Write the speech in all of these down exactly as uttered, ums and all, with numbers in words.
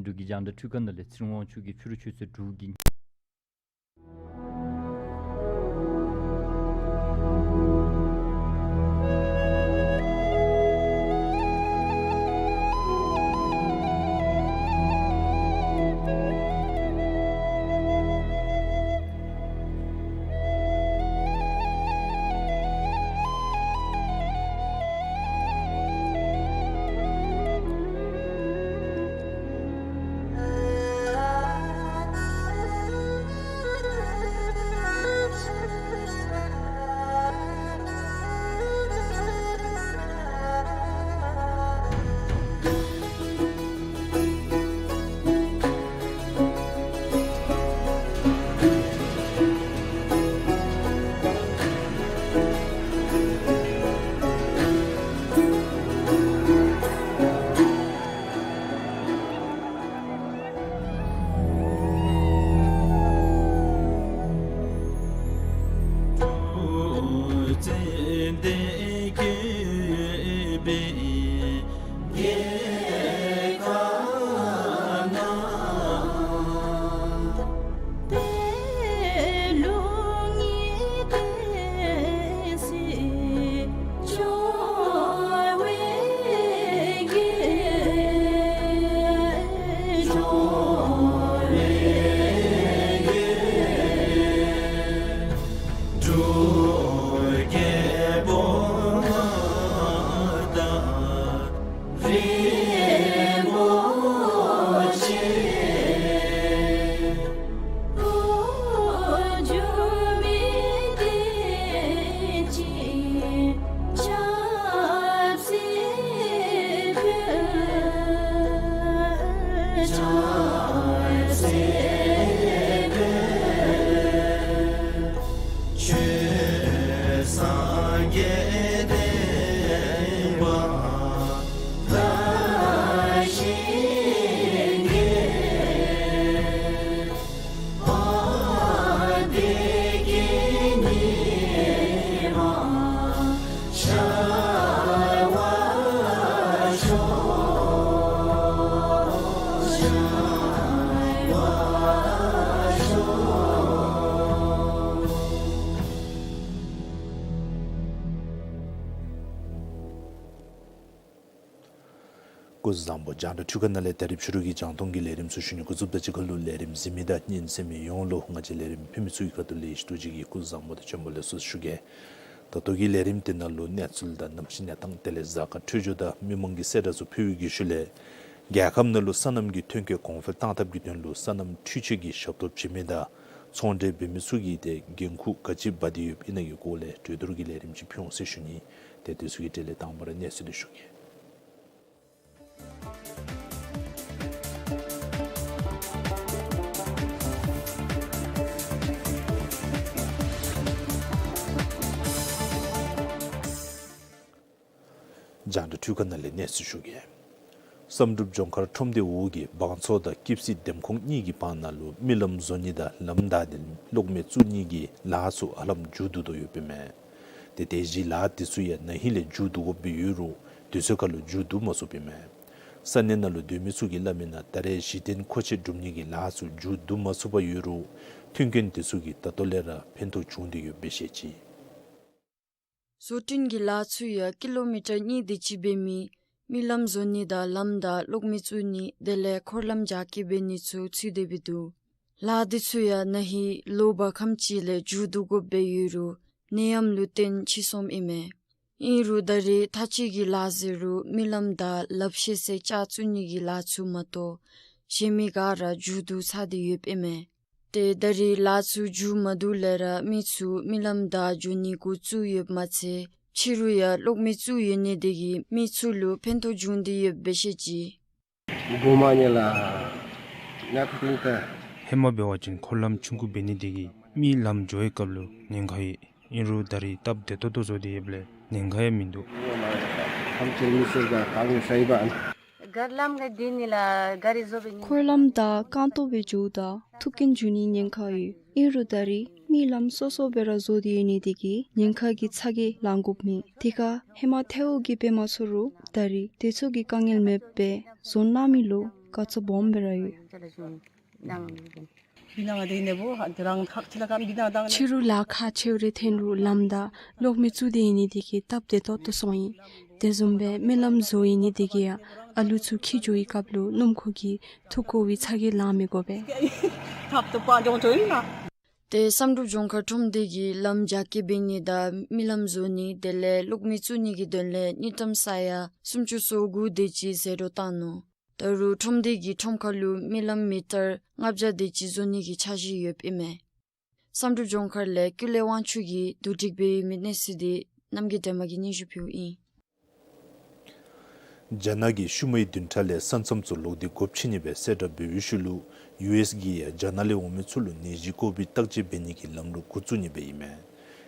འབྲུག་གི་རྒྱང་བསྒྲགས་འཕྲུལ་ཁང་ནང་ལས་ཚེ་རིང་དབང་ཕྱུག་གིས་ཕྱི་རུ་ཆུ་ཚོད་དྲུག་གི་སྐུ་གཟུགས་བཟང་པོ། རྒྱང་བསྒྲགས་འཕྲུལ་ཁང་ནང་ལས་ད་རིས་ཕྱི་རུ་གི་རྒྱང་མཐོང་གི་ལས་རིམ་ཚུ་ཞུ་ནི་འགོ་བཙུགསཔ་ད་གཅིག་ཁར་ལུ་ལས་རིམ་གཟིགས་མི་དང་ཉན་གསན་མི་ཡོངས་ལུ་ང་བཅས་ལས་རིམ་ཕུལ་མི་ཚུ་གི་ཁ་ཐུག་ལས་ཡེ་ཤེས་རྡོ་རྗེ་གིས་སྐུ་གཟུགས་བཟང་པོ་དང་བྱོན་པ་ལེགས་སོ་ཞུ་གེ། ད་ལྟོ་གི་ལས་རིམ་འདི་ནང་ལུ་གནས་ཚུལ་དང་གནམ་གཤིས་གནས་སྟངས་དེ་ལས་གཟའ་སྐར་འཕྲོད་སྦྱོར་དང་མི་མང་གི་གསལ་བསྒྲགས་ཚུ་ཕུལ་བའི་བརྒྱུད་ཞུ་ལས། རྒྱལ་ཁབ་ནང་ལུ་སོ་ནམ་གྱི་ཐོན་སྐྱེད་གོང་འཕེལ་བཏང་ཐབས་ཀྱི་དོན་ལུ་སོ་ནམ་འཕྲུལ་ཆས་ཀྱི་ཞབས་ཏོག་བྱིན་མི་དང་ཚོང་འབྲེལ་འབད་མི་ཚུ་གིས་ཏེ་འགན་ཁུར་ག་ཅི་འབག་སྟེ་ཡོདཔ་ཨིན་ན་གི་སྐོར་ལས་གྲོས་བསྡུར་གྱི་ལས་རིམ་ཅིག་ཕུལ་འོང་ཟེར་ཞུ་ནི། ཏེ་དེ་ཚུ་གི་གྲས་ལས་དང་པ་ར་གནས་ཚུལ་འདི་ཞུ་གེ། རྒྱང་བསྒྲགས་འཕྲུལ་ཁང་ནང་ལས་གནས་ཚུལ་ཞུ་གེ། བསམ་གྲུབ་ལྗོངས་མཁར་ཁྲོམ་སྡེ་འོག་གི་བང་མཚོ་དང་སྐྱིབས་སི་འདེམས་ཁོངས་གཉིས་ཀྱི་བར་ན་ལུ་མི་ལམ་བཟོ་ནི་དང་ལམ་བདའ་སྟེ་གློག་མེ་བཙུགས་ནི་གི་ལཱ་ཚུ་ཧ་ལམ་མཇུག་བསྡུ་དོ་ཡོདཔ་ཨིན་མས། ཏེ་དེ་བཞིན་ལཱ་དེ་ཚུ་ཡང་ན་ཧིང་ལས་མཇུག་བསྡུ་དགོཔ་སྦེ་ཡོད་རུང་དུས་ཚོད་ཁར་ལུ་མཇུག་བསྡུ་མ་ཚུགསཔ་ཨིན་མས། ས་གནས་ནང་ལུ་སྡོད་མི་ཚུ་གིས་སླབ་མི་ནང་ད་རེས་གཞི་རྟེན་མཁོ་ཆས་སྒྲུབ་ནི་གི་ལཱ་ཚུ་མཇུག་བསྡུ་མ་ཚུགས་པར་ཡོད་རུང་མཐུན་རྐྱེན་དེ་ཚུ་གིས་ད་ལྟོ་ལས་ར་ཕན་ཐོགས་བྱུང་སྟེ་ཡོདཔ་སྦེ་བཤད་ཅི། བཟོ་སྐྲུན་གྱི་ལཱ་ཚུ་ཡང་ཀི་ལོ་མི་ཊར་གཉིས་དེ་ཅིག་འབད་མི་མི་ལམ་བཟོ་ནི་དང་ལམ་བདའ་གློག་མེ་བཙུགས་ནི་དེ་ལས་འཁོར་ལམ་རྒྱ་སྐྱེད་འབད་ནི་ཚུ་ཚུད་དེ་སྦེ་འདུག། ལཱ་དེ་ཚུ་ཡང་ན་ཧིང་ལོ་འབག་ཁམས་ཅིག་ལས་མཇུག་བསྡུ་དགོཔ་སྦེ་ཡོད་རུང་ནད་ཡམས་ལུ་བརྟེན་ཕྱིས་སོངམ་ཨིན་མས། ཨིན་རུང་ད་རེས་མཐའ་དཔྱད་ཀྱི་ལཱ་ཟེར་རུང་མི་ལམ་དང་ལགཔ་ཤེ་སའི་ལྕགས་བཙུགས་ནི་གི་ལཱ་ཚུ་མ་གཏོགས་གཞན་མི་ག་ར་མཇུག་བསྡུ་ཚར་ཏེ་ཡོདཔ་ཨིན་མས། ཏེ་ད་རེས་ལཱ་ཚུ་མཇུག་མ་བསྡུ་ལས་ར་མི་ཚུ་མི་ལམ་བདའ་འགྱོ་ནི་འགོ་བཙུགས་ཡོདཔ་མ་ཚད་ཕྱི་རུ་ཡང་གློག་མེ་བཙུགས་ཡོད་ནི་དེ་གིས་མི་ཚུ་ལུ་ཕན་ཐོགས་བྱུང་སྟེ་ཡོདཔ་སྦེ་བཤད་ཅི། ཧེ་མ་འབད་བ་ཅིན་འཁོར་ལམ་ཆུང་ཀུ་འབད་ནི་དེ་གིས་མི་ལམ་འགྱོ་བའི་སྐབས་ལུ་ཉེན་ཁ་ཡོད། ཨིན་རུང་ད་རེས་སྟབས་བདེ་ཏོག་ཏོ་བཟོ་སྟེ་ཡོདཔ་ལས་ཉེན་ཁ་ཡང་མིན་འདུག། འཁོར་ལམ་དང་རྐང་སྟོང་སྦེ་འགྱོཝ་ད་ཐུག་རྐྱེན་འབྱུང་ནིའི་ཉེན་ཁ་ཡོད། ཨིན་རུང་ད་རེས་མི་ལམ་སོ་སོ་སྦེ་ར་བཟོ་སྟེ་ཡོད་ནི་དེ་གིས་ཉེན་ཁ་གི་ཚ་གྱང་ལང་དགོཔ་མེད། དེ་ཁར་ཧེ་མ་ཐལཝ་གིས་འབད་མ་ཚུགས་རུང་ད་རེས་དེ་ཚུ་གི་དཀའ་ངལ་མེདཔ་སྦེ་བཟོ་གནང་མི་ལུ་ དཀའ་ཚེགས་སྦོམ་སྦེ་ར་ཡོད། ཕྱི་རུ་ལཱ་ཁག་ཆེཝ་རེ་འཐོན་རུང་ལམ་དང་གློག་མེ་བཙུགས་ཏེ་ཨིན་ནི་དེ་གིས་སྟབས་བདེ་ཏོག་ཏོ་སོང་ཡི། དེ་བཟུམ་སྦེ་མི་ལམ་བཟོ་ཡི་ནི་དེ་གིས་ཡང་ཨ་ལུ་ཚུ་འཁྱིད་འགྱོ་བའི་སྐབས་ལུ་སྣུམ་འཁོར་གྱིས་འཐུ་བཀོ་བའི་ཚ་གྱང་ལང་མི་དགོ་པས། ཏེ་བསམ་གྲུབ་ལྗོངས་མཁར་ཁྲོམ་སྡེ་གིས་ལམ་རྒྱ་སྐྱེད་འབད་ནི་དང་མི་ལམ་བཟོ་ནི་དེ་ལས་གློག་མེ་བཙུགས་ནི་གི་དོན་ལས་དངུལ་ཀྲམ་ས་ཡ་སུམ་ཅུ་སོ་དགུ་དེ་ཅིག་ཟད་འགྲོ་བཏང་ནུག། ད་རུང་ཁྲོམ་སྡེ་གིས་ཁྲོམ་ཁ་ལུ་མི་ལམ་མི་ཊར་ལྔ་བརྒྱ་དེ་ཅིག་བཟོ་ནི་གི་འཆར་གཞི་ཡོདཔ་ཨིན་མས། བསམ་གྲུབ་ལྗོངས་མཁར་ལས་ཀུན་ལེགས་དབང་ཕྱུག་གིས་བསྡུ་སྒྲིག་འབད་ཡོད་མི་གནས་ཚུལ་འདི་རྣམ་རྒྱལ་སྒྲོལ་མ་གིས་སྙན་ཞུ་ཕུལཝ་ཨིན། རྒྱ་ནག་གིས་ཤུལ་མའི་བདུན་ཕྲག་ལས་ས་མཚམས་ཚུ་ལོག་སྟེ་སྒོ་ཕྱེ་ནི་སྦེ་གསལ་བསྒྲགས་འབད་བའི་ཤུལ་ལུ་ཡུ་ཨེསི་གིས་ཡང་རྒྱ་ནག་ལས་འོང་མི་ཚུ་ལུ་ནད་གཞི་ཀོ་བིཌ་བརྟག་དཔྱད་འབད་ནི་གི་ལམ་ལུགས་འགོ་བཙུགས་ནི་སྦེ་ཨིན་མས།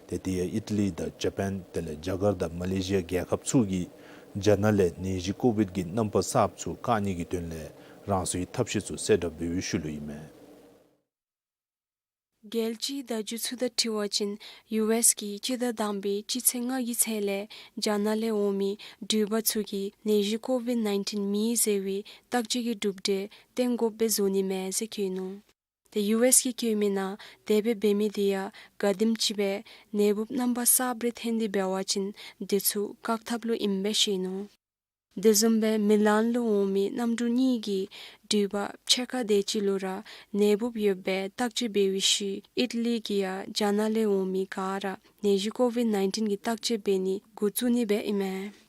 ཏེ་དེ་ཡང་ཨི་ཊ་ལི་དང་ཇ་པཱན་དེ་ལས་རྒྱ་གར་དང་མ་ལེ་ཤི་ཡ་རྒྱལ་ཁབ་ཚུ་གིས་རྒྱ་ནག་ལས་ནད་གཞི་ཀོ་བིཌ་གི་རྣམ་པ་གསརཔ་ཚུ་བཀག་ནི་གི་དོན་ལས་རང་སོའི་ཐབས་ཤེས་ཚུ་གསལ་བསྒྲགས་འབད་བའི་ཤུལ་ལུ་ཨིན་མས། རྒྱལ་སྤྱིའི་བརྡ་བརྒྱུད་ཚུ་དང་འཁྲིལ་བ་ཅིན་ཡུ་ཨེསི་གིས་སྤྱི་ཟླ་དང་པའི་སྤྱི་ཚེས་ལྔ་གི་ཚེས་ལས་རྒྱ་ནག་ལས་འོང་མི་འགྲུལ་པ་ཚུ་གིས་ནད་གཞི་ཀོ་བིཌ་ནའིན་ཊིན་མེད་ཟེར་བའི་བརྟག་དཔྱད་ཀྱི་གྲུབ་འབྲས་སྟོན་དགོཔ་སྦེ་བཟོ་ནི་མས་ཟེར་བཀོད་ནུག། ཏེ་ཡུ་ཨེསི་གིས་བཀོད་མི་ནང་དེ་སྦེ་འབད་མི་དེ་ཡང་ག་དེམ་ཅིག་སྦེ་ནད་འབུཔ་རྣམ་པ་གསརཔ་རེ་འཐོན་ཏེ་འབད་བ་ཅིན་དེ་ཚུ་བཀག་ཐབས་ལུ་ཨིནམ་སྦེ་བཤད་ནུག། དེ་བཟུམ་སྦེ་མི་ལན་ལུ་འོང་མི་གནམ་གྲུ་གཉིས་ཀྱི་འགྲུལ་པ་ཕྱེད་ཀ་དེ་ཅིག་ལུ་ར་ནད་འབུཔ་ཡོདཔ་སྦེ་བརྟག་དཔྱད་འབད་བའི་ཤུལ་ཨི་ཊ་ལི་གིས་ཡང་རྒྱ་ནག་ལས་འོང་མི་ག་ར་ནད་གཞི་ཀོ་བིཌ་ནའིན་ཊིན་གྱི་བརྟག་དཔྱད་འབད་ནི་འགོ་བཙུགས་ནི་སྦེ་ཨིན་མས།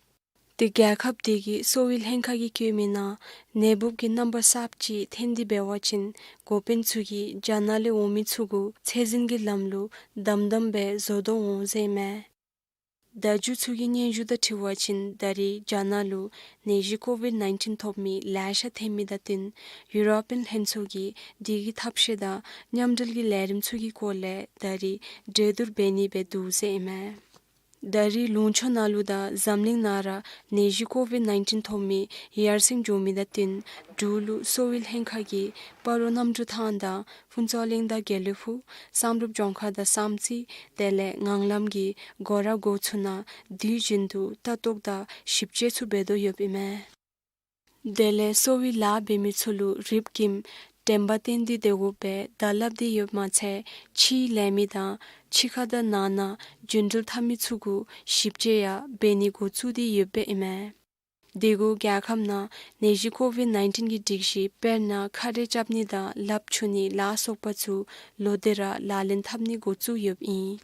ཏེ་རྒྱལ་ཁབ་དེ་གི་གསོ་བའི་ལྷན་ཁག་གིས་བཀོད་མི་ནང་ནད་འབུཔ་གི་རྣམ་པ་གསརཔ་ཅིག་འཐོན་ཏེ་འབད་བ་ཅིན་འགོ་དཔོན་ཚུ་གིས་རྒྱ་ནག་ལས་འོང་མི་ཚུ་གུ་ཚད་འཛིན་གྱི་ལམ་ལུགས་དམ་དམ་སྦེ་བཟོ་དོ་འོང་ཟེར་མས། བརྡ་བརྒྱུད་ཚུ་གི་སྙན་ཞུ་དང་འཁྲིལ་བ་ཅིན་ད་རེས་རྒྱ་ནག་ལུ་ནད་གཞི་ཀོ་བིཌ་ནའིན་ཊིན་ཐོབ་མི་ལེ་ཤ་འཐོན་མི་དང་བསྟུན་ཡུ་རོ་པིའན་ལྷན་ཚོགས་ཀྱིས་དེ་གི་ཐབས་ཤེས་དང་མཉམ་འབྲེལ་གྱི་ལས་རིམ་ཚུ་གི་སྐོར་ལས་ད་རེས་གྲོས་བསྡུར་འབད་ནི་སྦེ་འདུག་ཟེར་ཨིན་མས། ད་རེས་ལུང་ཕྱོགས་ནང་ལུ་དང་འཛམ་གླིང་ནང་ར་ནད་གཞི་ཀོ་བིཌ་ནའིན་ཊིན་ཐོབ་མི་ཡར་སེང་འགྱོ་མི་དང་བསྟུན་འབྲུག་ལུ་གསོ་བའི་ལྷན་ཁག་གིས་སྤ་རོ་གནམ་གྲུ་ཐང་དང་ཕུན་ཚོགས་གླིང་དང་དགེ་ལེགས་ཕུག་བསམ་གྲུབ་ལྗོངས་མཁར་དང་བསམ་རྩེ་དེ་ལས་ངང་ལམ་གྱི་སྒོ་ར་སྒོ་ཚུ་ནང་དུས་རྒྱུན་དུ་ལྟ་རྟོག་དང་ཞིབ་དཔྱད་ཚུ་འབད་དོ་ཡོདཔ་ཨིན་མས། དེ་ལས་གསོ་བའི་ལཱ་འབད་མི་ཚུ་ལུ་རིམ་གྱིས་དྲན་པ་བསྟེན་ཏེ་སྡོད་དགོ་པའི་བརྡ་སླབ་སྟེ་ཡོདཔ་མ་ཚད་ཕྱིའི་ལས་མི་དང་ཕྱི་ཁ་དང་ནང་ན་རྒྱུན་འགྲུལ་འཐབ་མི་ཚུ་གུ་ཞིབ་དཔྱད་ཡང་འབད་ནི་འགོ་བཙུགས་ཏེ་ཡོདཔ་ཨིན་མས། དེ་གུ་རྒྱལ་ཁབ་ནང་ནད་གཞི་ཀོ་བིཌ་ནའིན་ཊིན་གྱི་སྒྲིག་གཞི་དཔེར་ན་ཁ་རས་རྐྱབ་ནི་དང་ལགཔ་འཁྱུ་ནི་ལ་སོགས་པ་ཚུ་ལོག་སྟེ་ར་ལག་ལེན་འཐབ་ནི་འགོ་བཙུགས་ཡོདཔ་ཨིན།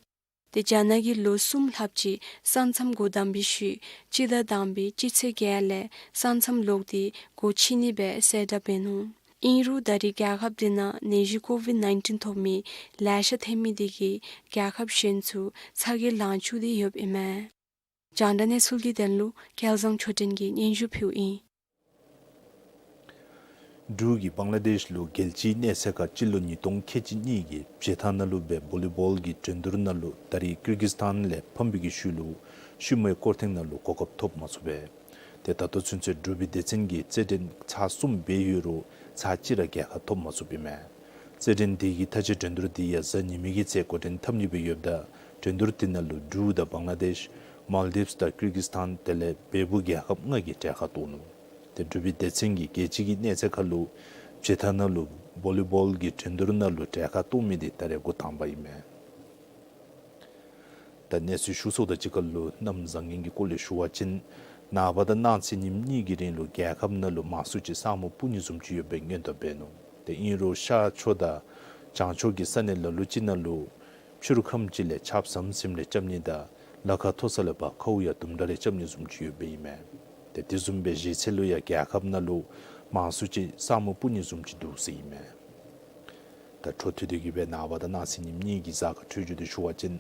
ཏེ་རྒྱ་ནག་གིས་ལོ་གསུམ་ལྷགཔ་ཅིག་ས་མཚམས་སྒོ་བསྡམས་པའི་ཤུལ་སྤྱི་ཟླ་དང་པའི་སྤྱི་ཚེས་བརྒྱད་ལས་ས་མཚམས་ལོག་སྟེ་སྒོ་ཕྱེ་ནི་སྦེ་གསལ་བསྒྲགས་འབད་ནུག། ཨིན་རུང་ད་རེས་རྒྱལ་ཁབ་དེ་ནང་ནད་གཞི་ཀོ་བིཌ་ནའིན་ཊིན་ཐོབ་མི་ལེ་ཤ་འཐོན་མི་དེ་གིས་རྒྱལ་ཁབ་གཞན་ཚུ་ཚ་གྱང་ལང་བཅུག་སྟེ་ཡོདཔ་ཨིན་མས། རྒྱང་བསྒྲགས་གནས་ཚུལ་གྱི་དོན་ལུ་སྐལ་བཟང་ཆོས་སྒྲོན་གྱིས་སྙན་ཞུ་ཕུལཝ་ཨིན། འབྲུག་གིས་བང་ལ་དེཤ་ལུ་རྒྱལ་སྤྱིའི་གནས་ཚད་ཁར་སྤྱི་ལོ་ཉིས་སྟོང་ཁལ་གཅིག་གཉིས་ཀྱི་བྱེ་ཐང་ནང་ལུ་འབད་བོ་ལི་བོལ་གྱི་འགྲན་བསྡུར་ནང་ལུ་ད་རེས་ཀིར་གིས་སི་ཐན་ལས་ཕམ་པའི་ཤུལ་ལུ་ཤུལ་མའི་སྐོར་ཐེངས་ནང་ལུ་གོ་སྐབས་ཐོབ་མ་ཚུགས་པས། ཏེ་ད་ལྟོ་ཚུན་ཚོད་འབྲུག་པའི་སྡེ་ཚན་གྱིས་རྩེད་འགྲན་ཚར་གསུམ་འབད་ཡོད་རུང་ཚར་གཅིག་ར་རྒྱལ་ཁ་ཐོབ་མ་ཚུགསཔ་ཨིན་མས། རྩེད་འགྲན་དེ་གི་མཐའ་དཔྱད་འགྲན་བསྡུར་དེ་ཡང་གཟའ་ཉི་མའི་གི་ཚེ་འགོ་འདྲེན་འཐབ་ནི་སྦེ་ཡོདཔ་ད་འགྲན་བསྡུར་དེ་ནང་ལུ་འབྲུག་དང་བང་ལ་དེཤ་མཱལ་དིབས་དང་ཀིར་གིས་སི་ཐན་དེ་ལས་བལ་པོ་རྒྱལ་ཁབ་ལྔ་གིས་གྲལ་ཁར་གཏོགས་ནུག། ཏེ་འབྲུག་པའི་སྡེ་ཚན་གྱིས་རྒྱལ་སྤྱི་གི་གནས་ཚད་ཁར་ལུ་བྱེ་ཐང་ནང་ལུ་བོ་ལི་བོལ་གྱི་འགྲན་བསྡུར་ནང་ལུ་གྲལ་ཁར་གཏོགས་མི་དེ་ད་རེས་འགོ་དང་པ་ཨིན་མས། ད་གནས་ཚུལ་ཤུགས་ཚོགས་དང་གཅིག་ཁར་ལུ་གནམ་བཟང་ངན་གྱི་སྐོར་ལས་ཞུ་བ་ཅིན་ནངས་པ་དང་གནངས་ཚེ་ཉིནམ་གཉིས་ཀྱི་རིང་ལུ་རྒྱལ་ཁབ་ནང་ལུ་མང་སུ་ཅིག་ས་སྨུག་སྤུབ་ནི་བཟུམ་ཅིག་ཡོདཔ་སྦེ་སྔོན་དུ་འབད་ནུག། ཏེ་ཨིན་རུང་ཤར་ཕྱོགས་དང་བྱང་ཕྱོགས་ཀྱི་ས་གནས་ལ་ལུ་ཅིག་ནང་ལུ་ཕྱི་རུ་ཁམས་ཅིག་ལས་ཆརཔ་ཟམ་ཟིམ་རེ་རྐྱབ་ནི་དང་ལ་ཁ་མཐོ་ས་ལས་ཕར་ཁཝ་ཡང་དུམ་གྲ་རེ་རྐྱབ་ནི་བཟུམ་ཅིག་ཡོདཔ་ཨིན་མས། ཏེ་དེ་བཟུམ་སྦེ་གཞེས་ཚེ་ལུ་ཡང་རྒྱལ་ཁབ་ནང་ལུ་མང་སུ་ཅིག་ས་སྨུག་སྤུབ་ནི་བཟུམ་ཅིག་འདུག་ཟེར་ཨིན་མས། ད་འཕྲོ་མཐུད་དེ་གིས་སྦེ་ནངས་པ་དང་གནངས་ཚེ་ཉིནམ་གཉིས་ཀྱི་གཟའ་སྐར་འཕྲོད་སྦྱོར་དེ་ཞུ་བ་ཅིན་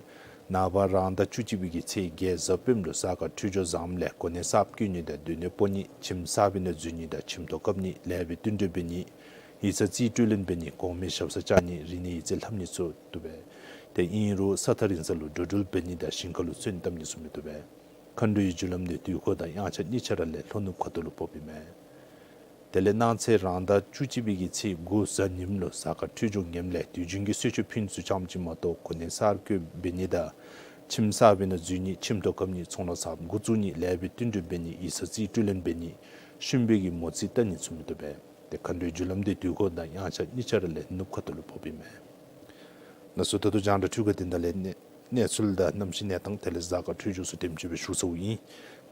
ནངས་པ་རང་ཟླ་བཅུ་གཅིག་པའི་གི་ཚེས་བརྒྱད་གཟའ་སྤེནམ་ལུ་གཟའ་སྐར་འཕྲོད་སྦྱོར་བཟངམ་ལས་གོ་གནས་གསརཔ་བཀོད་ནི་དང་སྡོད་གནས་སྤོ་ནི་ཁྱིམ་གསར་པའི་ནང་འཛུལ་ནི་དང་ཁྱིམ་ཐོག་བཀབ་ནི་ལེགས་པའི་བསྟུན་གྲོས་འབད་ནི་ཡིག་ཚང་རྩིས་སྤྲོད་ལེན་འབད་ནི་གོང་མའི་ཞབས་སར་བཅར་ནི་རིག་གནས་ཡིག་རྩིས་ལྷབ་ནི་ཚུ་བཏུབ་པས། ཏེ་ཨིན་རུང་ས་ཐག་རིང་ས་ལུ་འགྲོ་འགྲུལ་འབད་ནི་དང་ཞིང་ཁ་ལུ་ཚོན་བཏབ་ནི་ཚུ་མི་བཏུབ་པས། མཁའ་འགྲོའི་རྒྱུ་ལམ་དེ་དུས་འཁོར་དང་དབྱངས་འཆར་གཉིས་ཆ་ར་ལས་ལྷོ་ནུབ་ཁ་ཐུག་ལུ་ཕོགཔ་ཨིན་མས། དེ་ལས་གནངས་ཚེ་རང་ཟླ་བཅུ་གཅིག་པའི་གི་ཚེས་དགུ་གཟའ་ཉིམ་ལུ་གཟའ་སྐར་འཕྲོད་སྦྱོར་ངནམ་ལས་དུས་རྒྱུན་གྱི་གསོལ་མཆོད་ཕུལ་ནི་ཚུ་ཙམ་ཅིག་མ་གཏོགས་གོ་གནས་གསར་བཀོད་འབད་ནི་དང་ཁྱིམ་གསར་པའི་ནང་འཛུལ་ནི་ཁྱིམ་ཐོག་བཀབ་ནི་ཚོང་ལཱ་གསརཔ་འགོ་བཙུགས་ནི་ལེགས་པའི་བསྟུན་གྲོས་འབད་ནི་ཡིག་ཚང་རྩིས་སྤྲོད་ལེན་འབད་ནི་ཤུམ་པའི་གི་མོ་རྩིས་བལྟ་ནི་ཚུ་མི་བཏུབ་པས། ཏེ་མཁའ་འགྲོའི་རྒྱུ་ལམ་འདི་དུས་འཁོར་དང་དབྱངས་འཆར་གཉིས་ཆ་ར་ལས་ནུབ་ཁ་ཐུག་ལུ་ཕོགཔ་ཨིན་མས། ལགས་སོ། ད་ལྟོ་རྒྱང་བསྒྲགས་འཕྲུལ་ཁང་འདི་ནང་ལས་གནས་གནས་ཚུལ་དང་གནམ་གཤིས་གནས་སྟངས་དེ་ལས་གཟའ་སྐར་འཕྲོད་སྦྱོར་ཚུ་དེམ་ཅིག་སྦེ་ཞུ་ཚརཝ་ཨིན།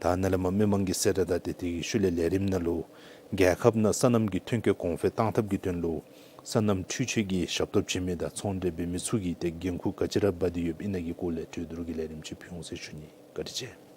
ད་ནཱ་ལས་མར་མི་མང་གི་གསལ་བསྒྲགས་དང་ཏེ་དེ་གི་ཤུལ་ལས་ལས་རིམ་ནང་ལུ་རྒྱལ་ཁབ་ནང་སོ་ནམ་གྱི་ཐོན་སྐྱེད་གོང་འཕེལ་གཏང་ཐབས་ཀྱི་དོན་ལུ་སོ་ནམ་འཕྲུལ་ཆས་ཀྱི་ཞབས་ཏོག་བྱིན་མི་དང་ཚོང་འབྲེལ་འབད་མི་ཚུ་གིས་ཏེ་འགན་ཁུར་ག་ཅི་ར་འབག་སྟེ་ཡོདཔ་ཨིན་ན་གི་སྐོར་ལས་གྲོས་བསྡུར་གྱི་ལས་རིམ་ཅིག་ཕུལ་འོང་ཟེར་ཞུ་ནི། བཀའ་དྲིན་ཆེ།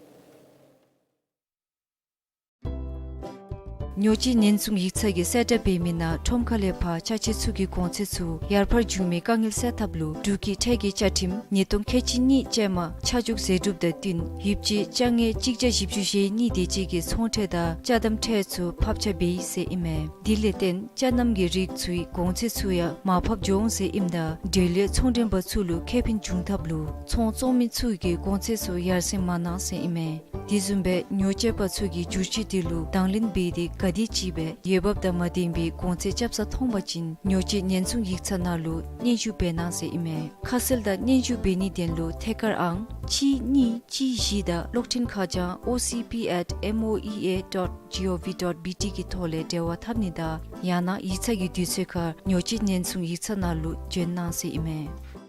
ཉོ་སྤྱོད་ཉེན་སྲུང་ཡིག་ཚང་གི་གསལ་བསྒྲགས་འབད་མི་ནང་ཁྲོམ་ཁ་ལས་ཕར་ཅ་ཆས་ཚུ་གི་གོང་ཚད་ཚུ་ཡར་འཕར་འགྱོ་མི་དཀའ་ངལ་སེལ་ཐབས་ལུ་འབྲུག་གི་ཁྲལ་གྱི་བཅའ་ཁྲིམས་ཉིས་སྟོང་ཁལ་གཅིག་གཉིས་ཅན་མ་ཆ་འཇོག་ཟད་སྒྲུབ་དང་བསྟུན་ཡོདཔ་ཅིག་ཅ་དངོས་གཅིག་བརྒྱ་བཞི་བཅུ་ཞེ་གཉིས་དེ་ཅིག་གི་ཚོང་ཁྲལ་དང་ཅ་དམ་ཁྲལ་ཚུ་ཕབ་ཆ་འབད་ཡི་ཟེར་ཨིན་མས། དེ་ལས་བརྟེན་ཅ་རྣམས་ཀྱི་རིགས་ཚུའི་གོང་ཚད་ཚུ་ཡང་མར་ཕབ་འགྱོ་འོང་ཟེར་ཨིནམ་ད་འབྲེལ་ཡོད་ཚོང་འབྲེལ་པ་ཚུ་ལུ་ཁེ་ཕན་འབྱུང་ཐབས་ལུ་ཚོང་བཙོང་མི་ཚུ་གིས་གོང་ཚད་ཚུ་ཡར་སེང་མ་གནང་ཟེར་ཨིན་མས། དེ་བཟུམ་སྦེ་ཉོ་སྤྱོད་པ་ཚུ་གིས་བསྒྱུར་བཅོས་དེ་ལུ་དང་ལེན་འབད་དེ་ག་དེམ་ཅིག་སྦེ་འོས་འབབ་དང་མ་ལྡན་པའི་གོང་ཚད་རྐྱབ་ས་མཐོང་པ་ཅིན་ཉོ་སྤྱོད་ཉེན་སྲུང་ཡིག་ཚང་ནང་ལུ་སྙན་ཞུ་འབད་གནང་ཟེར་ཨིན་མས། ཁ་གསལ་དང་སྙན་ཞུ་འབད་ནིའི་དོན་ལུ་ཐད་ཀར་ཨང་གཅིག་གཉིས་གཅིག་བཞི་དང་གློག་འཕྲིན་ཁ་བྱང་O C P at M O E A dot G O V dot B T གི་ཐོག་ལས་འབྲེལ་བ་འཐབ་ནི་དང་ཡང་ན་ཡིག་ཚང་གི་དུས་ཚོད་ཁར་ཉོ་སྤྱོད་ཉེན་སྲུང་ཡིག་ཚང་ནང་ལུ་བྱོན་གནང་ཟེར་ཨིན་མས།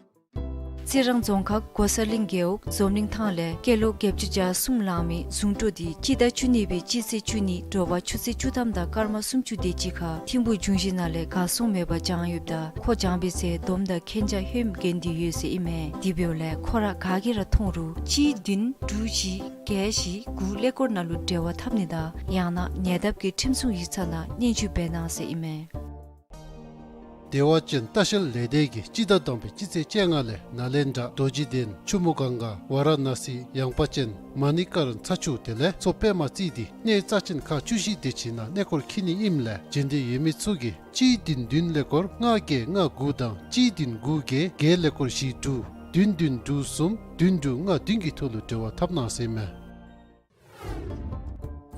རྩི་རང་རྫོང་ཁག་གོ་ས་གླིང་རྒེད་འོག་འཛོམ་གླིང་ཐང་ལས་སྐྱེས་ལོ་བརྒྱད་ཅུ་གྱ་གསུམ་ལང་མི་ཟུང་དྲུང་འདི་སྤྱི་ཟླ་བཅུ་གཉིས་པའི་སྤྱི་ཚེས་བཅུ་གཉིས་དྲོ་པ་ཆུ་ཚོད་བཅུ་ཐམ་དང་སྐར་མ་སུམ་ཅུ་དེ་ཅིག་ཁར་ཐིམ་ཕུག་འབྱུང་བཞི་ནང་ལས་གར་སོང་མེད་པར་བྱོན་ཡོདཔ་ད་ཁོ་བྱོན་པའི་ཚེ་སྡོམ་དང་མཁྱེན་རྒྱ་ཧེ་མ་གྱོན་ཏེ་ཡོད་ཟེར་ཨིན་མས། དེ་འབདཝ་ལས་ཁོ་ར་ག་གིས་ར་མཐོང་རུང་གཅིག་བདུན་དྲུག་བཞི་བརྒྱད་བཞི་དགུ་ཀླད་ཀོར་ནང་ལུ་འབྲེལ་བ་འཐབ་ནི་དང་ཡང་ན་ཉེ་འདབས་ཀྱི་ཁྲིམས་སྲུང་ཡིག་ཚང་ནང་སྙན་ཞུ་འབད་གནང་ཟེར་ཨིན་མས། བདེ་བ་ཅན་ལྟ་བཤལ་ལས་སྡེ་གིས་སྤྱི་ཟླ་དང་པའི་སྤྱི་ཚེས་བཅོ་ལྔ་ལས་ནཱ་ལེནྡྲ་རྡོ་རྗེ་གདན་ཆུ་མོ་གངྒཱ་ཝཱ་ར་ཎ་སི་ཡངས་པ་ཅན་མ་ཎི་ཀ་ར་ཚ་ཆུ་དེ་ལས་མཚོ་པདྨ་རྩེ་འདི་གནས་རྩ་ཅན་ཁག་བཅུ་བཞི་དེ་ཅིག་ནང་གནས་སྐོར་འཁྱིད་ནི་ཨིནམ་ལས་འབྱོན་འདོད་ཡོད་མི་ཚུ་གིས་གཅིག་བདུན་བདུན་ཀླད་ཀོར་ལྔ་བརྒྱད་ལྔ་དགུ་དང་གཅིག་བདུན་དགུ་བརྒྱད་བརྒྱད་ཀླད་ཀོར་བཞི་དྲུག་བདུན་བདུན་དྲུག་གསུམ་བདུན་དྲུག་ལྔ་བདུན་གྱི་ཐོག་ལུ་འབྲེལ་བ་འཐབ་གནང་ཟེར་ཨིན་མས།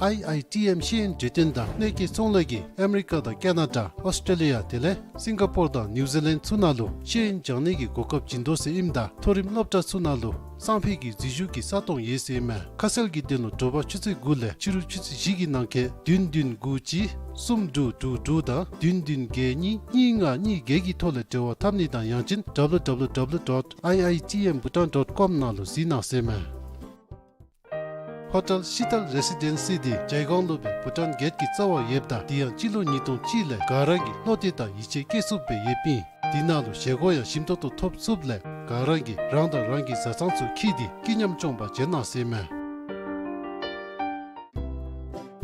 ཨའི་ཨའི་ཊི་ཨེམ་ཤེས་ཡོན་གྲོས་སྟོན་དང་གནོད་སྐྱེལ་ཚོང་ལས་ཀྱིས་ཨ་མི་རི་ཀ་དང་ཀེ་ན་ཌ་ཨོསི་ཊེ་ལི་ཡ་དེ་ལས་སིང་ག་པོར་དང་ནིའུ་ཛི་ལེནཌ་ཚུ་ནང་ལུ་ཤེས་ཡོན་སྦྱང་ནི་གི་གོ་སྐབས་བྱིན་དོ་ཟེར་ཨིནམ་ད་མཐོ་རིམ་སློབ་གྲྭ་ཚུ་ནང་ལུ་སང་ཕོད་ཀྱི་འཛུལ་ཞུགས་ཀྱི་ས་སྟོང་ཡོད་ཟེར་ཨིན་མས། ཁ་གསལ་གྱི་དོན་ལུ་དྲོ་པ་ཆུ་ཚོད་དགུ་ལས་ཕྱི་རུ་ཆུ་ཚོད་བཞི་གི་ནང་འཁོད་བདུན་བདུན་དགུ་གཅིག་གསུམ་དྲུག་དྲུག་དྲུག་དང་བདུན་བདུན་བརྒྱད་གཉིས་གཉིས་ལྔ་གཉིས་བརྒྱད་ཀྱི་ཐོག་ལས་འབྲེལ་བ་འཐབ་ནི་དང་ཡང་ཅིན་W W W dot I I T M Bhutan dot com ནང་ལུ་གཟིགས་གནང་ཟེར་ཨིན་མས། ཧོ་ཊེལ་ཤི་ཏལ་རེ་སི་ཌེན་སི་འདི་ཇའི་གོང་ལུ་སྦེ་བྷུ་ཊཱན་གེཊ་ཀྱི་རྩ་བར་ཡོདཔ་ད་དེ་ཡང་སྤྱི་ལོ་ཉིས་སྟོང་གཅིག་ལས་ག་ར་གིས་བློ་གཏད་དང་ཡིད་ཆེས་བསྐྱེད་ཚུགསཔ་སྦེ་ཡོདཔ་ཨིན། དེ་ནང་ལུ་བཞེས་སྒོ་ཡང་ཞིམ་ཏོག་ཏོ་ཐོབ་ཚུགསཔ་ལས་ག་ར་གིས་རང་དང་རང་གི་བཟའ་ཚང་ཚུ་འཁྱིད་དེ་སྐྱིད་ཉམས་སྐྱོང་པར་བྱོན་གནང་ཟེར་ཨིན་མས།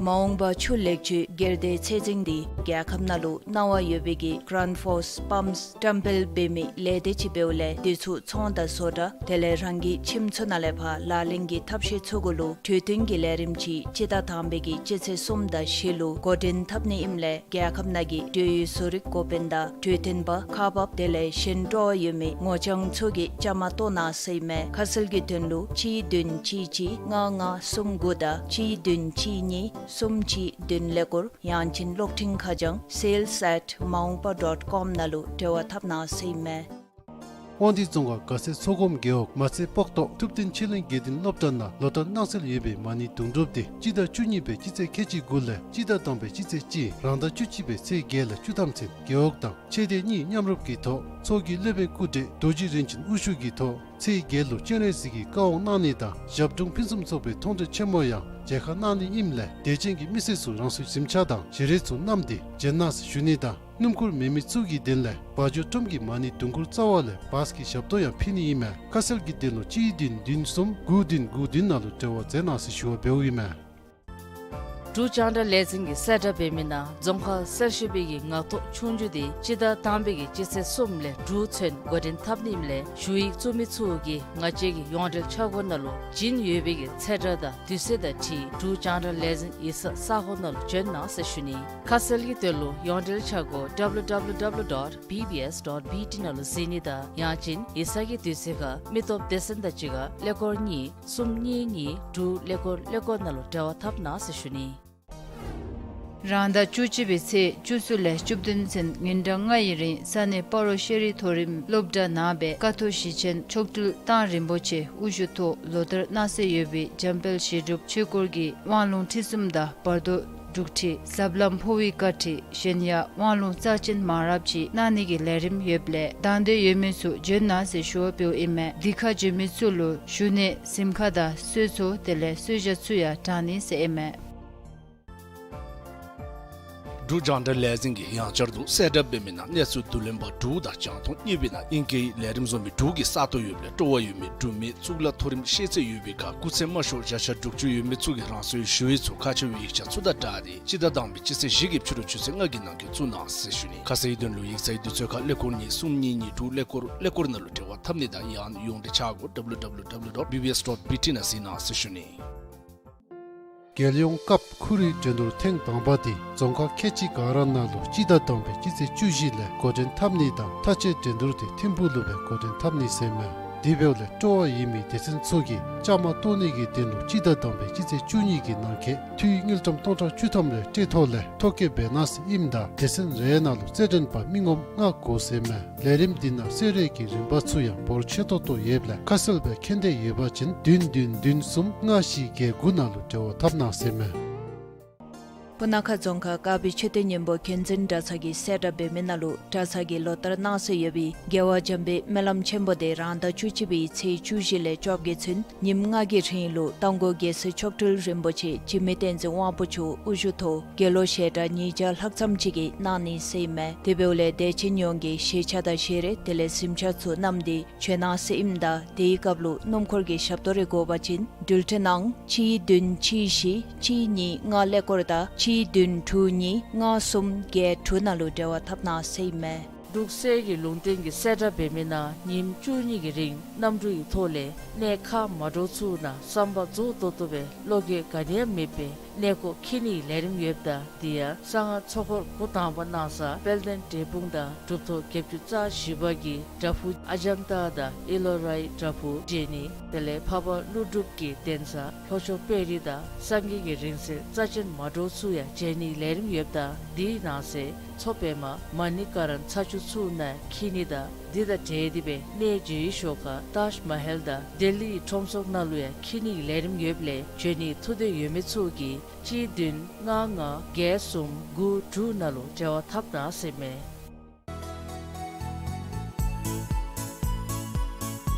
མ་འོངས་པ་ཆུ་ལེགས་བཅོས་སྒེར་སྡེའི་ཚད་འཛིན་འདི་རྒྱལ་ཁབ་ནང་ལུ་གནང་བ་ཡོད་པའི་གི་གྲཱན་ཕོརསི་པམཔསི་བཀྲམ་སྤེལ་འབད་མི་ལས་སྡེ་ཅིག་འབདཝ་ལས་དེ་ཚུ་ཚོང་དང་བཟོ་གྲྭ་དེ་ལས་རང་གི་ཁྱིམ་ཚུ་ནང་ལས་ཕར་ལག་ལེན་གྱི་ཐབས་ཤེས་ཚུ་གུ་ལུ་གྲོས་བསྟུན་གྱི་ལས་རིམ་ཅིག་སྤྱི་ཟླ་དང་པའི་གི་སྤྱི་ཚེས་གསུམ་དང་བཞི་ལུ་འགོ་འདྲེན་འཐབ་ནི་ཨིནམ་ལས་རྒྱལ་ཁབ་ནང་གི་འབྲེལ་ཡོད་བཟོ་རིག་འགོ་དཔོན་དང་གྲོས་སྟོན་པ་ཁག་འབགཔ་དེ་ལས་གཞན་སྤྲོ་བ་ཡོད་མི་ངོ་རྐྱང་ཚུ་གིས་བཅའ་མར་གཏོགས་གནང་ཟེར་ཨིན་མས། ཁ་གསལ་གྱི་དོན་ལུ་གཅིག་བདུན་གཅིག་གཅིག་ལྔ་ལྔ་གསུམ་དགུ་དང་གཅིག་བདུན་གཅིག་གཉིས་གསུམ་གཅིག་བདུན་ཀླད་ཀོར་ཡང་ཅིན་གློག་འཕྲིན་ཁ་བྱང་sales at maungpa dot com ནང་ལུ་འབྲེལ་བ་འཐབ་གནང་ཟེར་ཨིན་མས། དབང་འདུས་རྫོང་ཁག་དགའ་སེ་མཚོ་སྒོམ་རྒེད་འོག་མ་ཚེ་སྤོག་ཐོག་ཐུབ་བསྟན་ཆོས་གླིང་དགེ་ལྡན་སློབ་གྲྭ་ནང་ལོ་ལྟར་གནང་སྲོལ་ཡོད་པའི་མ་ཎི་དུང་སྒྲུབ་འདི་སྤྱི་ཟླ་བཅུ་གཉིས་པའི་སྤྱི་ཚེས་ཁལ་གཅིག་དགུ་ལས་སྤྱི་ཟླ་དང་པའི་སྤྱི་ཚེས་གཅིག་རང་ཟླ་བཅུ་གཅིག་པའི་ཚེས་བརྒྱད་ལས་བཅུ་ཐམ་ཚུན་རྒེད་འོག་དང་ཆོས་སྡེ་གཉིས་མཉམ་རུབ་ཀྱི་ཐོག་ཚོགས་ཀྱི་སློབ་དཔོན་སྐུ་བགྲེས་རྡོ་རྗེ་རིན་ཆེན་དབུ་བཞུགས་ཀྱི་ཐོག་ཚེས་བརྒྱད་ལུ་སྤྱན་རས་གཟིགས་ཀྱི་བཀའ་དབང་གནང་ནི་དང་ཞབས་དྲུང་ཕུན་སུམ་ཚོགས་པའི་མཐོང་གྲོལ་ཆེན་མོ་ཡང་མཇལ་ཁ་གནང་ནི་ཨིནམ་ལས་དད་ཅན་གྱི་མི་སེར་ཚུ་རང་སོའི་གཟིམ་ཆས་དང་བཞེས་རས་ཚུ་བསྣམས་ཏེ་བྱོན་གནང་ཟེར་ཞུ་ནི་དང་སྣུམ་འཁོར་མེད་མི་ཚུ་གི་དོན་ལས་བ་འཇོ་ཀྲོམ་གྱི་མ་ཎི་དུང་འཁོར་རྩ་བ་ལས་བཱས་ཀྱི་ཞབས་ཏོག་ཡང་ཕུལ་ནི་ཨིན་མས། ཁ་གསལ་གྱི་དོན་ལུ་གཅིག་བདུན་བདུན་གསུམ་དགུ་བདུན་དགུ་བདུན་ནང་ལུ་འབྲེལ་བ་མཛད་གནང་ཟེར་ཞུ་བ་འབདཝ་ཨིན་མས། འབྲུག་རྒྱང་བསྒྲགས་ལས་འཛིན་གྱིས་གསལ་བསྒྲགས་འབད་མི་ནང་རྫོང་ཁག་གསར་ཞུགས་པའི་གི་ངག་ཐོག་ཆོས་རྒྱུགས་འདི་སྤྱི་ཟླ་དང་པའི་གི་སྤྱི་ཚེས་གསུམ་ལས་དྲུག་ཚུན་འགོ་འདྲེན་འཐབ་ནི་ཨིནམ་ལས་ཞུ་ཡིག་བཙུགས་མི་ཚུ་གིས་ང་བཅས་ཀྱི་ཡོངས་འབྲེལ་འཆར་སྒོ་ནང་ལུ་བྱིན་ཡོད་པའི་གི་ཚེས་གྲངས་དང་དུས་ཚོད་དང་འཁྲིལ་འབྲུག་རྒྱང་བསྒྲགས་ལས་འཛིན་ཡིག་ཚང་ས་གོ་ནང་ལུ་བྱོན་གནང་ཟེར་ཞུ་ནི། ཁ་གསལ་གྱི་དོན་ལུ་ཡོངས་འབྲེལ་འཆར་སྒོ་W W W dot B B S dot B T ནང་ལུ་གཟིགས་ནི་དང་ཡང་ཅིན་ཡིག་ཚང་གི་དུས་ཚོད་ཁར་མི་སྟོབས་སྡེ་ཚན་དང་གཅིག་ཁར་ཀླད་ཀོར་གཉིས་གསུམ་གཉིས་གཉིས་དྲུག་ཀླད་ཀོར་ཀླད་ཀོར་ནང་ལུ་འབྲེལ་བ་འཐབ་གནང་ཟེར་ཞུ་ནི། རང་ཟླ་བཅུ་གཅིག་པའི་ཚེས་བཅུ་གསུམ་ལས་བཅུ་བདུན་ཚུན་ཉིན་གྲངས་ལྔ་ཡི་རིང་ས་གནས་སྤ་རོ་ཤེས་རིག་མཐོ་རིམ་སློབ་གྲྭ་ནང་སྦེ་ཀཿཐོག་ཞི་ཆེན་མཆོག་སྤྲུལ་གདང་རིན་པོ་ཆེ་དབུ་བཞུགས་ཐོག་ལོ་ལྟར་གནང་སྲོལ་ཡོད་པའི་འཇམ་དཔལ་ཞི་སྒྲུབ་ཆོས་སྐོར་གྱི་དབང་ལུང་ཁྲིད་གསུམ་དང་བར་དོ་ འབྲུག་ཁྲི་ཟབ་ལམ་འཕོ་བའི་བཀའ་ཁྲིད་གཞན་ཡང་དབང་ལུང་རྩ་ཅན་མང་རབས་ཅིག་གནང་ནི་གི་ལས་རིམ་ཡོདཔ་ལས་དང་འདོད་ཡོད་མི་ཚུ་བྱོན་གནང་ཟེར་ཞུ་བ་འབདཝ་ཨིན་མས། འདི་ཁར་བྱོན་མི་ཚུ་ལུ་བཞུགས་གནས་གཟིམ་ཁང་དང་གསོལ་ཚོགས་དེ་ལས་གསོལ་ཇ་ཚུ་ཡང་དྲང་ནི་ཟེར་ཨིན་མས། འབྲུག་རྒྱང་བསྒྲགས་ལས་འཛིན་གྱིས་ཡང་བསྐྱར་དུ་གསལ་བསྒྲགས་འབད་མི་ནང་གནས་ཚུལ་བསྡུ་ལེན་པ་དྲུག་དང་རྒྱང་མཐོང་གཉིས་པའི་ནང་ཨིང་སྐད་ལས་རིམ་བཟོ་མི་དྲུག་གིས་ས་སྟོང་ཡོདཔ་ལས་སྤྲོ་བ་ཡོད་མི་འབྲུག་མི་གཙུག་ལག་མཐོ་རིམ་ཤེས་ཚད་ཡོད་པའི་ཁར་སྐུ་ཚེ་མ་ཤོར་བརྒྱ་ཆ་དྲུག་ཅུ་ཡོད་མི་ཚུ་གིས་རང་སོའི་ཞུ་ཡིག་ཚུ་ཁག་ཆེ་བའི་ཡིག་ཆ་ཚུ་དང་སྦྲགས་ཏེ་སྤྱི་ཟླ་དང་པའི་སྤྱི་ཚེས་བཞི་གི་ཕྱི་རུ་ཆུ་ཚོད་ལྔ་གི་ནང་འཁོད་བཙུགས་གནང་ཟེར་ཞུ་ནི། ཁ་གསལ་ཡིག་དོན་ལུ་ཡིག་ཚང་གི་དུས་ཚོད་ཁར་ཀླད་ཀོར་གཉིས་གསུམ་གཉིས་གཉིས་དྲུག་ཀླད་ཀོར་ཀླད་ཀོར་ནང་ལུ་འབྲེལ་བ་འཐབ་ནི་དང་ཡང་ཡོངས་འབྲེལ་ཆ་སྒོ་www dot bbs dot bt ནང་གཟིགས་གནང་ཟེར་ཞུ་ནི། རྒྱལ་ཡོངས་ཀབ་ཁུ་རི་འགྲན་བསྡུར་ཐེངས་དང་པ་དེ་རྫོང་ཁག་ཁལ་གཅིག་ག་ར་ནང་ལུ་སྤྱི་ཟླ་དང་པའི་སྤྱི་ཚེས་བཅུ་བཞི་ལས་འགོ་འདྲེན་འཐབ་ནི་དང་མཐའ་དཔྱད་འགྲན་བསྡུར་དེ་ཐིམ་ཕུག་ལུ་སྦེ་འགོ་འདྲེན་འཐབ་ནི་ཟེར་མས། དེ་འབདཝ་ལས་སྤྲོ་བ་ཡོད་མི་སྡེ་ཚན་ཚུ་གིས་བཅའ་མར་གཏོགས་ནི་གི་དོན་ལུ་སྤྱི་ཟླ་དང་པའི་སྤྱི་ཚེས་བཅུ་གཉིས་ཀྱི་ནང་འཁོད་འཐུས་དངུལ་ཀྲམ་སྟོང་ཕྲག་བཅུ་ཐམ་རེ་སྤྲོད་ཐོག་ལས་ཐོ་བཀོད་འབད་གནང་ཟེར་ཨིནམ་ད་སྡེ་ཚན་རེ་ནང་ལུ་རྩེད་འགྲན་པ་མི་ངོམ་ལྔ་དགོ་ཟེར་མས། ལས་རིམ་འདི་ནང་གསོལ་རས་ཀྱི་རིན་པ་ཚུ་ཡང་འབོར་ཆེ་ཏོག་ཏོ་ཡོདཔ་ལས་ཁ་གསལ་སྦེ་མཁྱེན་འདོད་ཡོད་པ་ཅིན་བདུན་བདུན་བདུན་གསུམ་ལྔ་བཞི་བརྒྱད་དགུ་ནང་ལུ་འབྲེལ་བ་འཐབ་གནང་ཟེར་མས། སྤུ་ན་ཁ་རྫོང་ཁག་དཀར་སྦིས་མཆོད་རྟེན་སྙིང་པོ་མཁྱེན་བརྩེ་གྲྭ་ཚང་གིས་གསལ་བསྒྲགས་འབད་མི་ནང་ལུ་གྲྭ་ཚང་གིས་ལོ་ལྟར་གནང་སྲོལ་ཡོད་པའི་རྒྱལ་བ་འཇམ་དཔལ་སྨོན་ལམ་ཆེན་པོ་དེ་རང་ཟླ་བཅུ་གཅིག་པའི་ཚེས་བཅུ་བཞི་ལས་བཅོ་བརྒྱད་ཚུན་ཉིནམ་ལྔ་གི་རིང་ལུ་རྟ་མགོ་རྒྱལ་སྲས་མཆོག་སྤྲུལ་རིན་པོ་ཆེ་འཇིགས་མེད་བསྟན་འཛིན་དབང་པོ་མཆོག་དབུ་བཞུགས་ཐོག་དགེ་སློང་ཞལ་གྲངས་ཉིས་བརྒྱ་ལྷག་ཙམ་ཅིག་གིས་གནང་ནི་ཟེར་ཨིན་མས། དེ་འབདཝ་ལས་དད་ཅན་ཡོངས་ཀྱིས་ཞལ་ཆས་དང་ཞལ་རས་དེ་ལས་གཟིམ་ཆས་ཚུ་བསྣམས་ཏེ་བྱོན་གནང་ཟེར་ཨིནམ་ད་དེའི་སྐབས་ལུ་སྣུམ་འཁོར་གྱི་ཞབས་ཏོག་རེ་དགོ་པ་ཅིན་འགྲུལ་འཕྲིན་ནང་གཅིག་བདུན་གཅིག་བཞི་གཅིག་གཉིས་ལྔ་ཀླད་ཀོར་དང་གཅིག་བདུན་དྲུག་གཉིས་ལྔ་གསུམ་བརྒྱད་དྲུག་ནང་ལུ་འབྲེལ་བ་འཐབ་གནང་ཟེར་ཨིན་མས། འབྲུག་གསེར་གྱི་ལུང་བསྟན་གྱིས་གསལ་བསྒྲགས་འབད་མི་ནང་ཉིནམ་བཅུ་གཉིས་ཀྱི་རིང་གནམ་གྲུ་གི་ཐོག་ལས་གནས་ཁག་མ་འདྲཝ་ཚུ་ནང་བསམ་པ་རྫོགས་ཏོག་ཏོ་སྦེ་བློ་འགྱོད་ག་ནི་ཡང་མེད་པར་གནས་སྐོར་འཁྱིད་ནིའི་ལས་རིམ་ཡོདཔ་ད་དེ་ཡང་གསང་སྔགས་ཚོགས་འཁོར་འགོ་དང་པ་གནང་ས་དཔལ་ལྡན་འབྲས་སྤུངས་དང་གྲུབ་ཐོབ་བརྒྱད་ཅུ་རྩ་བཞི་པ་གི་བྲག་ཕུག་ཨ་ཛམ་ཏ་དང་ཨེ་ལོ་རའི་བྲག་ཕུག་མཇལ་ནི་དེ་ལས་འཕགས་པ་ཀླུ་སྒྲུབ་ཀྱི་གདན་ས་ལྷོ་ཕྱོགས་དཔལ་རི་དང་སངས་རྒྱས་ཀྱི་རིང་བསྲེལ་རྩ་ཅན་མ་འདྲཝ་ཚུ་ཡང་མཇལ་ནིའི་ལས་རིམ་ཡོདཔ་ད་དེའི་ནང་གསེས་མཚོ་པདྨ་མ་ཎི་ཀ་ར་ན་ཚ་ཆུ་ཚུ་ནང་འཁྱིད་ནི་དང་དེ་དང་འབྲེལ་ཏེ་སྦེ་གནས་མཇལ་བའི་ཞོར་ཁར་ཏཱཇ་མ་ཧལ་དང་ལྡི་ལི་ཁྲོམ་ཚོགས་ནང་ལུ་ཡང་འཁྱིད་ནིའི་ལས་རིམ་ཡོདཔ་ལས་བྱོན་ནིའི་ཐུགས་འདོད་ཡོད་མི་ཚུ་གིས་གཅིག་བདུན་ལྔ་ལྔ་བརྒྱད་གསུམ་དགུ་དྲུག་ནང་ལུ་འབྲེལ་བ་འཐབ་གནང་ཟེར་མས།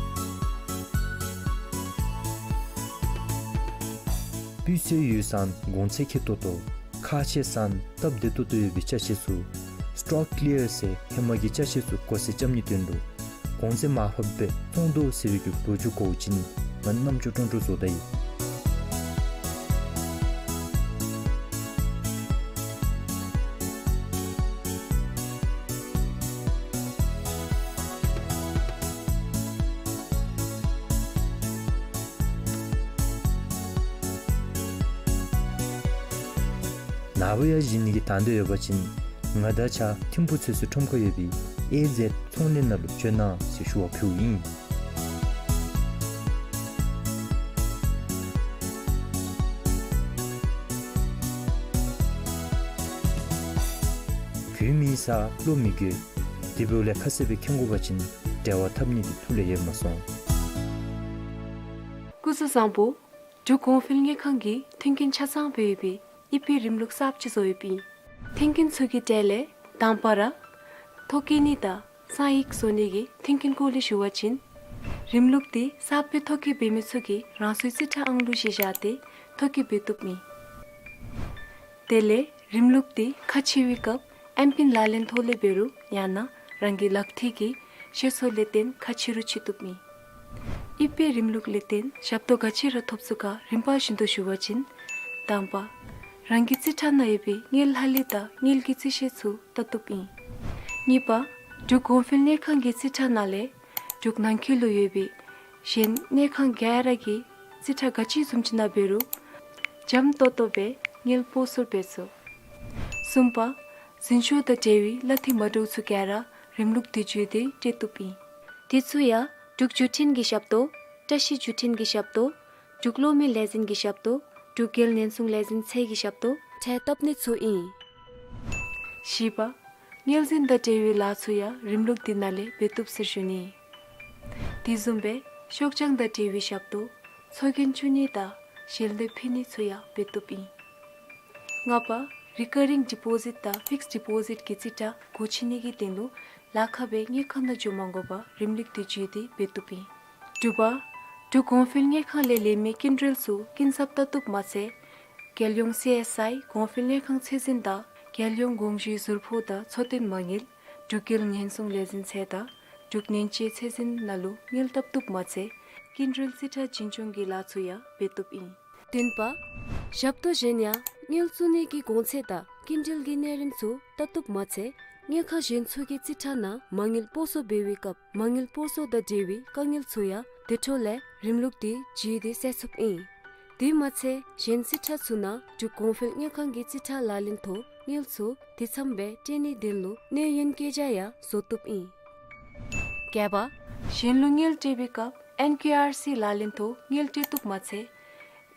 སྤུས་ཚད་ཡོད་ས་གོང་ཚད་ཁེ་ཏོག་ཏོ་ཁག་ཆེ་ས་སྟབས་བདེ་ཏོག་ཏོ་ཡོད་པའི་ཅ་ཆས་ཚུ་སི་ཊོག་ཀི་ལི་ཡར་ཟེར་ཧེ་མ་གི་ཅ་ཆས་ཚུ་གོ་སེ་རྐྱབ་ནིའི་དོན་ལུ་གོང་ཚད་མར་ཕབ་སྦེ་བཙོང་དོ་ཟེར་བའི་གི་ལོ་རྒྱུས་གོ་བ་ཅིན་ང་རྣམ་ཅོ་ཀྲོང་ཀྲོ་བཟོ་ད་ཡི། ནཱ་བུ་ཡར་བཞེངས་ནི་གི་དང་འདོད་ཡོད་པ་ཅིན་ང་དང་གཅིག་ཁར་ཐིམ་ཕུག་ཚོད་བསྲེ་ཁྲོམ་ཁར་ཡོད་པའི་ཨེ་ཛེཌ་ཚོང་ལས་ནང་ལུ་བྱོན་གནང་ཟེར་ཞུ་བ་ཕུལཝ་ཨིན། གྱོད་མེད་སར་བློ་མི་འགྱོད། དེ་འབདཝ་ལས་ཁ་གསལ་སྦེ་མཁྱེན་དགོ་པ་ཅིན་འབྲེལ་བ་འཐབ་ནི་དེ་ཐུགས་ལས་ཡལ་མ་སོང་། སྐུ་གཟུགས་བཟང་པོ། འབྲུག་གོང་འཕེལ་དངུལ་ཁང་གིས་མཐུན་རྐྱེན་ཆ་ཚང་སྦེ་ཡོད་པའི་ཨི་པེ་རིམ་ལུགས་གསརཔ་ཅིག་བཟོ་ཡོདཔ་ཨིན། མཐུན་རྐྱེན་ཚུ་གི་གྲས་ལས་དང་པ་ར་ཐོ་བཀོད་ནི་དང་གསང་ཡིག་བཟོ་ནི་གི་མཐུན་རྐྱེན་སྐོར་ལས་ཞུ་བ་ཅིན་རིམ་ལུགས་དེ་གསརཔ་སྦེ་ཐོ་བཀོད་འབད་མི་ཚུ་གིས་རང་སོའི་རྩིས་ཁྲ་ཨང་གླུ་གཞི་བཞག་སྟེ་ཐོ་བཀོད་འབད་བཏུབ་ཨིན། དེ་ལས་རིམ་ལུགས་དེ་ཁ་ཕྱེ་བའི་སྐབས་ཨེམ་པིན་ལག་ལེན་ཐོག་ལས་འབད་རུང་ཡང་ན་རང་གི་ལག་ཐིལ་གྱི་ཤེལ་སོ་ལས་བརྟེན་ཁ་ཕྱེ་རུང་ཕྱེ་བཏུབ་ཨིན། ཨི་པེ་རིམ་ལུགས་ལས་བརྟེན་ཞབས་ཏོག་ག་ཅི་ར་ཐོབ་ཚུགས་ག་རིམ་པ་བཞིན་དུ་ཞུ་བ་ཅིན་དང་པ་རང་གི་རྩིས་ཁྲ་ནང་ཡོད་པའི་དངུལ་ལྷག་ལུས་དང་དངུལ་གྱི་རྩིས་ཞལ་ཚུ་བལྟ་བཏུབ་ཨིན། གཉིས་པ་འབྲུག་གོང་འཕེལ་དངུལ་ཁང་གི་རྩིས་ཁྲ་ནང་ལས་འབྲུག་ནང་འཁོད་ལུ་ཡོད་པའི་གཞན་དངུལ་ཁང་ག་ར་གི་རྩིས་ཁྲ་ག་ཅི་བཟུམ་ཅིག་ནང་འབད་རུང་འཇམ་ཏོག་ཏོ་སྦེ་དངུལ་སྤོ་སོར་འབད་ཚུགས། གསུམ་པ་འཛིན་སྐྱོང་དང་འབྲེལ་བའི་གླ་འཐུས་མ་འདྲཝ་ཚུ་ག་ར་རིམ་ལུགས་དེ་བརྒྱུད་དེ་སྤྲོད་བཏུབ་ཨིན། དེ་ཚུ་ཡང་འབྲུག་བརྒྱུད་འཕྲིན་གྱི་ཞབས་ཏོག་བཀྲ་ཤིས་བརྒྱུད་འཕྲིན་གྱི་ཞབས་ཏོག་འབྲུག་གློག་མེ་ལས་འཛིན་གྱི་ཞབས་ཏོག་འབྲུག་རྒྱལ་ཉེན་སྲུང་ལས་འཛིན་ཚད་ཀྱི་ཞབས་ཏོག་འཕྲལ་བཏབ་ནི་ཚུ་ཨིན། བཞི་པ་དངུལ་འཛིན་དང་འབྲེལ་བའི་ལཱ་ཚུ་ཡང་རིམ་ལུགས་དེ་ནང་ལས་འབད་བཏུབ་ཟེར་ཞུ་ནི། དེ་བཟུམ་སྦེ་ཤོག་བྱང་དང་འབྲེལ་བའི་ཞབས་ཏོག་ཚོགས་རྒྱན་བཙུགས་ནི་དང་ཞལ་འདེབས་ཕུལ་ནི་ཚུ་ཡང་འབད་བཏུབ་ཨིན། ལྔ་པ། རི་ཀ་རིང་ཌི་པོ་ཟིཊ་དང་ཕིགསཌ་ཌི་པོ་ཟིཊ་གི་རྩིས་ཁྲ་སྒོ་ཕྱེ་ནི་གི་དོན་ལུ་ལཱ་ཁག་སྦེ་དངུལ་ཁང་ནང་འགྱོ་མ་དགོ་པར་རིམ་ལུགས་དེ་བརྒྱུད་དེ་འབད་བཏུབ་ཨིན། དྲུག་པ། འབྲུག་གོང་འཕེལ་དངུལ་ཁང་ལས་ལེན་མི་སྐྱིན་འགྲུལ་ཚུ་སྐྱིན་ཚབ་བལྟ་བཏུབ་མ་ཚད་རྒྱལ་ཡོངས་སི་ཨེསི་ཨའི་གོང་འཕེལ་དངུལ་ཁང་ཚད་འཛིན་དང་རྒྱལ་ཡོངས་དགོངས་ཞུའི་ཟུར་ཕོགས་དང་འཚོ་རྟེན་མ་དངུལ་འབྲུག་རྒྱལ་ཉེན་སྲུང་ལས་འཛིན་ཚད་དང་འབྲུག་ནན་ཅེ་ཚད་འཛིན་ནང་ལུ་དངུལ་བལྟ་བཏུབ་མ་ཚད་སྐྱིན་འགྲུལ་རྩིས་ཁྲ་བྱིན་སྐྱོང་གི་ལཱ་ཚུ་ཡང་འབད་བཏུབ་ཨིན། བདུན་པ། ཞབས་ཏོག་གཞན་ཡང་དངུལ་བཙུགས་ནི་གི་གོང་ཚད་དང་སྐྱིན་འགྲུལ་གྱི་གནས་རིམ་ཚུ་བལྟ་བཏུབ་མ་ཚད་དངུལ་ཁང་གཞན་ཚུ་གི་རྩིས་ཁྲ་ནང་མ་དངུལ་སྤོ་སོར་འབད་བའི་སྐབས་མ་དངུལ་སྤོ་སོར་དང་འབྲེལ་བའི་དཀའ་ངལ་ཚུ་ཡང་དེ་འཕྲོ་ལས་རིམ་ལུགས་དེ་བརྒྱུད་དེ་སེལ་ཚུགསཔ་ཨིན། དེ་མ་ཚད་གཞན་རྩིས་ཁྲ་ཚུ་ནང་འབྲུག་གོང་འཕེལ་དངུལ་ཁང་གི་རྩིས་ཁྲ་ལག་ལེན་ཐོག་དངུལ་ཚུ་དེ་ཙམ་སྦེ་སྤྲོད་ནིའི་དོན་ལུ་གནས་ཡུན་བསྐྱལ་བྱ་ཡང་བཟོ་བཏུབ་ཨིན། བརྒྱད་པ། གཞན་ལུ་དངུལ་སྤྲོད་པའི་སྐབས་ཨེན་ཀེ་ཨར་སི་ལག་ལེན་ཐོག་དངུལ་སྤྲོད་བཏུབ་མ་ཚད་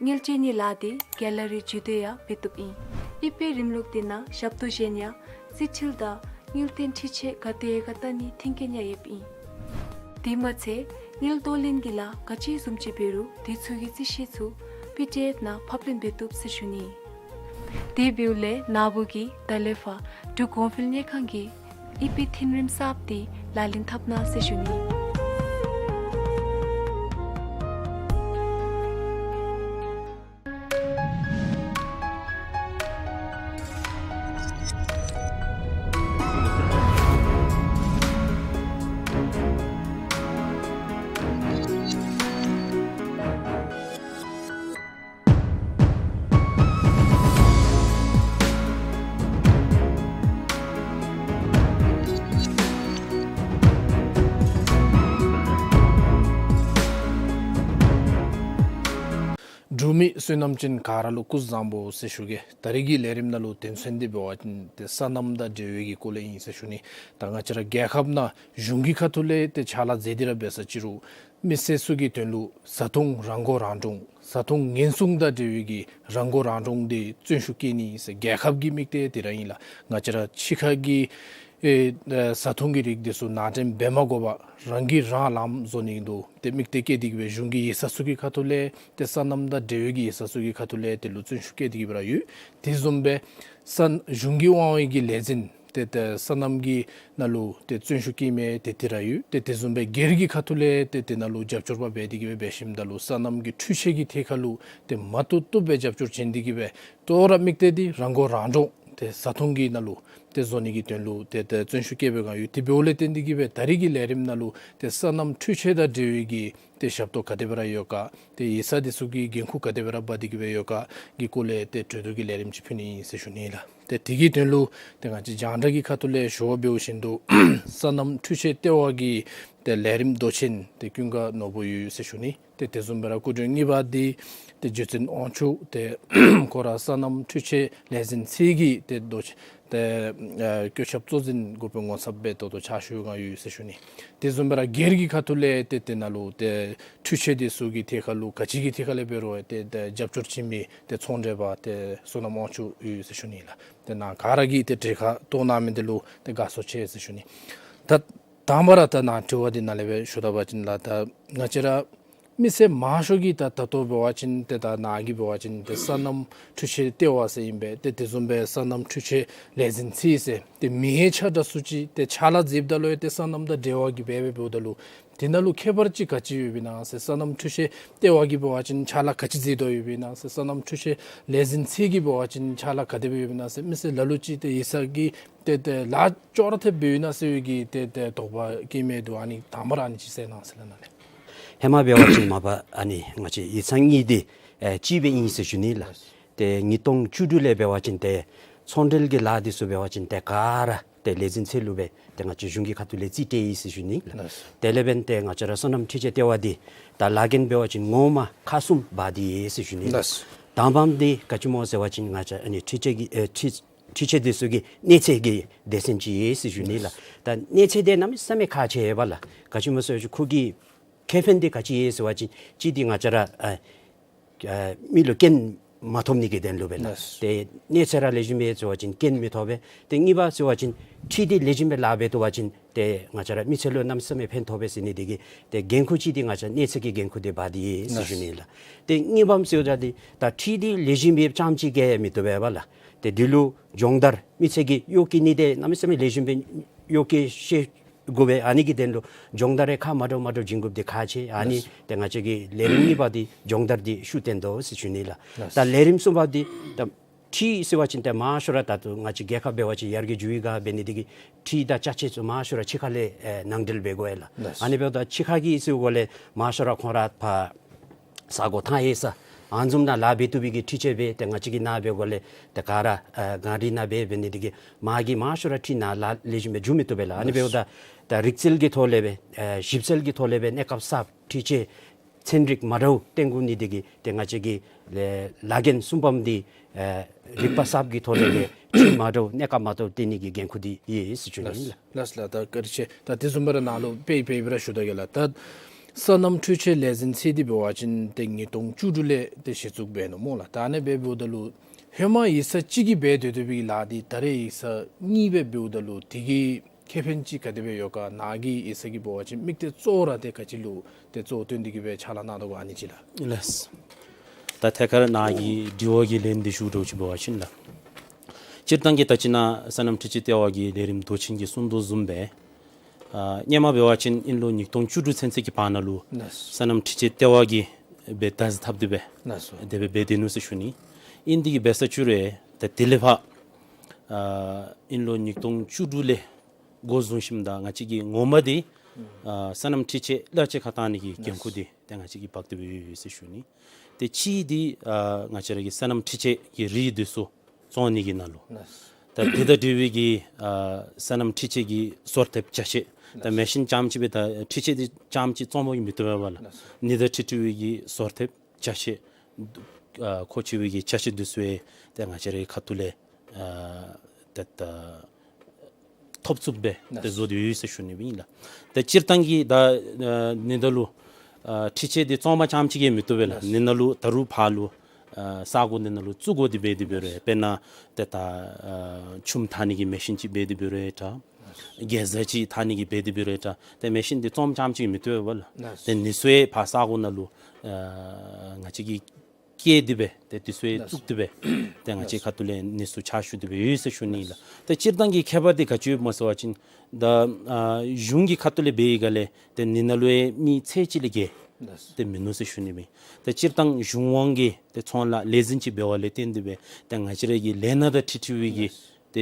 དངུལ་སྤྲོད་ནིའི་ལཱ་དེ་ག་ལ་རི་བརྒྱུད་དེ་ཡང་འབད་བཏུབ་ཨིན། ཨི་པའི་རིམ་ལུགས་དེ་ནང་ཞབས་ཏོག་གཞན་ཡང་རྩིས་འཕྲུལ་དང་དངུལ་རྟེན་འཕྲུལ་ཆས་ག་དེ་ཡོད་ག་བལྟ་ནིའི་མཐུན་རྐྱེན་ཡང་ཡོདཔ་ཨིན། དེ་མ་ཚད་དངུལ་གཏོར་ལེན་གྱི་ལཱ་ག་ཅི་བཟུམ་ཅིག་འབད་རུང་དེ་ཚུ་གི་རྩིས་གཞི་ཚུ་པི་ཌི་ཨེཕ་ནང་ཕབ་ལེན་འབད་བཏུབ་ཟེར་ཞུ་ནི། དེ་འབདཝ་ལས་ན་བུ་གིས་ད་ལས་ཕར་འབྲུག་གོང་འཕེལ་དངུལ་ཁང་གི་ཨི་པའི་མཐུན་རིམ་གསརཔ་དེ་ལག་ལེན་འཐབ་གནང་ཟེར་ཞུ་ནི། འབྲུག་མི་བསོད་ནམས་ཅན་ག་ར་ལུ་སྐུ་གཟུགས་བཟང་པོ་ཟེར་ཞུ་གེ། ད་རིས་ཀྱི་ལས་རིམ་ནང་ལུ་དོན་ཚན་འདི་འབད་བ་ཅིན་ཏེ་སོ་ནམ་དང་འབྲེལ་བའི་གི་སྐོར་ལས་ཨིན་ཟེར་ཞུ་ནི། ད་ང་བཅས་ར་རྒྱལ་ཁབ་ནང་གཞུང་གི་ཁ་ཐུག་ལས་ཏེ་ཕྱག་ལཱ་མཛད་དེ་ར་འབད་ས་ཅི་རུང་མི་སེར་ཚུ་གི་དོན་ལུ་བཟའ་འཐུང་རང་མགོ་རང་འདྲོངས་བཟའ་འཐུང་ཉེན་སྲུང་དང་འབྲེལ་བའི་གི་རང་མགོ་རང་འདྲོངས་དེ་བརྩོན་ཤུགས་བསྐྱེད་ནི་ཟེར་རྒྱལ་ཁབ་ཀྱི་དམིགས་གཏད་དེ་ར་ཨིན་ལགས། ང་བཅས་ར་ཕྱི་ཁ་གི་ཨེ་ཨེ་བཟའ་འཐུང་གི་རིགས་དེ་ཚུ་ནང་འདྲེན་འབད་མ་དགོ་པར་རང་གིས་རང་ལངམ་བཟོ་ནི་འདུག། ཏེ་དམིགས་གཏད་བསྐྱེད་དེ་གི་སྦེ་གཞུང་གི་ཡིག་ཚང་ཚུ་གི་ཁ་ཐུག་ལས་ཏེ་སོ་ནམ་དང་འབྲེལ་བའི་གི་ཡིག་ཚང་ཚུ་གི་ཁ་ཐུག་ལས་དེ་ལུ་བརྩོན་ཤུགས་བསྐྱེད་དེ་གི་སྦེ་ར་ཡོད། དེ་བཟུམ་སྦེ་སོ་གཞུང་གི་དབང་འོག་གི་ལས་འཛིན་ཏེ་ཏེ་སོ་ནམ་གྱི་ནང་ལུ་ཏེ་བརྩོན་ཤུགས་བསྐྱེད་མི་དེ་དེ་ར་ཡོད། ཏེ་དེ་བཟུམ་སྦེ་སྒེར་གྱི་ཁ་ཐུག་ལས་ཏེ་དེ་ནང་ལུ་རྒྱབ་སྐྱོར་པ་འབད་དེ་གི་སྦེ་འབད་ཞིནམ་ད་ལུ་སོ་ནམ་གྱི་འཕྲུལ་ཆས་ཀྱི་ཐད་ཁར་ལུ་ཏེ་མ་བཏུབ་བཏུབ་སྦེ་རྒྱབ་སྐྱོར་བྱིན་ཏེ་གི་སྦེ་ད་རུང་དམིགས་གཏད་འདི་རང་མགོ་རང་འདྲོངས་ཏེ་བཟའ་འཐུང་གི་ནང་ལུ་ཏེ་བཟོ་ནི་གི་དོན་ལུ་ཏེ་ཏེ་བརྩོན་ཤུགས་བསྐྱེད་པའི་སྒང་ཡོད། དེ་འབདཝ་ལས་བརྟེན་ཏེ་གི་སྦེ་ད་རིས་ཀྱི་ལས་རིམ་ནང་ལུ་ཏེ་སོ་ནམ་འཕྲུལ་ཆས་དང་འབྲེལ་བའི་གི་ཏེ་ཞབས་ཏོག་ག་དེ་སྦེ་ར་ཡོད་ག། ཏེ་ཡིག་ཚང་དེ་ཚུ་གི་འགན་ཁུར་ག་དེ་སྦེ་ར་འབག་སྟེ་གི་སྦེ་ཡོད་ག་གི་སྐོར་ལས་ཏེ་གྲོས་བསྡུར་གྱི་ལས་རིམ་ཅིག་ཕུལ་ནི་ཨིན་ཟེར་ཞུ་ནི་ལགས། ཏེ་དེ་གི་དོན་ལུ་ཏེ་ང་བཅས་རྒྱང་བསྒྲགས་ཀྱི་ཁ་ཐུག་ལས་ཞུ་བ་འབདཝ་བཞིན་དུ་སོ་ནམ་འཕྲུལ་ཆས་ལྟེ་བ་གི་ཏེ་ལས་རིམ་མདོ་ཆེན་ཏེ་ཀུན་དགའ་ནོར་བུ་ཡོད་ཟེར་ཞུ་ནི། ཏེ་དེ་བཟུམ་སྦེ་ར་སྐུ་མགྲོན་གཉིས་པ་འདི་ཏེ་རྗེ་བཙུན་དབང་ཕྱུག་ཏེ་ཁོ་ར་སོ་ནམ་འཕྲུལ་ཆས་ལས་འཛིན་ཚད་ཀྱི་ཏེ་མདོ་ཆེན་ཏེ་ཨ་བཀོད་ཁྱབ་གཙོ་འཛིན་འགོ་དཔོན་ངོ་ཚབ་སྦེ་ད་ལྟོ་ཕྱག་ཞུ་སྒང་ཡོད་ཟེར་ཞུ་ནི། དེ་བཟུམ་སྦེ་ར་སྒེར་གྱི་ཁ་ཐུག་ལས་ཏེ་དེ་ནང་ལུ་ཏེ་འཕྲུལ་ཆས་དེ་ཚུ་གི་ཐད་ཁར་ལུ་ག་ཅི་གི་ཐད་ཁར་ལས་འབད་རུང་ཏེ་ཏེ་རྒྱབ་སྐྱོར་བྱིན་མི་ཏེ་ཚོང་འབྲེལ་པ་ཏེ་བསོད་ནམས་དབང་ཕྱུག་ཡོད་ཟེར་ཞུ་ནི་ལགས། ཏེ་ནཱ་ག་ར་གིས་ཏེ་གྲལ་ཁར་གཏོགས་གནང་མི་དེ་ལུ་ཏེ་དགའ་ཚོར་ཆེ་ཟེར་ཞུ་ནི། ད་དང་པ་ར་ད་ནཱ་དྲི་བ་འདི་ནཱ་ལས་སྦེ་ཞུ་ད་པ་ཅིན་ལགས། ད་ང་བཅས་ར་མི་སེར་མང་ཤོས་ཀྱིས་ད་ད་ལྟོ་འབད་བ་ཅིན་ཏེ་ད་ནཱ་གིས་འབད་བ་ཅིན་ཏེ་སོ་ནམ་འཕྲུལ་ཆས་ལྟེ་བ་ཟེར་ཨིན་པས། ཏེ་དེ་བཟུམ་སྦེ་སོ་ནམ་འཕྲུལ་ཆས་ལས་འཛིན་ཚད་ཟེར་ཏེ་མི་ཧེ་ཆ་འདྲ་སུ་ཅིག་ཏེ་ཕྱག་ལཱ་མཛདཔ་ད་ལུ་ཡང་ཏེ་སོ་ནམ་དང་འབྲེལ་བ་གི་འབད་འབདཝ་ད་ལུ་དེ་ནང་ལུ་ཁྱད་པར་ཅིག་ག་ཅི་ཡོདཔ་ཨིན་ན་ཟེར། སོ་ནམ་འཕྲུལ་ཆས་ལྟེ་བ་གིས་འབད་བ་ཅིན་ཕྱག་ལཱ་ག་ཅི་མཛད་དོ་ཡོདཔ་ཨིན་ན་ཟེར། སོ་ནམ་འཕྲུལ་ཆས་ལས་འཛིན་ཚད་ཀྱིས་འབད་བ་ཅིན་ཕྱག་ལཱ་ག་དེ་སྦེ་ཡོདཔ་ཨིན་ན་ཟེར། མི་སེར་ལ་ལུ་ཅིག་ཏེ་ཡིག་ཚང་གི་ཏེ་ཏེ་ལཱ་ཅོག་ར་འཐདཔ་སྦེ་ཡོད་ན་ཟེར་བའི་གི་ཏེ་ཏེ་དོགས་པ་བསྐྱེད་མི་འདུག། ཨ་ནི་དང་པ་ར་ཨ་ནི་ཅིག་གསལ་གནང་ཟེར་ལགས་ནཱ་ལས། ཧེ་མ་འབད་བ་ཅིན་མ་པ་ཨ་ནི་ང་བཅས་ཡིག་ཚང་གཉིས་འདི་ཨེ་གཅིག་སྦེ་ཨིན་ཟེར་ཞུ་ནི་ལགས། ཏེ་ཉིས་སྟོང་བཅུ་དྲུག་ལས་འབད་བ་ཅིན་ཏེ་ཚོང་འབྲེལ་གྱི་ལཱ་འདི་ཚུ་འབད་བ་ཅིན་ཏེ་ག་ར་ཏེ་ལས་འཛིན་ཚད་ལུ་སྦེ་ཏེ་ང་བཅས་གཞུང་གི་ཁ་ཐུག་ལས་རྩིས་སྤྲོད་ཡི་ཟེར་ཞུ་ནི་ལགས། ལགས། དེ་ལས་འབདན་ཏེ་ང་བཅས་ར་སོ་ནམ་འཕྲུལ་ཆས་ལྟེ་བ་འདི་ད་ལཱ་འགན་འབད་བ་ཅིན་ངོ་མ་ཁག་གསུམ་འབག་སྟེ་ཡོད་ཟེར་ཞུ་ནི་ལགས། ལགས། དང་པམ་འདི་ག་ཅི་སྨོ་ཟེར་བ་ཅིན་ང་བཅས་ཨ་ནི་འཕྲུལ་ཆས་ཀྱི་ཨེ་འཕྲུལ་འཕྲུལ་ཆས་དེ་ཚུ་གི་གནས་ཚད་ཀྱི་སྡེ་ཚན་ཅིག་ཡོད་ཟེར་ཞུ་ནི་ལགས། ད་གནས་ཚད་དེ་གནམ་མེད་ས་མེད་ཁག་ཆེ་བས་ལགས། ག་ཅི་སྨོ་ཟེར་བ་ཅིན་ཁོ་གི་ཁེ་ཕན་དེ་ག་ཅི་ཡོད་ཟེར་བ་ཅིན་གཅིག་འདི་ང་བཅས་ར་ཨ་ཨ་མི་ལུ་རྐྱེན་མ་ཐོབ་ནི་གི་དོན་ལུ་སྦེ་ལགས། ལགས། ཏེ་གནས་ཚད་ར་ལེགས་ཤོམ་ཡོད་ཟེར་བ་ཅིན་རྐྱེན་མི་ཐོབ་པས། ཏེ་གཉིས་པ་ཟེར་བ་ཅིན་འཕྲུལ་འདི་ལེགས་ཤོམ་སྦེ་ལཱ་འབད་བཏུབ་པ་ཅིན་ཏེ་ང་བཅས་ར་མི་ཚེ་ལུ་གནམ་མེད་ས་མེད་ཕན་ཐོགས་པས་ཟེར་ནི་དེ་གིས་ཏེ་འགན་ཁུར་ཅིག་འདི་ང་བཅས་གནས་ཚད་ཀྱི་འགན་ཁུར་འདི་འབག་སྟེ་ཡོད་ཟེར་ཞུ་ནི་ལགས། ཏེ་གཉིས་པམ་ཟེར་བ་ཅིན་ད་འཕྲུལ་འདི་ལེགས་ཤོམ་སྦེ་རྐྱངམ་ཅིག་གིས་མི་བཏུབ་པས་ལགས། ཏེ་འདི་ལུ་སྦྱོང་བརྡར་མི་སེར་གྱིས་གཡོག་བཀོལ་ནི་འདི་གནམ་མེད་ས་མེད་ལེགས་ཤོམ་སྦེ་གཡོག་བཀོལ་ཤེས་དགོ་པས། ཨ་ནི་གི་དོན་ལུ་སྦྱོང་བརྡར་རེ་ཁག་མ་འདྲཝ་མ་འདྲཝ་བྱིན་དགོཔ་འདི་ཁག་ཆེ། ཨ་ནི་ལགས། ཏེ་ང་བཅས་ཀྱི་ལས་རིམ་གཉིས་པ་འདི་སྦྱོང་བརྡར་འདི་ཤུགས་བཏོན་དོ་ཟེར་ཞུ་ནི་ལགས། ལགས། ད་ལས་རིམ་གསུམ་པ་འདི་ད་འཕྲུལ་ཟེར་བ་ཅིན་ཏེ་མང་ཤོས་ར་ད་ལྟོ་ང་བཅས་རྒྱལ་ཁབ་འབད་བ་ཅིན་ཡར་རྒྱས་འགྱོ་བའི་སྒང་འབད་ནི་འདི་གིས་འཕྲུལ་དང་ཅ་ཆས་ཚུ་མང་ཤོས་ར་ཕྱི་ཁ་ལས་ཨེ་ནང་འདྲེན་འབད་དགོ་ཡ་ལགས། ལགས། ཨ་ནི་འབདཝ་ད་ཕྱི་ཁ་གི་ཟེར་དགོ་ལས་མང་ཤོས་ར་ཁོང་ར་ཕར་ས་གོ་ཐང་ཡོད་ས་ཨ་ནི་བཟུམ་ནང་ལཱ་འབད་བཏུབ་པའི་གི་འཕྲུལ་ཆས་འབད། ཏེ་ང་བཅས་ཀྱི་ནཱ་འབད་དགོ་ལས་ཏེ་ག་ར་ཨེ་གངས་རི་ནང་འབད་འབད་ནི་འདི་གིས་མ་གི་མང་ཤོས་ར་འཕྲུལ་ནང་ལཱ་ལེགས་ཤོམ་སྦེ་འགྱོ་མི་བཏུབ་པས་ལགས། ཨ་ནི་འབདཝ་ད་ད་རིག་རྩལ་གྱི་ཐོག་ལས་འབད་ཨེ་ཞིབ་འཚོལ་གྱི་ཐོག་ལས་འབད་གནས་སྐབས་གསརཔ་འཕྲུལ་ཆས་ཚན་རིག་མ་འདྲཝ་བཏོན་དགོ་ནི་འདི་གིས་ཏེ་ང་བཅས་ཀྱི་ལས་ལཱ་འགན་གསུམ་པམ་འདི་ཨེ་རིག་པ་གསརཔ་གི་ཐོག་ལས་འབད་འཕྲུལ་མ་འདྲཝ་གནས་སྐབས་མ་འདྲཝ་བཏོན་ནི་གི་འགན་ཁུར་འདི་ཡོད་ཟེར་ཞུ་ནི་ལགས། ལགས་ལགས། ད་བཀའ་དྲིན་ཆེ། ད་དེ་བཟུམ་སྦེ་ར་ནཱ་ལུ་དཔེ་དཔེ་སྦེ་ར་ཞུ་དོ་གེ་ལགས། ད་སོ་ནམ་འཕྲུལ་ཆས་ལས་འཛིན་ཚད་འདི་འབད་བ་ཅིན་ཏེ་ཉིས་སྟོང་བཅུ་དྲུག་ལས་ཏེ་གཞི་བཙུགས་འབད་ནུག་སྨོ་ལགས། ད་ཨ་ནི་འབདཝ་ད་ལུ་ཧེ་མ་ཡིག་ཚང་གཅིག་གིས་འབད་སྡོད་སྡོད་པའི་ལཱ་འདི་ད་རེས་ཡིག་ཚང་གཉིས་སྦེ་འབདཝ་ད་ལུ་དེ་གི་ཁེ་ཕན་ཅིག་ག་དེ་སྦེ་ཡོད་ག། ནཱ་གི་ཡིག་ཚང་གིས་འབད་བ་ཅིན་དམིགས་གཏད་གཙོ་བོ་ར་ཏེ་ག་ཅི་ལུ་ཏེ་གཙོ་བོ་བཏོན་ཏེ་གི་སྦེ་ཕྱག་ལཱ་གནང་དོ་ག་ཨ་ནི་ཅིག་ལགས། ལགས། ད་ཐད་ཀར་ནཱ་གི་དྲི་བ་གི་ལན་འདི་ཞུ་དོ་ཅིག་འབད་བ་ཅིན་ལགས། སྤྱིར་བཏང་གི་ད་ཅི་ནཱ་སོ་ནམ་འཕྲུལ་ཆས་ལྟེ་བ་གི་ལས་རིམ་མདོ་ཆེན་གྱིས་གསུངས་དོ་བཟུམ་སྦེ་ཨ་སྔོན་མ་འབད་བ་ཅིན་ཨིན་ལོ་ཉིས་སྟོང་བཅུ་དྲུག་ཚུན་ཚོད་ཀྱི་བར་ན་ལུ་ལགས། སོ་ནམ་འཕྲུལ་ཆས་ལྟེ་བ་གིས་འབད་བརྡ་འཛིན་འཐབ་སྟེ་སྦེ་ལགས་སོ། དེ་སྦེ་འབད་སྡོད་ནུག་ཟེར་ཞུ་ནི། ཨིན་དེ་གིས་འབད་ས་ཅིག་རུང་ད་དེ་ལས་ཕར་ཨ་ཨིན་ལོ་ཉིས་སྟོང་བཅུ་དྲུག་ལས་འགོ་བཟུང་ཞིནམ་ད་ང་བཅས་ཀྱི་ངོ་མ་འདི་ཨ་སོ་ནམ་འཕྲུལ་ཆས་གླ་ཆ་ཁར་བཏང་ནི་གི་འགན་ཁུར་འདི་ཏེ་ང་བཅས་ཀྱིས་འབག་སྟེ་སྦེ་ཡོད་ཟེར་ཞུ་ནི། ཏེ་གཅིག་འདི་ཨ་ང་བཅས་ར་གི་སོ་ནམ་འཕྲུལ་ཆས་ཀྱི་རིགས་འདི་ཚུ་བཙོང་ནི་གི་ནང་ལུ་ད་དེ་དང་འབྲེལ་བའི་གི་ཨ་སོ་ནམ་འཕྲུལ་ཆས་ཀྱི་ཟུར་ཐེབས་ཅ་ཆས། ད་མེ་ཤིན་རྐྱངམ་ཅིག་སྦེ་ད་འཕྲུལ་ཆས་འདི་རྐྱངམ་ཅིག་བཙོང་བ་གིས་མི་བཏུབ་པས་ལགས། ནི་དང་འཁྲིལ་འཁྲིལ་བའི་གི་ཟུར་ཐེབས་ཅ་ཆས་ཨ་མཁོ་ཆེ་བའི་གི་ཅ་ཆས་འདི་ཚུ་ཡང་ཏེ་ང་བཅས་རའི་ཁ་ཐུག་ལས་ཨ་ཏེ་ད་ཐོབ་ཚུགསཔ་སྦེ་ཏེ་བཟོ་སྟེ་ཡོད་ཟེར་ཞུ་ནི་ཨིན་ལགས། ཏེ་སྤྱིར་བཏང་གི་ད་ཨ་ནི་ད་ལུ་ཨ་འཕྲུལ་ཆས་འདི་བཙོང་བ་རྐྱངམ་ཅིག་གིས་མི་བཏུབ་པས་ལགས། ནི་ད་ལུ་ད་རུང་ཕར་ལུ་ཨ་ས་གོ་འདི་ནང་ལུ་བཙུགས་དགོ་སྟེ་འབད་དེ་འབད་རུང་དཔེར་ན་ཏེ་ད་ཨ་ཆུམ་འཐག་ནི་གི་མེ་ཤིན་ཅིག་འབད་དེ་འབད་རུང་འདྲ། གེ་ཛར་ཅིག་འཐག་ནི་གི་འབད་དེ་འབད་རུང་འདྲ། ཏེ་མེ་ཤིན་འདི་བཙོང་རྐྱངམ་ཅིག་གིས་མི་བཏུབ་པས་ལགས། ཏེ་ནི་ཚུ་ཡང་ཕར་ས་གོ་ནང་ལུ་ཨ་ང་བཅས་ཀྱིས་བསྐྱལ་ཏེ་སྦེ་ཏེ་དེ་ཚུ་ཡང་བཙུགས་ཏེ་སྦེ་ཏེ་ང་བཅས་ཁ་ཐུག་ལས་ནི་ཚུ་ཕྱག་ཞུ་སྟེ་སྦེ་ཡོད་ཟེར་ཞུ་ནི་ལགས། ཏེ་སྤྱིར་བཏང་གི་ཁྱད་པར་འདི་ག་ཅི་ཡོདཔ་སྨོ་ཟེར་བ་ཅིན་ད་ཨ་གཞུང་གི་ཁ་ཐུག་ལས་འབད་བའི་སྒང་ལས་ཏེ་ནི་ནང་ལུ་ཡང་མི་ཚད་ཅིག་ལས་བརྒལ་ཏེ་མིན་ནུག་ཟེར་ཞུ་ནི་ཨིན། ཏེ་སྤྱིར་བཏང་གཞུང་དབང་གི་ཏེ་ཚོང་ལཱ་ལས་འཛིན་ཅིག་འབད་བ་ལས་བརྟེན་ཏེ་སྦེ་ཏེ་ང་བཅས་ར་གི་ལས་སྣ་དང་འཁྲིལ་འཁྲིལ་བའི་གི་ཏེ་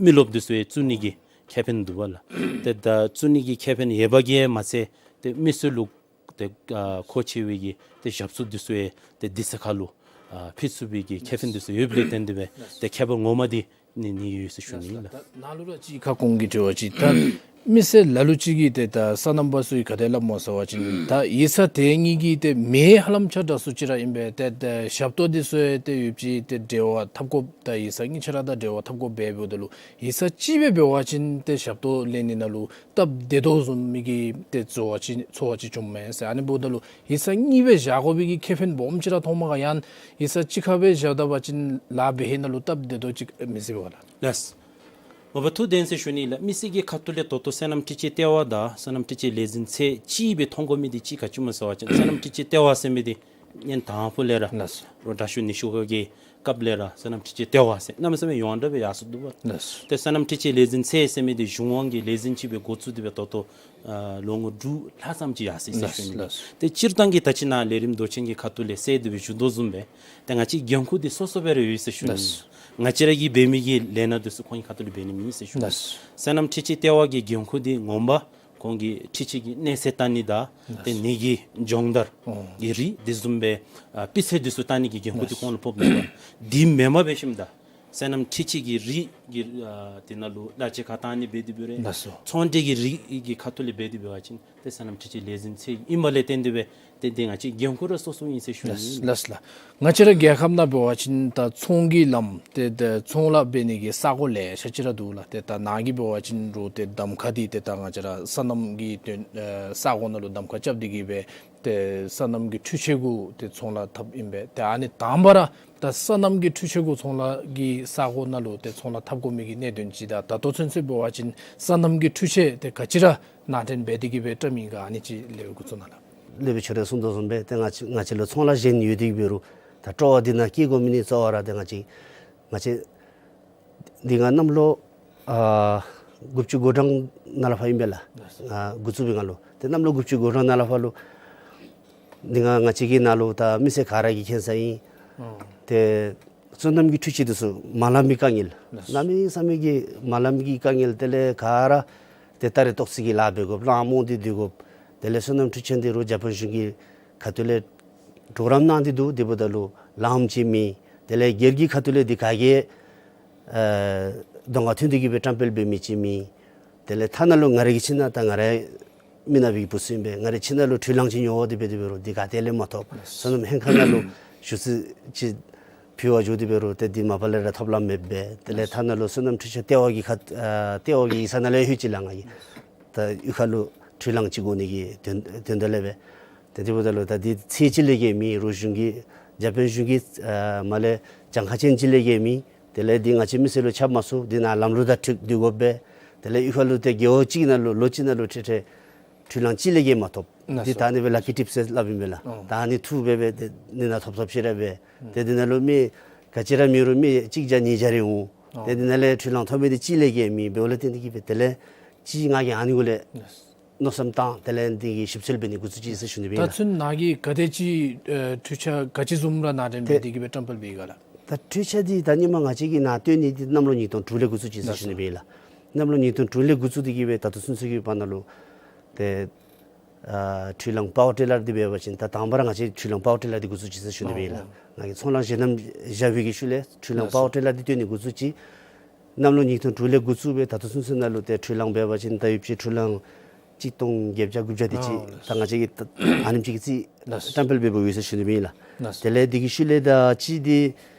མི་རློབས་འདི་ཚུ་ཡང་བཙུགས་ནི་གི་ཁེ་ཕན་འདུག་པ་ལགས། ཏེ་ད་བཙུགས་ནི་གི་ཁེ་ཕན་ཡོད་པ་གིས་མ་ཚད་ཏེ་མི་སེར་ལུ་ཏེ་ཨ་མཁོ་ཆེ་བའི་གི་ཏེ་ཞབས་ཏོག་འདི་ཚུ་ཡང་ཏེ་དུས་ཚོད་ཁར་ལུ་ཨ་ཕུལ་ཚུགས་པའི་གི་ཁེ་ཕན་འདི་ཚུ་ཡོདཔ་ལས་བརྟེན་ཏེ་སྦེ་ཏེ་ཁྱད་པར་ངོ་མ་འདི་ནི་ནི་ཡོད་ཟེར་ཞུ་ནི་ཨིན་ལགས། ད་ནཱ་ལུ་ར་ཅིག་ཁ་སྐོང་གི་དྲི་བ་ཅིག་ད་མི་སེར་ལ་ལུ་ཅིག་གིས་ཏེ་ད་སོ་ནམ་པ་ཚུ་གིས་ག་དེ་སླབ་སྨོ་ཟེར་བ་ཅིན་ད་ཡིག་ཚང་དེ་གཉིས་ཀྱི་ཏེ་མེ་ཧ་ལམ་ཆ་འདྲ་སུ་ཅིག་ར་ཨིན་པས། ཏེ་ད་ཞབས་ཏོག་འདི་ཚུ་ཡང་ཏེ་ཡོད་ཅི་ཏེ་འབྲེལ་བ་འཐབ་དགོཔ་ད་ཡིག་ཚང་གཉིས་ཆ་ར་དང་འབྲེལ་བ་འཐབ་དགོཔ་འབད་འབདཝ་ད་ལུ་ཡིག་ཚང་གཅིག་སྦེ་འབད་བ་ཅིན་ཏེ་ཞབས་ཏོག་ལེན་ནི་ནང་ལུ་སྟབས་བདེ་དོ་བཟུམ་མའི་གི་ཏེ་ཚོར་བ་ཅིག་ཚོར་བ་ཅིག་བྱུངམ་མས་ཟེར། ཨ་ནི་འབདཝ་ད་ལུ་ཡིག་ཚང་གཉིས་སྦེ་བཞག་དགོ་པའི་གི་ཁེ་ཕན་སྦོམ་ཅིག་ར་མཐོངམ་ག། ཡང་ཡིག་ཚང་གཅིག་ཁར་སྦེ་བཞག་ད་པ་ཅིན་ལཱ་འབད་ནི་ནང་ལུ་སྟབས་བདེ་དོ་ཅིག་མི་སྲིད་པས་ལགས། ལགས། མ་པ་ཐུགས་བདེན་ཟེར་ཞུ་ནི་ལགས། མི་སེར་གྱི་ཁ་ཐུག་ལས་ད་ལྟོ་སོ་ནམ་འཕྲུལ་ཆས་ལྟེ་བ་དང་སོ་ནམ་འཕྲུལ་ཆས་ལས་འཛིན་ཚད་གཅིག་སྦེ་མཐོང་དགོ་མི་འདི་གཅིག་ག་ཅི་སྨོ་ཟེར་བ་ཅིན་སོ་ནམ་འཕྲུལ་ཆས་ལྟེ་བ་ཟེར་མི་འདི་ཨ་ནི་དང་ཕུ་ལས་ར་ལགས། རོགས་དྲག་ཤོས་ནི་ཤོ་ཀ་གི་སྐབས་ལས་ར་སོ་ནམ་འཕྲུལ་ཆས་ལྟེ་བ་ཟེར་གནམ་མེད་ས་མེད་ཡོངས་གྲགས་སྦེ་ཡར་སོ་འདུག་པ། ལགས། ཏེ་སོ་ནམ་འཕྲུལ་ཆས་ལས་འཛིན་ཚད་ཟེར་མི་འདི་གཞུང་དབང་གི་ལས་འཛིན་ཅིག་སྦེ་འགོ་བཙུགས་ཏེ་སྦེ་ད་ལྟོ་ཨ་ལོ་ངོ་དྲུག་ལྷག་ཙམ་ཅིག་ཡར་སོ་ཡི་ཟེར་ཞུ་ནི། ལགས། ཏེ་སྤྱིར་བཏང་གི་ད་ཅི་ནཱ་ལས་རིམ་མདོ་ཆེན་གྱི་ཁ་ཐུག་ལས་གསལ་ཏེ་སྦེ་ཞུ་དོ་བཟུམ་སྦེ་ཏེ་ང་བཅས་འགན་ཁུར་འདི་སོ་སོ་སྦེ་ར་ཡོད་ཟེར་ཞུ་ནི། ལགས། ང་བཅས་ར་གིས་འབད་མི་གི་ལས་སྣ་འདི་ཚུ་ཁོང་གི་ཁ་ཐུག་ལས་འབད་ནི་མེད་ཟེར་ཞུ་ནི། ལགས། སོ་ནམ་འཕྲུལ་ཆས་ལྟེ་བ་གི་འགན་ཁུར་འདི་ངོ་མ་ཁོང་གི་འཕྲུལ་ཆས་ཀྱི་གནས་ཚད་བལྟ་ནི་དང་ཏེ་ནི་གི་སྦྱོང་བརྡར་ཨོ་གྱི་རིགས་དེ་བཟུམ་སྦེ་ཨ་སྤུས་ཚད་དེ་ཚུ་བལྟ་ནི་གི་འགན་ཁུར་དེ་ཁོང་ལུ་ཕོགཔ་ཨིན་པས། དེ་མེན་པར་འབད་ཞིནམ་ད་སོ་ནམ་འཕྲུལ་ཆས་ཀྱི་རིགས་ཀྱི་ཨ་དེ་ནང་ལུ་གླ་ཆ་ཁར་བཏང་ནི་འབད་དེ་འབད་རུང་ཚོང་འབྲེལ་གྱི་རིགས་ཀྱི་ཁ་ཐུག་ལས་འབད་དེ་འབད་བ་ཅིན་ཏེ་སོ་ནམ་འཕྲུལ་ཆས་ལས་འཛིན་ཚད་ཨིནམ་ལས་བརྟེན་ཏེ་སྦེ་ཏེ་ཏེ་ང་བཅས་འགན་ཁུར་ར་སོ་སོ་ཨིན་ཟེར་ཞུ་ནི། ལགས་ལགས། ང་བཅས་ར་རྒྱལ་ཁབ་ནང་འབད་བ་ཅིན་ད་ཚོང་གི་ལམ་ཏེ་ད་ཚོང་ལཱ་འབད་ནི་གི་ས་གོ་ལེ་ཤ་ཅིག་ར་འདུག་ལགས། ཏེ་ད་ནཱ་གིས་འབད་བ་ཅིན་རུང་ཏེ་གདམ་ཁ་འདི་ཏེ་ད་ང་བཅས་ར་སོ་ནམ་གྱི་དོན་ཨ་ས་གོ་ནང་ལུ་གདམ་ཁ་རྐྱབ་སྟེ་གི་སྦེ་ཏེ་སོ་ནམ་གྱི་འཕྲུལ་ཆས་གུ་ཏེ་ཚོང་ལཱ་འཐབ་ཨིན་པས། ཏེ་ཨ་ནི་དང་པ་ར་ད་སོ་ནམ་གྱི་འཕྲུལ་ཆས་གུ་ཚོང་ལཱ་གི་ས་གོ་ནང་ལུ་ཏེ་ཚོང་ལཱ་འཐབ་དགོ་མི་གི་གནད་དོན་ཅིག་དང་ད་ལྟོ་ཚུན་ཚོད་འབད་བ་ཅིན་སོ་ནམ་གྱི་འཕྲུལ་ཆས་ཏེ་ག་ཅི་ར་ནང་འདྲེན་འབད་དེ་གི་སྦེ་བཏང་མི་ག་ཨ་ནི་ཅིག་ལེགས་འགོ་བཙུགས་གནང་ལགས། ལེགས་པའི་ཆ་ར་གསུངས་དོ་བཟུམ་སྦེ་ཏེ་ང་བཅས་ང་བཅས་ལུ་ཚོང་ལཱ་གཞན་ཡོད་དེ་གི་འབད་རུང་ད་སྤྲོ་བ་འདི་ནང་སྐྱེ་དགོ་མི་ནི་གཙོ་བོ་ར་ཏེ་ང་བཅས་ ང་བཅས་འདི་ང་གནམ་ལོ་ཨ་དགུ་བཅུ་གོ་གྲངས་ནང་ལས་ཕར་ཨིན་པས་ལགས། ཨ་འགོ་བཙུགས་པའི་སྔ་ལུ། ཏེ་གནམ་ལོ་དགུ་བཅུ་གོ་གྲངས་ནང་ལས་ཕར་ལུ་འདི་ང་ང་བཅས་ཀྱི་ནང་ལུ་ད་མི་སེར་ག་ར་གིས་མཁྱེན་ས་ཨིན། ཨོ། ཏེ་སོ་ནམ་གྱི་འཕྲུལ་ཆས་འདི་ཚུ་མ་ལངམ་གྱི་དཀའ་ངལ། ལགས། གནམ་མེད་ས་མེད་ཀྱི་མ་ལངམ་གྱི་དཀའ་ངལ། དེ་ལས་ག་ར་ཏེ་ད་རེས་ཏོག་ཙི་གི་ལཱ་འབད་དགོཔ་ལང་རྨོ་སྟེ་སྡོད་དགོཔ། དེ་ལས་སོ་ནམ་འཕྲུལ་ཆས་འདི་རུང་རྒྱ་བོད་གཞུང་གི་ཁ་ཐུག་ལས་གྲོགས་རམ་གནང་སྟེ་འདུག། དེ་འབདཝ་ད་ལུ་ལངམ་ཅིག་མེད། དེ་ལས་སྒེར་གྱི་ཁ་ཐུག་ལས་འདི་ག་གིས་ཨ་གདོང་ཁར་ཐོན་ཏེ་གི་སྦེ་བཀྲམ་སྤེལ་འབད་མི་ཅིག་མེད། དེ་ལས་ཐ་ན་ལུ་ང་རའི་གི་ཁྱིམ་ནང་ད་ང་ར་མི་ནག་པའི་བུ་ཚུ་ཨིན་པས། ང་རའི་ཁྱིམ་ནང་ལུ་འཕྲུལ་གླང་ཅིག་ཉོ་འོང་སྟེ་འབད་དེ་འབད་རུང་འདི་ག་ཏེ་ལས་མ་ཐོབ། སོ་ནམ་སྨན་ཁང་ནང་ལུ་ཞུ་ཚིག་ཅིག་ཕུལ་བར་འགྱོ་སྟེ་འབད་རུང་ཏེ་འདི་མ་པ་ལས་ར་ཐོབ་ལམ་མེད་པས། དེ་ལས་ཐ་ན་ལུ་སོ་ནམ་འཕྲུལ་ཆས་ལྟེ་བ་གི་ཁ་ཨ་ལྟེ་བ་གི་ཡིག་ཚང་ནང་ལས་ལྷོད་ཅི་ལགས། ང་གིས་ད་གཡུས་ཁ་ལུ་འཕྲུལ་གླང་ཅིག་དགོ་ནི་གི་དོན་དོན་དག་ལས་སྦེ། ཏེ་དེ་འབདཝ་ད་ལུ་ད་འདི་ཚད་ཅིག་ལས་བརྒལ་མེད། རོགས་གཞུང་གི་རྒྱ་བོད་གཞུང་གི་ཨ་མ་ལས་གྱངས་ཁ་ཅན་ཅིག་ལས་བརྒལ་མེད། དེ་ལས་འདི་ང་བཅས་མི་སེར་ལུ་ཁྱབ་མ་ཚུགས། འདི་ནང་ལམ་ལུགས་དང་འཁྲིལ་སྡོད་དགོ་པས། དེ་ལས་གཡུས་ཁ་ལུ་ཏེ་རྒེད་འོག་གཅིག་ནང་ལུ་ལོ་གཅིག་ནང་ལུ་ཁྲིག་ཁྲི་འཕྲུལ་གླང་གཅིག་ལས་བརྒལ་མ་ཐོབ། ལགས་སོ། འདི་ད་ཨ་ནི་སྦེ་ལ་ཀི་ཊིཔ་ཟེར་སླབ་ཨིན་པས་ལགས། ཨོ། ད་ཨ་ནི་ཐུག་སྦེ་སྦེ་ཏེ་འདི་ནང་ཐོབ་ཐོབ་ཤེས་ར་སྦེ། ཨུམ། ཏེ་འདི་ནང་ལུ་མི་ག་ཅི་ར་མེད་རུང་མི་གཅིག་བརྒྱ་ཉིས་བརྒྱ་རེ་འོང་། ཨོ། ཏེ་འདི་ནང་ལས་འཕྲུལ་གླང་ཐོབ་མི་འདི་གཅིག་ལས་བརྒལ་མེད། འབདཝ་ལས་བརྟེན་ཏེ་གི་སྦེ་དེ་ལས་ཅིག་ང་གིས་ཨ་ནི་གུ་ལས་ལགས། མནོ་བསམ་བཏང་། དེ་ལས་འདི་གི་ཞིབ་འཚོལ་འབད་ནི་འགོ་བཙུགས་ཅི་ཟེར་ཞུ་ནི་སྦེ་ད་ལགས། ཚུན་ནཱ་གིས་ག་དེ་ཅིག་ཨེ་འཕྲུལ་ཆས་ག་ཅི་བཟུམ་ར་ནཱ་འདྲེན་འབད་ཏེ་གི་སྦེ་བཀྲམ་སྤེལ་འབད་ཡི་ག་ལགས། ད་འཕྲུལ་ཆས་འདི་ད་ཧེ་མ་ང་བཅས་ཀྱིས་ནཱ་བཏོན་ནི་འདི་གནམ་ལོ་ཉིས་སྟོང་དྲུག་ལས་འགོ་བཙུགས་ཅི་ཟེར་ཞུ་ནི་སྦེ་ལགས། གནམ་ལོ་ཉིས་སྟོང་དྲུག་ལས་འགོ་བཙུགས་ཏེ་གི་སྦེ་ད་ལྟོ་ཚུན་ཚོད་ཀྱི་བར་ན་ལུ་ཏེ་ཨ་འཕྲུལ་གླང་པ་ཝར་ཊི་ལར་འདི་འབད་བ་ཅིན་ད་དང་པ་ར་ང་བཅས་འཕྲུལ་གླང་པ་ཝར་ཊི་ལར་འདི་འགོ་བཙུགས་ཅི་ཟེར་ཞུ་ནི་སྦེ་ཨིན་ལགས། ཨོ། ང་གིས་ཚོང་ལཱ་བཞེས་ནམ་བཞག་པའི་གི་ཤུལ་ལས་འཕྲུལ་གླང་པ་ཝར་ཊི་ལར་འདི་བཏོན་ནི་འགོ་བཙུགས་ཅི། གནམ་ལོ་ཉིས་སྟོང་དྲུག་ལས་འགོ་བཙུགས་སྦེ་ད་ལྟོ་ཚུན་ཚོད་ནང་ལུ་ཏེ་འཕྲུལ་གླང་འབད་བ་ཅིན་ད་ཡོདཔ་ཅིག་འཕྲུལ་གླང་གཅིག་སྟོང་བརྒྱད་བརྒྱ་དགུ་བརྒྱ་དེ་ཅིག། ཨོ། ད་ང་བཅས་ཀྱིས་ད་ཨ་ནེམ་ཅིག་གི་རྩིས་ལགས། བཀྲམ་སྤེལ་འབད་འབདཝ་ཨིན་ཟེར་ཞུ་ནི་སྦེ་ཨིན་ལགས། ལགས། དེ་ལས་འདི་གི་ཤུལ་ལས་ད་ཅིག་འདི་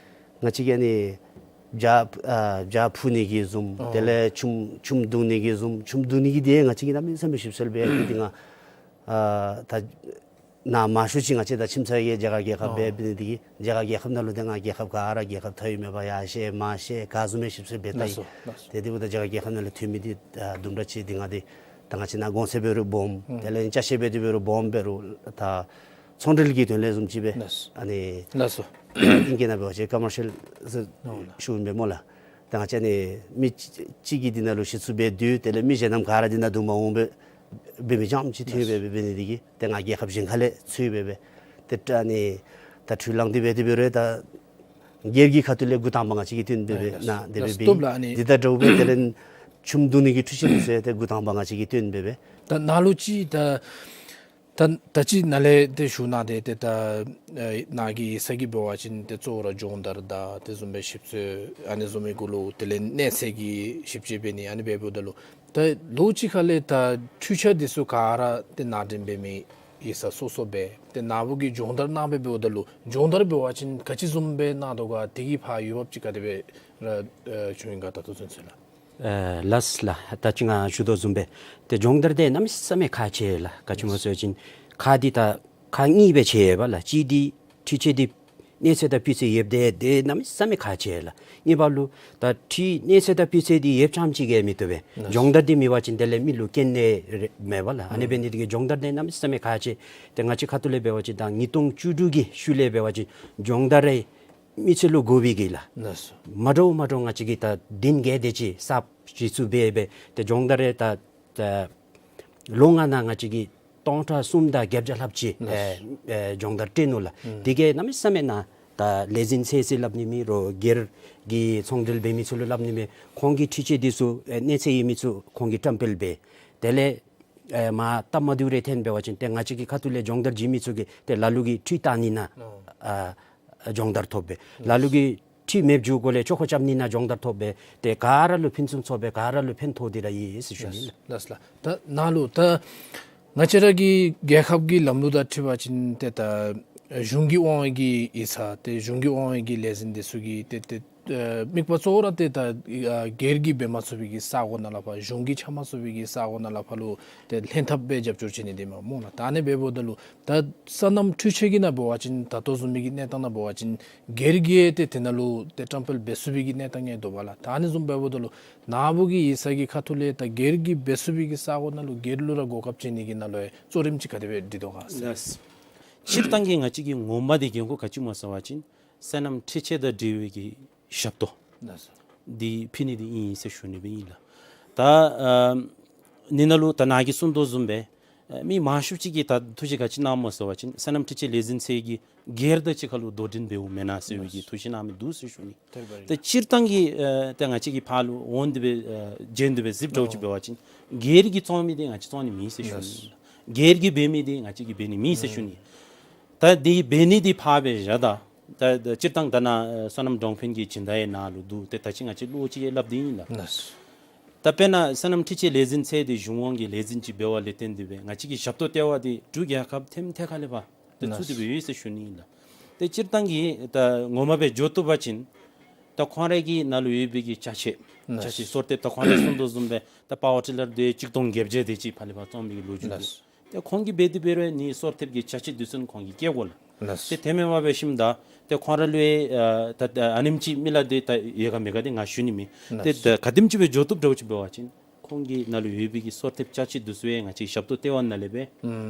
ང་བཅས་ཀྱིས་ཨ་ནི་བྱག་ཨ་བྱག་ཕུ་ནི་གི་བཟུམ། ཨོ། དེ་ལས་ཆུམ་ཆུམ་བརྡུང་ནི་གི་བཟུམ། ཆུམ་བརྡུང་ནི་གི་འདི་ང་བཅས་ཀྱིས་གནམ་མེད་ས་མེད་ཞིབ་འཚོལ་འབད་ཡི། འདི་ང་ཨ་ད་ནཱ་མང་ཤོས་ཅིག་ང་བཅས་ད་ཁྱིམ་ཚང་གི་རྒྱ་གར་རྒྱལ་ཁབ་ཨོ་འབད་འབད་ནི་འདི་གིས་རྒྱ་གར་རྒྱལ་ཁབ་ནང་ལུ་ཏེ་ང་རྒྱལ་ཁབ་ག་ར་རྒྱལ་ཁབ་མཐོ་ཡི་མེད་པར་ཡར་བཤལ་མར་བཤལ་ག་བཟུམ་སྦེ་ཞིབ་འཚོལ་འབད་ལགས་སོ། ལགས་སོ། ཏེ་དེ་འབདཝ་ད་རྒྱ་གར་རྒྱལ་ཁབ་ནང་ལུ་ཐོན་མི་འདི་ཨ་དུམ་གྲ་ཅིག་འདི་ང་འདི་ད་ང་བཅས་ནཱ་གོང་ཚད་འབད་རུང་སྦོམ། ཨུམ། དེ་ལས་ཅ་ཆས་འབད་དེ་འབད་རུང་སྦོམ་འབད་རུང་ད་ཚོང་འབྲེལ་གྱི་དོན་ལས་བཟུམ་ཅིག་སྦེ། ལགས་སོ། ཨ་ནི་ལགས་སོ། ཨིང་སྐད་ནང་འབད་བ་ཅིན་ཀོ་མར་ཤལ་ཟེར་ཨོ་ལགས། ཞུཝ་ཨིན་པས་སྨོ་ལགས། ད་ང་བཅས་ཨ་ནི་མི་གཅིག་གིས་འདི་ནང་ལུ་ཞིབ་འཚོལ་འབད་དེ་དེ་ལས་མི་གཞན་རྣམས་ག་ར་འདི་ནང་དུ་མ་འོང་པས། འབད་མི་རྐྱངམ་ཅིག་ཐོན་སྦེ་འབད་འབད་ནི་འདི་གིས་ཏེ་ང་རྒྱལ་ཁབ་གཞན་ཁ་ལས་ཚུར་འབད་འབད་ཏེ་ད་ཨ་ནི་ད་འཕྲུལ་གླང་འདི་འབད་དེ་འབད་རུང་ད་སྒེར་གྱི་ཁ་ཐུག་ལས་འགོ་དང་པ་ང་བཅས་ཀྱིས་བཏོན་འབད་འབད་ནཱ་དེ་སྦེ་འབད་ཡི། འདི་དང་འདྲཝ་སྦེ་དེ་ལས་ཆུམ་བརྡུང་ནི་གི་འཕྲུལ་ཆས་འདི་ཚུ་ཏེ་འགོ་དང་པ་ང་བཅས་ཀྱིས་བཏོན་འབད་འབད། ད་ནཱ་ལུ་ཅིག་ད་ད་ད་ཅི་ནཱ་ལས་ཏེ་ཞུ་ནི་འདི་ཏེ་ད་ཨེ་ནཱ་གི་ས་གི་འབད་བ་ཅིན་ཏེ་གཙོ་བོ་ར་སྦྱོང་བརྡར་དང་དེ་བཟུམ་སྦེ་ཞིབ་འཚོལ་ཨ་ནི་བཟུམ་མའི་གུ་ལུ་དེ་ལས་གནས་ཚད་ཀྱི་ཞིབ་དཔྱད་འབད་ནི་ཨ་ནི་འབདཝ་ད་ལུ་ད་ལོ་གཅིག་ཁ་ལས་ད་འཕྲུལ་ཆས་འདི་ཚུ་ག་ར་ཏེ་ནང་འདྲེན་འབད་མི་ཡིག་ཚང་སོ་སོ་སྦེ་ཏེ་ནཱ་བུ་གིས་སྦྱོང་བརྡར་གནང་སྦེ་འབདཝ་ད་ལུ་སྦྱོང་བརྡར་འབད་བ་ཅིན་ག་ཅི་བཟུམ་སྦེ་གནང་དོ་ག། དེ་གི་ཕར་འོས་འབབ་ཅིག་ག་དེ་སྦེ་ར་ཨེ་བྱུང་ཡི་ག་ད་ལྟོ་ཚུན་ཚོད་ལགས། ཨེ་ལགས་ལགས། ད་ཅི་ང་ཞུ་དོ་བཟུམ་སྦེ་ཏེ་སྦྱོང་བརྡར་འདི་གནམ་མེད་ས་མེད་ཁག་ཆེ་ལགས། ག་ཅི་སྨོ་ཟེར་བ་ཅིན་ཁག་འདི་ད་ཁག་གཉིས་སྦེ་ཕྱེ་བས་ལགས། གཅིག་འདི་འཕྲུལ་ཆས་འདི་གནས་ཚད་དང་སྤུས་ཚད་ཡོདཔ་འདི་འདི་གནམ་མེད་ས་མེད་ཁག་ཆེ་ལགས། གཉིས་པ་ལུ་ད་འཕྲུལ་གནས་ཚད་དང་སྤུས་ཚད་འདི་ཡོདཔ་རྐྱངམ་ཅིག་གིས་མི་བཏུབ་པས། ལགས། སྦྱོང་བརྡར་འདི་མེད་པ་ཅིན་དེ་ལས་མི་ལུ་སྐྱོན་ནི་རེ་མེད་པས་ལགས། ཨ་ནི་འབད་ནི་འདི་གིས་སྦྱོང་བརྡར་འདི་གནམ་མེད་ས་མེད་ཁག་ཆེ། ཏེ་ང་བཅས་ཁ་ཐུག་ལས་འབད་བ་ཅིན་ད་ཉིས་སྟོང་བཅུ་དྲུག་གི་ཤུལ་ལས་འབད་བ་ཅིན་སྦྱོང་བརྡར་རེ་མི་ཚུ་ལུ་དགོ་པའི་གི་ལགས། ལགས་སོ། མ་འདྲཝ་མ་འདྲཝ་ང་བཅས་ཀྱིས་ད་གདན་བརྒྱད་དེ་ཅིག་གསརཔ་ཅིག་བཙུགས་སྦེ་སྦེ་ཏེ་སྦྱོང་བརྡར་རེ་ད་ད་ལོ་ལྔ་ནང་ང་བཅས་ཀྱིས་སྟོང་ཕྲག་གསུམ་དང་བརྒྱད་བརྒྱ་ལྷགཔ་ཅིག་ལགས། ཨེ་ཨེ་སྦྱོང་བརྡར་སྤྲོད་ནུག་ལགས། ཨུམ། དེ་གིས་གནམ་མེད་ས་མེད་ནཱ་ད་ལས་འཛིན་ཚེ་སྲིད་སླབ་ནི་མེད་རུང་སྒེར་གྱི་ཚོང་འབྲེལ་འབད་མི་ཚུ་ལུ་སླབ་ནི་མེད། ཁོང་གི་འཕྲུལ་ཆས་འདི་ཚུ་ཨེ་གནས་ཚད་ཡོད་མི་ཚུ་ཁོང་གིས་བཀྲམ་སྤེལ་འབད། དེ་ལས་ཨེ་མར་སྟབས་མ་བདེཝ་རེ་ཐོན་འབད་བ་ཅིན་ཏེ་ང་བཅས་ཀྱི་ཁ་ཐུག་ལས་སྦྱོང་བརྡར་བྱིན་མི་ཚུ་གིས་ཏེ་ལ་ལུ་གིས་འཕྲུལ་བཏང་ནི་ནང་ཨོ་ཨ་སྦྱོང་བརྡར་ཐོབ་པས། ལ་ལུ་གིས་འཕྲུལ་མེདཔ་འགྱོ་དགོཔ་ལས་ཆོ་ག་རྐྱབ་ནི་ནང་སྦྱོང་བརྡར་ཐོབ་པས། ཏེ་ག་ར་ལུ་ཕུན་སུམ་ཚོགས་པས། ག་ར་ལུ་ཕན་ཐོགས་ཏེ་ར་ཡོད་ཟེར་ཞུ་ནི་ལགས། ལགས་ལགས། ད་ནཱ་ལུ་ད་ང་བཅས་ར་གི་རྒྱལ་ཁབ་ཀྱི་ལམ་ལུགས་དང་འཁྲིལ་བ་ཅིན་ཏེ་ད་གཞུང་གི་དབང་འོག་གི་ཡིག་ཚང་ཏེ་གཞུང་གི་དབང་འོག་གི་ལས་འཛིན་འདི་ཚུ་གིས་ཏེ་ཏེ་ཨ་དམིགས་པ་གཙོ་བོ་ར་ཏེ་ད་ཨ་སྒེར་གྱིས་འབད་མ་ཚུགས་པའི་གི་ས་གོ་ནང་ལས་ཕར་གཞུང་གིས་ཆ་མ་ཚུགས་པའི་གི་ས་གོ་ནང་ལས་ཕར་ལུ་ཏེ་ལྷན་ཐབས་སྦེ་རྒྱབ་སྐྱོར་བྱིན་ནི་འདི་མས་སྨོ་ལགས། ད་ཨ་ནི་འབདཝ་ད་ལུ་ད་སོ་ནམ་འཕྲུལ་ཆས་ཀྱི་ནང་འབད་བ་ཅིན་ད་ལྟོ་བཟུམ་མའི་གི་གནས་སྟངས་ནང་འབད་བ་ཅིན་སྒེར་གྱིས་ཏེ་དེ་ནང་ལུ་ཏེ་བཀྲམ་སྤེལ་འབད་ཚུགས་པའི་གི་གནས་སྟངས་ཡང་འདུག་པ་ལགས། ད་ཨ་ནི་བཟུམ་འབདཝ་ད་ལུ་ནཱ་བུ་གི་ཡིག་ཚང་གི་ཁ་ཐུག་ལས་ད་སྒེར་གྱིས་འབད་ཚུགས་པའི་གི་ས་གོ་ནང་ལུ་སྒེར་ལུ་ར་གོ་སྐབས་བྱིན་ནི་གི་ནང་ལུ་ཡང་གཙོ་རིམ་ཅིག་ག་དེ་སྦེ་སྒྲིག་དོ་ག་ཟེར། ལགས། སྤྱིར་བཏང་གི་ང་བཅས་ཀྱི་ངོ་མ་འདི་འགན་ཁུར་ག་ཅི་སྨོ་ཟེར་བ་ཅིན་སོ་ནམ་འཕྲུལ་ཆས་དང་འབྲེལ་བའི་གི་ ཞབས་ཏོག་ལགས་སོ། འདི་ཕུལ་ནི་འདི་ཨིན་ཟེར་ཞུ་ནི་སྦེ་ཨིན་ལགས། ད་ཨ་ནི་ནང་ལུ་ད་ནཱ་གིས་གསུངས་དོ་བཟུམ་སྦེ་ཨ་མི་མང་ཤོས་ཅིག་གིས་ད་ཐུགས་བཞེད་ག་ཅི་གནངམ་སྨོ་ཟེར་བ་ཅིན་སོ་ནམ་འཕྲུལ་ཆས་ལས་འཛིན་ཚད་ཀྱིས་སྒེར་དང་གཅིག་ཁར་ལུ་དོ་འགྲན་འབདཝ་མེན་ན་ཟེར་བའི་གི་ཐུགས་བཞེད་གནང་མི་འདུག་ཟེར་ཞུ་ནི། ད་སྤྱིར་བཏང་གི་ཨ་ད་ང་བཅས་ཀྱི་ཕར་ལུ་འོང་སྟེ་སྦེ་ཨ་བྱོན་ཏེ་སྦེ་གཟིགས་འདྲཝ་ཅིག་འབད་བ་ཅིན་སྒེར་གྱིས་བཙོང་མི་འདི་ང་བཅས་བཙོང་ནི་མེད་ཟེར་ཞུ་ནི། སྒེར་གྱིས་འབད་མི་འདི་ང་བཅས་ཀྱིས་འབད་ནི་མེད་ཟེར་ཞུ་ནི། ད་འདི་འབད་ནི་འདི་ཕར་སྦེ་བཞག་ད། ད་ད་སྤྱིར་བཏང་ད་ནཱ་ཨ་སོ་ནམ་གྲོང་དཔོན་གྱི་སྦྱིན་བདག་ཡང་ནཱ་ལུ་འདུག། ཏེ་ད་ཅི་ང་བཅས་བློ་ཅིག་ཡང་སླབ་སྟེ་ཨིན་ལགས། ལགས། ད་དཔེར་ན་སོ་ནམ་འཕྲུལ་ཆས་ལས་འཛིན་ཚད་འདི་གཞུང་དབང་གི་ལས་འཛིན་ཅིག་འབད་བ་ལས་བརྟེན་ཏེ་སྦེ་ང་བཅས་ཀྱི་ཞབས་ཏོག་སྟེར་བ་འདི་འབྲུག་རྒྱལ་ཁབ་ཐེམ་ཐད་ཁ་ལས་ཕར་ད་ཚུད་དེ་སྦེ་ཡོད་ཟེར་ཞུ་ནི་ཨིན་ལགས། ཏེ་སྤྱིར་བཏང་གི་ད་ངོ་མ་སྦེ་འགྱོ་བཏུབ་པ་ཅིན་ད་ཁོང་ར་གི་ནང་ལུ་ཡོད་པའི་གི་ཅ་ཆས་ཅ་ཆས་སོར་ཐེབས་ད་ཁོང་ར་གསུངས་དོ་བཟུམ་སྦེ་ད་པ་ཝར་ཊི་ལར་འདི་གཅིག་སྟོང་བརྒྱད་བརྒྱ་དེ་ཅིག་ཕར་ལས་ཕར་བཙོང་མི་གི་ལོ་རྒྱུས་འདུག། ཏེ་ཁོང་གིས་འབད་དེ་འབད་རུང་ནི་སོར་ཐེབས་ཀྱི་ཅ་ཆས་འདི་ཚུ་ཁོང་གིས་བསྐྱལ་དགོ་ལགས། ལགས། ཏེ་དེ་མེན་པར་འབད་ཞིནམ་ད་ཏེ་ཁོང་ར་ལུ་ཡང་ཨ་ད་ཨ་ནེམ་ཅིག་མི་ལག་འདི་ད་ཡོད་ག་མེད་ག་འདི་ང་ཞུ་ནི་མེད། ཏེ་ད་ག་དེམ་ཅིག་སྦེ་འགྱོ་བཏུབ་འདྲཝ་ཅིག་འབད་བ་ཅིན་ཁོང་གི་ནང་ལུ་ཡོད་པའི་གི་སོར་ཐེབས་ཅ་ཆས་འདི་ཚུ་ཡང་ང་བཅས་ཞབས་ཏོག་སྟེར་བ་ནང་ལས་སྦེ་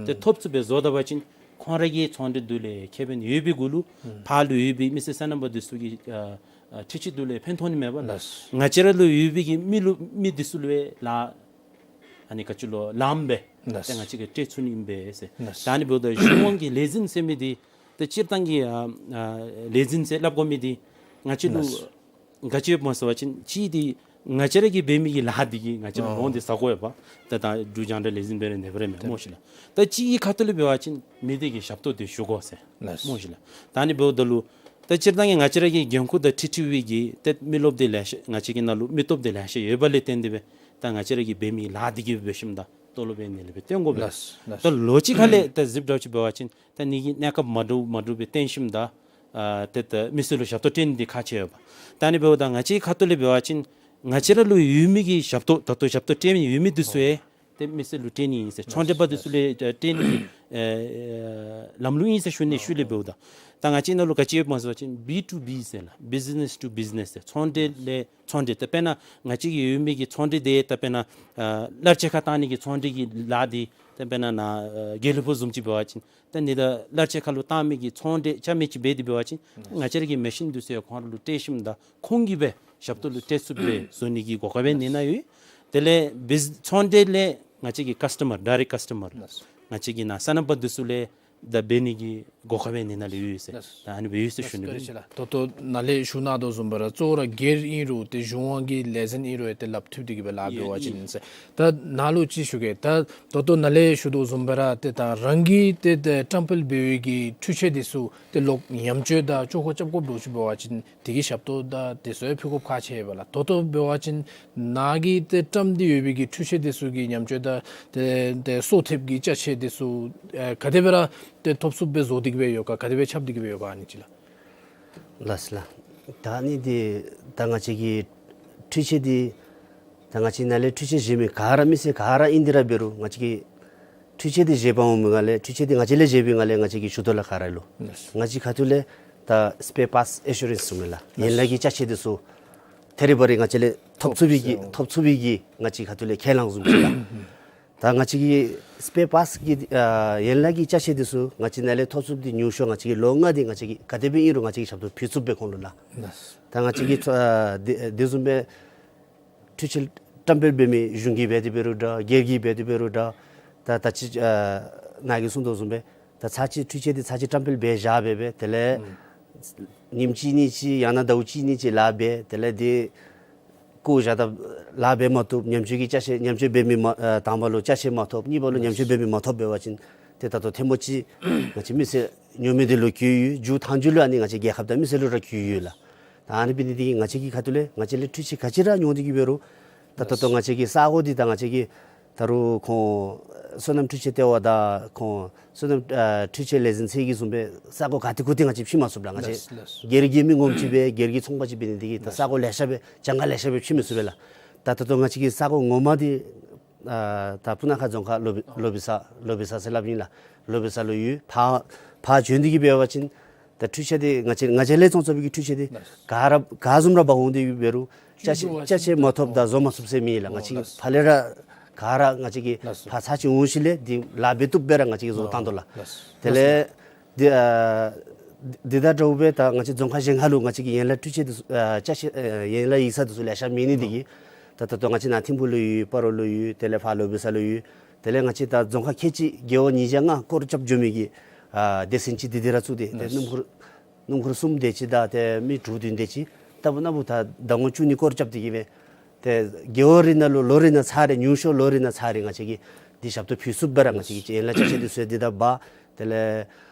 ཏེ་ཐོབ་ཚུགསཔ་སྦེ་བཟོ་ད་པ་ཅིན་ཁོང་ར་གི་ཚོང་འབྲེལ་འདི་ལས་ཁེ་ཕན་ཡོད་པའི་གུ་ལུ་ཕར་ལུ་ཡོད་པའི་མི་སེར་སོ་ནམ་པ་འདི་ཚུ་གི་ཨ་ཨ་འཕྲུལ་ཆས་འདི་ལས་ཕན་ཐོགས་ནི་མས་པ་ལགས། ལགས། ང་བཅས་ར་ལུ་ཡོད་པའི་གི་མི་ལུ་མི་འདི་ཚུ་ལུ་ཡང་ལཱ་ཨ་ནི་ག་ཅི་ལོ་ལངམ་སྦེ་ལགས། ཏེ་ང་བཅས་ཀྱིས་སྤྲོད་ཚུགས་ནི་ཨིན་པས་ཟེར། ལགས། ད་ཨ་ནི་འབདཝ་ད་གཞུང་དབང་གི་ལས་འཛིན་ཟེར་མི་འདི་ཏེ་སྤྱིར་བཏང་གི་ཨ་ཨ་ལས་འཛིན་ཟེར་སླབ་དགོ་མི་འདི་ང་བཅས་ལུ་ལགས། ག་ཅི་ཡོདཔ་སྨོ་ཟེར་བ་ཅིན་གཅིག་འདི་ང་བཅས་ར་གིས་འབད་མི་གི་ལཱ་འདི་གིས་ང་བཅས་ལུ་ཨོ་ལོང་འདི་ཟ་དགོ་ཡོདཔ། ད་ད་འབྲུག་རྒྱང་བསྒྲགས་ལས་འཛིན་འབད་རུང་ནེ་འབད་རུང་མེན་སྨོ་ཤིག་ལགས། ད་གཅིག་གི་ཁ་ཐུག་ལས་འབད་བ་ཅིན་མི་འདི་གི་ཞབས་ཏོག་འདི་ཞུ་དགོ་ཟེར་ལགས། སྨོ་ཤིག་ལགས། ད་ཨ་ནི་འབདཝ་ད་ལུ་ད་སྤྱིར་བཏང་གི་ང་བཅས་ར་གི་འགན་ཁུར་དང་འཁྲིལ་འཁྲིལ་བའི་གི་ཏེ་མི་རློབས་འདི་ལེ་ཤ་ང་བཅས་ཀྱི་ནང་ལུ་མི་སྟོབས་འདི་ལེ་ཤ་ཡོད་པ་ལས་བརྟེན་ཏེ་སྦེ་ད་ང་བཅས་ར་གིས་འབད་མི་ལཱ་འདི་གིས་འབད་ཞིནམ་ད་ཏོ་ལོ་སྦེ་ནི་ལས་སྦེ་བཏོན་དགོ་པས། ལགས། ལགས། ད་ལོ་ཅིག་ཁ་ལས་ད་གཟིགས་འདྲཝ་ཅིག་འབད་བ་ཅིན་ད་ནི་གི་གནས་སྐབས་མ་འདྲཝ་མ་འདྲཝ་སྦེ་བརྟེན་ཞིནམ་ད་ཨ་ཏེ་ད་མི་སེར་ལུ་ཞབས་ཏོག་སྤྲོད་ནི་འདི་ཁག་ཆེ་ཡོདཔ། ད་ཨ་ནི་འབདཝ་ད་ང་བཅས་ཁ་ཐུག་ལས་འབད་བ་ཅིན་ང་བཅས་ར་ལུ་ཡོད་མི་གི་ཞབས་ཏོག་ད་ལྟོ་ཞབས་ཏོག་སྤྲོད་མི་ཡོད་མི་འདི་ཚུ་ཡང་ཏེ་མི་སེར་ལུ་སྤྲོད་ནི་ཨིན་ཟེར་ཚོང་འབྲེལ་པ་འདི་ཚུ་ལུ་ཡང་སྤྲོད་ནི་གི་ཨེ་ལམ་ལུགས་ཨིན་ཟེར་ཞུ་ནི་ཤུལ་ལས་འབདཝ་ད། ད་ང་བཅས་ནང་ལུ་ག་ཅི་ཡོདཔ་སྨོ་ཟེར་བ་ཅིན་བི་ཊུ་བི་ཟེར་ལགས། བི་ཛི་ནེས་ཊུ་བི་ཛི་ནེས་ཟེར་ཚོང་འབྲེལ་ལས་ཚོང་འབྲེལ། ད་དཔེར་ན་ང་བཅས་ཀྱི་ཡོད་མི་གི་ཚོང་འབྲེལ་འདི་ད་དཔེར་ན་ཨ་གླ་ཆ་ཁར་བཏང་ནི་གི་ཚོང་འབྲེལ་གྱི་ལཱ་འདི་ད་དཔེར་ན་ནཱ་ཨ་དགེ་ལེགས་ཕུག་བཟུམ་ཅིག་འབད་བ་ཅིན་ད་ནི་ད་གླ་ཆ་ཁར་ལུ་བཏང་མི་གི་ཚོང་འབྲེལ་རྐྱབ་མི་ཅིག་འབད་དེ་འབད་བ་ཅིན་ང་བཅས་ར་གི་མེ་ཤིན་འདི་ཚུ་ཡང་ཁོང་ར་ལུ་སྤྲོད་ཞིནམ་ད་ཁོང་གིས་སྦེ་ཞབས་ཏོག་ལུ་སྤྲོད་ཚུགསཔ་སྦེ་བཟོ་ནི་གི་གོ་སྐབས་ཡང་ནི་ནཱ་ཡོད། དེ་ལས་བི་ཛི་ཚོང་འབྲེལ་ལས་ང་བཅས་ཀྱི་ཀཱསི་ཊ་མར་ཌའི་རེཀཊ་ཀཱསི་ཊ་མར་ལགས། ང་བཅས་ཀྱི་ནཱ་སོ་ནམ་པ་འདི་ཚུ་ལས་ད་འབད་ནི་གི་གོ་སྐབས་ཡང་ནི་ནཱ་ལུ་ཡོད་ཟེར། ལགས། ད་ཨ་ནི་སྦེ་ཡོད་ཟེར་ཞུ་ནི་ལགས། ལགས། ད་ལྟོ་ནཱ་ལས་ཞུ་གནང་དོ་བཟུམ་སྦེ་ར་གཙོ་བོ་ར་སྒེར་ཨིན་རུང་ཏེ་གཞུང་དབང་གི་ལས་འཛིན་ཨིན་རུང་ཡང་ཏེ་ལགཔ་མཐུད་དེ་གི་སྦེ་ལཱ་འབད་བ་ཅིན་ཨིན་ཟེར། ད་ནཱ་ལུ་ཅིག་ཞུ་གེ། ད་ད་ལྟོ་ནཱ་ལས་ཞུ་དོ་བཟུམ་སྦེ་ར་ཏེ་ད་རང་གིས་ཏེ་ཏེ་བཀྲམ་སྤེལ་འབད་བའི་གི་འཕྲུལ་ཆས་འདི་ཚུ་ཏེ་ལོག་ཉམས་བཅོས་དང་ཅོག་ཁ་རྐྱབ་དགོཔ་འདྲཝ་ཅིག་འབད་བ་ཅིན་དེ་གི་ཞབས་ཏོག་དང་དེ་ཚུ་ཡང་ཕུལ་དགོཔ་ཁག་ཆེ་བས་ལགས། ད་ལྟོ་འབད་བ་ཅིན་ནཱ་གིས་ཏེ་བཀྲམ་སྟེ་ཡོད་པའི་གི་འཕྲུལ་ཆས་འདི་ཚུ་གི་ཉམས་བཅོས་དང་ཏེ་ཏེ་སོར་ཐེབས་ཀྱི་ཅ་ཆས་འདི་ཚུ་ཨེ་ག་དེ་སྦེ་ར་ཏེ་ཐོབ་ཚུགསཔ་སྦེ་བཟོ་སྟེ་གི་སྦེ་ཡོད་ག། ག་དེ་སྦེ་ཁྱབ་སྟེ་གི་སྦེ་ཡོད་ག་ཨ་ནི་ཅིག་ལགས། ལགས་སོ་ལགས། ད་ཨ་ནི་འདི་ད་ང་བཅས་ཀྱི་འཕྲུལ་ཆས་འདི་ད་ང་བཅས་ནཱ་ལས་འཕྲུལ་ཆས་བཞེས་མི་ག་ར་མི་སེར་ག་ར་ཨིན་ཏེ་ར་འབད་རུང་ང་བཅས་ཀྱིས་འཕྲུལ་ཆས་འདི་བཞེས་པར་འོང་མི་ནང་ལས་འཕྲུལ་ཆས་འདི་ང་བཅས་ལས་བཞེས་པའི་ནང་ལས་ང་བཅས་ཀྱིས་ཞུ་དོ་ལགས། ག་ར་ལུ་ལགས་སོ། ང་བཅས་ཁ་ཐུག་ལས་ད་སི་པེར་པཱརཊསི་ཨེ་ཤུ་རེནསི་ཟེར་མི་ལགས། ཡན་ལག་གི་ཅ་ཆས་འདི་ཚུ་ཐད་རི་བ་རི་ང་བཅས་ལས་ཐོབ་ཚུགས་པའི་གི་ཐོབ་ཚུགས་པའི་གི་ང་བཅས་ཁ་ཐུག་ལས་ཁས་བླངས་བཟུམ་ཅིག་ལགས། ད་ང་བཅས་ཀྱི་སི་པེར་པཱརཊསི་གི་ཨ་ཡན་ལག་གི་ཅ་ཆས་འདི་ཚུ་ང་བཅས་ནཱ་ལས་ཐོབ་ཚུགསཔ་འདི་ཉུང་ཤོས་ང་བཅས་ཀྱིས་ལོ་ལྔ་འདི་ང་བཅས་ཀྱིས་ག་དེ་སྦེ་ཨིན་རུང་ང་བཅས་ཀྱིས་ཞབས་ཏོག་ཕུལ་ཚུགསཔ་སྦེ་ཁོང་ལུ་ལགས། ལགས་སོ། ད་ང་བཅས་ཀྱིས་ཨ་དེ་དེ་བཟུམ་སྦེ་འཕྲུལ་ཆས་བཀྲམ་སྤེལ་འབད་མི་གཞུང་གིས་འབད་དེ་འབད་རུང་འདྲ་སྒེར་གྱིས་འབད་དེ་འབད་རུང་འདྲ། ད་ད་ཅི་ཨ་ནཱ་གིས་གསུངས་དོ་བཟུམ་སྦེ་ད་ཚར་གཅིག་འཕྲུལ་ཆས་འདི་ཚར་གཅིག་བཀྲམ་སྤེལ་འབད་བཞག་སྦེ་སྦེ་དེ་ལས་ཨུམ་ཉིནམ་གཅིག་གཉིས་ཅིག་ཡང་ན་ཟླཝ་གཅིག་གཉིས་ཅིག་ལཱ་འབད་དེ་ལས་འདི་བཀོ་བཞག་ད་ལཱ་འབད་མ་བཏུབ། ཉམས་བཅོས་ཀྱི་ཅ་ཆས་ཉམས་བཅོས་འབད་མི་མ་ཨ་དང་པ་ལུ་ཅ་ཆས་མ་ཐོབ། གཉིས་པ་ལུ་ཉམས་བཅོས་འབད་མི་མ་ཐོབ་འབད་བ་ཅིན་ཏེ་ད་ལྟོ་ཐེངས་མ་ཅིག་ང་བཅས་མི་སེར་ཉོ་མི་འདི་ལུ་བཀོལ་ཡོད། མཇུག་མཐའ་མཇུག་ལུ་ཨ་ནི་ང་བཅས་རྒྱལ་ཁབ་དང་མི་སེར་ལུ་ར་བཀོལ་ཡོད་ལགས། ད་ཨ་ནི་འབད་ནི་འདི་གིས་ང་བཅས་ཀྱི་ཁ་ཐུག་ལས་ང་བཅས་ལས་འཕྲུལ་ཆས་ག་ཅི་ར་ཉོ་སྟེ་གི་འབད་རུང་ད་ད་ལྟོ་ང་བཅས་ཀྱི་ས་གོ་འདི་ད་ང་བཅས་ཀྱི་ད་རུང་ཁོང་སོ་ནམ་འཕྲུལ་ཆས་ལྟེ་བ་དང་ཁོང་སོ་ནམ་ཨ་འཕྲུལ་ཆས་ལས་འཛིན་ཚད་ཀྱི་བཟུམ་སྦེ་ས་གོ་ག་ཏེ་གུ་ཏེ་ང་བཅས་ཕྱེ་མ་ཚུགས་ལགས། ང་བཅས་ལགས་སོ། སྒེར་གྱི་མི་ངོམ་ཅིག་སྦེ་སྒེར་གྱི་ཚོང་པ་ཅིག་འབད་ནི་འདི་གིས་ད་ས་གོ་ལེ་ཤ་སྦེ་གྱངས་ཁ་ལེ་ཤ་སྦེ་ཕྱེ་མི་ཚུགས་པས་ལགས། ད་ད་ལྟོ་ང་བཅས་ཀྱི་ས་གོ་ངོ་མ་འདི་ཨ་ད་སྤུ་ན་ཁ་རྫོང་ཁག་ལོ་བི་ལོ་བི་ས་ལོ་བི་ས་ཟེར་སླབ་ཨིན་ལགས། ལོ་བི་ས་ལུ་ཡོད། ཕར་ཕར་བྱོན་ཏེ་གི་འབད་བ་ཅིན་ད་འཕྲུལ་ཆས་འདི་ང་བཅས་ང་བཅས་ལས་བཙོང་བཙོང་བའི་གི་འཕྲུལ་ཆས་འདི་ལགས་སོ། ག་ར་ག་བཟུམ་ར་འབག་འོང་སྟེ་གི་འབད་རུང་ཅ་ཆས་ཅ་ཆས་མ་ཐོབ་དང་བཟོ་མ་ཚུགས་ཟེར་མེད་ལགས། ང་བཅས་ཕར་ལས་ར་ག་ར་ང་བཅས་ཀྱིས་ལགས་སོ། ཕར་ཚར་གཅིག་འོང་ཞིནམ་ལས་འདི་ལཱ་འབད་བཏུབ་སྦེ་ར་ང་བཅས་ཀྱིས་བཟོ་བཏང་དོ་ལགས། ལགས་སོ། དེ་ལས་འདི་ཨ་ འདི་དང་འདྲཝ་སྦེ་ད་ང་བཅས་རྫོང་ཁག་གཞན་ཁར་ལུ་ང་བཅས་ཀྱི་ཡན་ལག་འཕྲུལ་ཆས་འདི་ཚུ་ཨ་ཅ་ཆས་ཨ་ཡན་ལག་ཡིག་ཚང་འདི་ཚུ་ལེ་ཤ་མེད་ནི་འདི་གིས། ད་ད་ལྟོ་ང་བཅས་ནཱ་ཐིམ་ཕུག་ལུ་ཡོད། སྤ་རོ་ལུ་ཡོད། དེ་ལས་ཕར་ལོ་བེ་ས་ལུ་ཡོད། དེ་ལས་ང་བཅས་ད་རྫོང་ཁག་ཁལ་གཅིག་རྒེད་འོག་ཉིས་བརྒྱ་ལྔ་སྐོར་རྐྱབ་འགྱོ་མི་གི་ཨ་སྡེ་ཚན་ཅིག་འདི་འདི་ར་བཙུགས་ཏེ་ཏེ་སྣུམ་འཁོར་སྣུམ་འཁོར་གསུམ་དེ་ཅིག་དང་ཏེ་མི་དྲུག་བདུན་དེ་ཅིག་ལྟ་བུ་ན་བུ་ད་ཟླ་ངོ་བཅུ་གཉིས་སྐོར་རྐྱབ་སྟེ་གིས་སྦེ་ཏེ་རྒེད་འོག་རེ་ནང་ལུ་ལོ་རེ་ནང་ཚར་རེ་ཉུང་ཤོས་ལོ་རེ་ནང་ཚར་རེ་ང་བཅས་ཀྱིས་འདི་ཞབས་ཏོག་ཕུལ་ཚུགསཔ་སྦེ་ར་ང་བཅས་ཀྱིས་ཡན་ལག་ཅ་ཆས་འདི་ཚུ་འདི་དང་འབག། དེ་ལས་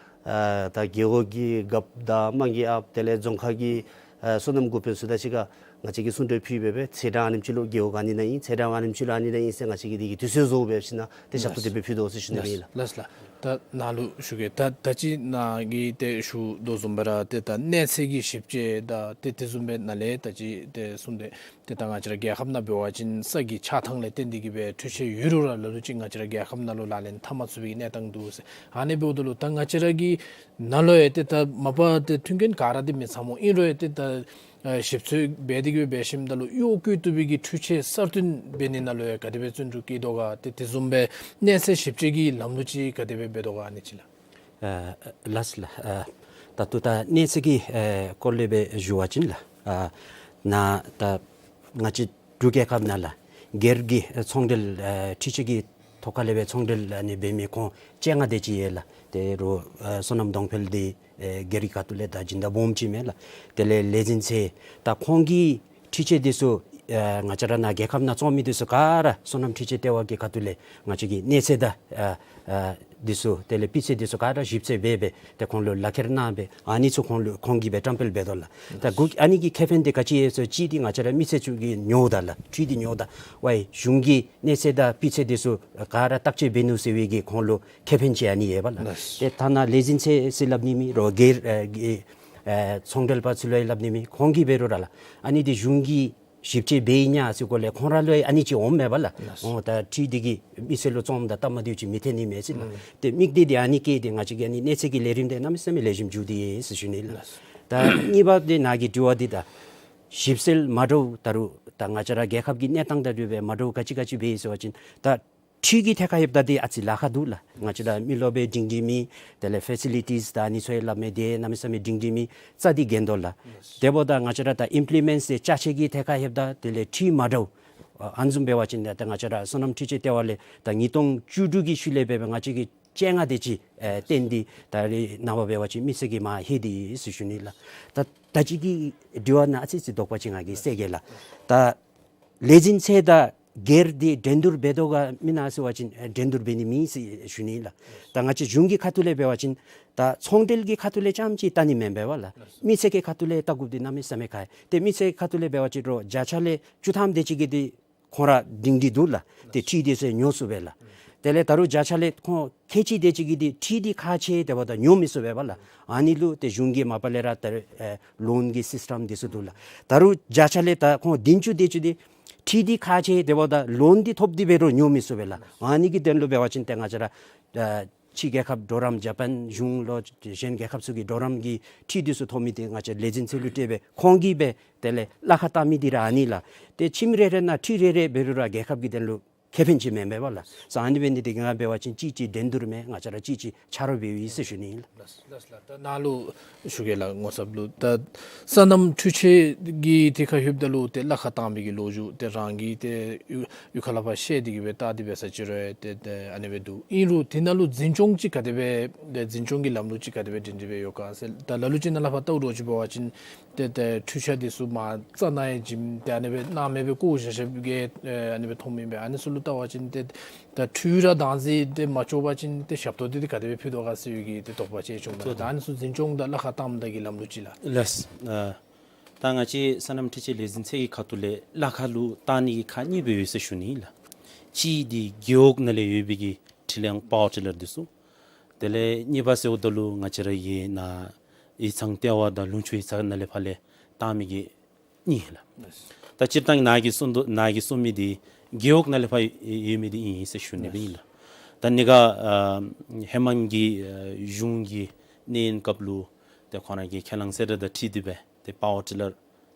ཨ་ད་རྒེད་འོག་གི་རྒཔོ་དང་དམངས་ཀྱི་ཨཔ་དེ་ལས་རྫོང་ཁག་གི་ཨ་སོ་ནམ་འགོ་དཔོན་ཚུ་དང་གཅིག་ཁར་ང་བཅས་ཀྱིས་གསུང་གྲོས་ཕུལ་སྦེ་སྦེ་ཚེས་གྲངས་ཨ་ནེམ་ཅིག་ལུ་རྒེད་འོག་ཨ་ནི་ནང་ཨིན། ཚེས་གྲངས་ཨ་ནེམ་ཅིག་ལུ་ཨ་ནི་ནང་ཨིན་ཟེར་ང་བཅས་ཀྱིས་འདི་གི་དུས་ཚོད་བཟོ་སྦེ་ཞིནམ་ཏེ་ཞབས་ཏོག་དེ་སྦེ་ཕུལ་དོ་ཟེར་ཞུ་ནི་ཨིན་ལགས། ལགས་ལགས། ད་ནཱ་ལུ་ཞུ་གེ། ད་ད་ཅི་ནཱ་གིས་ཏེ་ཞུ་དོ་བཟུམ་སྦེ་ར་ཏེ་ད་གནས་ཚད་ཀྱི་ཞིབ་དཔྱད་དང་ཏེ་དེ་བཟུམ་སྦེ་ནཱ་ལས་ད་ཅི་ཏེ་གསུངས་ཏེ་ཏེ་ད་ང་བཅས་ར་རྒྱལ་ཁབ་ནང་འབད་བ་ཅིན་ས་གི་ཆགས་ཐངས་ལས་བརྟེན་ཏེ་གིས་སྦེ་འཕྲུལ་ཆས་ཡོད་རུང་ར་ལ་ལུ་ཅིག་ང་བཅས་ར་རྒྱལ་ཁབ་ནང་ལུ་ལག་ལེན་འཐབ་མ་ཚུགས་པའི་གནས་སྟངས་འདུག་ཟེར། ཨ་ནི་འབདཝ་ད་ལུ་ད་ང་བཅས་ར་གི་ནང་ལུ་ཡང་ཏེ་ད་མ་པ་ཏེ་མཐུན་རྐྱེན་ག་ར་འདི་མི་ཚང་མོ་ཨིན་རུང་ཡང་ཏེ་ད་ཨ་ཞིབ་འཚོལ་འབད་དེ་གིས་སྦེ་འབད་ཞིནམ་ད་ལུ་གཡོག་བཀོལ་བཏུབ་པའི་གི་འཕྲུལ་ཆས་གསར་བཏོན་འབད་ནི་ནང་ལུ་ཡང་ག་དེ་སྦེ་བརྩོན་འགྲུས་བསྐྱེད་དོ་ག། ཏེ་དེ་བཟུམ་སྦེ་གནས་ཚད་ཞིབ་དཔྱད་ཀྱི་ལམ་ལུགས་ཅིག་ག་དེ་སྦེ་འབད་དོ་ག་ཨ་ནི་ཅིག་ལགས། ཨ་ལགས་ལགས། ཨ་ད་ལྟོ་ད་གནས་ཚད་ཀྱི་ཨ་སྐོར་ལས་སྦེ་ཞུ་བ་ཅིན་ལགས། ཨ་ནཱ་ད་ང་བཅས་འབྲུག་རྒྱལ་ཁབ་ནང་ལགས་སྒེར་གྱི་ཨ་ཚོང་འབྲེལ་ཨ་འཕྲུལ་ཆས་ཀྱི་ཐོག་ཁ་ལས་སྦེ་ཚོང་འབྲེལ་ཨ་ནི་འབད་མི་ཁོང་བཅོ་ལྔ་དེ་ཅིག་ཡོད་ལགས། དེ་རུང་ཨ་སོ་ནམ་གདོང་འཕེལ་འདི་ཨེ་སྒེར་གྱི་ཁ་ཐུག་ལས་ད་སྦྱིན་བདག་སྦོམ་ཅིག་མས་ལགས། དེ་ལས་ལས་འཛིན་ཚད་ད་ཁོང་གི་འཕྲུལ་ཆས་འདི་ཚུ་ཨེ་ང་བཅས་ར་ནཱ་རྒྱལ་ཁབ་ནང་བཙོང་མི་འདི་ཚུ་ག་ར་སོ་ནམ་འཕྲུལ་ཆས་ལྟེ་བ་གི་ཁ་ཐུག་ལས་ང་བཅས་ཀྱིས་གནས་ཚད་དང་ཨ་ཨ་འདི་ཚུ་དེ་ལས་སྤུས་ཚད་འདི་ཚུ་ག་ར་ཞིབ་འཚོལ་འབད་སྦེ་ཏེ་ཁོང་ལུ་ལག་ཁྱེར་གནང་སྦེ་ཨ་ནི་ཚུ་ཁོང་ལུ་ཁོང་གིས་སྦེ་བཀྲམ་སྤེལ་འབད་དོ་ལགས། ད་གུ་ཨ་ནི་གི་ཁེ་ཕན་འདི་ག་ཅི་ཡོད་ཟེར་གཅིག་འདི་ང་བཅས་ར་མི་སེར་ཚུ་གིས་ཉོཝ་ད་ལགས་འཕྲུལ་འདི་ཉོཝ་ད་ཝའི་གཞུང་གིས་གནས་ཚད་དང་སྤུས་ཚད་འདི་ཚུ་ག་ར་བརྟག་དཔྱད་འབད་ནུག་ཟེར་བའི་གི་ཁོང་ལུ་ཁེ་ཕན་ཅིག་ཨ་ནི་ཡོདཔ་ལགས། ལགས། ཏེ་ཐ་ན་ལས་འཛིན་ཚད་ཟེར་སླབ་ནི་མེད་རུང་སྒེར་ཨེ་གི་ཨེ་ཚོང་འབྲེལ་པ་ཚུ་ལུ་ཡང་སླབ་ནི་མེད། ཁོང་གིས་འབད་རུང་ར་ལགས་ཨ་ནི་འདི་གཞུང་གིས་ཞིབ་དཔྱད་འབད་ཡི་ཉ་ཟེར་སྐོར་ལས་ཁོང་ར་ལུ་ཡང་ཨ་ནི་ཅིག་འོངམ་མས་པ་ལགས། ལགས། འོ་ད་འཕྲུལ་འདི་གིས་མི་སེར་ལུ་བཙོངམ་ད་སྟབས་མ་བདེཝ་ཅིག་མི་ཐོན་ནི་མས་ཟེར་ལགས། ཨུམ། ཏེ་དམིགས་གཏད་འདི་ཨ་ནི་བསྐྱེད་དེ་ང་བཅས་ཀྱི་ཨ་ནི་གནས་ཚད་ཀྱི་ལས་རིམ་འདི་གནམ་མེད་ས་མེད་ལེགས་ཤོམ་འགྱོ་སྟེ་ཡོད་ཟེར་ཞུ་ནི་ལགས། ལགས། ད་གཉིས་པ་འདི་ནཱ་གི་དྲི་བ་འདི་ད་ཞིབ་འཚོལ་མ་འདྲཝ་ད་རུང་ད་ང་བཅས་ར་རྒྱལ་ཁབ་ཀྱི་གནས་སྟངས་དང་འབྲེལ་སྦེ་མ་འདྲཝ་ག་ཅི་ག་ཅི་འབད་ཡི་ཟེར་བ་ཅིན་ད་འཕྲུལ་གྱི་ཐད་ཁར་ལྷོདཔ་ད་འདི་ཨ་ཙི་ལཱ་ཁག་འདུག་ལགས། ང་བཅས་ར་མི་རློབས་སྦེ་སྒྲིང་སྒྲིང་མེད། དེ་ལས་ཕེ་སི་ལི་ཊིསི་དང་ཨ་ནི་ཚུ་ཡང་སླབ་མི་འདི་གནམ་མེད་ས་མེད་སྒྲིང་སྒྲིང་མེད། རྩ་འདི་འགེངས་དོ་ལགས། དེ་འབདཝ་ད་ང་བཅས་ར་ད་ཨིམ་པི་ལི་མེནཊ་ཟེར་ཅ་ཆས་ཀྱི་ཐད་ཁར་ལྷོདཔ་ད་དེ་ལས་འཕྲུལ་མ་འདྲཝ་ཨ་ཨ་ནི་བཟུམ་འབད་བ་ཅིན་ད་ང་བཅས་ར་སོ་ནམ་འཕྲུལ་ཆས་ལྟེ་བ་ལས་ད་ཉིས་སྟོང་བཅུ་དྲུག་གི་ཤུལ་ལས་འབད་བ་ང་བཅས་ཀྱིས་བཅོ་ལྔ་དེ་ཅིག་ཨེ་བཏོན་ཏེ་ད་རེས་ནངས་པ་འབད་བ་ཅིན་མི་སེར་གྱི་མར་ལྷོད་དེ་ཡོད་ཟེར་ཞུ་ནི་ལགས། ད་ད་ཅི་གི་དྲི་བ་ནང་ཨ་ཙི་ཙི་དོགས་པ་ཅིག་ང་གིས་སེལ་གེ་ལགས། ད་ལས་འཛིན་ཚད་དང་སྒེར་འདི་འགྲན་བསྡུར་འབད་དོ་ག་མེན་ན་ཟེར་བ་ཅིན་ཨེ་འགྲན་བསྡུར་འབད་ནི་མེད་ཟེར་ཞུ་ནི་ལགས། ད་ང་བཅས་གཞུང་གི་ཁ་ཐུག་ལས་འབད་བ་ཅིན་ད་ཚོང་འབྲེལ་གྱི་ཁ་ཐུག་ལས་རྐྱངམ་ཅིག་བལྟ་ནི་མེན་པས་པ་ལགས། མི་སེར་གྱི་ཁ་ཐུག་ལས་བལྟ་དགོཔ་འདི་གནམ་མེད་ས་མེད་ཁག་ཡོད། ཏེ་མི་སེར་གྱི་ཁ་ཐུག་ལས་འབད་བ་ཅིན་རོགས་བརྒྱ་ཆ་ལས་བཅུ་ཐམ་དེ་ཅིག་གིས་འདི་ཁོང་ར་སྒྲིང་སྒྲི་འདུག་ལགས། ཏེ་འཕྲུལ་འདི་ཚུ་ཉོ་ཚུགས་པས་ལགས། དེ་ལས་ད་རུང་བརྒྱ་ཆ་ལས་ཁོང་ཁལ་གཅིག་དེ་ཅིག་གིས་འདི་འཕྲུལ་འདི་ཁག་ཆེ་དེ་འབདཝ་ད་ཉོ་མི་ཚུགས་པས་པ་ལགས། ཨ་ནི་ལུ་ཏེ་གཞུང་གིས་མ་པ་ལས་ར་ད་རུང་ཨེ་ལོན་གྱི་སིསི་ཊམ་འདི་ཚུ་འདུག་ལགས། ད་རུང་བརྒྱ་ཆ་ལས་ད་ཁོང་བདུན་ཅུ་དེ་ཅིག་འདི་འཕྲུལ་འདི་ཁག་ཆེ་དེ་འབདཝ་ད་ལོན་འདི་ཐོབ་སྟེ་འབད་རུང་ཉོ་མི་ཚུགས་པས་ལགས། ཨ་ནི་གི་དོན་ལུ་འབད་བ་ཅིན་ཏེ་ང་བཅས་ར་ཨེ་ཕྱི་རྒྱལ་ཁབ་གྲོགས་རམ་ཇ་པཱན་གཞུང་ལོ་གཞན་རྒྱལ་ཁབ་ཚུ་གི་གྲོགས་རམ་གྱི་འཕྲུལ་འདི་ཚུ་ཐོབ་མི་འདི་ང་བཅས་ལས་འཛིན་ཚད་ལུ་སྤྲོད་སྦེ་ཁོང་གིས་སྦེ་དེ་ལས་གླ་ཁར་བཏང་མི་འདི་ར་ཨ་ནི་ལགས། ཏེ་ཁྱིམ་རེ་རེ་ནང་འཕྲུལ་རེ་རེ་འབད་རུང་ར་རྒྱལ་ཁབ་ཀྱི་དོན་ལུ་ཁེ་ཕན་ཅིག་མེན་པས་པ་ལགས། ས་ཨ་ནི་འབད་ནི་འདི་གིས་ང་འབད་བ་ཅིན་གཅིག་གཅིག་འགྲན་བསྡུར་མེད། ང་བཅས་ར་གཅིག་གཅིག་ཆ་རོགས་འབདཝ་ཨིན་ཟེར་ཞུ་ནི་ཨིན་ལགས། ལགས་ལགས་ལགས། ད་ནཱ་ལུ་ཞུ་གེ་ལགས། ངོ་ཚབ་ལུ་ད་སོ་ནམ་འཕྲུལ་ཆས་ཀྱི་ཐད་ཁར་ལྷོདཔ་ད་ལུ་ཏེ་གླ་ཁར་བཏང་མི་གི་ལོ་རྒྱུས་ཏེ་རང་གིས་ཏེ་གཡུས་གཡུས་ཁ་ལས་ཕར་བཤལ་ཏེ་གིས་སྦེ་བལྟ་སྟེ་འབད་ས་ཅིག་རུང་ཏེ་ཏེ་ཨ་ནི་སྦེ་འདུག། ཨིན་རུང་དེ་ནང་ལུ་འཛིན་སྐྱོང་ཅིག་ག་དེ་སྦེ་ཏེ་འཛིན་སྐྱོང་གི་ལམ་ལུགས་ཅིག་ག་དེ་སྦེ་སྒྲིང་སྒྲི་སྦེ་ཡོད་ག་ཟེར། ད་ལ་ལུ་ཅིག་ནང་ལས་ཕར་བལྟཝ་འདྲཝ་ཅིག་འབད་བ་ཅིན་ཏེ་ཏེ་འཕྲུལ་ཆས་འདི་ཚུ་མར་རྩ་ནང་ཡང་བྱིནམ་ཏེ་ཨ་ནི་སྦེ་སྣང་མེད་སྦེ་བཀོ་བཞག་བཞགཔ་གི་ཨ་ནི་སྦེ་མཐོངམ་ཨིན་པས། ཨ་ནི་ཚུ་ལུ་བལྟ་བ་ཅིན་ཏེ་ད་འཕྲུལ་ར་བདག་འཛིན་འདི་མ་ལྕོགས་པ་ཅིན་ཏེ་ཞབས་ཏོག་འདི་ཏེ་ག་དེ་སྦེ་ཕུལ་དོ་ག་ཟེར་བའི་གི་ཏེ་དོགས་པ་ཅིག་བྱུང་མས། ད་ཨ་ནི་ཚུ་འཛིན་སྐྱོང་དང་གླ་ཁར་བཏངམ་ད་གི་ལམ་ལུགས་ཅིག་ལགས། ལགས། ཨ་ད་ང་བཅས་སོ་ནམ་འཕྲུལ་ཆས་ལས་འཛིན་ཚད་ཀྱི་ཁ་ཐུག་ལས་གླ་ཁར་ལུ་བཏང་ནི་གི་ཁག་གཉིས་སྦེ་ཡོད་ཟེར་ཞུ་ནི་ཨིན་ལགས། གཅིག་འདི་རྒེད་འོག་ནང་ལས་ཡོད་པའི་གི་དྲི་ལེན་པ་ཝར་ཊི་ལར་འདི་ཚུ། དེ་ལས་གཉིས་པ་ཟེརཝ་ད་ལུ་ང་བཅས་ར་གི་ནཱ་ཡིག་ཚང་ལྟེ་བ་དང་ལུང་ཕྱོགས་ཡིག་ཚང་ནང་ལས་ཕར་ལས་བཏང་མི་གི་གཉིས་ལགས། ད་སྤྱིར་བཏང་ནཱ་གིས་གསུང་དོ་ནཱ་གིས་གསུང་མི་འདི་རྒེད་འོག་ནང་ལས་ཕར་ཡོད་མི་འདི་ཨིན་ཟེར་ཞུ་ནི་སྦེ་ཨིན་ལགས། ད་ནི་ག་ཨ་ཧེ་མ་གི་ཨ་གཞུང་གི་གནས་ཡུན་སྐབས་ལུ་ཏེ་ཁོང་ར་གིས་ཁས་བླངས་གསལ་བསྒྲགས་དང་འཁྲིལ་ཏེ་སྦེ་ཏེ་པ་ཝར་ཊི་ལར་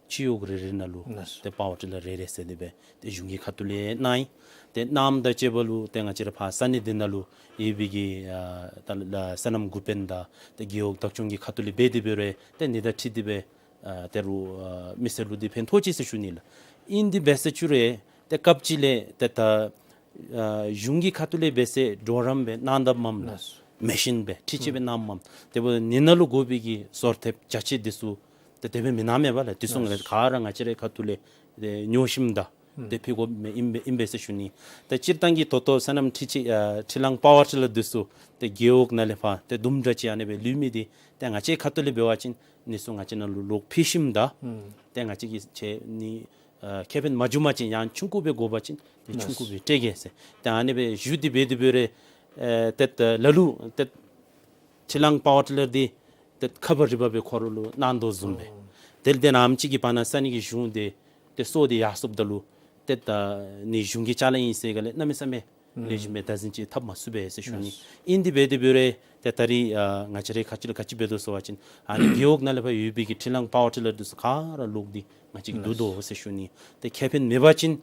སྤྱི་གཡོག་རེ་རེ་ནང་ལུ་ལགས་སོ། ཏེ་པ་ཝར་ཊི་ལར་རེ་རེ་ཟེར་དེ་སྦེ་ཏེ་གཞུང་གི་ཁ་ཐུག་ལས་གནང་ཡི། ཏེ་གནངམ་དང་བཅས་པ་ལུ་ཏེ་ང་བཅས་ར་ཕར་ས་གནས་འདི་ནང་ལུ་ཡོད་པའི་གི་ཨ་ད་ལ་སོ་ནམ་འགོ་དཔོན་དང་ཏེ་རྒེད་འོག་བདག་སྐྱོང་གི་ཁ་ཐུག་ལས་འབད་དེ་འབད་རུང་ཏེ་ཨ་ནི་དང་འཁྲིལ་ཏེ་སྦེ་ཨ་ད་རུང་ཨ་མི་སེར་ལུ་འདི་ཕན་ཐོགས་ཅི་ཟེར་ཞུ་ནི་ལགས། ཨིན་དེ་འབད་ཟེར་ཞུ་རུང་ཏེ་སྐབས་ཅིག་ལས་ཏེ་ད་ཨ་གཞུང་གི་ཁ་ཐུག་ལས་འབད་ཟེར་གྲོགས་རམ་སྦེ་གནང་དཔ་མས་ལགས། ལགས་སོ། མེ་ཤིན་སྦེ་འཕྲུལ་ཆས་སྦེ་གནངམ་མས། དེ་འབདཝ་ད་ཨ་ནི་ནང་ལུ་དགོ་པའི་གི་སོར་ཐེབས་ཅ་ཆས་འདི་ཚུ་ཏེ་དེ་སྦེ་མེན་ན་མེན་པ་ལགས། འདི་ཚུ་ལགས་སོ། ག་ར་ང་བཅས་རའི་ཁ་ཐུག་ལས་ཏེ་ཉོ་ཞིནམ་ད་ཨུམ་ཏེ་ཕུལ་དགོཔ་ཨིན་པས་ཨིན་པས་ཟེར་ཞུ་ནི། ཏེ་སྤྱིར་བཏང་གི་ད་ལྟོ་སོ་ནམ་འཕྲུལ་ཆས་ཨ་འཕྲུལ་གླང་པ་ཝར་ཊི་ལར་འདི་ཚུ་ཏེ་རྒེད་འོག་ནང་ལས་ཕར་ཏེ་དུམ་གྲ་ཅིག་ཨ་ནི་སྦེ་ལུས་མི་འདི་ཏེ་ང་བཅས་ཁ་ཐུག་ལས་འབད་བ་ཅིན་ཨ་ནི་ཚུ་ང་བཅས་ནང་ལུ་ལོག་ཕུལ་ཞིནམ་ད་ཨུམ་ཏེ་ང་བཅས་ཀྱིས་ཆ་ནི་ཨ་ཁེ་ཕན་མ་བྱུང་པ་ཅིན་ཡང་ཆུང་ཀུ་སྦེ་དགོ་པ་ཅིན་ཏེ་ལགས་སོ། ཆུང་ཀུ་སྦེ་སྤྲོད་གེ་ཟེར། ཏེ་ཨ་ནི་སྦེ་ཞུ་སྟེ་འབད་དེ་འབད་རུང་ཨེ་ཏེ་ལ་ལུ་ཏེ་འཕྲུལ་གླང་པ་ཝར་ཊི་ལར་འདི་ཏེ་ཁ་བ་རི་བ་སྦེ་ཁོ་ར་ལུ་གནང་དོ་བཟུམ་སྦེ། ཨོ། དེ་ལས་ཏེ་ནམ་ཅིག་གི་བར་ན་ས་གནས་ཀྱི་གཞུང་འདི་ཏེ་སོར་ཏེ་ཡར་སོངམ་ད་ལུ་ཏེ་ད་ཨ་ནི་གཞུང་གི་ཅ་ལ་ཨིན་ཟེར་ག་ལས་གནམ་མེད་ས་མེད་ཨུམ་ལེགས་ཤོམ་སྦེ་བདག་འཛིན་ཅིག་འཐབ་མ་ཚུགས་པས་ཟེར་ཞུ་ནི། ལགས་སོ། ཨིན་དེ་འབད་དེ་འབད་རུང་ཏེ་ད་རིས་ཨ་ང་བཅས་རའི་ཁ་ཐུག་ལས་ག་ཅི་འབད་དོ་ཟེར་བ་ཅིན་ཨ་ནི་རྒེད་འོག་ནང་ལས་ཕར་ཡོད་པའི་གི་འཕྲུལ་གླང་པ་ཝར་ཊི་ལར་འདི་ཚུ་ག་ར་ལོག་སྟེ་ང་བཅས་ཀྱིས་བསྡུ་དོ་ཟེར་ཞུ་ནི། ཏེ་ཁེ་ཕན་མེད་པ་ཅིན་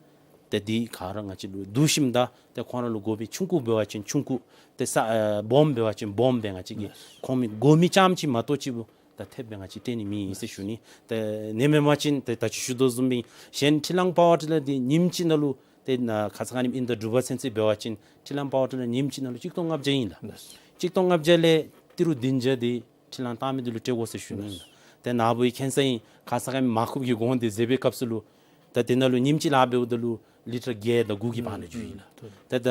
ཏེ་འདི་ག་ར་ང་བཅས་ལུ་བསྡུ་ཞིནམ་ད་ཏེ་ཁོང་ར་ལུ་དགོ་པའི་ཆུང་ཀུ་འབད་བ་ཅིན་ཆུང་ཀུ་ཏེ་ས་ཨ་སྦོམ་འབད་བ་ཅིན་སྦོམ་སྦེ་ང་བཅས་ཀྱིས་ལགས་སོ། ཁོང་མི་དགོ་མི་རྐྱངམ་ཅིག་མ་གཏོགས་ཅིག་པོ་ད་ཐེབས་སྦེ་ང་བཅས་སྤྲོད་ནི་མེད་ཟེར་ཞུ་ནི། ཏེ་ཨ་ནི་མེན་པ་ཅིན་ཏེ་ད་ཅི་ཞུ་དོ་བཟུམ་སྦེ་གཞན་འཕྲུལ་གླང་པ་ཝར་ཊི་ལར་འདི་ཉིནམ་གཅིག་ནང་ལུ་ཏེ་ན་ཁ་ཙ་ཁ་ཉིནམ་ཨིན་ད་དྲུག་པ་ཚུན་ཚོད་འབད་བ་ཅིན་འཕྲུལ་གླང་པ་ཝར་ཊི་ལར་ཉིནམ་གཅིག་ནང་ལུ་གཅིག་སྟོང་ལྔ་བརྒྱ་ཨིན་ལགས། ལགས་སོ། གཅིག་སྟོང་ལྔ་བརྒྱ་ལས་ཏི་རུ་བདུན་བརྒྱ་འདི་འཕྲུལ་གླང་བཏང་མི་འདི་ལུ་སྤྲོད་དགོ་ཟེར་ཞུ་ནི། ལགས་སོ། ཏེ་ནཱ་བུ་གིས་མཁྱེན་གསལ་ཨིན། ཁ་ཙ་ཁ་ཉིནམ་མར་ཁུ་གི་གོང་འདི་བཟོ་བའི་སྐབས་སུ་ལུ་ད་དེ་ནང་ལུ་ཉིནམ་གཅིག་ལཱ་འབདཝ་ད་ལུ་ལི་ཊར་བརྒྱད་དང་དགུ་གི་བར་ན་རྒྱུ་ཨིན་ལགས། ཨུམ་ཏེ་ད་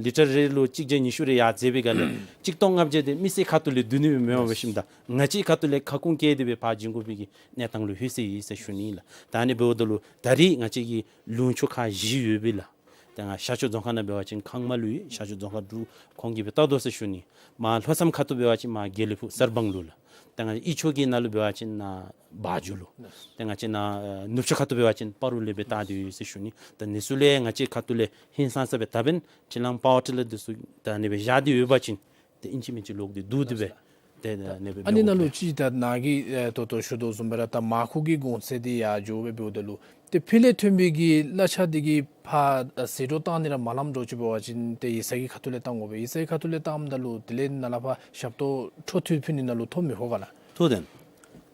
ལི་ཊར་རེ་ལུ་གཅིག་བརྒྱ་ཉི་ཤུ་རེ་ཡར་བཟོ་བའི་སྒང་ལས་གཅིག་སྟོང་ལྔ་བརྒྱ་འདི་མི་སེར་ཁ་ཐུག་ལས་བསྡུ་ནི་མེན་པར་འབད་ཞིནམ་ད་ང་བཅས་ཁ་ཐུག་ལས་ཁ་སྐོང་བཀལ་ཏེ་སྦེ་ཕར་བྱིན་དགོ་པའི་གི་གནས་སྟངས་ལུ་ལྷོད་སོ་ཡི་ཟེར་ཞུ་ནི་ལགས། ད་ཨ་ནི་འབདཝ་ད་ལུ་ད་རིས་ང་བཅས་ཀྱི་ལུང་ཕྱོགས་ཁག་བཞི་ཡོད་པས་ལགས། ཏེ་ང་ཤར་ཕྱོགས་རྫོང་ཁག་ནང་འབད་བ་ཅིན་ཁང་མ་ལུ་ཡོད། ཤར་ཕྱོགས་རྫོང་ཁག་དྲུག་ཁོང་གིས་སྦེ་བལྟ་དོ་ཟེར་ཞུ་ནི། མར་ལྷོ་མཚམས་ཁ་ཐུག་འབད་བ་ཅིན་མར་དགེ་ལེགས་ཕུག་གསར་སྤང་ལུ་ལགས། ཏེ་ང་དབུས་ཕྱོགས་ཀྱི་ནང་ལུ་འབད་བ་ཅིན་ནཱ་བ་འཇོ་ལུ། ཏེ་ང་བཅས་ནཱ་ནུབ་ཕྱོགས་ཁ་ཐུག་འབད་བ་ཅིན་སྤ་རོ་ལུ་སྦེ་བལྟ་སྟེ་ཡོད་ཟེར་ཞུ་ནི། ཏེ་ཨ་ནི་ཚུ་ལས་ང་བཅས་ཁ་ཐུག་ལས་ཧིང་སངས་ས་སྦེ་ད་འབདན་འཕྲུལ་གླང་པ་ཝར་ཊི་ལར་འདི་ཚུ་ད་ཨ་ནི་སྦེ་བཞག་སྟེ་ཡོད་པ་ཅིན་ཏེ་ཨིན་ཅི་མིན་ཅི་ལོག་སྟེ་བསྡུ་སྟེ་སྦེ་ཏེ་ཨ་ནི་སྦེ་ཨ་ནི་ནང་ལུ་ཅིག་ད་ནཱ་གིས་ཨེ་ད་ལྟོ་ཞུ་དོ་བཟུམ་སྦེ་ར་ད་མར་ཁུ་གི་གོང་ཚད་འདི་ཡར་འགྱོ་སྦེ་འབདཝ་ད་ལུ་ཏེ་ཕུལ་ལས་ཐོན་པའི་གི་གླ་ཆ་འདི་གིས་ཕར་ཟད་འགྲོ་བཏང་ནི་ར་མ་ལངམ་འདྲཝ་ཅིག་འབད་བ་ཅིན་ཏེ་ཡིག་ཚང་གི་ཁ་ཐུག་ལས་བཏང་དགོ་པས། ཡིག་ཚང་གི་ཁ་ཐུག་ལས་བཏངམ་ད་ལུ་དེ་ལས་ནཱ་ལས་ཕར་ཞབས་ཏོག་འཕྲོ་མཐུད་ཕུལ་ནི་ནང་ལུ་ཐོ་མི་ཧོ་ག་ལགས། ཐོ་དེ་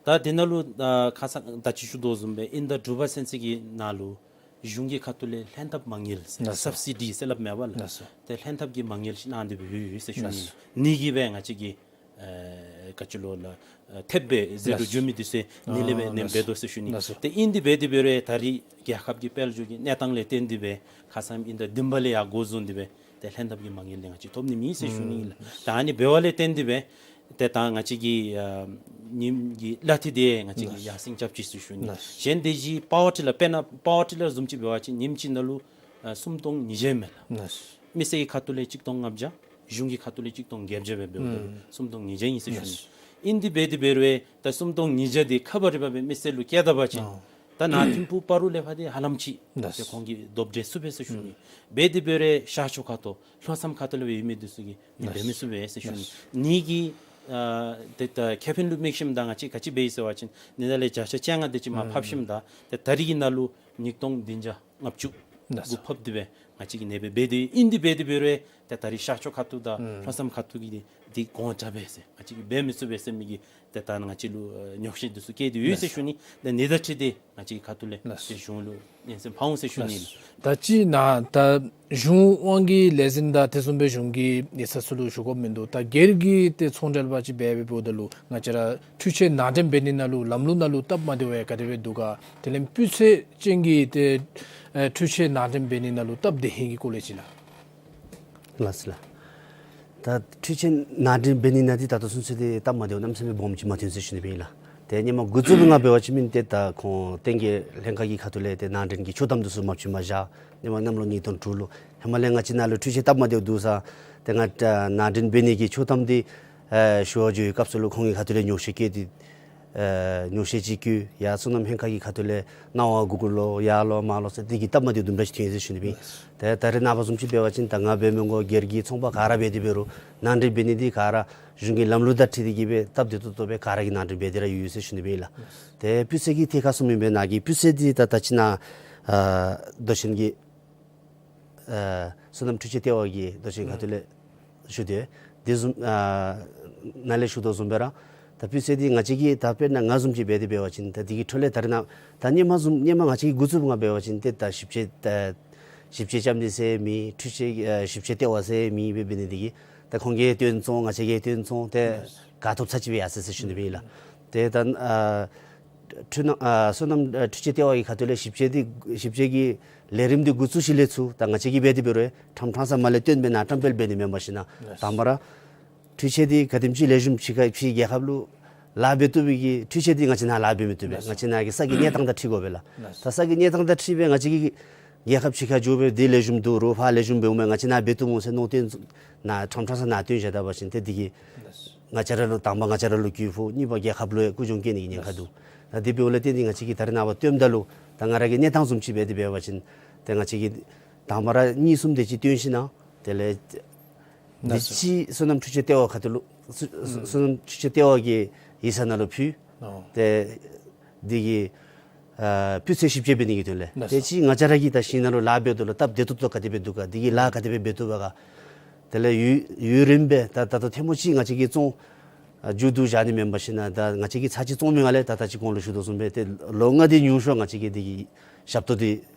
ད་དེ་ནང་ལུ་ཨ་ཁ་ཙ་ད་ཅི་ཞུ་དོ་བཟུམ་སྦེ་ཨིན་ད་དྲུག་པ་ཚུན་ཚོད་ཀྱི་ནང་ལུ་གཞུང་གི་ཁ་ཐུག་ལས་ལྷན་ཐབས་མ་དངུལ་ཟེར་ལགས་སོ། སབ་སི་ཌི་ཟེར་སླབ་མས་པ་ལགས། ལགས་སོ། ཏེ་ལྷན་ཐབས་ཀྱི་མ་དངུལ་ཅིག་གནང་སྟེ་སྦེ་ཡོད་ཡོད་ཟེར་ཞུ་ནི། ལགས་སོ། ཨ་ནི་གིས་སྦེ་ང་བཅས་ཀྱི་ཨེ་ག་ཅི་ལོ་ལགས་ཨེ་ཐེབས་སྦེ་ཟད་འགྲོ་ལགས་སོ། འགྱོ་མི་འདི་ཚུ་ཨ་ནི་ལས་སྦེ་ཨ་ནེམ་ལགས་སོ། འབད་དོ་ཟེར་ཞུ་ནི། ལགས་སོ། ཏེ་ཨིན་དེ་འབད་དེ་འབད་རུང་ད་རིས་རྒྱལ་ཁབ་ཀྱི་དཔལ་འབྱོར་གྱི་གནས་སྟངས་ལས་བརྟེན་ཏེ་སྦེ་ཁ་ཙ་ཨིན་ད་བདུན་པ་ལས་ཡར་འགོ་བཟུང་སྟེ་སྦེ་ཏེ་ལྷན་ཐབས་ཀྱི་མ་དངུལ་འདི་ང་བཅས་ཐོབ་ནི་མེད་ཟེར་ཞུ་ནི་ཨིན་ལགས། ཨུམ་ད་ཨ་ནི་འབདཝ་ལས་བརྟེན་ཏེ་སྦེ་ཏེ་ད་ང་བཅས་ཀྱི་ཨ་ཉིནམ་གྱི་གླ་འཐུས་འདི་ཡང་ང་བཅས་ཀྱིས་ལགས་སོ། ཡར་སེང་རྐྱབ་ཅི་ཟེར་ཞུ་ནི། ལགས་སོ། གཞན་དེ་བཞིན་པ་ཝར་ཊི་ལར་དཔེར་ན་པ་ཝར་ཊི་ལར་བཟུམ་ཅིག་འབད་བ་ཅིན་ཉིནམ་གཅིག་ནང་ལུ་ཨ་སུམ་སྟོང་ཉིས་བརྒྱ་མས་ལགས། ལགས་སོ། མི་སེར་གྱི་ཁ་ཐུག་ལས་གཅིག་སྟོང་ལྔ་བརྒྱ། གཞུང་གི་ཁ་ཐུག་ལས་གཅིག་སྟོང་བརྒྱད་བརྒྱ་སྦེ་འབདཝ་ད་ཨུམ་སུམ་སྟོང་ཉིས་བརྒྱ་ཨིན་ཟེར་ཞུ་ནི། ལགས་སོ། ཨིན་དེ་འབད་དེ་འབད་རུང་ད་སུམ་སྟོང་ཉིས་བརྒྱ་འདི་ཁ་བ་རི་བ་སྦེ་མི་སེར་ལུ་བསྐྱལ་ད་པ་ཅིན་ཨོ་ད་ནཱ་ཐིམ་ཕུག་སྤ་རོ་ལས་ཕར་འདི་ཧ་ལམ་ཅིག་ལགས་སོ། ཏེ་ཁོང་གིས་རྡོག་འདྲེས་ཚུགས་པས་ཟེར་ཞུ་ནི། ཨུམ་འབད་དེ་འབད་རུང་ཤར་ཕྱོགས་ཁ་ཐུག་ལྷོ་མཚམས་ཁ་ཐུག་ལས་སྦེ་ཡོད་མི་འདི་ཚུ་གིས་ཨ་ནི་ལགས་སོ། འབད་མི་ཚུགས་པས་ཟེར་ཞུ་ནི། ལགས་སོ། ཨ་ནི་གིས་ཨ་ཏེ་ད་ཁེ་ཕན་ལུ་དམིགས་ཞིནམ་ད་ང་བཅས་ག་ཅི་འབད་ཡི་ཟེར་བ་ཅིན་ཨ་ནི་ད་ལས་བརྒྱ་ཆ་བཅོ་ལྔ་དེ་ཅིག་མར་ཨུམ་ཕབ་ཞིནམ་ད་ཏེ་ད་རིས་ཀྱི་ནང་ལུ་ཉིས་སྟོང་བདུན་བརྒྱ་ལྔ་བཅུ་ལགས་སོ། གུ་ཕབ་སྟེ་སྦེ་ང་བཅས་ཀྱིས་ཨ་ནེ་སྦེ་འབད་དེ་ཨིན་དེ་འབད་དེ་འབད་རུང་ཏེ་ད་རིས་ཤར་ཕྱོགས་ཁ་ཐུག་དང་ཨུམ་ལྷོ་མཚམས་ཁ་ཐུག་གི་འདི་འདི་གོང་དྲགས་པས་ཟེར་ང་བཅས་ཀྱིས་འབད་མི་ཚུགས་པས་ཟེར་མི་གི་ཏེ་ད་ང་བཅས་ལུ་ཨ་ཉོགས་བཤད་འདི་ཚུ་བཀལ་ཏེ་ཡོད་ཟེར་ཞུ་ནི། ལགས་སོ། ད་ཨ་ནི་དང་འཁྲིལ་ཏེ་ང་བཅས་ཀྱི་ཁ་ཐུག་ལས་ལགས་སོ། ཏེ་གཞུང་ལུ་སྙན་སེང་ཕུལ་འོང་ཟེར་ཞུ་ནི་ཨིན། ལགས་སོ། ད་ཅི་ནཱ་ད་གཞུང་དབང་གི་ལས་འཛིན་དང་དེ་བཟུམ་སྦེ་གཞུང་གི་ཡིག་ཚང་ཚུ་ལུ་ཞུ་དགོཔ་མིན་འདུག། ད་སྒེར་གྱི་ཏེ་ཚོང་འབྲེལ་པ་ཅིག་འབད་འབདཝ་ད་ལུ་ང་བཅས་ར་འཕྲུལ་ཆས་ནང་འདྲེན་འབད་ནི་ནང་ལུ་ལམ་ལུགས་ནང་ལུ་སྟབས་མ་བདེཝ་ཡང་ག་དེ་སྦེ་འདུག་ག། དེ་ལས་སྤུས་ཚད་ཅན་གྱི་ཏེ་ཨེ་འཕྲུལ་ཆས་ནང་འདྲེན་འབད་ནི་ནང་ལུ་སྟབས་བདེ་ཧིང་གི་སྐོར་ལས་ཅིག་ལགས། ལགས་སོ་ལགས། ད་འཕྲུལ་ཆས་ནང་འདྲེན་འབད་ནི་ནང་འདི་ད་ལྟོ་ཚུན་ཚོད་འདི་སྟབས་མ་བདེཝ་གནམ་མེད་ས་མེད་སྦོམ་ཅིག་མ་ཐོན་ཟེར་ཞུ་ནི་སྦེ་ཨིན་ལགས། ཏེ་ཧེ་མ་འགོ་བཙུགས་པའི་སྒང་འབད་བ་ཅིན་མིན་ཏེ་ད་ཁོང་བསྟན་རྒྱས་ལྷན་ཁག་གི་ཁ་ཐུག་ལས་ཏེ་ནང་འདྲེན་གྱི་ཆོག་ཐམ་འདི་ཚུ་མ་བྱུང་མ་བཞག། ཧེ་མ་གནམ་ལོ་ཉིས་སྟོང་དྲུག་ལུ་ཧེ་མ་ལས་ང་བཅས་ནང་ལུ་འཕྲུལ་ཆས་སྟབས་མ་བདེཝ་འདུག་ཟེར་ཏེ་ང་ནང་འདྲེན་འབད་ནི་གི་ཆོག་ཐམ་འདི་ཨེ་ཞུ་བར་འགྱོ་བའི་སྐབས་སུ་ལུ་ཁོང་གི་ཁ་ཐུག་ལས་ཉོགས་བཤད་བཀལ་ཏེ་ ཨེ་ཉོགས་བཤད་ཅིག་བཀོད་ཡ་སོ་ནམ་ལྷན་ཁག་གི་ཁ་ཐུག་ལས་གནང་བ་གུ་གུ་ལོ་ཡར་ལོག་མར་ལོག་ཟེར་དེ་གིས་སྟབས་མ་བདེཝ་དུམ་གྲ་ཅིག་ཐོན་ཡི་ཟེར་ཞུ་ནི་སྦེ་ཨིན། ཏེ་ད་རེས་ནངས་པ་བཟུམ་ཅིག་འབད་བ་ཅིན་ད་ང་འབད་མི་དགོ། སྒེར་གྱི་ཚོང་པ་ག་ར་འབད་དེ་འབད་རུང་ནང་འདྲེན་འབད་ནི་འདི་ག་ར་གཞུང་གི་ལམ་ལུགས་དང་འཁྲིལ་ཏེ་གིས་སྦེ་སྟབས་བདེ་ཏོག་ཏོ་སྦེ་ག་ར་གིས་ནང་འདྲེན་འབད་དེ་ར་ཡོད་ཡོད་ཟེར་ཞུ་ནི་སྦེ་ཨིན་ལགས། ཏེ་སྤུས་ཚད་ཀྱི་ཐད་ཁར་སོང་མི་འབད་ནཱ་གི་སྤུས་ཚད་འདི་ད་ད་ཅི་ནཱ་ཨ་མདོ་ཆེན་གྱི་ཨ་སོ་ནམ་འཕྲུལ་ཆས་ལྟེ་བ་གི་མདོ་ཆེན་ཁ་ཐུག་ལས་ཞུ་དེ་དེ་བཟུམ་ཨ་ནཱ་ལས་ཞུ་དོ་བཟུམ་སྦེ་ར་ད་སྤུས་ཚད་འདི་ང་བཅས་ཀྱིས་ད་དཔེར་ན་ང་བཟུམ་ཅིག་འབད་དེ་འབད་བ་ཅིན་ད་འདི་གི་འཕྲོ་ལས་ད་རེས་ནཱ་ད་སྔོན་མ་བཟུམ་སྔོན་མ་ང་བཅས་ཀྱིས་འགོ་བཙུགསཔ་ང་འབད་བ་ཅིན་ཏེ་ད་ཞིབ་དཔྱད་ད་ཞིབ་དཔྱད་རྐྱབ་ནི་ཟེར་མེད། འཕྲུལ་ཆས་ཨ་ཞིབ་དཔྱད་ལྟེ་བ་ཟེར་མེད། འབད་འབད་ནི་འདི་གིས་ད་ཁོང་གིས་སྟོན་སོང་ང་བཅས་ཀྱིས་སྟོན་སོང་ཏེ་ག་ཐོབ་ཚར་ཅིག་སྦེ་ཡར་སོ་ཡི་ཟེར་ཞུ་ནི་སྦེ་ཨིན་ལགས། ཏེ་ད་ཨ་འཕྲུལ་སྣམ་ཨ་སོ་ནམ་ཨ་འཕྲུལ་ཆས་ལྟེ་བ་གི་ཁ་ཐུག་ལས་ཞིབ་དཔྱད་འདི་ཞིབ་དཔྱད་ཀྱི་ལས་རིམ་འདི་འགོ་བཙུགས་ཞིནམ་ལས་ཚུར་ད་ང་བཅས་ཀྱིས་འབད་དེ་འབད་རུང་ཁྲམ་ཁྲང་ས་མ་ལས་བཏོན་སྦེ་ནཱ་བཀྲམ་སྤེལ་འབད་ནི་མེན་པར་ཞིན་ན་ལགས། དང་པ་ར་འཕྲུལ་ཆས་འདི་ག་དེམ་ཅིག་ལེགས་ཤོམ་ཅིག་ཁར་ཕྱི་རྒྱལ་ཁབ་ལུ་ལཱ་འབད་བཏུབ་པའི་གི་འཕྲུལ་ཆས་འདི་ང་བཅས་ནཱ་ལཱ་འབད་མི་བཏུབ་པས། ལགས། ང་བཅས་ནཱ་གི་ས་གི་གནས་སྟངས་དང་འཁྲིལ་དགོ་པས་ལགས། ལགས། ད་ས་གི་གནས་སྟངས་དང་འཁྲིལ་སྦེ་ང་བཅས་ཀྱིས་རྒྱལ་ཁབ་ཕྱི་ཁར་འགྱོ་སྦེ་འདི་ལེགས་ཤོམ་འདུག་རུང་ཕར་ལེགས་ཤོམ་འབདཝ་མས། ང་བཅས་ནཱ་འབད་བཏུབ་འོང་ཟེར་མནོ་སྟེ་ནཱ་ཁྲམ་ཁྲང་ས་ནཱ་བཏོན་བཞག་ད་པ་ཅིན་ཏེ་འདི་གིས་ལགས། ང་བཅས་ར་ལུ་དང་པ་ང་བཅས་ར་ལུ་རྒུད་ཕོག། གཉིས་པ་རྒྱལ་ཁབ་ལུ་ཡང་རྒུད་གྱོང་བཀལ་ནི་གི་ཉེན་ཁ་འདུག། ད་དེ་འབདཝ་ལས་བརྟེན་ཏེ་ང་བཅས་ཀྱིས་ད་རེས་ནངས་པ་བཏོནམ་ད་ལུ་ད་ང་ར་གི་གནས་སྟངས་བཟུམ་ཅིག་འབད་དེ་འབད་བ་ཅིན་ཏེ་ང་བཅས་ཀྱིས་དང་པ་ར་གཉིས་གསུམ་དེ་ཅིག་བཏོན་ཞིན་ན་དེ་ལས་ལགས་སོ། དེ་ཅིག་སོ་ནམ་འཕྲུལ་ཆས་ལྟེ་བ་ཁ་ཐུག་ལུ་སོ་ཨུམ་སོ་ནམ་འཕྲུལ་ཆས་ལྟེ་བ་གི་ཡིག་ཚང་ནང་ལུ་ཕུལ། ཨོ། ཏེ་འདི་གི་ཨ་སྤུས་ཚད་ཞིབ་དཔྱད་འབད་ནི་གི་དོན་ལས། ལགས་སོ། དེ་ཅིག་ང་བཅས་ར་གིས་ད་ཞིང་ནང་ལུ་ལཱ་འབད་དོ་ལོ་སྟབས་བདེ་ཏོག་ཏོ་ག་དེ་སྦེ་འདུག་ག། འདི་གི་ལཱ་ག་དེ་སྦེ་འབད་བཏུབ་པས་ག། དེ་ལས་ཡུན་ཡུན་རིངམོ་སྦེ་ད་ད་ལྟོ་ཐལ་མོ་ཅིག་ང་བཅས་ཀྱིས་བཙོང་ཨ་མཇུག་བསྡུ་བཞག་ནི་མེན་པར་ཞིན་ན་ད་ང་བཅས་ཀྱིས་ཚར་གཅིག་བཙོང་མི་ནང་ལས་ད་ད་ཅི་གོང་ལུ་ཞུ་དོ་བཟུམ་སྦེ་ཏེ་ལོ་ལྔ་དེ་ཉུང་ཤོས་ང་བཅས་ཀྱིས་འདི་གི་ཞབས་ཏོག་འདི་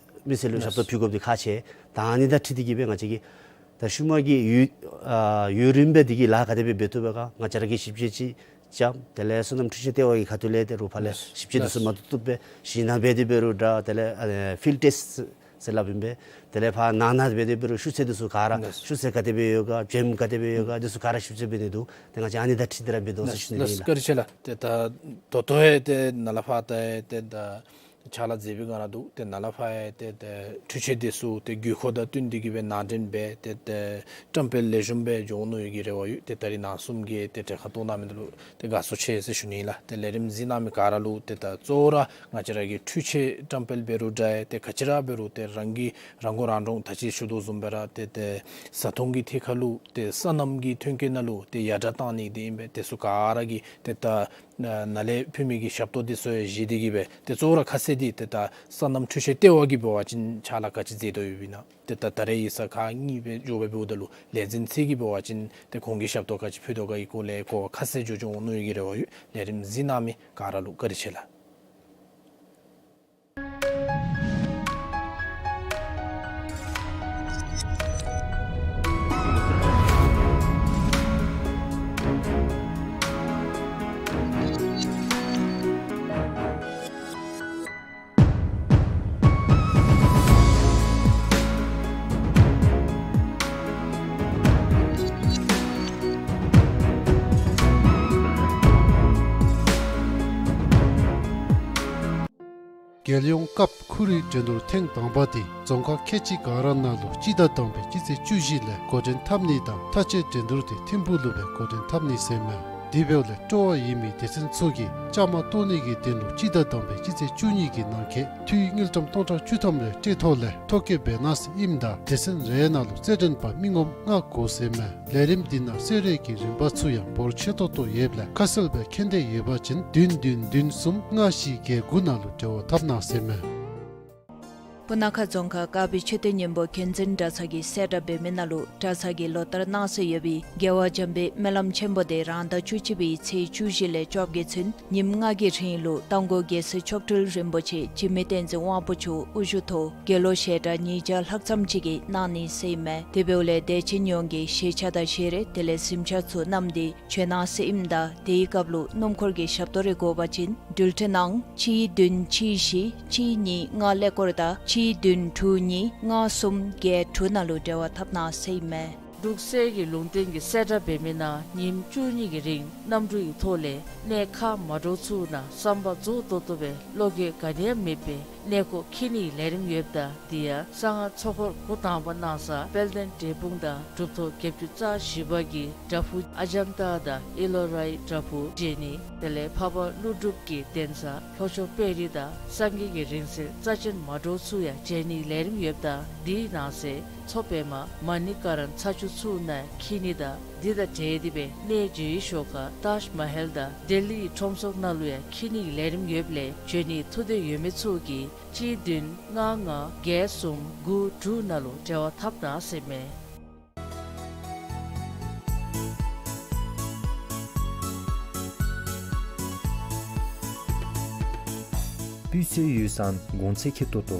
མི་སེར་ལུ་ཞབས་ཏོག་ཕུལ་དགོཔ་འདི་ཁག་ཆེ། ད་ཨ་ནི་དང་འཁྲིལ་ཏེ་གིས་སྦེ་ང་བཅས་ཀྱིས་ད་ཤུལ་མ་གི་ཡུན་ཨ་ཡུན་རིངམོ་སྦེ་འདི་གི་ལཱ་ག་དེ་སྦེ་འབད་བཏུབ་པས་ག། ང་བཅས་ར་གིས་ཞིབ་དཔྱད་ཅིག་རྐྱབ། དེ་ལས་སོ་ནམ་འཕྲུལ་ཆས་ལྟེ་བ་གི་ཁ་ཐུག་ལས་ཏེ་རུང་ཕར་ལས་ལགས། ཞིབ་དཔྱད་འདི་ཚུ་ལགས། མ་བཏུབ་བཏུབ་སྦེ་ཞིང་ནང་འབད་དེ་འབད་རུང་འདྲ། དེ་ལས་ཨ་ཕིལཌ་ཊེསཊ་ཟེར་སླབ་ཨིན་པས། དེ་ལས་ཕར་ནང་ན་འབད་དེ་འབད་རུང་ཤུགས་ཚད་འདི་ཚུ་ག་ར་ལགས། ཤུགས་ཚད་ག་དེ་སྦེ་ཡོད་ག། བྱེམ་ག་དེ་སྦེ་ཡོད་ག། འདི་ཚུ་ག་ར་ཞིབ་དཔྱད་འབད་ནི་འདུག། ཏེ་ང་བཅས་ཨ་ནི་དང་འཁྲིལ་ཏེ་ར་འབད་དོ་ཟེར་ཞུ་ནི་ལགས། ཨིན་ལགས། བཀའ་དྲིན་ཆེ་ལགས། ཏེ་ད་ད་ལྟོ་ཡང་ཏེ་ནཱ་ལས་ཕར་ཏེ་ཏེ་ད་ཕྱག་ལཱ་མཛད་པའི་སྒང་ར་འདུག། ཏེ་ནཱ་ལས་ཕར་ཡང་ཏེ་ཏེ་འཕྲུལ་ཆས་འདི་ཚུ་ཏེ་དགོས་མཁོ་དང་བསྟུན་ཏེ་གིས་སྦེ་ནང་འདྲེན་འབད་དེ་ཏེ་བཀྲམ་སྤེལ་ལེགས་ཤོམ་སྦེ་འགྱོ་འོང་མནོ་ཡོད་ཀྱི་རེ་བ་ཡོད། ཏེ་ད་རིས་ནཱ་གསུམ་གྱིས་ཏེ་གྲལ་ཁར་གཏོགས་གནང་མི་འདི་ལུ་ཏེ་དགའ་ཚོར་ཆེ་ཟེར་ཞུ་ནི་ཨིན་ལགས། ཏེ་ལས་རིམ་གཟིགས་གནང་མི་ག་ར་ལུ་ཏེ་ད་གཙོ་བོ་ར་ང་བཅས་ར་གི་འཕྲུལ་ཆས་བཀྲམ་སྤེལ་འབད་རུང་འདྲ། ཏེ་ག་ཅི་ར་འབད་རུང་ཏེ་རང་གི་རང་མགོ་རང་འདྲོངས་ད་ཅི་ཞུ་དོ་བཟུམ་སྦེ་ར་ཏེ་ཏེ་བཟའ་འཐུང་གི་ཐད་ཁར་ལུ་ཏེ་སོ་ནམ་གྱི་ཐོན་སྐྱེད་ནང་ལུ་ཏེ་ཡར་དྲག་བཏང་ནི་འདི་ཨིན་པས། དེ་ཚུ་ག་ར་གིས་ཏེ་ད་ནཱ་ལས་ཕུལ་མི་གི་ཞབས་ཏོག་འདི་ཚུ་ཡང་བཞེས་ཏེ་གིས་སྦེ་ཏེ་གཙོ་བོ་ར་ཁ་གསལ་འདི་ཏེ་ད་སོ་ནམ་འཕྲུལ་ཆས་ལྟེ་བ་གིས་འབད་བ་ཅིན་ཕྱག་ལཱ་ག་ཅི་མཛད་དོ་ཡོདཔ་ཨིན་ན། ཏེ་ད་ད་རེས་ཡིག་ཚང་ཁག་གཉིས་སྦེ་འགྱོ་སྦེ་འབདཝ་ད་ལུ་ལས་འཛིན་ཚུ་གིས་འབད་བ་ཅིན་ཏེ་ཁོང་གིས་ཞབས་ཏོག་ག་ཅི་ཕུལ་དོ་ག་གི་སྐོར་ལས་གོ་བ་ཁ་གསལ་འགྱོ་འགྱོ་འོང་མནོ་ཡོད་ཀྱི་རེ་བ་ཡོད། ལས་རིམ་གཟིགས་གནང་མི་ག་ར་ལུ་བཀའ་དྲིན་ཆེ་ལགས། རྒྱལ་ཡོངས་ཀབ་ཁུ་རི་འགྲན་བསྡུར་ཐེངས་དང་པ་འདི་རྫོང་ཁག་ཁལ་གཅིག་ག་ར་ནང་ལུ་སྤྱི་ཟླ་དང་པའི་སྤྱི་ཚེས་བཅུ་བཞི་ལས་འགོ་འདྲེན་འཐབ་ནི་དང་མཐའ་དཔྱད་འགྲན་བསྡུར་འདི་ཐིམ་ཕུག་ལུ་སྦེ་འགོ་འདྲེན་འཐབ་ནི་ཟེར་མས། དེ་འབདཝ་ལས་སྤྲོ་བ་ཡོད་མི་སྡེ་ཚན་ཚུ་གིས་བཅའ་མར་གཏོགས་ནི་གི་དོན་ལུ་སྤྱི་ཟླ་དང་པའི་སྤྱི་ཚེས་བཅུ་གཉིས་ཀྱི་ནང་འཁོད་འཐུས་དངུལ་ཀྲམ་སྟོང་ཕྲག་བཅུ་ཐམ་ལས་སྤྲོད་ཐོག་ལས་ཐོ་བཀོད་འབད་གནང་ཟེར་ཨིནམ་ད་སྡེ་ཚན་རེ་ནང་ལུ་རྩེད་འགྲན་པ་མི་ངོམ་ལྔ་དགོ་ཟེར་མས། ལས་རིམ་འདི་ནང་གསོལ་རས་ཀྱི་རིན་པ་ཚུ་ཡང་འབོར་ཆེ་ཏོག་ཏོ་ཡོདཔ་ལས་ཁ་གསལ་སྦེ་མཁྱེན་འདོད་ཡོད་པ་ཅིན་བདུན་བདུན་བདུན་གསུམ་ལྔ་བཞི་བརྒྱད་དགུ་ནང་ལུ་འབྲེལ་བ་འཐབ་གནང་ཟེར་མས། སྤུ་ན་ཁ་རྫོང་ཁག་དཀར་སྦིས་མཆོད་རྟེན་སྙིང་པོ་མཁྱེན་བརྩེ་གྲྭ་ཚང་གིས་གསལ་བསྒྲགས་འབད་མི་ནང་ལུ་གྲྭ་ཚང་གིས་ལོ་བསྟར་གནང་སྲོལ་ཡོད་པའི་རྒྱལ་བ་འཇམ་དཔལ་སྨོན་ལམ་ཆེན་པོ་འདི་རང་ཟླ་བཅུ་གཅིག་པའི་ཚེས་བཅུ་བཞི་ལས་བཅོ་བརྒྱད་ཚུན་ཉིནམ་ལྔ་གི་རིང་ལུ་རྟ་མགོ་རྒྱལ་སྲས་མཆོག་སྤྲུལ་རིན་པོ་ཆེ་འཇིགས་མེད་བསྟན་འཛིན་དབང་པོ་མཆོག་དབུ་བཞུགས་ཐོག་དགེ་སློང་ཞལ་གྲངས་ཉིས་བརྒྱ་ལྷག་ཙམ་ཅིག་གིས་གནང་ནི་ཟེར་ཨིན་མས། དེ་འབདཝ་ལས་དད་ཅན་ཡོངས་ཀྱིས་ཞལ་ཆས་དང་ཞལ་རས་དེ་ལས་གཟིམ་ཆས་ཚུ་བསྣམས་ཏེ་བྱོན་གནང་ཟེར་ཨིནམ་ད་དེའི་སྐབས་ལུ་སྣུམ་འཁོར་གྱི་ཞབས་ཏོག་རེ་དགོ་པ་ཅིན་འགྲུལ་འཕྲིན་ནང་གཅིག་བདུན་གཅིག་བཞི་གཅིག་གཉིས་ལྔ་ཀླད་ཀོར་དང་གཅིག་བདུན་དྲུག་གཉིས་ལྔ་གསུམ་བརྒྱད་དྲུག་ནང་ལུ་འབྲེལ་བ་འཐབ་གནང་ཟེར་ཨིན་མས། འབྲུག་གསེར་གྱི་ལུང་བསྟན་གྱི་གསལ་བསྒྲགས་འབད་མི་ནང་ཉིནམ་བཅུ་གཉིས་ཀྱི་རིང་གནམ་གྲུ་ཡི་ཐོག་ལས་གནས་ཁག་མ་འདྲཝ་ཚུ་ནང་བསམ་པ་རྫོགས་ཏོག་ཏོ་སྦེ་བློ་འགྱོད་ག་ནི་ཡང་མེད་པའི་ གནས་སྐོར་འཁྱིད་ནིའི་ལས་རིམ་ཡོདཔ་ད་དེ་ཡང་གསང་སྔགས་ཚོགས་འཁོར་འགོ་དང་པ་གནང་ས་དཔལ་ལྡན་འབྲས་སྤུངས་དང་གྲུབ་ཐོབ་བརྒྱད་ཅུ་རྩ་བཞི་པ་གི་བྲག་ཕུག་ཨ་ཛམ་ཏ་དང་ཨེ་ལོ་རའི་བྲག་ཕུག་མཇལ་ནི། དེ་ལས་འཕགས་པ་ཀླུ་སྒྲུབ་ཀྱི་གདན་ས་ལྷོ་ཕྱོགས་དཔལ་རི་དང་སངས་རྒྱས་ཀྱི་རིང་བསྲེལ་རྩ་ཆེན་མ་འདྲོག་ཚུ་ཡང་མཇལ་ནིའི་ལས་རིམ་ཡོདཔ་ད་དེའི་ནང་གསེས་མཚོ་པདྨ་མ་ཎི་ཀ་རན་ཚ་ཆུ་ཚུ་ནང་འཁྱིད་ནི་དང་དེ་དང་འབྲེལ་ཏེ་སྦེ་གནས་མཇལ་བའི་ཤོག་ཁ་ཏཱཇ་མ་ཧལ་དང་ལྡི་ལིའི་ཁྲོམ་ཚོགས་ནང་ལུ་ཡང་འཁྱིད་ནིའི་ལས་རིམ་ཡོདཔ་ལས་འབྱོན་ནིའི་ཐུགས་འདོད་ཡོད་མི་ཚུ་གིས་གཅིག་བདུན་ལྔ་ལྔ་བརྒྱད་གསུམ་དགུ་དྲུག་ནང་ལུ་འབྲེལ་བ་འཐབ་གནང་ཟེར་མས། སྤུས་ཚད་ཡོད་ས་གོང་ཚད་ཁེ་ཏོག་ཏོ།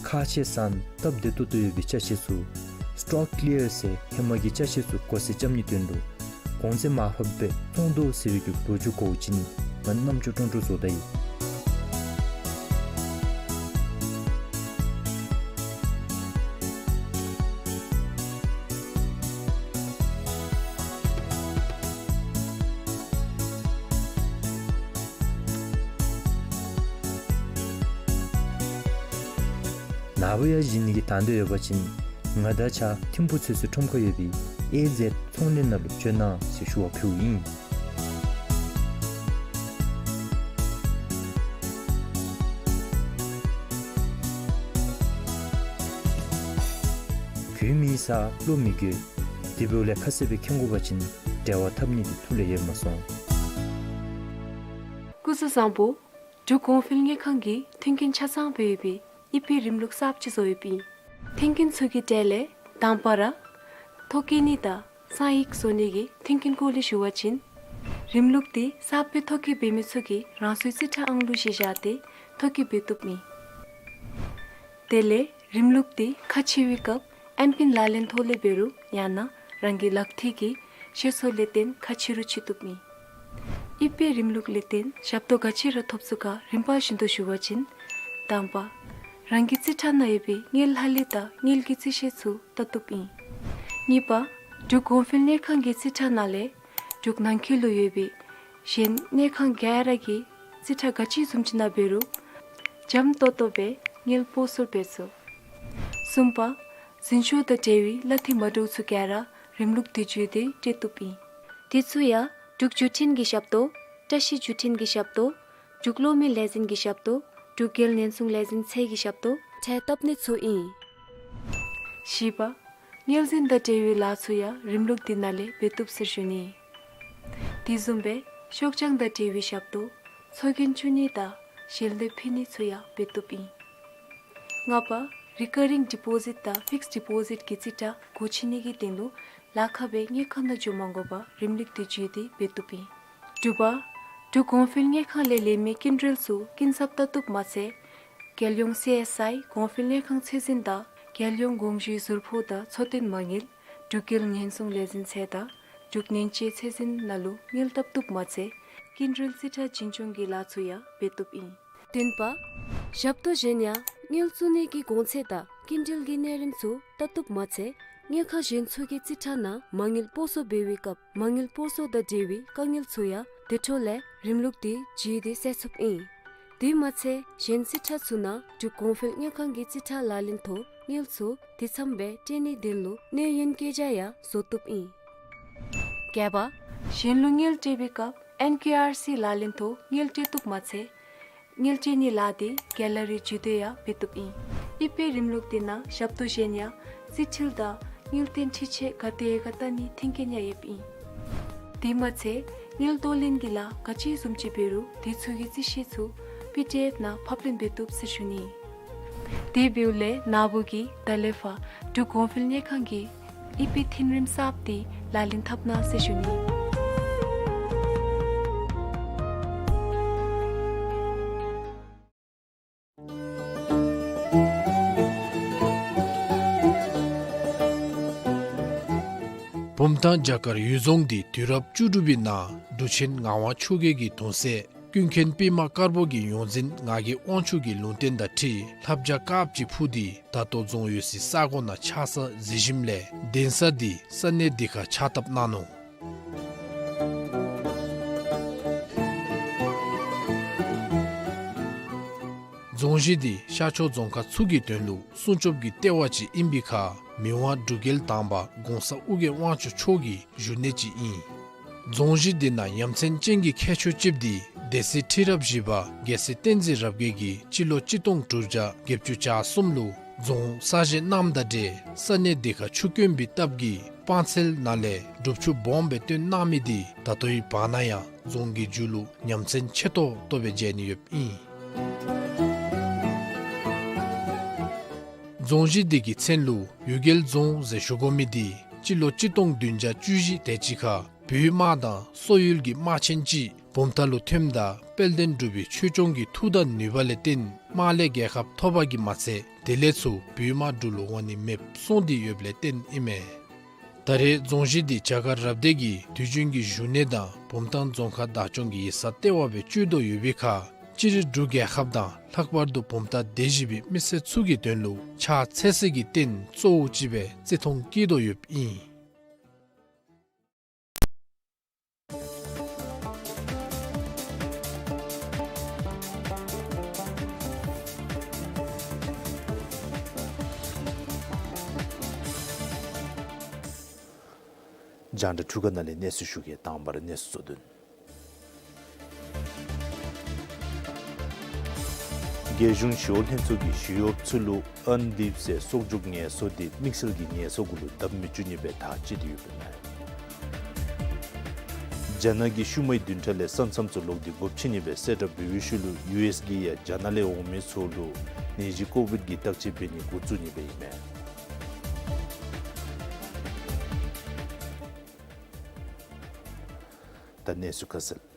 ཁག་ཆེ་ས་སྟབས་བདེ་ཏོག་ཏོ་ཡོད་པའི་ཅ་ཆས་ཚུ་སི་ཊོག་ཀི་ལི་ཡར་ཟེར་ཧེ་མ་གི་ཅ་ཆས་ཚུ་བགོ་སེལ་རྐྱབ་ནིའི་དོན་ལུ་གོང་ཚད་མར་ཕབ་སྦེ་བཙོང་དོ་ཟེར་བའི་གི་ལོ་རྒྱུས་གོ་བ་ཅིན་ང་རྣམ་ཅོ་ཀྲོང་ཀྲོ་བཟོ་ད་ཡི། ནཱ་བུ་ཡང་བཞེངས་ནི་གི་དང་འདོད་ཡོད་པ་ཅིན་ང་དང་གཅིག་ཁར་ཐིམ་ཕུག་ཚོད་བསྲེ་ཁྲོམ་ཁར་ཡོད་པའི་ཨེ་ཛེཌ་ཚོང་ལས་ནང་ལུ་བྱོན་གནང་ཟེར་ཞུ་བ་ཕུལཝ་ཨིན། རྒྱུས་མེད་ས་བློ་མི་འགྱོད། དེ་འབདཝ་ལས་ཁ་གསལ་སྦེ་མཁྱེན་དགོ་པ་ཅིན་འབྲེལ་བ་འཐབ་ནི་འདི་ཐུགས་ལས་ཡལ་མ་སོང་། སྐུ་གཟུགས་བཟང་པོ། འབྲུག་གོང་འཕེལ་དངུལ་ཁང་གིས་མཐུན་རྐྱེན་ཆ་ཚང་སྦེ་ཡོད་པའི་ཨི་པེ་རིམ་ལུགས་གསརཔ་ཅིག་བཟོ་ཡོདཔ་ཨིན། མཐུན་རྐྱེན་ཚུ་གི་གྲས་ལས་དང་པ་ར་ཐོ་བཀོད་ནི་དང་གསང་ཡིག་བཟོ་ནི་གི་མཐུན་རྐྱེན་སྐོར་ལས་ཞུ་བ་ཅིན་རིམ་ལུགས་འདི་གསརཔ་སྦེ་ཐོ་བཀོད་འབད་མི་ཚུ་གིས་རང་སོའི་རྩིས་ཁྲ་ཨང་ལུ་གཞི་བཞག་སྟེ་ཐོ་བཀོད་འབད་བཏུབ་ཨིན། དེ་ལས་རིམ་ལུགས་འདི་ཁ་ཕྱེ་བའི་སྐབས་ཨེམ་པིན་ལག་ལེན་ཐོག་ལས་འབད་རུང་ཡང་ན་རང་གི་ལག་མཐིལ་གྱི་ཤེལ་སོ་ལས་བརྟེན་ཁ་ཕྱེ་རུང་ཕྱེ་བཏུབ་ཨིན། ཨི་པེ་རིམ་ལུགས་ལས་བརྟེན་ཞབས་ཏོག་ག་ཅི་ར་ཐོབ་ཚུགས་ག་རིམ་པ་བཞིན་དུ་ཞུ་བ་ཅིན་དང་པ་རང་གི་རྩིས་ཁྲ་ནང་ཡོད་པའི་དངུལ་ལྷག་ལུས་དང་དངུལ་གྱི་རྩིས་བཤེར་ཚུ་བལྟ་བཏུབ་ཨིན། གཉིས་པ་འབྲུག་གོང་འཕེལ་དངུལ་ཁང་གི་རྩིས་ཁྲ་ནང་ལས་འབྲུག་ནང་འཁོད་ལུ་ཡོད་པའི་གཞན་དངུལ་ཁང་ག་ར་གི་རྩིས་ཁྲ་ག་ཅི་བཟུམ་ཅིག་ནང་འབད་རུང་འཇམ་ཏོག་ཏོ་སྦེ་དངུལ་སྤོ་སོར་འབད་ཚུགས། གསུམ་པ་འཛིན་ཤོག་དང་འབྲེལ་བའི་གླ་འཐུས་མ་འདྲཝ་ཚུ་ག་ར་རིམ་ལུགས་འདི་བརྒྱུད་དེ་སྤྲོད་བཏུབ་ཨིན། དེ་ཚུ་ཡང་འབྲུག་བརྒྱུད་འཕྲིན་གྱི་ཞབས་ཏོག་བཀྲ་ཤིས་བརྒྱུད་འཕྲིན་གྱི་ཞབས་ཏོག་འབྲུག་གློག་མེ་ལས་འཛིན་གྱི་ཞབས་ཏོག་འབྲུག་རྒྱལ་ཉེན་སྲུང་ལས་འཛིན་ཚད་ཀྱི་ཞབས་ཏོག་འཕྲལ་བཏབ་ནི་ཚུ་ཨིན། བཞི་པ་དངུལ་འཛིན་དང་འབྲེལ་བའི་ལཱ་ཚུ་ཡང་རིམ་ལུགས་འདི་ནང་ལས་འབད་བཏུབ་ཟེར་ཞུ་ནི། དེ་བཟུམ་སྦེ་ཤོག་བྱང་དང་འབྲེལ་བའི་ཞབས་ཏོག་ཚོགས་རྒྱན་བཙུགས་ནི་དང་གཞན་ལུ་ཕུལ་ནི་ཚུ་ཡང་འབད་བཏུབ་ཨིན། ལྔ་པ་རི་ཀ་རིང་ཌི་པོ་ཟིཊ་དང་ཕིགསཌ་ཌི་པོ་ཟིཊ་གི་རྩིས་ཁྲ་སྒོ་ཕྱེ་ནི་གི་དོན་ལུ་ལཱ་ཁག་སྦེ་དངུལ་ཁང་ནང་འགྱོ་མ་དགོ་པར་རིམ་ལུགས་འདི་བརྒྱུད་དེ་འབད་བཏུབ་ཨིན། དྲུག་པ་འབྲུག་གོང་འཕེལ་དངུལ་ཁང་ལས་ལེན་མི་སྐྱིན་འགྲུལ་ཚུ་སྐྱིན་ཚབ་བལྟ་བཏུབ་མ་ཚད་རྒྱལ་ཡོངས་སི་ཨེསི་ཨའི་གོང་འཕེལ་དངུལ་ཁང་ཚད་འཛིན་དང་རྒྱལ་ཡོངས་དགོངས་ཞུའི་ཟུར་ཕོགས་དང་འཚོ་རྟེན་མ་དངུལ་འབྲུག་རྒྱལ་ཉེན་སྲུང་ལས་འཛིན་ཚད་དང་འབྲུག་ནན་དཔྱད་ཚད་འཛིན་ནང་ལུ་དངུལ་བཏབ་བཏུབ་མ་ཚད་སྐྱིན་འགྲུལ་རྩིས་ཁྲ་བྱིན་སྐྱོང་གི་ལཱ་ཚུ་ཡང་འབད་བཏུབ་ཨིན། བདུན་པ་ཞབས་ཏོག་གཞན་ཡང་དངུལ་བཙུགས་ནི་གི་གོང་ཚད་དང་སྐྱིན་འགྲུལ་གྱི་གནས་རིམ་ཚུ་བལྟ་བཏུབ་མ་ཚད་དངུལ་ཁང་གཞན་ཚུ་གི་རྩིས་ཁྲ་ནང་མ་དངུལ་སྤོ་སོར་འབད་བའི་སྐབས་མ་དངུལ་སྤོ་སོར་དང་འབྲེལ་བའི་དཀའ་ངལ་ཚུ་ཡང་དེ་འཕྲོ་ལས་རིམ་ལུགས་འདི་བརྒྱུད་དེ་སེལ་ཚུགསཔ་ཨིན། དེ་མ་ཚད་གཞན་རྩིས་ཁྲ་ཚུ་ནང་འབྲུག་གོང་འཕེལ་དངུལ་ཁང་གི་རྩིས་ཁྲ་ལག་ལེན་ཐོག་དངུལ་ཚུ་དེ་ཙམ་སྦེ་སྤྲོད་ནིའི་དོན་ལུ་གནས་ཡུན་བཀོད་རྒྱ་ཡང་བཟོ་བཏུབ་ཨིན། བརྒྱད་པ་གཞན་ལུ་དངུལ་སྤྲོད་པའི་སྐབས་ཨེན་ཀེ་ཨར་སི་ལག་ལེན་ཐོག་དངུལ་སྤྲོད་བཏུབ་མ་ཚད་དངུལ་སྤྲོད་ནིའི་ལཱ་འདི་ག་ལ་རི་བརྒྱུད་དེ་ཡང་འབད་བཏུབ་ཨིན། ཨི་པེ་རིམ་ལུགས་འདི་ནང་ཞབས་ཏོག་གཞན་ཡང་རྩིས་འཐུས་དང་དངུལ་བརྟན་འཕྲི་ཆད་ག་དེ་ག་བལྟ་ནིའི་མཐུན་རྐྱེན་ཡང་ཡོདཔ་ཨིན། དེ་མ་ཚད་དངུལ་གཏོར་ལེན་གྱི་ལཱ་ག་ཅི་བཟུམ་ཅིག་འབད་རུང་དེ་ཚུ་གི་རྩིས་བཤེར་ཚུ་པི་ཌི་ཨེཕ་ནང་ཕབ་ལེན་འབད་བཏུབ་ཟེར་ཞུ་ནི། དེ་འབདཝ་ལས་ནཱ་བུ་གིས་ད་ལས་ཕར་འབྲུག་གོང་འཕེལ་དངུལ་ཁང་གི་ཨི་པེ་མཐུན་རིམ་གསརཔ་འདི་ལག་ལེན་འཐབ་གནང་ཟེར་ཞུ་ནི། བུམ་ཐང་བྱ་དཀར་འོད་རྫོང་འདི་དུས་རབས་བཅུ་དྲུག་པའི་ནང་འབྲུག་ཆེན་ངག་དབང་ཆོས་རྒྱལ་གྱི་གདུང་སྲས་ཀུན་མཁྱེན་པདྨ་དཀར་པོ་གི་ཡོངས་འཛིན་ངག་གི་དབང་ཕྱུག་གི་ལུང་བསྟན་དང་འཁྲིལ་ལྷ་བྱ་དཀརཔོ་ཅིག་འཕུར་ཏེ་ད་ལྟོ་རྫོང་ཡོད་སའི་ས་གོ་ནང་ཆགས་ས་གཟིགས་ཞིནམ་ལས་གདན་ས་འདི་ས་གནས་འདི་ཁར་ཕྱག་བཏབ་གནང་ནུག། རྫོང་གཞི་འདི་ཤར་ཕྱོགས་རྫོང་ཁག་ཚུ་གི་དོན་ལུ་སྲུང་སྐྱོབ་ཀྱི་ལྟེ་བ་ཅིག་ཨིན་པའི་ཁར་མི་དབང་འབྲུག་རྒྱལ་དང་པ་གོང་ས་ཨོ་རྒྱན་དབང་ཕྱུག་མཆོག་གི་བཞུགས་གནས་ཅིག་ཨིན། རྫོང་གཞི་འདི་ནང་ཡ་མཚན་ཅན་གྱི་ཁྱད་ཆོས་ཅིག་འདི་སྡེ་སྲིད་ཁྲི་རབས་བཞི་པ་རྒྱལ་སྲས་བསྟན་འཛིན་རབ་རྒྱས་ཀྱིས་སྤྱི་ལོ་གཅིག་སྟོང་དྲུག་བརྒྱ་བརྒྱད་ཅུ་གྱ་གསུམ་ལུ་རྫོང་གསར་བཞེངས་གནངམ་དང་འབྲེལ་ས་གནས་འདི་ཁར་ཆུ་དཀོན་པའི་སྟབས་ཀྱིས་སྤང་ཚལ་ནང་ལས་སྒྲུབ་ཆུ་སྦོམ་སྦེ་བཏོན་གནང་མི་འདི་ད་ལྟོའི་བར་ན་ཡང་རྫོང་གི་མཇུག་ལུ་ཡ་མཚན་ཆེ་ཏོག་ཏོ་སྦེ་མཇལ་ནི་ཡོདཔ་ཨིན། རྫོང་གཞི་འདི་གི་མཚན་ལུ་གཡུལ་རྒྱལ་རྫོང་ཟེར་ཞུ་དགོ་མི་འདི་སྤྱི་ལོ་གཅིག་སྟོང་བདུན་བརྒྱ་བཅུ་བཞི་དེ་ཅིག་ཁར་བོད་དམག་དང་སོག་ཡུལ་གྱི་དམག་ཆེན་ཅིག་བུམ་ཐང་ལུ་ཐོནམ་ད་དཔལ་ལྡན་འབྲུག་པའི་ཆོས་སྐྱོང་གི་མཐུ་དང་ནུས་པ་ལས་བརྟེན་དམག་ལས་རྒྱལ་ཁ་ཐོབ་པ་གིས་མ་ཚད་དེ་ལས་ཚུར་བོད་དམག་འབྲུག་ལུ་འོང་ནི་མེདཔ་སོང་སྟེ་ཡོདཔ་ལས་བརྟེན་ཨིན་མས། ད་རེས་རྫོང་གཞི་འདི་བྱ་དཀར་རབ་སྡེ་གི་དུས་རྒྱུན་གྱི་བཞུགས་གནས་དང་བུམ་ཐང་རྫོང་ཁག་བདག་སྐྱོང་གི་ཡིག་ཚང་ལྟེ་བ་སྦེ་སྤྱོད་དོ་ཡོད་པའི་ཁར་སྤྱིར་འབྲུག་རྒྱལ་ཁབ་དང་ལྷག་པར་དུ་བུམ་ཐང་སྡེ་བཞི་པའི་མི་སེར་ཚུ་གི་དོན་ལུ་ཕྱག་འཚལ་སའི་རྟེན་གཙོ་བོ་ཅིག་སྦེ་བརྩི་མཐོང་བསྐྱེད་དོ་ཡོདཔ་ཨིན། རྒྱང་བསྒྲགས་འཕྲུལ་ཁང་ནང་ལས་གནས་ཚུལ་ཞུ་གེ། དང་པ་ར་གནས་ཚུལ་གཙོ་དོན། རྒྱལ་གཞུང་ཞི་གཡོག་ལྷན་ཚོགས་ཀྱིས་ཞི་གཡོགཔ་ཚུ་ལུ་ཨན་ལིབ་ཟེར་གསོག་འཇོག་ངལ་གསོ་འདི་དམིགས་བསལ་གྱི་ངལ་གསོ་གུ་ལུ་བསྡབ་མི་བཅུག་ནི་སྦེ་ཐག་བཅད་དེ་ཡོདཔ་ཨིན་མས། རྒྱ་ནག་གིས་ཤུལ་མའི་བདུན་ཕྲག་ལས་ས་མཚམས་ཚུ་ལོག་སྟེ་སྒོ་ཕྱེ་ནི་སྦེ་གསལ་བསྒྲགས་འབད་བའི་ཤུལ་ལུ་ཡུ་ཨེསི་གིས་ཡང་རྒྱ་ནག་ལས་འོང་མི་ཚུ་ལུ་ནད་གཞི་ཀོ་བིཌ་ཀྱི་བརྟག་དཔྱད་འབད་ནི་འགོ་བཙུགས་ནི་སྦེ་ཨིན་མས། ད་གནས་ཚུལ་ཁ་གསལ།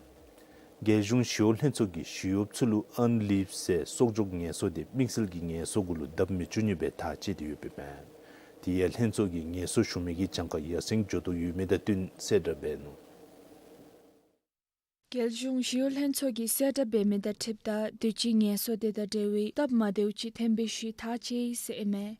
རྒྱལ་གཞུང་ཞི་གཡོག་ལྷན་ཚོགས་ཀྱིས་ཞི་གཡོགཔ་ཚུ་ལུ་ཨན་ལིབ་ཟེར་གསོག་འཇོག་ངལ་གསོ་འདི་དམིགས་བསལ་གྱི་ངལ་གསོ་གུ་ལུ་བསྡབ་མི་བཅུག་ནི་སྦེ་ཐག་བཅད་དེ་ཡོདཔ་ཨིན་མས། དེ་ཡང་ལྷན་ཚོགས་ཀྱིས་ངལ་གསོ་ཞུ་མི་གི་གྱངས་ཁ་ཡར་སེང་འགྱོ་དོ་ཡོད་མི་དང་བསྟུན་གསལ་བསྒྲགས་འབད་ནུག། རྒྱལ་གཞུང་ཞི་གཡོག་ལྷན་ཚོགས་ཀྱིས་གསལ་བསྒྲགས་འབད་མི་དང་འཁྲིལཝ་ད་དུས་ཅི་ངལ་གསོ་དེ་དང་འབྲེལ་བའི་སྟབས་མ་བདེཝ་ཅིག་ཐོན་པའི་ཤུལ་ཐག་བཅད་ཡི་ཟེར་ཨིན་མས།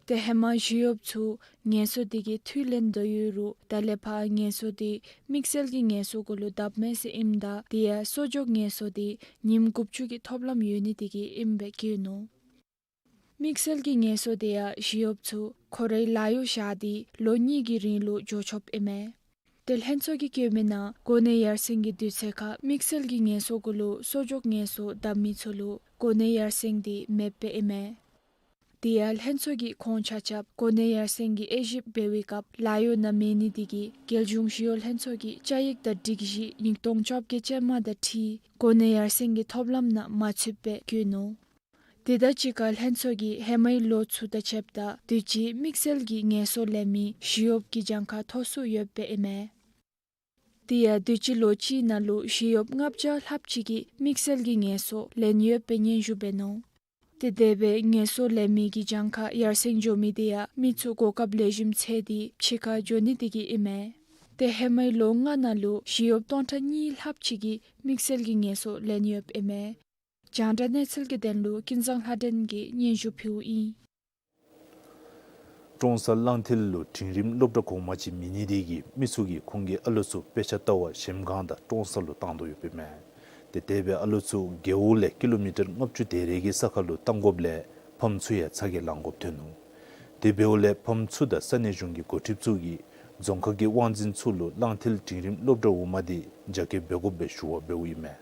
ཏེ་ཧེ་མ་ཞི་གཡོགཔ་ཚུ་ངལ་གསོ་དེ་གི་འཐུས་ལེན་དོ་ཡོད་རུང་ད་ལས་ཕར་ངལ་གསོ་དེ་དམིགས་བསལ་གྱི་ངལ་གསོ་གུ་ལུ་བསྡབ་མས་ཟེར་ཨིནམ་ད་དེ་ཡང་གསོག་འཇོག་ངལ་གསོ་དེ་ཉིནམ་དགུ་བཅུ་གི་ཐོབ་ལམ་ཡོད་ནི་དེ་གིས་ཨིནམ་སྦེ་བཀོད་ནུག། དམིགས་བསལ་གྱི་ངལ་གསོ་དེ་ཡང་ཞི་གཡོགཔ་ཚུ་ཁོང་རའི་ལཱ་གཡོག་བཞག་སྟེ་ལོ་གཉིས་ཀྱི་རིང་ལུ་འགྱོ་ཆོགཔ་ཨིན་མས། ཏེ་ལྷན་ཚོགས་ཀྱིས་བཀོད་མི་ནང་གོ་གནས་ཡར་སེང་གི་དུས་ཚོད་ཁར་དམིགས་བསལ་གྱི་ངལ་གསོ་གུ་ལུ་གསོག་འཇོག་ངལ་གསོ་བསྡབ་མི་ཚུ་ལུ་གོ་གནས་ཡར་སེང་དེ་མེདཔ་སྦེ་ཨིན་མས། དེ་ཡང་ལྷན་ཚོགས་ཀྱིས་ཁོང་ཆ་ཁྱབ་གོ་གནས་ཡར་སེང་གི་དབྱེ་ཞིབ་འབད་བའི་སྐབས་ལཱ་གཡོག་ནང་མེད་ནི་དེ་གིས་རྒྱལ་གཞུང་ཞི་གཡོག་ལྷན་ཚོགས་ཀྱི་བཅའ་ཡིག་དང་སྒྲིག་གཞི་ཉིས་སྟོང་བཅོ་བརྒྱད་ཅན་མ་དང་འཁྲིལ་གོ་གནས་ཡར་སེང་གི་ཐོབ་ལམ་ནང་མ་ཚུདཔ་སྦེ་བཀོད་ནུག། དེ་དང་གཅིག་ཁར་ལྷན་ཚོགས་ཀྱིས་ཧེ་མའི་ལོ་ཚུ་དང་ཕྱདཔ་ད་དུས་ཅི་དམིགས་བསལ་གྱི་ངལ་གསོ་ལེན་མི་ཞི་གཡོགཔ་གི་གྱངས་ཁ་མཐོ་སུ་ཡོདཔ་སྦེ་ཨིན་མས། དེ་ཡང་དུས་ཅི་ལོ་གཅིག་ནང་ལུ་ཞི་གཡོགཔ་ལྔ་བརྒྱ་ལྷགཔ་ཅིག་གིས་དམིགས་བསལ་གྱི་ངལ་གསོ་ལེན་ཡོདཔ་སྦེ་སྙན་ཞུ་འབད་ནུག། ཏེ་དེ་སྦེ་ངལ་གསོ་ལེན་མི་གི་གྱངས་ཁ་ཡར་སེང་འགྱོ་མི་དེ་ཡང་མི་ཚུ་གོ་སྐབས་ལེགས་ཤོམ་ཚེས་ཏེ་ཕྱི་ཁར་འགྱོ་ནི་དེ་གིས་ཨིན་མས། ཏེ་ཧེ་མའི་ལོ་ལྔ་ནང་ལུ་ཞི་གཡོགཔ་སྟོང་ཕྲག་གཉིས་ལྷགཔ་ཅིག་གིས་དམིགས་བསལ་གྱི་ངལ་གསོ་ལེན་ཡོདཔ་ཨིན་མས། རྒྱང་བསྒྲགས་གནས་ཚུལ་གྱི་དོན་ལུ་ཀུན་བཟང་ལྷ་སྒྲོན་གྱིས་སྙན་ཞུ་ཕུལཝ་ཨིན། ཀྲོང་གསར་གླང་མཐིལ་ལུ་འབྲིང་རིམ་སློབ་གྲྭ་གོང་མ་ཅིག་མེད་ནི་དེ་གིས་མི་ཚུ་གིས་ཁོང་གི་ཨ་ལོ་ཚུ་དཔེ་ཆ་ལྟ་བར་གཞལམ་སྒང་དང་ཀྲོང་གསར་ལུ་བཏང་དོ་ཡོདཔ་ཨིན་མས། ཏེ་དེ་སྦེ་ཨ་ལོ་ཚུ་རྒེད་འོག་ལས་ཀི་ལོ་མི་ཊར་ལྔ་བཅུ་དེ་རེ་གི་ས་ཁར་ལུ་བཏང་དགོཔ་ལས་ཕམ་ཚུ་ཡང་ཚ་གྱང་ལང་དགོཔ་ཐོན་ནུག། དེ་འབདཝ་ལས་ཕམ་ཚུ་དང་ས་གནས་གཞུང་གི་འགོ་ཁྲིདཔ་ཚུ་གིས་རྫོང་ཁག་གི་དབང་འཛིན་ཚུ་ལུ་གླང་མཐིལ་འབྲིང་རིམ་སློབ་གྲྭ་འོག་མ་དེ་རྒྱ་སྐྱེད་འབད་དགོཔ་སྦེ་ཞུ་བ་འབདཝ་ཨིན་མས།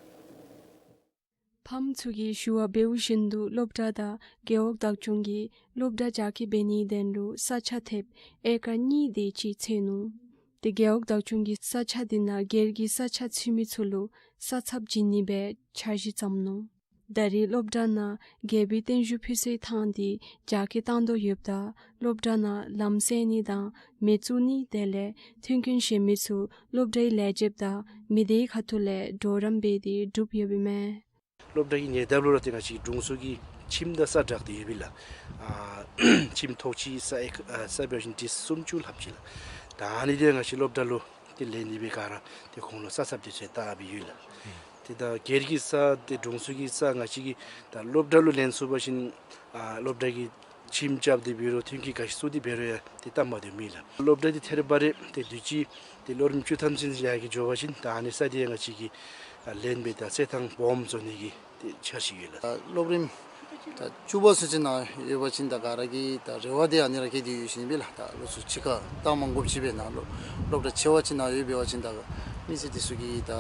ཕམ་ཚུ་གིས་ཞུ་བ་འབདཝ་བཞིན་དུ་སློབ་གྲྭ་དང་རྒེད་འོག་བདག་སྐྱོང་གིས་སློབ་གྲྭ་རྒྱ་སྐྱེད་འབད་ནིའི་དོན་ལུ་ས་ཆ་ཐེབས་ཨེ་ཀར་གཉིས་དེ་ཅིག་འཚོལ་ནུག། ཏེ་རྒེད་འོག་བདག་སྐྱོང་གིས་ས་ཆ་དེ་ནང་སྒེར་གྱི་ས་ཆ་འཚོལ་མི་ཚུ་ལུ་ས་ཚབ་བྱིན་ནི་སྦེ་འཆར་གཞི་བརྩམས་ནུག། ད་རེས་སློབ་གྲྭ་ནང་རྒྱལ་པོའི་བརྟན་བཞུགས་ཕུལ་སའི་ཐང་དེ་རྒྱ་སྐྱེད་བཏང་དོ་ཡོདཔ་ད་སློབ་གྲྭ་ནང་ལམ་སེལ་ནི་དང་མེ་བཙུགས་ནི་དེ་ལས་མཐུན་རྐྱེན་གཞན་མི་ཚུ་སློབ་གྲྭའི་ལས་བྱེདཔ་དང་མི་སྡེའི་ཁ་ཐུག་ལས་གྲོགས་རམ་འབད་དེ་སྒྲུབ་ཡོདཔ་ཨིན་མས། སློབ་གྲྭ་གི་ཉེ་འདབས་ལུ་ར་ཏེ་ང་བཅས་དྲུང་འཚོ་གི་ཁྱིམ་དང་ས་བསྒྲགས་ཏེ་ཡོདཔ་ཨིན་ལགས། ཨ་ཁྱིམ་ཐོག་གཅིག་ས་ཨེ་ཨ་ས་འབད་བ་ཅིན་ཏི་སུམ་ཅུ་ལྷགཔ་ཅིག་ལགས། ད་ཨ་ནི་དེ་ང་བཅས་སློབ་གྲྭ་ལུ་ཏེ་ལེན་ནི་སྦེ་ག་ར་ཏེ་ཁོང་ལུ་ས་ཚབ་དེ་ཚུ་བཏབ་སྦེ་ཡོད་ལགས། ཏེ་ད་སྒེར་གྱི་ས་ཏེ་དྲུང་འཚོ་གི་ས་ང་བཅས་ཀྱིས་ད་སློབ་གྲྭ་ལུ་ལེན་ཚུགས་པ་ཅིན་ཨ་སློབ་གྲྭ་གི་ཁྱིམ་རྐྱབ་སྟེ་འབད་རུང་མཐུན་རྐྱེན་ག་ཅི་བཙུགས་ཏེ་འབད་རུང་ཡང་ཏེ་སྟབས་མ་བདེཝ་མེད་ལགས། སློབ་གྲྭ་འདི་ཐད་རི་བ་རི་ཏེ་དུས་ཅི་ཏེ་ལོ་རིམ་བཅུ་ཐམ་ཚུན་ཡར་རྒྱས་འགྱོ་བ་ཅིན་ད་ཨ་ནི་ས་འདི་ཡང་ང་བཅས་ཀྱིས་ཨ་ལེན་སྦེ་ད་རྩེད་ཐང་སྦོམ་བཟོ་ནི་གི་ཏེ་འཆར་གཞི་ཡོད་ལགས། ཨ་སློབ་རིམ་ ད་བཅུ་པ་ཚུན་ཚོད་ནཱ་ཡོད་པ་ཅིན་ད་ག་ར་གི་ད་རེ་བ་དེ་ཨ་ནི་ར་བསྐྱེད་དེ་ཡོད་ཟེར་ཨིན་པས་ལགས། ད་ལོགས་སུ་ཕྱི་ཁར་བཏང་མ་དགོཔ་ཅིག་སྦེ་ནཱ་ལུ་སློབ་གྲྭ་ཆེ་བ་ཅིག་ནཱ་ཡོད་པ་ཅིན་ད་མི་སེར་དེ་ཚུ་གིས་ད་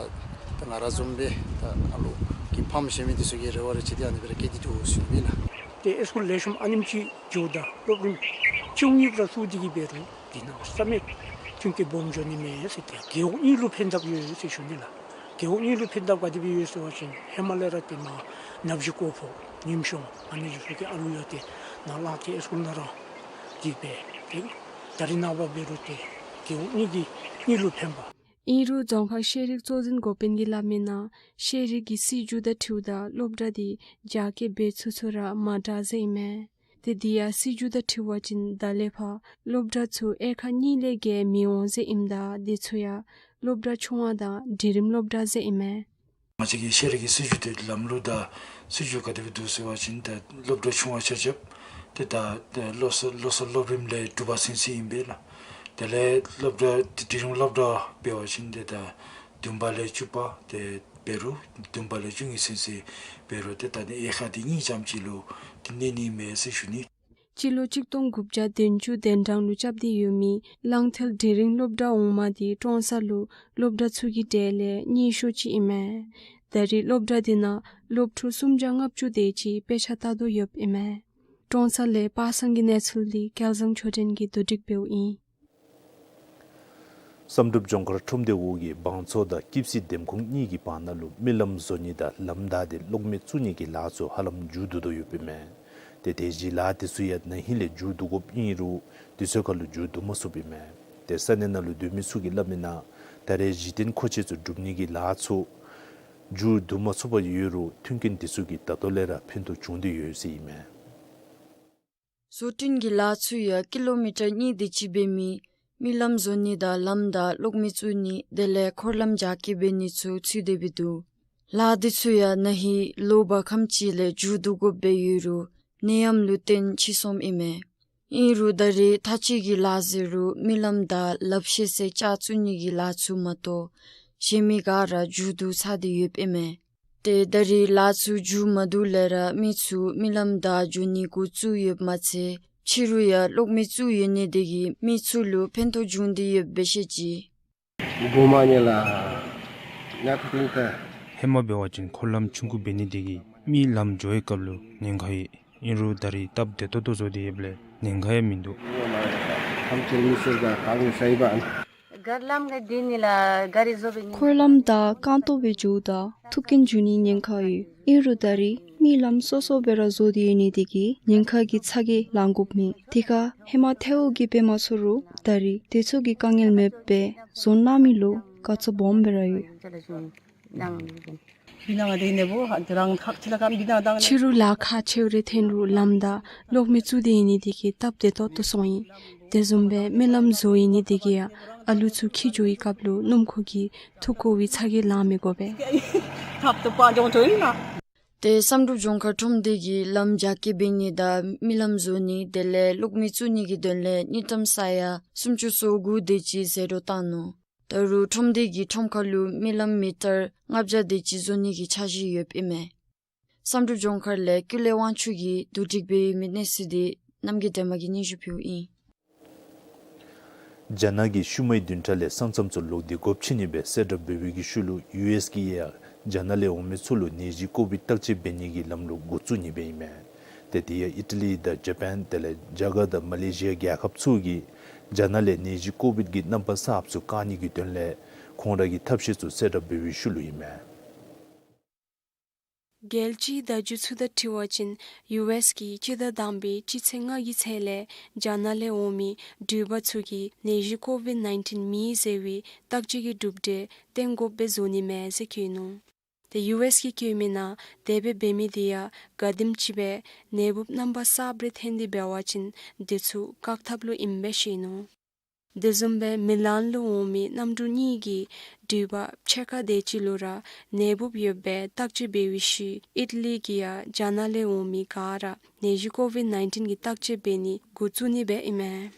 ད་ང་ར་བཟུམ་སྦེ་ད་ནཱ་ལུ་གི་ཕམ་བཞེས་མི་དེ་ཚུ་གི་རེ་བ་རེ་ཆེ་སྟེ་ཨ་ནི་སྦེ་ར་བསྐྱེད་དེ་འདུག་ཟེར་ཨིན་པས་ལགས། ཏེ་ཨེ་སི་ཀུལ་ལེགས་ཤོམ་ཨ་ནེམ་ཅིག་འགྱོཝ་ད་སློབ་རིམ་བཅུ་གཉིས་པ་ར་ཚུད་དེ་གི་འབད་རུང་འདི་ནང་ས་མེད་མཐུན་རྐྱེན་སྦོམ་འགྱོ་ནི་མས་ཟེར་ཏེ་རྒེད་འོག་གཉིས་ལུ་ཕན་ཐབས་ཡོད་ཟེར་ཞུ་ནི་ལགས། རྒེད་འོག་གཉིས་ལུ་ཕན་ཐབས་ག་དེ་སྦེ་ཡོད་ཟེར་བ་ཅིན་ཧེ་མ་ལས་ར་ཏེ་མར་ནབ་ཞི་ཀོ་ཕོ་ཉིམ་གཞོང་ཨ་ནི་ཚུ་གི་ཨ་ལུ་ཡང་ཏེ་ནཱ་ལངས་ཏེ་ཨེ་སི་ཀུལ་ནང་ར་འདི་སྦེ་ཏེ་ད་རིས་ནངས་པ་འབད་རུང་ཏེ་རྒེད་འོག་གཉིས་ཀྱི་གཉིས་ལུ་ཕན་པ། ཨིན་རུང་རྫོང་ཁག་ཤེས་རིག་གཙོ་འཛིན་འགོ་དཔོན་གྱིས་སླབ་མིའི་ནང་ཤེས་རིག་གི་སྲིད་བྱུས་དང་འཁྲིལཝ་ད་སློབ་གྲྭ་འདི་རྒྱ་སྐྱེད་འབད་ཚུགས་ཚུགས་ར་མ་དྲག་ཟེར་ཨིན་མས། ཏེ་འདི་ཡང་སྲིད་བྱུས་དང་འཁྲིལ་བ་ཅིན་ད་ལས་ཕར་སློབ་གྲྭ་ཚུ་དབྱེ་ཁག་གཉིས་ལས་བརྒལ་མི་འོང་ཟེར་ཨིནམ་ད་འདི་ཚུ་ཡང་སློབ་གྲྭ་ཆུང་བ་དང་འབྲིང་རིམ་སློབ་གྲྭ་ཟེར་ཨིན་མས། ང་བཅས་ཀྱི་ཤེས་རིག་གི་སྲིད་བྱུས་དེ་ལམ་ལུགས་དང་སྲིད་བྱུས་ག་དེ་སྦེ་འདུག་ཟེར་བ་ཅིན་ད་སློབ་གྲྭ་ཆུང་བ་ཆ་ཁྱབ་ཏེ་ད་ད་བློ་གསར་བློ་གསར་སློབ་རིམ་ལས་དྲུག་པ་ཚུན་ཚོད་ཨིན་པས་ལགས། དེ་ལས་སློབ་གྲྭ་འབྲིང་རིམ་སློབ་གྲྭ་འབད་བ་ཅིན་ཏེ་ད་བདུན་པ་ལས་བཅུ་པ་དེ་འབད་རུང་བདུན་པ་ལས་བཅུ་གཉིས་ཚུན་ཚོད་འབད་རུང་ཏེ་ད་ནི་དབྱེ་ཁག་དེ་གཉིས་ཙམ་ཅིག་ལུ་དེ་གནས་ནི་མས་ཟེར་ཞུ་ནི། སྤྱི་ལོ་གཅིག་སྟོང་དགུ་བརྒྱ་བདུན་ཅུ་དོན་གྲངས་ལུ་རྐྱབ་སྟེ་ཡོད་མི་གླང་མཐིལ་འབྲིང་རིམ་སློབ་གྲྭ་འོག་མ་དེ་ཀྲོང་གསར་ལུ་སློབ་གྲྭ་ཚུ་གི་གྲས་ལས་གཉིས་ཤོས་ཅིག་ཨིན་མས། ད་རེས་སློབ་གྲྭ་དེ་ནང་སློབ་ཕྲུག་སུམ་བརྒྱ་ལྔ་བཅུ་དེ་ཅིག་དཔེ་ཆ་ལྟ་དོ་ཡོདཔ་ཨིན་མས། ཀྲོང་གསར་ལས་པ་སངས་ཀྱི་གནས་ཚུལ་འདི་སྐལ་བཟང་ཆོས་སྒྲོན་གྱིས་བསྡུ་སྒྲིག་འབདཝ་ཨིན། བསམ་གྲུབ་ལྗོངས་མཁར་ཁྲོམ་སྡེ་འོག་གི་བང་མཚོ་དང་སྐྱིབས་སེ་འདེམས་ཁོངས་གཉིས་ཀྱི་བར་ན་ལུ་མི་ལམ་བཟོ་ནི་དང་ལམ་བདའ་སྟེ་གློག་མེ་བཙུགས་ནི་གི་ལཱ་ཚུ་ཧ་ལམ་མཇུག་བསྡུ་དོ་ཡོདཔ་ཨིན་མས། ཏེ་དེ་བཞིན་ལཱ་དེ་ཚུ་ཡང་ན་ཧིང་ལས་མཇུག་བསྡུ་དགོཔ་ཨིན་རུང་དུས་ཚོད་ཁར་ལུ་མཇུག་བསྡུ་མ་ཚུགསཔ་ཨིན་མས། ཏེ་ས་གནས་ནང་ལུ་སྡོད་མི་ཚུ་གིས་སླབ་མིའི་ནང་ད་རེས་གཞི་རྟེན་མཁོ་ཆས་ཚུ་སྒྲུབ་ནི་གི་ལཱ་ཚུ་མཇུག་བསྡུ་མ་ཚུགས་པར་ཡོད་རུང་མཐུན་རྐྱེན་དེ་ཚུ་གིས་ད་ལྟོ་ལས་ར་ཕན་ཐོགས་བྱུང་སྟེ་ཡོད་ཟེར་ཨིན་མས། བཟོ་སྐྲུན་གྱི་ལཱ་ཚུ་ཡང་ཀི་ལོ་མི་ཊར་གཉིས་དེ་ཅིག་འབད་མི་མི་ལམ་བཟོ་ནི་དང་ལམ་བདའ་གློག་མེ་བཙུགས་ནི་དེ་ལས་འཁོར་ལམ་རྒྱ་སྐྱེད་འབད་ནི་ཚུ་ཚུད་དེ་སྦེ་འདུག། ལཱ་དེ་ཚུ་ཡང་ན་ཧིང་ལོ་བར་ཁམས་ཅིག་ལས་མཇུག་བསྡུ་དགོཔ་སྦེ་ཡོད་རུང་ནད་ཡམས་ལུ་བརྟེན་ཕྱིས་སོངམ་ཨིན་མས། ཨིན་རུང་ད་རེས་ཐག་གཅོད་ཀྱི་ལཱ་ཟེར་རུང་མི་ལམ་བདའ་ལགཔ་བཤེད་སའི་ལྕགས་བཙུགས་ནི་གི་ལཱ་ཚུ་མ་གཏོགས་གཞན་མི་ག་ར་མཇུག་བསྡུ་ཚར་ཏེ་ཡོདཔ་ཨིན་མས། ཏེ་ད་རེས་ལཱ་ཚུ་མཇུག་མ་བསྡུ་ལས་ར་མི་ཚུ་མི་ལམ་བདའ་འགྱོ་ནི་འགོ་བཙུགས་ཡོདཔ་མ་ཚད་ཕྱི་རུ་ཡང་གློག་མེ་བཙུགས་ཡོད་ནི་དེ་གིས་མི་ཚུ་ལུ་ཕན་ཐོགས་བྱུང་སྟེ་ཡོདཔ་སྦེ་བཤད་ཅི། གོ་མ་ཉན་ལགས། ང་ཁུ་ཁུ་ཁ། ཧེ་མ་འབད་བ་ཅིན་འཁོར་ལམ་ཆུང་ཀུ་འབད་ནི་དེ་གིས་མི་ལམ་འགྱོ་བའི་སྐབས་ལུ་ཉེན་ཁ་ཡོད། ཨིན་རུང་ད་རེས་སྟབས་བདེ་ཏོག་ཏོ་བཟོ་སྟེ་ཡོདཔ་ལས་ཉེན་ཁ་ཡང་མིན་འདུག། འཁོར་ལམ་དང་རྐང་སྟོང་སྦེ་འགྱོཝ་ད་ཐུག་རྐྱེན་འབྱུང་ནི་ཉེན་ཁ་ཡོད། ཨིན་རུང་ད་རེས་མི་ལམ་སོ་སོ་སྦེ་ར་བཟོ་སྟེ་ཡོད་ནི་དེ་གིས་ཉེན་ཁ་གི་ཚ་གྱང་ལང་དགོཔ་མེད། དེ་ཁར་ཧེ་མ་ཐལཝ་གིས་འབད་མ་ཚུགས་རུང་ད་རེས་དེ་ཚུ་གི་དཀའ་ངལ་མེདཔ་སྦེ་བཟོ་གནང་མི་ལུ་དགའ་ཚོར་སྦོམ་སྦེ་ར་ཡོད། ཕྱི་རུ་ལཱ་ཁག་ཆེཝ་རེ་འཐོན་རུང་ལམ་དང་གློག་མེ་བཙུགས་ཏེ་ཡོད་ནི་དེ་གིས་སྟབས་བདེ་ཏོག་ཏོ་སོང་ཡི། དེ་བཟུམ་སྦེ་མི་ལམ་བཟོ་ཡོད་ནི་དེ་གིས་ཡང་ཨ་ལུ་ཚུ་འཁྱིད་འགྱོ་བའི་སྐབས་ལུ་སྣུམ་འཁོར་གྱི་འཐུ་བཀོ་བའི་ཚ་གྱང་ལང་མི་དགོ་པས། ཏེ་བསམ་གྲུབ་ལྗོངས་མཁར་ཁྲོམ་སྡེ་གིས་ལམ་རྒྱ་སྐྱེད་འབད་ནི་དང་མི་ལམ་བཟོ་ནི་དེ་ལས་གློག་མེ་བཙུགས་ནི་གི་དོན་ལས་དངུལ་ཀྲམ་ས་ཡ་སུམ་ཅུ་སོ་དགུ་དེ་ཅིག་ཟད་འགྲོ་བཏང་ནུག། ད་རུང་ཁྲོམ་སྡེ་གིས་ཁྲོམ་ཁ་ལུ་མི་ལམ་མི་ཊར་ལྔ་བརྒྱ་དེ་ཅིག་བཟོ་ནི་གི་འཆར་གཞི་ཡོདཔ་ཨིན་མས། བསམ་གྲུབ་ལྗོངས་མཁར་ལས་ཀུན་ལེགས་དབང་ཕྱུག་གིས་བསྡུ་སྒྲིག་འབད་ཡོད་མི་གནས་ཚུལ་དེ་རྣམ་རྒྱལ་སྒྲོལ་མ་གིས་སྙན་ཞུ་ཕུལཝ་ཨིན། རྒྱ་ནག་གིས་ཤུལ་མའི་བདུན་ཕྲག་ལས་ས་མཚམས་ཚུ་ལོག་སྟེ་སྒོ་ཕྱེ་ནི་སྦེ་གསལ་བསྒྲགས་འབད་བའི་གི་ཤུལ་ལུ་ཡུ་ཨེསི་གིས་ཡང་རྒྱ་ནག་ལས་འོང་མི་ཚུ་ལུ་ནད་གཞི་ཀོ་བིཌ་བརྟག་དཔྱད་འབད་ནི་གི་ལམ་ལུགས་འགོ་བཙུགས་ནི་སྦེ་ཨིན་མས། ཏེ་དེ་ཡང་ཨི་ཊ་ལི་དང་ཇ་པཱན་དེ་ལས་རྒྱ་གར་དང་མ་ལེ་ཤི་ཡ་རྒྱལ་ཁབ་ཚུ་གིས་རྒྱ་ནག་ལས་ནད་གཞི་ཀོ་བིཌ་གི་རྣམ་པ་གསརཔ་ཚུ་བཀག་ནི་གི་དོན་ལས་ཁོང་ར་གི་ཐབས་ཤེས་ཚུ་གསལ་བསྒྲགས་འབད་བའི་ཤུལ་ལུ་ཨིན་མས། རྒྱལ་སྤྱིའི་བརྡ་བརྒྱུད་ཚུ་དང་འཁྲིལ་བ་ཅིན་ཡུ་ཨེསི་གིས་སྤྱི་ཟླ་དང་པའི་སྤྱི་ཚེས་ལྔ་གི་ཚེས་ལས་རྒྱ་ནག་ལས་འོང་མི་འགྲུལ་པ་ཚུ་གིས་ནད་གཞི་ཀོ་བིཌ་ནའིན་ཊིན་མེད་ཟེར་བའི་བརྟག་དཔྱད་ཀྱི་གྲུབ་འབྲས་སྟོན་དགོཔ་སྦེ་བཟོ་ནི་མས་ཟེར་བཀོད་ནུག། ཏེ་ཡུ་ཨེསི་གིས་བཀོད་མིའི་ནང་དེ་སྦེ་འབད་མི་དེ་ཡང་ག་དེམ་ཅིག་སྦེ་ནད་འབུཔ་རྣམ་པ་གསརཔ་རེ་ཐོན་ཏེ་འབད་བ་ཅིན་དེ་ཚུ་བཀག་ཐབས་ལུ་ཨིནམ་སྦེ་བཤད་ནུག། དེ་བཟུམ་སྦེ་མི་ལན་ལུ་འོང་མི་གནམ་གྲུ་གཉིས་ཀྱི་འགྲུལ་པ་ཕྱེད་ཀ་དེ་ཅིག་ལུ་ར་ནད་འབུཔ་ཡོདཔ་སྦེ་བརྟག་དཔྱད་འབད་བའི་ཤུལ་ཨི་ཊ་ལི་གིས་ཡང་རྒྱ་ནག་ལས་འོང་མི་ག་ར་ནད་གཞི་ཀོ་བིཌ་ནའིན་ཊིན་གྱི་བརྟག་དཔྱད་འབད་ནི་འགོ་བཙུགས་ནི་སྦེ་ཨིན་མས།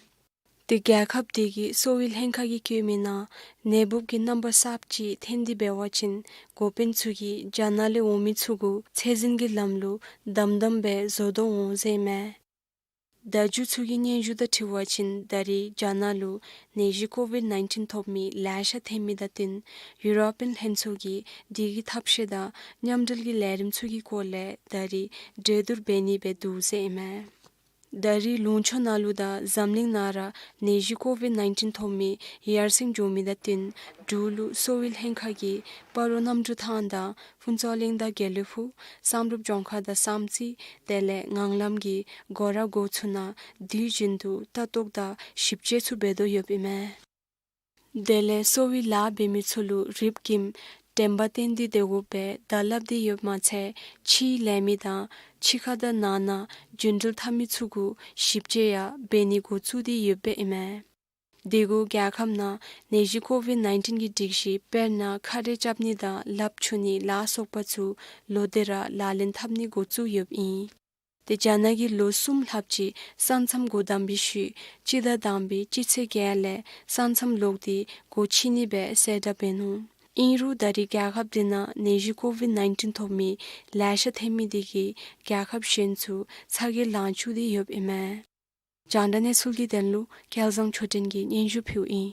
ཏེ་རྒྱལ་ཁབ་དེ་གི་གསོ་བའི་ལྷན་ཁག་གིས་བཀོད་མི་ནང་ནད་འབུཔ་གི་རྣམ་པ་གསརཔ་ཅིག་ཐོན་ཏེ་འབད་བ་ཅིན་འགོ་དཔོན་ཚུ་གིས་རྒྱ་ནག་ལས་འོང་མི་ཚུ་གུ་ཚད་འཛིན་གྱི་ལམ་ལུ་དམ་དམ་སྦེ་བཟོ་དོ་འོང་ཟེར་མས། བརྡ་བརྒྱུད་ཚུ་གི་སྙན་ཞུ་དང་འཁྲིལ་བ་ཅིན་ད་རེས་རྒྱ་ནག་ལུ་ནད་གཞི་ཀོ་ཝིཌ་ནའིན་ཊིན་ཐོབ་མི་ལེ་ཤ་ཐོན་མི་དང་བསྟུན་ཡུ་རོ་པིའན་ལྷན་ཚོགས་ཀྱིས་དེ་གི་ཐབས་ཤེས་དང་མཉམ་འབྲེལ་གྱི་ལས་རིམ་ཚུ་གི་སྐོར་ལས་ད་རེས་གྲོས་བསྡུར་འབད་ནི་སྦེ་འདུག་ཟེར་ཨིན་མས། ད་རེས་ལུང་ཕྱོགས་ནང་ལུ་དང་འཛམ་གླིང་ནང་ར་ནད་གཞི་ཀོ་ཝིཌ་ནའིན་ཊིན་ཐོབ་མི་ཡར་སེང་འགྱོ་མི་དང་བསྟུན་འབྲུག་ལུ་གསོ་བའི་ལྷན་ཁག་གིས་སྤ་རོ་གནམ་གྲུ་ཐང་དང་ཕུན་ཚོགས་གླིང་དང་དགེ་ལེགས་ཕུག་བསམ་གྲུབ་ལྗོངས་མཁར་དང་བསམ་རྩེ་དེ་ལས་ངང་ལམ་གྱི་སྒོ་ར་སྒོ་ཚུ་ནང་དུས་རྒྱུན་དུ་ལྟ་རྟོག་དང་ཞིབ་དཔྱད་ཚུ་འབད་དོ་ཡོདཔ་ཨིན་མས། དེ་ལས་གསོ་བའི་ལཱ་འབད་མི་ཚུ་ལུ་རིམས་ཀྱིས་དྲན་པ་བསྟེན་ཏེ་སྡོད་དགོ་པའི་བརྡ་སླབ་སྟེ་ཡོདཔ་མ་ཚད་ཕྱིའི་ལས་མི་དང་ཕྱི་ཁ་དང་ནང་ན་རྒྱུན་འགྲུལ་འཐབ་མི་ཚུ་གུ་ཞིབ་དཔྱད་ཡང་འབད་ནི་འགོ་བཙུགས་ཏེ་ཡོདཔ་ཨིན་མས། དེ་གུ་རྒྱལ་ཁབ་ནང་ནད་གཞི་ཀོ་ཝིཌ་ནའིན་ཊིན་གྱི་སྒྲིག་གཞི་དཔེར་ན་ཁ་རས་རྐྱབ་ནི་དང་ལགཔ་འཁྱུ་ནི་ལ་སོགས་པ་ཚུ་ལོག་སྟེ་ར་ལག་ལེན་འཐབ་ནི་འགོ་བཙུགས་ཡོདཔ་ཨིན། ཏེ་རྒྱ་ནག་གིས་ལོ་གསུམ་ལྷགཔ་ཅིག་ས་མཚམས་སྒོ་བསྡམས་པའི་ཤུལ་སྤྱི་ཟླ་དང་པའི་སྤྱི་ཚེས་བརྒྱད་ལས་ས་མཚམས་ལོག་སྟེ་སྒོ་ཕྱེ་ནི་སྦེ་གསལ་བསྒྲགས་འབད་ནུག། ཨིན་རུང་ད་རེས་རྒྱལ་ཁབ་དེ་ནང་ནད་གཞི་ཀོ་ཝིཌ་ནའིན་ཊིན་ཐོབ་མི་ལེ་ཤ་ཐོན་མི་དེ་གིས་རྒྱལ་ཁབ་གཞན་ཚུ་ཚ་གྱང་ལང་བཅུག་སྟེ་ཡོདཔ་ཨིན་མས། རྒྱང་བསྒྲགས་གནས་ཚུལ་གྱི་དོན་ལུ་སྐལ་བཟང་ཆོས་སྒྲོན་གྱིས་སྙན་ཞུ་ཕུལཝ་ཨིན།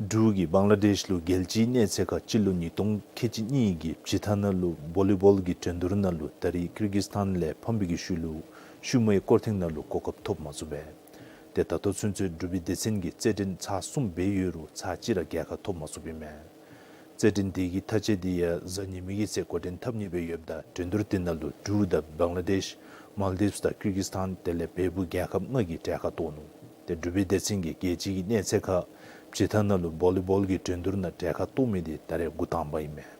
འབྲུག་གིས་བང་ལ་དེཤ་ལུ་རྒྱལ་སྤྱིའི་གནས་ཚད་ཁར་སྤྱི་ལོ་ཉིས་སྟོང་ཁལ་གཅིག་གཉིས་ཀྱི་བྱེ་ཐང་ནང་ལུ་བོ་ལི་བོལ་གྱི་གྲོས་བསྡུར་ནང་ལུ་ད་རེས་ཀིར་གིས་སི་ཐན་ལས་ཕམ་པའི་གི་ཤུལ་ལུ་ཤུལ་མའི་སྐོར་ཐེངས་ནང་ལུ་གོ་སྐབས་ཐོབ་མ་ཚུགས་པས། ཏེ་ད་ལྟོ་ཚུན་ཚོད་འབྲུག་པའི་སྡེ་ཚན་གྱིས་རྩེད་འགྲན་ཚར་གསུམ་འབད་ཡོད་རུང་ཚར་གཅིག་ར་རྒྱལ་ཁ་ཐོབ་མ་ཚུགསཔ་ཨིན་མས། རྩེད་འགྲན་དེ་གི་མཐའ་དཔྱད་དེ་ཡང་གཟའ་ཉི་མའི་གི་ཚེ་འགོ་འདྲེན་འཐབ་ནི་སྦེ་ཡོདཔ་ད་གྲོས་བསྡུར་དེ་ནང་ལུ་འབྲུག་དང་བང་ལ་དེཤ་མཱལ་དིབས་དང་ཀིར་གིས་སི་ཐན་དེ་ལས་བལ་པོ་རྒྱལ་ཁབ་ལྔ་གིས་གྲལ་ཁར་གཏོགས་ནུག། ཏེ་འབྲུག་པའི་སྡེ་ཚན་གྱིས་རྒྱལ་སྤྱི་གི་གནས་ཚད་ཁར་བྱེ་ཐང་ནང་ལུ་བོ་ལི་བོལ་གྱི་གྲོས་བསྡུར་ནང་གྲལ་ཁར་གཏོགས་མི་དེ་ད་རེས་འགོ་དང་པ་ཨིན་མས།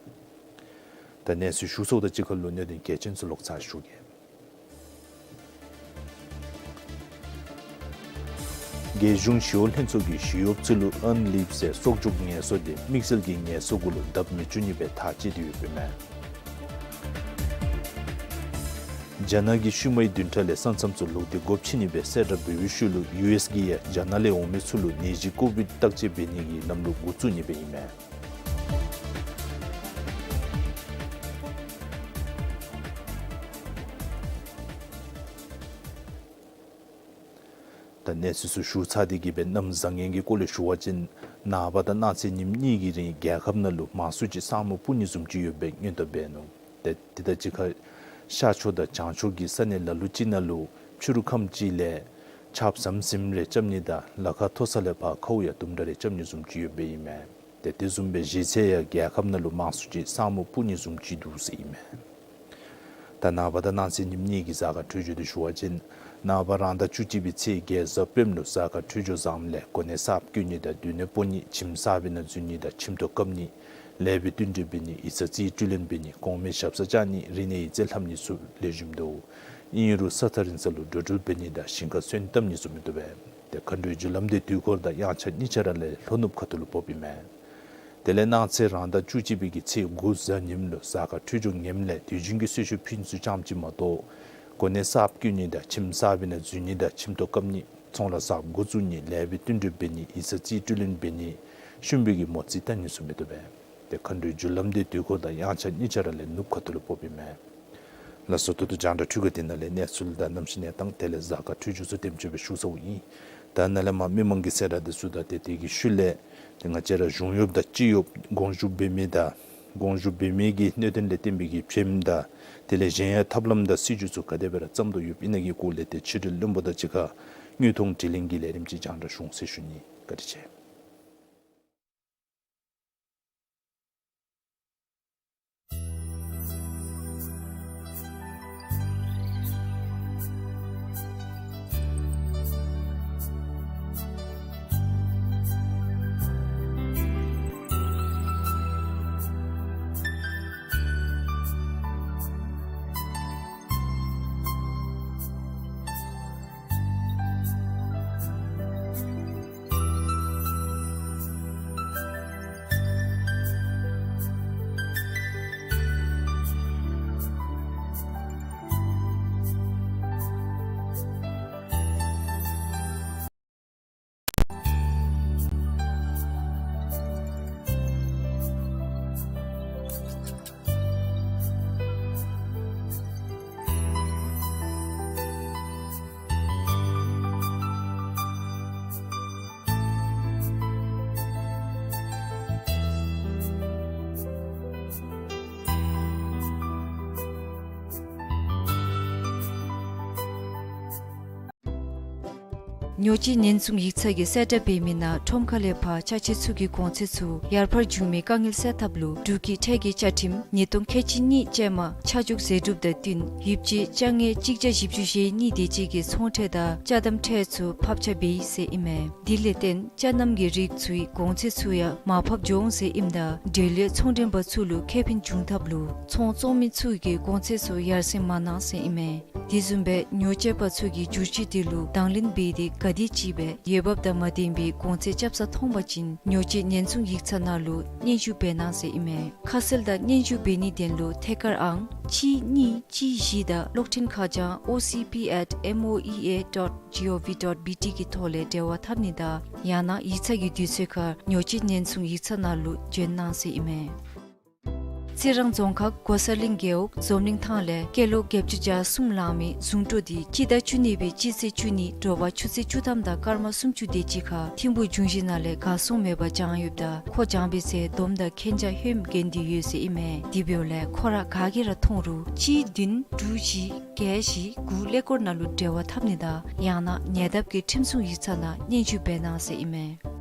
ད་གནས་ཚུལ་ཞུ་ཚརཝ་དང་གཅིག་ཁར་ལུ་གནད་དོན་གལ་ཆེན་ཚུ་ལོག་ཚར་ཞུ་གེ། རྒྱལ་གཞུང་ཞི་གཡོག་ལྷན་ཚོགས་ཀྱིས་ཞི་གཡོགཔ་ཚུ་ལུ་ཨན་ལིབ་ཟེར་གསོག་འཇོག་ངལ་གསོ་དེ་དམིགས་བསལ་གྱི་ངལ་གསོ་གུ་ལུ་བརྡབ་མི་བཅུག་ནི་སྦེ་ཐག་བཅད་དེ་ཡོདཔ་ཨིན་མས། རྒྱ་ནག་གིས་ཤུལ་མའི་བདུན་ཕྲག་ལས་ས་མཚམས་ཚུ་ལོག་སྟེ་སྒོ་ཕྱེ་ནི་སྦེ་གསལ་བསྒྲགས་འབད་བའི་ཤུལ་ལུ་ཡུ་ཨེསི་གིས་ཡང་རྒྱ་ནག་ལས་འོང་མི་ཚུ་ལུ་ནད་གཞི་ཀོ་ཝིཌ་བརྟག་དཔྱད་འབད་ནི་གི་ལམ་ལུགས་འགོ་བཙུགས་ནི་སྦེ་ཨིན་མས། ད་གནས་ཚུལ་ཚུ་ཞུ་ཚར་ཏེ་གི་སྦེ་གནམ་བཟང་ངན་གྱི་སྐོར་ལས་ཞུ་བ་ཅིན་ནངས་པ་དང་གནངས་ཚེ་ཉིནམ་གཉིས་ཀྱི་རིང་རྒྱལ་ཁབ་ནང་ལུ་མང་སུ་ཅིག་ས་སྨུག་སྤུབ་ནི་བཟུམ་ཅིག་ཡོད་པའི་སྔོན་བརྡ་འབད་ནུག། ཏེ་དེ་དང་གཅིག་ཁར་ཤར་ཕྱོགས་དང་བྱང་ཕྱོགས་ཀྱི་ས་གནས་ལ་ལུ་ཅིག་ནང་ལུ་ཕྱི་རུ་ཁམས་ཅིག་ལས་ཆརཔ་ཟམ་ཟིམ་རེ་རྐྱབ་ནི་དང་ལ་ཁ་མཐོ་ས་ལས་ཕར་ཁཝ་ཡང་དུམ་གྲ་རེ་རྐྱབ་ནི་བཟུམ་ཅིག་ཡོད་པའི་ཨིན་མས། ཏེ་དེ་བཟུམ་སྦེ་གཞི་རྩ་ཡང་རྒྱལ་ཁབ་ནང་ལུ་མང་སུ་ཅིག་ས་སྨུག་སྤུབ་ནི་བཟུམ་ཅིག་འདུག་ཟེར་ཨིན་མས། ད་ནངས་པ་དང་གནངས་ཚེ་ཉིནམ་གཉིས་ཀྱི་གཟའ་སྐར་འཕྲོད་སྦྱོར་དེ་ཞུ་བ་ཅིན་ནངས་པ་རང་ཟླ་བཅུ་གཅིག་པའི་ཚེས་བརྒྱད་གཟའ་སྤེནམ་ལུ་གཟའ་སྐར་འཕྲོད་སྦྱོར་བཟངམ་ལས་གོ་གནས་གསརཔ་བསྐོ་ནི་དང་སྡོད་གནས་སྤོ་ནི་ཁྱིམ་གསར་པའི་ནང་འཛུལ་ནི་དང་ཁྱིམ་ཐོག་བཀབ་ནི་ལས་པའི་བསྟུན་གྲོས་འབད་ནི་ཡིག་ཚང་རྩིས་སྤྲོད་ལེན་འབད་ནི་གོང་མའི་ཞབས་སར་བཅར་ནི་རིག་གནས་ཡིག་རྩིས་ལྷབ་ནི་ཚུ་ལེགས་ཤོམ་འདུག། ཨིན་རུང་ས་ཐག་རིང་ས་ལུ་འགྲོ་འགྲུལ་འབད་ནི་དང་ཞིང་ཁར་སོན་བཏབ་ནི་ཚུ་མི་བཏུབ་པས། ཏེ་མཁའ་འགྲོའི་རྒྱུ་ལམ་དེ་དུས་འཁོར་དང་དབྱངས་འཆར་གཉིས་ཆ་ར་ལས་ལྷོ་ནུབ་ཁ་ཐུག་ལུ་ཕོགཔ་ཨིན་མས། དེ་ལས་གནངས་ཚེ་རང་ཟླ་བཅུ་གཅིག་པའི་གི་ཚེས་དགུ་གཟའ་ཉིམ་ལུ་གཟའ་སྐར་འཕྲོད་སྦྱོར་ངནམ་ལས་དུས་རྒྱུན་གྱི་གསོལ་མཆོད་ཕུལ་ནི་ཚུ་ཙམ་ཅིག་མ་གཏོགས་གོ་གནས་གསརཔ་བསྐོ་ནི་དང་ཁྱིམ་གསར་པའི་ནང་འཛུལ་ནི་དང་ཁྱིམ་ཐོག་བཀབ་ནི་ཚོང་ལཱ་གསརཔ་འགོ་བཙུགས་ནི་ལས་པའི་བསྟུན་གྲོས་འབད་ནི་ཡིག་ཚང་རྩིས་སྤྲོད་ལེན་འབད་ནི་ཤུམ་པའི་གི་མོ་རྩིས་བཏབ་ནི་ཚུ་མི་བཏུབ་པས། ཏེ་མཁའ་འགྲོའི་རྒྱུ་ལམ་དེ་དུས་འཁོར་དང་དབྱངས་འཆར་གཉིས་ཆ་ར་ལས་ནུབ་ཁ་ཐུག་ལུ་ཕོགཔ་ཨིན་མས། ལགས་སོ། ད་ལྟོ་རྒྱང་བསྒྲགས་འཕྲུལ་ཁང་འདི་ནང་ལས་གནས་ཚུལ་དང་གནམ་གཤིས་གནས་སྟངས་དེ་ལས་གཟའ་སྐར་འཕྲོད་སྦྱོར་ཚུ་དེམ་ཅིག་སྦེ་ཞུ་ཚརཝ་ཨིན། ད་ནཱ་ལས་མར་མི་མང་གི་གསལ་བསྒྲགས་འདི་ཚུ་དང་ཏེ་དེ་གི་ཤུལ་ལས་ཏེ་ང་བཅས་ར་གཞུང་གཡོགཔ་དང་སྤྱི་གཡོགཔ་དགོངས་ཞུ་འབད་མི་དང་དགོངས་ཞུ་འབད་མི་གི་གནད་དོན་ལས་བརྟེན་པའི་གི་བྱེམ་དང་དེ་ལས་གཞན་ཡང་ཐབས་ལམ་དང་སྲིད་བྱུས་ཚུ་ག་དེ་སྦེ་ར་བརྩམ་དོ་ཡོདཔ་ཨིན་ན་གི་སྐོར་ལས་ཏེ་ཕྱི་འབྲེལ་བློན་པོ་དང་གཅིག་ཁར་དངོས་མཐོང་དྲི་ལན་གྱི་ལས་རིམ་ཅིག་རྒྱང་བསྒྲགས་ཞུ་འོང་ཟེར་ཞུ་ནི། བཀའ་དྲིན་ཆེ། ཉོ་སྤྱོད་ཉེན་སྲུང་ཡིག་ཚང་གིས་གསལ་བསྒྲགས་འབད་མི་ནང་ཁྲོམ་ཁ་ལས་ཕར་ཅ་ཆས་ཚུ་གི་གོང་ཚད་ཚུ་ཡར་འཕར་འགྱོ་མི་དཀའ་ངལ་སེལ་ཐབས་ལུ་འབྲུག་གི་ཁྲལ་གྱི་བཅའ་ཁྲིམས་ཉིས་སྟོང་ཁལ་གཅིག་གཉིས་ཅན་མ་ཆ་འཇོག་ཟད་སྒྲུབ་དང་བསྟུན་ཡིབ་ཆ་དཔྱ་ངན་གཅིག་བརྒྱ་བཞི་བཅུ་ཞེ་གཉིས་དེ་ཅིག་གི་ཚོང་ཁྲལ་དང་ཅ་དམ་ཁྲལ་ཚུ་ཕབ་ཆ་འབད་ཡི་ཟེར་ཨིན་མས། དེ་ལས་བརྟེན་ཅ་རྣམ་གྱི་རིགས་ཚུའི་གོང་ཚད་ཚུ་ཡང་མར་ཕབ་འགྱོ་འོང་ཟེར་ཨིནམ་ད་འབྲེལ་ཡོད་ཚོང་འགྲེམས་པ་ཚུ་ལུ་ཁེ་ཕན་འབྱུང་ཐབས་ལུ་ཚོང་བཙོང་མི་ཚུ་གིས་གོང་ཚད་ཚུ་ཡར་སེང་མ་གནང་ཟེར་ཨིན་མས། དེ་བཟུམ་སྦེ་ཉོ་སྤྱོད་པ་ཚུ་གིས་བསྒྱུར་བཅོས་དེ་ལུ་དང་ལེན་འབད་དེ་ག་དེམ་ཅིག་སྦེ་འོས་འབབ་དང་མ་ལྡན་པའི་གོང་ཚད་རྐྱབ་ས་མཐོང་པ་ཅིན་ཉོ་སྤྱོད་ཉེན་སྲུང་ཡིག་ཚང་ནང་ལུ་སྙན་ཞུ་འབད་གནང་ཟེར་ཨིན་མས། ཁ་གསལ་དང་སྙན་ཞུ་འབད་ནིའི་དོན་ལུ་ཐད་ཀར་ཨང་གཅིག་གཉིས་གཅིག་བཞི་དང་གློག་འཕྲིན་ཁ་བྱང་O C P at M O E A dot G O V dot B T གི་ཐོག་ལས་འབྲེལ་བ་འཐབ་ནི་དང་ཡང་ན་ཡིག་ཚང་གི་དུས་ཚོད་ཁར་ཉོ་སྤྱོད་ཉེན་སྲུང་ཡིག་ཚང་ནང་ལུ་བྱོན་གནང་ཟེར་ཨིན་མས། རྩི་རང་རྫོང་ཁག་གོ་ས་གླིང་རྒེད་འོག་འཛམ་གླིང་ཐང་ལས་སྐྱེས་ལོ་བརྒྱད་ཅུ་གྱ་གསུམ་ལང་མི་གཟུངས་སྤྲོ་དེ་སྤྱི་ཟླ་བཅུ་གཉིས་པའི་སྤྱི་ཚེས་བཅུ་གཉིས་དྲོ་པ་ཆུ་ཚོད་བཅུ་ཐམ་དང་སྐར་མ་སུམ་ཅུ་དེ་ཅིག་ཁར་ཐིམ་ཕུག་འབྱུང་བཞི་ནང་ལས་གར་སོང་མེདཔ་བྱང་ཡོདཔ་ད་ཁོ་བྱང་པའི་ཚེ་སྡོམ་དང་མཁྱེན་རྒྱ་ཧེ་མ་གྱོན་ཏེ་ཡོད་ཟེར་ཨིན་མས། དེ་འབདཝ་ལས་ཁོ་ར་ག་གིས་ར་མཐོང་རུང་གཅིག་བདུན་དྲུག་གཅིག་བརྒྱད་བཞི་དགུ་ཀླད་ཀོར་ནང་ལུ་འབྲེལ་བ་འཐབ་ནི་དང་ཡང་ན་ཉེ་འདབས་ཀྱི་ཁྲིམས་སྲུང་ཡིག་ཚང་ནང་སྙན་ཞུ་འབད་གནང་ཟེར་ཨིན་མས།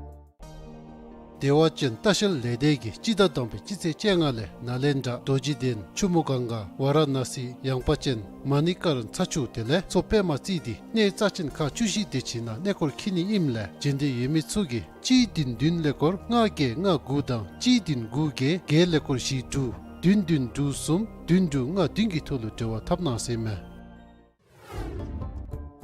བདེ་བ་ཅན་ལྟ་བཤལ་ལས་སྡེ་གིས་སྤྱི་ཟླ་དང་པའི་སྤྱི་ཚེས་བཅོ་ལྔ་ལས་ནཱ་ལེནྡྲ་རྡོ་རྗེ་གདན་ཆུ་མོ་གངྒཱ་ཝཱ་ར་ཎ་སི་ཡངས་པ་ཅན་མ་ཎི་ཀར་ཚ་ཆུ་དེ་ལས་མཚོ་པདྨ་རྩེ་འདི་གནས་རྩ་ཅན་ཁག་བཅུ་བཞི་དེ་ཅིག་ནང་གནས་སྐོར་འཁྱིད་ནི་ཨིནམ་ལས་འབྱོན་འདོད་ཡོད་མི་ཚུ་གིས་གཅིག་བདུན་བདུན་ཀླད་ཀོར་ལྔ་བརྒྱད་ལྔ་དགུ་དང་གཅིག་བདུན་དགུ་བརྒྱད་བརྒྱད་ཀླད་ཀོར་བཞི་དྲུག་བདུན་བདུན་དྲུག་གསུམ་བདུན་དྲུག་ལྔ་བདུན་གྱི་ཐོག་ལུ་འབྲེལ་བ་འཐབ་གནང་ཟེར་ཨིན་མས།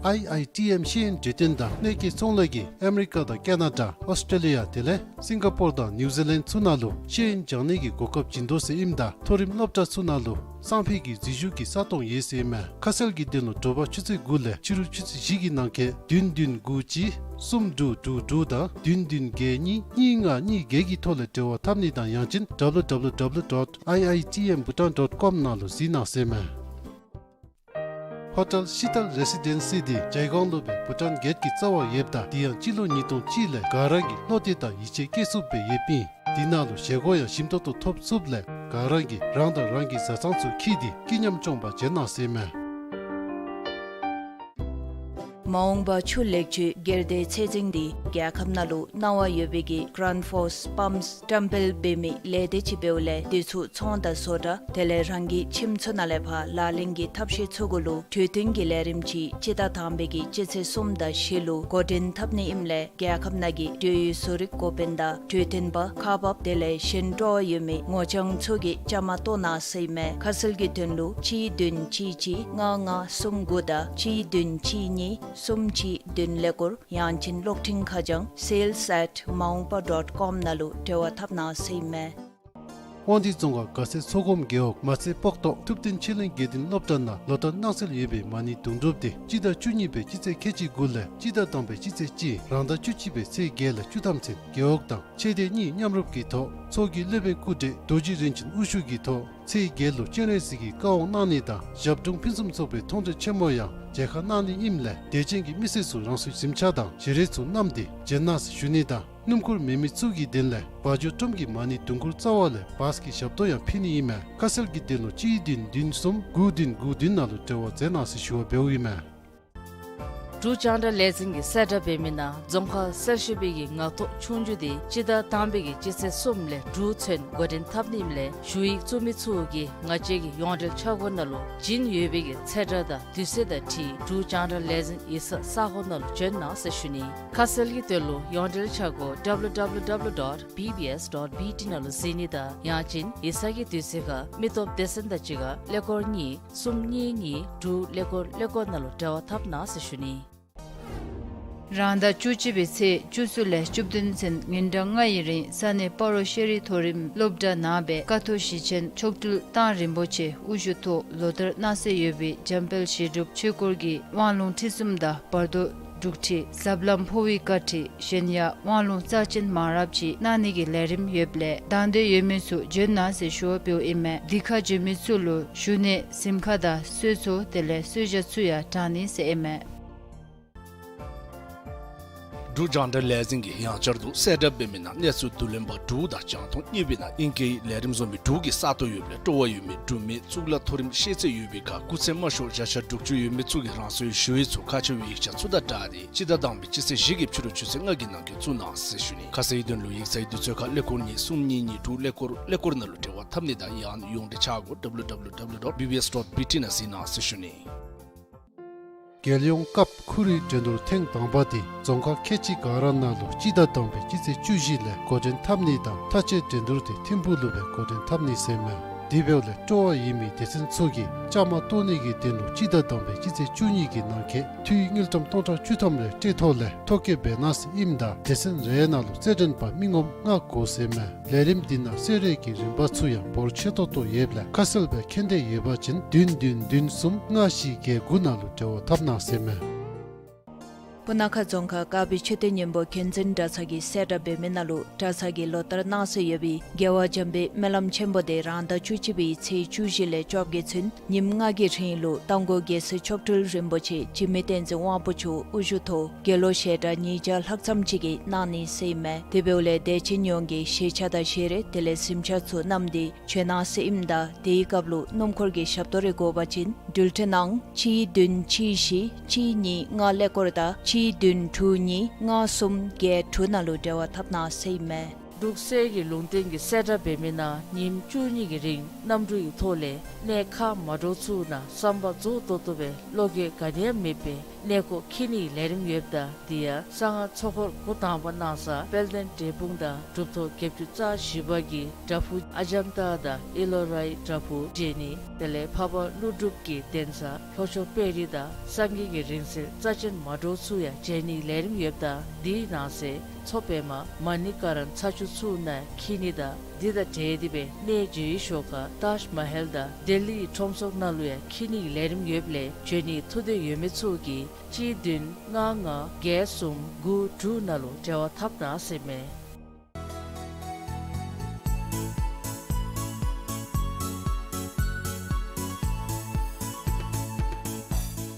I I T M ཤེས་ཡོན་གྲོས་སྟོན་དང་གནོད་སྐྱེལ་ཚོང་ལས་ཀྱིས་ཨ་མི་རི་ཀ་དང་ཀ་ན་ཌ་ཨོསི་ཊྲེ་ལི་ཡ་དེ་ལས་སིང་ག་པོར་དང་ནིའུ་ཛི་ལེནཌ་ཚུ་ནང་ལུ་ཤེས་ཡོན་སྦྱང་ནི་གི་གོ་སྐབས་བྱིན་དོ་ཟེར་ཨིནམ་ད་མཐོ་རིམ་སློབ་གྲྭ་ཚུ་ནང་ལུ་སང་ཕོད་ཀྱི་འཛུལ་ཞུགས་ཀྱི་ས་སྟོང་ཡོད་ཟེར་ཨིན་མས། ཁ་གསལ་གྱི་དོན་ལུ་དྲོ་པ་ཆུ་ཚོད་དགུ་ལས་ཕྱི་རུ་ཆུ་ཚོད་བཞི་གི་ནང་འཁོད་བདུན་བདུན་དགུ་གཅིག་གསུམ་དྲུག་དྲུག་དྲུག་དང་བདུན་བདུན་བརྒྱད་གཉིས་གཉིས་ལྔ་གཉིས་བརྒྱད་ཀྱི་ཐོག་ལས་འབྲེལ་བ་འཐབ་ནི་དང་ཡང་ཅིན་W W W dot I I T M Bhutan dot com ནང་ལུ་གཟིགས་གནང་ཟེར་ཨིན་མས། ཧོ་ཊེལ་ཤི་ཏལ་རེ་སི་ཌེན་སི་འདི་ཇའི་གོང་ལུ་སྦེ་བྷུ་ཊཱན་གེཊ་ཀྱི་རྩ་བར་ཡོདཔ་ད་དེ་ཡང་སྤྱི་ལོ་ཉིས་སྟོང་གཅིག་ལས་ག་ར་གིས་བློ་གཏད་དང་ཡིད་ཆེས་བསྐྱེད་ཚུགསཔ་སྦེ་ཡོདཔ་ཨིན། དེ་ནང་ལུ་བཞེས་སྒོ་ཡང་ཞིམ་ཏོག་ཏོ་ཐོབ་ཚུགསཔ་ལས་ག་ར་གིས་རང་དང་རང་གི་བཟའ་ཚང་ཚུ་འཁྱིད་དེ་སྐྱིད་ཉམས་སྐྱོང་པར་བྱོན་གནང་ཟེར་ཨིན་མས། མ་འོངས་པ་ཆུ་ལེགས་བཅོས་སྒེར་སྡེ་ཚད་འཛིན་འདི་རྒྱལ་ཁབ་ནང་ལུ་གནང་བ་ཡོད་པའི་གི་གཱརེནཌ་ཕོརསི་པམཔསི་བཀྲམ་སྤེལ་འབད་མི་ལས་སྡེ་ཅིག་འབདཝ་ལས་དེ་ཚུ་ཚོང་དང་བཟོ་གྲྭ་དེ་ལས་རང་གི་ཁྱིམ་ཚུ་ནང་ལས་ཕར་ལག་ལེན་གྱི་ཐབས་ཤེས་ཚུ་གུ་ལུ་གྲོས་བསྟུན་གྱི་ལས་རིམ་ཅིག་སྤྱི་ཟླ་དང་པའི་གི་སྤྱི་ཚེས་གསུམ་དང་བཞི་ལུ་འགོ་འདྲེན་འཐབ་ནི་ཨིནམ་ལས་རྒྱལ་ཁབ་ནང་གི་འབྲེལ་ཡོད་བཟོ་རིག་འགོ་དཔོན་དང་གྲོས་སྟོན་པ་ཁག་འབགཔ་དེ་ལས་གཞན་སྤྲོ་བ་ཡོད་མི་ངོ་རྐྱང་ཚུ་གིས་བཅའ་མར་གཏོགས་གནང་ཟེར་ཨིན་མས། ཁ་གསལ་གྱི་དོན་ལུ་གཅིག་བདུན་གཅིག་གཅིག་ལྔ་ལྔ་གསུམ་དགུ་དང་གཅིག་བདུན་གཅིག་གཉིས་གསུམ་གཅིག་བདུན་ཀླད་ཀོར་ཡང་ཅིན་གློག་འཕྲིན་ཁ་བྱང་sales at maungpa dot com ནང་ལུ་འབྲེལ་བ་འཐབ་གནང་ཟེར་ཨིན་མས། དབང་འདུས་རྫོང་ཁག་དགའ་སེང་མཚོ་སྒོམ་རྒེད་འོག་མ་རྩེ་སྤོག་ཏོ་ཐུབ་བསྟན་ཆོས་གླིང་དགེ་ལྡན་སློབ་གྲྭ་ནང་ལོ་ལྟར་གནང་སྲོལ་ཡོད་པའི་མ་ཎི་དུང་སྒྲུབ་དེ་སྤྱི་ཟླ་བཅུ་གཉིས་པའི་སྤྱི་ཚེས་ཁལ་གཅིག་དགུ་ལས་སྤྱི་ཟླ་དང་པའི་སྤྱི་ཚེས་གཅིག་རང་ཟླ་བཅུ་གཅིག་པའི་ཚེས་བརྒྱད་ལས་བཅུ་ཐམ་ཚུན་རྒེད་འོག་དང་ཆོས་སྡེ་གཉིས་མཉམ་རུབ་ཀྱི་ཐོག་མཚོ་རྒྱལ་སློབ་དཔོན་སྐུ་བགྲེས་རྡོ་རྗེ་རིན་ཆེན་དབུ་བཞུགས་ཀྱི་ཐོག་ཚེས་བརྒྱད་ལུ་སྤྱན་རས་གཟིགས་ཀྱི་བཀའ་དབང་གནང་ནི་དང་ཞབས་དྲུང་ཕུན་སུམ་ཚོགས་པའི་མཐོང་གྲོལ་ཆེན་མོ་ཡང་མཇལ་ཁ་གནང་ནི་ཨིནམ་ལས་དད་ཅན་གྱི་མི་སེར་ཚུ་རང་སོའི་གཟིམ་ཆ་དང་བཞེས་རས་ཚུ་བསྣམས་ཏེ་བྱོན་གནང་ཟེར་ཞུ་ནི་དང་སྣུམ་འཁོར་མེད་མི་ཚུ་གི་དོན་ལས་བ་འཇོ་ཁྲོམ་གྱི་མ་ཎི་དུང་འཁོར་རྩ་བ་ལས་བཱས་ཀྱི་ཞབས་ཏོག་ཡང་ཕུལ་ནི་ཨིན་མས། ཁ་གསལ་གྱི་དོན་ལུ་གཅིག་བདུན་བདུན་གསུམ་དགུ་བདུན་དགུ་བདུན་ནང་ལུ་འབྲེལ་བ་མཛད་གནང་ཟེར་ཞུ་བ་འབདཝ་ཨིན་མས། འབྲུག་རྒྱང་བསྒྲགས་ལས་འཛིན་གྱིས་གསལ་བསྒྲགས་འབད་མི་ནང་རྫོང་ཁག་གསར་ཞུགས་པའི་གི་ངག་ཐོག་ཆོས་རྒྱུགས་དེ་སྤྱི་ཟླ་དང་པའི་གི་སྤྱི་ཚེས་གསུམ་ལས་དྲུག་ཚུན་འགོ་འདྲེན་འཐབ་ནི་ཨིནམ་ལས་ཞུ་ཡིག་བཙུགས་མི་ཚུ་གིས་ང་བཅས་ཀྱི་ཡོངས་འབྲེལ་ཆ་སྒོ་ནང་ལུ་བྱིན་ཡོད་པའི་གི་ཚེས་གྲངས་དང་དུས་ཚོད་དང་འཁྲིལ་འབྲུག་རྒྱང་བསྒྲགས་ལས་འཛིན་ཡིག་ཚང་ས་གོ་ནང་ལུ་བྱོན་གནང་ཟེར་ཞུ་ནི། ཁ་གསལ་གྱི་དོན་ལུ་ཡོངས་འབྲེལ་ཆ་སྒོ་W W W dot B B S dot B T ནང་ལུ་གཟིགས་ནི་དང་ཡང་ཅིན་ཡིག་ཚང་གི་དུས་ཚོད་ཁར་མི་སྟོབས་སྡེ་ཚན་དང་གཅིག་ཁར་ཀླད་ཀོར་གཉིས་གསུམ་གཉིས་གཉིས་དྲུག་ཀླད་ཀོར་ཀླད་ཀོར་ནང་ལུ་འབྲེལ་བ་འཐབ་གནང་ཟེར་ཞུ་ནི། རང་ཟླ་བཅུ་གཅིག་པའི་ཚེས་བཅུ་གསུམ་ལས་བཅུ་བདུན་ཚུན་ཉིན་གྲངས་ལྔ་ཡི་རིང་ས་གནས་སྤ་རོ་ཤེས་རིག་མཐོ་རིམ་སློབ་གྲྭ་ནང་སྦེ་ཀཿཐོག་ཞེ་ཆེན་མཆོག་སྤྲུལ་གདང་རིན་པོ་ཆེ་དབུ་བཞུགས་ཐོག་ལོ་ལྟར་གནང་སྲོལ་ཡོད་པའི་འཇམ་དཔལ་ཞི་སྒྲུབ་ཆོས་སྐོར་གྱི་དབང་ལུང་ཁྲིད་གསུམ་དང་བར་དོ་སྒྲུག་ཁྲིད་ཟབ་ལམ་འཕོ་བའི་བཀའ་ཁྲིད་གཞན་ཡང་དབང་ལུང་རྩ་ཆེན་མང་རབས་ཅིག་གནང་ནི་གི་ལས་རིམ་ཡོདཔ་ལས་དང་འདོད་ཡོད་མི་ཚུ་བྱོན་གནང་ཟེར་ཞུ་བ་འབདཝ་ཨིན་མས། འདི་ཁར་བྱོན་མི་ཚུ་ལུ་བཞུགས་གནས་གཟིམ་ཁང་དང་གསོལ་ཚོགས་དེ་ལས་གསོལ་ཇ་ཚུ་ཡང་དྲང་ནི་ཟེར་ཨིན་མས། འབྲུག་རྒྱང་བསྒྲགས་ལས་འཛིན་གྱིས་ཡང་བསྐྱར་དུ་གསལ་བསྒྲགས་འབད་མི་ནང་གནས་ཚུལ་བསྡུ་ལེན་པ་འབྲུག་དང་རྒྱང་མཐོང་གཉིས་པོའི་ནང་ཨིང་སྐད་ལས་རིམ་བཟོ་མི་འབྲུག་གི་ས་སྟོང་ཡོདཔ་ལས་སྤྲོ་བ་ཡོད་མི་འབྲུག་མི་གཙུག་ལག་མཐོ་རིམ་ཤེས་ཚད་ཡོད་པའི་ཁར་སྐུ་ཚེགས་དམའ་ཤོས་བརྒྱ་ཆ་དྲུག་ཅུ་ཡོད་མི་ཚུ་གིས་རང་སོའི་ཞུ་ཡིག་ཚུ་ཁག་ཆེ་བའི་ཡིག་ཆ་ཚུ་དང་སྦྲགས་ཏེ་སྤྱི་ཟླ་དང་པའི་སྤྱི་ཚེས་བཞི་གི་ཕྱི་རུ་ཆུ་ཚོད་ལྔ་གི་ནང་འཁོད་བཙུགས་གནང་ཟེར་ཞུ་ནི། ཁ་གསལ་ཡིག་དོན་ལུ་ཡིག་ཚང་གི་དུས་ཚོད་ཁར་ཀླད་ཀོར་གཉིས་གསུམ་གཉིས་གཉིས་དྲུག་ཀླད་ཀོར་ཀླད་ཀོར་ནང་ལུ་འབྲེལ་བ་འཐབ་ནི་དང་ཡང་ན་ཡོངས་འབྲེལ་ཆ་སྒོ་W W W dot B B S dot B T ནང་གཟིགས་གནང་ཟེར་ཞུ་ནི། རྒྱལ་ཡོངས་སྐབས་ཁོར་ཡུག་འགྲན་བསྡུར་ཐེངས་དང་པ་དེ་རྫོང་ཁག་ཁལ་གཅིག་ག་ར་ནང་ལུ་སྤྱི་ཟླ་དང་པའི་སྤྱི་ཚེས་བཅུ་བཞི་ལས་འགོ་འདྲེན་འཐབ་ནི་དང་མཐའ་དཔྱད་འགྲན་བསྡུར་དེ་ཐིམ་ཕུག་ལུ་སྦེ་འགོ་འདྲེན་འཐབ་ནི་ཟེར་མས། དེ་འབདཝ་ལས་སྤྲོ་བ་ཡོད་མི་སྡེ་ཚན་ཚུ་གིས་བཅའ་མར་གཏོགས་ནི་གི་དོན་ལུ་སྤྱི་ཟླ་དང་པའི་སྤྱི་ཚེས་བཅུ་གཉིས་ཀྱི་ནང་འཁོད་འཐུས་དངུལ་ཀྲམ་སྟོང་ཕྲག་བཅུ་ཐམ་རེ་སྤྲོད་ཐོག་ལས་ཐོ་བཀོད་འབད་གནང་ཟེར་ཨིནམ་ད་སྡེ་ཚན་རེ་ནང་ལུ་རྩེད་འགྲན་པ་མི་ངོམ་ལྔ་དགོ་ཟེར་མས། ལས་རིམ་འདི་ནང་གསོལ་རས་ཀྱི་རིན་པ་ཚུ་ཡང་འབོར་ཆེ་ཏོག་ཏོ་ཡོདཔ་ལས་ཁ་གསལ་སྦེ་མཁྱེན་འདོད་ཡོད་པ་ཅིན་བདུན་བདུན་བདུན་གསུམ་ལྔ་བཞི་བརྒྱད་དགུ་ནང་ལུ་འབྲེལ་བ་འཐབ་གནང་ཟེར་མས། སྤུ་ན་ཁ་རྫོང་ཁག་དཀར་སྦིས་མཆོད་རྟེན་སྙིང་པོ་མཁྱེན་བརྩེ་གྲྭ་ཚང་གིས་གསལ་བསྒྲགས་འབད་མི་ནང་ལུ་གྲྭ་ཚང་གིས་ལོ་ལྟར་གནང་སྲོལ་ཡོད་པའི་རྒྱལ་བ་འཇམ་དཔལ་སྨོན་ལམ་ཆེན་པོ་དེ་རང་ཟླ་བཅུ་གཅིག་པའི་ཚེས་བཅུ་བཞི་ལས་བཅོ་བརྒྱད་ཚུན་ཉིནམ་ལྔ་གི་རིང་ལུ་རྟ་མགོ་རྒྱལ་སྲས་མཆོག་སྤྲུལ་རིན་པོ་ཆེ་འཇིགས་མེད་བསྟན་འཛིན་དབང་པོ་མཆོག་དབུ་བཞུགས་ཐོག་དགེ་སློང་ཞལ་གྲངས་ཉིས་བརྒྱ་ལྷག་ཙམ་ཅིག་གིས་གནང་ནི་ཟེར་ཨིན་མས། དེ་འབདཝ་ལས་དད་ཅན་ཡོངས་ཀྱིས་ཞལ་ཆས་དང་ཞལ་རས་དེ་ལས་གཟིམ་ཆས་ཚུ་བསྣམས་ཏེ་བྱོན་གནང་ཟེར་ཨིནམ་ད་དེའི་སྐབས་ལུ་སྣུམ་འཁོར་གྱི་ཞབས་ཏོག་རེ་དགོ་པ་ཅིན་འགྲུལ་འཕྲིན་ནང་གཅིག་བདུན་གཅིག་བཞི་གཅིག་གཉིས་ལྔ་ཀླད་ཀོར་དང་གཅིག་བདུན་དྲུག་གཉིས་ལྔ་གསུམ་བརྒྱད་དྲུག་ནང་ལུ་འབྲེལ་བ་འཐབ་གནང་ཟེར་ཨིན་མས། འབྲུག་གསེར་གྱི་ལུང་བསྟན་གྱིས་གསལ་བསྒྲགས་འབད་མི་ནང་ཉིནམ་བཅུ་གཉིས་ཀྱི་རིང་གནམ་གྲུ་གི་ཐོག་ལས་གནས་ཁག་མ་འདྲཝ་ཚུ་ནང་ཟམ་པ་རྫོགས་ཏོག་ཏོ་སྦེ་གློག་བཀོད་ག་ནི་ཡང་མེད་པའི་གནས་སྐོར་འཁྱིད་ནིའི་ལས་རིམ་ཡོདཔ་ད་དེ་ཡང་གསང་སྔགས་ཚོགས་འཁོར་འགོ་དང་པ་གནང་ས་དཔལ་ལྡན་འབྲས་སྤུངས་དང་གྲུབ་ཐོབ་བརྒྱད་ཅུ་རྩ་བཞི་པ་གི་བྲག་ཕུག་ཨ་ལྕམ་སྟག་དང་ཨི་ལོ་རའི་བྲག་ཕུག་མཇལ་ནི། དེ་ལས་འཕགས་པ་ཀླུ་སྒྲུབ་ཀྱི་གདན་ས་ལྷོ་ཕྱོགས་དཔལ་རི་དང་སངས་རྒྱས་ཀྱི་རིང་བསྲེལ་རྩ་ཆེན་མ་འདྲཝ་ཚུ་ཡང་མཇལ་ནིའི་ལས་རིམ་ཡོདཔ་ད་དེའི་ནང་གསེས་མཚོ་པདྨ་མ་ཎི་ཀ་ར་ཚ་ཆུ་ཚུ་ནང་འཁྱིད་ནི་དང་དེ་དང་འབྲེལ་ཏེ་སྦེ་གནས་མཇལ་བའི་ཞོར་ཁར་ཏཱཇ་མ་ཧལ་དང་ལྡི་ལིའི་ཁྲོམ་ཚོགས་ནང་ལུ་ཡང་འཁྱིད་ནིའི་ལས་རིམ་ཡོདཔ་ལས་བྱོན་ནིའི་ཐུགས་འདོད་ཡོད་མི་ཚུ་གིས་གཅིག་བདུན་ལྔ་ལྔ་བརྒྱད་གསུམ་དགུ་དྲུག་ནང་ལུ་འབྲེལ་བ་འཐབ་གནང་ཟེར་མས།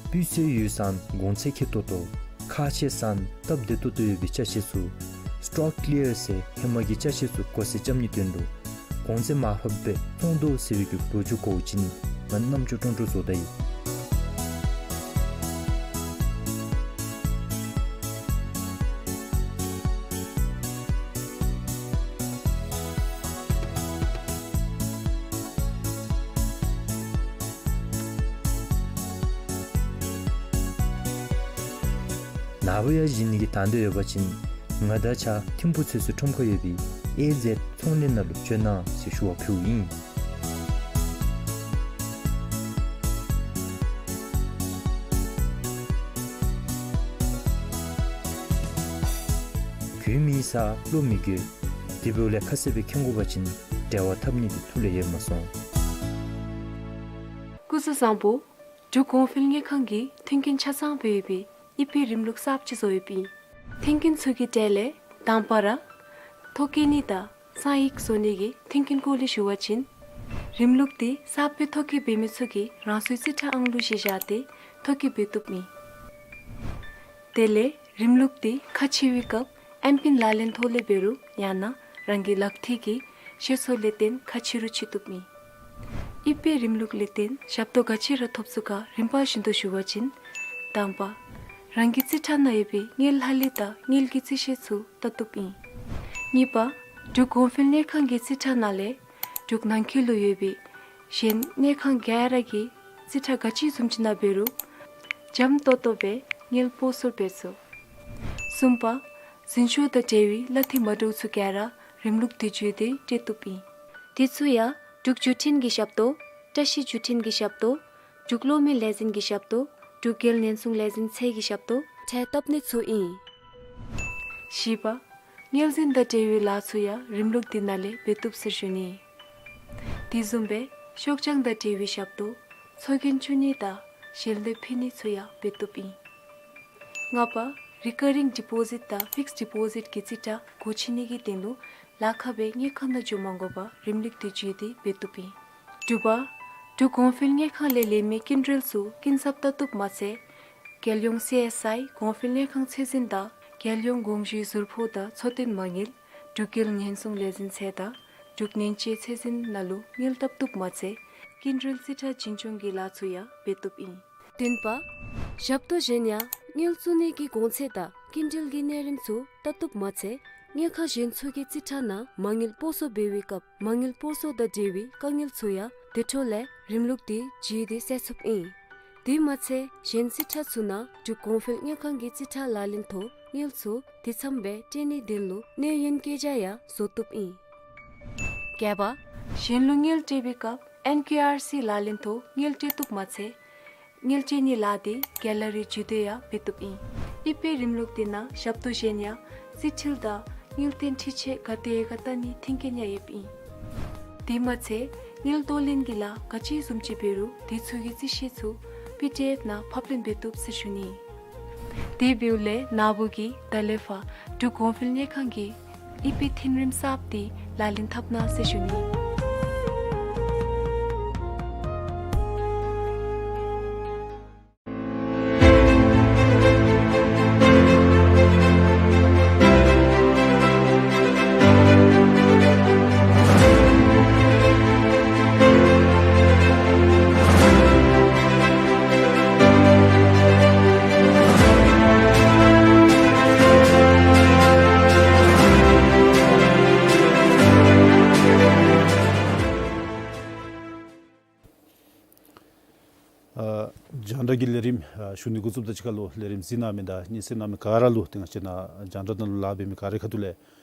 སྤུས་ཚད་ཡོད་ས་གོང་ཚད་ཁེ་ཏོག་ཏོ་ཁག་ཆེ་ས་སྟབས་བདེ་ཏོག་ཏོ་ཡོད་པའི་ཅ་ཆས་ཚུ་སི་ཊོག་ཀི་ལི་ཡར་ཟེར་ཧེ་མ་གི་ཅ་ཆས་ཚུ་གོ་སེལ་རྐྱབ་ནིའི་དོན་ལུ་གོང་ཚད་མར་ཕབ་སྦེ་ཚོང་དོ་ཟེར་བའི་གི་ལོ་རྒྱུས་གོ་བ་ཅིན་ང་རྣམ་ཅོ་ཀྲོང་ཀྲོ་བཟོ་ད་ཡི། ནཱ་བུ་ཡར་བཞེངས་ནི་གི་དང་འདོད་ཡོད་པ་ཅིན་ང་དང་གཅིག་ཁར་ཐིམ་ཕུག་ཚོད་བསྲེ་ཁྲོམ་ཁར་ཡོད་པའི་ཨེ་ཛེཌ་ཚོང་ལས་ནང་ལུ་བྱོན་གནང་ཟེར་ཞུ་བ་ཕུལཝ་ཨིན། རྒྱུས་མེད་ས་བློ་མི་འགྱོད། དེ་འབདཝ་ལས་ཁ་གསལ་སྦེ་མཁྱེན་དགོ་པ་ཅིན་འབྲེལ་བ་འཐབ་ནི་འདི་ཐུགས་ལས་ཡལ་མ་སོང་། སྐུ་གཟུགས་བཟང་པོ། འབྲུག་གོང་འཕེལ་དངུལ་ཁང་གིས་མཐུན་རྐྱེན་ཆ་ཚང་སྦེ་ཡོད་པའི་ཨི་པེ་རིམ་ལུགས་གསརཔ་ཅིག་བཟོ་ཡོདཔ་ཨིན། མཐུན་རྐྱེན་ཚུ་གི་གྲས་ལས་དང་པ་ར་ཐོ་བཀོད་ནི་དང་གསང་ཡིག་བཟོ་ནི་གི་མཐུན་རྐྱེན་སྐོར་ལས་ཞུ་བ་ཅིན་རིམ་ལུགས་འདི་གསརཔ་སྦེ་ཐོ་བཀོད་འབད་མི་ཚུ་གིས་རང་སོའི་རྩིས་ཁྲ་ཨང་ལུ་གཞི་བཞག་སྟེ་ཐོ་བཀོད་འབད་བཏུབ་ཨིན། དེ་ལས་རིམ་ལུགས་འདི་ཁ་ཕྱེ་བའི་སྐབས་ཨེམ་པིན་ལག་ལེན་ཐོག་ལས་འབད་རུང་ཡང་ན་རང་གི་ལག་ཐིལ་གྱི་ཤེལ་སོ་ལས་བརྟེན་ཁ་ཕྱེ་རུང་ཕྱེ་བཏུབ་ཨིན། ཨི་པེ་རིམ་ལུགས་ལས་བརྟེན་ཞབས་ཏོག་ག་ཅི་ར་ཐོབ་ཚུགས་ག་རིམ་པ་བཞིན་དུ་ཞུ་བ་ཅིན་དང་པ་རང་གི་རྩིས་ཁྲ་ནང་ཡོད་པའི་དངུལ་ལྷག་ལུས་དང་དངུལ་གྱི་རྩིས་ཤེལ་ཚུ་བལྟ་བཏུབ་ཨིན། གཉིས་པ་འབྲུག་གོང་འཕེལ་དངུལ་ཁང་གི་རྩིས་ཁྲ་ནང་ལས་འབྲུག་ནང་འཁོད་ལུ་ཡོད་པའི་གཞན་དངུལ་ཁང་ག་ར་གི་རྩིས་ཁྲ་ག་ཅི་བཟུམ་ཅིག་ནང་འབད་རུང་འཇམ་ཏོག་ཏོ་སྦེ་དངུལ་སྤོ་སོར་འབད་ཚུགས། གསུམ་པ་འཛིན་སྐྱོང་དང་འབྲེལ་བའི་གླ་འཐུས་མ་འདྲཝ་ཚུ་ག་ར་རིམ་ལུགས་དེ་བརྒྱུད་དེ་སྤྲོད་བཏུབ་ཨིན། དེ་ཚུ་ཡང་འབྲུག་བརྒྱུད་འཕྲིན་གྱི་ཞབས་ཏོག་བཀྲ་ཤིས་བརྒྱུད་འཕྲིན་གྱི་ཞབས་ཏོག་འབྲུག་གློག་མེ་ལས་འཛིན་གྱི་ཞབས་ཏོག་འབྲུག་རྒྱལ་ཉེན་སྲུང་ལས་འཛིན་ཚད་ཀྱི་ཞབས་ཏོག་ཁྲལ་བཏབ་ནི་ཚུ་ཨིན། བཞི་པ་དངུལ་འཛིན་དང་འབྲེལ་བའི་ལཱ་ཚུ་ཡང་རིམ་ལུགས་འདི་ནང་ལས་འབད་བཏུབ་ཟེར་ཞུ་ནི། དེ་བཟུམ་སྦེ་ཤོག་བྱང་དང་འབྲེལ་བའི་ཞབས་ཏོག་ཚོགས་རྒྱན་བཙུགས་ནི་དང་ཞལ་འདེབས་ཕུལ་ནི་ཚུ་ཡང་འབད་བཏུབ་ཨིན། ལྔ་པ་རི་ཀ་རིང་ཌི་པོ་ཟིཊ་དང་ཕིགསཌ་ཌི་པོ་ཟིཊ་གི་རྩིས་ཁྲ་སྒོ་ཕྱེ་ནི་གི་དོན་ལུ་ལཱ་ཁག་སྦེ་དངུལ་ཁང་ནང་འགྱོ་མ་དགོ་པར་རིམ་ལུགས་དེ་བརྒྱུད་དེ་འབད་བཏུབ་ཨིན། དྲུག་པ་འབྲུག་གོང་འཕེལ་དངུལ་ཁང་ལས་ལེན་མི་སྐྱིན་འགྲུལ་ཚུ་སྐྱིན་གསབ་བལྟ་བཏུབ་མ་ཚད་རྒྱལ་ཡོངས་སི་ཨེསི་ཨའི་གོང་འཕེལ་དངུལ་ཁང་ཚད་འཛིན་དང་ རྒྱལ་ཡོངས་དགོངས་ཞུའི་ཟུར་ཕོགས་དང་འཚོ་རྟེན་མ་དངུལ་འབྲུག་རྒྱལ་ཉེན་སྲུང་ལས་འཛིན་ཚད་དང་འབྲུག་ནན་ཅེ་ཚད་འཛིན་ནང་ལུ་དངུལ་བཏབ་བཏུབ་མ་ཚད་སྐྱིན་འགྲུལ་རྩིས་ཁྲ་བྱིན་ཆོག་གི་ལཱ་ཚུ་ཡང་འབད་བཏུབ་ཨིན། བདུན་པ། ཞབས་ཏོག་གཞན་ཡང་དངུལ་བཙུགས་ནི་གི་གོང་ཚད་དང་སྐྱིན་འགྲུལ་གྱི་གནས་རིམ་ཚུ་བལྟ་བཏུབ་མ་ཚད་དངུལ་ཁང་གཞན་ཚུ་གི་རྩིས་ཁྲ་ནང་མ་དངུལ་སྤོ་སོར་འབད་བའི་སྐབས་མ་དངུལ་སྤོ་སོར་དང་འབྲེལ་བའི་དཀའ་ངལ་ཚུ་ཡང་དེ་འཕྲོ་ལས་རིམ་ལུགས་དེ་བརྒྱུད་དེ་སེལ་ཚུགསཔ་ཨིན། དེ་མ་ཚད་གཞན་རྩིས་ཁྲ་ཚུ་ནང་འབྲུག་གོང་འཕེལ་དངུལ་ཁང་གི་རྩིས་ཁྲ་ལག་ལེན་ཐོག་དངུལ་ཚུ་དེ་ཚངམ་སྦེ་སྤྲོད་ནིའི་དོན་ལུ་གནས་ཡུན་བཀོད་རྒྱ་ཡང་བཟོ་བཏུབ་ཨིན། བརྒྱད་པ། གཞན་ལུ་དངུལ་སྤྲོད་པའི་སྐབས་ཨེན་ཀེ་ཨར་སི་ལག་ལེན་ཐོག་དངུལ་སྤྲོད་བཏུབ་མ་ཚད་དངུལ་སྤྲོད་ནིའི་ལཱ་དེ་ག་ལ་རེ་བརྒྱུད་དེ་ཡང་འབད་བཏུབ་ཨིན། ཨི་པེ་རིམ་ལུགས་དེ་ནང་ཞབས་ཏོག་གཞན་ཡང་རྩིས་འཕྲུལ་དང་དངུལ་རྟེན་འཕྲི་ཆད་ག་དེ་ག་བལྟ་ནིའི་མཐུན་རྐྱེན་ཡང་ཡོདཔ་ཨིན། དེ་མ་ཚད་དངུལ་གཏོར་ལེན་གྱི་ལཱ་ག་ཅི་བཟུམ་ཅིག་འབད་རུང་དེ་ཚུ་གི་རྩིས་ཤེས་ཚུ་པི་ཌི་ཨེཕ་ནང་ཕབ་ལེན་འབད་བཏུབ་ཟེར་ཞུ་ནི། དེ་འབདཝ་ལས་ན་བུ་གིས་ད་ལས་ཕར་འབྲུག་གོང་འཕེལ་དངུལ་ཁང་གི་ཨི་པེ་མཐུན་རིམ་གསརཔ་དེ་ལག་ལེན་འཐབ་གནང་ཟེར་ཞུ་ནི། ཨ་རྒྱང་བསྒྲགས་ཀྱི་ལས་རིམ་ཨ་ཞུ་ནི་འགོ་བཙུགསཔ་དང་གཅིག་ཁར་ལུ་ལས་རིམ་གཟིགས་གནང་མི་དང་སྙན་གསན་གནང་མི་ག་ར་ལུ་ཏེ་ང་བཅས་ནཱ་རྒྱང་བསྒྲགས་ནང་ལུ་ལཱ་འབད་མི་ག་རའི་ཁ་ཐུག་ལས་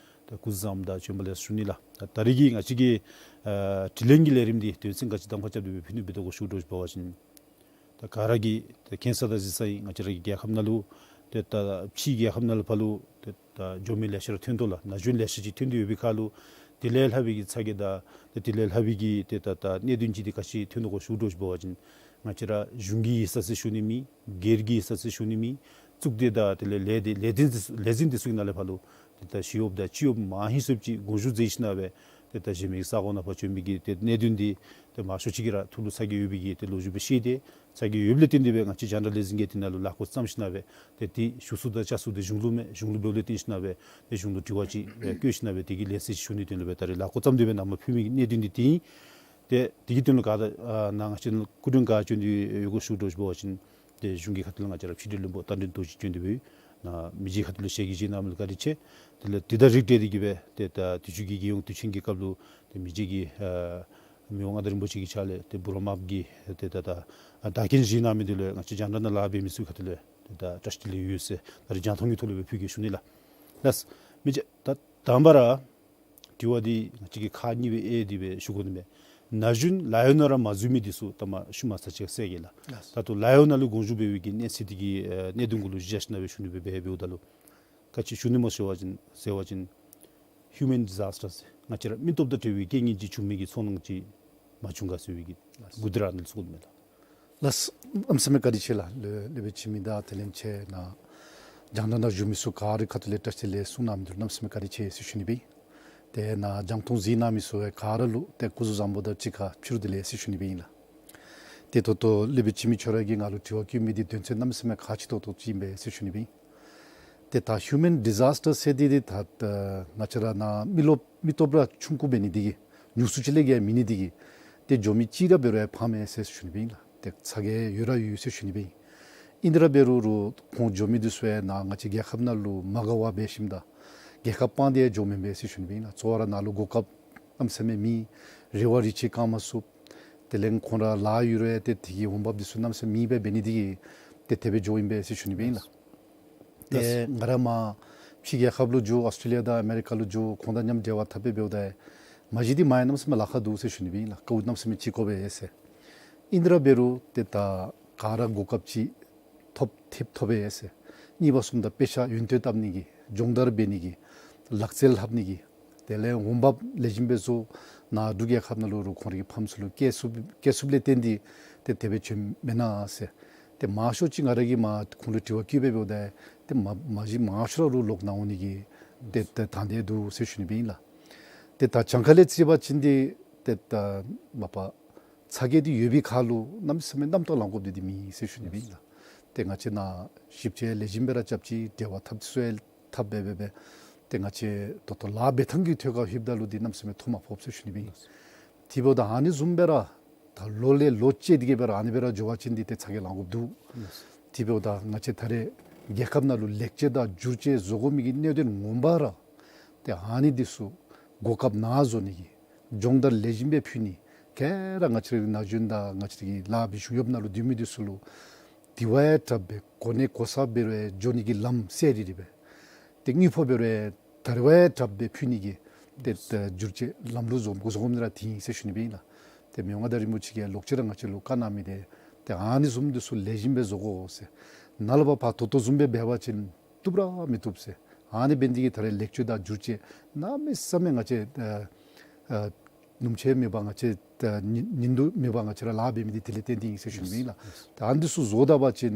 ཏེ་སྐུ་གཟུགས་བཟང་པོ་དང་བྱོན་པ་ལེགས་ཞུ་ནི་ལགས། ད་ད་རེས་ཀྱི་ང་བཅས་ཀྱི་ཨ་དྲི་ལན་གྱི་ལས་རིམ་འདི་དོན་ཚན་ག་ཅི་གདམ་ཁ་རྐྱབ་སྟེ་སྦེ་ཕུལ་ནི་འབད་དོ་གོ་ཞུ་དོ་ཅིག་འབད་བ་ཅིན་ད་ག་ར་གིས་ཏེ་མཁྱེན་ས་དང་གཟིགས་ས་ཨིན། ང་བཅས་ར་གི་རྒྱལ་ཁབ་ནང་ལུ་ཏེ་ད་ཕྱིའི་རྒྱལ་ཁབ་ནང་ལུ་ཕར་ལུ་ཏེ་ད་འགྱོ་མི་ལེ་ཤ་ར་ཐོན་དོ་ལགས། ན་གཞོན་ལེ་ཤ་ཅིག་ཐོན་ཏེ་ཡོད་པའི་ཁར་ལུ་དེ་ལས་ལྷག་པའི་གི་ཚ་གྱང་དང་ཏེ་དེ་ལས་ལྷག་པའི་གི་ཏེ་ད་ད་གནད་དོན་ཅིག་འདི་ག་ཅི་ཐོན་དོ་གོ་ཞུ་དོ་ཅིག་འབད་བ་ཅིན་ང་བཅས་ར་གཞུང་གི་ཡིག་ཚང་ཟེར་ཞུ་ནི་མེད། སྒེར་གྱི་ཡིག་ཚང་ཟེར་ཞུ་ནི་མེད། གཙུག་སྡེ་དང་དེ་ལས་ལས་སྡེ་ལས་འཛིན་འདི་ཚུ་ལས་འཛིན་འདི་ཚུ་གི་ནང་ལས་ཕར་ལུ་ཏེ་ད་ཞི་གཡོགཔ་དང་སྤྱི་གཡོགཔ་མང་ཧེང་སུ་ཅིག་དགོངས་ཞུ་མཛད་ཞིནམ་སྦེ་ཏེ་ད་གཞན་མི་ས་གོ་ནང་ཕར་བྱོན་མི་གི་ཏེ་གནད་དོན་འདི་ཏེ་མང་ཤོས་ཅིག་གིས་ར་ཐུགས་ལུ་ཚ་གྱང་ཡོད་པའི་གི་ཏེ་ལོ་རྒྱུས་སྦེ་ཤེས་ཏེ་ཚ་གྱང་ཡོདཔ་ལས་བརྟེན་ཏེ་སྦེ་ང་བཅས་རྒྱང་བསྒྲགས་ལས་འཛིན་གྱིས་དེ་ནང་ལུ་ལག་འཁོར་བརྩམས་ཞིནམ་སྦེ་ཏེ་དེ་ཞུ་ཚུགས་དང་བཅར་ཚུགས་འདི་གཞུང་ལུ་མས། གཞུང་ལུ་འབདཝ་ལས་བརྟེན་ཞིནམ་སྦེ་ཏེ་གཞུང་ལུ་དྲི་བ་ཅིག་ཨེ་བཀོད་ཞིནམ་སྦེ་དེ་གི་ལན་གསལ་ཅིག་ཞུ་ནིའི་དོན་ལུ་སྦེ་ད་རེས་ལག་འཁོར་བརྩམས་ཏེ་སྦེ་ནཱ་མར་ཕུལ་མི་གི་གནད་དོན་འདི་དེ་ཨིན། ཏེ་དེ་གི་དོན་ལུ་ག་ད་ཨ་ནཱ་ང་བཅས་སྐུ་མགྲོན་ག་བྱོན་ཏེ་ཡོད་གོ་ཞུ་དོ་ཅིག་འབད་བ་ཅིན་ཏེ་གཞུང་གི་ཁ་ཐུག་ལས་ང་བཅས་ར་ཕྱི་འབྲེལ་བློན་པོ་རྟ་མགྲིན་རྡོ་རྗེ་བྱོན་ཏེ་སྦེ་ནཱ་མི་རྗེ་ཁ་ཐུག་ལས་ཞལ་གྱིས་བཞེས་གནང་མི་ལུ་བཀའ་དྲིན་ཆེ། དེ་ལས་དེ་དང་རིགས་བསྒྲེས་ཏེ་གི་སྦེ་ཏེ་ད་དུས་ཅི་གི་རྒྱལ་ཡོངས་དུས་ཆེན་གྱི་སྐབས་ལུ་ཏེ་མི་རྗེ་གིས་ཨ་མི་དབང་མངའ་བདག་རིན་པོ་ཆེ་གི་ཕྱག་ལས་ཏེ་འབུམ་རམས་པ་གི་ཏེ་ད་ད་བདག་རྐྱེན་བཞེས་གནང་མི་འདི་ལུ་ང་བཅས་རྒྱང་བསྒྲགས་ནང་ལཱ་འབད་མི་ཚུ་ཁ་ཐུག་ལས་ཏེ་ད་བཀྲ་ཤིས་བདེ་ལེགས་ཡོད་ཟེར་ད་རིས་རྒྱང་མཐོང་གི་ཐོག་ལས་སྦེ་ཕུལ་གེ་ཞུ་ནི་ལགས། ལགས། མི་རྗེ་ད་དང་པ་ར་དྲི་བ་འདི་ང་བཅས་ཀྱིས་ཁག་གཉིས་སྦེ་དབྱེ་སྟེ་སྦེ་ཞུ་དགོ་ནི་མས། ན་གཞོན་ལཱ་གཡོག་ནང་ར་མ་འཛུལ་མི་འདི་ཚུ་ད་མ་ཤུལ་མ་ཚར་ཅིག་ཁར་སེལ་གེ་ལགས། ལགས། ད་ལྟོ་ལཱ་གཡོག་ནང་ལུ་དགོངས་ཞུ་འབད་བའི་གི་གནས་ཚད་འདི་གི་ཨེ་གནད་དོན་གུ་ལུ་གཞི་བཞག་ཞིནམ་སྦེ་ཞུ་ནི་སྦེ་འབད་འབདཝ་ད་ལུ་ག་ཅི་ཞུ་ནི་སྨོ་ཟེར་བ་ཅིན་ཟེར་བ་ཅིན་ཧིའུ་མེན་ཌི་ཛཱསི་ཊར་ཟེར་ང་བཅས་ར་མི་སྟོབས་དང་འབྲེལ་བའི་རྐྱེན་ངན་ཅིག་བྱུང་མི་གི་ཚོར་སྣང་ཅིག་མ་བྱུང་ག་ཟེར་བའི་གི་ལགས། གུ་དྲག་ནི་ཚུ་གུ་མས་ལགས། ལགས། གནམ་མེད་ས་མེད་བཀའ་དྲིན་ཆེ་ལགས། ལེགས་ལེགས་པའི་ཕྱི་མི་དང་དེ་ལས་ཆེ་ནཱ་རྒྱང་བསྒྲགས་ནང་བཞུགས་མི་ཚུ་ག་རའི་ཁ་ཐུག་ལས་བཀྲ་ཤིས་བདེ་ལེགས་གསུང་གནང་མི་འདི་ལུ་གནམ་མེད་ས་མེད་བཀའ་དྲིན་ཆེ་ཟེར་ཞུ་ནི་སྦེ་ཨིན། ཏེ་ནཱ་རྒྱང་མཐོང་གཟིགས་གནང་མི་ཚུ་ཡང་ག་ར་ལུ་ཏེ་སྐུ་གཟུགས་བཟང་པོ་དང་གཅིག་ཁར་ཕྱི་རུ་བདེ་ལེགས་ཟེར་ཞུ་ནི་སྦེ་ཨིན་ལགས། ཏེ་ད་ལྟོ་ལེགས་པའི་ཕྱི་མི་ཁྱོད་ར་གིས་ང་ལུ་དྲི་བ་བཀོད་མི་འདི་དོན་ཚན་གནམ་མེད་ས་མེད་ཁག་ཆེ་ཏོག་ཏོ་ཅིག་ཨིན་པས་ཟེར་ཞུ་ནི་སྦེ་ཨིན། ཏེ་ད་ཧིའུ་མེན་ཌི་ཛཱསི་ཊར་ཟེར་འདི་འདི་ད་ང་བཅས་ར་ནཱ་མི་རློབས་མི་སྟོབས་ར་ཆུང་ཀུ་འབད་ནི་འདི་གིས་ཉུང་སུ་ཅིག་ལས་བརྒལ་མེད་ནི་འདི་གིས་ཏེ་འགྱོ་མི་ཅིག་ར་འབད་རུང་ཡང་ཕངས་མས་ཟེར་ཞུ་ནི་སྦེ་ཨིན་ལགས། ཏེ་ཚ་གྱང་ཡོད་ར་ཡོད་ཟེར་ཞུ་ནི་སྦེ་ཨིན། ཨིན་ར་འབད་རུང་རུང་ཁོང་འགྱོ་མི་འདི་ཚུ་ཡང་ནཱ་ང་བཅས་རྒྱལ་ཁབ་ནང་ལུ་མ་དགའ་བར་འབད་ཞིནམ་ད་རྒྱལ་ཁབ་སྤང་སྟེ་ཡང་འགྱོཝ་མེན་པས་ཟེར་ཞུ་ནི་སྦེ་ཨིན་ལགས། གཙོ་བོ་ར་ནཱ་ལུ་གོ་སྐབས་གནམ་མེད་ས་མེད་མེད། རེ་བ་རེ་ཆེ་བསྐང་མ་ཚུགས། དེ་ལས་ཁོང་ར་ལཱ་ཡོད་རུང་ཡང་ཏེ་དེ་གི་འོང་འབབ་འདི་ཚུ་གནམ་མེད་ས་མེད་མེད་པར་འབད་ནི་འདི་གིས་ཏེ་དེ་སྦེ་འགྱོཝ་ཨིན་པས་ཟེར་ཞུ་ནི་སྦེ་ཨིན་ལགས། ཏེ་ལགས། ང་ར་མར་ཕྱི་རྒྱལ་ཁབ་ལུ་འགྱོ་ཨཱོས་ཊྲེ་ལི་ཡ་དང་ཨ་མེ་རི་ཀ་ལུ་འགྱོ་ཁོང་དང་མཉམ་འབྲེལ་བ་འཐབ་སྦེ་འབདཝ་ད་མ་གཞི་འདི་མ་ཡང་གནམ་མེད་ས་མེད་ལཱ་ཁག་འདུག་ཟེར་ཞུ་ནི་སྦེ་ཨིན་ལགས། དཀའཝ་གནམ་མེད་ས་མེད་ཅིག་བཀོད་པས་ཟེར། ཨིན་ར་འབད་རུང་ཏེ་ད་ག་ར་གོ་སྐབས་ཅིག་ཐོབ་ཐེབས་ཐོབ་པས་ཟེར། གཉིས་པ་གསུམ་དང་དཔེ་ཆ་ཡོན་ཏན་བཏབ་ནི་གི་སྦྱོང་བརྡར་འབད་ནི་གི་ལག་རྩལ་ལྷབ་ནི་གི་དེ་ལས་འོང་འབབ་ལེགས་ཤོམ་སྦེ་བཟོ་ནཱ་འབྲུག་རྒྱལ་ཁབ་ནང་ལུ་རུང་ཁོང་རའི་གི་ཕམ་ཚུ་ལུ་སྐྱེལ་ཚུགས་སྐྱེལ་ཚུགསཔ་ལས་བརྟེན་ཏེ་ཏེ་དེ་སྦེ་བྱོནམ་མེན་ན་ཟེར། ཏེ་མང་ཤོས་ཅིག་ང་ར་གིས་མར་ཁོང་ལུ་དྲི་བ་བཀོད་སྦེ་འབདཝ་ད་ཏེ་མ་མ་གཞི་མང་ཤོས་ར་རུང་ལོག་ནཱ་འོང་ནི་གི་ཏེ་ཏེ་དང་འདོད་འདུག་ཟེར་ཞུ་ནི་སྦེ་ཨིན་ལགས། ཏེ་ད་གྱངས་ཁ་ལས་བརྩི་བ་ཅིན་འདི་ཏེ་ད་མ་པ་ཚ་གྱང་འདི་ཡོད་པའི་ཁར་ལུ་གནམ་མེད་ས་མེད་རྣམ་རྟོག་ལང་དགོཔ་འདི་འདི་མེད་ཟེར་ཞུ་ནི་སྦེ་ཨིན་ལགས། ཏེ་ང་བཅས་ནཱ་ཞིབ་དཔྱད་ལེགས་ཤོམ་སྦེ་ར་རྐྱབ་ཅི། འབྲེལ་བ་འཐབ་ཚུགས་ཡང་ ཐབས་འབད་འབད་འབད་ཏེ་ང་བཅས་ད་ལྟོ་ལཱ་འབད་ཐངས་ཀྱི་ཐོག་ཁར་ལྷོདཔ་ད་ལུ་འདི་གནམ་མེད་ས་མེད་ཐོག་མ་ཕོགཔ་ཟེར་ཞུ་ནི་སྦེ་ཨིན། དེ་འབདཝ་ད་ཨ་ནི་བཟུམ་སྦེ་ར་ད་ལོ་ལས་ལོ་བཅད་དེ་གི་སྦེ་ར་ཨ་ནི་སྦེ་ར་འགྱོ་བ་ཅིན་འདི་ཏེ་ཚ་གྱང་ལང་དགོཔ་འདུག། དེ་འབདཝ་ད་ང་བཅས་ད་རེས་རྒྱལ་ཁབ་ནང་ལུ་ལེགས་བཅོས་དང་བསྒྱུར་བཅོས་བཟོ་དགོ་མི་གི་གནད་དོན་ངོ་མ་ར་ཏེ་ཨ་ནི་འདི་ཚུ་གོ་སྐབས་ནཱ་བཟོ་ནི་གི་སྦྱོང་བརྡར་ལེགས་ཤོམ་སྦེ་ཕུལ་ནི། ག་ར་ང་བཅས་རའི་ན་གཞོན་དང་ང་བཅས་རའི་ལཱ་འབད་བཞུགས་ཡོདཔ་ནང་ལུ་སྡོད་མི་འདི་ཚུ་ལུ་དེ་བ་ཡང་དྲགཔ་སྦེ་གོ་གནས་གོ་ས་འབད་རུང་འགྱོ་ནི་གི་ལམ་གསལ་རི་རི་སྦེ་ཏེ་དངུལ་ཕོགས་འབད་རུང་ད་རེས་བ་ཡང་དྲགཔ་སྦེ་ཕུལ་ནི་གི་ཏེ་ཏེ་བསྒྱུར་བཅོས་ལམ་ལུགས་བཟོ་བཟོ་དགོ་མི་ར་དེ་ཨིན་ཟེར་ཞུ་ནི་སྦེ་ཨིན་ལགས། ཏེ་མི་དབང་མངའ་བདག་རིན་པོ་ཆེ་གིས་ལོག་ཅི་ར་ང་བཅས་ལུ་བཀའ་གནང་མི་འདི་ཏེ་ཨ་ནི་བཟུམ་འདི་ཚུ་ལེགས་ཤོམ་སྦེ་བཟོ་དགོ་ཟེར། ནཱ་ལས་ཕར་ད་ལྟོ་བཟུམ་སྦེ་འབད་བ་ཅིན་བཏུབ་ར་མི་བཏུབ་ཟེར། ཨ་ནི་འབད་ནི་འདི་གིས་ད་རེས་ལེགས་བཅོས་དང་བསྒྱུར་བཅོས་གནམ་མེད་ས་མེད་ང་བཅས་ཨ་ཨ་ཉིནམ་ཆད་མེད་པར་ང་བཅས་ཨ་ཉིན་ཉིན་དུ་མེད་པར་ང་བཅས་ར་ལཱ་འབད་མི་འདི་དེ་ལས་བརྟེན་ཏེ་ཨིན་ཟེར་ཞུ་ནི་ཨིན་ལགས། ད་ཨ་ནི་འདི་ཚུ་བཟོ་ད་པ་ཅིན་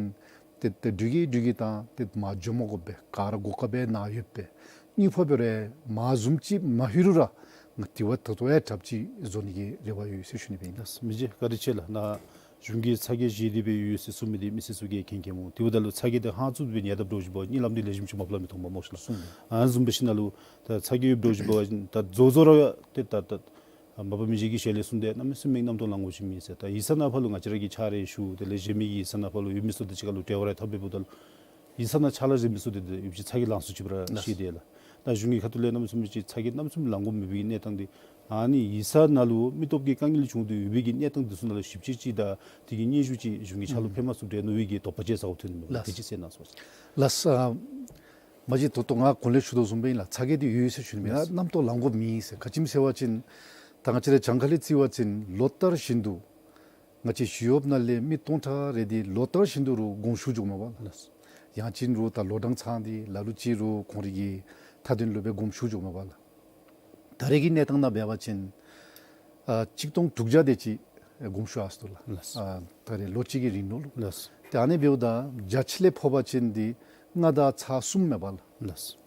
ཏེ་ཏེ་འགྲུལ་གྱི་འགྲུལ་གྱི་དང་ཏེ་མ་འགྱོ་མ་དགོ་པར་ག་ར་གོ་སྐབས་སྦེ་ནཱ་ཡོདཔ་སྦེ་དངུལ་ཕོགས་འབད་རུང་མར་བཟུམ་ཅིག་མ་ལྷོད་རུང་ར་ང་དེ་བ་ད་ལྟོ་ཡང་དྲགཔ་ཅིག་བཟོ་ནི་གི་རེ་བ་ཡོད་ཟེར་ཞུ་ནི་སྦེ་ཨིན། ལགས་མི་རྗེ་བཀའ་དྲིན་ཆེ་ལགས། ནཱ་གཞུང་གིས་ཚ་གྱང་བཞེས་ཏེ་སྦེ་ཡོད་ཟེར་གསུང་མི་འདི་མི་སེར་ཚུ་གིས་མཁྱེན་མཁྱེནམ་འོང་། དེ་འབདཝ་ད་ལུ་ཚ་གྱང་འདི་ཧང་སུ་སྦེ་ཉལ་དཔ་འདྲཝ་ཅིག་འབད་བ་ཅིན་གཉིད་ལམ་འདི་ལེགས་ཤོམ་ཅིག་མ་ཕོག་པར་མི་མཐོང་པས་སྨོ་ཤེས་ལགས། ཨ་ནི་བཟུམ་སྦེ་ཞིནམ་ལས་ད་ཚ་གྱང་ཡོདཔ་འདྲཝ་ཅིག་འབད་བ་ཅིན་ད་རྫོགས་རྫོགས་ར་ཏེ་ད་ད་མ་པ་མི་རྗེ་གི་ཞལ་ལས་གསུངས་ཏེ་གནམ་མེད་ས་མེད་རྣམ་རྟོག་ལང་དགོཔ་ཅིག་མེད་ཟེར། ད་ཡིག་ཚང་ནང་ཕར་ལུ་ང་བཅས་ར་གིས་ཕྱག་རེ་ཞུ་དེ་ལས་གཞན་མི་གི་ཡིག་ཚང་ནང་ཕར་ལུ་ཡོད་མི་ཚུ་དང་གཅིག་ཁར་ལུ་འབྲེལ་བ་རེ་འཐབ་སྦེ་འབདཝ་ད་ལུ་ཡིག་ཚང་ནང་ཕྱག་ལཱ་རེ་འབད་མི་ཚུ་འདི་ཡོད་པ་ཅིན་ཚ་གྱང་ལང་སུ་ཅིག་སྦེ་ར་ཤེས་དེས་ལགས། ད་གཞུང་གི་ཁ་ཐུག་ལས་གནམ་མེད་ས་མེད་ཅིག་ཚ་གྱང་གནམ་མེད་ས་མེད་ལང་དགོ་མི་འབད་བའི་གནས་སྟངས་འདི་ཨ་ནི་ཡིག་ཚང་ནང་ལུ་མི་སྟོབས་ཀྱི་དཀའ་ངལ་བྱུང་སྟེ་ཡོད་པའི་གི་གནས་སྟངས་འདི་ཚུ་ནང་ལུ་ཞིབ་དཔྱད་ཅིག་དང་དེ་གི་སྙན་ཞུ་ཅིག་གཞུང་གི་ཕྱག་ལུ་ཕེབས་མ་ཚུགས་དེ་མནོ་བའི་གི་དོགས་པ་ཅིག་ཟཝ་ཐོན་ནི་མས། ལགས། དེ་ཅིག་གསལ་གནང་ཟེར་ཞུ། ལགས། ཨ་མ་གཞི་ད་ལྟོ་ང་གོང་ལས་ཞུ་དོ་བཟུམ་སྦེ་ཨིན་ལགས། ཚ་གྱང་འདི་ཡོད་ཟེར་ཞུ་ནི་མེན། ལགས། རྣམ་རྟོག་ལང་དགོཔ་མེད་ཟེར། ག་ཅི་སྨོ་ཟེར་བ་ཅིན་ད་ང་བཅས་ར་གྱངས་ཁ་ལས་རྩིས་པ་ཅིན་ལོ་ལྟར་བཞིན་དུ་ང་བཅས་ཞི་གཡོགཔ་ནང་ལས་མི་སྟོང་ཕྲག་རེ་འདི་ལོ་ལྟར་བཞིན་དུ་རུང་དགོངས་ཞུ་འགྱོཝ་མས་པ་ལགས། ལགས། ཡང་ཅིན་རུང་ད་ལོ་གྲངས་ཚང་སྟེ་ལ་ལུ་ཅིག་རུང་ཁོང་རའི་གི་མཐའ་དོན་ལུ་སྦེ་དགོངས་ཞུ་འགྱོཝ་མས་པ་ལགས། ད་རེས་ཀྱི་གནས་སྟངས་ནང་འབད་བ་ཅིན་ཨ་གཅིག་སྟོང་དྲུག་བརྒྱ་དེ་ཅིག་དགོངས་ཞུ་ཡར་སོ་ལགས། ལགས། ཨ་ད་རེས་ལོ་གཅིག་གི་རིང་ལུ་ལུ། ལགས། ཏེ་ཨ་ནི་འབདཝ་ད་བརྒྱ་ཆ་ལས་ཕོག་པ་ཅིན་འདི་ལྔ་དང་ཚག་གསུམ་མས་པ་ལགས། ལགས།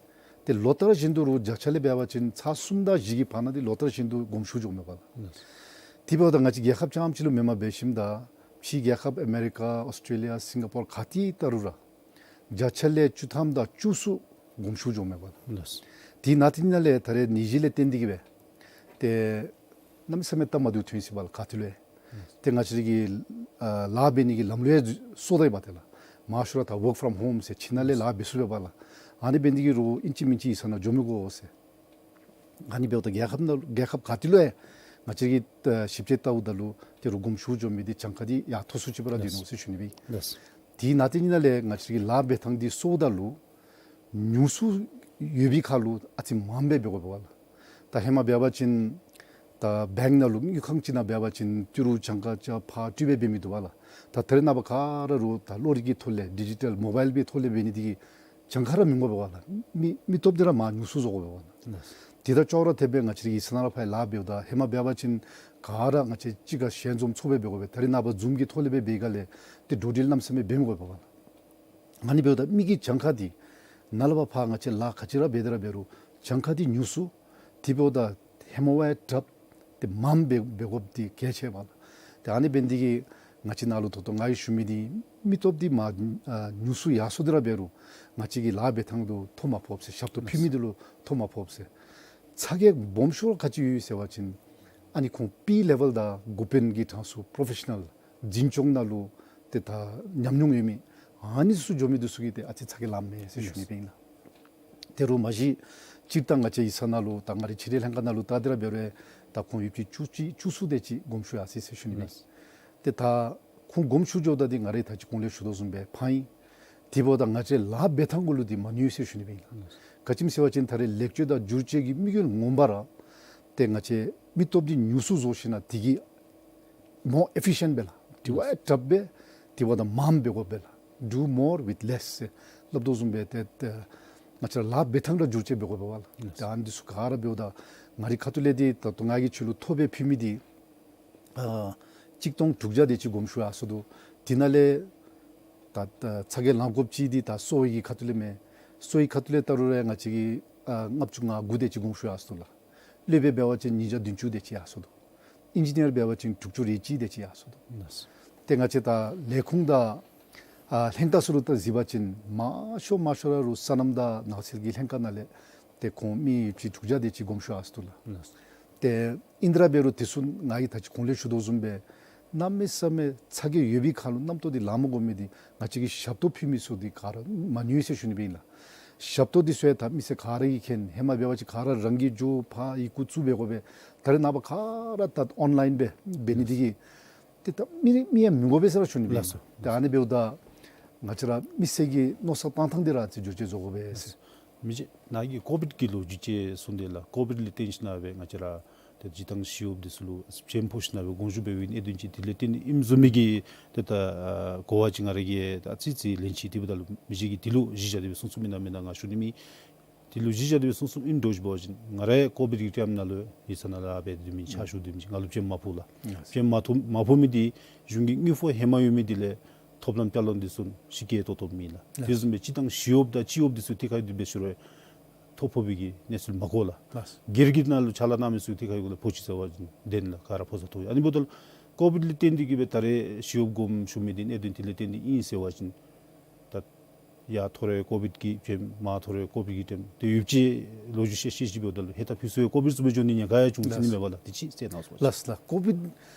ཏེ་ལོ་ལྟར་བཞིན་དུ་རུང་བརྒྱ་ཆ་ལས་འབད་བ་ཅིན་ཚག་གསུམ་དང་བཞི་གི་བར་ན་འདི་ལོ་ལྟར་བཞིན་དུ་དགོངས་ཞུ་འགྱོཝ་མས་པ་ལགས། ལགས། དེ་འབདཝ་ད་ང་བཅས་རྒྱལ་ཁབ་རྐྱངམ་ཅིག་ལུ་མེནམ་འབད་ཞིནམ་ད་ཕྱི་རྒྱལ་ཁབ་ཨ་མེ་རི་ཀ་ཨོསི་ཊྲེ་ལི་ཡ་སིང་ག་པོར་ག་ཏེ་ལྟ་རུང་ར་བརྒྱ་ཆ་ལས་བཅུ་ཐམ་དང་བཅུ་གསུམ་དགོངས་ཞུ་འགྱོཝ་མས་པ་ལགས། ལགས། དེ་ནང་དེ་ནང་ལས་ད་རེས་ནད་གཞི་ལས་བརྟེན་ཏེ་གི་སྦེ་ཏེ་གནམ་མེད་ས་མེད་སྟབས་མ་བདེཝ་ཐོན་ཅི་པ་ལགས། ག་ཏེ་ལུ་ཡང་ཏེ་ང་བཅས་རའི་གི་ཨ་ལཱ་འབད་ནི་གི་ལམ་ལུགས་ཡང་སོར་ད་ཡི་པ་ཏེ་ལགས། མང་ཤོས་ར་ད་work from home ཟེར་ཁྱིམ་ནང་ལས་ལཱ་འབད་ཚུགས་པས་པ་ལགས། ཨ་ནི་འབད་ནི་འདི་གིས་རུང་ཨིན་ཅི་མིན་ཅི་ཡིག་ཚང་ནང་འགྱོ་མི་དགོ་ཟེར། ཨ་ནི་འབདཝ་ད་རྒྱལ་ཁབ་ནང་རྒྱལ་ཁབ་ག་ཏེ་ལུ་ཡང་ང་བཅས་ཀྱིས་ཨ་ཞིབ་དཔྱད་བལྟཝ་ད་ལུ་ཏེ་རུང་དགོངས་ཞུ་འགྱོ་མི་འདི་གྱངས་ཁ་འདི་ཡར་མཐོ་སུ་ཅིག་སྦེ་ར་སྡོད་ནུག་ཟེར་ཞུ་ནི་སྦེ། ལགས། དེ་ནང་དེ་ནང་ལས་ང་བཅས་ཀྱི་ལཱ་འབད་ཐངས་འདི་སོརཝ་ད་ལུ་ཉུང་སུ་ཡོད་པའི་ཁར་ལུ་ཨ་ཙི་མངམ་སྦེ་འབད་དགོ་པས་པ་ལགས། ད་ཧེ་མ་འབད་བ་ཅིན་ད་བེངཀ་ནང་ལུ་དངུལ་ཁང་ཅིག་ནང་འབད་བ་ཅིན་ཏི་རུ་གྱངས་ཁ་ཅིག་ཕར་སྤྲོད་འབད་འབད་མི་འདུག་པ་ལགས། ད་ད་རེས་ནངས་པ་ག་ར་རུང་ད་གློག་རིག་གི་ཐོག་ལས་ཌི་ཇི་ཊཱལ་མོ་བཱའིལ་པའི་ཐོག་ལས་འབད་ནི་འདི་གིས་གྱངས་ཁ་ར་མི་དགོ་པས་པ་ལགས། མི་མི་སྟོབས་འདི་ར་མར་ཉུང་སུ་བཟོ་དགོ་པས་པ་ལགས། ལགས། དེ་དང་ཅོག་ར་འཐདཔ་སྦེ་ང་བཅས་རའི་ཡིག་ཚང་ནང་ར་ཕར་ལཱ་འབདཝ་ད་ཧེ་མ་འབད་བ་ཅིན་ག་ར་ང་བཅས་གཅིག་ཁར་ཞལ་འཛོམས་ཚོགས་པ་འབད་དགོ་པས། ད་རེས་ནངས་པ་ཛུམ་གྱི་ཐོག་ལས་སྦེ་འབད་བའི་སྒང་ལས་ཏེ་འགྲོ་འགྲུལ་གནམ་མེད་ས་མེད་འབད་མི་དགོ་པས་པ་ལགས། ཨ་ནི་འབདཝ་ད་མི་གི་གྱངས་ཁ་འདི་ནཱ་ལས་ཕར་ཕར་ང་བཅས་ལཱ་ག་ཅི་ར་འབད་དེ་ར་འབད་རུང་གྱངས་ཁ་འདི་ཉུང་སུ་དེ་འབདཝ་ད་ཧེ་མ་བ་ཡང་དྲགཔ་ཏེ་མངམ་སྦེ་འབད་དགོཔ་འདི་གལ་ཆེ་བས་ལགས། ཏེ་ཨ་ནི་འབད་ནི་འདི་གིས་ང་བཅས་ནཱ་ལུ་ད་ལྟོ་ང་གིས་ཞུ་མི་འདི་མི་སྟོབས་འདི་མར་ཨ་ཉུང་སུ་ཡར་སོང་སྟེ་ར་འབད་རུང་ང་བཅས་ཀྱི་ལཱ་འབད་ཐངས་ལུ་ཐོག་མ་ཕོགཔ་ཟེར། ཞབས་ཏོག་ཕུལ་མི་འདི་ལུ་ཐོག་མ་ཕོགཔ་ཟེར། ཚ་གྱང་སྦོམ་ཤོས་ག་ཅི་ཡོད་ཟེར་བ་ཅིན་ཨ་ནི་ཁོང་པི་ལེ་ཝེལ་དང་འགོ་དཔོན་གྱི་གྲངས་སུ་པྲོ་ཕེ་ཤ་ནཱལ་འཛིན་སྐྱོང་ནང་ལུ་ཏེ་ད་ཉམས་མྱོང་ཡོད་མི་ཨ་ནི་ཚུ་འགྱོ་མི་འདི་ཚུ་གིས་ཏེ་ཨ་ཙི་ཚ་གྱང་ལངམ་མས་ཟེར་ཞུ་ནི་སྦེ་ཨིན་ལགས། དེ་རུང་མ་གཞི་སྤྱིར་བཏང་ང་བཅས་ཡིག་ཚང་ནང་ལུ་ད་ང་རའི་ཕྱི་འབྲེལ་ལྷན་ཁག་ནང་ལུ་བལྟ་སྟེ་ར་འབད་རུང་ད་ཁོང་ཡོདཔ་ཅིག་བཅུ་གཅིག་བཅུ་གསུམ་དེ་ཅིག་དགོངས་ཞུ་ཡར་སོ་ཡི་ཟེར་ཞུ་ནི་སྦེ། ཏེ་ད་ཁོང་དགོངས་ཞུ་འགྱོཝ་ད་འདི་ང་ར་ད་ཅི་གོང་ལས་ཞུ་དོ་བཟུམ་སྦེ་ཕངས་ཡི། དེ་འབདཝ་ད་ང་བཅས་ལཱ་འབད་ཐངས་གུ་ལུ་འདི་མ་ནུས་ཟེར་ཞུ་ནི་སྦེ་ཨིན་ལགས། ག་ཅི་སྨོ་ཟེར་བ་ཅིན་ད་རེས་ལེགས་བཅོས་དང་བསྒྱུར་བཅོས་ཀྱི་དམིགས་ཡུལ་ངོ་མ་ར་ཏེ་ང་བཅས་མི་སྟོབས་འདི་ཉུང་སུ་བཟོ་ཞིནམ་ལས་དེ་གིས་མོར་ཨེ་ཕི་ཤེནཊ་སྦེ་ལགས། དེ་བ་ཡང་དྲགཔ་སྦེ་དེ་འབདཝ་ད་མངམ་འབད་དགོ་པས་ལགས། Do more with less ཟེར་སླབ་དོ་བཟུམ་སྦེ་ཏེ་ཏེ་ང་བཅས་ར་ལཱ་འབད་ཐངས་ར་བསྒྱུར་བཅོས་འབད་དགོ་པས་པ་ལགས། ཏེ་ཨ་ནི་འདི་ཚུ་ག་ར་འབདཝ་ད་ང་རའི་ཁ་ཐུག་ལས་འདི་ད་ལྟོ་ང་གིས་ཁྱོད་ལུ་ཐོ་སྦེ་ཕུལ་མི་འདི་ཨ་གཅིག་སྟོང་དྲུག་བརྒྱ་དེ་ཅིག་དགོངས་ཞུ་ཡར་སོ་འདུག། དེ་ནང་ལས་ད་ད་ཚ་གྱང་ལང་དགོཔ་ཅིག་འདི་ད་གསོ་བའི་གི་ཁ་ཐུག་ལས་མས། གསོ་བའི་ཁ་ཐུག་ལས་བལྟ་རུང་ར་ང་བཅས་ཀྱིས་ཨ་ལྔ་བཅུ་ང་དགུ་དེ་ཅིག་དགོངས་ཞུ་ཡར་སོ་འདུག་ལགས། སློབ་དཔོན་འབད་བ་ཅིན་ཉིས་བརྒྱ་བདུན་ཅུ་དེ་ཅིག་ཡར་སོ་འདུག། ཨིན་ཇི་ནི་ཡར་འབད་བ་ཅིན་དྲུག་ཅུ་རེ་གཅིག་དེ་ཅིག་ཡར་སོ་འདུག། ལགས། ཏེ་ང་བཅས་ད་ལས་ཁུངས་དང་ ཨ་ལྷན་ཁག་ཚུ་ལུ་ད་གཟིགས་པ་ཅིན་མང་ཤོས་མང་ཤོས་ར་རུ་སོ་ནམ་དང་ནགས་ཚལ་གྱི་ལྷན་ཁག་ནང་ལས་ཏེ་ཁོང་མི་ཡོདཔ་ཅིག་དྲུག་བརྒྱ་དེ་ཅིག་དགོངམ་ཞུ་ཡར་སོ་ནུག་ལགས། ལགས། ཏེ་ཨིན་དྲ་འབད་རུང་དེ་ཚུ་ང་གིས་ད་ཅི་གོང་ལས་ཞུ་དོ་བཟུམ་སྦེ་གནམ་མེད་ས་མེད་ཚ་གྱང་ཡོད་པའི་ཁར་ལུ་རྣམ་རྟོག་འདི་ལང་མ་དགོ་མི་འདི་ང་བཅས་ཀྱིས་ཞབས་ཏོག་ཕུལ་མི་ཚུ་འདི་ག་ར་མ་ནུས་ཟེར་ཞུ་ནི་སྦེ་ཨིན་ལགས། ཞབས་ཏོག་འདི་ཚུ་ཡང་ད་མི་སེར་ག་ར་གིས་མཁྱེན། ཧེ་མ་འབད་བ་ཅིན་ག་ར་རང་གིས་འགྱོ་ཕར་ཡི་གུ་བཙུགས་འབད་དགོ་པས། ད་རེས་ནངས་པ་ག་ར་ད་ཨོན་ལཱའིན་སྦེ་འབད་ནི་འདི་གིས་ཏེ་ད་མི་མི་ཡང་མི་དགོ་པས་ཟེར་ར་ཞུ་ནི་སྦེ་ཨིན་ལགས། ལགས་སོ། ཏེ་ཨ་ནི་འབདཝ་ད་ང་བཅས་ར་མི་སེར་གྱི་མནོ་བསམ་བཏང་ཐངས་འདི་ར་ཅིག་འགྱུར་བཅོས་བཟོ་དགོ་པས་ཟེར། མི་རྗེ་ནཱ་གིས་ཀོ་བིཌ་ཀྱི་ལོ་རྒྱུས་ཅིག་གསུངས་དེས་ལགས། ཀོ་བིཌ་ལས་བརྟེན་ཞིན་ན་སྦེ་ང་བཅས་ར་ཏེ་སྤྱིར་བཏང་ཞི་གཡོགཔ་འདི་ཚུ་ལུ་བྱེམ་ཕོག་ཞིན་ན་སྦེ་དགོངས་ཞུ་འབད་བའི་གནད་དོན་ཅིག་དེ་ལས་བརྟེན་ཨིནམ་བཟུམ་མའི་གི་ཏེ་ད་ཨ་གོ་བ་ཅིག་ང་ར་གིས་ད་ཨ་ཙི་ཙི་ལེན་ཅི། དེ་འབདཝ་ད་ལུ་མི་རྗེ་གིས་དེ་ལུ་གཞི་བཞག་སྟེ་སྦེ་གསུང་ཚུགས་མེན་ན་མེན་ན་ང་ཞུ་ནི་མེད། དེ་ལུ་གཞི་བཞག་སྟེ་སྦེ་གསུང་གསུངམ་ཨིནམ་འདྲཝ་ཅིག་འབད་བ་ཅིན་ང་ར་ཡང་ཀོ་བིཌ་ཀྱི་ཊའིམ་ནང་ལུ་ཡིག་ཚང་ནང་ལཱ་འབད་དེ་སྡོད་མི་ཕྱག་ཞུ་སྡོད་མི་ཅིག་ང་ལུ་བྱེམ་མ་ཕོག་ལགས། ཨ་བྱེམ་མ་ཐོབ་མ་ཕོག་མི་འདི་གཞུང་གི་དངུལ་ཕོགས་ཧེ་མ་ཡོད་མི་འདི་ལས་ཐོབ་ལམ་བསྐྱར་ལོན་འདི་ཚུ་ཞིབ་ཀྱི་ཏོག་ཏོ་མེད་ལགས། ལགས། དེ་བཟུམ་སྦེ་སྤྱིར་བཏང་ཞི་གཡོགཔ་དང་སྤྱི་གཡོགཔ་འདི་ཚུ་ཐད་ཀར་འདི་འབད་ཞུ་རུང་ཐོ་ཕོག་པའི་གི་གནས་ཚུལ་མ་གོ་ལགས། ལགས། སྒེར་གྱི་ནང་ལུ་ཕྱག་ལཱ་གནང་མི་ཚུ་ཐད་ཀར་གུ་ལུ་ཕོག་ཅི་ཟེར་བ་ཅིན་བདེན་ལགས། ག་ར་ཕོག་ས་ཐོབ་ཡོད། ཨ་ནི་འབདཝ་ད་ལུ་ཀོ་བིཌ་ལས་བརྟེན་ཏེ་གིས་སྦེ་ད་རེས་ཞི་གཡོགཔ་དགོངམ་ཞུ་མི་འདི་གནད་དོན་དེ་ལས་བརྟེན་ཏེ་ཨིན་ཟེར་བ་ཅིན་ད་ཡར་ཐོབ་རུང་ཀོ་བིཌ་ཀྱི་བྱེམ་མར་ཐོབ་རུང་ཀོ་བིཌ་ཀྱི་བྱེམ་ཏེ་ཡོདཔ་ཅིག་ལོ་རྒྱུས་བཤད་བཤད་ཅིག་འབདཝ་ད་ལུ་ཧེ་ད་ཕུལ་སོ་ཡི་ཀོ་བིཌ་བཟུམ་སྦེ་འགྱོ་ནི་ཉེན་ཁ་ཡང་བྱུང་ཅི་ནི་མས་པ་ལགས། དེ་ཅིག་གསལ་གནང་ཟེར་བ་ཅིན། ལགས་ལགས། ཀོ་བིཌ་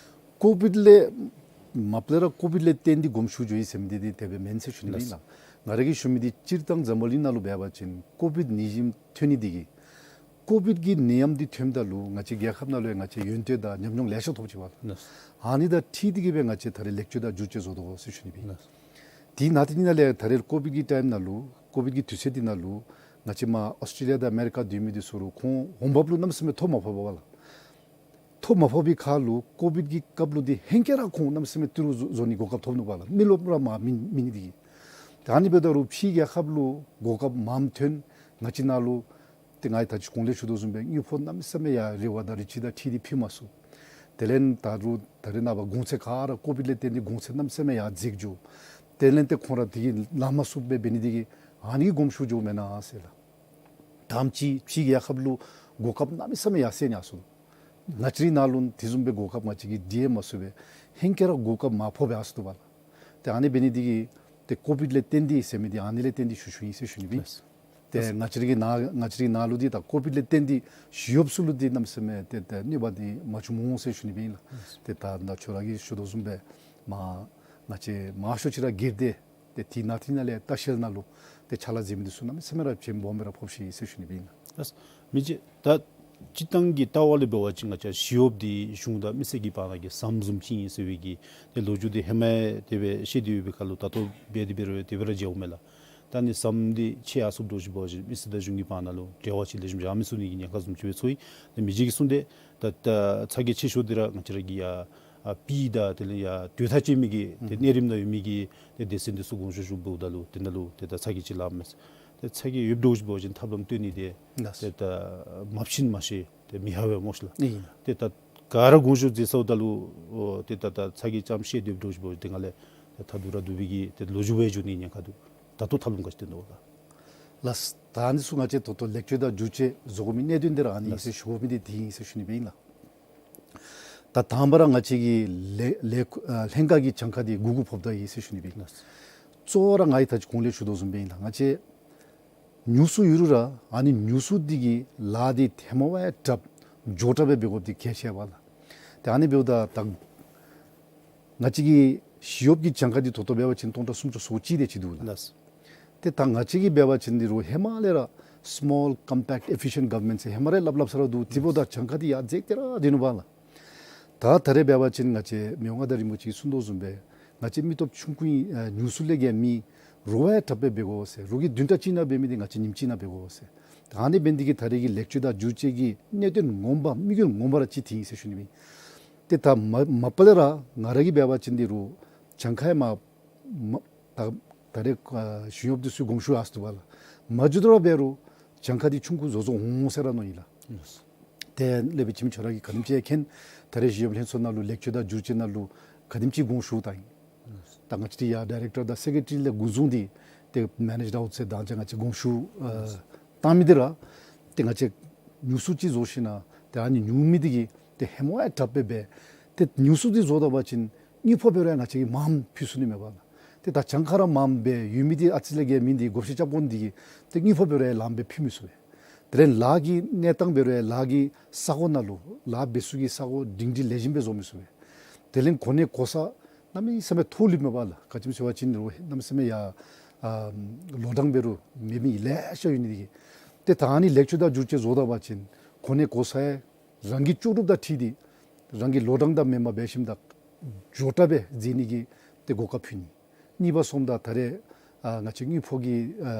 ཀོ་བིཌ་ལས་མ་པ་ལས་ར་ཀོ་བིཌ་ལས་བརྟེན་ཏེ་དགོངམ་ཞུ་འགྱོ་ཡི་ཟེར་མི་འདི་འདི་དེ་སྦེ་མེན་ཟེར་ཞུ་ནི་མེན་ལགས། ལགས། ང་ར་གིས་ཞུ་མི་འདི་སྤྱིར་བཏང་འཛམ་བུ་གླིང་ནང་ལུ་འབད་བ་ཅིན་ཀོ་བིཌ་ནད་གཞི་ཐོན་ནི་འདི་གིས་ཀོ་བིཌ་ཀྱི་ནད་ཡམས་འདི་ཐོནམ་ད་ལུ་ང་བཅས་རྒྱལ་ཁབ་ནང་ལུ་ཡང་ང་བཅས་ཡོན་ཏན་དང་ཉམས་མྱོང་ལེ་ཤ་ཐོབ་ཅི་པ་ལགས། ལགས། ཨ་ནི་དང་འཁྲིལ་ཏེ་གིས་སྦེ་ང་བཅས་ད་རེས་ལེགས་བཅོས་དང་བསྒྱུར་བཅོས་བཟོ་དོ་ཟེར་ཞུ་ནི་སྦེ་ཨིན། ལགས། དེ་ནང་དེ་ནང་ལས་ད་རེས་ཀོ་བིཌ་ཀྱི་ཊའིམ་ནང་ལུ་ཀོ་བིཌ་ཀྱི་དུས་ཚོད་འདི་ནང་ལུ་ང་བཅས་མར་ཨོསི་ཊྲེ་ལི་ཡ་དང་ཨ་མེ་རི་ཀ་སྡོད་མི་འདི་ཚུ་རུང་ཁོང་འོང་འབབ་ལུ་གནམ་མེད་ས་མེད་ཐོ་མ་ཕོག་པས་ལགས། ཐོ་མ་ཕོག་པའི་ཁར་ལུ་ཀོ་བིཌ་ཀྱི་སྐབས་ལུ་འདི་ཧེང་སྐལ་ར་ཁོང་གནམ་མེད་ས་མེད་ཏི་རུ་བཟོ་བཟོ་ནི་གོ་སྐབས་ཐོབ་ནུག་པ་ལགས། མི་རློབས་ར་མར་མེད་མེད་ནི་འདི་གིས། ད་ཨ་ནི་འབདཝ་ད་རུང་ཕྱིའི་རྒྱལ་ཁབ་ལུ་གོ་སྐབས་མངམ་ཐོན། ང་བཅས་ནང་ལུ་ཏེ་ང་གིས་ད་ཅི་གོང་ལས་ཞུ་དོ་བཟུམ་སྦེ་དངུལ་ཕོགས་གནམ་མེད་ས་མེད་ཡར་རེ་བ་དང་རེ་ཆེ་དང་འཁྲིལ་ཏེ་ཕུལ་མ་ཚུགས། དེ་ལས་ད་རུང་ད་རེས་ནངས་པ་གོང་ཚད་ག་ར་ཀོ་བིཌ་ལས་བརྟེན་ཏེ་གོང་ཚད་གནམ་མེད་ས་མེད་ཡར་འཛེགས་འགྱོ། དེ་ལས་ཏེ་ཁོང་ར་དེ་གིས་ལང་མ་ཚུགསཔ་སྦེ་འབད་ནི་འདི་གིས་ཨ་ནི་གིས་དགོངམ་ཞུ་འགྱོཝ་མེན་ན་ཟེར་ལགས། དང་པ་ཅིག་ཕྱིའི་རྒྱལ་ཁབ་ལུ་གོ་སྐབས་གནམ་མེད་ས་མེད་ཡར་སེང་ཡར་སོང་། ང་བཅས་རའི་ནང་ལུ་དེ་བཟུམ་སྦེ་གོ་སྐབས་ང་བཅས་ཀྱིས་འདི་ཡང་མ་ཚུགས་པས། ཧེང་སྐལ་ར་གོ་སྐབས་མར་ཕོག་སྦེ་ཡར་སོང་དོ་པ་ལགས། ཏེ་ཨ་ནི་འབད་ནི་འདི་གིས་ཏེ་ཀོ་བིཌ་ལས་བརྟེན་ཏེ་ཟེར་མི་འདི་ཨ་ནི་ལས་བརྟེན་ཏེ་ཞུ་ཞུཝ་ཨིན་ཟེར་ཞུ་ནི་སྦེ་ཨིན། ལགས། ཏེ་ང་བཅས་རའི་ནང་ང་བཅས་རའི་ནང་ལུ་འདི་ད་ཀོ་བིཌ་ལས་བརྟེན་ཏེ་ཞི་གཡོགཔ་ཚུ་ལུ་འདི་གནམ་མེད་ས་མེད་ཏེ་ཏེ་གནོད་པ་འདི་མ་བྱུང་སྨོ་ཟེར་ཞུ་ནི་སྦེ་ཨིན་ལགས། ཏེ་ད་ད་ཁྱོད་ར་གིས་ཞུ་དོ་བཟུམ་སྦེ་མར་ང་བཅས་མང་ཤོས་ཅིག་ར་སྒེར་སྡེ་ཏེ་དེ་ནང་དེ་ནང་ལས་ལྟ་བཤལ་ནང་ལུ་ཏེ་ཕྱག་ལཱ་མཛད་མི་འདི་ཚུ་གནམ་མེད་ས་མེད་ར་བྱེམ་སྦོམ་སྦེ་ར་ཕོག་ཅི་ཟེར་ཞུ་ནི་སྦེ་ཨིན་ལགས། ལགས། མི་རྗེ་ད་སྤྱིར་བཏང་གི་ལྟ་བ་ལས་འབད་བ་ཅིན་ང་བཅས་ཞི་གཡོགཔ་འདི་གཞུང་དང་མི་སེར་གྱི་བར་ན་གི་ཟམ་བཟུམ་ཅིག་ཨིན་ཟེར་བའི་གི་ཏེ་ལོ་རྒྱུས་འདི་ཧེ་མ་དེ་སྦེ་བཤད་དེ་ཡོད་པའི་ཁར་ལུ་ད་ལྟོ་འབད་དེ་འབད་རུང་དེ་སྦེ་ར་མཇལཝ་མས་ལགས། ད་ཨ་ནི་ཟམ་འདི་ཆད་ཡར་སོངམ་འདྲཝ་ཅིག་འབད་བ་ཅིན་མི་སེར་དང་གཞུང་གི་བར་ན་ལུ་འབྲེལ་བ་ཅིག་ལེགས་ཤོམ་བཞག་མི་ཚུགས་ནི་གི་ཉེན་ཁ་བཟུམ་ཅིག་སྦེ་ཚོར་ཡི། ཏེ་མི་རྗེ་གིས་གསུངས་དེས་ད་ད་ཚ་གྱང་ཆེ་ཤོས་འདི་ར་ང་བཅས་ར་གི་ཡར་ཨ་པི་དང་དེ་ལས་ཡར་དུས་ཐག་བཅད་མི་གི་ཏེ་གནས་རིམ་ནང་ཡོད་མི་གི་ཏེ་སྡེ་ཚན་འདི་ཚུ་དགོངས་ཞུ་ཞུཝ་ད་ལུ་དེ་ནང་ལུ་ཏེ་ད་ཚ་གྱང་ཅིག་ལངམ་མས། ཏེ་ཚ་གྱང་ཡོདཔ་འདྲཝ་ཅིག་འབད་བ་ཅིན་ཐབས་ལམ་སྟོན་ནི་འདི་ལགས། ཏེ་ད་མ་བྱིན་མ་ཤེས་ཏེ་མི་ཧ་བས་སྨོ་ཤེས་ལགས། ཨིན། ཏེ་ད་ག་ར་དགོངས་ཞུ་མཛད་ཚརཝ་ད་ལུ་ཨོ་ཏེ་ད་ད་ཚ་གྱང་ཙམ་ཤེས་སྡོདཔ་འདྲཝ་ཅིག་འབད་བ་ཅིན་དེ་སྒང་ལས་ཏེ་ཐབས་སྡུག་ར་སྡུག་པའི་གི་ཏེ་ལོ་རྒྱུས་སྦེ་འགྱོ་ནི་ཉེན་ཁ་འདུག། ད་ལྟོ་ཐབས་ལམ་ག་ཅི་སྟོན་དོ་ལགས། ལགས། ད་ཨ་ནི་ཚུ་ང་བཅས་ད་ལྟོ་ལེགས་བཅོས་དང་བསྒྱུར་བཅོས་བཟོ་དགོ་མི་གནད་དོན་འདི་ར་ཨ་ནི་ཨིན་ཟེར་ཞུ་དགོ་མི་འདི་དེ་ཨིན་ཟེར་ཞུ་ནི་སྦེ་ཨིན་ལགས། ད་དང་པ་ར་ང་བཅས་ཀྱི་ལས་ལས་ཨ་ལྷན་ཁག་གི་གྱངས་ཁ་འདི་དགུ་དགུ་ཕབ་ད་ཡི་ཟེར་ཞུ་ནི་སྦེ་ཨིན་ལགས། གཙོ་བོ་ར་ང་གིས་ད་ཅི་གོང་ལས་ཞུ་དོ་བཟུམ་སྦེ་ཨིན་ལགས། ང་བཅས་ཉུང་སུ་ཡོད་རུང་ར་ཨ་ནི་ཉུང་སུ་འདི་གི་ལཱ་འདི་ཐལ་མོ་སྦེ་དྲགཔ་མགྱོགས་དྲགས་སྦེ་འབད་དགོཔ་འདི་གལ་ཆེ་བས་ལགས། ཏེ་ཨ་ནི་འབདཝ་ད་ད་ང་བཅས་ཀྱི་ཞི་གཡོགཔ་གི་གྱངས་ཁ་འདི་ད་ལྟོ་འབད་བ་ཅིན་སྟོང་ཕྲག་སུམ་ཅུ་སོ་གཅིག་དེ་ཅིག་འདུག་ལགས། ལགས། ཏེ་ད་ང་བཅས་ཀྱིས་འབད་བ་ཅིན་འདི་རུང་ཧེ་མ་ལས་ར་small compact efficient government ཟེར་ཧེ་མ་ར་སླབ་སླབ་ས་ར་འདུག། དེ་འབདཝ་ད་གྱངས་ཁ་འདི་ཡར་འཛེགས་ཏེ་ར་སྡོད་ནུག་པ་ལགས། ད་ད་རེས་འབད་བ་ཅིན་ང་བཅས་མི་དབང་མངའ་བདག་རིན་པོ་ཆེ་གིས་གསུངས་དོ་བཟུམ་སྦེ་ང་བཅས་མི་སྟོབས་ཆུང་ཀུ་ཨིན། ཨ་ཉུང་སུ་ལས་བརྒལ་མེད། རོགས་ཡང་དྲག་སྦེ་འབད་དགོ་ཟེར། རོགས་ཀྱིས་བདུན་ཕྲག་གཅིག་ནང་འབད་མི་འདི་ང་བཅས་ཉིནམ་གཅིག་ནང་འབད་དགོ་ཟེར། ད་ཨ་ནི་འབད་ནི་འདི་གིས་ད་རེས་ཀྱི་ལེགས་བཅོས་དང་བསྒྱུར་བཅོས་ཀྱི་གནད་དོན་ངོ་མ་དམིགས་ཡུལ་ངོ་མ་ར་གཅིག་དེ་ཨིན་ཟེར་ཞུ་ནི་སྦེ་ཨིན། ཏེ་ད་མ་མ་པ་ལས་ར་ང་ར་གིས་འབད་བ་ཅིན་འདི་རུང་གྱངས་ཁ་ཡང་མ་མ་ད་ད་རེས་ཨ་ཞི་གཡོགཔ་འདི་ཚུ་དགོངས་ཞུ་ཡར་སོ་ནུག་པ་ལགས། མ་མཇུག་བསྡུ་ར་འབད་རུང་གྱངས་ཁ་འདི་ཆུང་ཀུ་བཟོ་བཟོཝ་འོང་ཟེར་ར་མནོ་ཡི་ལགས། ལགས། ཏེ་ལས་སྦེ་ཁྱིམ་ཁྱོད་ར་གིས་ག་དེམ་ཅིག་མཁྱེན། ད་རེས་ཞི་གཡོགཔ་ལྷན་ཚོགས་ནང་ལུ་ལེགས་བཅོས་དང་བསྒྱུར་བཅོས་ནང་ལུ་ག་དེམ་ཅིག་དགོངས་ཞུ་བཏང་ཡི། ད་ང་བཅས་ཡར་ཌའི་རེཀ་ཊར་དང་སེཀ་རེ་ཊ་རི་ལས་འགོ་བཟུང་སྟེ་ཏེ་མེ་ནེཇ་ཌ་ཨའུཊ་ཟེར་དང་ཅ་ང་བཅས་དགོངས་ཞུ་ཨ་བཏང་མི་འདི་ར་ཏེ་ང་བཅས་ཉུང་སུ་ཅིག་བཟོ་ཞིན་ན་ཏེ་ཨ་ནི་ཉུང་མི་འདི་གིས་ཏེ་ཧེ་མ་ཡང་དྲག་སྦེ་འབད། ཏེ་ཉུང་སུ་འདི་བཟོ་ད་པ་ཅིན་དངུལ་ཕོགས་འབད་རུང་ཡང་ང་བཅས་ཀྱིས་མངམ་ཕུལ་ཚུགས་ནི་མས་པ་ལགས། ཏེ་ད་གྱངས་ཁ་ར་མངམ་སྦེ་ཡོད་མི་འདི་ཨ་ཙི་ལས་བརྒལ་མེད་འདི་བགོ་བཤའ་རྐྱབ་དགོ་ནི་འདི་གིས་ཏེ་དངུལ་ཕོགས་འབད་རུང་ལངམ་སྦེ་ཕུལ་མི་ཚུགས་པས། དེ་ལས་ལཱ་གི་གནས་སྟངས་འབད་རུང་ལཱ་གི་ས་གོ་ནང་ལུ་ལཱ་འབད་ས་གི་ས་གོ་སྒྲིང་སྒྲི་ལེགས་ཤོམ་སྦེ་བཟོ་མི་ཚུགས་པས། དེ་ལས་གོ་གནས་གོ་ས་གནམ་མེད་ས་མེད་མཐོ་ལུས་མས་པ་ལགས། ག་ཅི་སྨོ་ཟེར་བ་ཅིན་རུང་གནམ་མེད་ས་མེད་ཡར་ཨ་ལོ་གྲངས་འབད་རུང་མེད་མི་ལེ་ཤ་ཡོད་ནི་འདི་གིས། ཏེ་ད་ཨ་ནི་ལེགས་བཅོས་དང་བསྒྱུར་བཅོས་བཟོ་ད་པ་ཅིན་གོ་གནས་གོ་ས་ཡང་རང་གི་ལྕོགས་གྲུབ་དང་འཁྲིལ་ཏེ་རང་གི་ལོ་གྲངས་དང་མེནམ་འབད་ཞིནམ་ད་མགྱོགས་དྲགས་སྦེ་མཛད་ནི་གི་ཏེ་གོ་སྐབས་ཕུལ་ནི། གཉིས་པ་སོངམ་ད་ད་རེས་ཨ་ང་བཅས་དངུལ་ཕོགས་ཀྱི་ཨ་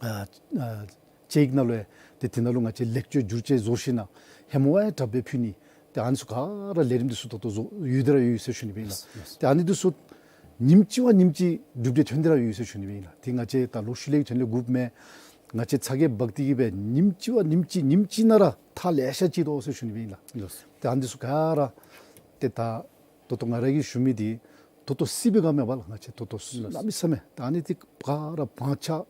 ཨ་ཨ་དཔྱད་ཡིག་ནང་ལུ་ཡང་ཏེ་དེ་ནང་ལུ་ང་བཅས་ལེགས་བཅོས་བསྒྱུར་བཅོས་བཟོ་ཞིནམ་ཧེ་མ་བ་ཡང་དྲགཔ་སྦེ་ཕུལ་ནི། ཏེ་ཨ་ནི་ཚུ་ག་ར་ལས་རིམ་འདི་ཚུ་ད་ལྟོ་བཟོ་ཡོད་དེ་ར་ཡོད་ཟེར་ཞུ་ནི་སྦེ་ཨིན་ལགས། ལགས། ཏེ་ཨ་ནི་འདི་ཚུ་ཉིནམ་གཅིག་བ་ཉིནམ་གཅིག་གྲུབ་འབྲས་ཐོན་དེ་ར་ཡོད་ཟེར་ཞུ་ནི་སྦེ་ཨིན་ལགས། ཏེ་ང་བཅས་ད་ལོག་ཤུལ་ལས་ཐོན་ལས་འགོཔ་མས། ང་བཅས་ཚ་གྱང་འབག་སྟེ་གི་སྦེ་ཉིནམ་གཅིག་བ་ཉིནམ་གཅིག་ཉིནམ་གཅིག་ནང་ར་ཐག་ལེ་ཤ་བཅད་དོ་ཟེར་ཞུ་ནི་སྦེ་ཨིན་ལགས། ལགས། ཏེ་ཨ་ནི་འདི་ཚུ་ག་ར་ཏེ་ད་ད་ལྟོ་ང་ར་གིས་ཞུ་མི་འདི་ད་ལྟོ་སྲིད་པའི་སྒང་མས་པ་ལགས། ང་བཅས་ད་ལྟོ་ལགས། གནམ་མེད་ས་མེད་ད་ཨ་ནི་འདི་ག་ར་བག་ཆགས་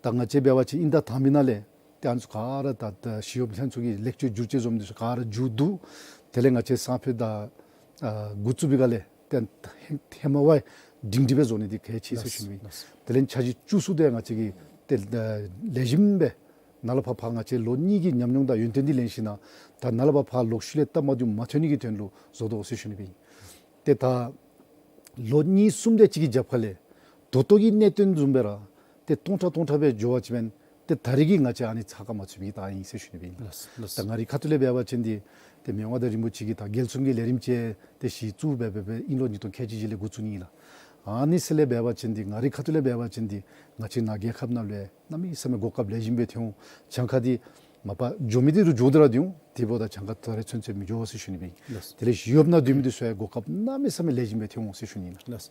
ད་ང་བཅས་འབད་བ་ཅིན་དབྱིན་ཟླ་དང་པའི་ནང་ལས་ཏེ་ཨ་ནི་ཚུ་ག་ར་ད་ད་ཞི་གཡོགཔ་ལྷན་ཚོགས་ཀྱི་ལེགས་བཅོས་བསྒྱུར་བཅོས་བཟོ་མི་འདི་ཚུ་ག་ར་མཇུག་བསྡུ། དེ་ལས་ང་བཅས་སང་ཕོད་ད་ཨ་འགོ་བཙུགས་པའི་སྒང་ལས་ཏེ་ཧེ་མ་བ་སྒྲིང་སྒྲི་སྦེ་བཟོ་ནི་འདི་གལ་ཆེ་ཟེར་ཞུ་ནི་སྦེ་ཨིན། ལགས། དེ་ལས་འཆར་གཞི་བཅུ་གསུམ་འདི་ང་བཅས་ཀྱིས་ཏེ་ལེགས་ཤོམ་སྦེ་ནཱ་ལས་ཕར་ཕར་ང་བཅས་ལོ་གཉིས་ཀྱི་ཉམས་མྱོང་དང་ཡོན་ཏན་འདི་ལེན་ཞིནམ་ད་ནཱ་ལས་ཕར་ཕར་ལོག་ཤུལ་ལས་སྟབས་མ་བདེཝ་མ་ཐོན་ནི་གི་དོན་ལུ་བཟོ་དོ་ཟེར་ཞུ་ནི་སྦེ་ཨིན། ཏེ་ད་ལོ་གཉིས་གསུམ་དེ་ཅིག་གི་རྒྱབ་ཁ་ལས་ད་ལྟོ་གི་གནད་དོན་བཟུམ་སྦེ་ར་ཏེ་སྟོང་ཕྲག་སྟོང་ཕྲག་སྦེ་འགྱོ་བ་ཅིན་ཏེ་ད་རེས་ཀྱི་ང་བཅས་ཨ་ནི་ཚ་ཁ་མ་ཚུད་པའི་རྟགས་ཨིན་ཟེར་ཞུ་ནི་སྦེ་ཨིན། ལགས། ལགས། ད་ང་རའི་ཁ་ཐུག་ལས་འབད་བ་ཅིན་འདི་ཏེ་མི་དབང་མངའ་བདག་རིན་པོ་ཆེ་གིས་ད་རྒྱལ་གསུམ་གྱི་ལས་རིམ་ཅིག་ཏེ་གཞི་བཙུགས་འབད་འབད་འབད་དབྱིན་ལོ་ཉིས་སྟོང་ཁལ་གཅིག་བཞི་ལས་འགོ་བཙུགས་ནི་ཨིན་ལགས། ཨ་ནི་ཚུ་ལས་འབད་བ་ཅིན་འདི་ང་རའི་ཁ་ཐུག་ལས་འབད་བ་ཅིན་འདི་ང་བཅས་ནཱ་རྒྱལ་ཁབ་ནང་ལུ་ཡང་གནམ་མེད་ས་མེད་གོ་སྐབས་ལེགས་ཤོམ་སྦེ་ཐོན་འོང་། གྱངས་ཁ་འདི་མ་པ་འགྱོ་མི་འདི་རུང་འགྱོ་སྟེ་ར་སྡོད་འོང་། དེ་འབདཝ་ད་གྱངས་ཁ་ད་རེས་ཚུན་ཚོད་མི་འགྱོ་ཟེར་ཞུ་ནི་སྦེ་ཨིན། ལགས། དེ་ལས་ཞི་གཡོགཔ་ནང་སྡོད་མི་འདི་ཚུ་ཡང་གོ་སྐབས་གནམ་མེད་ས་མེད་ལེགས་ཤོམ་སྦེ་ཐོན་འོང་ཟེར་ཞུ་ནི་ཨིན། ལགས།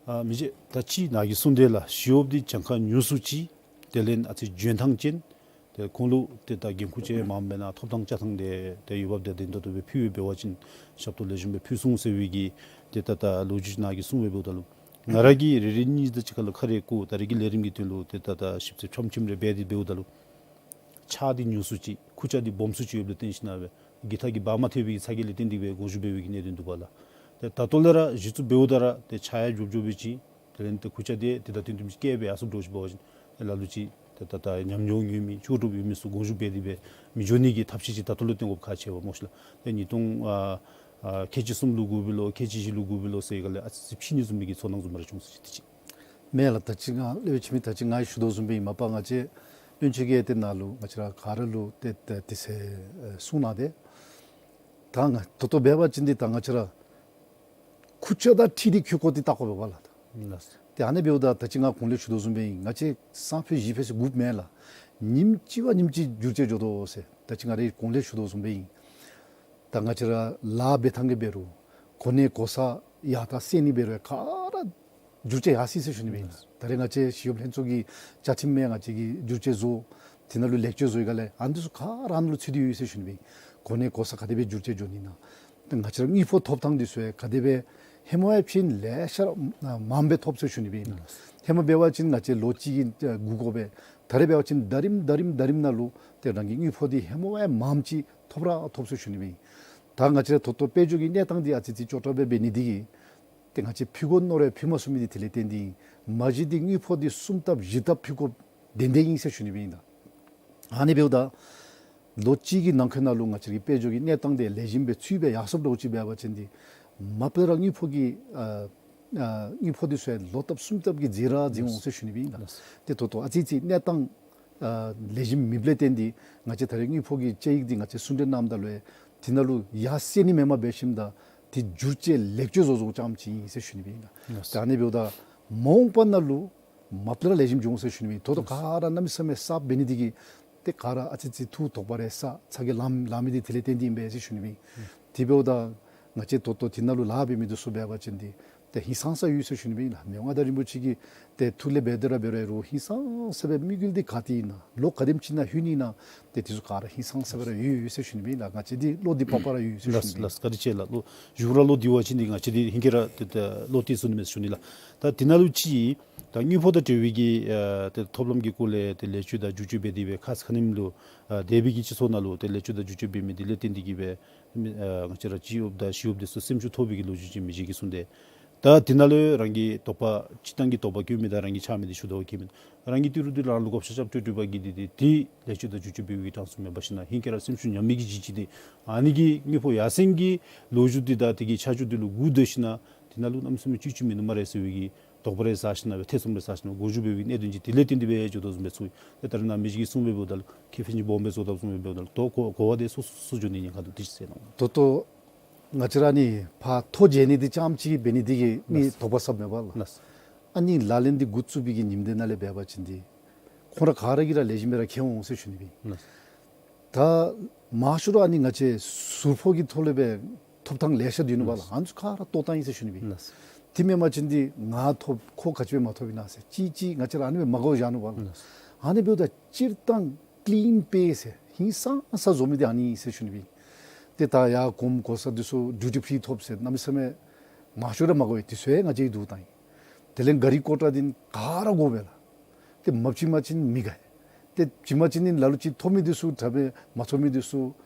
ཨ་མི་རྗེ་ད་ཅི་ནཱ་གིས་གསུངས་དེ་ལགས། ཞི་གཡོགཔ་འདི་གྱངས་ཁ་ཉུང་སུ་ཅིག་དེ་ལས་ཨ་ཙི་འཇོན་ཐངས་ཅན། ཏེ་ཁོང་ལུ་ཏེ་ད་འགན་ཁུར་ཅིག་མངམ་འབད་ན་ཐོབ་ཐངས་བཅའ་ཐངས་འདི་ཏེ་ཡོདཔ་འདི་དེ་ད་ལྟོ་སྦེ་ཕུལ་བའི་འབད་བ་ཅིན་ཞབས་ཏོག་ལེགས་ཤོམ་སྦེ་ཕུལ་ཚུགས་ཟེར་བའི་གི་ཏེ་ད་ད་ལོ་རྒྱུས་ནཱ་གིས་གསུངས་པའི་འབདཝ་ད་ལུ་ང་ར་གིས་རེ་རེ་གཉིས་དེ་ཅིག་ཁར་ལུ་ཁ་རེ་གུ་ད་རེས་ཀྱི་ལས་རིམ་གྱི་དོན་ལུ་ཏེ་ད་ད་ཞིབ་འཚོལ་ཕྱམ་ཕྱིམ་རེ་འབད་དེ་འབདཝ་ད་ལུ་ཆག་འདི་ཉུང་སུ་ཅིག་ཁུར་ཆ་འདི་སྦོམ་སུ་ཅིག་ཡོདཔ་ལས་བརྟེན་ཞིནམ་སྦེ་གི་ཐ་གི་བག་མ་ཐེག་པའི་ཚ་གྱང་ལས་བརྟེན་ཏེ་སྦེ་དགོངས་ཞུ་འབད་བའི་གི་གནད་དོན་འདུག་པ་ལགས། ཏེ་ད་ལྟོ་ལས་ར་གཞི་བཙུགས་འབདཝ་ད་ར་ཏེ་ཆག་ཡང་འཇོབ་འཇོབ་སྦེ་ཅིག་དེ་ལས་ཏེ་ཁུར་ཆ་འདི་ཏེ་ད་ཏིང་ཏིང་ཅིག་བཀལ་སྦེ་ཡར་སོངམ་འདྲཝ་ཅིག་འབད་བ་ཅིན་ལ་ལུ་ཅིག་ཏེ་ད་ད་ཉམས་མྱོང་ཡོད་མི་ལྕོགས་གྲུབ་ཡོད་མི་ཚུ་དགོངས་ཞུ་འབད་དེ་སྦེ་མི་འགྱོ་ནི་གི་ཐབས་ཤེས་ཅིག་ད་ལྟོ་ལས་བཏོན་དགོཔ་ཁག་ཆེ་བ་སྨོ་ཤི་ལགས། ཏེ་ཉིས་སྟོང་ཨ་ཨ་ཁལ་གཅིག་གསུམ་ལུ་དགོ་པས་ལོ་ཁལ་གཅིག་བཞི་ལུ་དགོ་པས་ལོ་ཟེར་ག་ལས་ཨ་ཙི་ཕྱིས་ནི་བཟུམ་མའི་གི་ཚོར་སྣང་བཟུམ་ར་བྱུང་ཟེར་ཅིག་དེ་ཅིག་མེན་ལགས། ད་ཅི་ང་ལས་ཕྱི་མི་ད་ཅི་ང་གིས་ཞུ་དོ་བཟུམ་སྦེ་ཨིན། མ་པ་ང་བཅས་བློན་ཆེན་གྱིས་ཏེ་ནཱ་ལུ་ང་བཅས་ར་ག་ར་ལུ་ཏེ་ཏེ་དེ་ཚེ་ཨེ་གསུངས་གནང་སྟེ། ད་ང་ད་ལྟོ་འབད་བ་ཅིན་འདི་ད་ང་བཅས་ར་ཁུར་ཆ་དང་འཁྲིལ་ཏེ་འཁྱོལ་དགོ་འདི་བལྟ་དགོ་པས་པ་ལགས། ལགས། ཏེ་ཨ་ནི་འབདཝ་ད་ད་ཅི་ང་གོང་ལས་ཞུ་དོ་བཟུམ་སྦེ་ཨིན། ང་བཅས་སང་ཕོད་གཞེས་ཕོད་ཟེར་དགོཔ་མེན་ལགས། ཉིནམ་གཅིག་བ་ཉིནམ་གཅིག་འགྱུར་བཅོས་འགྱོ་དོ་ཟེར་ད་ཅི་ང་རའི་གོང་ལས་ཞུ་དོ་བཟུམ་སྦེ་ཨིན། ད་ང་བཅས་ར་ལཱ་འབད་ཐངས་ཀྱི་འབད་རུང་གོ་གནས་གོ་ས་ཡར་དྲག་སེང་ནི་འབད་རུང་ག་ར་འགྱུར་བཅོས་ཡར་སོ་ཡི་ཟེར་ཞུ་ནི་སྦེ་ཨིན། ད་རེས་ང་བཅས་ཞི་གཡོགཔ་ལྷན་ཚོགས་ཀྱི་བཅའ་ཁྲིམས་མས་ང་བཅས་ཀྱིས་འགྱུར་བཅོས་བཟོ། དེ་ནང་ལུ་ལེགས་བཅོས་བཟོ་བའི་སྒང་ལས་ཨ་ནི་ཚུ་ག་ར་ཨ་ནཱ་ལུ་ཚུད་དེ་ཡོད་ཟེར་ཞུ་ནི་སྦེ་ཨིན། གོ་གནས་གོ་ས་ག་དེ་སྦེ་འགྱུར་བཅོས་འགྱོ་ནི་ཨིན་ན། ད་ང་བཅས་ར་དངུལ་ཕོགས་ཐོབ་ཐངས་འདི་ཚུ་ཡང་ག་དེ་སྦེ་ཧེ་མ་ཡང་ཕྱིན་ལེ་ཤ་ར་མངམ་སྦེ་ཐོབ་ཟེར་ཞུ་ནི་སྦེ་ཨིན། ཧེ་མ་འབད་བ་ཅིན་ང་བཅས་ལོ་གཅིག་གི་ཨེ་སྒུག་དགོ་པས། ད་རེས་འབད་བ་ཅིན་ཟླ་རིམ་ཟླ་རིམ་ཟླ་རིམ་ནང་ལུ་ཏེ་རང་གི་དངུལ་ཕོགས་འདི་ཧེ་མ་བ་ཡང་མངམ་ཅིག་ཐོབ་ར་ཐོབ་ཟེར་ཞུ་ནི་སྦེ་ཨིན། ད་ང་བཅས་ར་ད་ལྟོ་དཔལ་འབྱོར་གྱི་གནས་སྟངས་འདི་ཨ་ཙི་ཅིག་སྐྱོ་དྲགས་སྦེ་འབད་ནི་འདི་གིས་ཏེ་ང་བཅས་ཕུལ་དགོ་མནོ་རུང་ཕུལ་མ་ཚུགས་མི་འདི་དེ་ལས་བརྟེན་ཏེ་ཨིན། མ་གཞི་འདི་དངུལ་ཕོགས་འདི་གསུམ་ལྟབ་བཞི་ལྟབ་ཕུལ་དགོཔ་དེ་འདི་ཨིན་ཟེར་ཞུ་ནི་སྦེ་ཨིན། ད་ཨ་ནི་འབདཝ་ད་ལོ་གཅིག་གི་ནང་འཁོད་ནང་ལུ་ང་བཅས་ཀྱི་དཔལ་འབྱོར་གྱི་གནས་སྟངས་འདི་ལེགས་ཤོམ་སྦེ་ཚུད་སྦེ་ཡར་སོངམ་འདྲཝ་ཅིག་འབད་བ་ཅིན་འདི་མ་པ་ར་དངུལ་ཕོགས་ཀྱི་ཨ་ཨ་དངུལ་ཕོགས་འདི་ཚུ་ཡང་ལོག་ལྟབ་གསུམ་ལྟབ་ཀྱི་འཛིང་ར་འཛིང་འོང་ཟེར་ཞུ་ནི་སྦེ་ཨིན། ཏེ་ད་ལྟོ་ཨ་ཙི་ཅིག་གནས་སྟངས་ཨ་ལེགས་ཤོམ་མེདཔ་ལས་བརྟེན་ཏེ་ང་བཅས་ད་རེས་དངུལ་ཕོགས་ཀྱི་དཔྱད་ཡིག་འདི་ང་བཅས་གསུང་གྲོས་གནངམ་ད་ལུ་ཡང་དེ་ནང་ལུ་ཡར་སོ་ནི་མེནམ་འབད་ཞིནམ་ད་དེ་འགྱུར་བཅོས་ལེགས་བཅོས་བཟོ་བཟོཝ་ཙམ་ཅིག་ཨིན་ཟེར་ཞུ་ནི་སྦེ་ཨིན། ད་ཨ་ནི་འབདཝ་ད་མ་འོངས་པ་ནང་ལུ་མ་པ་ར་ལེགས་ཤོམ་འགྱོ་འོང་ཟེར་ཞུ་ནི་སྦེ་ཨིན། ད་ལྟོ་ག་ར་གནམ་མེད་ས་མེད་གསརཔ་འབད་ནི་འདི་གིས་ཏེ་ག་ར་ཨ་ཙི་ཅིག་ཐུགས་དོགས་པ་རེ་ཟ་ཚ་གྱང་ལང་ལང་མི་འདི་དེ་ལས་བརྟེན་ཏེ་ཨིན་པས་ཟེར་ཞུ་ནི་སྦེ་ཨིན། དེ་འབདཝ་ད་ང་བཅས་ད་ལྟོ་དེ་ནང་ལུ་ལཱ་འབད་མི་འདི་ཚུ་འབད་བ་ཅིན་འདི་ཏེ་ཧིང་སངས་ས་ཡོད་ཟེར་ཞུ་ནི་སྦེ་ཨིན་ལགས། མི་དབང་མངའ་བདག་རིན་པོ་ཆེ་གི་ཏེ་ཐུགས་ལས་འབད་དེ་ར་འབད་རུང་ཧིང་སངས་ས་སྦེ་དམིགས་ཡུལ་འདི་ག་ཏེ་ཨིན་ན་ལོག་ག་དེམ་ཅིག་ནང་ལྷོད་ནི་ཨིན་ན་ཏེ་དེ་ཚུ་ག་ར་ཧིང་སངས་ས་སྦེ་ར་ཡོད་ཡོད་ཟེར་ཞུ་ནི་སྦེ་ཨིན་ལགས། ང་བཅས་འདི་བློ་འདི་ཕབ་པ་ར་ཡོད་ཟེར་ཞུ་ནི་སྦེ་ཨིན། ལགས་བཀའ་དྲིན་ཆེ་ལགས། བློ་ཞུ་ར་བློ་བདེ་བ་ཅིན་འདི་ང་བཅས་འདི་ཧིང་གིས་ར་ཏེ་ཏེ་བློ་གཏད་ཚུགས་ནི་མས་ཟེར་ཞུ་ནི་ལགས། ད་དེ་ནང་ལུ་ཅིག་ད་དངུལ་ཕོགས་དང་འབྲེལ་བའི་གི་ཨ་ཏེ་ཐོབ་ལམ་གྱི་སྐོར་ལས་ཏེ་ལེགས་བཅོས་དང་བསྒྱུར་བཅོས་འབད་དེ་སྦེ་ཁ་ཙ་ཁ་ཉིནམ་ལུ་ཨ་འདས་པའི་གི་སྤྱི་ཚོགས་ནང་ལུ་ཏེ་ལེགས་བཅོས་དང་བསྒྱུར་བཅོས་འབད་མི་འདི་ལས་བརྟེན་ཏེ་གི་སྦེ་ཨ་ང་བཅས་ར་སྤྱི་གཡོགཔ་དང་ཞི་གཡོགཔ་འདི་ཚུ་སེམས་ཤུགས་ཐོབ་པའི་གི་ལོ་རྒྱུས་ཅིག་མི་རྗེ་གིས་གསུངས་ཏེ། ད་དེ་ནང་ལུ་རང་གི་དོགས་པ་སྤྱིར་བཏང་གི་དོགས་པ་བཀོད་མི་དང་རང་གི་ཆགས་མི་འདི་ཞུ་དོ་བ་བཀོད་མི། རང་གི་ཏི་རུ་འདི་ལུ་རང་ལུ་བགོ་བཤའ་རྐྱབ་སྤྲོད་སྤྲོད་པ་གིས་འདི་འདི་འདི་ལེགས་བཅོས་དང་བསྒྱུར་བཅོས་འབད་བའི་གི་གྲངས་སུ་མེན་པར་ཞིན་ན་ཧིང་ཁོ་ར་སེམས་ཤུགས་ཉམས་མི་གི་གཞི་ཅིག་འདི་ཨ་ནི་གི་དངུལ་ཕོགས་ཡར་སེང་གི་ལོ་རྒྱུས་འདི་དང་དེ་གི་ཆ་རྒྱུས་འདི་ལུ་སྒུག་སྡོད་ཞིན་ན་དེ་ནང་ལུ་གནམ་མེད་ས་མེད་ཅིག་ཅིག་མིན་ནུག་སྨ་རེ་ཟེར་བའི་གི་དོགས་པ་རེ་ཟ་ཞིན་ན་སྦེ་ཐེ་ཚོམ་རེ་ཟ་ཞིན་ན་དགོངས་ཞུ་འབད་བའི་གནད་དོན་ཅིག་དེ་ལས་བརྟེན་ཏེ་སྦེ་འགྱོ་དོ་བཟུམ་སྦེ་ཚོར་ཡི། ད་ད་རེས་ནཱ་མི་གཞི་གིས་གསུངས་མི་འབདཝ་ད་ལུ་ཁེ་ཕན་ཅིག་སྦོམ་སྦེ་བཟོ་དོ་བཟུམ་སྦེ་འབདཝ་ད་ལུ་དོ་གོ་གོ་བ་དེ་སོ་སོ་སོ་འགྱོ་ནི་ཨིན་ན་ག་དེ་སྦེ་ཟེར་ན། ད་ལྟོ་ང་བཅས་ར་ནི་ཕར་ཐོ་བརྗེ་ནི་འདི་རྐྱངམ་ཅིག་འབད་ནི་འདི་གིས་མི་ལགས། དོགས་པ་ཟ་མེད་པ་ལགས། ལགས། ཨ་ནི་ལག་ལེན་འདི་འགོ་བཙུགས་པའི་གི་ཉིནམ་དེ་ནང་ལས་འབད་བ་ཅིན་འདི་ཁོང་ར་ག་ར་གིས་ར་ལེགས་ཤོམ་སྦེ་ར་མཁྱེན་འོང་ཟེར་ཞུ་ནི་སྦེ། ལགས། ད་མང་ཤོས་ར་ཨ་ནི་ང་བཅས་ཟུར་ཕོགས་ཀྱི་ཐོག་ལས་སྦེ་ཐོབ་ཐངས་ལེ་ཤ་འདུག་ནུག་པ་ལགས། ལགས། ཨ་ནི་ཚུ་ག་ར་བཏོག་བཏང་ཡི་ཟེར་ཞུ་ནི་སྦེ། ལགས། དེ་མེན་པ་ཅིན་འདི་ང་ཐོབ་ཁོ་ག་ཅི་སྦེ་མ་ཐོབ་ཨིན་ན་ཟེར་ཅིག་ཅིག་ང་བཅས་ར་ཨ་ནི་སྦེ་མ་དགོ་བཞག་ནུག་པ་ལགས། ལགས། ཨ་ནི་འབདཝ་ད་སྤྱིར་བཏང་ཀི་ལིན་པེ་ཟེར་ཧིང་སངས་ས་བཟོ་མི་འདི་ཨ་ནི་ཟེར་ཞུ་ནི་སྦེ། ཏེ་ད་ཡར་གོངམ་གོ་ས་འདི་ཚུ་ཌིའུ་ཊི་ཕི་རི་ཐོབ་ཟེར་གནམ་མེད་ས་མེད་མང་ཤོས་ར་མ་དགོ་པས། དེ་ཚུ་ཡང་ང་བཅས་ཀྱིས་བསྡུ་བཏང་ཡི། དེ་ལས་གཱ་རི་ཀོ་ཊ་འདི་ག་ར་དགོ་པས་ལགས། ཏེ་མ་བྱིན་མ་བྱིན་མི་དགའ། ཏེ་བྱིན་མ་བྱིན་ནི་ལ་ལུ་ཅིག་ཐོབ་མི་འདི་ཚུ་དྲག་པས། མ་ཐོབ་མི་འདི་ཚུ་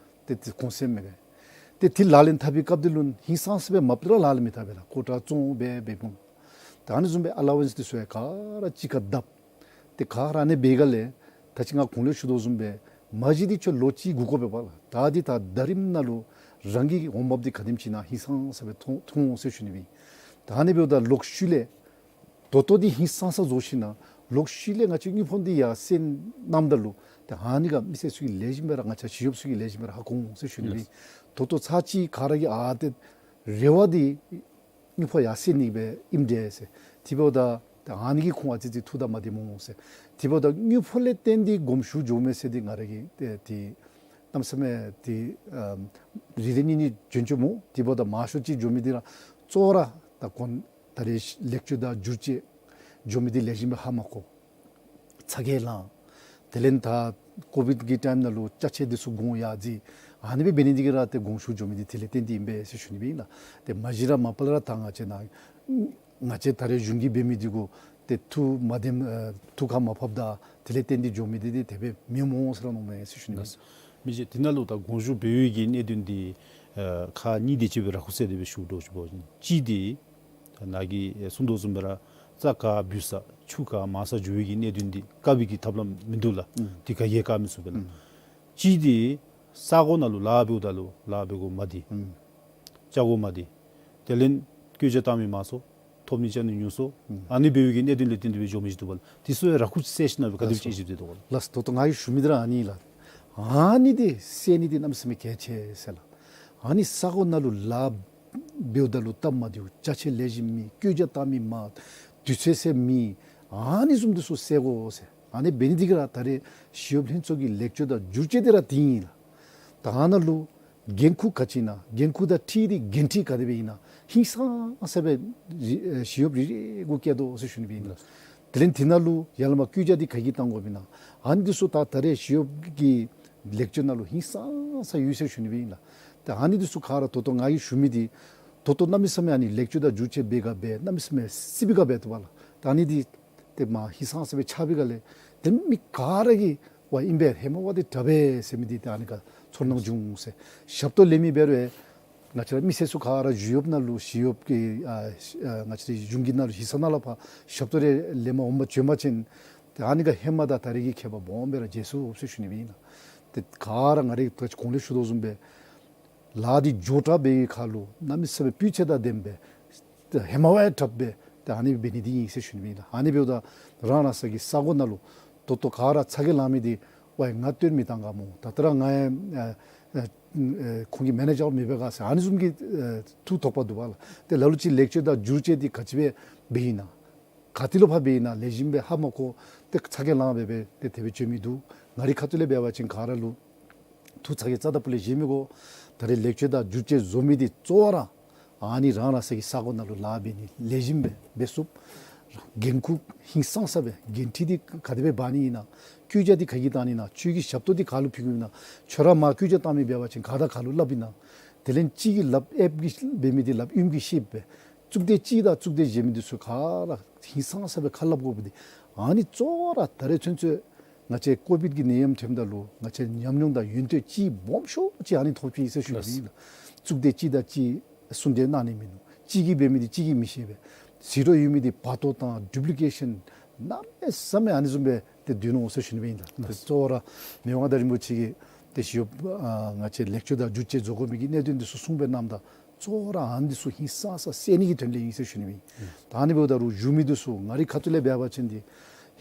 ཏེ་ཏེ་གོང་སེམས་མི་དགའ། ཏེ་དེ་ལག་ལེན་འཐབ་པའི་སྐབས་འདི་ལུ་ཧིང་སངས་ས་སྦེ་མ་པ་ར་ལག་ལེན་མི་འཐབ་པས་ལགས། ཀོ་ཊ་བཙོང་འབད་འབདཝ་ད་ཨ་ནི་བཟུམ་སྦེ་ཨ་ལ་ཝེནསི་འདི་ཚུ་ཡང་ག་ར་གཅིག་ཁར་བརྡབ། ཏེ་ག་ར་ཨ་ནི་འབད་སྒང་ལས་ད་ཅི་ང་གོང་ལས་ཞུ་དོ་བཟུམ་སྦེ་མ་གཞི་འདི་ཁྱོད་ལོ་གཅིག་སྒུག་དགོ་པས་པ་ལགས། ད་འདི་ད་ད་རིས་ནང་ལུ་རང་གི་འོང་འབབ་འདི་ག་དེམ་ཅིག་ཨིན་ན་ཧིང་སངས་ས་སྦེ་མཐོང་མཐོང་འོང་ཟེར་ཞུ་ནི་སྦེ། ད་ཨ་ནི་འབདཝ་ད་ལོག་ཤུལ་ལས་ད་ལྟོ་འདི་ཧིང་སངས་ས་བཟོ་ཞིན་ན་ལོག་ཤུལ་ལས་ང་བཅས་དངུལ་ཕོགས་འདི་ཡར་སེང་གནངམ་ད་ལུ་ད་ཨ་ནི་ག་མི་སེར་ཚུ་གིས་ལེགས་ཤོམ་སྦེ་ར་ང་བཅས་ཞི་གཡོགཔ་ཚུ་གིས་ལེགས་ཤོམ་སྦེ་ར་ཧ་གོ་འོང་ཟེར་ཞུ་ནི་སྦེ། ད་ལྟོ་ཚར་གཅིག་ག་ར་གིས་ཨ་ཏེ་རེ་བ་འདི་དངུལ་ཕོགས་ཡར་སེང་ནི་སྦེ་ཨིནམ་འདྲས་ཟེར། དེ་འབདཝ་ད་ད་ཨ་ནི་གིས་ཁོང་ཨ་ཙི་ཅིག་ཐུགས་དང་མ་བདེཝ་སྨོ་ཟེར། དེ་འབདཝ་ད་དངུལ་ཕོགས་ལས་བརྟེན་ཏེ་དགོངས་ཞུ་འགྱོ་མས་ཟེར་འདི་ང་ར་གིས་ཏེ་ཏེ་གནམ་མེད་ས་མེད་ཏེ་ཨམ་རེ་རེ་གཉིས་གཉིས་འབྱོན་འགྱོཝ་སྨོ། དེ་འབདཝ་ད་མང་ཤོས་ཅིག་འགྱོ་མི་འདི་ར་གཙོ་བོ་ར་ད་གོང་ད་རེས་ལེགས་བཅོས་དང་བསྒྱུར་བཅོས་འགྱོ་མི་འདི་ལེགས་ཤོམ་སྦེ་ཧ་མ་གོ། ཚ་གྱང་ལང་། དེ་ལས་ད་ཀོ་བིཌ་ཀྱི་ཊའིམ་ནང་ལུ་ཅ་ཆས་འདི་ཚུ་གོང་ཡར་འཛེགས། ཨ་ནི་སྦེ་འབད་ནི་འདི་གིས་ར་ཏེ་དགོངས་ཞུ་འགྱོ་མི་འདི་དེ་ལས་བརྟེན་ཏེ་ཨིན་པས་ཟེར་ཞུ་ནི་སྦེ་ཨིན་ལགས། ཏེ་མ་གཞི་ར་མ་པ་ལས་ར་ད་ང་བཅས་ནཱ་ང་བཅས་ད་རེས་གཞུང་གིས་འབད་མི་འདི་གུ་ཏེ་ཐུགས་མ་བདེ་ཨེ་ཐུགས་ཁར་མ་ཕབ་ད་དེ་ལས་བརྟེན་ཏེ་འགྱོ་མི་འདི་འདི་དེ་སྦེ་མེན་སྨོ་ཟེར་ར་མནོཝ་མས་ཟེར་ཞུ་ནི་སྦེ་ཨིན། མི་རྗེ་དེ་ནང་ལུ་ད་དགོངས་ཞུ་འབད་བའི་གི་གནད་དོན་འདི་ཨེ་ཁག་གཉིས་དེ་ཅིག་སྦེ་ར་ཁུ་སེ་དེ་སྦེ་ཞུ་དོ་ཞུ་བ་ཅིན་གཅིག་འདི་ད་ནཱ་གིས་ཨེ་གསུང་དོ་བཟུམ་སྦེ་ར་རྩྭ་ག་འབུད་ས་ཆུ་ག་མ་ས་འགྱོ་བའི་གི་གནད་དོན་འདི་བཀག་པའི་གི་ཐབས་ལམ་མིན་འདུག་ལགས། ཨུམ། དེ་ག་གིས་བཀག་མི་ཚུགས་པས་ལགས། ཨུམ། གཅིག་འདི་ས་གོ་ནང་ལུ་ལཱ་འབདཝ་ད་ལུ་ལཱ་འབད་གོ་མ་བདེ། ཨུམ། བཅའ་གོ་མ་བདེ། དེ་ལས་བཀོད་རྒྱ་བཏང་མི་མང་སུ་ཐོབ་ནི་བཅའ་ནི་ཉུང་སུ། ཨུམ། ཨ་ནི་འབད་བའི་གི་གནད་དོན་ལས་བརྟེན་ཏེ་སྦེ་འགྱོ་མི་ཅིག་འདུག་པ་ལགས། དེ་ཚུ་ཡང་ར་ཁུ་སེ་ཞིན་ན་སྦེ་ག་དེ་སྦེ་ཅིག་ཨེ་ཟེར་དོ་ལགས། ལགས་སོ། ད་ལྟོ་ང་གིས་ཞུ་མི་འདི་ར་ཨ་ནི་ལགས། ཨ་ནི་འདི་སེལ་ནི་འདི་གནམ་མེད་ས་མེད་གལ་ཆེ་ཟེར་ལགས། ཨ་ནི་ས་གོ་ནང་ལུ་ལཱ་འབདཝ་ད་ལུ་སྟབས་མ་བདེཝ་ཅ་ཆས་ལེགས་ཤོམ་མེད། བཀོད་རྒྱ་བཏང་མི་མང་། དུས་ཚོད་ཟེར་མེད། ཨ་ནི་བཟུམ་འདི་ཚུ་སེལ་དགོ་ཟེར། ཨ་ནི་འབད་ནི་འདི་གིས་ར་ད་རེས་ཞི་གཡོག་ལྷན་ཚོགས་ཀྱི་ལེགས་བཅོས་དང་བསྒྱུར་བཅོས་འདི་ར་འདི་ཨིན་ལགས། ད་ཨ་ནཱ་ལུ་འགན་ཁུར་ག་ཅི་ཨིན་ན། འགན་ཁུར་དང་འཁྲིལ་ཏེ་འགན་འཁྲི་ག་དེ་སྦེ་ཨིན་ན། ཧིང་སངས་ས་སྦེ་རི་ཨེ་ཞི་གཡོགཔ་རེ་རེ་གུ་བཀལ་དོ་ཟེར་ཞུ་ནི་སྦེ་ཨིན་ལགས། དེ་ལས་དེ་ནང་ལུ་ཡར་ལས་མར་བཀོད་རྒྱ་འདི་ག་གིས་བཏང་དགོཔ་ཨིན་ན། ཨ་ནི་འདི་ཚུ་ད་ད་རེས་ཞི་གཡོག་གི་ལེགས་བཅོས་ནང་ལུ་ཧིང་སངས་ས་ཡོད་ཟེར་ཞུ་ནི་སྦེ་ཨིན་ལགས། ཏེ་ཨ་ནི་འདི་ཚུ་ག་ར་ད་ལྟོ་ང་གིས་ཞུ་མི་འདི་ད་ལྟོ་གནམ་མེད་ས་མེད་ཨ་ནི་ལེགས་བཅོས་དང་བསྒྱུར་བཅོས་འབད་ག་འབད་གནམ་མེད་ས་མེད་སི་པི་ག་འབད་དོ་བ་ལགས། ད་ཨ་ནི་འདི་ཏེ་མ་ཧིང་སངས་ས་སྦེ་ཆགས་པའི་སྒང་ལས་ཏེ་མི་ག་ར་གིས་ཝའེ་ཨིན་པས་ཧེ་མ་ཝ་འདི་དྲག་པས་ཟེར་མི་འདི་ཏེ་ཨ་ནི་ཁར་ཚོར་སྣང་བྱུང་ཟེར། ཞབས་ཏོག་ལེན་མི་འབད་རུང་ང་བཅས་ར་མི་སེར་ཚུ་ག་ར་ཞི་གཡོགཔ་ནང་ལུ་ཞི་གཡོགཔ་གི་ཨ་ཨ་ང་བཅས་གཞུང་གི་ནང་ལུ་ཞི་ས་ནང་ལས་ཕར་ཞབས་ཏོག་རེ་ལེན་པར་འོང་པ་བྱོན་པ་ཅིན་ཏེ་ཨ་ནི་ཁར་ཧེ་མ་དང་ད་རེས་ཀྱི་ཁྱད་པར་སྦོམ་སྦེ་ར་འབྱེད་ཚུགས་ཟེར་ཞུ་ནི་སྦེ་ཨིན་ལགས། ཏེ་ག་ར་ང་རའི་ད་ཅི་གོང་ལས་ཞུ་དོ་བཟུམ་སྦེ་ལཱ་འདི་མགྱོགས་དྲགས་འབད་བའི་ཁར་ལུ་གནམ་མེད་ས་མེད་སྤུས་ཚད་དང་ལྡནམ་སྦེ་ཧེ་མ་ཝའི་དྲགཔ་སྦེ་ཏེ་ཨ་ནི་འབད་ནི་འདི་ཨིན་ཟེར་ཞུ་ནི་སྦེ་ཨིན་ལགས། ཨ་ནི་འབདཝ་ད་རང་རང་སོ་གི་ས་གོ་ནང་ལུ་ད་ལྟོ་ག་ར་ཚ་གྱང་ལང་མི་འདི་ཝའེ་ང་བཏོན་མི་བཏང་ག་སྨོ། ད་ལྟོ་ར་ང་ཨེ་ཨེ་ཨེ་ཁོང་གི་མེ་ནེ་ཇར་མི་འབད་ག་ཟེར་ཨ་ནི་བཟུམ་གྱི་ཨེ་ཐུགས་དོགས་པ་འདུག་པ་ལགས། ཏེ་ལ་ལུ་ཅིག་ལེགས་བཅོས་དང་བསྒྱུར་བཅོས་འདི་ག་ཅི་སྦེ་འབད་ཨིན་ན། ག་ཏེ་ལུ་ཕར་འབད་ཨིན་ན་ལེགས་ཤོམ་སྦེ་ཧ་མ་གོ། ཏེ་ཚ་གྱང་ལང་སྦེ་སྦེ་ཏེ་དེ་སྦེ་བྱོན་མི་འདུག། ང་རའི་ཁ་ཐུག་ལས་འབད་བ་ཅིན་ག་ར་ལུ་ཐུགས་ཚ་གྱང་རྩ་དང་སྤུ་ལས་བཞེས་མི་དགོ། ད་རེས་ལེགས་བཅོས་དང་བསྒྱུར་བཅོས་བཟོ་མི་འདི་གཙོ་བོ་ར་ཨ་ནི་རང་རང་སོ་གི་ས་གོ་ནང་ལུ་ལཱ་འབད་ནི་ལེགས་ཤོམ་སྦེ་འབད་ཚུགས། འགན་ཁུར་ཧིང་སངས་ས་སྦེ་འགན་འཁྲི་འདི་ག་དེ་སྦེ་འབག་ནི་ཨིན་ན། བཀོད་རྒྱ་འདི་ག་གིས་བཏང་ནི་ཨིན་ན། ཁྱོད་ཀྱིས་ཞབས་ཏོག་འདི་ག་ལུ་ཕུལ་དགོཔ་ཨིན་ན། ཁྱོད་ར་མར་བཀོད་རྒྱ་བཏང་མི་འབད་བ་ཅིན་ག་དང་ག་ལུ་སླབ་ཨིན་ན། དེ་ལས་གཅིག་གིས་སླབ་ཨེབ་ཀྱིས་འབད་མི་འདི་སླབ་ཨིནམ་གྱིས་ཤེས་པས། གཙུག་སྡེ་གཅིག་དང་གཙུག་སྡེ་གཞན་མི་འདི་ཚུ་ག་ར་ཧིང་སངས་ས་སྦེ་ཁ་སླབ་དགོཔ་འདི་ཨ་ནི་གཙོ་བོ་ར་ད་རེས་ཚུན་ཚོད་ང་བཅས་ཀོ་བིཌ་ཀྱི་ནད་ཡམས་ཐོནམ་ད་ལུ་ང་བཅས་ཉམས་མྱོང་དང་ཡོན་ཏན་ཅིག་སྦོམ་ཤོས་ཅིག་ཨ་ནི་ཐོབ་ཅི་ཟེར་ཞུ་ནི་ཨིན་ལགས། གཙུག་སྡེ་གཅིག་དང་གཅིག་གསུང་གྲོས་གནང་ནི་མིན་ནུག། གཅིག་གིས་འབད་མི་འདི་གཅིག་གིས་མི་ཤེས་པས། ཟད་འགྲོ་ཡོད་མི་འདི་བར་སྟོང་དང་ཌུབ་ལི་ཀེ་ཤཱན་གནམ་མེད་ས་མེད་ཨ་ནི་བཟུམ་སྦེ་ཏེ་སྡོད་ནུག་ཟེར་ཞུ་ནི་སྦེ་ཨིན་ལགས། ཏེ་གཙོ་བོ་ར་མི་དབང་མངའ་བདག་རིན་པོ་ཆེ་གིས་ཏེ་ཞི་གཡོགཔ་ཨ་ང་བཅས་ལེགས་བཅོས་དང་བསྒྱུར་བཅོས་བཟོ་དགོ་མི་གི་གནད་དོན་འདི་ཚུ་གསུངས་སྦེ་གནངམ་ད་གཙོ་བོ་ར་ཨ་ནི་འདི་ཚུ་ཧིང་སངས་ས་སེལ་ནི་གི་དོན་ལས་ཨིན་ཟེར་ཞུ་ནི་སྦེ་ཨིན། ད་ཨ་ནི་འབདཝ་ད་རུང་བཞུགས་མི་འདི་ཚུ་ང་རའི་ཁ་ཐུག་ལས་འབད་བ་ཅིན་འདི་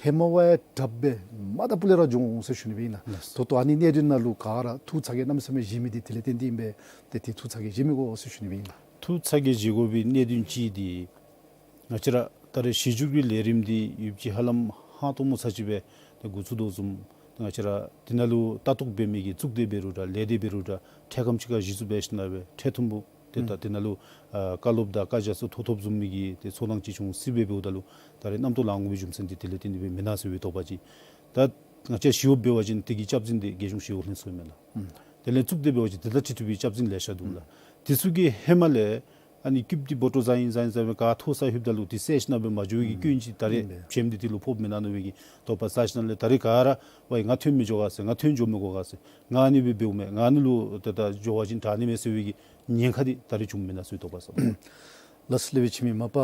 ཧེ་མ་བ་ཡང་དྲགཔ་སྦེ་མ་ད་པུ་ལས་ར་འགྱོ་འོང་ཟེར་ཞུ་ནི་སྦེ་ཨིན་ལགས། ལགས། ད་ལྟོ་ཨ་ནི་གནད་དོན་ནང་ལུ་ག་ར་ཐུགས་ཚ་གྱང་གནམ་མེད་ས་མེད་བཞེས་མི་འདི་དེ་ལས་བརྟེན་ཏེ་ཨིན་པས། ཏེ་དེ་ཐུགས་ཚ་གྱང་བཞེས་མི་དགོ་ཟེར་ཞུ་ནི་སྦེ་ཨིན་ལགས། ཐུགས་ཚ་གྱང་བཞེས་དགོ་པའི་གནད་དོན་ཅིག་འདི་ང་བཅས་ར་ད་རེས་གཞི་བསྒྱུར་གྱི་ལས་རིམ་འདི་ཡུདཔ་ཅིག་ཧ་ལམ་ཧང་སྟོང་མོ་ཚར་ཅིག་སྦེ་ཏེ་འགོ་བཙུགས་དོ་བཟུམ། ང་བཅས་ར་འདི་ནང་ལུ་ལྟ་རྟོག་འབད་མི་གི་གཙུག་སྡེ་འབད་རུང་འདྲ་ལས་སྡེ་འབད་རུང་འདྲ་འཕྲལ་ཁམས་ཅིག་ཁར་གཞི་བཙུགས་འབད་ཞིནམ་ལས་འཕྲལ་ཐུམ་པོ་ཏེ་ད་འདི་ནང་ལུ་ཨ་བཀའ་སློབ་དང་བཀའ་རྒྱ་ཚུ་ཐོབ་ཐོབ་བཟུམ་མའི་གི་ཏེ་ཚོར་སྣང་ཅིག་བྱུང་སྲིད་པས། འབདཝ་ད་ལུ་ད་རེས་རྣམ་རྟོག་ལང་དགོ་པའི་རྒྱུ་མཚན་འདི་དེ་ལས་བརྟེན་ཏེ་སྦེ་མེན་ན་ཟེར་བའི་དོགས་པ་ཅིག། ད་ང་བཅས་ཞི་གཡོགཔ་འབད་བ་ཅིན་དེ་གི་སྐྱབས་འཛིན་འདི་རྒྱལ་གཞུང་ཞི་གཡོག་ལྷན་ཚོགས་ཨིན་མས་ལགས། དེ་ལས་གཙུག་སྡེ་འབད་བ་ཅིན་དེ་དང་འཁྲིལ་ཐུབ་པའི་སྐྱབས་འཛིན་ལེ་ཤ་འདུག་ལགས། དེ་ཚུ་གི་ཧེ་མ་ལས་ཨ་ནི་སྐྱིདཔ་འདི་འབོ་སྤྲོད་བཟའ་ཡི་བཟའ་ཡི་བཟའ་ཡི་སྦེ་ག་མཐོ་སར་ལྷོདཔ་ད་ལུ་དེ་སེལ་ཞིནམ་ལས་མ་འགྱོ་བའི་གི་སྐྱོན་ཅིག་ད་རེས་བྱེམ་འདི་དེ་ལུ་ཕོགཔ་མེན་ན་མནོ་བའི་གི་དོགས་པ་ཟ་ཞིནམ་ལས་ད་རེས་ག་ར་ཝའི་ང་ཐོན་མི་འགྱོ་ག་ཟེར་ང་ཐོན་འགྱོ་མི་དགོ་ག་ཟེར་ང་ཨ་ནི་སྦེ་འབདཝ་མས་ང་ཨ་ནི་ལུ་ད་ད་འགྱོ་བ་ཅིན་དྲག་ནི་མས་ཟེར་བའི་གི་ཉེན་ཁ་འདི་ད་རེས་བྱུངམ་མེན་ན་ཟེར་བའི་དོགས་པ་ཟ། ལགས་སོ་ལེགས་པའི་ཁྱིམ་མི་མ་པ།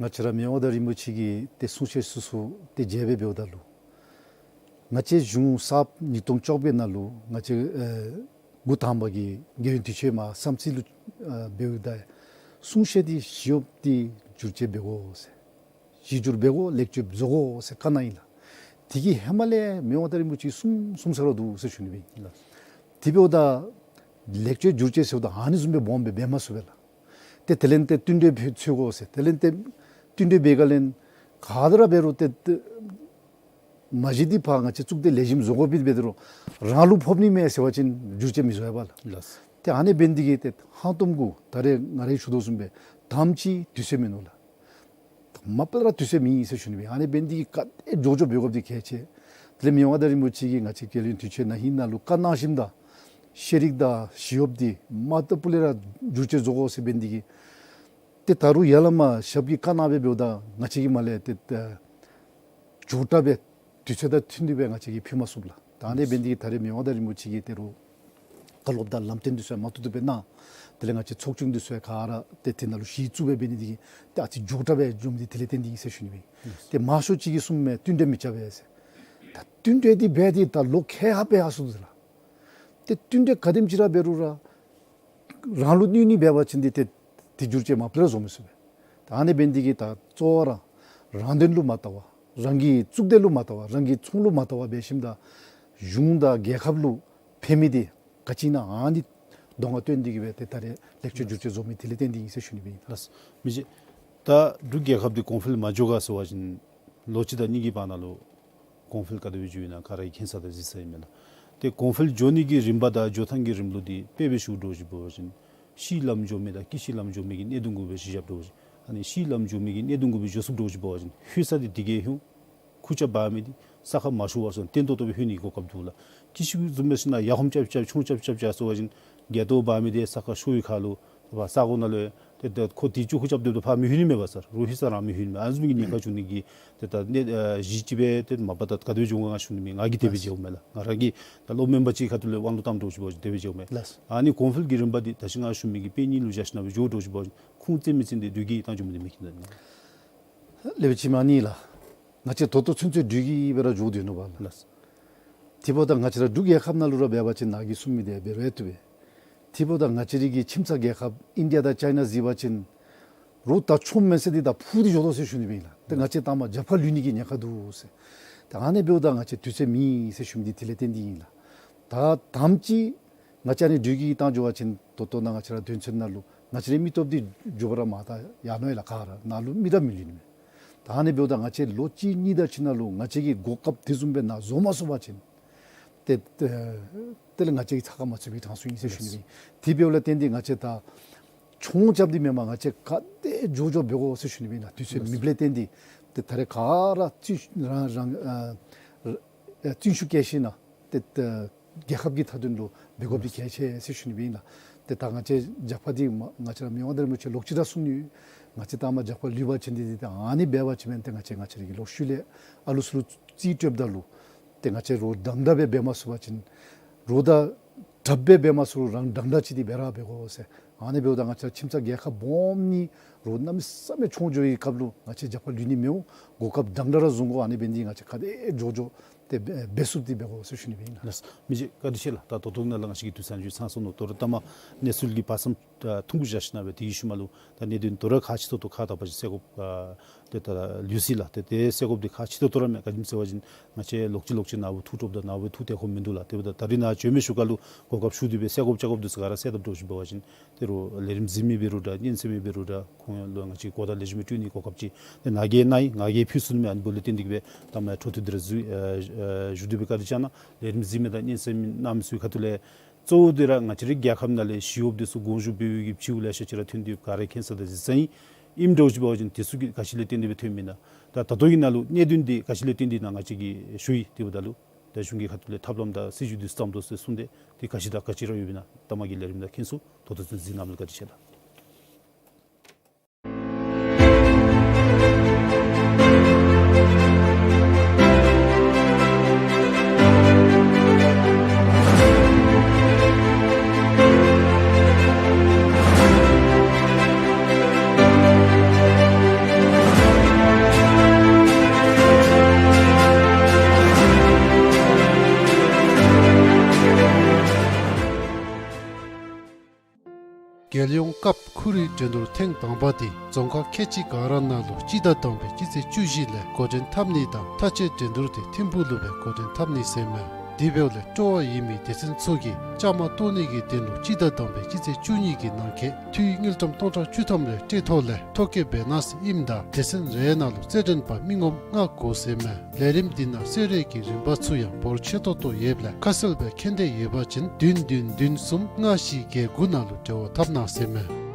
ང་བཅས་ར་མི་དབང་མངའ་བདག་རིན་པོ་ཆེ་གིས་ཏེ་གསུང་བཤད་ཚུ་ཚུ་ཏེ་མཇལ་སྦེ་འབདཝ་ད་ལུ་ང་བཅས་གཞུང་གསརཔ་ཉིས་སྟོང་བཅོ་བརྒྱད་ནང་ལུ་ང་བཅས་ཨེ་འགོ་དང་པ་གི་རྒྱལ་ཡོངས་དུས་ཆེན་མ་བསམ་རྩེ་ལུ་ཨེ་འབདཝ་ད་གསུང་བཤད་འདི་ཞི་གཡོགཔ་འདི་བསྒྱུར་བཅོས་འབད་དགོ་ཟེར་གཞི་བསྒྱུར་འབད་དགོ་ལེགས་བཅོས་བཟོ་དགོ་ཟེར་བཀའ་གནང་ཡི་ལགས། དེ་གི་ཧེ་མ་ལས་མི་དབང་མངའ་བདག་རིན་པོ་ཆེ་གསུང་གསུང་ས་ར་འདུག་ཟེར་ཞུ་ནི་སྦེ་ཨིན་ལགས། དེ་འབདཝ་ད་ལེགས་བཅོས་བསྒྱུར་བཅོས་ཟེརཝ་ད་ཨ་ནི་བཟུམ་སྦེ་སྦོམ་སྦེ་འབད་མ་ཚུགས་པས་ལགས། ཏེ་དེ་ལས་ཏེ་བསྟུན་གྲོས་འབད་འཚོལ་དགོ་ཟེར། དེ་ལས་ཏེ་བསྟུན་གྲོས་འབད་ག་ལས་ག་དེ་ར་འབད་རུང་ཏེ་ཏེ་མ་གཞི་འདི་ཕར་ང་བཅས་གཙུག་སྡེ་ལེགས་ཤོམ་བཟོ་དགོ་པའི་འབད་དེ་རུང་རང་ལུ་ཕོག་ནི་མས་ཟེར་བ་ཅིན་བསྒྱུར་བཅོས་མི་བཟོ་བས་ལགས། ལགས། ཏེ་ཨ་ནི་འབད་ནི་འདི་གིས་ཏེ་ཧང་སྟོང་གུ་ད་རེས་ང་རའི་ཞུ་དོ་བཟུམ་སྦེ་དང་པ་ཅིག་དུས་ཚོད་མིན་ནུག་ལགས། མ་པ་ལས་ར་དུས་ཚོད་མེད་ཟེར་ཞུ་ནི་སྦེ། ཨ་ནི་འབད་ནི་འདི་གིས་ག་དེ་མགྱོགས་མགྱོགས་འབད་དགོཔ་འདི་གལ་ཆེ། དེ་ལས་མི་དབང་མངའ་བདག་རིན་པོ་ཆེ་གིས་ང་བཅས་རྒྱལ་ཡོངས་དུས་ཆེན་ན་ཧིང་ནང་ལུ་བཀའ་གནང་ཞིནམ་ད་ཤེས་རིག་དང་ཞི་གཡོགཔ་འདི་མ་ད་པུ་ལས་ར་བསྒྱུར་བཅོས་བཟོ་དགོ་ཟེར་འབད་ནི་འདི་གིས་ཏེ་ད་རུང་ཡར་ལས་མར་ཞབས་ཀྱིས་བཀའ་གནང་སྦེ་འབདཝ་ད་ང་བཅས་ཀྱིས་མར་ལས་ཏེ་ཏེ་མགྱོགས་དྲགས་སྦེ་དུས་ཚོད་དང་མཐུན་ཏེ་སྦེ་ང་བཅས་ཀྱིས་ཕུལ་མ་ཚུགས་ལགས། ད་ཨ་ནི་འབད་ནི་འདི་གིས་ད་རེས་མི་དབང་མངའ་བདག་རིན་པོ་ཆེ་གིས་ད་རུང་བཀའ་སློབ་དང་ལམ་སྟོན་འདི་ཚུ་ཡང་མ་ཐུབ་ཐུབ་སྦེ་གནང་། དེ་ལས་ང་བཅས་ཚོགས་ཆུང་འདི་ཚུ་ཡང་ག་ར་ཏེ་དེ་ནང་ལུ་གཞི་བཙུགས་སྦེ་འབད་ནི་འདི་གིས་ཏེ་ཨ་ཙི་མགྱོགས་དྲགས་སྦེ་འགྱོ་མི་འདི་དེ་ལས་བརྟེན་ཏེ་ཨིན་ཟེར་ཞུ་ནི་སྦེ་ཨིན། ཏེ་མང་ཤོས་ཅིག་གིས་གསུངམ་མས་བསྟུན་གྲོས་མི་རྐྱབ་པས་ཟེར། ད་བསྟུན་གྲོས་འདི་འབད་དེ་ད་ལོ་ཁལ་ལྷགཔ་སྦེ་ཡར་སོང་ནུག་ཟེར་ལགས། ཏེ་བསྟུན་གྲོས་ག་དེམ་ཅིག་ར་འབད་རུང་ར་རང་ལུ་གནོད་ནི་འབད་བ་ཅིན་འདི་ཏེ་དེ་བསྒྱུར་བཅོས་མ་པ་ལས་ར་བཟོ་མི་ཚུགས་པས། ད་ཨ་ནི་འབད་ནི་འདི་གིས་ད་གཙོ་བོ་ར་རང་དོན་ལུ་མ་བལྟ་བར་རང་གི་གཙུག་སྡེ་ལུ་མ་བལྟ་བར་རང་གི་ཚོང་ལུ་མ་བལྟ་བར་འབད་ཞིནམ་ད་གཞུང་དང་རྒྱལ་ཁབ་ལུ་ཕན་མི་འདི་ག་ཅི་ཨིན་ན་ཨ་ནི་གདོང་ཁར་སྟོན་ཏེ་གིས་སྦེ་ཏེ་ད་རེས་ལེགས་བཅོས་བསྒྱུར་བཅོས་བཟོ་མི་དེ་ལས་བརྟེན་ཏེ་ཨིན་ཟེར་ཞུ་ནི་སྦེ་ཨིན། ལགས། མི་རྗེ། ད་འབྲུག་རྒྱལ་ཁབ་འདི་གོང་འཕེལ་མ་འགྱོ་ག་ཟེར་བ་ཅིན་ལོ་གཅིག་དང་གཉིས་ཀྱི་བར་ན་ལུ་གོང་འཕེལ་ག་དེ་སྦེ་འགྱོ་ཡི་ན་ག་ར་གིས་མཁྱེན་ས་དང་གཟིགས་ས་ཨིན་མས་ལགས། ཏེ་གོང་འཕེལ་འགྱོ་ནི་གི་རིམ་པ་དང་འགྱོ་ཐངས་ཀྱི་རིམ་ལུགས་འདི་དཔེ་སྦེ་ཞུ་དགོཔ་འདྲཝ་ཅིག་འབད་བ་ཅིན་ཤི་ལམ་འགྱོ་མི་དང་སྐྱེ་ཤི་ལམ་འགྱོ་མི་གི་གནད་དོན་གུ་སྦེ་གཞི་བཞགཔ་འདྲཝ་ཅིག། ཨ་ནི་ཤི་ལམ་འགྱོ་མི་གི་གནད་དོན་གུ་སྦེ་འགྱོ་ཚུགསཔ་འདྲཝ་ཅིག་འབད་བ་ཅིན་ལྷོད་ས་འདི་དེ་གིས་ལྷོད། ཁུར་ཆ་འབག་མི་འདི་ས་ཁར་མ་ཤོར་བར་སོང་བརྟན་ཏོག་ཏོ་སྦེ་ལྷོད་ནི་གི་གོ་སྐབས་འདུག་ལགས། སྐྱེ་ཤི་བཟུམ་འབད་ཞིན་ན་ཡར་ཧོམ་རྐྱབ་རྐྱབ་ཆུང་རྐྱབ་རྐྱབ་རྐྱབ་ཟེར་བ་ཅིན་སྒལ་ཏོ་འབག་མི་འདི་ས་ཁར་ཤོར་བའི་ཁར་ལུ་ད་ས་གོ་ནང་ལུ་ཏེ་ད་ཁོ་དེ་ཅོག་ཁུར་རྐྱབ་སྡོདཔ་ད་ཕར་མི་ལྷོད་ནི་མས་པ་ཟེར། རོགས་ལྷོད་ས་རང་མི་ལྷོད་ནི་མས། ཨ་ནི་བཟུམ་གྱི་ཉེན་ཁ་བྱུང་ནི་གི་ཏེ་ད་ནི་ཨ་གཞི་ཅིག་སྦེ་ཏེ་མ་པ་ད་ག་དེ་སྦེ་འགྱོ་ག་ང་ཞུ་ནི་མེད། ང་གིས་དེ་སྦེ་མཇལཝ་མས་ལགས། ང་རང་གིས་ད་སློབ་མ་མེན་པ་ཅིག་ཁ་ཐུག་ལས་དབང་ལུང་བཏངམ་འདྲཝ་ཅིག་འབད་བ་ཅིན་དེ་སྦེ་མཇལཝ་མས། ལགས། ཨ་ནི་གོང་འཕེལ་གྱི་རིམ་པ་འདི་ད་ཅི་ང་ཞུ་མི་གི་དཔེ་གཉིས་ལུ་བཞག་ཞིན་ན་སྦེ་འགྱོ་དོ་ཅིག་འབད་བ་ཅིན་ཁུངས་བཙན་མི་བཙན་འདི་བདུད་ཀྱིས་བཏང་འགྱོ་མི་འདི་མི་མཁྱེན་ནི། ལེགས་པའི་ཁྱིམ་ཨ་ནི་ལགས། ང་བཅས་ད་ལྟོ་ཚུན་ཚོད་བདུད་ཀྱིས་སྦེ་ར་འགྱོ་སྡོད་ནུག་པ་ལགས། ལགས། དེ་འབདཝ་ད་ང་བཅས་ར་འབྲུག་རྒྱལ་ཁབ་ནང་ལུ་ར་འབད་བ་ཅིན་ནཱ་གིས་གསུང་མི་འདི་འབད་རུང་བཏུབ་པས། དེ་འབདཝ་ད་ང་བཅས་རའི་གི་ཁྱིམ་ཚང་རྒྱལ་ཁབ་ཨིན་ཌི་ཡ་དང་ཅའི་ན་གཟིགས་པ་ཅིན་རོགས་ད་ཆོམ་མེན་ས་འདི་ད་ཕུ་སྟེ་འགྱོ་དོ་ཟེར་ཞུ་ནི་སྦེ་ཨིན་ལགས། ཏེ་ང་བཅས་ད་མར་རྒྱབ་ཁར་ལུས་ནི་གི་ཉེན་ཁ་འདུག་ཟེར། ཏེ་ཨ་ནི་འབདཝ་ད་ང་བཅས་དུས་ཚོད་མེད་ཟེར་ཞུ་མི་འདི་དེ་ལས་བརྟེན་ཏེ་ཨིན་ལགས། ད་དང་པ་ཅིག་ང་བཅས་ཨ་ནི་བདུད་ཀྱིས་བཏང་འགྱོ་བ་ཅིན་ད་ལྟོ་ནཱ་ང་བཅས་ར་དོན་ཚན་ནང་ལུ་ང་བཅས་རའི་མི་སྟོབས་འདི་མགྱོགས་པ་ར་མར་ད་ཡར་ནོར་ཡར་ལ་ག་ར་ནཱ་ལུ་མི་ར་མི་ལུས་ནི་མས། ད་ཨ་ནི་འབདཝ་ད་ང་བཅས་ལོ་གཅིག་གཉིས་དང་ཅིག་ནང་ལུ་ང་བཅས་ཀྱིས་གོ་སྐབས་དེ་བཟུམ་སྦེ་ནཱ་བཟོ་མ་ཚུགས་པ་ཅིན་ཏེ་ཏེ་དེ་ལས་ང་བཅས་ཀྱིས་ཚ་ཁ་མ་ཚུད་པའི་གྲངས་སུ་ཨིན་ཟེར་ཞུ་ནི་སྦེ་ཨིན། དེ་འབདཝ་ལས་བརྟེན་ཏེ་ང་བཅས་ད་ཆོང་རྐྱབ་སྟེ་མེན་པར་ང་བཅས་ག་དེ་མགྱོགས་མགྱོགས་འབད་དགོ་ཟེར་ཞུ་ནི་སྦེ་ཨིན་ལགས། དུས་ཚོད་མེདཔ་ལས་བརྟེན་ཏེ་ཏེ་ད་རེས་ག་ར་བརྩོན་རང་རང་ཨ་ཨ་བརྩོན་ཤུགས་བསྐྱེད་ཞིན་ན་ཏེ་ཏེ་རྒྱལ་ཁབ་ཀྱི་མཐའ་དོན་ལུ་འབད་དགོཔ་འདི་གལ་ཆེ་ཟེར་ཞུ་ནི་སྦེ་ཨིན་ལགས། ཏེ་ད་ང་བཅས་རྒྱབ་ཁར་འདི་མ་ང་བཅས་ར་མི་དབང་མངའ་བདག་རིན་པོ་ཆེ་ལོག་ཅི་ར་གསུང་ནི་ཡོད། ང་བཅས་ད་མར་རྒྱབ་ཁར་ལུས་པ་ཅིན་འདི་འདི་ད་ཨ་ནི་འབད་བ་ཅིན་མེན་ཏེ་ང་བཅས་ང་བཅས་ར་གི་ལོག་ཤུལ་ལས་ཨ་ལུ་ཚུ་ལུ་རྩིས་སྤྲོདཔ་ད་ལུ་ཏེ་ང་བཅས་རོགས་དམ་དམ་སྦེ་འབད་མ་ཚུགས་པ་ཅིན་རོགས་ད་ དྲགཔ་སྦེ་འབད་མ་ཚུགས་རུང་རང་འདྲན་འདྲ་ཅིག་འདི་སྦེ་ར་འབད་དགོ་ཟེར། ཨ་ནི་འབདཝ་ད་ང་བཅས་ཁྱིམ་ཚང་རྒྱལ་ཁབ་སྦོམ་ནི་རོགས་གནམ་མེད་ས་མེད་ཆུང་འགྱོ་བའི་སྐབས་ལུ་ང་བཅས་རྒྱབ་ཁར་ལུས་ནི་མི་འོང་། གོ་སྐབས་འདྲན་འདྲ་ར་བཟུང་དགོ། ཨ་ནི་འབད་ནི་འདི་ང་བཅས་ག་དེ་མགྱོགས་མགྱོགས་ཏེ་འབད་འབད་ཚུགསཔ་འདི་འབད་དགོ་ཟེར་ཞུ་ནི་སྦེ་ཨིན་ལགས། ལགས། མི་རྗེ་བཀའ་དྲིན་ཆེ་ལགས། ད་ད་ལྟོ་ནཱ་ལུ་ང་བཅས་ཀྱི་དུས་ཚོད་ཚང་སོ་ནུག། དོ་རུང་ལྟ་མ་གནས་ཚུལ་གྱི་བར་མཚམས་ཨ་ཐུང་ཀུ་བཞག་ཞིནམ་ལས་དེ་གི་ཤུལ་མ་ལུ་ད་གནད་དོན་དོ་རུང་ཁག་ཆེ་ཏོག་ཏོ་ཁག་དག་པ་ཅིག་སེལ་དགོཔ་ཨ་ཏེ་ད་ལུས་སོ་ཡི་ལགས། ཏེ་དེ་སེལ་དགོཔ་འདི་ཁག་ཆེ་ཏོག་ཏོ་ར་མས། ག་ཅི་སྨོ་ཟེར་བ་ཅིན་ང་བཅས་ལོག་ཅི་ལོག་ཅི་ནཱ་འབད་འཐུ་དོ་ད་ནཱ་འབད་འཐུ་ཏེ་ཁོ་མིན་འདུག་ལགས། དེ་འབདཝ་ད་ད་རིས་ནཱ་བྱོན་མི་ཤུལ་ཁ་ལུ་གོ་སྐབས་ཞུ་སྟེ་སྦེ་སེལ་དགོཔ་བཅོ་དགོཔ་འདི་ཚུ་ག་ར་སེལ་དཔ་འདྲཝ་ཅིག་འབད་བ་ཅིན་དོ་རུང་ལས་རིམ་གཟིགས་མི་འབད་རུང་འདྲ་སྙན་གསན་མི་འབད་རུང་འདྲ་ཁོང་ལུ་ང་བཅས་གོ་བརྡ་ལེགས་ཤོམ་སྤྲོད་ནིའི་གོ་སྐབས་ཅིག་ཏེ་ནཱ་གིས་གནང་ཡི། ང་གིས་ཕུལ་ཚུགས་ནི་མས། ཨ་ནི་འབདཝ་ལས་བརྟེན་ཏེ་གིས་སྦེ་ད་མ་འཕྲོ་མཐུད་དེ་ར་ཞུ་ཨ་ཨ་ཞུ་སྟེ་སྦེ་བཀའ་དྲིན་བསྐྱང་གནང་། ལས་རིམ་གཟིགས་མི་དང་སྙན་གསན་མི་གནང་མི་ཚུ་གི་ཁ་ཐུག་ལས་གཙོ་བོ་འདི་ར་ང་བཅས་རའི་རྒྱལ་ཁབ་ནང་ལས་ཞི་གཡོགཔ་འདི་ཚུ་དགོངས་ཞུ་འབད་བའི་གི་བྱིའུ་ལེ་ཤ་ཅིག་ར་ཐོན་ཏེ་ག་ར་མཁྱེན་གསལ་དང་གཟིགས་གསལ་ཨིན། ཨིནམ་འདྲཝ་ཅིག་འབད་བ་ཅིན་དེ་ཚུ་གིས་ག་ཅི་ལས་བརྟེན་ཏེ་སྦེ་ཐོནམ་ཨིན་ན། ད་ད་ལྟོ་གི་ནང་ལུ་གནད་དོན་འདི་ག་ཅི་ལས་བརྟེན་ཏེ་ཨིན་ན་ང་བཅས་ཀྱིས་ཞུ་ཡི། དེ་འབདཝ་ད་ལུ་ད་གཞུང་གི་ཁ་ཐུག་ལས་ཐབས་ལམ་དང་སྲིད་བྱུས་འདི་ཚུ་བརྩམ་དོ་ཟེར་གསུངས་ཏེ་དེ་ག་ཅི་དང་ག་ཅི་ར་ཡོདཔ་ཨིན་ན་ལྟ་མ་གིས་ལས་རིམ་ནང་མཁྱེན་ཚུགས། ད་ལྟོ་ཚུན་གཟིགས་གནང་མི་ལུ་བཀའ་དྲིན་ཆེ་ལགས། རྒྱལ་ཡོངས་སྐབས་ཁོར་ཡུག་འགྲན་བསྡུར་ཐེངས་དང་པ་དེ་རྫོང་ཁག་ཁལ་གཅིག་ག་ར་ནང་ལུ་སྤྱི་ཟླ་དང་པའི་སྤྱི་ཚེས་བཅུ་བཞི་ལས་འགོ་འདྲེན་འཐབ་ནི་དང་མཐའ་དཔྱད་འགྲན་བསྡུར་དེ་ཐིམ་ཕུག་ལུ་སྦེ་འགོ་འདྲེན་འཐབ་ནི་ཟེར་མས། དེ་འབདཝ་ལས་སྤྲོ་བ་ཡོད་མི་སྡེ་ཚན་ཚུ་གིས་བཅའ་མར་གཏོགས་ནི་གི་དོན་ལུ་སྤྱི་ཟླ་དང་པའི་སྤྱི་ཚེས་བཅུ་གཉིས་ཀྱི་ནང་འཁོད་འཐུས་དངུལ་ཀྲམ་སྟོང་ཕྲག་བཅུ་ཐམ་རེ་སྤྲོད་ཐོག་ལས་ཐོ་བཀོད་འབད་གནང་ཟེར་ཨིནམ་ད་སྡེ་ཚན་རེ་ནང་ལུ་རྩེད་འགྲན་པ་མི་ངོམ་ལྔ་དགོ་ཟེར་མས། ལས་རིམ་འདི་ནང་གསོལ་རས་ཀྱི་རིན་པ་ཚུ་ཡང་འབོར་ཆེ་ཏོག་ཏོ་ཡོདཔ་ལས་ཁ་གསལ་སྦེ་མཁྱེན་འདོད་ཡོད་པ་ཅིན་བདུན་བདུན་བདུན་གསུམ་ལྔ་བཞི་བརྒྱད་དགུ་ནང་ལུ་འབྲེལ་བ་འཐབ་གནང་ཟེར་མས།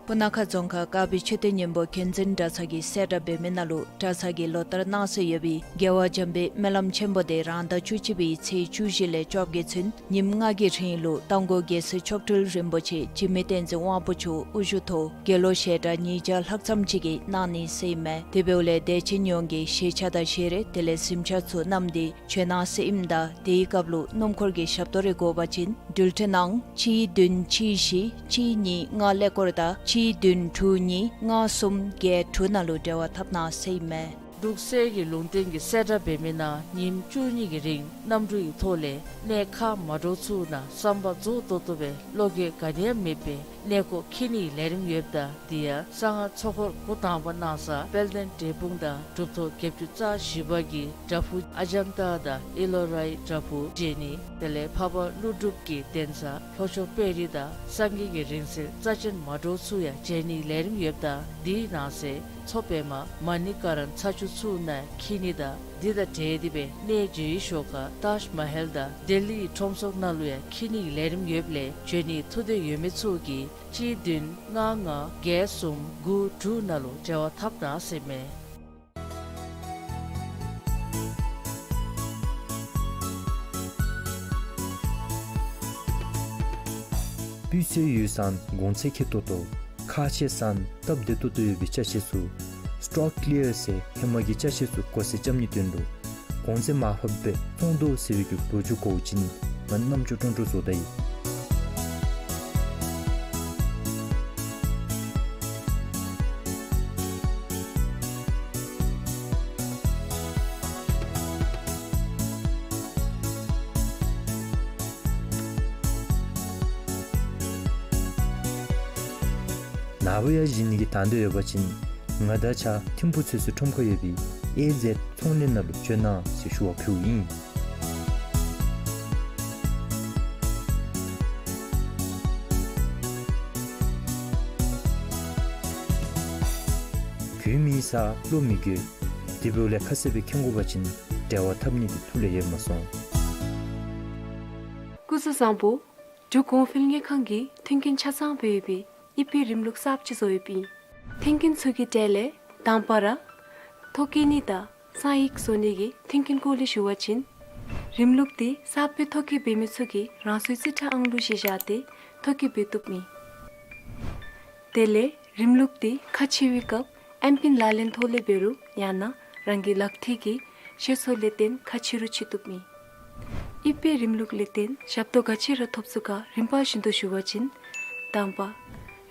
སྤུ་ན་ཁ་རྫོང་ཁག་དཀར་སྦིས་མཆོད་རྟེན་སྙིང་པོ་མཁྱེན་བརྩེ་གྲྭ་ཚང་གིས་གསལ་བསྒྲགས་འབད་མི་ནང་ལུ་གྲྭ་ཚང་གིས་ལོ་ལྟར་གནང་སྲོལ་ཡོད་པའི་རྒྱལ་བ་འཇམ་དཔལ་སྨོན་ལམ་ཆེན་པོ་དེ་རང་ཟླ་བཅུ་གཅིག་པའི་ཚེས་བཅུ་བཞི་ལས་བཅོ་བརྒྱད་ཚུན་ཉིནམ་ལྔ་གི་རིང་ལུ་རྟ་མགོ་རྒྱལ་སྲས་མཆོག་སྤྲུལ་རིན་པོ་ཆེ་འཇིགས་མེད་བསྟན་འཛིན་དབང་པོ་མཆོག་དབུ་བཞུགས་ཐོག་དགེ་སློང་ཞལ་གྲངས་ཉིས་བརྒྱ་ལྷག་ཙམ་ཅིག་གིས་གནང་ནི་ཟེར་ཨིན་མས། དེ་འབདཝ་ལས་དད་ཅན་ཡོངས་ཀྱིས་ཞལ་ཆས་དང་ཞལ་རས་དེ་ལས་གཟིམ་ཆས་ཚུ་བསྣམས་ཏེ་བྱོན་གནང་ཟེར་ཨིནམ་ད་དེའི་སྐབས་ལུ་སྣུམ་འཁོར་གྱི་ཞབས་ཏོག་རེ་དགོ་པ་ཅིན་འགྲུལ་འཕྲིན་ནང་གཅིག་བདུན་གཅིག་བཞི་གཅིག་གཉིས་ལྔ་ཀླད་ཀོར་དང་གཅིག་བདུན་དྲུག་གཉིས་ལྔ་གསུམ་བརྒྱད་དྲུག་ནང་ལུ་འབྲེལ་བ་འཐབ་གནང་ཟེར་ཨིན་མས། འབྲུག་གསེར་གྱི་ལུང་བསྟན་གྱི་གསལ་བསྒྲགས་འབད་མི་ནང་ཉིནམ་བཅུ་གཉིས་ཀྱི་རིང་གནམ་གྲུ་ཡི་ཐོག་ལས་གནས་ཁག་མ་འདྲཝ་ཚུ་ནང་བསམ་པ་རྫོགས་ཏོག་ཏོ་སྦེ་བློ་འགྱོད་ག་ནི་ཡང་མེད་པའི་གནས་སྐོར་འཁྱིད་ནིའི་ལས་རིམ་ཡོདཔ་ད་དེ་ཡང་གསང་སྔགས་ཚོགས་འཁོར་འགོ་དང་པ་གནང་ས་དཔལ་ལྡན་འབྲས་སྤུངས་དང་གྲུབ་ཐོབ་བརྒྱད་ཅུ་རྩ་བཞི་པ་གི་བྲག་ཕུག་ཨ་ཛམ་ཏ་དང་ཨེ་ལོ་རའི་བྲག་ཕུག་མཇལ་ནི་དེ་ལས་འཕགས་པ་ཀླུ་སྒྲུབ་ཀྱི་གདན་ས་ལྷོ་ཕྱོགས་དཔལ་རི་དང་སངས་རྒྱས་ཀྱི་རིང་བསྲེལ་རྩ་ཆེན་མ་འདྲཝ་ཚུ་ཡང་མཇལ་ནིའི་ལས་རིམ་ཡོདཔ་ད་དེའི་ནང་གསེས་མཚོ་པདྨ་མ་ཎི་ཀ་ར་ཚ་ཆུ་ཚུ་ནང་འཁྱིད་ནི་དང་འདི་དང་འབྲེལ་ཏེ་སྦེ་གནས་མཇལ་བའི་ཞོར་ཁར་ཏཱཇ་མ་ཧལ་དང་ལྡི་ལི་ཡི་ཁྲོམ་ཚོགས་ནང་ལུ་ཡང་འཁྱིད་ནིའི་ལས་རིམ་ཡོདཔ་ལས་བྱོན་ནིའི་ཐུགས་འདོད་ཡོད་མི་ཚུ་གིས་གཅིག་བདུན་ལྔ་ལྔ་བརྒྱད་གསུམ་དགུ་དྲུག་ནང་ལུ་འབྲེལ་བ་འཐབ་གནང་ཟེར་མས། སྤུས་ཚད་ཡོད་ས་གོང་ཚད་ཁེ་ཏོག་ཏོ་ཁག་ཆེ་ས་སྟབས་བདེ་ཏོག་ཏོ་ཡོད་པའི་ཅ་ཆས་ཚུ་སི་ཊོག་ཀི་ལི་ཡར་ཟེར་ཧེ་མ་གི་ཅ་ཆས་ཚུ་གོང་ཚད་བཅམ་ནིའི་དོན་ལུ་གོང་ཚད་མར་ཕབ་སྦེ་བཙོང་དོ་ཟེར་བའི་གི་ལོ་རྒྱུས་གོ་བ་ཅིན་ང་རྣམ་ཅོ་ཀྲོང་ཀྲོ་བཟོ་ད་ཡི། ནཱ་བུ་ཡང་བྱིན་ནི་གི་དང་འདོད་ཡོད་པ་ཅིན་ང་དང་གཅིག་ཁར་ཐིམ་ཕུག་ཚོད་བསྲེ་ཁྲོམ་ཁར་ཡོད་པའི་ཨེ་ཟེཌ་ཚོང་ལས་ནང་ལུ་བྱོན་གནང་ཟེར་ཞུ་བ་ཕུལཝ་ཨིན། རྒྱུས་མེད་ས་བློ་མི་འགྱོད། དེ་འབདཝ་ལས་ཁ་གསལ་སྦེ་མཁྱེན་དགོ་པ་ཅིན་འབྲེལ་བ་འཐབ་ནི་འདི་ཐུགས་ལས་ཡལ་མ་སོང་། སྐུ་གཟུགས་བཟང་པོ། འབྲུག་གོང་འཕེལ་དངུལ་ཁང་གིས་མཐུན་རྐྱེན་ཆ་ཚང་སྦེ་ཡོད་པའི་ཨི་ཕེ་རིམ་ལུགས་གསརཔ་ཅིག་བཟོ་ཡོདཔ་ཨིན། མཐུན་རྐྱེན་ཚུ་གི་གྲས་ལས་དང་པ་ར་ཐོ་བཀོད་ནི་དང་གསང་ཡིག་བཟོ་ནི་གི་མཐུན་རྐྱེན་སྐོར་ལས་ཞུ་བ་ཅིན་རིམ་ལུགས་འདི་གསརཔ་སྦེ་ཐོ་བཀོད་འབད་མི་ཚུ་གིས་རང་སོའི་རྩིས་ཁྲ་ཨང་གླུ་གཞི་བཞག་སྟེ་ཐོ་བཀོད་འབད་བཏུབ་ཨིན། དེ་ལས་རིམ་ལུགས་འདི་ཁ་ཕྱེ་བའི་སྐབས་ཨེམ་པིན་ལག་ལེན་ཐོག་ལས་འབད་རུང་ཡང་ན་རང་གི་ལག་ཐིལ་གྱི་ཤེལ་སོ་ལས་བརྟེན་ཁ་ཕྱེ་རུང་ཕྱེ་བཏུབ་ཨིན། གཉིས་པའི་རིམ་ལུགས་ལས་བརྟེན་ཞབས་ཏོག་ག་ཅི་ར་ཐོབ་ཚུགས་ག་རིམ་པ་བཞིན་དུ་ཞུ་བ་ཅིན། དང་པ།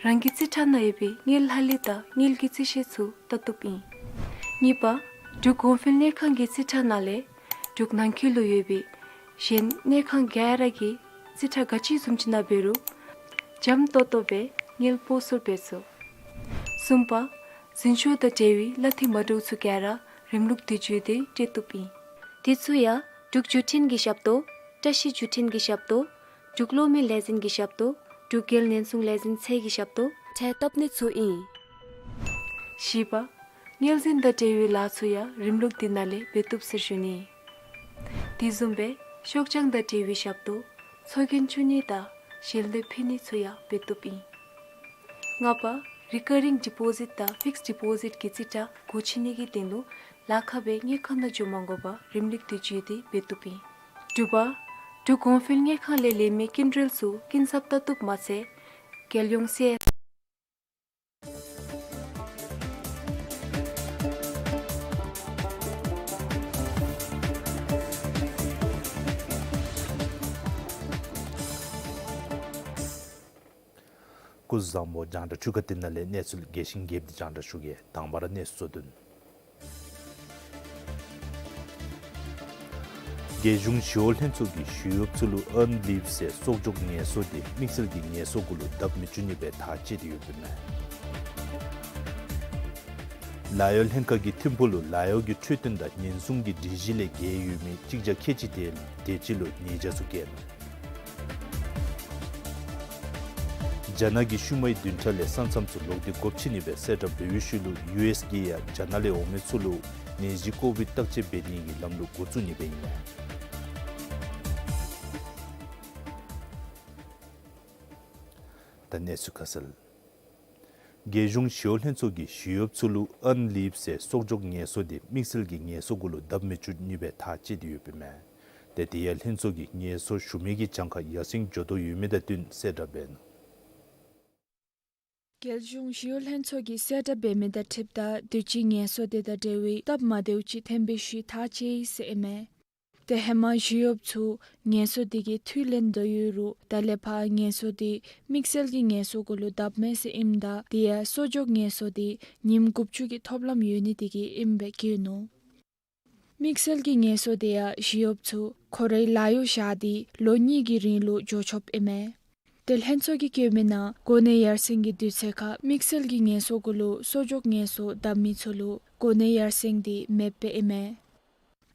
རང་གི་རྩིས་ཁྲ་ནང་ཡོད་པའི་དངུལ་ལྷག་ལུས་དང་དངུལ་གྱི་རྩིས་ཞིབ་ཚུ་བལྟ་བཏུབ་ཨིན། གཉིས་པ། འབྲུག་གོང་འཕེལ་དངུལ་ཁང་གི་རྩིས་ཁྲ་ནང་ལས་འབྲུག་ནང་འཁོད་ལུ་ཡོད་པའི་གཞན་དངུལ་ཁང་ག་ར་གི་རྩིས་ཁྲ་ག་ཅི་བཟུམ་ཅིག་ནང་འབད་རུང་འཇམ་ཏོག་ཏོ་སྦེ་དངུལ་སྤོ་སོར་འབད་ཚུགས། གསུམ་པ། འཛིན་སྐྱོང་དང་འབྲེལ་བའི་གླ་འཐུས་མ་འདྲཝ་ཚུ་ག་ར་རིམ་ལུགས་དུས་ཅི་དེ་སྤྲོད་བཏུབ་ཨིན། དེ་ཚུ་ཡང་འབྲུག་བརྒྱུད་འཕྲིན་གྱི་ཞབས་ཏོག། བཀྲ་ཤིས་བརྒྱུད་འཕྲིན་གྱི་ཞབས་ཏོག། འབྲུག་གློག་མེ་ལས་འཛིན་གྱི་ཞབས་ཏོག། འབྲུག་རྒྱལ་ཉེན་སྲུང་ལས་འཛིན་ཚད་ཀྱི་ཞབས་ཏོག་ཁྲལ་བཏབ་ནི་ཚུ་ཨིན། བཞི་པ། དངུལ་འཛིན་དང་འབྲེལ་བའི་ལཱ་ཚུ་ཡང་རིམ་ལུགས་དེ་ནང་ལས་འབད་བཏུབ་ཟེར་ཞུ་ནི། དེ་བཟུམ་སྦེ་ཤོག་བྱང་དང་འབྲེལ་བའི་ཞབས་ཏོག། ཚོགས་རྒྱན་བཙུགས་ནི་དང་ཞལ་འདེབས་ཕུལ་ནི་ཚུ་ཡང་འབད་བཏུབ་ཨིན། ལྔ་པ། རི་ཀ་རིང་ཌི་པོ་ཟིཊ་དང་ཕིགསཌ་ཌི་པོ་ཟིཊ་གི་རྩིས་ཁྲ་སྒོ་ཕྱེ་ནི་གི་དོན་ལུ་ལཱ་ཁག་སྦེ་དངུལ་ཁང་ནང་འགྱོ་མ་དགོ་པར་རིམ་ལུགས་དུས་ཅི་དེ་འབད་བཏུབ་ཨིན། དྲུག་པ། འབྲུག་གོང་འཕེལ་དངུལ་ཁང་ལས་ལེན་མི་སྐྱིན་འགྲུལ་ཚུ་སྐྱིན་ཚབ་བལྟ་བཏུབ་མ་ཚད་རྒྱལ་ཡོངས་སི་ཨེསི། སྐུ་གཟུགས་བཟང་པོ། རྒྱང་བསྒྲགས་འཕྲུལ་ཁང་དེ་ནང་ལས་གནས་ཚུལ་རྒྱས་ཤིང་རྒྱསཔ་དེ་རྒྱང་བསྒྲགས་ཞུ་གེ། དང་པ་ར་གནས་ཚུལ་གཙོ་དོན། རྒྱལ་གཞུང་ཞི་གཡོག་ལྷན་ཚོགས་ཀྱིས་ཞི་གཡོགཔ་ཚུ་ལུ་ཨན་ལིབ་ཟེར་གསོག་འཇོག་ངལ་གསོ་དེ་དམིགས་བསལ་གྱི་ངལ་གསོ་གུ་ལུ་བསྡབ་མི་བཅུག་ནི་སྦེ་ཐག་བཅད་དེ་ཡོདཔ་ཨིན་མས། ལཱ་གཡོག་ལྷན་ཁག་གི་ཐིམ་ཕུག་ལུ་ལཱ་གཡོག་གི་འཕྲོད་བསྟེན་དང་ཉེན་སྲུང་གི་སྒྲིག་གཞི་ལས་འགལ་ཡོད་མི་གཅིག་བརྒྱ་ཁལ་གཅིག་དེ་དེ་ཅིག་ལུ་ཉེས་བྱ་ཚུ་བཀལ། རྒྱ་ནག་གིས་ཤུལ་མའི་བདུན་ཕྲག་ལས་ས་མཚམས་ཚུ་ལོག་སྟེ་སྒོ་ཕྱེ་ནི་སྦེ་གསལ་བསྒྲགས་འབད་བའི་ཤུལ་ལུ་ཡུ་ཨེསི་གིས་ཡང་རྒྱ་ནག་ལས་འོང་མི་ཚུ་ལུ་ནད་གཞི་ཀོ་བིཌ་བརྟག་དཔྱད་འབད་ནི་གི་ལམ་ལུགས་འགོ་བཙུགས་ནི་སྦེ་ཨིན་མས། ད་གནས་ཚུལ་ཁ་གསལ། རྒྱལ་གཞུང་ཞི་གཡོག་ལྷན་ཚོགས་ཀྱིས་ཞི་གཡོགཔ་ཚུ་ལུ་ཨན་ལིབ་ཟེར་གསོག་འཇོག་ངལ་གསོ་དེ་དམིགས་བསལ་གྱི་ངལ་གསོ་གུ་ལུ་བསྡབ་མི་བཅུག་ནི་སྦེ་ཐག་བཅད་དེ་ཡོདཔ་ཨིན་མས། ཏེ་དེ་ཡང་ལྷན་ཚོགས་ཀྱིས་ངལ་གསོ་ཞུ་མི་གི་གྱངས་ཁ་ཡར་སེང་འགྱོ་དོ་ཡོད་མི་དང་བསྟུན་གསལ་བསྒྲགས་འབད་ནུག། རྒྱལ་གཞུང་ཞི་གཡོག་ལྷན་ཚོགས་ཀྱིས་གསལ་བསྒྲགས་འབད་མི་དང་འཁྲིལཝ་ད་དུས་ཅི་ངལ་གསོ་དེ་དང་འབྲེལ་བའི་སྟབས་མ་བདེཝ་ཅིག་ཐོན་པའི་ཤུལ་ཐག་བཅད་ཡི་ཟེར་ཨིན་མས། ཏེ་ཧེ་མ་ཞི་གཡོགཔ་ཚུ་ངལ་གསོ་དེ་གི་འཐུས་ལེན་དོ་ཡོད་རུང་ད་ལས་ཕར་ངལ་གསོ་དེ་དམིགས་བསལ་གྱི་ངལ་གསོ་གུ་ལུ་བསྡབ་མས་ཟེར་ཨིནམ་ད་དེ་ཡང་གསོག་འཇོག་ངལ་གསོ་དེ་ཉིནམ་དགུ་བཅུ་གི་ཐོབ་ལམ་ཡོད་ནི་དེ་གིས་ཨིནམ་སྦེ་བཀོད་ནུག། དམིགས་བསལ་གྱི་ངལ་གསོ་དེ་ཡང་ཞི་གཡོགཔ་ཚུ་ཁོ་རའི་ལཱ་གཡོག་བཞག་སྟེ་ལོ་གཉིས་ཀྱི་རིང་ལུ་འགྱོ་ཆོགཔ་ཨིན་མས། ཏེ་ལྷན་ཚོགས་ཀྱིས་བཀོད་མི་ནང་གོ་གནས་ཡར་སེང་གི་དུས་ཚོད་ཁར་དམིགས་བསལ་གྱི་ངལ་གསོ་གུ་ལུ་གསོག་འཇོག་ངལ་གསོ་བསྡབ་མི་ཚུ་ལུ་གོ་གནས་ཡར་སེང་དེ་མེདཔ་ཨིན་མས།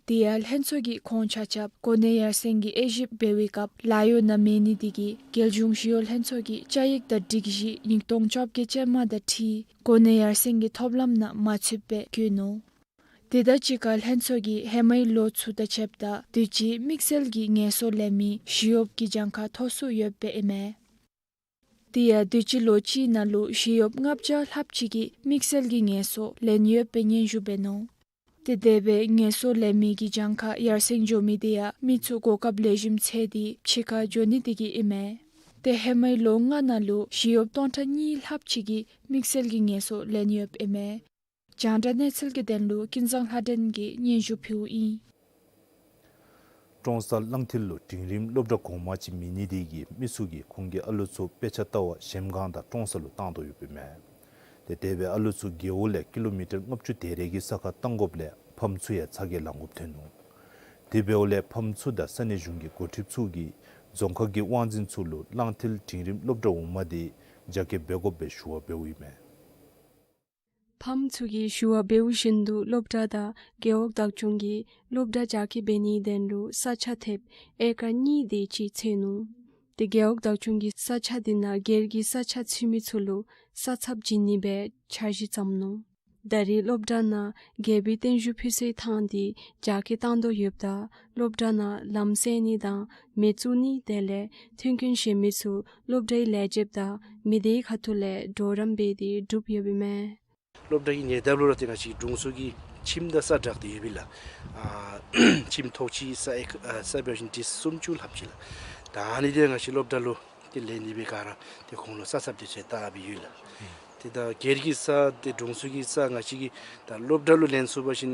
དེ་ཡང་ལྷན་ཚོགས་ཀྱིས་ཁོང་ཆ་ཁྱབ་གོ་གནས་ཡར་སེང་གི་དབྱེ་ཞིབ་འབད་བའི་སྐབས་ལཱ་གཡོག་ནང་མེད་ནི་དེ་གིས་རྒྱལ་གཞུང་ཞི་གཡོག་ལྷན་ཚོགས་ཀྱི་བཅའ་ཡིག་དང་སྒྲིག་གཞི་ཉིས་སྟོང་བཅོ་བརྒྱད་ཅན་མ་དང་འཁྲིལ་གོ་གནས་ཡར་སེང་གི་ཐོབ་ལམ་ནང་མ་ཚུདཔ་སྦེ་བཀོད་ནུག། དེ་དང་གཅིག་ཁར་ལྷན་ཚོགས་ཀྱིས་ཧེ་མའི་ལོ་ཚུ་དང་ཕྱདཔ་ད་དུས་ཅི་དམིགས་བསལ་གྱི་ངལ་གསོ་ལེན་མི་ཞི་གཡོགཔ་གི་གྱངས་ཁ་མཐོ་སུ་ཡོདཔ་ཨིན་མས། དེ་ཡང་དུས་ཅི་ལོ་གཅིག་ནང་ལུ་ཞི་གཡོགཔ་ལྔ་བརྒྱ་ལྷགཔ་ཅིག་གིས་དམིགས་བསལ་གྱི་ངལ་གསོ་ལེན་ཡོདཔ་སྦེ་སྙན་ཞུ་འབད་ནུག། ཏེ་དེ་སྦེ་ངལ་གསོ་ལེན་མི་གི་གྱངས་ཁ་ཡར་སེང་འགྱོ་མི་དེ་ཡང་མི་ཚུ་གོ་སྐབས་ལེགས་ཤོམ་འཚོལ་ཏེ་ཕྱི་ཁར་འགྱོ་ནི་དེ་གིས་ཨིན་མས། ཏེ་ཧེ་མའི་ལོ་ལྔ་ནང་ལུ་ཞི་གཡོགཔ་སྟོང་ཕྲག་གཉིས་ལྷགཔ་ཅིག་གིས་དམིགས་བསལ་གྱི་ངལ་གསོ་ལེན་ཡོདཔ་ཨིན་མས། རྒྱང་བསྒྲགས་གནས་ཚུལ་གྱི་དོན་ལུ་ཀུན་བཟང་ལྷ་སྒྲོན་གྱིས་སྙན་ཞུ་ཕུལཝ་ཨིན། ཀྲོང་གསར་གླང་མཐིལ་ལུ་འབྲིང་རིམ་སློབ་གྲྭ་གོང་མ་ཅིག་མེད་ནི་དེ་གིས་མི་ཚུ་གིས་ཁོང་གི་ཨ་ལོ་ཚུ་དཔེ་ཆ་ལྟ་བར་གཞལམ་སྒང་དང་ཀྲོང་གསར་ལུ་བཏང་དོ་ཡོདཔ་ཨིན་མས། ཏེ་དེ་སྦེ་ཨ་ལོ་ཚུ་རྒེད་འོག་ལས་ཀི་ལོ་མི་ཊར་ལྔ་བཅུ་དེ་རེ་གི་ས་ཁར་བཏང་དགོཔ་ལས་ཕམ་ཚུ་ཡང་ཚ་གྱང་ལང་དགོཔ་ཐོན་ནུག། དེ་འབདཝ་ལས་ཕམ་ཚུ་དང་ས་གནས་གཞུང་གི་འགོ་ཁྲིདཔ་ཚུ་གིས་རྫོང་ཁག་གི་དབང་འཛིན་ཚུ་ལུ་གླང་མཐིལ་འབྲིང་རིམ་སློབ་གྲྭ་འོག་མ་དེ་རྒྱ་སྐྱེད་འབད་དགོཔ་སྦེ་ཞུ་བ་འབདཝ་ཨིན་མས། ཕམ་ཚུ་གིས་ཞུ་བ་འབདཝ་བཞིན་དུ་སློབ་གྲྭ་དང་རྒེད་འོག་བདག་སྐྱོང་གིས་སློབ་གྲྭ་རྒྱ་སྐྱེད་འབད་ནིའི་དོན་ལུ་ས་ཆ་ཐེབས་ཨེ་ཀར་གཉིས་དེ་ཅིག་འཚོལ་ནུག། ཏེ་རྒེད་འོག་བདག་སྐྱོང་གིས་ས་ཆ་དེ་ནང་སྒེར་གྱི་ས་ཆ་འཚོལ་མི་ཚུ་ལུ་ས་ཚབ་བྱིན་ནི་སྦེ་འཆར་གཞི་བརྩམས་ནུག། ད་རེས་སློབ་གྲྭ་ནང་རྒྱལ་པོའི་བརྟན་བཞུགས་ཕུལ་སའི་ཐང་དེ་རྒྱ་སྐྱེད་བཏང་དོ་ཡོདཔ་ད་སློབ་གྲྭ་ནང་ལམ་སེལ་ནི་དང་མེ་བཙུགས་ནི་དེ་ལས་མཐུན་རྐྱེན་གཞན་མི་ཚུ་སློབ་གྲྭའི་ལས་བྱེདཔ་དང་མི་སྡེའི་ཁ་ཐུག་ལས་གྲོགས་རམ་འབད་དེ་བསྒྲུབས་ཡོདཔ་ཨིན་མས། སློབ་གྲྭ་གི་ཉེ་འདབས་ལུ་ར་ཏེ་ང་བཅས་དྲུང་འཚོ་གི་ཁྱིམ་དང་ས་བསྒྲགས་ཏེ་ཡོདཔ་ཨིན་ལགས། ཨ་ཁྱིམ་ཐོག་གཅིག་ས་ཨེ་ཨ་ས་འབད་བ་ཅིན་ཏི་སུམ་ཅུ་ལྷགཔ་ཅིག་ལགས། ད་ཨ་ནི་དེ་ང་བཅས་སློབ་གྲྭ་ལུ་ཏེ་ལེན་ནི་སྦེ་ག་ར་ཏེ་ཁོང་ལུ་ས་ཚབ་དེ་ཚུ་བལྟ་སྦེ་ཡོད་ལགས། ཏེ་ད་སྒེར་གྱི་ས་ཏེ་དྲུང་འཚོ་གི་ས་ང་བཅས་ཀྱིས་ད་སློབ་གྲྭ་ལུ་ལེན་ཚུགས་པ་ཅིན་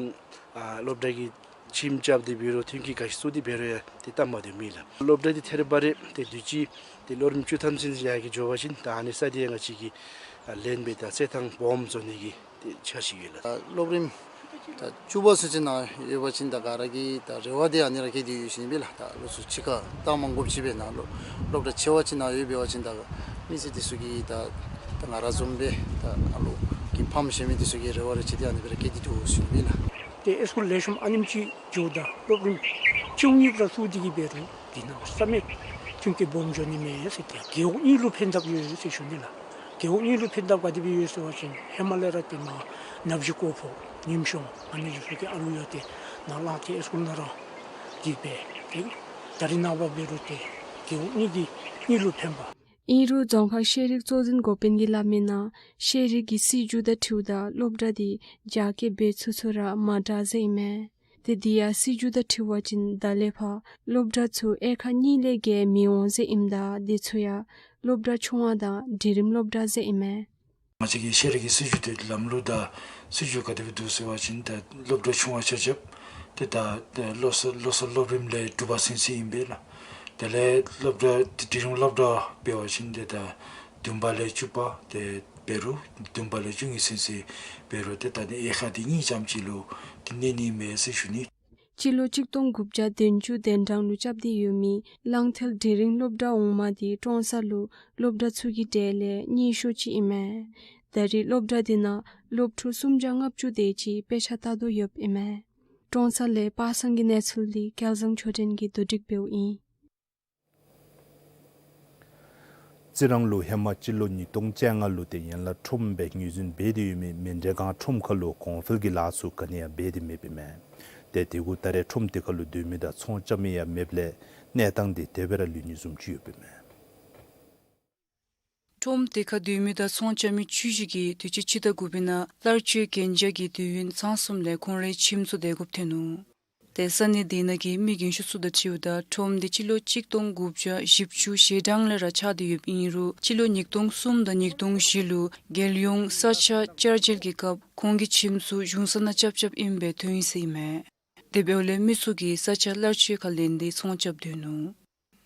ཨ་སློབ་གྲྭ་གི་ ཁྱིམ་རྐྱབ་སྟེ་འབད་རུང་མཐུན་རྐྱེན་ག་ཅི་བཙུགས་ཏེ་འབད་རུང་ཡང་ཏེ་སྟབས་མ་བདེཝ་མེད་ལགས། སློབ་གྲྭ་འདི་ཐད་རི་བ་རི་ཏེ་དུས་ཅི་ཏེ་ལོ་རིམ་བཅུ་ཐམ་ཚུན་ཡར་རྒྱས་འགྱོ་བ་ཅིན་ད་ཨ་ནི་ས་འདི་ཡང་ང་བཅས་ཀྱིས་ཨ་ལེན་སྦེ་ད་རྩེད་ཐང་སྦོམ་བཟོ་ནི་གི་ཏེ་འཆར་གཞི་ཡོད་ལགས། ད་སློབ་རིམ་ད་བཅུ་པ་ཚུན་ཚོད་ནང་ཡོད་པ་ཅིན་ད་ག་ར་གི་ད་རེ་བ་འདི་ཨ་ནི་ར་བསྐྱེད་དེ་ཡོད་ཟེར་ཨིན་པས་ལགས། ད་ལོགས་སུ་ཕྱི་ཁར་བཏང་མ་དགོཔ་ཅིག་སྦེ་ནཱ་སློབ་སློབ་གྲྭ་ཆེ་བ་ཅིག་ནང་ཡོད་པ་ཅིན་ད་མི་སེར་འདི་ཚུ་གིས་ད་ད་ང་ར་བཟུམ་སྦེ་ད་ཨ་ལོ་གི་ཕམ་ཞུ་མི་འདི་ཚུ་གི་རེ་བ་རེ་ཆེ་སྟེ་ཨ་ནི་སྦེ་ར་བསྐྱེད་དེ་འདུག་ཟེར་ཨིན་པས་ལགས། ཏེ་ཨེ་སི་ཀུལ་ལེགས་ཤོམ་ཨ་ནེམ་ཅིག་འགྱོཝ་ད་སློབ་རིམ་བཅུ་གཉིས་ལུ་བཙུགས་ཏེ་གི་འབད་རུང་འདི་ནང་བསམ་མེད་མཐུན་རྐྱེན་སྦོམ་འགྱོ་ནི་མས་ཟེར། ཏེ་རྒེད་འོག་གཉིས་ལུ་ཕན་ཐབས་ཡོད་ཟེར་ཞུ་ནི་ལགས། རྒེད་འོག་གཉིས་ལུ་ཕན་ཐབས་ག་དེ་སྦེ་ཡོད་ཟེར་བ་ཅིན་ཧེ་མ་ལས་ར་ཏེ་མར་ནབ་ཞི་ཀོ་ཕོ་ཉིམ་གཤོང་ཨ་ནི་ཚུ་གི་ཨ་ལུ་ཡང་ཏེ་ནཱ་ལག་ཐིལ་ཨེ་སི་ཀུལ་ནང་ར་འདི་སྦེ་ཏེ་ད་རིས་ནངས་པ་འབད་རུང་ཏེ་རྒེད་འོག་གཉིས་ཀྱི་གཉིས་ལུ་ཕན་པ། ཨིན་རུང་རྫོང་ཁག་ཤེས་རིག་གཙོ་འཛིན་འགོ་དཔོན་གྱིས་སླབ་མིའི་ནང་ཤེས་རིག་གི་སྲིད་བྱུས་དང་འཁྲིལཝ་ད་སློབ་གྲྭ་འདི་རྒྱ་སྐྱེད་འབད་ཚུགས་ཚུགས་ར་མ་དྲག་ཟེར་ཨིན་མས། ཏེ་འདི་ཡང་སྲིད་བྱུས་དང་འཁྲིལ་བ་ཅིན་ད་ལས་ཕར་སློབ་གྲྭ་ཚུ་དབྱེ་ཁག་གཉིས་ལས་བརྒལ་མི་འོང་ཟེར་ཨིནམ་ད་འདི་ཚུ་ཡང་སློབ་གྲྭ་ཆུང་བ་དང་འབྲིང་རིམ་སློབ་གྲྭ་ཟེར་ཨིན་མས། ང་བཅས་ཀྱི་ཤེས་རིག་གི་སྲིད་བྱུས་དེ་ལམ་ལུགས་དང་སྲིད་བྱུས་ག་དེ་སྦེ་འདུག་ཟེར་བ་ཅིན་ད་སློབ་གྲྭ་ཆུང་བ་ཆ་ཁྱབ་ཏེ་ད་ད་བློ་གསར་བློ་གསར་སློབ་རིམ་ལས་དྲུག་པ་ཚུན་ཚོད་ཨིན་པས་ལགས། དེ་ལས་སློབ་གྲྭ་འབྲིང་རིམ་སློབ་གྲྭ་འབད་བ་ཅིན་ཏེ་ད་བདུན་པ་ལས་བཅུ་པ་དེ་འབད་རུང་བདུན་པ་ལས་བཅུ་གཉིས་ཚུན་ཚོད་འབད་རུང་ཏེ་ད་ནི་དབྱེ་ཁག་འདི་གཉིས་ཙམ་ཅིག་ལུ་ཏེ་གནས་ནི་མས་ཟེར་ཞུ་ནི། སྤྱི་ལོ་གཅིག་སྟོང་དགུ་བརྒྱ་བདུན་ཅུ་དོན་གྲངས་ལུ་རྐྱབ་སྟེ་ཡོད་མི་གླང་མཐིལ་འབྲིང་རིམ་སློབ་གྲྭ་འོག་མ་འདི་ཀྲོང་གསར་ལུ་སློབ་གྲྭ་ཚུ་གི་གྲས་ལས་གཉིས་ཤོས་ཅིག་ཨིན་མས། ད་རེས་སློབ་གྲྭ་འདི་ནང་སློབ་ཕྲུག་སུམ་བརྒྱ་ལྔ་བཅུ་དེ་ཅིག་དཔེ་ཆ་ལྟ་དོ་ཡོདཔ་ཨིན་མས། ཀྲོང་གསར་ལས་པ་སངས་ཀྱི་གནས་ཚུལ་འདི་སྐལ་བཟང་ཆོས་སྒྲོན་གྱིས་བསྡུ་སྒྲིག་འབདཝ་ཨིན། རྩི་རང་ལུ་ཧེ་མ་སྤྱི་ལོ་ཉིས་སྟོང་བཅོ་ལྔ་ལུ་ཏེ་ཡན་ལག་ཁྲོམ་སྦེ་ངོས་འཛིན་འབད་དེ་ཡོད་མི་མན་འབྲས་སྒང་ཁྲོམ་ཁ་ལུ་གོང་འཕེལ་གྱི་ལཱ་ཚུ་ག་ནི་ཡང་འབད་དེ་མེདཔ་ཨིན་མས། ཏེ་དེ་གུ་ད་རེས་ཁྲོམ་དེ་ཁ་ལུ་སྡོད་མི་དང་ཚོང་རྐྱབ་མི་ཡང་མེདཔ་ལས་གནས་སྟངས་འདི་དེ་སྦེ་ར་ལུས་ནི་བཟུམ་ཅིག་ཡོདཔ་ཨིན་མས། ཁྲོམ་དེ་ཁར་སྡོད་མི་དང་ཚོང་རྐྱབ་མི་བཅུ་བཞི་གིས་དུས་ཅི་ཕྱི་ཟླ་དགུ་པའི་ནང་གླར་སྤྱོད་གན་རྒྱ་གི་དུས་ཡུན་ཚང་སོངམ་ལས་ཁོང་རའི་ཁྱིམ་ཚུ་བསྡད་དགོཔ་ཐོན་ནུག། ཏེ་ས་གནས་དེ་ནང་གི་མི་རྒན་ཤོས་ཚུ་དང་འཁྲིལཝ་ད་ཁྲོམ་འདི་སྤྱི་ལོ་གཅིག་སྟོང་དགུ་བརྒྱ་བཞི་བཅུ་ཞེ་གྲངས་ལས་ར་ཆགས་ཏེ་ཡོདཔ་ཨིན་རུང་སྤྱི་ལོ་ཉིས་སྟོང་གསུམ་དང་ཉིས་སྟོང་བཞི་ལུ་རྒྱལ་ཡོངས་ས་ཆ་བསྐྱར་འཇལ་གྱི་སྐབས་ཁོང་གི་ཁྱིམ་ཚུ་གཞུང་ས་ནང་རྐྱབ་རྐྱབ་ཨིནམ་སྦེ་ཐོན་ཡི་ཟེར་ཨིན་མས། དེ་འབདཝ་ལས་མི་ཚུ་གིས་ས་ཆ་གླར་སྤྱོད་ཁར་ལེན་ཏེ་ཚོང་རྐྱབ་སྡོད་ནུག།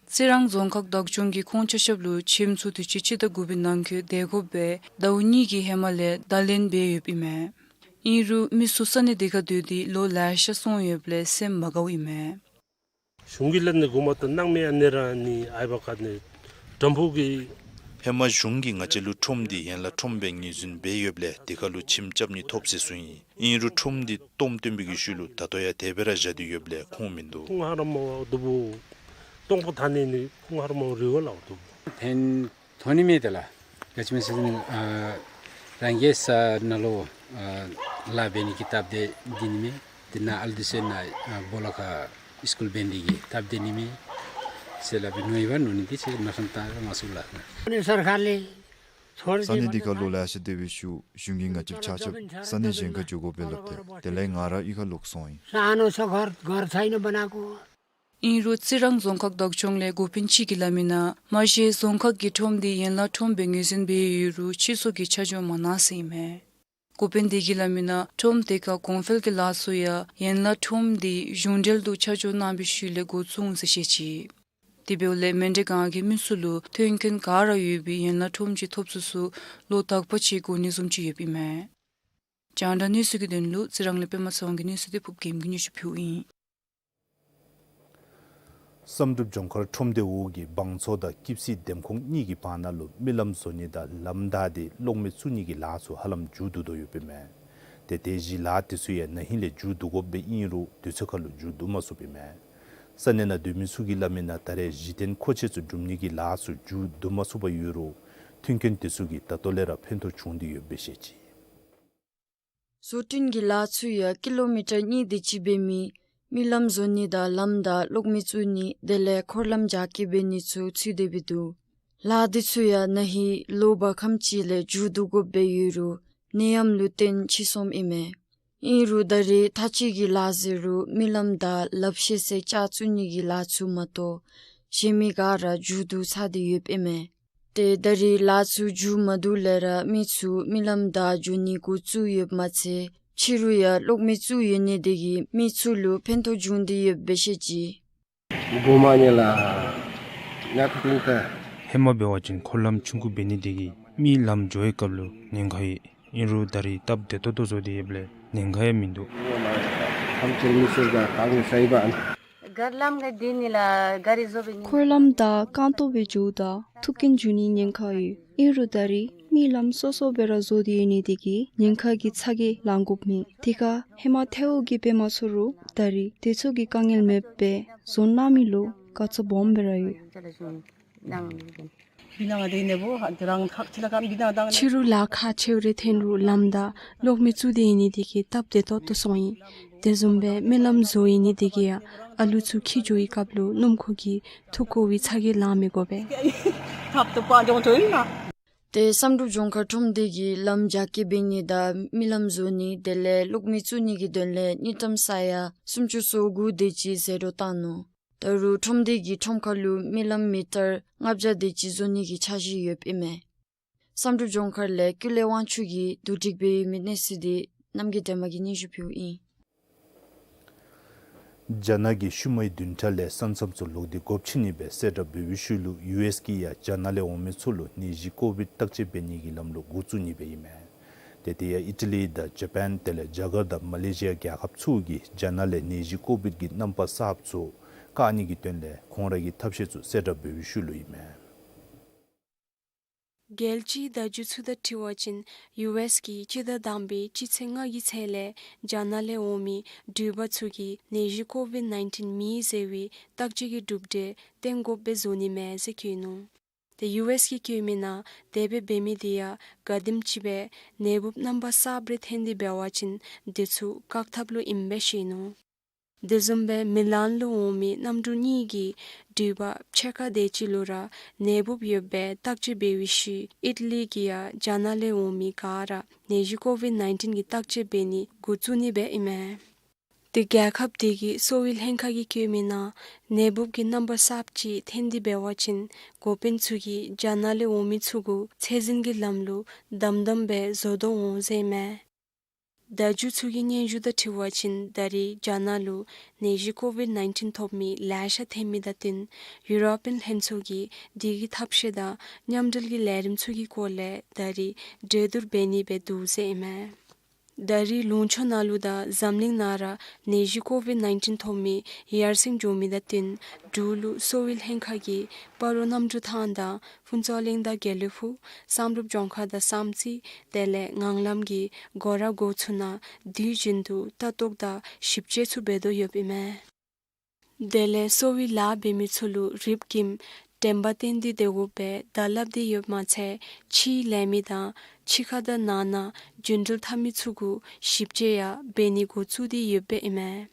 རྩི་རང་རྫོང་ཁག་བདག་སྐྱོང་གིས་ཁོང་ཆ་ཁྱབ་ལུ་ཁྱིམ་ཚུ་དུས་ཅི་ཕྱི་ཟླ་དགུ་པའི་ནང་འཁོད་བསྡད་དགོཔ་སྦེ་ཟླཝ་གཉིས་ཀྱི་ཧེ་མ་ལས་བརྡ་ལན་འབད་ཡོདཔ་ཨིན་མས། ཨིན་རུང་མི་ཚུ་ས་གནས་དེ་ཁར་སྡོད་དེ་ལོ་ལེ་ཤ་སོང་ཡོདཔ་ལས་སེམས་མ་དགའཝ་ཨིན་མས། གཞུང་གི་ལས་ནི་གོ་མ་ཏོ་ནང་མི་ཨ་ནི་ར་ནི་ཨའི་བ་ཁ་ནི་དྲམ་ཕུག་གི། ཧེ་མ་གཞུང་གིས་ང་བཅས་ལུ་ཁྲོམ་འདི་ཡན་ལག་ཁྲོམ་སྦེ་ངོས་འཛིན་འབད་ཡོདཔ་ལས་དེ་ཁ་ལུ་ཁྱིམ་རྐྱབ་ནི་ཐོབ་ཟེར་གསུངས་ཡི། ཨིན་རུང་ཁྲོམ་འདི་སྟོངམ་སྟོན་པའི་གི་ཤུལ་ལུ་ད་ལྟོ་ཡང་དེ་སྦེ་ར་བཞག་སྟེ་ཡོདཔ་ལས་ཁུངས་མིན་འདུག། ཁུངས་ཧ་ར་མ་བ་འདུག་བོ། སྟོང་པ་ད་ནི་ནི་ཁུངས་ཧ་ར་མ་བ་རི་བ་ལ་བ་འདུག། ཕན་ཐོགས་ནི་མས་ཏེ་ལགས། ག་ཅི་སྨོ་ཟེར་ན་ཨ་རང་གི་ས་ནང་ལུ་ཨ་ལཱ་འབད་ནི་གི་སྟབས་བདེ་འདི་ནི་མས། དེ་ནང་ཨ་ལུ་འདི་ཚུ་ནཱ་ཨ་སྦོ་ལོགས་ཁར་སི་ཀུལ་འབད་ནི་གི་སྟབས་བདེ་ནི་མས་ཟེར་སླབ་སྦེ་མནོ་ཡི་བ། མནོ་ནི་འདི་ཚུ་མནོ་བསམ་བཏང་ར་མ་ཚུགས་ལགས། ས་གནས་འདི་ཁར་ལོ་ལེ་ཤ་སྡོད་པའི་ཤུལ་གཞུང་གིས་ང་བཅས་ཆ་ཁྱབ་ས་གནས་གཞན་ཁར་འགྱོ་དགོཔ་སྦེ་སླབ་སྟེ་དེ་ལས་ང་ར་གཡུས་ཁར་ལོག་སོང་ཡི། ཨིན་རུང་རྩི་རང་རྫོང་ཁག་བདག་སྐྱོང་ལས་འགོ་དཔོན་ཅིག་གིས་སླབ་མིའི་ནང་མ་གཞི་རྫོང་ཁག་གིས་ཁྲོམ་འདི་ཡན་ལག་ཁྲོམ་སྦེ་ངོས་འཛིན་འབད་ཡོད་རུང་སྤྱི་ཚོགས་ཀྱིས་ཆ་འཇོག་མ་གནང་ཟེར་ཨིན་མས། འགོ་དཔོན་དེ་གིས་སླབ་མིའི་ནང་ཁྲོམ་དེ་ཁར་གོང་འཕེལ་གྱི་ལཱ་ཚུ་ཡང་ཡན་ལག་ཁྲོམ་འདི་གཞུང་འབྲེལ་དུ་ཆ་འཇོག་གནང་བའི་ཤུལ་ལས་འགོ་བཙུགས་འོང་ཟེར་བཤད་ཅི། དེ་འབདཝ་ལས་མན་འདྲེ་སྒང་གི་མི་ཚུ་ལུ་ཐོན་སྐྱེད་ག་ར་ཡོད་པའི་ཡན་ལག་ཁྲོམ་ཅིག་ཐོབ་ཚུགས་ཚུགས་ལོ་དག་པ་ཅིག་འགོར་ནི་བཟུམ་ཅིག་ཡོདཔ་ཨིན་མས། རྒྱང་བསྒྲགས་གནས་ཚུལ་གྱི་དོན་ལུ་རྩི་རང་ལས་པདྨ་ཚེ་དབང་གི་གནས་ཚུལ་འདི་ཕུརབ་རྒྱལམོ་གིས་སྙན་ཞུ་ཕུལཝ་ཨིན། བསམ་གྲུབ་ལྗོངས་མཁར་ཁྲོམ་སྡེ་འོག་གི་བང་མཚོ་དང་སྐྱིབས་སི་འདེམས་ཁོངས་གཉིས་ཀྱི་བར་ན་ལུ་མི་ལམ་བཟོ་ནི་དང་ལམ་བདའ་སྟེ་གློག་མེ་བཙུགས་ནི་གི་ལཱ་ཚུ་ཧ་ལམ་མཇུག་བསྡུ་དོ་ཡོདཔ་ཨིན་མས། ཏེ་དེ་བཞིན་ལཱ་དེ་ཚུ་ཡང་ན་ཧིང་ལས་མཇུག་བསྡུ་དགོཔ་སྦེ་ཨིན་རུང་དུས་ཚོད་ཁར་ལུ་མཇུག་བསྡུ་མ་ཚུགསཔ་ཨིན་མས། ས་གནས་ནང་སྡོད་མི་ཚུ་གིས་སླབ་མིའི་ནང་ད་རེས་གཞི་རྟེན་མཁོ་ཆས་ཚུ་སྒྲུབ་ནི་གི་ལཱ་ཚུ་མཇུག་བསྡུ་མ་ཚུགས་པར་ཡོད་རུང་མཐུན་རྐྱེན་དེ་ཚུ་གིས་ད་ལྟོ་ལས་ར་ཕན་ཐོགས་བྱུང་སྟེ་ཡོདཔ་སྦེ་བཤད་ཅི། བཟོ་སྐྲུན་གྱི་ལཱ་ཚུ་ཡང་ཀི་ལོ་མི་ཊར་གཉིས་དེ་ཅིག་འབད་མི་མི་ལམ་བཟོ་ནི་དང་ལམ་བདའ་གློག་མེ་བཙུགས་ནི་དེ་ལས་འཁོར་ལམ་རྒྱ་སྐྱེད་འབད་ནི་ཚུ་ཚུད་དེ་སྦེ་འདུག། ལཱ་དེ་ཚུ་ཡང་ན་ཧིང་ལོ་བར་ཁམས་ཅིག་ལས་མཇུག་བསྡུ་དགོཔ་སྦེ་ཡོད་རུང་ནད་ཡམས་ལུ་བརྟེན་ཕྱིས་སོངམ་ཨིན་མས། ཨིན་རུང་ད་རེས་མཐའ་དཔྱད་ཀྱི་ལཱ་ཟེར་རུང་མི་ལམ་དང་ལགཔ་ཤེ་སའི་ལྕགས་བཙུགས་ནི་གི་ལཱ་ཚུ་མ་གཏོགས་གཞན་མི་ག་ར་མཇུག་བསྡུ་ཚར་ཏེ་ཡོདཔ་ཨིན་མས། ཏེ་ད་རེས་ལཱ་ཚུ་མཇུག་མ་བསྡུ་ལས་ར་མི་ཚུ་མི་ལམ་བདའ་འགྱོ་ནི་འགོ་བཙུགས་ཡོདཔ་མ་ཚད་ ཕྱི་རུ་ཡང་གློག་མེ་བཙུགས་ཡོད་ནི་དེ་གིས་མི་ཚུ་ལུ་ཕན་ཐོགས་བྱུང་སྟེ་ཡོདཔ་སྦེ་བཤད་ཅི། གོ་མ་ཉེ་ལ་ཉ་ཐུག་ལུང་ཏེ། ཧེ་མ་འབད་བ་ཅིན་འཁོར་ལམ་ཆུང་ཀུ་འབད་ནི་དེ་གིས་མི་ལམ་འགྱོ་བའི་སྐབས་ལུ་ཉེན་ཁ་ཡོད། ཨིན་རུང་ད་རེས་སྟབས་བདེ་ཏོག་ཏོ་བཟོ་སྟེ་ཡོདཔ་ལས་ཉེན་ཁ་ཡང་མིན་འདུག། འཁོར་ལམ་དང་རྐང་སྟོང་སྦེ་འགྱོཝ་ད་ཐུག་རྐྱེན་འབྱུང་ནིའི་ཉེན་ཁ་ཡོད། ཨིན་རུང་ད་རེས་མི་ལམ་སོ་སོ་སྦེ་ར་བཟོ་སྟེ་ཡོད་ནི་དེ་གིས་ཉེན་ཁ་གི་ཚ་གྱང་ལང་དགོཔ་མེད། དེ་ཁར་ཧེ་མ་ཐལཝ་གིས་འབད་མ་ཚུགས་རུང་ད་རེས་དེ་ཚུ་གི་དཀའ་ངལ་མེདཔ་སྦེ་བཟོ་གནང་མི་ལུ་དགའ་ཚོར་སྦོམ་སྦེ་ར་ཡོད། ཕྱི་རུ་ལཱ་ཁག་ཆེཝ་རེ་ཐོན་རུང་ལམ་དང་གློག་མེ་བཙུགས་ཏེ་ཡོད་ནི་དེ་གིས་སྟབས་བདེ་ཏོག་ཏོ་སོང་ཡི། དེ་བཟུམ་སྦེ་མི་ལམ་བཟོ་ཡོད་ནི་དེ་གིས་ཡང་ཨ་ལུ་ཚུ་འཁྱིད་འགྱོ་བའི་སྐབས་ལུ་སྣུམ་འཁོར་གྱིས་འཐུ་དགོ་པའི་ཚ་གྱང་ལང་མི་དགོ་པས། ཏེ་བསམ་གྲུབ་ལྗོངས་མཁར་ཁྲོམ་སྡེ་གིས་ལམ་རྒྱ་སྐྱེད་འབད་ནི་དང་མི་ལམ་བཟོ་ནི་དེ་ལས་གློག་མེ་བཙུགས་ནི་གི་དོན་ལས་དངུལ་ཀྲམ་ས་ཡ་སུམ་ཅུ་སོ་དགུ་དེ་ཅིག་ཟད་འགྲོ་བཏང་ནུག། ད་རུང་ཁྲོམ་སྡེ་གིས་ཁྲོམ་ཁ་ལུ་མི་ལམ་མི་ཊར་ལྔ་བརྒྱ་དེ་ཅིག་བཟོ་ནི་གི་འཆར་གཞི་ཡོདཔ་ཨིན་མས། བསམ་གྲུབ་ལྗོངས་མཁར་ལས་ཀུན་ལེགས་དབང་ཕྱུག་གིས་བསྡུ་སྒྲིག་འབད་ཡོད་མི་གནས་ཚུལ་དེ་རྣམ་རྒྱལ་སྒྲོལ་མ་གིས་སྙན་ཞུ་ཕུལཝ་ཨིན། རྒྱ་ནག་གིས་ཤུལ་མའི་བདུན་ཕྲག་ལས་ས་མཚམས་ཚུ་ལོག་སྟེ་སྒོ་ཕྱེ་ནི་སྦེ་གསལ་བསྒྲགས་འབད་བའི་ཤུལ་ལུ་ཡུ་ཨེསི་གིས་ཡང་རྒྱ་ནག་ལས་འོང་མི་ཚུ་ལུ་ནད་གཞི་ཀོ་བིཌ་བརྟག་དཔྱད་འབད་ནི་གི་ལམ་ལུགས་འགོ་བཙུགས་ནི་སྦེ་ཨིན་མས། ཏེ་དེ་ཡང་ཨི་ཊ་ལི་དང་ཇ་པཱན་དེ་ལས་རྒྱ་གར་དང་མ་ལེ་ཤི་ཡ་རྒྱལ་ཁབ་ཚུ་གིས་རྒྱ་ནག་ལས་ནད་གཞི་ཀོ་བིཌ་གི་རྣམ་པ་གསརཔ་ཚུ་བཀག་ནི་གི་དོན་ལས་ཁོང་ར་གི་ཐབས་ཤེས་ཚུ་གསལ་བསྒྲགས་འབད་བའི་ཤུལ་ལུ་ཨིན་མས། རྒྱལ་སྤྱིའི་བརྡ་བརྒྱུད་ཚུ་དང་འཁྲིལ་བ་ཅིན་ཡུ་ཨེསི་གིས་སྤྱི་ཟླ་དང་པའི་སྤྱི་ཚེས་ལྔ་གི་ཚེ་ལས་རྒྱ་ནག་ལས་འོང་མི་འགྲུལ་པ་ཚུ་གིས་ནད་གཞི་ཀོ་བིཌ་ནའིན་ཊིན་མེད་ཟེར་བའི་བརྟག་དཔྱད་ཀྱི་གྲུབ་འབྲས་བསྟན་དགོཔ་སྦེ་བཟོ་ནི་མས་ཟེར་བཀོད་ནུག། ཏེ་ཡུ་ཨེསི་གིས་བཀོད་མི་ནང་དེ་སྦེ་འབད་མི་དེ་ཡང་ག་དེམ་ཅིག་སྦེ་ནད་འབུཔ་རྣམ་པ་གསརཔ་རེ་ཐོན་ཏེ་འབད་བ་ཅིན་དེ་ཚུ་བཀག་ཐབས་ལུ་ཨིནམ་སྦེ་བཤད་ནུག། དེ་བཟུམ་སྦེ་མི་ལན་ལུ་འོང་མི་གནམ་གྲུ་གཉིས་ཀྱི་འགྲུལ་པ་ཕྱེད་ཀ་དེ་ཅིག་ལུ་ར་ནད་འབུཔ་ཡོདཔ་སྦེ་བརྟག་དཔྱད་འབད་བའི་ཤུལ་ཨི་ཊ་ལི་གིས་ཡང་རྒྱ་ནག་ལས་འོང་མི་ག་ར་ནད་གཞི་ཀོ་བིཌ་ནའིན་ཊིན་གྱི་བརྟག་དཔྱད་འབད་ནི་འགོ་བཙུགས་ནི་སྦེ་ཨིན་མས། ཏེ་རྒྱལ་ཁབ་དེ་གི་གསོ་བའི་ལྷན་ཁག་གིས་བཀོད་མི་ནང་ནད་འབུཔ་གི་རྣམ་པ་གསརཔ་ཅིག་ཐོན་ཏེ་འབད་བ་ཅིན་འགོ་དཔོན་ཚུ་གིས་རྒྱ་ནག་ལས་འོང་མི་ཚུ་གུ་ཚད་འཛིན་གྱི་ལམ་ལུགས་དམ་དམ་སྦེ་བཟོ་དོ་འོང་ཟེར་ཨིན་མས། བརྡ་བརྒྱུད་ཚུ་གི་སྙན་ཞུ་དང་འཁྲིལ་བ་ཅིན་ད་རེས་རྒྱ་ནག་ལུ་ནད་གཞི་ཀོ་བིཌ་ནའིན་ཊིན་ཐོབ་མི་ལེ་ཤ་ཐོན་མི་དང་བསྟུན་ཡུ་རོ་པིའན་ལྷན་ཚོགས་ཀྱིས་དེ་གི་ཐབས་ཤེས་དང་མཉམ་འབྲེལ་གྱི་ལས་རིམ་ཚུ་གི་སྐོར་ལས་ད་རེས་གྲོས་བསྡུར་འབད་ནི་སྦེ་འདུག་ཟེར་ཨིན་མས། ད་རེས་ལུང་ཕྱོགས་ནང་ལུ་དང་འཛམ་གླིང་ནང་ར་ནད་གཞི་ཀོ་བིཌ་ནའིན་ཊིན་ཐོབ་མི་ཡར་སེང་འགྱོ་མི་དང་བསྟུན་འབྲུག་ལུ་གསོ་བའི་ལྷན་ཁག་གིས་སྤ་རོ་གནམ་གྲུ་ཐང་དང་ཕུན་ཚོགས་གླིང་དང་དགེ་ལེགས་ཕུག་བསམ་གྲུབ་ལྗོངས་མཁར་དང་བསམ་རྩེ་དེ་ལས་ངང་ལམ་གྱི་སྒོ་ར་སྒོ་ཚུ་ནང་དུས་རྒྱུན་དུ་ལྟ་རྟོག་དང་ཞིབ་དཔྱད་ཚུ་འབད་དོ་ཡོདཔ་ཨིན་མས། དེ་ལས་གསོ་བའི་ལཱ་འབད་མི་ཚུ་ལུ་རིམ་གྱིས་དྲན་པ་བསྟེན་ཏེ་སྡོད་དགོ་པའི་བརྡ་སླབ་སྟེ་ཡོདཔ་མ་ཚད་ཕྱིའི་ལས་མི་དང་ཕྱི་ཁ་དང་ནང་ན་རྒྱུན་འགྲུལ་འཐབ་མི་ཚུ་གུ་ཞིབ་དཔྱད་ཡང་འབད་ནི་འགོ་བཙུགས་ཏེ་ཡོདཔ་ཨིན་མས།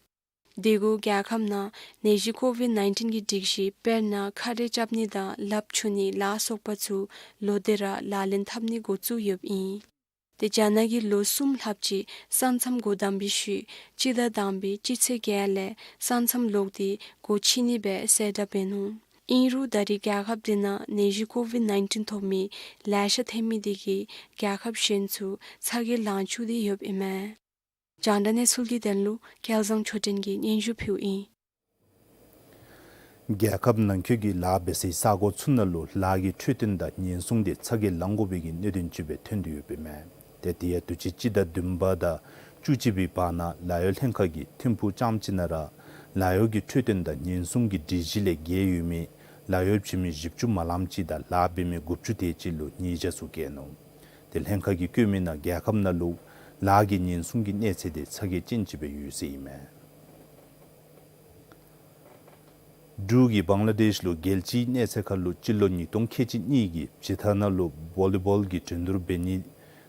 དེ་གུ་རྒྱལ་ཁབ་ནང་ནད་གཞི་ཀོ་བིཌ་ནའིན་ཊིན་གྱི་སྒྲིག་གཞི་དཔེར་ན་ཁ་རས་རྐྱབ་ནི་དང་ལགཔ་འཁྱུ་ནི་ལ་སོགས་པ་ཚུ་ལོག་སྟེ་ར་ལག་ལེན་འཐབ་ནི་འགོ་བཙུགས་ཡོདཔ་ཨིན། ཏེ་རྒྱ་ནག་གིས་ལོ་གསུམ་ལྷགཔ་ཅིག་ས་མཚམས་སྒོ་བསྡམས་པའི་ཤུལ་སྤྱི་ཟླ་དང་པའི་སྤྱི་ཚེས་བརྒྱད་ལས་ས་མཚམས་ལོག་སྟེ་སྒོ་ཕྱེ་ནི་སྦེ་གསལ་བསྒྲགས་འབད་ནུག། ཨིན་རུང་ད་རེས་རྒྱལ་ཁབ་དེ་ནང་ནད་གཞི་ཀོ་བིཌ་ནའིན་ཊིན་ཐོབ་མི་ལེ་ཤ་ཐོན་མི་དེ་གིས་རྒྱལ་ཁབ་གཞན་ཚུ་ཚ་གྱང་ལང་བཅུག་སྟེ་ཡོདཔ་ཨིན་མས། རྒྱང་བསྒྲགས་གནས་ཚུལ་གྱི་དོན་ལུ་སྐལ་བཟང་ཆོས་སྒྲོན་གྱིས་སྙན་ཞུ་ཕུལཝ་ཨིན། རྒྱལ་ཁབ་ནང་འཁོད་ཀྱི་ལཱ་འབད་སའི་ས་གོ་ཚུ་ནང་ལུ་ལཱ་གི་འཕྲོད་བསྟེན་དང་ཉེན་སྲུང་དེ་ཚ་གྱང་ལང་དགོ་པའི་གི་གནད་དོན་ཅིག་སྦེ་ཐོན་ཏེ་ཡོདཔ་ཨིན་མས། ཏེ་དེ་ཡང་དུས་ཅི་སྤྱི་ཟླ་བདུན་པ་དང་བཅུ་གཅིག་པའི་བར་ན་ལཱ་གཡོག་ལྷན་ཁག་གིས་ཐིམ་ཕུག་ལྕམ་ཅི་ནང་ར་ལཱ་གཡོག་གི་འཕྲོད་བསྟེན་དང་ཉེན་སྲུང་གི་སྒྲིག་གཞི་ལས་འགལ་ཡོད་མི་ལཱ་གཡོག་བྱིན་མི་བཞི་བཅུ་མ་ལངམ་ཅིག་དང་ལཱ་འབད་མི་དགུ་བཅུ་དེ་ཅིག་ལུ་ཉེས་བྱ་ཚུ་བཀལ་ནུག། ཏེ་ལྷན་ཁག་གིས་བཀོད་མི་ནང་རྒྱལ་ཁབ་ནང་ལུ་ལཱ་གི་ཉེན་སྲུང་གི་གནས་ཚད་དེ་ཚ་གྱང་ཅན་ཅིག་སྦེ་ཡོད་ཟེར་ཨིན་མས། འབྲུག་གིས་བང་ལ་དེཤ་ལུ་རྒྱལ་སྤྱིའི་གནས་ཚད་ཁར་ལུ་སྤྱི་ལོ་ཉིས་སྟོང་ཁལ་གཅིག་གཉིས་ཀྱི་བྱེ་ཐང་ནང་ལུ་བོ་ལི་བོལ་གྱི་འགྲན་བསྡུར་འབད་ནི་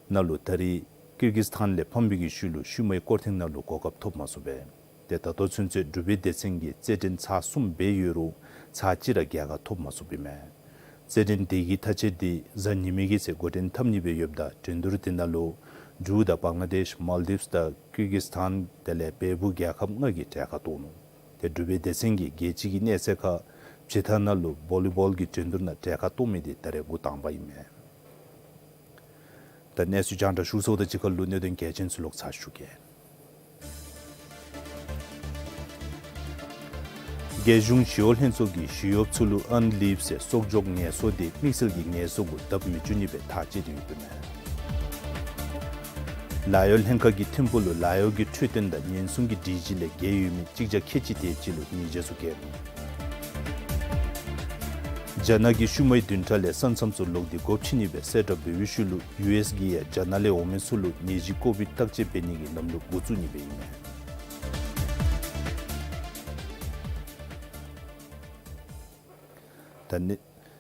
ནང་ལུ་ད་རེས་ཀིར་གིས་ཐཱན་ལས་ཕམ་པའི་གི་ཤུལ་ལུ་ཤུལ་མའི་སྐོར་ཐེངས་ནང་ལུ་གོ་སྐབས་ཐོབ་མ་ཚུགས་པས། ཏེ་ད་ལྟོ་ཚུན་ཚོད་འབྲུག་པའི་སྡེ་ཚན་གྱིས་རྩེད་འགྲན་ཚར་གསུམ་འབད་ཡོད་རུང་ཚར་གཅིག་ར་རྒྱལ་ཁ་ཐོབ་མ་ཚུགསཔ་ཨིན་མས། རྩེད་འགྲན་དེ་གི་མཐའ་དཔྱད་དེ་གཟའ་ཉི་མའི་གི་ཚེ་འགོ་འདྲེན་འཐབ་ནི་སྦེ་ཡོདཔ་ད་འགྲན་བསྡུར་དེ་ནང་ལུ་འབྲུག་དང་བང་ལ་དེཤ་མཱལ་ཌིབས་དང་ཀིར་གིས་ཐཱན་དེ་ལས་བལ་པོ་རྒྱལ་ཁབ་ལྔ་གིས་གྲལ་ཁར་གཏོགས་ནུག། ཏེ་འབྲུག་པའི་སྡེ་ཚན་གྱིས་རྒྱལ་སྤྱི་གི་གནས་ཚད་ཁར་བྱེ་ཐང་ནང་ལུ་བོ་ལི་བོལ་གྱི་འགྲན་བསྡུར་ནང་གྲལ་ཁར་གཏོགས་མི་དེ་ད་རེས་འགོ་དང་པ་ཨིན་མས། ད་གནས་ཚུལ་རྒྱང་བསྒྲགས་ཞུ་ཚརཝ་དང་གཅིག་ཁར་ལུ་གནད་དོན་གལ་ཆེན་ཚུ་ལོག་ཚར་ཞུ་གེ། རྒྱལ་གཞུང་ཞི་གཡོག་ལྷན་ཚོགས་ཀྱིས་ཞི་གཡོགཔ་ཚུ་ལུ་ཨན་ལིབ་ཟེར་གསོག་འཇོག་ངལ་གསོ་དེ་དམིགས་བསལ་གྱི་ངལ་གསོ་གུ་བསྡབ་མི་བཅུག་ནི་སྦེ་ཐག་བཅད་དེ་ཡོདཔ་ཨིན་མས། ལཱ་གཡོག་ལྷན་ཁག་གི་ཐིམ་ཕུག་ལུ་ལཱ་གཡོག་གི་འཕྲོད་བསྟེན་དང་ཉེན་སྲུང་གི་སྒྲིག་གཞི་ལས་འགལ་ཡོད་མི་གཅིག་བརྒྱ་ཁལ་གཅིག་དེ་ཅིག་ལུ་ཉེས་ཆད་ཚུ་བཀལ་ནུག། རྒྱ་ནག་གིས་ཤུལ་མའི་བདུན་ཕྲག་ལས་ས་མཚམས་ཚུ་ལོག་སྟེ་སྒོ་ཕྱེ་ནི་སྦེ་གསལ་བསྒྲགས་འབད་བའི་ཤུལ་ལུ་ཡུ་ཨེསི་གིས་ཡང་རྒྱ་ནག་ལས་འོང་མི་ཚུ་ལུ་ནད་གཞི་ཀོ་བིཌ་བརྟག་དཔྱད་འབད་ནི་གི་ལམ་ལུགས་འགོ་བཙུགས་ནི་སྦེ་ཨིན་མས། ད་གནས་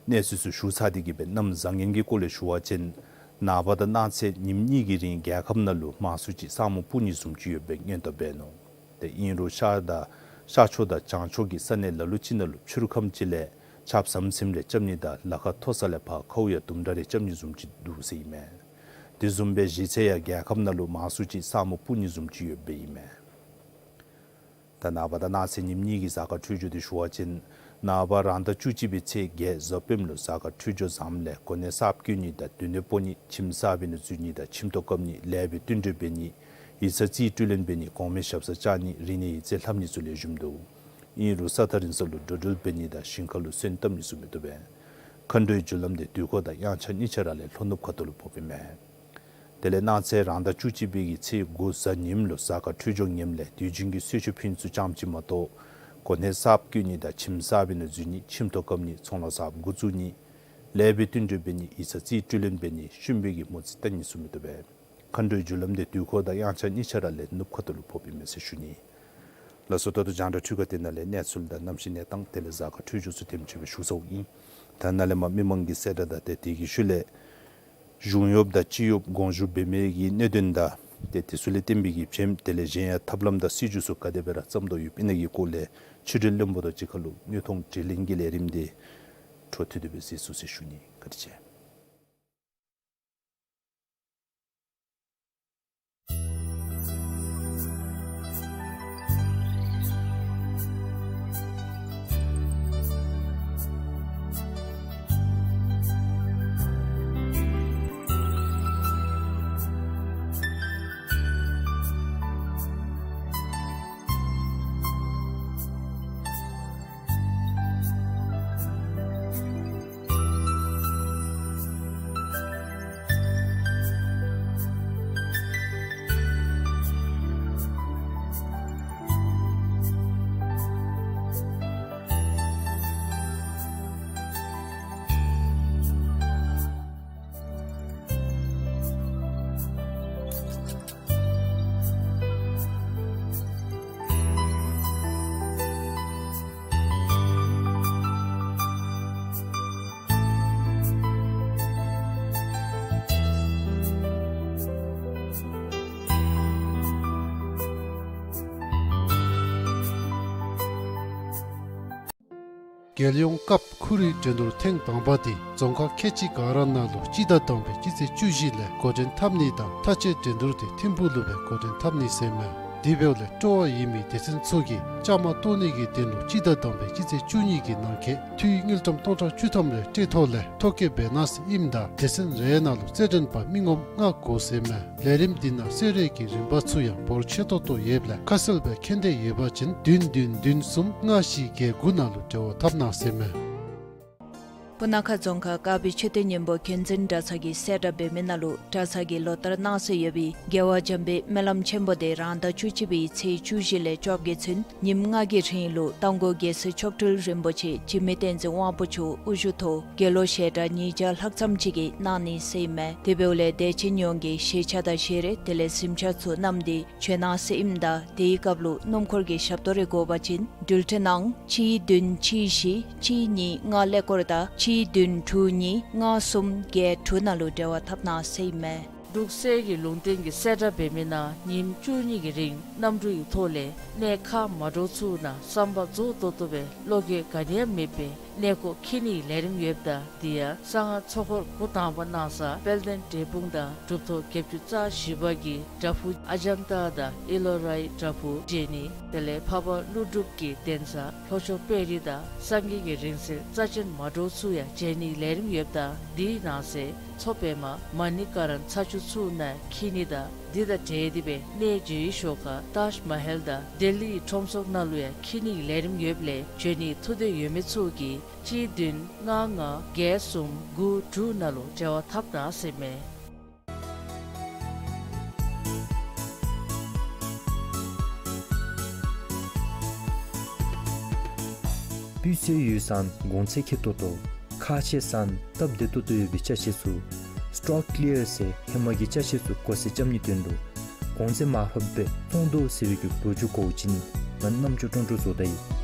གནས་ཚུལ་ཚུ་ཞུ་ཚར་ཏེ་གི་སྦེ་གནམ་བཟང་ངན་གྱི་སྐོར་ལས་ཞུ་བ་ཅིན་ནངས་པ་དང་གནངས་ཚེ་ཉིནམ་གཉིས་ཀྱི་རིང་རྒྱལ་ཁབ་ནང་ལུ་མང་སུ་ཅིག་ས་སྨུག་སྤུབ་ནི་བཟུམ་ཅིག་ཡོད་པའི་སྔོན་བརྡ་འབད་ནུག། ཏེ་ཨིན་རུང་ཤར་དང་ཤར་ཕྱོགས་དང་བྱང་ཕྱོགས་ཀྱི་ས་གནས་ལ་ལུ་ཅིག་ནང་ལུ་ཕྱི་རུ་ཁམས་ཅིག་ལས་ཆརཔ་ཟམ་ཟིམ་རེ་རྐྱབ་ནི་དང་ལ་ཁ་མཐོ་ས་ལས་ཕར་ཁཝ་ཡང་དུམ་གྲ་རེ་རྐྱབ་ནི་བཟུམ་ཅིག་འདུག་ཟེར་ཨིན་མས། དེ་བཟུམ་སྦེ་གཞེས་ཚེ་ཡང་རྒྱལ་ཁབ་ནང་ལུ་མང་སུ་ཅིག་ས་སྨུག་སྤུབ་ནི་བཟུམ་ཅིག་ཡོདཔ་ཨིན་མས། ད་ནངས་པ་དང་གནངས་ཚེ་ཉིནམ་གཉིས་ཀྱི་གཟའ་སྐར་འཕྲོད་སྦྱོར་དེ་ཞུ་བ་ཅིན་ནངས་པ་རང་ཟླ་བཅུ་གཅིག་པའི་ཚེས་བརྒྱད་གཟའ་སྤེནམ་ལུ་གཟའ་སྐར་འཕྲོད་སྦྱོར་བཟངམ་ལས་གོ་གནས་གསརཔ་བསྐོ་ནི་དང་མདུན་ནད་སྤོ་ནི་ཁྱིམ་གསར་པའི་ནང་འཛུལ་ནི་དང་ཁྱིམ་ཐོག་བཀབ་ནི་ལེགས་པའི་བསྟུན་གྲོས་འབད་ནི་ཡིག་ཚང་རྩིས་སྤྲོད་ལེན་འབད་ནི་གོང་མའི་ཞབས་སར་བཅར་ནི་རིག་གནས་ཡིག་རྩིས་ལྷབ་ནི་ཚུ་ལེགས་ཤོམ་འདུག། ཨིན་རུང་ས་ཐག་རིང་ས་ལུ་འགྲོ་འགྲུལ་འབད་ནི་དང་ཞིང་ཁ་ལུ་སོན་བཏབ་ནི་ཚུ་མི་བཏུབ་པས། མཁའ་འགྲོའི་རྒྱུ་ལམ་དེ་དུས་འཁོར་དང་དབྱངས་འཆར་གཉིས་ཆ་ར་ལས་ལྷོ་ནུབ་ཁ་ཐུག་ལུ་ཕོགཔ་ཨིན་མས། དེ་ལས་གནངས་ཚེ་རང་ཟླ་བཅུ་གཅིག་པའི་གི་ཚེས་དགུ་གཟའ་ཉིམ་ལུ་གཟའ་སྐར་འཕྲོད་སྦྱོར་ངནམ་ལས་དུས་རྒྱུན་གྱི་གསོལ་མཆོད་ཕུལ་ཚུ་ཙམ་ཅིག་མ་གཏོགས་གོ་གནས་གསརཔ་བསྐོ་ནི་དང་ཁྱིམ་གསར་པའི་ནང་འཛུལ་ནི་ཁྱིམ་ཐོག་བཀབ་ནི་ཚོང་ལཱ་གསརཔ་འགོ་བཙུགས་ནི་ལེགས་པའི་བསྟུན་གྲོས་འབད་ནི་ཡིག་ཚང་རྩིས་སྤྲོད་ལེན་འབད་ནི་ཤུན་པའི་གི་མོ་རྩིས་བལྟ་ནི་ཚུ་མི་བཏུབ་པས། མཁའ་འགྲོའི་རྒྱུ་ལམ་དེ་དུས་འཁོར་དང་དབྱངས་འཆར་གཉིས་ཆ་ར་ལས་ནུབ་ཁ་ཐུག་ལུ་ཕོགཔ་ཨིན་མས་ཟེར་ཞུ་ནི། ལགས་སོ། ད་ལྟོ་རྒྱང་བསྒྲགས་འཕྲུལ་ཁང་འདི་ནང་ལས་གནས་ཚུལ་དང་གནམ་གཤིས་གནས་སྟངས་དེ་ལས་གཟའ་སྐར་འཕྲོད་སྦྱོར་ཚུ་དེམ་ཅིག་སྦེ་ཞུ་ཚརཝ་ཨིན། ད་ནཱ་ལས་མར་མི་མང་གི་གསལ་བསྒྲགས་དང་ཏེ་དེ་གི་ཤུལ་ལས་གཞུང་གཡོགཔ་དང་སྤྱི་གཡོགཔ་དགོངས་ཞུ་འབད་མི་གི་གནད་དོན་དང་ཏེ་དེ་ཚུ་ལས་བརྟེན་པའི་གི་བྱེམ་དེ་ལས་གཞན་ཡང་ཐབས་ལམ་དང་སྲིད་བྱུས་ཚུ་ག་དེ་སྦེ་ར་བརྩམ་དོ་ཡོདཔ་ཨིན་ན་གི་སྐོར་ལས་ཆོས་འབྲེལ་བློན་པོ་དང་གཅིག་ཁར་ལུ་དངོས་མཐོང་དྲི་ལན་གྱི་ལས་རིམ་དེ་འཕྲོ་མཐུད་དེ་སྦེ་གཟིགས་ཚུགས་ཟེར་ཞུ་ནི། བཀའ་དྲིན་ཆེ། རྒྱལ་ཡོངས་ཀབ་ཁུ་རི་འགྲན་བསྡུར་ཐེངས་དང་པ་དེ་རྫོང་ཁག་ཁལ་གཅིག་ག་ར་ནང་ལུ་སྤྱི་ཟླ་དང་པའི་སྤྱི་ཚེས་བཅུ་བཞི་ལས་འགོ་འདྲེན་འཐབ་ནི་དང་མཐའ་དཔྱད་འགྲན་བསྡུར་དེ་ཐིམ་ཕུག་ལུ་སྦེ་འགོ་འདྲེན་འཐབ་ནི་ཟེར་མས། དེ་འབདཝ་ལས་སྤྲོ་བ་ཡོད་མི་སྡེ་ཚན་ཚུ་གིས་བཅའ་མར་གཏོགས་ནི་གི་དོན་ལུ་སྤྱི་ཟླ་དང་པའི་སྤྱི་ཚེས་བཅུ་གཉིས་ཀྱི་ནང་འཁོད་འཐུས་དངུལ་ཀྲམ་སྟོང་ཕྲག་བཅུ་ཐམ་རེ་སྤྲོད་ཐོག་ལས་ཐོ་བཀོད་འབད་གནང་ཟེར་ཨིནམ་ད་སྡེ་ཚན་རེ་ནང་ལུ་རྩེད་འགྲན་པ་མི་ངོམ་ལྔ་དགོ་ཟེར་མས། ལས་རིམ་འདི་ནང་གསོལ་རས་ཀྱི་རིན་པ་ཚུ་ཡང་འབོར་ཆེ་ཏོག་ཏོ་ཡོདཔ་ལས་ཁ་གསལ་སྦེ་མཁྱེན་འདོད་ཡོད་པ་ཅིན་བདུན་བདུན་བདུན་གསུམ་ལྔ་བཞི་བརྒྱད་དགུ་ནང་ལུ་འབྲེལ་བ་འཐབ་གནང་ཟེར་མས། སྤུ་ན་ཁ་རྫོང་ཁག་དཀར་སྦིས་མཆོད་རྟེན་སྙིང་པོ་མཁྱེན་བརྩེ་གྲྭ་ཚང་གིས་གསལ་བསྒྲགས་འབད་མི་ནང་ལུ་གྲྭ་ཚང་གིས་ལོ་ལྟར་གནང་སྲོལ་ཡོད་པའི་རྒྱལ་བ་འཇམ་དཔལ་སྨོན་ལམ་ཆེན་པོ་དེ་རང་ཟླ་བཅུ་གཅིག་པའི་ཚེས་བཅུ་བཞི་ལས་བཅོ་བརྒྱད་ཚུན་ཉིནམ་ལྔ་གི་རིང་ལུ་རྟ་མགོ་རྒྱལ་སྲས་མཆོག་སྤྲུལ་རིན་པོ་ཆེ་འཇིགས་མེད་བསྟན་འཛིན་དབང་པོ་མཆོག་དབུ་བཞུགས་ཐོག་དགེ་སློང་ཞལ་གྲངས་ཉིས་བརྒྱ་ལྷག་ཙམ་ཅིག་གིས་གནང་ནི་ཟེར་ཨིན་མས། དེ་འབདཝ་ལས་དད་ཅན་ཡོངས་ཀྱིས་ཤེས་བྱ་དང་ཤེས་རིག་དེ་ལས་གཟིམ་ཆ་ཚུ་བསྣམས་ཏེ་བྱོན་གནང་ཟེར་ཨིནམ་ད་དེའི་སྐབས་ལུ་སྣུམ་འཁོར་གྱི་ཞབས་ཏོག་རེ་དགོ་པ་ཅིན་འགྲུལ་འཕྲིན་ནང་གཅིག་བདུན་གཅིག་བཞི་གཅིག་གཉིས་ལྔ་ཀླད་ཀོར་དང་གཅིག་བདུན་དྲུག་གཉིས་ལྔ་གསུམ་བརྒྱད་དྲུག་ནང་ལུ་འབྲེལ་བ་འཐབ་གནང་ཟེར་ཨིན་མས། འབྲུག་གསེར་གྱི་ལུང་བསྟན་གྱིས་གསལ་བསྒྲགས་འབད་མི་ནང་ཉིནམ་བཅུ་གཉིས་ཀྱི་རིང་གནམ་གྲུ་ཡི་ཐོག་ལས་གནས་ཁག་མ་འདྲཝ་ཚུ་ནང་བསམ་པ་རྫོགས་ཏོག་ཏོ་སྦེ་བློ་འགྱོད་ག་ནི་ཡང་མེད་པའི་གནས་སྐོར་འཁྱིད་ནིའི་ལས་རིམ་ཡོདཔ་ད་དེ་ཡང་གསང་སྔགས་ཚོགས་འཁོར་འགོ་དང་པ་གནང་ས་དཔལ་ལྡན་འབྲས་སྤུངས་དང་གྲུབ་ཐོབ་བརྒྱད་ཅུ་རྩ་བཞི་པ་གི་བྲག་ཕུག་ཨ་ཛམ་ཏ་དང་ཨི་ལོ་རའི་བྲག་ཕུག་མཇལ་ནི་དེ་ལས་འཕགས་པ་ཀླུ་སྒྲུབ་ཀྱི་གདན་ས་ལྷོ་ཕྱོགས་དཔལ་རི་དང་སངས་རྒྱས་ཀྱི་རིང་བསྲེལ་རྩ་ཆེན་མ་འདྲཝ་ཚུ་ཡང་མཇལ་ནིའི་ལས་རིམ་ཡོདཔ་ད་དེའི་ནང་གསེས་མཚོ་པདྨ་མ་ཎི་ཀ་ར་ཚ་ཆུ་ཚུ་ནང་འཁྱིད་ནི་དང་ འདི་དང་འབྲེལ་ཏེ་སྦེ་གནས་བརྗེ་བའི་ཤུལ་ཁར་ཏཱཇ་མ་ཧལ་དང་ལྡི་ལི་ཁྲོམ་ཚོགས་ནང་ལུ་ཡང་འཁྱིད་ནིའི་ལས་རིམ་ཡོདཔ་ལས་འབྱོན་ནིའི་ཐུགས་འདོད་ཡོད་མི་ཚུ་གིས་གཅིག་བདུན་ལྔ་ལྔ་བརྒྱད་གསུམ་དགུ་དྲུག་ནང་ལུ་འབྲེལ་བ་འཐབ་གནང་ཟེར་མས། སྤུས་ཚད་ཡོད་ཙང་གོང་ཚད་ཁེ་ཏོག་ཏོ། ཁག་ཆེ་ཙང་སྟབས་བདེ་ཏོག་ཏོ་ཡོད་པའི་ཅ་ཆས་ཚུ། སི་ཊོག་ཀི་ལི་ཡར་ཟེར་ཧེ་མ་གི་ཅ་ཆས་ཚུ་བགོ་བཤའ་རྐྱབ་ནིའི་དོན་ལུ་གོང་ཚད་མར་ཕབ་སྦེ་བཙོང་དོ་ཟེར་བའི་གི་ལོ་རྒྱུས་གོ་བ་ཅིན་ང་རྣམ་ཅོ་ཀྲོང་ཀྲོ་བཟོ་ད་ཡི།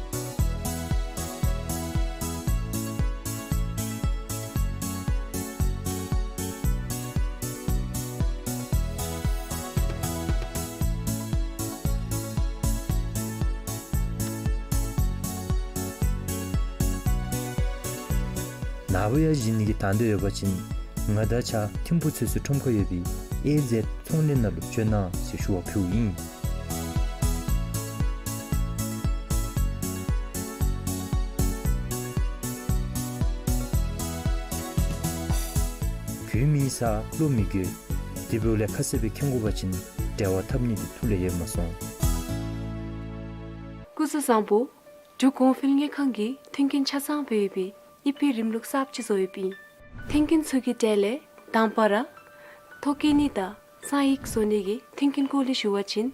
ནཱ་བུ་ཡང་བྱིན་ནི་གི་དང་འདོད་ཡོད་པ་ཅིན་ང་དང་གཅིག་ཁར་ཐིམ་ཕུག་ཚོད་ཚོད་ཁྲོམ་ཁར་ཡོད་པའི་ཨེ་ཛེཌ་ཚོང་ལས་ནང་ལུ་བྱོན་གནང་ཟེར་ཞུ་བ་ཕུལཝ་ཨིན། གུས་མེད་ས་བློ་མི་འགྱོད། དེ་འབདཝ་ལས་ཁ་གསལ་སྦེ་མཁྱེན་དགོ་པ་ཅིན་འབྲེལ་བ་འཐབ་ནི་འདི་ཐུགས་ལས་ཡལ་མ་སོང་། སྐུ་གཟུགས་བཟང་པོ། འབྲུག་གོང་འཕེལ་དངུལ་ཁང་གིས་མཐུན་རྐྱེན་ཆ་ཚང་སྦེ་ཡོད་པའི་ཨི་ཕེ་རིམ་ལུགས་གསརཔ་ཅིག་བཟོ་ཡོདཔ་ཨིན། མཐུན་རྐྱེན་ཚུ་གི་གྲས་ལས་དང་པ་ར་ཐོ་བཀོད་ནི་དང་གསང་ཡིག་བཟོ་ནི་གི་མཐུན་རྐྱེན་སྐོར་ལས་ཞུ་བ་ཅིན་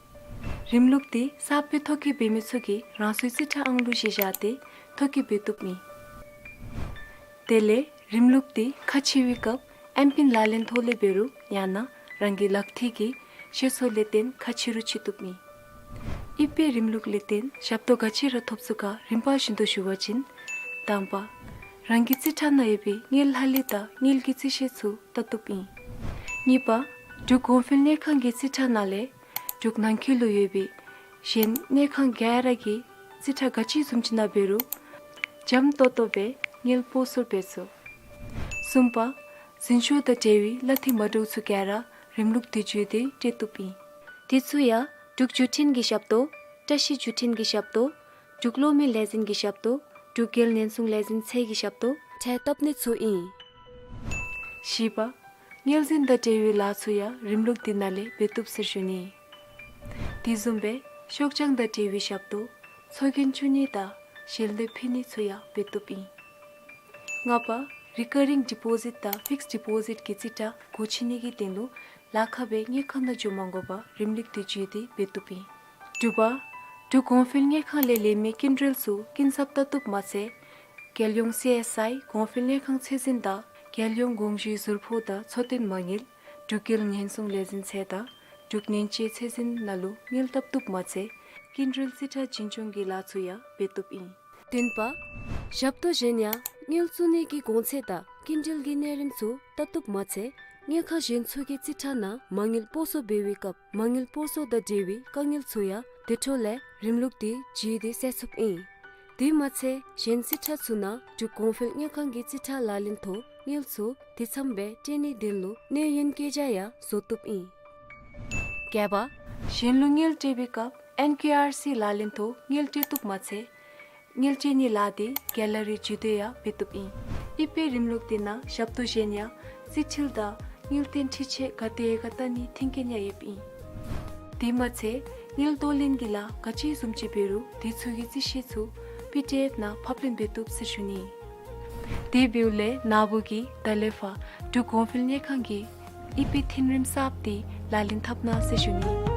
རིམ་ལུགས་འདི་གསརཔ་སྦེ་ཐོ་བཀོད་འབད་མི་ཚུ་གིས་རང་སོའི་རྩིས་ཁྲ་ཨང་གླུ་གཞི་བཞག་སྟེ་ཐོ་བཀོད་འབད་བཏུབ་ཨིན། དེ་ལས་རིམ་ལུགས་འདི་ཁ་ཕྱེ་བའི་སྐབས་ཨེམ་པིན་ལག་ལེན་ཐོག་ལས་འབད་རུང་ཡང་ན་རང་གི་ལག་ཐིལ་གྱི་ཤེལ་སོ་ལས་བརྟེན་ཁ་ཕྱེ་རུང་ཕྱེ་བཏུབ་ཨིན། ཨི་ཕེ་རིམ་ལུགས་ལས་བརྟེན་ཞབས་ཏོག་ག་ཅི་ར་ཐོབ་ཚུགས་ག་རིམ་པ་བཞིན་དུ་ཞུ་བ་ཅིན། དང་པ། རང་གི་རྩིས་ཁྲ་ནང་ཡོད་པའི་དངུལ་ལྷག་ལུས་དང་དངུལ་གྱི་རྩིས་བཤེར་ཚུ་བལྟ་བཏུབ་ཨིན། གཉིས་པ། འབྲུག་གོང་འཕེལ་དངུལ་ཁང་གི་རྩིས་ཁྲ་ནང་ལས་འབྲུག་ནང་འཁོད་ལུ་ཡོད་པའི་གཞན་དངུལ་ཁང་ག་ར་གི་རྩིས་ཁྲ་ག་ཅི་བཟུམ་ཅིག་ནང་འབད་རུང་འཇམ་ཏོང་ཏོ་སྦེ་དངུལ་སྤོ་སོར་འབད་ཚུགས། གསུམ་པ། འཛིན་སྐྱོང་དང་འབྲེལ་བའི་གླ་འཐུས་མ་འདྲཝ་ཚུ་ག་ར་རིམ་ལུགས་འདི་བརྒྱུད་དེ་སྤྲོད་བཏུབ་ཨིན། དེ་ཚུ་ཡང་འབྲུག་བརྒྱུད་འཕྲིན་གྱི་ཞབས་ཏོག། བཀྲ་ཤིས་བརྒྱུད་འཕྲིན་གྱི་ཞབས་ཏོག། འབྲུག་གློག་མེ་ལས་འཛིན་གྱི་ཞབས་ཏོག། འབྲུག་རྒྱལ་ཉེན་སྲུང་ལས་འཛིན་ཚད་ཀྱི་ཞབས་ཏོག་འཕྲལ་བཏབ་ནི་ཚུ་ཨིན། བཞི་པ། དངུལ་འཛིན་དང་འབྲེལ་བའི་ལཱ་ཚུ་ཡང་རིམ་ལུགས་འདི་ནང་ལས་འབད་བཏུབ་ཟེར་ཞུ་ནི། དེ་བཟུམ་སྦེ་ཤོག་བྱང་དང་འབྲེལ་བའི་ཞབས་ཏོག། ཚོགས་རྒྱན་བཙུགས་ནི་དང་ཞལ་འདེབས་ཕུལ་ནི་ཚུ་ཡང་འབད་བཏུབ་ཨིན། ལྔ་པ། རི་ཀ་རིང་ཌི་པོ་ཟིཊ་དང་ཕིགསི་ཌི་པོ་ཟིཊ་གི་རྩིས་ཁྲ་སྒོ་ཕྱེ་ནི་གི་དོན་ལུ་ལཱ་ཁག་སྦེ་དངུལ་ཁང་ནང་འགྱོ་མ་དགོ་པར་རིམ་ལུགས་འདི་བརྒྱུད་དེ་འབད་བཏུབ་ཨིན། དྲུག་པ། འབྲུག་གོང་འཕེལ་དངུལ་ཁང་ལས་ལེན་མི་སྐྱིན་འགྲུལ་ཚུ་སྐྱིན་ཚབ་བལྟ་བཏུབ་མ་ཚད་རྒྱལ་ཡོངས་སི་ཨེསི་ཨའི་གོང་འཕེལ་དངུལ་ཁང་ཚད་འཛིན་དང་རྒྱལ་ཡོངས་དགོངས་ཞུའི་ཟུར་ཕོགས་དང་འཚོ་རྟེན་མ་དངུལ་འབྲུག་རྒྱལ་ཉེན་སྲུང་ལས་འཛིན་ཚད་དང་འབྲུག་ཉེན་བཅོལ་ཚད་འཛིན་ནང་ལུ་དངུལ་བཏབ་བཏུབ་མ་ཚད་སྐྱིན་འགྲུལ་རྩིས་ཁྲ་བྱིན་སྐྱོང་གི་ལཱ་ཚུ་ཡང་འབད་བཏུབ་ཨིན། བདུན་པ། ཞབས་ཏོག་གཞན་ཡང་དངུལ་བཙུགས་ནི་གི་གོང་ཚད་དང་སྐྱིན་འགྲུལ་གྱི་གནས་རིམ་ཚུ་བལྟ་བཏུབ་མ་ཚད་དངུལ་ཁང་གཞན་ཚུ་གི་རྩིས་ཁྲ་ནང་མ་དངུལ་སྤོ་སོར་འབད་བའི་སྐབས་མ་དངུལ་སྤོ་སོར་དང་འབྲེལ་བའི་དཀའ་ངལ་ཚུ་ཡང་དེ་འཕྲོ་ལས་རིམ་ལུགས་འདི་བརྒྱུད་དེ་སེལ་ཚུགསཔ་ཨིན། དེ་མ་ཚད་གཞན་རྩིས་ཁྲ་ཚུ་ནང་འབྲུག་གོང་འཕེལ་དངུལ་ཁང་གི་རྩིས་ཁྲ་ལག་ལེན་ཐོག་དངུལ་ཚུ་དེ་ཙམ་སྦེ་སྤྲོད་ནིའི་དོན་ལུ་གནས་ཡུན་བཀོད་རྒྱ་ཡང་བཟོ་བཏུབ་ཨིན། བརྒྱད་པ། གཞན་ལུ་དངུལ་སྤྲོད་པའི་སྐབས་ཨེན་ཀེ་ཨར་སི་ལག་ལེན་ཐོག་དངུལ་སྤྲོད་བཏུབ་མ་ཚད་དངུལ་སྤྲོད་ནིའི་ལཱ་འདི་ག་ལ་རི་བརྒྱུད་དེ་ཡང་འབད་བཏུབ་ཨིན། ཨི་ཕེ་རིམ་ལུགས་འདི་ནང་ཞབས་ཏོག་གཞན་ཡང་རྩིས་འཐུས་དང་དངུལ་བཏོན་འཕྲི་ཆད་ག་དེ་ཡོད་ག་བལྟ་ནིའི་མཐུན་རྐྱེན་ཡང་ཡོདཔ་ཨིན། དེ་མ་ཚད་དངུལ་གཏོར་ལེན་གྱི་ལཱ་ག་ཅི་བཟུམ་ཅིག་འབད་རུང་དེ་ཚུ་གི་རྩིས་བཤེར་ཚུ་པི་ཌི་ཨེཕ་ནང་ཕབ་ལེན་འབད་བཏུབ་ཟེར་ཞུ་ནི། དེ་འབདཝ་ལས་ནཱ་བུ་གིས་ད་ལས་ཕར་འབྲུག་གོང་འཕེལ་དངུལ་ཁང་གི་ཨི་ཕེ་མཐུན་རིམ་གསརཔ་འདི་ལག་ལེན་འཐབ་གནང་ཟེར་ཞུ་ནི།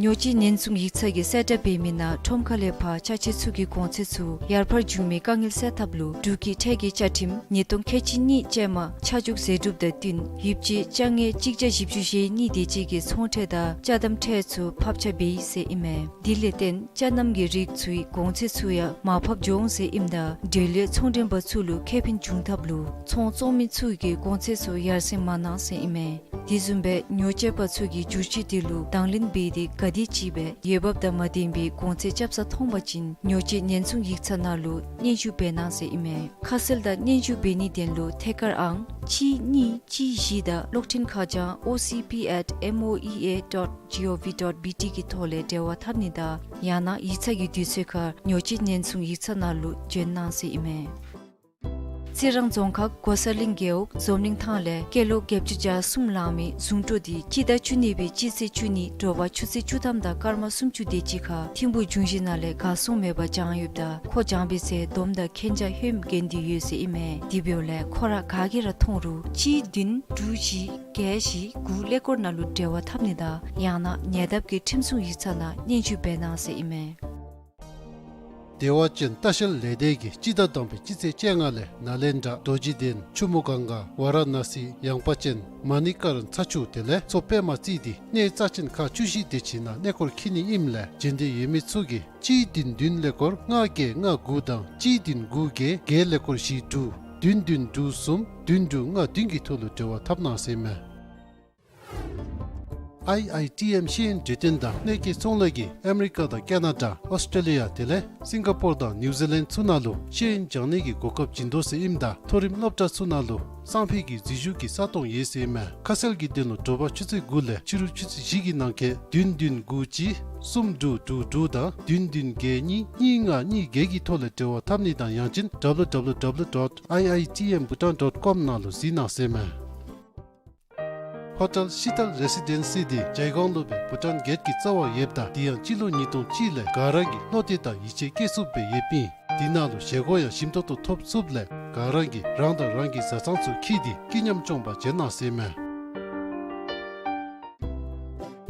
ཉོ་སྤྱོད་ཉེན་སྲུང་ཡིག་ཚང་གིས་གསལ་བསྒྲགས་འབད་མི་ནང་ཁྲོམ་ཁ་ལས་ཕར་ཅ་ཆས་ཚུ་གི་གོང་ཚད་ཚུ་ཡར་འཕར་འགྱོ་མིའི་དཀའ་ངལ་སེལ་ཐབས་ལུ་འབྲུག་གི་ཁྲལ་གྱི་བཅའ་ཁྲིམས་ཉིས་སྟོང་ཁལ་གཅིག་གཉིས་ཅན་མ་ཆ་འཇོག་ཟད་སྒྲུབ་དང་བསྟུན་ཡིབ་དཔྱད་དཔྱ་ངན་གཅིག་བརྒྱ་བཞི་བཅུ་ཞེ་གཉིས་དེ་ཅིག་གི་ཚོང་ཁྲལ་དང་ཅ་དམ་ཁྲལ་ཚུ་ཕབ་ཆ་འབད་ཡི་ཟེར་ཨིན་མས། དེ་ལས་བརྟེན་ཅ་དམ་གྱི་རིགས་ཚུའི་གོང་ཚད་ཚུ་ཡང་མར་ཕབ་འགྱོ་འོང་ཟེར་ཨིནམ་ད་འབྲེལ་ཡོད་ཚོང་མགྲོན་པ་ཚུ་ལུ་ཁེ་ཕན་འབྱུང་ཐབས་ལུ་ཚོང་བཙོང་མི་ཚུ་གིས་གོང་ཚད་ཚུ་ཡར་སེང་མ་གནང་ཟེར་ཨིན་མས། དེ་བཟུམ་སྦེ་ཉོ་སྤྱོད་པ་ཚུ་གིས་བསྒྱུར་བཅོས་དེ་ལུ་དང་ལེན་འབད་དེ་ག་དེ་ཅིག་སྦེ་འོས་འབབ་དང་མ་ལྡན་པའི་གོང་ཚད་རྐྱབ་ས་མཐོང་པ་ཅིན་ཉོ་སྤྱོད་ཉེན་སྲུང་ཡིག་ཚང་ནང་ལུ་སྙན་ཞུ་འབད་གནང་ཟེར་ཨིན་མས། ཁ་གསལ་དང་སྙན་ཞུ་འབད་ནིའི་དོན་ལུ་ཐད་ཀར་ཨང་གཅིག་གཉིས་གཅིག་བཞི་དང་གློག་འཕྲིན་ཁ་བྱང་ཨོ་སི་པི་ཨེཊ་ཨེམ་ཨོ་ཨི་ཨེ་ཌོཊ་ཇི་ཨོ་ཝི་ཌོཊ་བི་ཊི་གི་ཐོག་ལས་འབྲེལ་བ་འཐབ་ནི་དང་ཡང་ན་ཡིག་ཚང་གི་དུས་ཚོད་ཁར་ཉོ་སྤྱོད་ཉེན་སྲུང་ཡིག་ཚང་ནང་ལུ་བྱོན་གནང་ཟེར་ཨིན་མས། རྩི་རང་རྫོང་ཁག་གོ་ས་ལིང་རྒེད་འོག་འཛོམས་གླིང་ཐང་ལས་སྐྱེས་ལོ་བརྒྱད་ཅུ་གྱ་གསུམ་ལང་མི་གཟུངས་སྤྲུལ་འདི་སྤྱི་ཟླ་བཅུ་གཉིས་པའི་སྤྱི་ཚེས་བཅུ་གཉིས་དྲོ་པ་ཆུ་ཚོད་བཅུ་ཐམ་དང་སྐར་མ་སུམ་ཅུ་དེ་ཅིག་ཁར་ཐིམ་ཕུག་འབྱུང་བཞི་ནང་ལས་གར་སོང་མེད་པར་བྱོན་ཡོདཔ་ད་ཁོ་བྱོན་པའི་ཚེ་སྡོམ་དང་མཁྱེན་རྒྱ་ཧེ་མ་གྱོན་ཏེ་ཡོད་ཟེར་ཨིན་མས། དེ་འབདཝ་ལས་ཁོ་ར་ག་གིས་ར་མཐོང་རུང་གཅིག་བདུན་དྲུག་བཞི་བརྒྱད་བཞི་དགུ་ཀླད་ཀོར་ནང་ལུ་འབྲེལ་བ་འཐབ་ནི་དང་ཡང་ན་ཉེ་འདབས་ཀྱི་ཁྲིམས་སྲུང་ཡིག་ཚང་ནང་སྙན་ཞུ་འབད་གནང་ཟེར་ཨིན་མས། བདེ་བ་ཅན་ལྟ་བཤལ་ལས་སྡེ་གིས་སྤྱི་ཟླ་དང་པའི་སྤྱི་ཚེས་བཅོ་ལྔ་ལས་ནཱ་ལེནྡྲ་རྡོ་རྗེ་གདན་ཆུ་མོ་གངྒཱ་ཝཱ་ར་ཎ་སི་ཡངས་པ་ཅན་མ་ཎི་ཀ་ར་ན་ཚ་ཆུ་དེ་ལས་མཚོ་པདྨ་རྩེ་འདི་གནས་རྩ་ཅན་ཁག་བཅུ་བཞི་དེ་ཅིག་ནང་གནས་སྐོར་འཁྱིད་ནི་ཨིནམ་ལས་བྱོན་འདོད་ཡོད་མི་ཚུ་གིས་གཅིག་བདུན་བདུན་ཀླད་ཀོར་ལྔ་བརྒྱད་ལྔ་དགུ་དང་གཅིག་བདུན་དགུ་བརྒྱད་བརྒྱད་ཀླད་ཀོར་བཞི་དྲུག་བདུན་བདུན་དྲུག་གསུམ་བདུན་དྲུག་ལྔ་བདུན་གྱི་ཐོག་ལུ་འབྲེལ་བ་འཐབ་གནང་ཟེར་ཨིན་མས། ཨའི་ཨའི་ཊི་ཨེམ་ཤེས་ཡོན་གྲོས་སྟོན་དང་གནོད་སྐྱེལ་ཚོང་ལས་ཀྱིས་ཨ་མི་རི་ཀ་དང་ཀེ་ན་ཌ་ཨོསི་ཊེ་ལི་ཡ་དེ་ལས་སིང་ག་པོར་དང་ནིའུ་ཛི་ལེནཌ་ཚུ་ནང་ལུ་ཤེས་ཡོན་སྦྱང་ནི་གི་གོ་སྐབས་བྱིན་དོ་ཟེར་ཨིནམ་ད་མཐོ་རིམ་སློབ་གྲྭ་ཚུ་ནང་ལུ་གསང་ཕུད་ཀྱི་འཛུལ་ཞུགས་ཀྱི་ས་སྟོང་ཡོད་ཟེར་ཨིན་མས། ཁ་གསལ་གྱི་དོན་ལུ་དྲོ་པ་ཆུ་ཚོད་དགུ་ལས་ཕྱི་རུ་ཆུ་ཚོད་བཞི་གི་ནང་འཁོད་བདུན་བདུན་དགུ་གཅིག་གསུམ་དྲུག་དྲུག་དྲུག་དང་བདུན་བདུན་བརྒྱད་གཉིས་གཉིས་ལྔ་གཉིས་བརྒྱད་ཀྱི་ཐོག་ལས་འབྲེལ་བ་འཐབ་ནི་དང་ཡང་ཅིན་W W W dot I I T M Bhutan dot com ནང་ལུ་གཟིགས་གནང་ཟེར་ཨིན་མས། ཧོ་ཊེལ་ཤི་ཏལ་རེ་སི་ཌེན་སི་འདི་ཇའི་གོང་ལུ་སྦེ་བྷུ་ཊཱན་གེཊ་ཀྱི་རྩ་བར་ཡོདཔ་ད་དེ་ཡང་སྤྱི་ལོ་ཉིས་སྟོང་གཅིག་ལས་ག་ར་གིས་བློ་གཏད་དང་ཡིད་ཆེས་བསྐྱེད་ཚུགསཔ་སྦེ་ཡོདཔ་ཨིན། དེ་ནང་ལུ་བཞེས་སྒོ་ཡང་ཞིམ་ཏོང་ཏོ་ཐོབ་ཚུགསཔ་ལས་ག་ར་གིས་རང་དང་རང་གི་བཟའ་ཚང་ཚུ་འཁྱིད་དེ་སྐྱིད་ཉམས་སྐྱོང་པར་བྱོན་གནང་ཟེར་ཨིན་མས།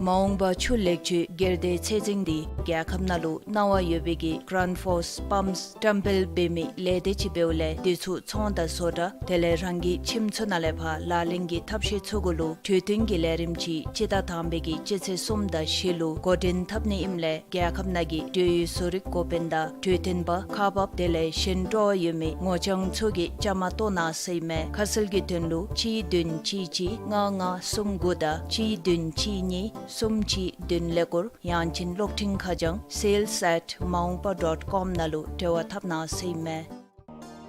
མ་འོངས་པ་ཆུ་ལེགས་བཅོས་སྒེར་སྡེ་ཚད་འཛིན་འདི་རྒྱལ་ཁབ་ནང་ལུ་གནང་བ་ཡོད་པའི་གི་གྲཱན་ཕོརསི་པམཔསི་བཀྲམ་སྤེལ་འབད་མི་ལས་སྡེ་ཅིག་འབདཝ་ལས་དེ་ཚུ་ཚོང་དང་བཟོ་གྲྭ་དེ་ལས་རང་གི་ཁྱིམ་ཚུ་ནང་ལས་ཕར་ལག་ལེན་གྱི་ཐབས་ཤེས་ཚུ་གུ་ལུ་གྲོས་བསྟུན་གྱི་ལས་རིམ་ཅིག་སྤྱི་ཟླ་དང་པའི་གི་སྤྱི་ཚེས་གསུམ་དང་བཞི་ལུ་འགོ་འདྲེན་འཐབ་ནི་ཨིནམ་ལས་རྒྱལ་ཁབ་ནང་གི་འབྲེལ་ཡོད་བཟོ་རིག་འགོ་དཔོན་དང་གྲོས་སྟོན་པ་ཁག་འབགཔ་དེ་ལས་གཞན་སྤྲོ་བ་ཡོད་མི་ངོ་རྐྱང་ཚུ་གིས་བཅའ་མར་གཏོགས་གནང་ཟེར་ཨིན་མས། ཁ་གསལ་གྱི་དོན་ལུ་གཅིག་བདུན་གཅིག་གཅིག་ལྔ་ལྔ་གསུམ་དགུ་དང་གཅིག་བདུན་གཅིག་གཉིས་གསུམ་གཅིག་བདུན་ཀླད་ཀོར་ཡང་ཅིན་གློག་འཕྲིན་ཁ་བྱང་sales at maungpa dot com ནང་ལུ་འབྲེལ་བ་འཐབ་གནང་ཟེར་ཨིན་མས།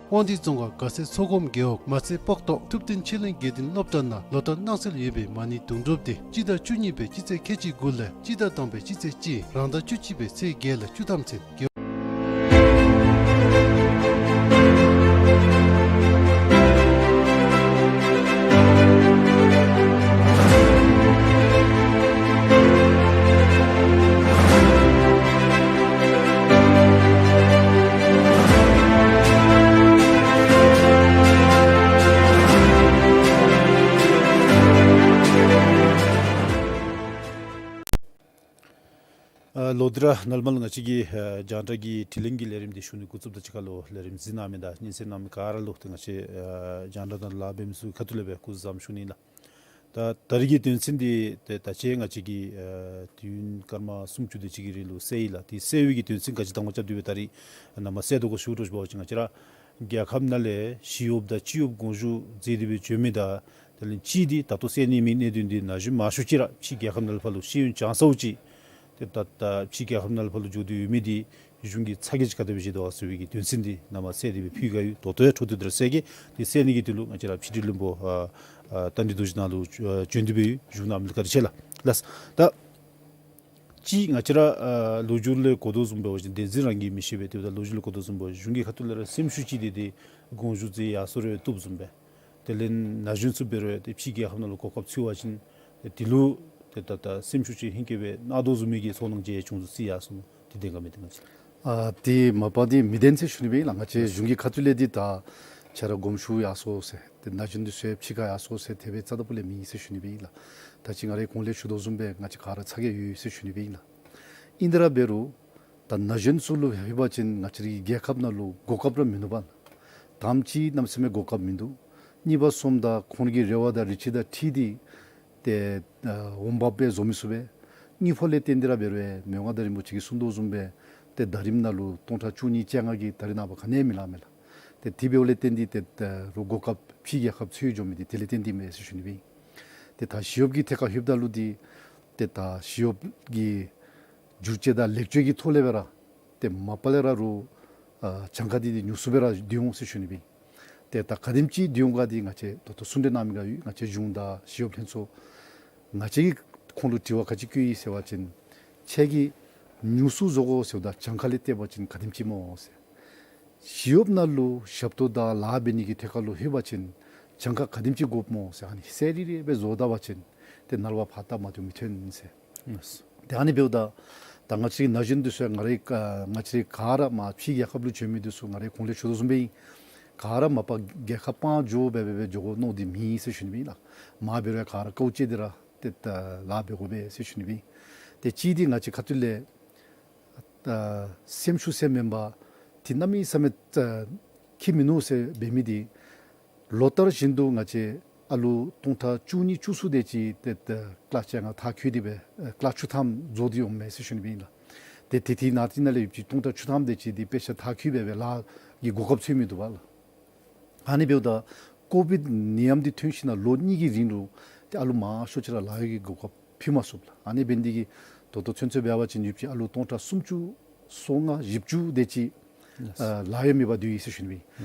དབང་འདུས་རྫོང་ཁག་དགའ་སེང་མཚོ་སྒོམ་རྒེད་འོག་མ་ཚེ་སྤོག་ཐོག་ཐུབ་བསྟན་ཆོས་གླིང་དགེ་ལྡན་སློབ་གྲྭ་ནང་ལོ་ལྟར་གནང་སྲོལ་ཡོད་པའི་མ་ཎི་དུང་སྒྲུབ་འདི་སྤྱི་ཟླ་བཅུ་གཉིས་པའི་སྤྱི་ཚེས་ཁལ་གཅིག་དགུ་ལས་སྤྱི་ཟླ་དང་པའི་སྤྱི་ཚེས་གཅིག་རང་ཟླ་བཅུ་གཅིག་པའི་ཚེས་བརྒྱད་ལས་བཅུ་ཐམ་ཚུན་དགེ། ཨ་ལོག་སྟེ་ར་ནཱ་ལས་མར་ང་བཅས་ཀྱི་ཨ་རྒྱང་བསྒྲགས་ཀྱི་དྲི་ལན་གྱི་ལས་རིམ་འདི་ཞུ་ནི་འགོ་བཙུགསཔ་དང་གཅིག་ཁར་ལུ་ལས་རིམ་གཟིགས་གནང་མི་དང་སྙན་གསན་གནང་མི་ག་ར་ལུ་ཏེ་ང་བཅས་ཨ་རྒྱང་བསྒྲགས་ནང་ལཱ་འབད་མི་ཚུ་ཁ་ཐུག་ལས་སྦེ་སྐུ་གཟུགས་བཟང་པོ་ཞུ་ནི་ལགས། ད་ད་རིས་ཀྱི་དོན་ཚན་འདི་ཏེ་ད་ཅི་ང་བཅས་ཀྱིས་ཨ་དུས་ཡུན་སྐར་མ་སུམ་ཅུ་དེ་ཅིག་གི་རིང་ལུ་བསལ་ཡི་ལགས། དེ་བསལ་བའི་གི་དོན་ཚན་ག་ཅི་དང་པ་རྐྱབ་སྟེ་སྦེ་ད་རིས་ནཱ་མར་བསལ་དོ་གོ་ཞུ་དོ་ཞུ་བ་ཅིན་ང་བཅས་ར་རྒྱལ་ཁབ་ནང་ལས་ཞི་གཡོགཔ་དང་སྤྱི་གཡོགཔ་དགོངས་ཞུ་མཛད་དེ་སྦེ་བྱོན་མི་དང་དེ་ལས་གཅིག་འདི་ད་ལྟོ་བསལ་ནི་མེད་གནད་དོན་འདི་ན་གཞོན་མང་ཤོས་ཅིག་ར་ཕྱི་རྒྱལ་ཁབ་ནང་ལས་ཕར་ལུ་ཤེས་ཡོན་སྦྱང་ཚརཝ་ཅིག་ཏེ་ད་ད་ཕྱི་རྒྱལ་ཁབ་ནང་ལས་ཕར་ལུ་འགྱོ་དོ་ཡོད་མི་འདི་གཞུང་གིས་ཚ་གྱང་ཅིག་ག་དེ་སྦེ་བཞེས་དོ་ག་ཟེར་བའི་གི་དོན་ཚན་འདི་ནཱ་མར་བསལ་ཏེ་སྦེ་ཕུལ་ག་ཡོད། ད་ལྟོ་ཡང་འཕྲོ་མཐུད་དེ་ར་བསལ་གེ། དེ་བསལ་ནི་གི་དོན་ལུ་ང་བཅས་ར་ཕྱི་དྲིལ་བློན་པོ་ཨ་ཨ་རྟ་མགྲིན་རྡོ་རྗེ་ནཱ་ལུ་ཨ་བྱོན་ཏེ་སྦེ་ཡོད། བཞུགས་གནང་མི་ལུ་བཀའ་དྲིན་ཆེ་ལགས། ལགས། ད་ཅིག་ང་བཅས་ར་ཨ་ལོ་རྒྱུས་ལས་གོ་དོ་བཟུམ་འབད་བ་ཅིན་བསྟན་འཛིན་རང་གིས་མི་ཤེས་པས། ཏེ་ད་ལོ་རྒྱུས་ལས་གོ་དོ་བཟུམ་འབད་བ་ཅིན་གཞུང་གི་ཁ་ཐུག་ལས་ར་སེམས་ཤུགས་ཅིག་འདི་ཏེ་དགོངས་ཞུ་མཛད་ཡར་སོང་རུང་བཏུབ་བཟུམ་སྦེ། དེ་ལས་ན་གཞོན་ཚུ་འབད་རུང་ཏེ་ཕྱི་རྒྱལ་ཁབ་ནང་ལུ་གོ་སྐབས་འཚོལ་བ་ཅིན་ཏེ་དེ་ལུ་ཏེ་ད་ད་སེམས་ཤུགས་ཅིག་ཧིང་སྐྱེ་བའི་གནང་དོ་བཟུམ་མའི་གི་ཚོར་སྣང་ཅིག་བྱུང་སོང་ཟེར་ཡར་སོང་། དེ་བདེན་ག་མི་བདེན་ག་ཅིག། ཨ་དེ་མ་པ་དེ་མི་བདེན་ཟེར་ཞུ་ནི་སྦེ་ཨིན་ལགས། ང་བཅས་གཞུང་གི་ཁ་ཐུག་ལས་འདི་ད་ཁྱེད་ར་དགོངས་ཞུ་ཡར་སོང་ཟེར་ཏེ་ན་གཞོན་འདི་ཚུ་ཡང་ཕྱི་ཁར་ཡར་སོང་ཟེར་དེ་སྦེ་རྩ་དང་པོ་ལས་མེད་ཟེར་ཞུ་ནི་སྦེ་ཨིན་ལགས། ད་ཅི་ང་རའི་གོང་ལས་ཞུ་དོ་བཟུམ་སྦེ་ང་བཅས་ག་ར་ཚ་གྱང་ཡོད་ཡོད་ཟེར་ཞུ་ནི་སྦེ་ཨིན་ལགས། ཨིན་དེ་ར་འབད་རུང་ད་ན་གཞོན་ཚུ་ལུ་ལྷོད་པ་ཅིན་ང་བཅས་རའི་རྒྱལ་ཁབ་ནང་ལུ་གོ་སྐབས་ར་མིན་འདུག་པ་ལགས། དང་པ་ཅིག་གནམ་མེད་ས་མེད་གོ་སྐབས་མིན་འདུག། གཉིས་པ་སོངམ་ད་ཁོང་གི་རེ་བ་དང་རེ་ཆེ་དང་འཁྲིལ་ཏེ་ཏེ་ཨ་འོང་འབབ་སྦེ་བཟོ་མི་ཚུགས་པས། གཉིས་པ་ལས་བརྟེན་ཏེ་ར་འབད་རུང་མི་དབང་མངའ་བདག་རིན་པོ་ཆེ་གིས་གསུང་དོ་བཟུམ་སྦེ་ཏེ་ཟླ་རིམ་ནང་ལུ་སྟོང་ཕྲག་བཅུ་གཉིས་བཅོ་ལྔ་གིས་ད་རེས་ནངས་པ་ག་ནི་ཡང་མི་ལང་མས་ལགས། ཏེ་དེ་འབདཝ་ལས་བརྟེན་ཏེ་ཏེ་ད་རུང་གོ་སྐབས་ཕྱི་རྒྱལ་ཁབ་འཚོལ་འགྱོ་མི་འདི་དེ་ལས་བརྟེན་ཏེ་མས་ཟེར་ཞུ་ནི་སྦེ་ཨིན། ཏེ་ད་ཞི་གཡོགཔ་གི་ཐད་ཁར་ལྷོདཔ་ད་ལུ་འདི་ཏེ་ད་ཞི་གཡོགཔ་གི་འགྱུར་བཅོས་དང་ལེགས་བཅོས་ཀྱི་ཐོག་ལས་སྦེ་ར་ཏེ་མ་པ་ལས་ར་རུང་ཨ་གྱངས་ཁ་འདི་ཏེ་ཉུང་སུ་སྦེ་ར་བསྡུ་འོང་ཟེར་ཞུ་ནི་སྦེ་ཨིན། ཏེ་ད་ག་དེམ་ཅིག་བསྡུ་འོང་ག་འདི་ང་བཅས་ད་ལྟོ་གསུང་གྲོས་གནང་མི་ག་ཡོད། ང་བཅས་གཞུང་དང་ཞི་གཡོགཔ་ལྷན་ཚོགས་ང་བཅས་ཀྱིས་ཁོང་ལུ་དྲི་བ་ག་ཅི་བཀོད་ཡི་ཟེར་བ་ཅིན་ཁྱེད་ཀྱིས་ཉུང་སུ་བཟོ་དགོ་ཟེརཝ་ད་གྱངས་ཁ་ལས་བལྟ་བ་ཅིན་ག་དེམ་ཅིག་སྨོ་ཟེར། ཞི་གཡོགཔ་ནང་ལུ་ཞབས་ཏོག་དང་ལཱ་འབད་ནི་གི་ཐད་ཁར་ལུ་ལྷོད་པ་ཅིན་གྱངས་ཁ་ག་དེམ་ཅིག་དགོཔ་སྨོ་ཟེར་ཨ་ནི་གསལ་རི་རི་སྦེ་བཟོ་ད་པ་ཅིན་ཏེ་ནཱ་ལས་ཕར་ཕར་ད་མ་བཏོན་མི་ཐོན་ཟེར། ཏེ་ཨ་ནི་འབདཝ་ད་ད་ང་བཅས་ཀྱི་ན་གཞོན་འདི་ཚུ་ང་རའི་ཨ་ང་བཅས་ག་ར་མར་ཕྱི་རྒྱལ་ཁབ་ལུ་བྱོན་མི་འདི་ཚུ་ང་རའི་གོང་ལས་ཞུ་དོ་བཟུམ་སྦེ་ཨིན། ག་ར་མ་པ་རྒྱལ་ཁབ་སྤང་འགྱོ་སྦེ་སྦེ་སྦེ་འགྱོ་དགོ་མནོ་སྟེ་མེད་ཟེར་ཞུ་ནི་སྦེ་ཨིན་ལགས། མར་འབད་རུང་ག་ར་དཀའཝ་སྤྱད་དེ་ར་ཏེ་ད་ལཱ་འབད་དགོ་པས་ཟེར་ཞུ་ནི་སྦེ་ཨིན། ཏེ་གཅིག་འདི་ང་བཅས་ཁ་ཐུག་ལས་ད་སེམས་ཤུགས་ཟེར་མེན་པར་ཏེ་གནམ་མེད་ས་མེད་ད་ཁྱད་མིན་ནུག་ཟེར་འབད་མི་འདི་ལོ་ལྟར་བཞིན་དུ་ང་བཅས་ཨ་ལུ་སྟོང་ཕྲག་བཅུ་གཉིས་བཅུ་གསུམ་དེ་ཅིག་ཏེ་ད་ཀླཱ་བཅོ་ལྔ་མཐར་འཁྱོལ་ཏེ་སྦེ་ཨ་ཀླཱ་བཅུ་ཐམ་རྫོགས་ཏེ་འོངམ་མས་ཟེར་ཞུ་ནི་སྦེ་ཨིན་ལགས། ཏེ་ཏེ་དེ་ནང་དེ་ནང་ལས་ཡོད་ཅི་སྟོང་ཕྲག་བཅུ་ཐམ་དེ་ཅིག་འདི་དཔེ་ཆ་མཐར་འཁྱོལ་སྦེ་སྦེ་ལཱ་གི་གོ་སྐབས་འཚོལ་མི་འདུག་པ་ལགས། ཨ་ནི་འབདཝ་ད་ཀོ་བིཌ་ནད་ཡམས་འདི་ཐོན་ཞིནམ་ལས་ལོ་གཉིས་ཀྱི་རིང་ལུ་ཏེ་ཨ་ལུ་མང་ཤོས་ཅིག་ར་ལཱ་གཡོག་གི་གོ་སྐབས་ཕུལ་མ་ཚུགས་ལགས། ཨ་ནི་འབད་ནི་འདི་གིས་ད་ལྟོ་ཚུན་ཚོད་འབད་བ་ཅིན་ཡོད་ཅི་ཨ་ལུ་སྟོང་ཕྲག་སུམ་ཅུ་སོ་ལྔ་བཞི་བཅུ་དེ་ཅིག་ཨ་ལཱ་གཡོག་མེད་པར་སྡོད་ཡི་ཟེར་ཞུ་ནི་སྦེ་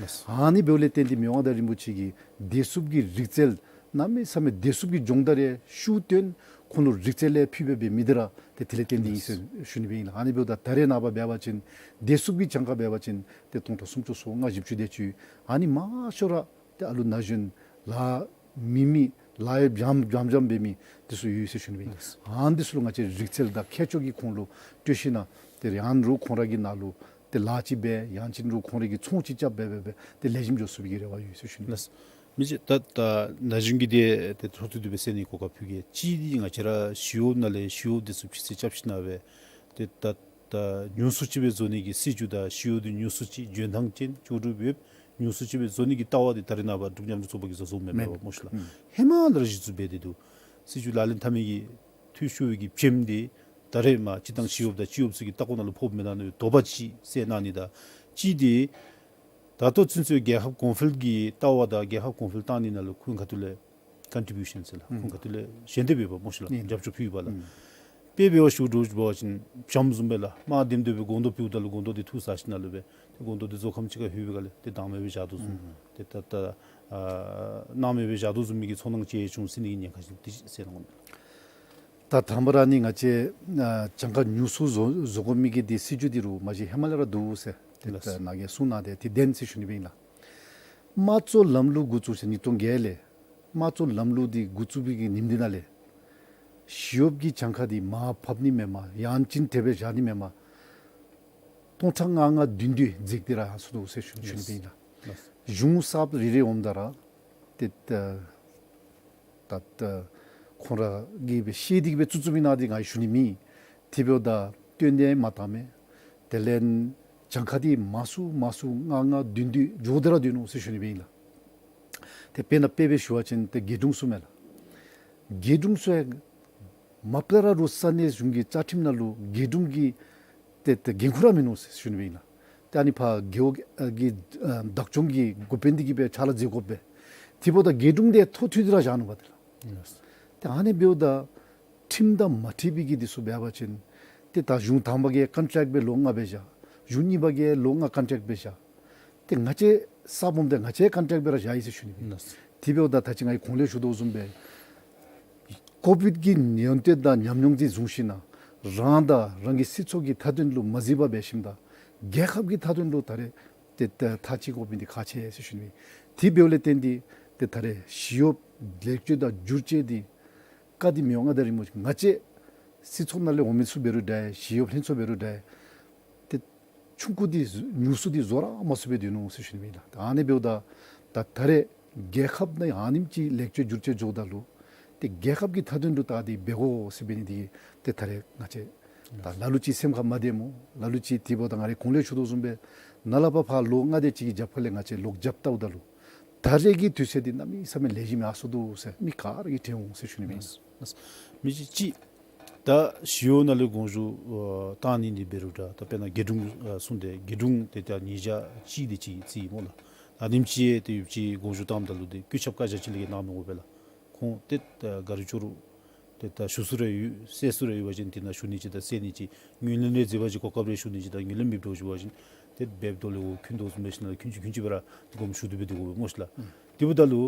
ཨིན། ཨ་ནི་འབདཝ་ལས་བརྟེན་ཏེ་མི་དབང་མངའ་བདག་རིན་པོ་ཆེ་གིས་བདེ་སྲུངཔ་གི་རིག་རྩལ་གནམ་མེད་ས་མེད་བདེ་སྲུངཔ་གི་སྦྱོང་བརྡར་ཡང་ཤུགས་བཏོན་ཁོང་ལུ་རིག་རྩལ་ལས་ཕུལ་སྦེ་འབད་མི་འདི་ར་ཏེ་དེ་ལས་བརྟེན་ཏེ་ཨིན་ཟེར་ཞུ་ནི་སྦེ་ཨིན་ལགས། ཨ་ནི་འབདཝ་ད་ད་རེས་ནངས་པ་འབད་བ་ཅིན་བདེ་སྲུངཔ་གི་གྱངས་ཁ་འབད་བ་ཅིན་ཏེ་སྟོང་ཕྲག་སུམ་ཅུ་སོ་ལྔ་བཞི་བཅུ་དེ་ཅིག་ཨ་ནི་མང་ཤོས་ར་ཏེ་ཨ་ལུ་ན་གཞོན་ལཱ་མེད་མི་ལཱ་ཡང་འཇམ་འཇམ་འཇམ་འབད་མི་འདི་ཚུ་ཡོད་ཟེར་ཞུ་ནི་སྦེ་ཨིན། ཨ་ནི་འདི་ཚུ་ལུ་ང་བཅས་རིག་རྩལ་དང་མཁས་མཆོག་གིས་ཁོང་ལུ་སྤྲོད་ཞིནམ་ལས་ཏེ་ཡང་རུང་ཁོང་ར་གི་ནང་ལུ་ཏེ་ལཱ་ཅིག་འབད་ཡང་ཅིན་རུང་ཁོང་ར་གི་ཚོང་ཅིག་རྐྱབ་སྦེ་སྦེ་སྦེ་ཏེ་ལེགས་ཤོམ་འགྱོ་ཚུགས་པའི་གི་རེ་བ་ཡོད་ཟེར་ཞུ་ནི། ལགས། མི་རྗེ་ད་ད་ན་གཞོན་གྱི་དེ་ཏེ་ཐོག་ཏུ་དེ་སྦེ་ཟེར་ནི་གོ་སྐབས་ཕུལ་གེ། གཅིག་འདི་ང་བཅས་ར་ཞི་གཡོགཔ་ནང་ལས་ཞི་གཡོགཔ་འདི་ཚུ་ཕྱི་སེལ་རྐྱབ་ཞིནམ་ལས་སྦེ་ཏེ་ད་ད་ཉུང་སུ་ཅིག་སྦེ་བཟོ་ནི་གི་སྲིད་བྱུས་དང་ཞི་གཡོག་འདི་ཉུང་སུ་ཅིག་འཇོན་ཐང་ཅན་ལྕོགས་གྲུབ་ཡོདཔ་ཉུང་སུ་ཅིག་སྦེ་བཟོ་ནི་གི་ལྟ་བ་འདི་ད་རེས་ནངས་པ་འབྲུག་མཉམ་འབྲེལ་ཚོགས་པ་གིས་བཟོ་བཟོཝ་མེན་པས་མེན། སྨོ་ཤེས་ལགས། ཧེ་མ་ལས་ར་གཞི་བཙུགས་འབད་དེ་འདུག། སྲིད་བྱུས་ལག་ལེན་འཐབ་མི་གི་འཐུས་ཤོར་བའི་གི་བྱེམ་འདི་ད་རེས་མར་སྤྱིར་བཏང་ཞི་གཡོགཔ་དང་སྤྱི་གཡོགཔ་ཚུ་གི་ལྟ་སྐོར་ནང་ལུ་ཕོགཔ་མེན་ན་མནོ་བའི་དོགས་པ་ཅིག་སེལ་གནང་ནི་དང་གཅིག་འདི་ད་ལྟོ་ཚུན་ཚོད་རྒྱལ་ཁབ་གོང་འཕེལ་གྱི་ལྟ་བ་དང་རྒྱལ་ཁབ་གོང་འཕེལ་བཏང་ནི་ནང་ལུ་ཁོང་ཁ་ཐུག་ལས་ཀོན་ཊི་བིའུ་ཤཱན་ཟེར་ལགས། ཁོང་ཁ་ཐུག་ལས་ཞལ་འདེབས་ཡོདཔ་སྨོ་ཤེས་ལགས། ཨིན། རྒྱབ་སྐྱོར་ཕུལ་ཡོདཔ་ལགས། ཨིན། དཔེ་འབད་བ་ཞུ་དོ་བཟུམ་འབད་བ་ཅིན་བྱམོ་བཟུམ་སྦེ་ལགས། དམག་ལྡེམ་སྡོད་སྦེ་སྒོང་རྡོག་ཕུལཝ་ད་ལུ་སྒོང་རྡོག་འདི་འཐུ་ཟ་ཞིནམ་ལས་སྦེ་ཏེ་སྒོང་རྡོག་འདི་མཛོད་ཁང་ཅིག་ཁར་ལྷོད་སྦེ་ག་ལས་ཏེ་དྭངས་མེད་སྦེ་བཞག་དོ་བཟུམ། ཨིན། ཏེ་ད་ད་ཨ་སྣང་མེད་སྦེ་བཞག་དོ་བཟུམ་མའི་གི་ཚོར་སྣང་ཅིག་བྱུང་ཟེར་ནི་གི་ཉེན་ཁ་ཅིག་འདི་ཅིག་སེལ་གནང་དགོ་མས། ད་དང་པ་ར་ནི་ང་བཅས་ཨ་གྱངས་ཁ་ཉུང་སུ་བཟོ་བཟོ་དགོ་མི་གི་འདི་སྲིད་བྱུས་འདི་རུང་མ་གཞི་ཧེ་མ་ལས་ར་འདུག་ཟེར་ཏེ་ལགས། ད་ནཱ་གིས་གསུངས་གནང་སྟེ་དེ་བདེན་ཟེར་ཞུ་ནི་སྦེ་ཨིན་ལགས། དམངས་གཙོའི་ལམ་ལུགས་འགོ་བཙུགས་ཞིནམ་ཉིས་སྟོང་བརྒྱད་ལས་དམངས་གཙོའི་ལམ་ལུགས་འདི་འགོ་བཙུགས་པའི་གི་ཉིནམ་འདི་ནང་ལས་ཞི་གཡོགཔ་གི་གྱངས་ཁ་འདི་མར་ཕབ་ནི་མེན་པར་ཡང་ཅིན་དེ་སྦེ་བཞག་ནི་མེན་པར་སྟོང་ཕྲག་ལྔ་ལྔ་བདུན་བདུན་འཛེགས་ཏེ་ར་ཡར་སོང་ནུག་ཟེར་ཞུ་ཞུ་ནི་སྦེ་ཨིན་ལགས། ལགས། གཞུང་གསརཔ་རེ་རེ་འོངམ་ད་ར་ཏེ་ད་ད་ད་ཁོང་ར་གིས་སྦེ་བཤད་དེ་གིས་སྦེ་བཙུགས་བཙུགསཔ་ཨིན་ན་འདི་ང་ཡང་ཞུ་ནི་མེད། དེ་འབདཝ་ད་བཏོན་ཏེ་མ་བཏང་མས། དེ་ལས་གྱངས་ཁ་འདི་མང་སུ་མང་སུ་ལྔ་ལྔ་བདུན་བདུན་འགྱོ་སྟེ་ར་སྡོད་ནུག་ཟེར་ཞུ་ནི་སྦེ་ཨིན་ལགས། ཏེ་དཔེར་ན་དཔེ་སྦེ་ཞུ་བ་ཅིན་ཏེ་རྒེད་དྲུང་ཚུ་མས་ལགས། རྒེད་དྲུང་ཚུ་ཡང་མ་པ་ལས་ར་རུང་ས་གནས་གཞུང་གི་རྩ་ཁྲིམས་ནང་ལུ་རྒེད་དྲུང་གི་ཏེ་ཏེ་འགན་ཁུར་ར་མིན་ནུག་ཟེར་ཞུ་ནི་སྦེ་ཨིན་ལགས། ཏེ་ཨ་ནི་ཕར་རྒེད་འོག་ཨ་གི་ཨ་བདག་སྐྱོང་གི་འགོ་དཔོན་འདི་གིས་སྦེ་ཕྱག་ལཱ་མཛད་དགོ་པས། དེ་འབདཝ་ད་རྒེད་དྲུང་འདི་ཐོ་འཐུས་ཏེ་ར་བཞག་ནུག་པ་ཏེ་ལགས། ལགས། ཏེ་ཨ་ནི་འབདཝ་ད་ཁྲིམས་དང་མ་འཁྲིལ་བའི་གི་འདི་ཚུ་འབད་བ་ཅིན་ཏེ་ད་གཞུང་དང་པ་གི་ཀོན་ཊེཀཊ་སྦེ་ལོ་ལྔ་སྦེ་བཞག། གཞུང་གཉིས་པ་གི་ལོ་ལྔ་ཀོན་ཊེཀཊ་སྦེ་བཞག། ཏེ་ང་བཅས་ས་བོན་འདི་ང་བཅས་ཀོན་ཊེཀཊ་སྦེ་ར་བཞག་ཡི་ཟེར་ཞུ་ནི་སྦེ། ལགས། དེ་འབདཝ་ད་ད་ཅི་ང་གིས་གོང་ལས་ཞུ་དོ་བཟུམ་སྦེ་ཀོ་བིཌ་ཀྱི་ཉེན་བརྡ་དང་ཉམས་མྱོང་འདི་བཟུང་ཞིནམ་ལས་རང་དང་རང་གི་སྲིད་ཚོགས་ཀྱི་མཐའ་དོན་ལུ་མ་གཟིགས་པར་འབད་ཞིནམ་ད་རྒྱལ་ཁབ་ཀྱི་མཐའ་དོན་ལུ་ད་རེས་ཏེ་ད་མཐའ་གཅིག་དགོ་པའི་འདི་ཁག་ཆེ་ཟེར་ཞུ་ནི་སྦེ། དེ་འབདཝ་ལས་བརྟེན་ཏེ་ཏེ་ད་རེས་ཞི་གཡོགཔ་ལེགས་བཅོས་དང་བསྒྱུར་བཅོས་འདི་བཀའ་འདི་མི་དབང་མངའ་བདག་རིན་པོ་ཆེ་ང་བཅས་སྲིད་ཚོགས་ནང་ལས་འོང་མི་ཚུ་འབད་རུང་འདྲ་ཞི་གཡོགཔ་ལྷན་ཚོགས་འབད་རུང་འདྲ་ཏེ་ཆུང་ཀུ་འདི་ཉུང་སུ་འདི་བཟོ་ར་མ་ཚུགས་པར་སྡོད་ནུག་ཟེར་ཞུ་ནི་སྦེ་ཨིན་ལགས། ད་ཨ་ནི་འབདཝ་ད་ད་ད་རེས་རྒྱལ་ཁབ་ནང་ཨ་ནེམ་ཅིག་ལེགས་བཅོས་བསྒྱུར་བཅོས་འགྱོཝ་ད་ལུ་ཏེ་རྒྱལ་ཁབ་ཀྱི་མཐའ་དོན་ལུ་ད་འདི་འབད་དགོ་ཟེར་འབད་ནི་འདི་ཏེ་ད་རེས་ང་བཅས་ད་ལ་ལུ་ཅིག་སེམས་ཁར་མ་བདེ་སྨོ། ལ་ལུ་ཅིག་དེ་འབདཝ་ད་ང་རའི་གོང་ལས་ཞུ་དོ་བཟུམ་སྦེ་ནཱ་ལས་ཕར་ཕར་ལོ་ལྔ་དེ་ཅིག་གི་རྒྱབ་ཁ་ལས་ང་བཅས་ལོག་རྒྱབ་བལྟཝ་ད་ལུ་ད་རེས་ཀྱི་དུས་ཚོད་འདི་གནམ་མེད་ས་མེད་ལེགས་ཤོམ་ཡར་སོང་འདུག་ཟེར་མི་ག་ར་གིས་དྲན་འོང་ཟེར་ཞུ་ནི་སྦེ་ཨིན། མི་ཅིག་ཅིག་ད་ཞི་གཡོག་ནང་ལས་དགོངས་ཞུ་ཨ་བཏང་ནི་འདི་འབད་རུང་འདྲ། ད་དཔེར་ན་རྒེད་དྲུང་ཨ་གསུངས་ཏེ་རྒེད་དྲུང་ཏེ་ད་ཉིས་བརྒྱ་གཅིག་དེ་ཅིག་རྩིས་ཡི་སྨོ་ལགས། ཨ་ནེམ་ཅིག་ཏེ་ཡོད་ཅིག་དགོངས་ཞུ་བཏངམ་ད་ལུ་ཏེ་བཀོད་ཁྱབ་བཀའ་རྒྱ་ཅིག་ལས་གནང་མི་དགོ་པས་ལགས། ཁོང་ཏེ་ད་ག་ར་ཅོག་ར་ཏེ་ད་ཞུ་ས་རེ་ཡོད་གསལ་ས་རེ་ཡོད་པ་ཅིན་དེ་ནང་ཞུ་ནི་ཅིག་དང་གསལ་ནི་ཅིག་ངོས་ལེན་རེ་མཛད་པ་ཅིན་གོ་སྐབས་རེ་ཞུ་ནི་ཅིག་དང་ངོས་ལེན་མེདཔ་འདྲཝ་ཅིག་འབད་བ་ཅིན་ཏེ་འབདཝ་ད་ལུ་འོ་འཁོན་དོ་བཟུམ་འབད་ཞིནམ་ལས་འཁོན་ཅིག་འཁོན་ཅིག་སྦེ་ར་དགོངསམ་ཞུ་སྟེ་སྦེ་སྡོད་དགོ་པས་སྨོ་ཤེས་ལགས། དེ་འབདཝ་ད་ལུ་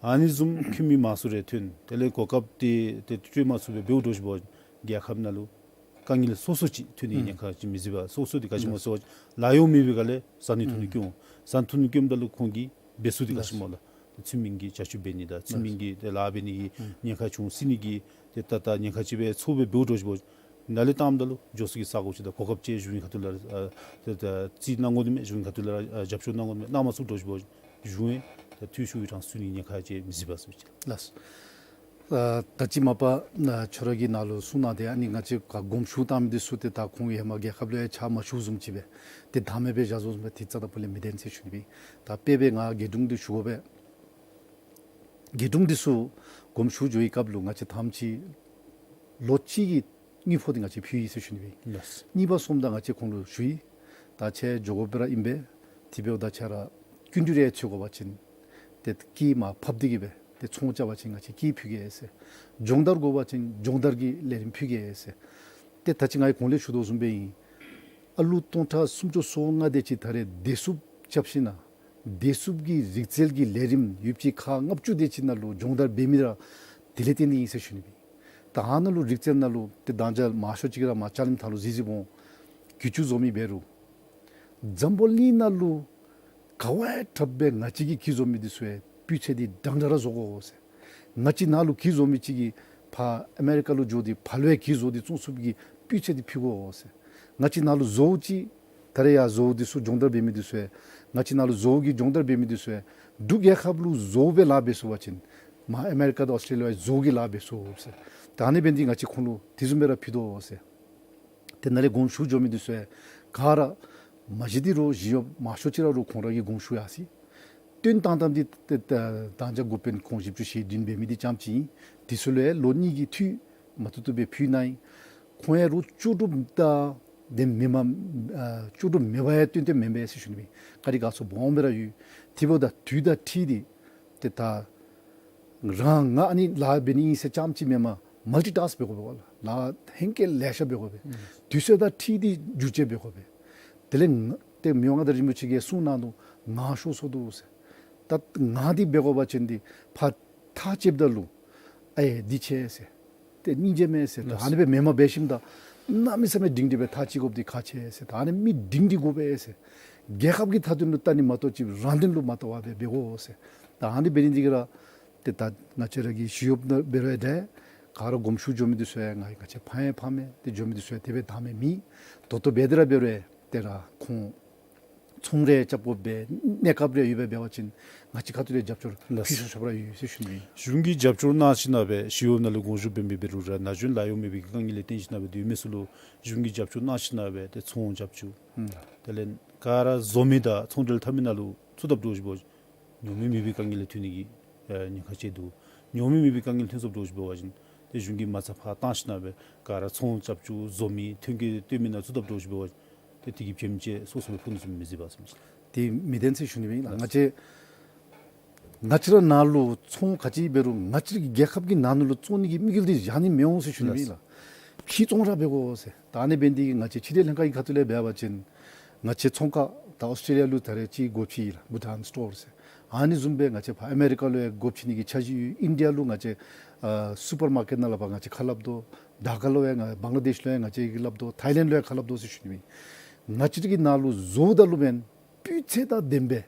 ཨ་ནི་བཟུམ་འཁོན་མི་མང་སུ་རེ་ཐོན། དེ་ལས་གོ་སྐབས་འདི་ཏེ་སྤྲོད་མ་ཚུགས་པར་འབདཝ་འདྲཝ་ཅིག་འབད་བ་ཅིན་རྒྱལ་ཁབ་ནང་ལུ་ དཀའ་ངལ་སོ་སོ་ཅིག་ཐོན་ནི་ཉེན་ཁ་ཅིག་མི་གཟིགས་པས། སོ་སོ་འདི་ག་ཅི་སྨོ་ཟེར་བ་ཅིན་ལཱ་གཡོག་མེད་པའི་སྒང་ལས་བཟའ་ནི་འཐུང་ནི་སྐྱོན་འོང་། བཟའ་ནི་འཐུང་ནི་སྐྱོནམ་ད་ལུ་ཁོང་གི་འབད་ཚུགས་འདི་ག་ཅི་སྨོ་ལགས། ཚུལ་མིན་གྱི་བྱ་སྤྱོད་འབད་ནི་དང་ཚུལ་མིན་གྱི་ཏེ་ལཱ་འབད་ནི་གི་ཉེན་ཁ་བྱུང་སྲིད་ནི་གི་ཏེ་ད་ལྟོ་ཉེན་ཁ་ཅིག་སྦེ་ཚོར་སྦེ་འབདཝ་འདྲཝ་ཅིག་འབདཝ་ཅིག་ནཱ་ལས་བཏངམ་ད་ལུ་མགྱོགས་སུ་གི་ས་གོ་ཅིག་དང་གོ་སྐབས་ཅིག་གཞུང་གི་ཁ་ཐུག་ལས་ར་ཨ་ཏེ་ད་རྩིས་གནང་དགོ་ནི་མས། གཞུང་གི་ཁ་ཐུག་ལས་ར་ཨ་རྒྱབ་སྐྱོར་གནང་དགོ་ནི་མས། གནང་མ་ཚུགསཔ་འདྲཝ་ཅིག་འབདཝ་ཅིག་གཞུང་ཡང་ད་འཐུས་ཤོར་བའི་གྲངས་སུ་ཚུད་ནི་ཉེན་ཁ་ཅིག་མི་གཟིགས་པས་ཟེར་བ་ཅིན་ལགས། ཨ་ད་ཅི་མ་པ་ཨ་ཁྱོད་ར་གིས་ནཱ་ལུ་གསུངས་གནང་སྟེ་ཨ་ནི་ང་བཅས་ཁར་དགོངསམ་ཞུ་བཏང་མི་འདི་ཚུ་ཏེ་ད་ཁོང་ཧེ་མ་རྒྱལ་ཁབ་ལུ་ཡང་ཕྱག་མ་ཞུ་བཟུམ་ཅིག་སྦེ་ཏེ་བདའ་མི་སྦེ་བཞག་བཟོཝ་བཟུམ་སྦེ་ཏེ་རྩ་དང་པོ་ལས་མི་བདེན་ཟེར་ཞུ་ནི་སྦེ། ད་དཔེ་སྦེ་ང་རྒྱས་དྲུང་འདི་ཞུ་དགོ་པས། རྒྱས་དྲུང་འདི་ཚུ་དགོངསམ་ཞུ་འགྱོ་བའི་སྐབས་ལུ་ང་བཅས་ཐམས་ཅད་ལོ་གཅིག་གི་དངུལ་ཕོགས་འདི་ང་བཅས་ཕུལ་ཡི་ཟེར་ཞུ་ནི་སྦེ། ལགས། གཉིས་པ་སོངམ་ད་ང་བཅས་ཁོང་ལུ་ཞུ་ཡི། ད་ཁྱེད་འགྱོ་དགོཔ་ར་ཨིན་པས། དེ་འབདཝ་ད་ཁྱེད་ར་སྐྱིན་འགྲུལ་རེ་འཚོལ་དགོ་པ་ཅིན་ཏེ་སྐྱེད་མར་ཕབ་སྟེ་གི་སྦེ་ཏེ་ཚོང་རྐྱབ་པ་ཅིན་ང་བཅས་སྐྱེད་ཕུལ་གེ་ཟེར། སྦྱོང་བརྡར་དགོ་པ་ཅིན་སྦྱོང་བརྡར་གྱི་ལས་རིམ་ཕུལ་གེ་ཟེར། ཏེ་ད་ཅི་ང་གིས་གོང་ལས་ཞུ་དོ་བཟུམ་སྦེ་ཨིན། ཨ་ལུ་སྟོང་ཕྲག་སུམ་ཅུ་སོ་ལྔ་དེ་ཅིག་ད་རེས་བདེ་སྲུངཔ་རྐྱབ་ཞིན་ན་བདེ་སྲུངཔ་གི་རིག་རྩལ་གྱི་ལས་རིམ་ཡུདཔ་ཅིག་ཁག་ལྔ་བཅུ་དེ་ཅིག་ནང་ལུ་སྦྱོང་བརྡར་འབད་མི་ར་དེ་ལས་བརྟེན་ཏེ་ཨིན་ཟེར་ཞུ་ནི་སྦེ། ད་ཨ་ནཱ་ལུ་རིག་རྩལ་ནང་ལུ་ཏེ་མདང་ཞག་མང་ཤོས་ཅིག་ར་མར་ལྕགས་ལམ་ཐང་ལུ་གཟིགས་གཟིགསཔ་འོང་། གྱི་ཅུ་བཟོ་མི་འབད་རུང་འཛམ་བུ་གླིང་ནང་ལུ་ག་བ་ཡང་དྲགཔ་སྦེ་ང་བཅས་ཀྱིས་གྱི་བཟོ་མི་འདི་ཚུ་ཡང་སྤུས་ཚད་འདི་འདྲན་འདྲ་ར་བཟོ་དགོ་ཟེར། ང་བཅས་ནཱ་ལུ་གྱི་བཟོ་མི་ཅིག་གིས་ཕར་ཨ་མེ་རི་ཀ་ལུ་འགྱོ་སྟེ་ཕར་ལུ་ཡང་གྱི་བཟོ་སྟེ་བཙོང་ཚུགསཔ་གི་སྤུས་ཚད་འདི་ཕུལ་དགོ་ཟེར། ང་བཅས་ནཱ་ལུ་བཟོཝ་ཅིག་ད་རེས་ཡར་བཟོཝ་འདི་ཚུ་སྦྱོང་བརྡར་འབད་མི་འདི་ཚུ་ཡང་ང་བཅས་ནཱ་ལུ་བཟོཝ་གི་སྦྱོང་བརྡར་འབད་མི་འདི་ཚུ་ཡང་འབྲུག་རྒྱལ་ཁབ་ལུ་བཟོཝ་སྦེ་ལཱ་འབད་ཚུགས་པ་ཅིན་མར་ཨ་མེ་རི་ཀ་དང་ཨོསི་ཊྲེ་ལི་ཡ་བཟོཝ་གི་ལཱ་འབད་ཚུགས་ཟེར། ད་ཨ་ནི་འབད་ནི་འདི་ང་བཅས་ཁོང་ལུ་དེ་བཟུམ་སྦེ་ར་ཕུལ་དོ་ཟེར། ཏེ་ནཱ་ལས་དགོངསམ་ཞུ་འགྱོ་མི་འདི་ཚུ་ཡང་ག་ར་མ་གཞི་འདི་རུང་ཞི་གཡོགཔ་མང་ཤོས་ཅིག་ར་རུང་ཁོང་ར་གིས་དགོངསམ་ཞུ་ཡར་སོ་ཡི། བཏོན་བཏང་བཏངམ་འདི་ཏེ་ཏེ་མདང་ཞག་འགོ་དཔོན་ཁོང་བཞི་བཅུ་ཞེ་བདུན་འབད་མི་འདི་རྐྱངམ་ཅིག་ཨིན། དེ་ཚུ་ལུ་ཡང་ལོ་གཉིས་ཀྱི་འཐུས་མ་བཏུབ་བཏུབ་སྦེ་ཕུལ་གནང་ཡི། ཁོང་ཡང་རོགས་ལྕོགས་གྲུབ་དང་ཏེ་མེན་པར་ཨ་ལྕོགས་གྲུབ་མེད་པར་ཡང་བཏོན་བཏོནམ་མེན་པས་ཟེར་ཞུ་ནི་སྦེ། ག་རི་ག་སོ་སྦོམ་སྦེ་ར་ཡོད། དེ་འབདཝ་ད་དུས་དང་འཁྲིལ་ཏེ་ཏེ་ད་རང་ང་ཨ་ནི་ལཱ་འབད་ནི་ཨིན་ཟེར་རྐྱངམ་ཅིག་མེན་པར་མལ་ཊི་ཊཱསཀ་འབད་དགོ་པས་ལགས། ལཱ་ཧེང་སྐལ་ལེ་ཤ་འབད་དགོ་པས། དུས་ཚོད་དང་འཁྲིལ་ཏེ་བསྒྱུར་བཅོས་འབད་དགོ་པས། དེ་ལས་ང་ཏེ་མི་དབང་མངའ་བདག་རིན་པོ་ཆེ་གིས་གསུངས་གནང་ནུག། ངང་ཤོར་སོ་ནུག་ཟེར། ད་ངང་འདི་འབད་དགོ་པ་ཅིན་འདི་ཕར་ཐག་བཅདཔ་ད་ལུ་ཨེ་འདི་ཆེ་ཟེར། ཏེ་སྙིང་རྗེ་མས་ཟེར། ད་ཨ་ནི་སྦེ་མེནམ་འབད་ཞིནམ་ད་གནམ་མེད་ས་མེད་སྒྲིང་སྒྲི་སྦེ་ཐག་བཅད་དགོཔ་འདི་ཁག་ཆེ་ཟེར། ད་ཨ་ནི་མི་སྒྲིང་སྒྲི་དགོ་པས་ཟེར། རྒྱལ་ཁབ་ཀྱི་མཐའ་དོན་ལུ་བལྟ་ནི་མ་གཏོགས་ཅིག་རང་དོན་ལུ་མ་བལྟ་བར་སྦེ་འབད་དགོ་ཟེར། ད་ཨ་ནི་འབད་ནི་འདི་གིས་ར་ཏེ་ད་ང་བཅས་ར་གི་ཞི་གཡོགཔ་ནང་འབད་རུང་ཡང་འདྲ། ག་ར་དགོངསམ་ཞུ་འགྱོ་མི་འདི་ཚུ་ཡང་ང་ང་བཅས་ཕངས་ཡང་ཕངས་མས། ཏེ་འགྱོ་མི་འདི་ཚུ་ཡང་དེ་སྦེ་བདའ་མི་མེད། ད་ལྟོ་འབད་དེ་ར་འབད་རུང་ཡང་ཏེ་ར་ཁོང་ཚོང་རེ་རྐྱབ་དགོཔ་སྦེ་གནས་སྐབས་རེ་ཡོད་པའི་འབད་བ་ཅིན་ང་བཅས་ཁ་ཐུག་ལས་རྒྱབ་སྐྱོར་ལགས། ཕུལ་ཆོག་ཆོགཔ་ར་ཡོད་ཟེར་ཞུ་ནི་ཨིན། གཞུང་གིས་རྒྱབ་སྐྱོར་གནང་ཞིན་ན་སྦེ་ཞི་གཡོག་ནང་ལུ་དགོངས་ཞུ་འབད་མི་འབད་རུང་ར་ན་གཞོན་ལཱ་གཡོག་མེད་པའི་དཀའ་ངལ་ལས་བརྟེན་ཞིན་ན་སྦེ་སྡོད་མི་ཚུ་ལུ་གཞུང་གིས་རྒྱབ་སྐྱོར་གནང་ཞིན་ན་སྦེ་ཏེ་ཚོང་རྐྱབ་བཅུག། ཨུམ། དེ་ལས་ག་ར་བཟོ་མི་དང་ཚོང་འབྲེལ་འཐབ་མི་ནང་ལུ་ཚུད་དཔ་འདྲཝ་ཅིག་འབད་བ་ཅིན་ཉོ་མི་མེད་པའི་དཀའ་ངལ་ལུ་ཐུག་ནི་གི་ཨེ་ཉེན་ཁ་ཅིག་འདུག། ཉོ་མི་མེད་པའི་དཀའ་ངལ་ཐོན་སོཔ་འདྲཝ་ཅིག་འབད་བ་ཅིན་ཏེ་གཞུང་གིས་མ་རྩ་ཕར་བཏང་ཞིན་ན་སྦེ་ག་ར་ཚོང་རྐྱབ་བཅུག་བཟོ་མི་ཐོན་སྐྱེད་བཏོན་མི་ནང་ཚུད་དཔ་འདྲཝ་ཅིག་འབད་བ་ཅིན་ཏེ་དེ་གི་བྱེམ་ཅིག་སོ་སོ་སྦེ་ཕོག་ནི་ཚུ་མི་གཟིགས་པས་ཟེར་མས། དེ་མི་བདེན་ཟེར་ཞུ་ནི་སྦེ་ཨིན་ལགས། ང་བཅས་ང་བཅས་ར་ནང་ལུ་ཚོང་ག་ཅི་འབད་རུང་ང་བཅས་ར་གི་རྒྱལ་ཁབ་ཀྱི་ནང་ན་ལུ་བཙོང་ནི་གི་དམིགས་ཡུལ་འདི་བཞག་ནི་མི་འོང་ཟེར་ཞུ་ནི་སྦེ་ཨིན་ལགས། ཕྱིར་བཙོང་ར་འབད་དགོ་ཟེར། ད་ཨ་ནི་འབད་ནི་འདི་གིས་ང་བཅས་ཕྱི་འབྲེལ་ལྷན་ཁག་གི་ཁ་ཐུག་ལས་འབད་བ་ཅིན་ང་བཅས་ཚོང་ཁང་ད་ཨོསི་ཊྲེ་ལི་ཡ་ལུ་ད་རེས་ཅིག་སྒོ་ཕྱེ་ཡི་ལགས། བྷུ་ཊཱན་སི་ཊོར་ཟེར། ཨ་ནི་བཟུམ་སྦེ་ང་བཅས་ཕར་ཨ་མེ་རི་ཀ་ལུ་ཡང་སྒོ་ཕྱེ་ནི་གི་འཆར་གཞི་ཡོད། ཨིན་ཌི་ཡ་ལུ་ང་བཅས་ཨ་སུ་པར་མར་ཀེཊ་ནང་ལུ་ཕར་ང་བཅས་ཁ་སླབ་དོ། ཌ་ཀ་ལུ་ཡང་ང་བང་ལ་དེཤ་ལུ་ཡང་ང་བཅས་ཀྱིས་སླབ་དོ། ཐའི་ལེནཌ་ལུ་ཡང་ཁ་སླབ་དོ་ཟེར་ཞུ་ནི་སྦེ་ཨིན། ང་བཅས་ར་གི་ནང་ལུ་བཟོཝ་ད་ལུ་མེན་སྤུས་ཚད་དང་ལྡནམ་སྦེ་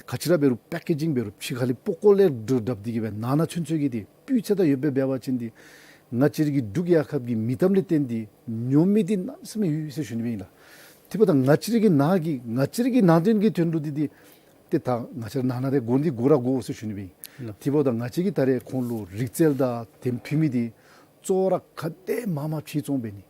ག་ཅི་ར་འབད་རུང་པེ་ཀེ་ཇིང་འབད་རུང་ཕྱི་ཁ་ལས་པགས་ཀོ་ལས་བསྒྲུབ་བསྒྲུབ་སྟེ་གི་སྦེ་ནང་ན་ཚུན་ཚོད་ཀྱི་འདི་སྤུས་ཚད་དང་ཡོདཔ་སྦེ་འབད་བ་ཅིན་འདི་ང་བཅས་ར་གི་འབྲུག་རྒྱལ་ཁབ་ཀྱི་མིང་གཏམ་ལས་བརྟེན་ཏེ་ཉོ་མི་འདི་གནམ་མེད་ས་མེད་ཡོད་ཟེར་ཞུ་ནི་སྦེ་ཨིན་ལགས། དེ་འབདཝ་ད་ང་བཅས་ར་གི་ནང་གི་ང་བཅས་ར་གི་ནང་དོན་གྱི་དོན་ལུ་འདི་འདི་ཏེ་ད་ང་བཅས་ར་ནང་ན་འདི་དགོ་འདི་དགོ་ར་དགོ་ཟེར་ཞུ་ནི་སྦེ་ཨིན། ལགས། དེ་འབདཝ་ད་ང་བཅས་ཀྱིས་ད་རེས་ཁོང་ལུ་རིག་རྩལ་དང་དེ་ཕུལ་མི་འདི་གཙོ་བོ་ར་ག་དེ་མང་མང་ཕྱིར་བཙོང་འབད་ནི།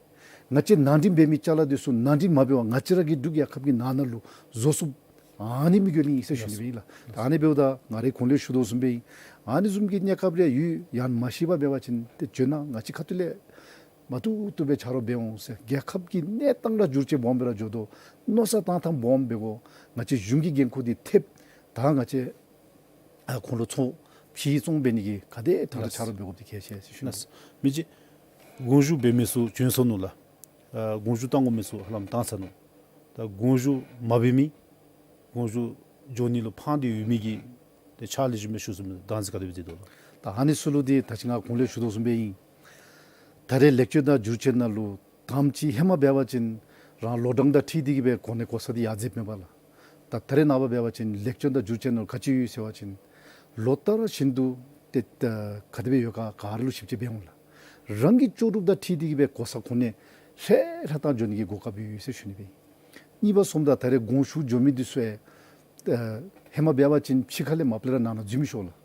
ང་བཅས་ནང་འདྲེན་འབད་མི་ཅ་ལ་འདི་ཚུ་ནང་འདྲེན་མ་འབད་བར་ང་བཅས་ར་གི་འབྲུག་རྒྱལ་ཁབ་ཀྱི་ནང་ན་ལུ་བཟོ་ཚུགསཔ་ཨ་ནི་དམིགས་ཡུལ་ཨིན་ཟེར་ཞུ་ནི་སྦེ་ཨིན་ལགས། ད་ཨ་ནི་འབདཝ་ད་ང་རའི་གོང་ལས་ཞུ་དོ་བཟུམ་སྦེ་ཨིན། ཨ་ནི་བཟུམ་གྱི་གནས་སྐབས་རེ་ཡོད། ཡང་མ་ཤེས་པར་འབད་བ་ཅིན་ཏེ་བྱོན་གནང་། ང་བཅས་ཁ་ཐུག་ལས་མ་བཏུབ་བཏུབ་སྦེ་ཆ་རོགས་འབད་འོང་ཟེར། རྒྱལ་ཁབ་ཀྱི་གནས་སྟངས་ར་བསྒྱུར་བཅོས་སྦོམ་སྦེ་ར་འགྱོ་དོ། མནོ་བསམ་བཏང་ཐངས་སྦོམ་འབད་དགོ། ང་བཅས་གཞུང་གི་འགན་ཁུར་འདི་ཐེབས། ད་ང་བཅས་ཨ་ཁོང་ལུ་ཚོང་ཕྱིར་བཙོང་འབད་ནི་གི་ག་དེ་དྲག་དྲག་ཆ་རོགས་འབད་དགོཔ་འདི་གལ་ཆེ་ཟེར་ཞུ་ནི། ལགས། མི་རྗེ་དགོངས་ཞུ་འབད་མི་ཚུ་བྱོན་སོ་ནུག་ལགས། ཨ་དགོངས་ཞུ་བཏང་དགོ་མི་ཚུ་ཧ་ལམ་བཏང་ཚར་ནུག། ད་དགོངས་ཞུ་མ་འབད་མི་དགོངས་ཞུ་འགྱོ་ནི་ལུ་ཕངས་ཏེ་ཡོད་མི་གི་ཏེ་ཕྱག་ལེགས་ཤོམ་སྦེ་ཞུ་ཚུགས་མི་གདངས་ཅིག་ག་དེ་སྦེ་མཛད་དོ་ལགས། ད་ཨ་ནི་ཚུ་ལུ་འདི་ད་ཅི་ང་གོང་ལས་ཞུ་དོ་བཟུམ་སྦེ་ཨིན། ད་རེས་ལེགས་བཅོས་དང་བསྒྱུར་བཅོས་ནང་ལུ་ ག་དེམ་ཅིག་ཧེ་མ་འབད་བ་ཅིན་རང་ལོ་གྲངས་དང་འཁྲིལ་ཏེ་གིས་སྦེ་གོ་གནས་གོ་ས་འདི་ཡར་འཛེགསཔ་མས་པ་ལགས། ད་ད་རེས་ནངས་པ་འབད་བ་ཅིན་ལེགས་བཅོས་དང་བསྒྱུར་བཅོས་ནང་ག་ཅི་ཡོད་ཟེར་བ་ཅིན་ལོ་ལྟར་བཞིན་དུ་ཏེ་ད་ག་དེ་སྦེ་ཡོད་ག་ག་ར་ལུ་ཞིབ་དཔྱད་འབད་འོང་ལགས། རང་གི་ལྕོགས་གྲུབ་དང་འཁྲིལ་ཏེ་གིས་སྦེ་གོ་ས་གོ་གནས་ལྷོད་ལྷོད་བཏང་འགྱོ་ནི་གི་གོ་སྐབས་ཡོད་ཟེར་ཞུ་ནི་སྦེ། གཉིས་པ་སོངམ་ད་ད་རེས་དགོངས་ཞུ་འགྱོ་མི་འདི་ཚུ་ཡང་ཨེ་ཧེ་མ་འབད་བ་ཅིན་ཕྱི་ཁ་ལས་མ་པ་ལས་ར་ནང་ན་འཛུལ་མི་ཤོར་ལགས།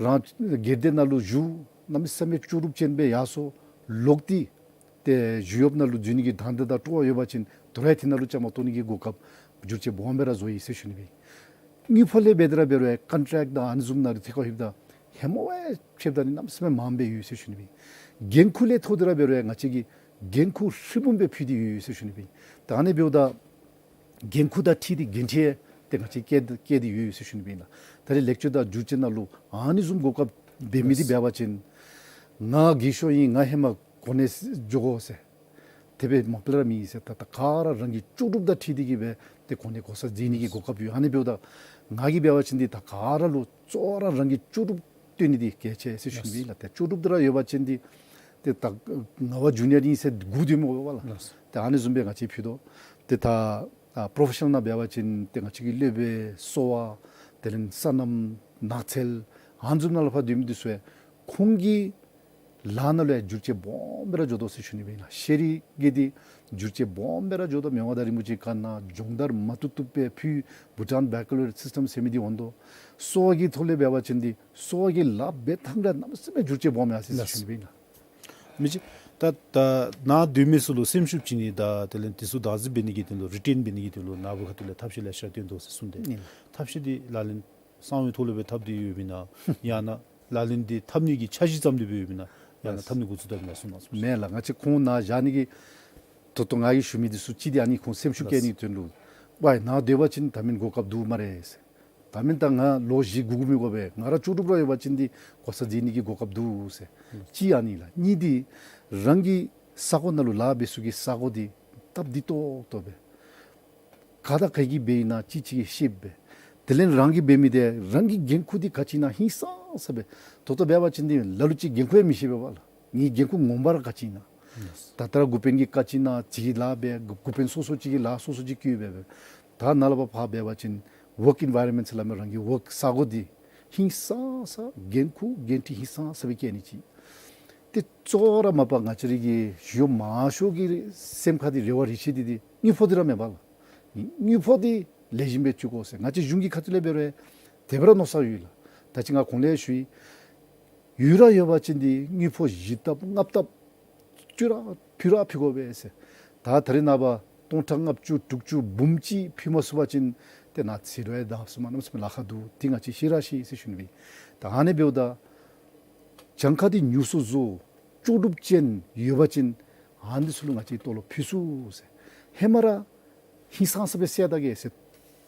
རང་སྒེར་སྡེ་ནང་ལུ་བཞུགས་གནམ་མེད་ས་མེད་ལྕོགས་གྲུབ་ཅན་སྦེ་ཡར་སོང་ལོག་སྟེ་ཏེ་ཞི་གཡོགཔ་ནང་ལུ་འཛུལ་ནི་གི་དང་འདོད་དང་སྤྲོ་བ་ཡོད་པ་ཅིན་དོ་རུང་ཡང་དེ་ནང་ལུ་བཅའ་མར་གཏོགས་ནི་གི་གོ་སྐབས་བསྒྱུར་བཅོས་སྦོམ་སྦེ་ར་བཟོ་ཡི་ཟེར་ཞུ་ནི་སྦེ། དངུལ་ཕོགས་ལས་འབད་དེ་ར་འབད་རུང་ཡང་ཀོན་ཊེཀཊ་དང་ཨ་ནི་བཟུམ་ནང་ལུ་ཐད་ཀར་ལྷོདཔ་ད་ཧེ་མ་བ་ཕྱདཔ་ད་ནི་གནམ་མེད་ས་མེད་མངམ་སྦེ་ཡོད་ཟེར་ཞུ་ནི་སྦེ། འགན་ཁུར་ལས་ཐོག་སྟེ་ར་འབད་རུང་ཡང་ང་བཅས་ཀྱིས་འགན་ཁུར་ཧྲིལ་བུམ་སྦེ་ཕུལ་ཏེ་ཡོད་ཟེར་ཞུ་ནི་སྦེ། ད་ཨ་ནི་འབདཝ་ད་འགན་ཁུར་དང་འཁྲིལ་ཏེ་འགན་འཁྲི་ཡང་ཏེ་ང་བཅས་བཀལ་བཀལ་ཏེ་ཡོད་ཟེར་ཞུ་ནི་སྦེ་ཨིན་ལགས། ད་རེས་ལེགས་བཅོས་དང་བསྒྱུར་བཅོས་ནང་ལུ་ཨ་ནི་བཟུམ་གོ་སྐབས་འབད་མི་འདི་འབད་བ་ཅིན་ང་རྒས་ཤོས་ཨིན་ང་ཧེ་མ་གོ་གནས་འགྱོ་དགོ་ཟེར་དེ་སྦེ་མ་པ་ལས་ར་མེད་ཟེར། ད་ད་ག་ར་རང་གི་ལྕོགས་གྲུབ་དང་འཁྲིལ་ཏེ་གིས་སྦེ་ཏེ་གོ་གནས་གོ་ས་འཛིན་ནི་གི་གོ་སྐབས་ཡོད། ཨ་ནི་འབདཝ་ད་ང་གིས་འབད་བ་ཅིན་འདི་ད་ག་ར་ལུ་གཙོ་བོ་ར་རང་གི་ལྕོགས་གྲུབ་སྟོན་ནི་འདི་གལ་ཆེ་ཟེར་ཞུ་ནི་སྦེ་ཨིན་ལགས། ཏེ་ལྕོགས་གྲུབ་འདི་ར་ཡོད་པ་ཅིན་འདི་ཏེ་ད་ང་བ་ཇུ་ནི་ཡར་ཨིན་ཟེར་སྒུག་སྡོད་མི་དགོ་པས་ལགས། ཏེ་ཨ་ནི་བཟུམ་སྦེ་ང་བཅས་ཕུལ་དོ། ཏེ་ད་ཨ་པྲོ་ཕེ་ཤ་ནལ་ནང་འབད་བ་ཅིན་ཏེ་ང་བཅས་ཀྱི་སློབ་དཔོན་གསོ་བ་དེ་ལས་སོ་ནམ་ནགས་ཚལ་ཨ་ནི་བཟུམ་ནང་ལུ་ཕར་སྡོད་མི་འདི་ཚུ་ཡང་ཁོང་གི་ལཱ་ནང་ལུ་ཡང་བསྒྱུར་བཅོས་སྦོམ་སྦེ་ར་འགྱོ་དོ་ཟེར་ཞུ་ནི་སྦེ་ཨིན་ལགས། ཤེས་རིག་གི་འདི་བསྒྱུར་བཅོས་སྦོམ་སྦེ་ར་འགྱོ་དོ། མི་དབང་མངའ་བདག་རིན་པོ་ཆེ་གི་བཀའ་ནང་སྦྱོང་བརྡར་མ་བཏུབ་བཏུབ་སྦེ་ཕུལ། བྷུ་ཊཱན་བེ་ཀ་ལོ་རི་ཡ་སིསི་ཊམ་ཟེར་མི་འདི་འོང་དོ། གསོ་བ་གི་ཐོག་ལས་འབད་བ་ཅིན་འདི་གསོ་བ་གི་ལཱ་འབད་ཐངས་ར་གནམ་མེད་ས་མེད་བསྒྱུར་བཅོས་སྦོམ་ཡར་སོ་ཡི་ཟེར་ཞུ་ནི་སྦེ་ཨིན་ལགས། མི་ཅིག་ད་ད་ནཱ་སྡོད་མི་ཚུ་ལུ་སེམས་ཤུགས་བྱིན་ནི་དང་དེ་ལས་འདི་ཚུ་བདག་འཛིན་འབད་ནི་གི་དོན་ལུ་རི་ཊེན་འབད་ནི་གི་དོན་ལུ་ནཱ་བུ་ཁ་ཐུག་ལས་ཐབས་ཤེས་ལེ་ཤ་བཏོན་དོ་ཟེར་གསུངས་ཏེ། ཨིན། ཐབས་ཤེས་འདི་ལག་ལེན་གསང་བའི་ཐོག་ལུ་སྦེ་འཐབ་སྟེ་ཡོདཔ་ཨིན་ན་ཡང་ན་ལག་ལེན་འདི་འཐབ་ནི་གི་འཆར་གཞི་བརྩམས་ཏེ་སྦེ་ཡོདཔ་ཨིན་ན་ཡང་ན་ལགས། འཐབ་ནི་འགོ་བཙུགས་ད་ཨིན་ན་གསུངས་གནང་། མེན་ལགས། ང་བཅས་ཁོང་ནཱ་བཞག་ནི་གི་ད་ལྟོ་ང་གིས་ཞུ་མི་འདི་ཚུ་གཅིག་འདི་ཨ་ནི་ཁོང་སེམས་ཤུགས་བསྐྱེད་ནི་གི་དོན་ལུ་ཝའི་ནཱ་སྡོད་པ་ཅིན་ད་མེན་གོ་སྐབས་འདུག་སྨ་རེ་ཟེར། ད་མེན་ད་ང་ལོ་བཞི་སྒུག་སྒུག་མི་དགོ་པས། ང་ར་ལྕོགས་གྲུབ་ར་ཡོད་པ་ཅིན་འདི་གོ་ས་འཛིན་ནི་གི་གོ་སྐབས་འདུག་ཟེར། གཅིག་ཨ་ནི་ལགས། གཉིས་འདི་རང་གི་ས་གོ་ནང་ལུ་ལཱ་འབད་ས་གི་ས་གོ་འདི་སྟབས་བདེ་ཏོག་ཏོ་སྦེ་ག་དང་ག་གིས་འབད་ཨིན་ན་ཅིག་ཅིག་གིས་ཤེསཔ་སྦེ། དེ་ལས་རང་གིས་འབད་མི་འདི་རང་གི་འགན་ཁུར་འདི་ག་ཅི་ཨིན་ན་ཧིང་སངས་ས་སྦེ། ད་ལྟོ་འབད་བ་ཅིན་འདི་ལ་ལུ་ཅིག་འགན་ཁུར་ཡང་མི་ཤེས་པས་པ་ལགས། ངེའི་འགན་ཁུར་ངོ་མ་ར་ག་ཅི་ཨིན་ན། ད་ལྟོ་ར་འགོ་དཔོན་གྱིས་ག་ཅི་ཨིན་ན་ཅིག་གི་ལཱ་འབད་འགོ་དཔོན་སོ་སོ་ཅིག་གིས་ལཱ་སོ་སོ་ཅིག་བཀོད་འབད་འབད། ད་ནཱ་ལས་ཕར་འབད་བ་ཅིན་ཝརཀ་ཨིན་ཝའི་རོན་མེནཊ་ཟེར་སླབ་མི་རང་གི་ཝརཀ་ས་གོ་འདི་ཧིང་སངས་ས་འགན་ཁུར་འགན་འཁྲི་ཧིང་སངས་ས་སྦེ་བཀལ་ནི་ཅིག། ཏེ་གཙོ་བོ་ར་མ་པ་ང་བཅས་ར་གི་ཞི་གཡོག་མང་ཤོས་ཀྱི་སེམས་ཁ་འདི་རེ་བ་རེ་ཆེ་འདི་འདི་དངུལ་ཕོགས་འདི་ར་མེན་པ་ལགས། དངུལ་ཕོགས་འདི་ལེགས་ཤོམ་སྦེ་བཙུགས་དགོ་ཟེར་ང་བཅས་གཞུང་གི་ཁ་ཐུག་ལས་འབད་རུང་དེ་སྦེ་ར་མནོ་བསམ་ཡོད་ལགས། ད་ཅི་ང་གོང་ལས་ཞུ་ཡི། ཡོད་ར་ཡོད་པ་ཅིན་འདི་དངུལ་ཕོགས་བཞི་ལྟབ་ལྔ་ལྟབ་བཅུ་ར་ཕུལ་ར་ཕུལ་དགོ་པས་ཟེར། ད་ད་རེས་ནངས་པ་སྟོང་ཕྲག་ལྔ་བཅུ་དྲུག་ཅུ་འབུམ་གཅིག་ཕུལ་མ་ཚུགས་པ་ཅིན་ཏེ་ནཱ་ཟེར་རུང་ཡང་ད་སུ་མ་གནམ་མེད་ས་མེད་ལཱ་ཁག་འདུག། འདི་ང་བཅས་ཤེས་ར་ཤེས་ཟེར་ཞུ་ནི་སྦེ། ད་ཨ་ནི་འབདཝ་ད་གྱངས་ཁ་འདི་ཉུང་སུ་བཟོ། ལྕོགས་གྲུབ་ཅན་ཡོད་པ་ཅིན་ཨ་ནི་ཚུ་ལུ་ང་བཅས་ཏོ་ལོ་ཕུལ་ཚུགས་ཟེར། ཧེ་མ་ར་ཧིང་སངས་ས་སྦེ་བསད་ད་གེ་ཟེར།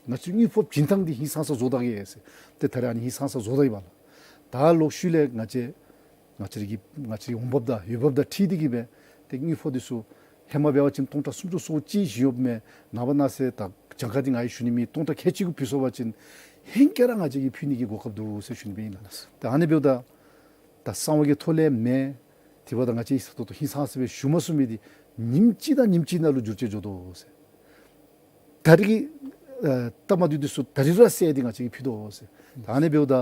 ང་བཅས་དངུལ་ཕོགས་བྱིན་ཐངས་འདི་ཧིང་སངས་ས་བཟོ་ད་གེ་ཟེར། ཏེ་ད་རེས་ཨ་ནི་ཧིང་སངས་ས་བཟོ་ད་ཡི་པ་ལགས། ད་ལོག་ཤུལ་ལས་ང་བཅས་ང་བཅས་ར་གི་ང་བཅས་ར་གི་འོང་འབབ་དང་ཡོང་འབབ་དང་འཁྲིལ་ཏེ་གིས་སྦེ་ཏེ་དངུལ་ཕོགས་འདི་ཚུ་ཧེ་མ་འབད་བ་ཅིན་སྟོང་ཕྲག་སུམ་ཅུ་སོ་གཅིག་ཞི་གཡོགཔ་མས། ནངས་པ་གནངས་ཚེ་ད་གྱངས་ཁ་འདི་ང་གིས་ཞུ་ནི་མེད། སྟོང་ཕྲག་ཁལ་གཅིག་གུ་ཕུལ་སོང་པ་ཅིན་ཧེང་སྐལ་ར་ང་བཅས་ཀྱིས་ཕུལ་ནི་གི་གོ་སྐབས་འདུག་ཟེར་ཞུ་ནི་སྦེ་ཨིན་ལགས། ད་ཨ་ནི་འབདཝ་ད་ད་གསང་བ་གི་ཐོག་ལས་མེན། དེ་འབདཝ་ད་ང་བཅས་ད་ལྟོ་ཧིང་སངས་ས་སྦེ་ཞུ་མ་ཚུགས་མི་འདི་ཉིནམ་གཅིག་དང་ཉིནམ་གཅིག་ནང་ལུ་བསྒྱུར་བཅོས་འགྱོ་དོ་ཟེར། ད་རེས་ཀྱི་ཨ་ལྟ་མ་འདི་འདི་ཚུ་ད་རེས་ར་བསད་དེ་ང་བཅས་ཀྱིས་ཕུལ་དོ་ཟེར། ད་ཨ་ནི་འབདཝ་ད་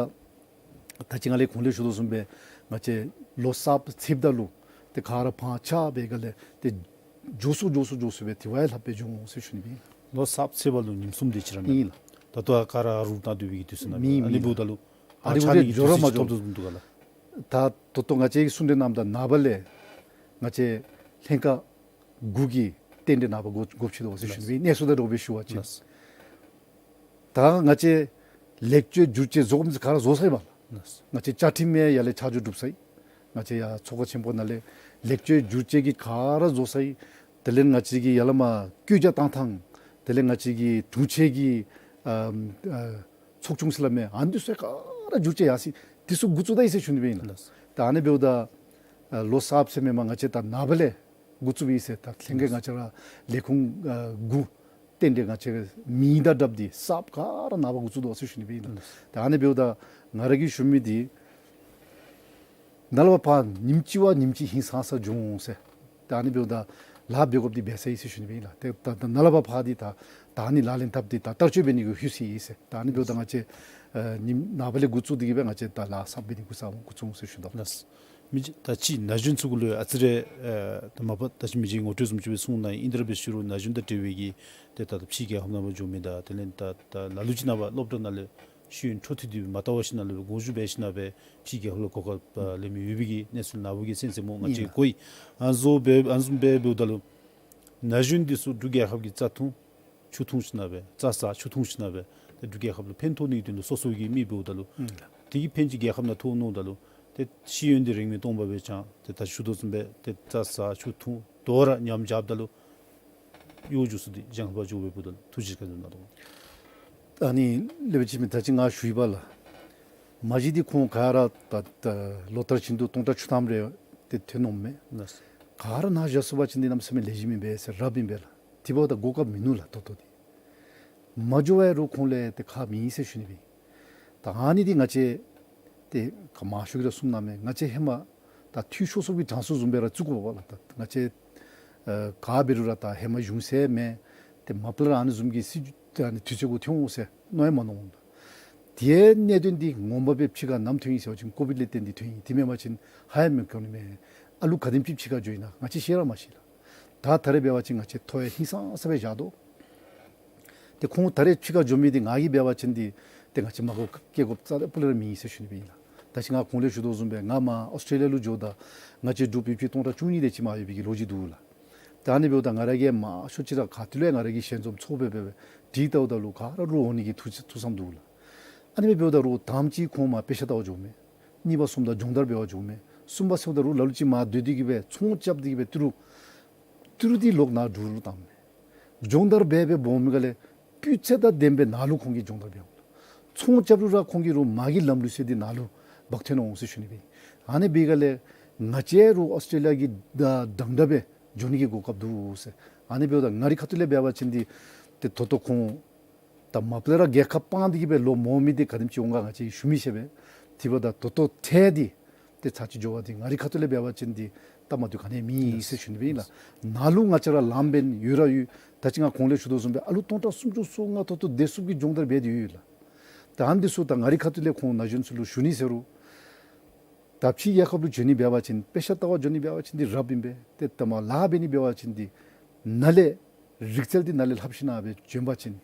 ད་ཅི་ང་ལས་གོང་ལས་ཞུ་དོ་བཟུམ་སྦེ་ང་བཅས་ལོ་གསརཔ་ཚེསཔ་ད་ལུ་ཏེ་ག་ར་ཕར་ཕྱག་འབད་ག་ལས་ཏེ་མགྱོགས་སུ་མགྱོགས་སུ་མགྱོགས་སུ་སྦེ་དེ་བ་ཡང་ལྷགཔ་སྦེ་འགྱོ་འོང་ཟེར་ཞུ་ནི་སྦེ་ཨིན། ལོ་གསརཔ་ཚེས་པ་ལུ་ཉིནམ་གསུམ་དེ་ཅིག་ར་མེན་ཨིན་ལགས། ད་ལྟོ་ཡང་ག་ར་རུང་བཏང་སྡོད་པའི་གི་དུས་ཚོད་ནང་མེན་ཨ་ནི་མེན་འབདཝ་ད་ལུ་ཨ་ཨ་རི་ཕྱག་ནི་གི་འགྱོ་དུས་ར་ཚོད་མ་ཅིག་ཐོབ་འགྱོ་དོ་འདུག་ག་ལགས། ད་ད་ལྟོ་ང་བཅས་ཀྱིས་གསུང་གྲོས་གནངམ་ད་ནངས་པ་ལས་ང་བཅས་ལྷན་ཁག་དགུ་གི་རྟེན་འབྲེལ་ནངས་པ་འགོ་འགོ་ཕྱེ་དོ་ཟེར་ཞུ་ནི་སྦེ་ཨིན། གནས་ཚུལ་དང་འདྲཝ་སྦེ་ཞུ་བ་ཅིན། ལགས། ད་ང་བཅས་ལེགས་བཅོས་བསྒྱུར་བཅོས་བཟོ་དགོ་མི་ག་ར་བཟོ་ཚར་ཡི་པ་ལགས། ལགས། ང་བཅས་བཅའ་ཁྲིམས་ཡང་ཡར་ལས་ཆ་འཇོག་གྲུབ་ཚར་ཡི། ང་བཅས་ཡར་ཚོགས་པ་ཆེན་པོ་ནང་ལས་ལེགས་བཅོས་བསྒྱུར་བཅོས་ཀྱི་ག་ར་བཟོ་ཚར་ཡི། དེ་ལས་ང་བཅས་ཀྱི་ཡར་ལས་མར་བཀོད་རྒྱ་བཏང་ཐངས། དེ་ལས་ང་བཅས་ཀྱི་དྲུང་ཆེ་གི་ཨ་ཨ་ཚོགས་ཆུང་ཟེར་སླབ་མི་ཨ་ནི་ཚུ་ག་ར་བསྒྱུར་བཅོས་ཡར་སོ་ཡི། དེ་ཚུ་འགོ་བཙུགས་ད་ཡི་ཟེར་ཞུ་ནི་སྦེ་ཨིན་ལགས། ལགས། ད་ཨ་ནི་འབདཝ་ད་ཨ་ལོ་གསརཔ་ཟེར་མེན་པར་ང་བཅས་ད་ནངས་པ་ལས་འགོ་བཙུགས་ཡི་ཟེར། ད་ལྷན་རྒྱས་ང་བཅས་ར་ལས་ཁུངས་ཨ་དགུ་རྟེན་འབྲེལ་ང་བཅས་མིང་དང་སྦྲགས་ཏེ་གསརཔ་ག་ར་ནངས་པ་འགོ་བཙུགས་དོ་ཟེར་ཞུ་ནི་སྦེ་ཨིན་ལགས། ད་ཨ་ནི་འབདཝ་ད་ང་ར་གིས་ཞུ་མི་འདི་ནཱ་ལས་ཕར་ཉིནམ་གཅིག་བ་ཉིནམ་གཅིག་ཧིང་སངས་ས་འགྱོ་འོང་ཟེར། ད་ཨ་ནི་འབདཝ་ད་ ལཱ་འབད་དགོཔ་འདི་འབད་ཚར་ཡི་ཟེར་ཞུ་ནི་སྦེ་ཨིན་ལགས། ཏེ་ད་ད་ནཱ་ལས་ཕར་འདི་ད་ད་ཨ་ནི་ལག་ལེན་འཐབ་སྟེ་ད་བསྟར་སྤྱོད་འབད་ནི་གུ་ལྷོད་ཅི་ཟེར། ད་ཨ་ནི་འབདཝ་ད་ང་བཅས་ཨ་ནི་ནངས་པ་ལས་འགོ་བཙུགས་ཏེ་གི་སྦེ་ང་བཅས་ད་ལཱ་གསརཔ་འབད་ནི་འགོ་བརྩམ་འགོ་བཙུགས་འོང་ཟེར་ཞུ་དོ། ལགས། མི་རྗེ་ད་ཅི་ན་གཞོན་ཚུ་གུ་ལུ་ཨ་ཙི་རེ་ཨེ་ད་མ་པ་ད་ཅི་མི་རྗེ་ངོ་སྤྲོད་བཟུམ་ཅིག་སྦེ་གསུངས་གནང་ཡི། ཨིན་ཏེ་ར་འབད་ཞུ་རུང་ན་གཞོན་དང་འབྲེལ་བའི་གི་ཏེ་ད་ཕྱིའི་རྒྱལ་ཁབ་ནང་འགྱོ་མི་དང་དེ་ལས་ད་ད་ལ་ལུ་ཅིག་ནང་པ་སློབ་གྲྭ་ནང་ལས་ཤེས་ཡོན་འཕྲོ་མཐུད་དེ་མ་བལྟ་བ་ཞིན་ན་ལས་དགོངས་ཞུ་འབད་ཞིན་ན་སྦེ་ཕྱིའི་རྒྱལ་ཁབ་ལུ་གོ་སྐབས་ལེན་མི་ཡོད་པའི་གི་གནས་ཚུལ་ནཱ་བུ་གིས་གསན་གསནམ་འོང་། ང་བཅས་གོ་ཡི། ཨ་ནི་བཟུམ་སྦེ་ཨ་ནི་བཟུམ་སྦེ་འབདཝ་ད་ལུ་ན་གཞོན་འདི་ཚུ་འབྲུག་རྒྱལ་ཁབ་ཀྱི་རྩྭ་འཐུང་ཆུ་འཐུང་ཞིན་ན་སྦེ་རྩྭ་ཟ་ཆུ་འཐུང་ཞིན་ན་སྦེ་ཏེ་འབྲུག་རྒྱལ་ཁབ་ལུ་ཕན་ཐོགས་ནིའི་དོན་ལུ་སོ་སོ་གིས་མི་འབདཝ་ད་ལུ་ཨུམ་དེ་གི་ཕན་ཅིག་རྒྱལ་ཁབ་ནང་ཐོགས་ནུག་ད་ལུ་ཏེ་ཤེས་ཡོན་འདི་རིན་མེད་སྟོང་པ་སྦེ་ཆགས། ཏེ་ད་ཞུ་དོ་བཟུམ་སྦེ་ཏེ་རྩྭ་ཟ་ཆུ་འཐུང་དོ་ར་ཉམས་རྐྱབ་ད་ལུ་གཡོག་རྒྱུགས་ཚུ་འདི་གཞན་ཁར་འགྱོ་སྦེ་འབདཝ་ད་ལུ་ཐུགས་རྗེ་ཆེ་ག་ཅི་ལུ་གནང་དོ། ཨ་ནི་ལེགས་པའི་ཅིག་མི་ད་ཅི་ང་ཞུ་ཡི་པ་ལགས། མ་གཞི་འདི་ཁོང་ག་ར་ད་ད་ལོ་ལྟར་བཞིན་དུ་སྟོང་ཕྲག་བཅུ་ཐམ་རེ་ཏེ་ཐོན་འོང་མས། ལགས། ག་ར་ནཱ་བཞག་ཚུགས་པ་ཅིན་འདི་གནམ་མེད་ས་མེད་ལེགས་ཤོམ་ཨིན་པས་ཟེར་རབ་ཨིན་པས་ལགས། དེ་འབདཝ་ད་གོ་སྐབས་མིན་ནུག་ལགས། ད་ལྟོ་འདི་མ་འགྱོ་བར་རུང་ཁོང་ལས་ཏེ་ཁག་མེད་ཟེར་ཞུ་ནི་སྦེ་ཨིན། ད་ཨ་ནི་འདི་ང་བཅས་ཏེ་ག་མང་ཤོས་ཀྱིས་ར་གསུངམ་གནངམ་མས། ང་བཅས་ཧེ་མ་ད་འཐུས་ཤོར་སོང་བའི་གྲངས་སུ་བཟུམ་སྦེ་ར་བཙུགས་དགོ་པས་ལགས། ད་ང་བཅས་ཨ་ག་འབད་རུང་ར་ད་ཧེ་མ་གཞུང་ཟེར་མེད། ཏེ་མ་པ་ལས་ར་ཨ་ནི་བཟུམ་གྱི་སྲིད་ཨ་ནི་དུས་ཚོད་གུ་ཐོན་འོང་ཟེར་མནོ་ཡང་མ་མནོ་འོང་། དེའི་གནད་དོན་འདི་ངོ་མ་སྦེ་ཕྱི་ཁར་ནམ་ཐོན་ཡི་ཟེར་བ་ཅིན་ཀོ་བིཌ་ལས་བརྟེན་ཏེ་ཐོན་ཡི། དེ་མེན་པ་ཅིན་ཧ་ཡང་མི་གོ་ནི་མས། ཨ་ལུ་ག་དེམ་ཅིག་ཕྱི་ཁར་འགྱོ་ཡི་ན་ང་བཅས་ཤེས་ར་མ་ཤེས་ལགས། ད་ད་རེས་འབད་བ་ཅིན་ང་བཅས་ཐོ་ཡང་ཧིང་སངས་ས་སྦེ་བཞག་དོ། ཏེ་ཁོང་ད་རེས་ཕྱི་ཁར་འགྱོ་མི་འདི་ང་གིས་འབད་བ་ཅིན་འདི་ཏེ་ང་བཅས་མ་གོ་སྐྱེ་དགོཔ་རྩ་དང་སྤུ་ལས་ར་མེད་ཟེར་ཞུ་ནི་སྦེ་ཨིན་ལགས། ད་ཅི་ང་གོང་ལས་ཞུ་དོ་བཟུམ་སྦེ་ང་མར་ཨོསི་ཊེ་ལི་ཡ་ལུ་འགྱོཝ་ད་ང་བཅས་འབྲུག་པའི་ཕྱི་སྟོང་ཕྲག་བཅུ་གཉིས་དེ་ཅིག་མར་ཡོད་པའི་གི་ལོ་རྒྱུས་འདུག་ལགས། ད་ཨ་ནི་འབདཝ་ད་ང་ར་གིས་མང་ཤོས་ཅིག་ར་ཁ་ཐུག་ལས་ང་ར་གི་ཞལ་འཛོམས་ཚོགས་སྦེ་སྦེ་སྦེ་དྲིས་བལྟཝ་ད་ལུ་ག་ར་རོགས་འོང་ནི་གི་ཐུགས་ཐུགས་བསམ་འདུག་ལགས། ཨ་ནི་སྦེ་འབདཝ་ད་རོགས་དང་པ་ཅིག་ཁོང་མར་དཔེ་ཆ་ལྟ་བར་འགྱོཝ་མས། གཉིས་པ་སོངམ་ད་སྦྱོང་བརྡར་འབད་བར་འགྱོཝ་མས། གསུམ་པ་སོངམ་ད་རོགས་ལ་ལུ་ཅིག་མར་སྡོད་དེ་གི་སྦེ་ཚོང་རྐྱབ་སྟེ་གི་སྦེ་ཏི་རུ་ཏི་རུ་འདི་ལོག་ནཱ་འབྲུག་ལུ་བཏངམ་མས། སྦྱོང་བརྡར་འབད་འབད་འབོ་མི་ག་ལས་སྤུས་ཚད་དང་ལྡནམ་སྦེ་ནཱ་ལུ་ཁོང་གིས་སྦྱོང་བརྡར་འབད་འོང་། ཚོང་རྐྱབ་རུང་ར་ཁོང་གིས་རོགས་མ་གི་ལམ་ལུགས་ཟེར་འདི་ནཱ་ལུ་འབག་འཐོན་འོང་ཟེར་ཞུ་ནི་སྦེ་ཨིན། ཨ་ནི་འབད་ག་ལས་ང་བཅས་རོགས་ཨོསི་ཊེ་ལི་ཡ་གི་ད་འདྲན་འདྲ་སྦེ་འགྱོ་ནི་གི་གོ་སྐབས་འདུག་ཟེར། ཨ་ནི་འབདཝ་ད་ང་རའི་ཁ་ཐུག་ལས་འབད་བ་ཅིན་འདི་ཏེ་ད་ལྟོ་ཁོང་ད་མ་པ་ལས་ར་རྒྱལ་ཁབ་སྤང་སྟེ་གི་སྦེ་ལོག་འོང་མི་འདི་ག་དེམ་ཅིག་འོང་ག་ང་བཅས་ཞུ་མི་ཤེས་པས། དེ་འབདཝ་ད་ད་ལྟོ་ཐད་འདི་ཏེ་ཚར་གཅིག་འགྱོ་བ་འདི་ང་རའི་ཁ་ཐུག་ལས་འབད་བ་ཅིན་འདི་སྟབས་མ་བདེཝ་ག་ནི་ཡང་མེད་ཟེར་ཞུ་ནི་སྦེ་ཨིན་ལགས། ནཱ་ལུ་ང་བཅས་ར་ལངམ་འབད་ནི་ཡོད་ར་ཡོད། ད་ཅི་ང་གོང་ལས་ཞུ་དོ་བཟུམ་སྦེ་ཨ་ལུ་སྟོང་ཕྲག་སུམ་ཅུ་སོ་ལྔ་ད་ལྟོ་སྡོད་ཚུགསཔ་གི་སྦྱོང་བརྡར་འབད་དེ་ཡོད་ལགས། ད་ཨ་ནི་འདི་ཚུ་ད་ང་རའི་ཁ་ཐུག་ལས་ཁོང་ན་གཞོན་ཚུ་ལུ་ཞུ་ནི་ཟེར་རུང་ད་ཕྱིའི་རྒྱལ་ཁབ་ལུ་འགྱོ་ནི་འབད་བ་ཅིན་དཔེ་ཆ་ལྟ་བར་འགྱོ་ནི་འབད་བ་ཅིན་འདི་རབ་ཨིན་པས། ཏེ་ད་མར་ལཱ་འབད་ནི་འབད་བ་ཅིན་འདི་ནཱ་ལས་རིག་རྩལ་འདི་ནཱ་ལས་ལྷབ་ཞིན་ན་སྦེ་འབྱོན་པ་ཅིན་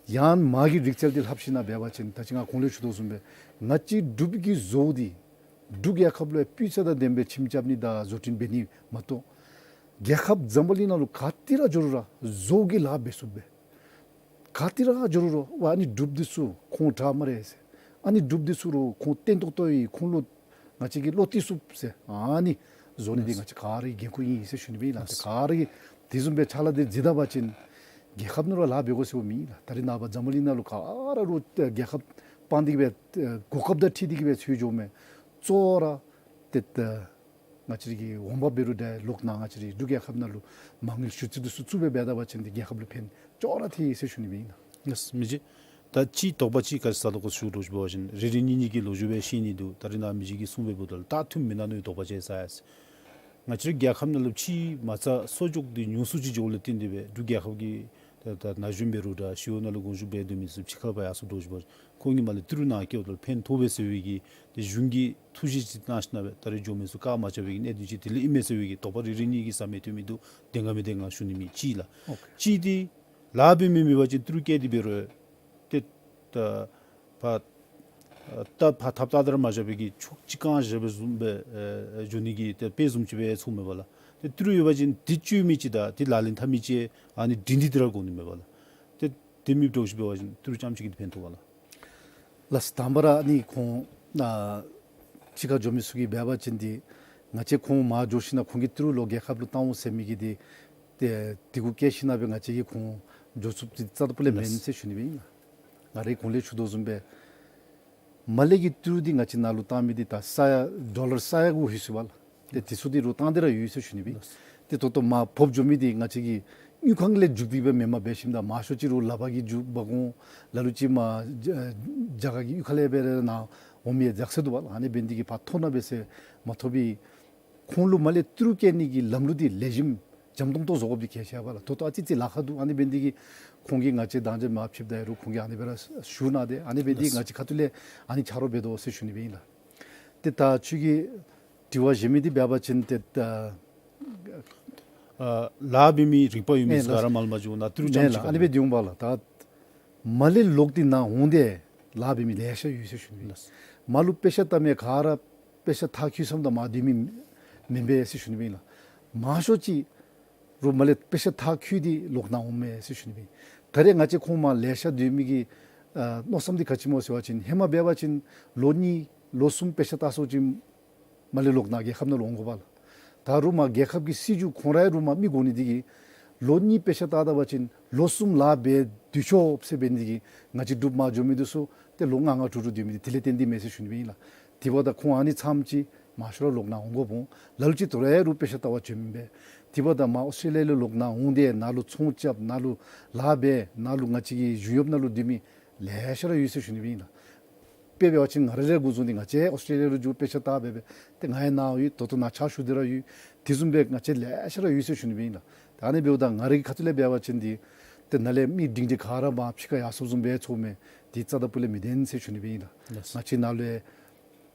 ཡང་མ་གི་རིག་རྩལ་འདི་ལྷབ་ཞིན་ན་འབད་བ་ཅིན་ད་ཅི་ང་གོང་ལས་ཞུ་དོ་བཟུམ་སྦེ་ང་བཅས་འབྲུག་པའི་གི་བཟོ་བོ་འདི་འབྲུག་རྒྱལ་ཁབ་ལུ་སྤུས་ཚད་དང་ལྡནམ་སྦེ་ཁྱིམ་རྐྱབ་ནི་དང་བཟོ་སྐྲུན་འབད་ནི་མ་གཏོགས་རྒྱལ་ཁབ་འཛམ་བུ་གླིང་ནང་ལུ་ག་ཏེ་ར་འགྱོ་རུང་ར་བཟོ་བོ་གི་ལཱ་འབད་ཚུགསཔ་སྦེ་ག་ཏེ་ར་འགྱོ་རུང་རོགས་ཨ་ནི་འབྲུགཔ་འདི་ཚུ་ཁོང་དྲག་སྨ་རེ་ཟེར། ཨ་ནི་འབྲུགཔ་འདི་ཚུ་རོགས་ཁོང་བརྟན་ཏོག་ཏོ་ཨིན། ཁོང་ལུ་ང་བཅས་ཀྱིས་བློ་གཏད་ཚུགས་ཟེར་ཨ་ནི་བཟོ་ནི་འདི་ང་བཅས་ག་ར་གི་འགན་ཁུར་ཨིན་ཟེར་ཞུ་ནི་སྦེ་ཨིན་ལགས། ཏེ་ག་ར་གིས་དེ་བཟུམ་སྦེ་ཕྱག་ལཱ་འདི་མཛད་ད་པ་ཅིན་རྒྱལ་ཁབ་ནང་ར་ལཱ་འབད་དགོ་ཟེར་བ་མེད་ལགས། ད་རེས་ནངས་པ་འཛམ་བུ་གླིང་ནང་ལུ་ག་ར་རོགས་རྒྱལ་ཁབ་སྤང་སྟེ་གི་སྦེ་གོ་སྐབས་དང་འཁྲིལ་ཏེ་གི་སྦེ་འཚོལ་འགྱོཝ་མས། གཙོ་བོ་ར་ཏེ་ད་ང་བཅས་ར་གི་འོང་འབབ་འབད་རུང་འདྲ་ལོག་ནཱ་ང་བཅས་རའི་འབྲུག་རྒྱལ་ཁབ་ནང་ལུ་མ་དངུལ་ཞུ་རྩིས་འདི་ཚུ་བཙུགས་སྦེ་འབད་ད་པ་ཅིན་འདི་རྒྱལ་ཁབ་ལུ་ཕན་ཅོག་ར་ཐལ་ཟེར་ཞུ་ནི་སྦེ་ཨིན་ལགས། ལགས་མི་རྗེ། ད་ཅི་དོགས་པ་ཅིག་ག་ཅི་ཟ་དོ་གོ་ཞུ་དོ་ཞུ་བ་ཅིན་རེ་རེ་གཉིས་གཉིས་ཀྱིས་ལོ་རྒྱུས་སྦེ་ཤེས་ནི་འདུག། ད་རེས་ནཱ་མི་རྗེ་གིས་གསུངས་སྦེ་འབདཝ་ད་ལུ་ད་ཐུམ་མི་ནང་ནུ་དོགས་པ་ཅིག་ཟ་ཡ་ཟེར། ང་བཅས་རའི་རྒྱལ་ཁབ་ནང་ལུ་ཕྱི་མ་རྩ་གསོག་འཇོག་འདི་ཉུང་སུ་ཅིག་འགྱོཝ་ལས་བརྟེན་ཏེ་སྦེ་འབྲུག་རྒྱལ་ཁབ་ཀྱི་ད་ད་ན་གཞོན་འབད་རུང་འདྲ་ཤེས་ཡོན་ནང་ལུ་དགོངས་ཞུ་འབད་སྡོད་མི་ཚུ་ཕྱི་ཁར་ཕར་ཡར་སོང་དོ་ཞུ་བ་ཅིན་ཁོང་གིས་མར་ལས་ཏི་རུ་ནང་བསྐྱལཝ་ད་ལུ་ཕན་ཐོགས་པས་ཟེར་བའི་གི་ཏེ་གཞུང་གིས་ཐུགས་བཞེད་ཅིག་གནང་ཞིན་ན་སྦེ་ད་རེས་འགྱོ་མི་ཚུ་བཀག་མ་རྐྱབ་པའི་གི་གནད་དོན་ཅིག་དེ་ལས་ཨིན་མས་ཟེར་བའི་གི་དོགས་པ་རེ་རེ་གཉིས་གཉིས་ཀྱིས་ཟ་མི་ཐོན་མི་འདུག། བདེན་ག་མིན་འདི་ང་ཞུ་ནི་མེད། གཅིག་ལགས། ཨོ་ཁེ། གཅིག་འདི་ལཱ་འབད་མི་མེད་པ་ཅིན་ཏི་རུ་བསྐྱལ་ཏེ་འབད་རུང་ཏེ་ད་ཕར་ད་ཕར་ཐབས་ད་ད་ར་མ་བཞག་པའི་གི་ཕྱོགས་གཅིག་རྐྱང་བཞག་པའི་བཟུམ་སྦེ་ཨེ་འགྱོ་ནི་གི་ཏེ་དཔེ་བཟུམ་ཅིག་སྦེ་ཚོརཝ་མས་པ་ལགས། ཏེ་ཏི་རུ་ཡོད་པ་ཅིན་འདི་སྤྱོད་མི་ཅིག་དང་འདི་ལག་ལེན་འཐབ་མི་ཅིག་ཨ་ནི་སྒྲིང་སྒྲི་འདི་ར་དགོ་ནི་མས་པ་ལགས། ཏེ་དེ་མེདཔ་འདྲཝ་ཅིག་འབད་བ་ཅིན་ཏི་རུ་རྐྱངམ་ཅིག་གིས་འདི་ཕན་ཐོགས་པ་ལགས། ལགས་སོ། དང་པ་ར་ཨ་ནི་ཁོང་ཨ་ཕྱི་ཁར་འགྱོ་མི་ཚུ་གིས་འབད་བ་ཅིན་འདི་ང་བཅས་ཁོང་མར་འགྱོ་ཞིན་ན་ཁོང་གིས་ཏི་རུ་ལོག་རྒྱལ་ཁབ་ལུ་བཏང་འོང་ཟེར་མི་གི་འདི་ཏེ་དེ་གུ་བཀལ་ཞིན་ན་སྦེ་ང་བཅས་ཀྱིས་ཁོང་འགྱོ་ཚུགསཔ་འདི་རྩ་དང་སྤུ་ལས་མེན་ཟེར་ཞུ་ནི་སྦེ་ཨིན་ལགས། ང་རའི་གོང་ལས་ཞུ་དོ་བཟུམ་སྦེ་མར་ལས་ཀྱི་ཏི་རུ་འདི་ང་བཅས་ནཱ་ལུ་བཏང་མི་འདི་ད་ས་ཡ་ཌོ་ལར་ས་ཡ་གུ་ལྷོད་ཅི་པ་ལགས། ཏེ་དེ་ཚུ་འདི་རོགས་བཏང་སྟེ་ར་ཡོད་ཟེར་ཞུ་ནི་སྦེ། ཏེ་ད་ལྟོ་མར་འབོ་འགྱོ་མི་འདི་ང་བཅས་ཀྱི་དངུལ་ཁང་ལས་རྒྱུག་སྟེ་སྦེ་མེནམ་འབད་ཞིནམ་ད་མང་ཤོས་ཅིག་རོགས་ལག་པར་གྱི་རྒྱུ་འབག་འོང་། ལ་ལུ་ཅིག་མར་རྒྱ་རྒྱ་གར་གྱི་གཡུས་ཁ་ལས་སྦེ་ར་ནཱ་འོང་མི་ཡང་ཛ་སེ་འདུག་པ་ལགས། ཨ་ནི་འབད་ནི་འདི་གིས་ཕར་ཐོ་ནང་འབད་ཟེར་མ་ཐོབ་པས། ཁོང་ལུ་མར་ལས་ཏི་རུ་བསྐྱལ་ནི་གི་ལམ་ལུགས་འདི་ལེགས་ཤོམ་ འཇམ་ཏོང་ཏོ་བཟོ་དགོཔ་འདི་གལ་ཆེ་བས་ལགས། ད་ལྟོ་ཨ་ཙི་ཙི་ལཱ་ཁག་འདུག། ཨ་ནི་འབད་ནི་འདི་གིས་ཁོང་གིས་ང་བཅས་དང་འབྲེལ་མ་ཕྱདཔ་ད་ཡ་རུང་ཁོང་གིས་ཨ་ནི་སྦེ་ར་ཞུ་གནང་སྟེ་ཨ་ནི་འབད་ནི་འདི་གིས་ལགས། ང་བཅས་ཁ་ཐུག་ལས་ཨ་ནི་ཆ་རོགས་འབད་དོ་ཟེར་ཞུ་ནི་སྦེ་ཨིན་ལགས། ཏེ་ད་ཁྱོད་ཀྱི་དྲི་བ་གཞན་མི་འདི་འབད་བ་ཅིན་ཏེ་ད་ཨ་ལཱ་འབད་མི་རིག་པ་ཡོད་མི་ཨེ་ཚུ་ག་ར་མ་ལུ་མ་འགྱོ་ནང་ཏི་རུ་ཨེ་རྐྱངམ་ཅིག་ལགས། ཨ་ནི་སྦེ་འདི་འོང་པ་ལགས། ད་མར་ལས་ལོག་སྟེ་ནཱ་འོང་སྟེ་ལཱ་འབད་མི་ལེ་ཤ་ཡོད་ཟེར་ཞུ་ནི་སྦེ་ཨིན་ལགས། མར་ལུ་དཔེ་ཆ་ལྟ་མི་ག་ར་དཔེ་ཆ་མཐར་འཁྱོལ་ཙམ་དང་མར་སྡོད་མི་མེན་པས་ཟེར་ཞུ་ནི་སྦེ་ཨིན་ལགས། མང་ཤོས་ཅིག་རུང་མར་ལས་དཔེ་ཆ་མཐར་འཁྱོལ་ཏེ་ལོག་ནཱ་འོངམ་མས་ཟེར་ཞུ་ནི་སྦེ་ཨིན། ད་རེས་ང་བཅས་ཁོང་མར་ལེ་ཤ་སྡོད་མི་གི་ཨ་མནོ་བསམ་འདི་ག་ཅི་སྨོ་ཟེར་བ་ཅིན་ཧེ་མ་འབད་བ་ཅིན་ལོ་གཉིས་ལོ་གསུམ་དཔེ་ཆ་ལྟ་སོང་ཅིག་མར་ལས་ལོག་ནཱ་རྒྱལ་ཁབ་ནང་ལུ་འོང་དགོ་པས་ལགས། ད་རུང་མར་རྒྱལ་ཁབ་ཀྱི་སྲིད་བྱུས་ཁོང་ར་ཡང་རུང་མར་མི་དགོ་ནི་འདི་གིས་ལོ་གཉིས་དཔེ་ཆ་ལྟ་ད་པ་ཅིན་ལོ་གསུམ་ལཱ་འབད་སྡོད་ཆོགཔ་ཟེར་འབད་ནི་འདི་གིས་ང་བཅས་འབྲུགཔ་མར་འགྱོ་མི་འདི་ཚུ་ཏེ་ལོ་ལྔ་ལྔ་དྲུག་དྲུག་སྡོད་མི་འདི་དེ་ལས་བརྟེན་ཏེ་མས་ཟེར་ཞུ་ནི་སྦེ་ཨིན་ལགས། དེ་འབདཝ་ད་ཁོང་ཨ་ནི་ཚརཝ་ཅིག་མང་ཤོས་ར་ལོག་ནཱ་འོང་དགོཔ་འོང་། ལ་ལུ་ཅིག་དོ་རུང་ཡ་རུང་དཔེ་ཆ་ལྟ་བར་བྱོནམ་མས། དེ་འབདཝ་ད་མར་ཨོསི་ཊྲེ་ལི་ཡ་ལུ་ལོག་ནཱ་འོང་སྟེ་ནཱ་ལུ་ཚོང་རྐྱབ་ནཱ་ལུ་ལཱ་འབད་ནཱ་ལུ་ང་བཅས་ཀྱི་གཞུང་གཡོགཔ་ནང་ལུ་སྡོད་མི་ལེ་ཤ་ར་ཡོད་ཟེར་ཞུ་ནི་སྦེ་ཨིན་ལགས། དཔེ་འབད་བ་ཅིན་ང་ར་ར་འགོ་བཟུང་སྟེ་ང་བཅས་ཨོསི་ཊྲེ་ལི་ཡ་ལུ་འགྱོ་དཔེ་ཆ་ལྟ་འབད་འབད་ཏེ་ང་ཡང་ནཱ་ཡོད། ད་ལྟོ་ནཱ་ཕྱག་ཞུ་སྟེ་ར་ཡོད། དེ་བཟུམ་སྦེ་ང་བཅས་ལེ་ཤ་ར་ཡོད་ཟེར་ཞུ་ནི་སྦེ་ཨིན་ལགས། ད་ཨ་ནི་འབདཝ་ད་ང་རའི་ཁ་ཐུག་ལས་འབད་བ་ཅིན་འདི་ཏེ་ནཱ་ལས་མི་སྒྲིང་སྒྲི་ག་ར་མར་ཕྱི་ཁར་ཡར་སོངམ་བཟུམ་འབད་ཚུགས་མས། དེ་རྩ་དང་སྤུ་ལས་མི་བདེན་ཟེར་ཞུ་ནི་སྦེ་ཨིན་ལགས། ལགས། ང་བཅས་ནཱ་ལུ་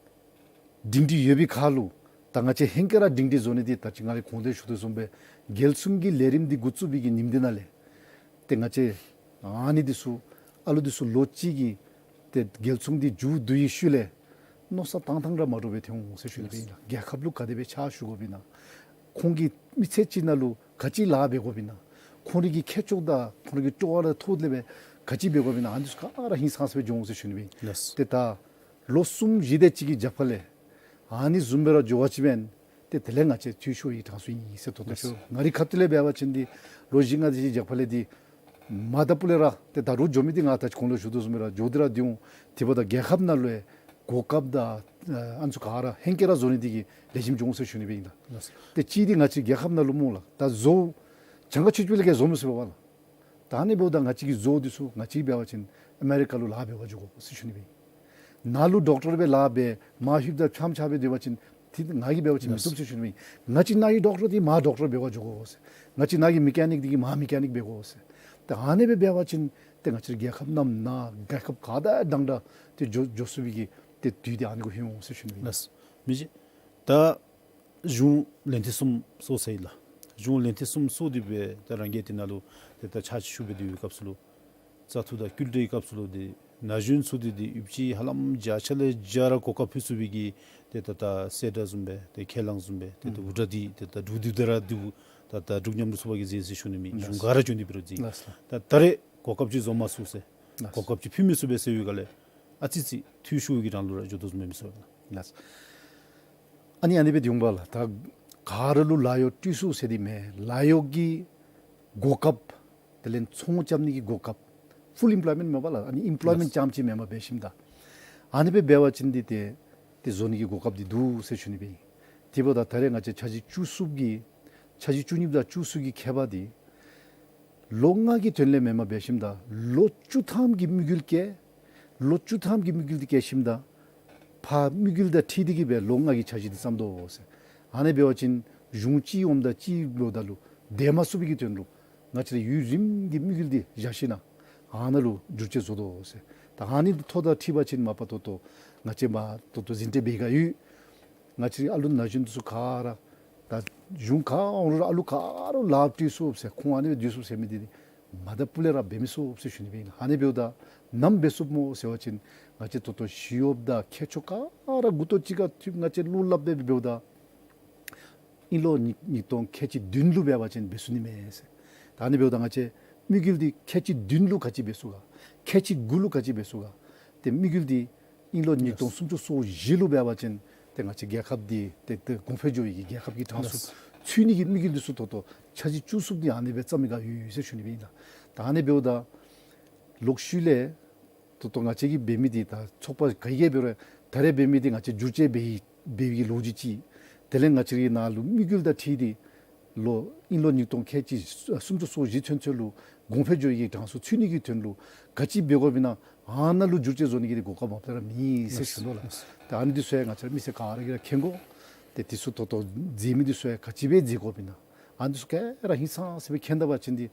སྒྲིང་སྒྲི་ཡོད་པའི་ཁར་ལུ་ད་ང་བཅས་ཧེང་སྐལ་ར་སྒྲིང་སྒྲི་བཟོ་ནི་འདི་ད་ཅི་ང་རའི་གོང་དུ་ཞུ་དོ་བཟུམ་སྦེ་རྒྱལ་ཚུགས་ཀྱི་ལས་རིམ་འདི་འགོ་བཙུགས་པའི་གི་ཉིནམ་འདི་ནང་ལས་ཏེ་ང་བཅས་ཨ་ནི་འདི་ཚུ་ཨ་ལུ་འདི་ཚུ་ལོ་གཅིག་གི་ཏེ་རྒྱལ་ཚུགས་འདི་མཇུག་བསྡུ་བའི་ཤུལ་ལས་མནོ་བསམ་བཏང་ཐངས་ར་མ་འདྲཝ་སྦེ་ཐོན་འོང་ཟེར་ཞུ་ནི་སྦེ་ཨིན་ལགས། རྒྱལ་ཁབ་ལུ་ག་དེ་སྦེ་ཕྱག་ཞུ་དགོཔ་ཨིན་ན། ཁོང་གི་མི་ཚེ་གཅིག་ནང་ལུ་ག་ཅི་ལཱ་འབད་དགོཔ་ཨིན་ན། ཁོང་རའི་གི་ཁྱད་ཆོས་དང་ཁོང་རའི་གི་སྤྲོ་བ་ལུ་ཐུག་སྟེ་སྦེ་ག་ཅི་འབད་དགོཔ་ཨིན་ན། ཨ་ནི་ཚུ་ག་ར་ཧིང་སངས་ས་སྦེ་འགྱོ་འོང་ཟེར་ཞུ་ནི་སྦེ་ཨིན། ལགས། ཏེ་ད་ལོ་གསུམ་བཞི་དེ་ཅིག་གི་རྒྱབ་ཁ་ལས་ཨ་ནི་བཟུམ་སྦེ་ར་འགྱོ་བ་ཅིན་ཏེ་དེ་ལས་ང་བཅས་འཐུས་ཤོར་བའི་གྲངས་སུ་ཨིན་ཟེར་ད་ལྟོ་ལགས། ཁྱོད་ང་རའི་ཁ་ཐུག་ལས་འབད་བ་ཅིན་འདི་ལོ་བཞི་ལྔ་དེ་ཅིག་རྒྱབ་ཁ་ལས་འདི་མ་ད་སྤུ་ལས་ར་ཏེ་ད་རུང་འགྱོ་མི་འདི་ང་ད་ཅི་གོང་ལུ་ཞུ་དོ་བཟུམ་སྦེ་ར་འགྱོ་སྟེ་ར་སྡོད་འོང་། དེ་འབདཝ་ད་རྒྱལ་ཁབ་ནང་ལུ་ཡང་གོ་སྐབས་དང་ཨ་ནི་ཚུ་ག་ར་ཧེང་སྐལ་ར་བཟོ་ནི་འདི་གིས་ལེགས་ཤོམ་འགྱོ་འོང་ཟེར་ཞུ་ནི་སྦེ་ཨིན་ལགས། ལགས། ཏེ་གཅིག་འདི་ང་བཅས་རྒྱལ་ཁབ་ནང་ལུ་སྨོ་ལགས། ད་བཟོ་གྱངས་ཁ་ཆོད་ཆོད་ལས་ག་བཟོ་མི་ཚུགས་པས་ལགས། ད་ཨ་ནི་འབདཝ་ད་ང་བཅས་ཀྱི་བཟོ་འདི་ཚུ་ང་བཅས་འབད་བ་ཅིན་ཨ་མེ་རི་ཀ་ལུ་ལཱ་འབད་བར་འགྱོ་དགོ་ཟེར་ཞུ་ནི་སྦེ་ཨིན། ནཱ་ལུ་ཌོག་ཊར་སྦེ་ལཱ་འབད་མར་ལྷོདཔ་ད་ཕྱམ་ཕྱམ་སྦེ་སྡོད་པ་ཅིན་ཏེ་ང་གིས་འབད་བ་ཅིན་མི་ཚུགས་ཟེར་ཞུ་ནི་སྦེ་ཨིན། ང་བཅས་ནཱ་གི་ཌོག་ཊར་འདི་མར་ཌོག་ཊར་འབད་བར་འགྱོ་དགོ་ཟེར། ང་བཅས་ནཱ་གི་མེ་ཀ་ནིཀ་འདི་གིས་མར་མེ་ཀ་ནིཀ་འབད་དགོ་ཟེར། ཏེ་ཨ་ནི་སྦེ་འབད་བ་ཅིན་ཏེ་ང་བཅས་རྒྱལ་ཁབ་ནང་ན་རྒྱལ་ཁབ་ག་དང་འདྲ་འདྲ་ཏེ་འགྱོ་འགྱོ་ཚུགས་པའི་གི་ཏེ་དུས་འདི་ཨ་ནི་གུ་ལྷོད་འོང་ཟེར་ཞུ་ནི་སྦེ་ཨིན། ལགས། མི་རྗེ། ད་གཞུང་ལན་ཐེངས་གསུམ་སོང་ཟེར་ཨིན་ལགས། གཞུང་ལན་ཐེངས་གསུམ་སོང་སྟེ་སྦེ་ད་རང་གིས་དེ་ནང་ལུ་ཏེ་ད་ཕྱག་ཕྱིད་ཞུ་སྦེ་སྡོད་པའི་སྐབས་སུ་ལུ་བཙག་འཐུ་དང་བསྐུལ་བསྒྲགས་ཀྱི་སྐབས་སུ་ལུ་ཏེ་ན་གཞོན་ཚུ་འདི་ཏེ་ཡུདཔ་ཅིག་ཧ་ལམ་བརྒྱ་ཆ་ལས་བརྒྱ་ར་གོ་སྐབས་ཕུལ་ཚུགས་པའི་གི་ཏེ་ད་ད་གསལ་བསྒྲགས་བཟུམ་སྦེ་ཏེ་ཁས་བླངས་བཟུམ་སྦེ་ཏེ་ད་འུར་སྒྲ་འདི་ཏེ་ད་འབྲུག་འདི་ད་ར་འདི་ད་ད་འབྲུག་མཉམ་རུབ་ཚོགས་པ་གིས་མཛད་ཟེར་ཞུ་ནི་མེན། ལགས། གཞུང་ག་ར་བྱོན་ཏེ་འབད་རུང་མཛད། ལགས། ད་ད་རེས་གོ་སྐབས་ཅིག་བཟོ་མ་ཚུགས་ཟེར། ལགས། གོ་སྐབས་ཅིག་ཕུལ་མི་ཚུགས་པས་ཟེར་བའི་སྒང་ལས་ཨ་ཙི་ཙི་འཐུས་ཤོར་གྱི་གྲངས་ལུ་ར་འགྱོ་དོ་བཟུམ་མས་མི་ཚུགས། ལགས། ཨ་ནི་ཨ་ནི་སྦེ་འདི་འོང་པ་ལགས། ད་ག་ར་ལུ་ལཱ་གཡོག་སྤྲོད་ཚུགས་ཟེར་འདི་མེན། ལཱ་གཡོག་གི་གོ་སྐབས་དེ་ལས་ཚོང་རྐྱབ་ནི་གི་གོ་སྐབས་ཕུལ་ཨེམ་པོལོའི་མེནཊ་མས་པ་ལགས། ཨ་ནི་ཨེམ་པོལོའི་མེནཊ། ལགས། རྐྱངམ་ཅིག་མེན་པར་འབད་ཞིནམ་ད་ཨ་ནི་སྦེ་འབད་བ་ཅིན་འདི་ཏེ་ཏེ་བཟོ་ནི་གི་གོ་སྐབས་འདི་འདུག་ཟེར་ཞུ་ནི་སྦེ་ཨིན། དེ་འབདཝ་ད་ད་རེས་ང་བཅས་འཆར་གཞི་བཅུ་གསུམ་གྱི་འཆར་གཞི་བཅུ་གཉིས་དང་བཅུ་གསུམ་གྱི་ཁྱད་པར་འདི་ལོ་ལྔ་གི་དོན་ལས་མེན་པར་འབད་ཞིནམ་ད་ལོ་བཅུ་ཐམ་གྱི་དམིགས་ཡུལ་བསྐྱེད། ལོ་བཅུ་ཐམ་གྱི་དམིགས་ཡུལ་འདི་བསྐྱེད་ཞིནམ་ད་ཕར་དམིགས་ཡུལ་དང་འཁྲིལ་ཏེ་གིས་སྦེ་ལོ་ལྔ་གི་འཆར་གཞི་འདི་བརྩམ་དོ་ཟེར། ཨ་ནི་འབད་བ་ཅིན་གཞུང་གཅིག་འོངམ་ད་གཅིག་འབདཝ་ད་ལུ་འདས་མ་ཚུགས་པའི་གི་དོན་ལུ་ང་བཅས་ར་ཡུན་རིངམོ་གི་དམིགས་ཡུལ་འདི་བཞག་ཞིནམ་ཨ་ནཱ་ལུ་བསྒྱུར་བཅོས་བཟོ་དོ་ཟེར། ད་ཨ་ནི་ཐོག་དང་འཁྲིལ་བ་ཅིན་མ་པ་ད་ལྟོ་ང་བཅས་མ་ད་ལྟོ་ཟིན་བྲིས་འབད་ག་ཡོད། ང་བཅས་རའི་ཨ་ལུ་ན་གཞོན་འདི་ཚུ་ག་ར་ད་གཞུང་ག་འོང་རུང་ཨ་ལུ་ག་ར་ལཱ་སྤྲོད་ཚུགས་ཟེར། ཁོང་ཨ་ནི་སྦེ་སྡོད་ཚུགས་ཟེར་མི་འདི་མ་ད་སྤུ་ལས་ར་འབད་མི་ཚུགས་ཟེར་ཞུ་ནི་སྦེ་ཨིན། ཨ་ནི་འབདཝ་ད་ནམ་འབད་ཚུགསཔ་སྨོ་ཟེར་བ་ཅིན་ང་བཅས་ད་ལྟོ་ཞི་གཡོགཔ་དང་མཁས་མཆོག་ག་ར་མགུ་ཏོ་གཅིག་ཁར་འཐུས་ང་བཅས་བློ་སླབ་སྦེ་འབདཝ་ད་དབྱིན་ལོ་ཉིས་ཉིས་སྟོང་ཁལ་གཅིག་བདུན་ལུ་འབད་བ་ཅིན་འབད་ཚུགས་ནི་མས་ཟེར། ད་ཨ་ནི་འབདཝ་ད་ང་བཅས་དམིགས་ཡུལ་འདི་ཁལ་གཅིག་བདུན་ལུ་ག་ཅི་འབད་ཚུགས་ག། ཁལ་གཅིག་དགུ་ལུ་ག་ཅི་འབད་ཚུགས་ག། ཏེ་དམིགས་ཡུལ་འདི་དབྱིན་ལོ་ཉིས་སྟོང་སུམ་ཅུ་སོ་བཞི་ལུ་འབད་བ་ཅིན་ཏེ་ང་བཅས་རྒྱལ་ཁབ་འདི་ཏེ་ཏེ་གོང་འཕེལ་འགྱོ་བའི་གི་རྒྱལ་ཁབ་ཀྱི་གྲངས་སུ་ཚུད་ནི་གི་དམིགས་ཡུལ་འདི་ཚུ་ད་ལྟོ་འཆར་གཞི་བཅུ་གསུམ་འདི་ཨ་ནི་སྦེ་བརྩམ་མི་ག་ཡོད་ཟེར་ཞུ་ནི་སྦེ་ཨིན་ལགས། ད་ཨ་ནི་འབདཝ་ད་ལོག་ཤུལ་ལས་ད་ལྟོ་ང་བཅས་ཀྱིས་འབད་མི་འདི་ད་ཚོགས་པ་ག་གིས་འབད་རུང་ད་རེས་འབད་མི་འདི་ང་བཅས་བསྒྱུར་བཅོས་འབད་ཡི་འབད་བའི་ལོ་རྒྱུས་ཅིག། དེ་ལས་ང་བཅས་རའི་ནང་ལུ་དམིགས་ཡུལ་དང་འཁྲིལ་ཏེ་ལོ་དབྱིན་ལོ་ཉིས་སྟོང་ཁལ་གཅིག་སུམ་ཅུ་སོ་བཞི་ཚུན་ཚོད་ལུ་གོང་འཕེལ་འགྱོ་བའི་གི་གྲངས་སུ་ཚུད་ནི་གི་དོན་ལུ་ག་ཅི་འབད་དགོཔ་ཨིན་ན་ཨ་ནཱ་ལུ་བསྒྱུར་བཅོས་བཟོ་ནི་གི་གོ་སྐབས་མ་པ་ར་མེད་ཟེར་ཞུ་དོ་ལགས། ད་ཨ་ནི་འདི་ཚུ་ཡང་ང་བཅས་ར་མི་སེར་ག་ར་གིས་ར་མཁྱེན་དགོ། ཏེ་འདི་ཚུ་ད་ལྟོ་མཛད་མི་འདི་ཚུ་ཡང་ག་ཅི་སྦེ་མཛད་དགོཔ་ཨིན་ན། ཨ་ནི་ཚུ་ག་ར་ཧིང་སངས་ས་སྦེ་མཁྱེན་ད་པ་ཅིན་འདི་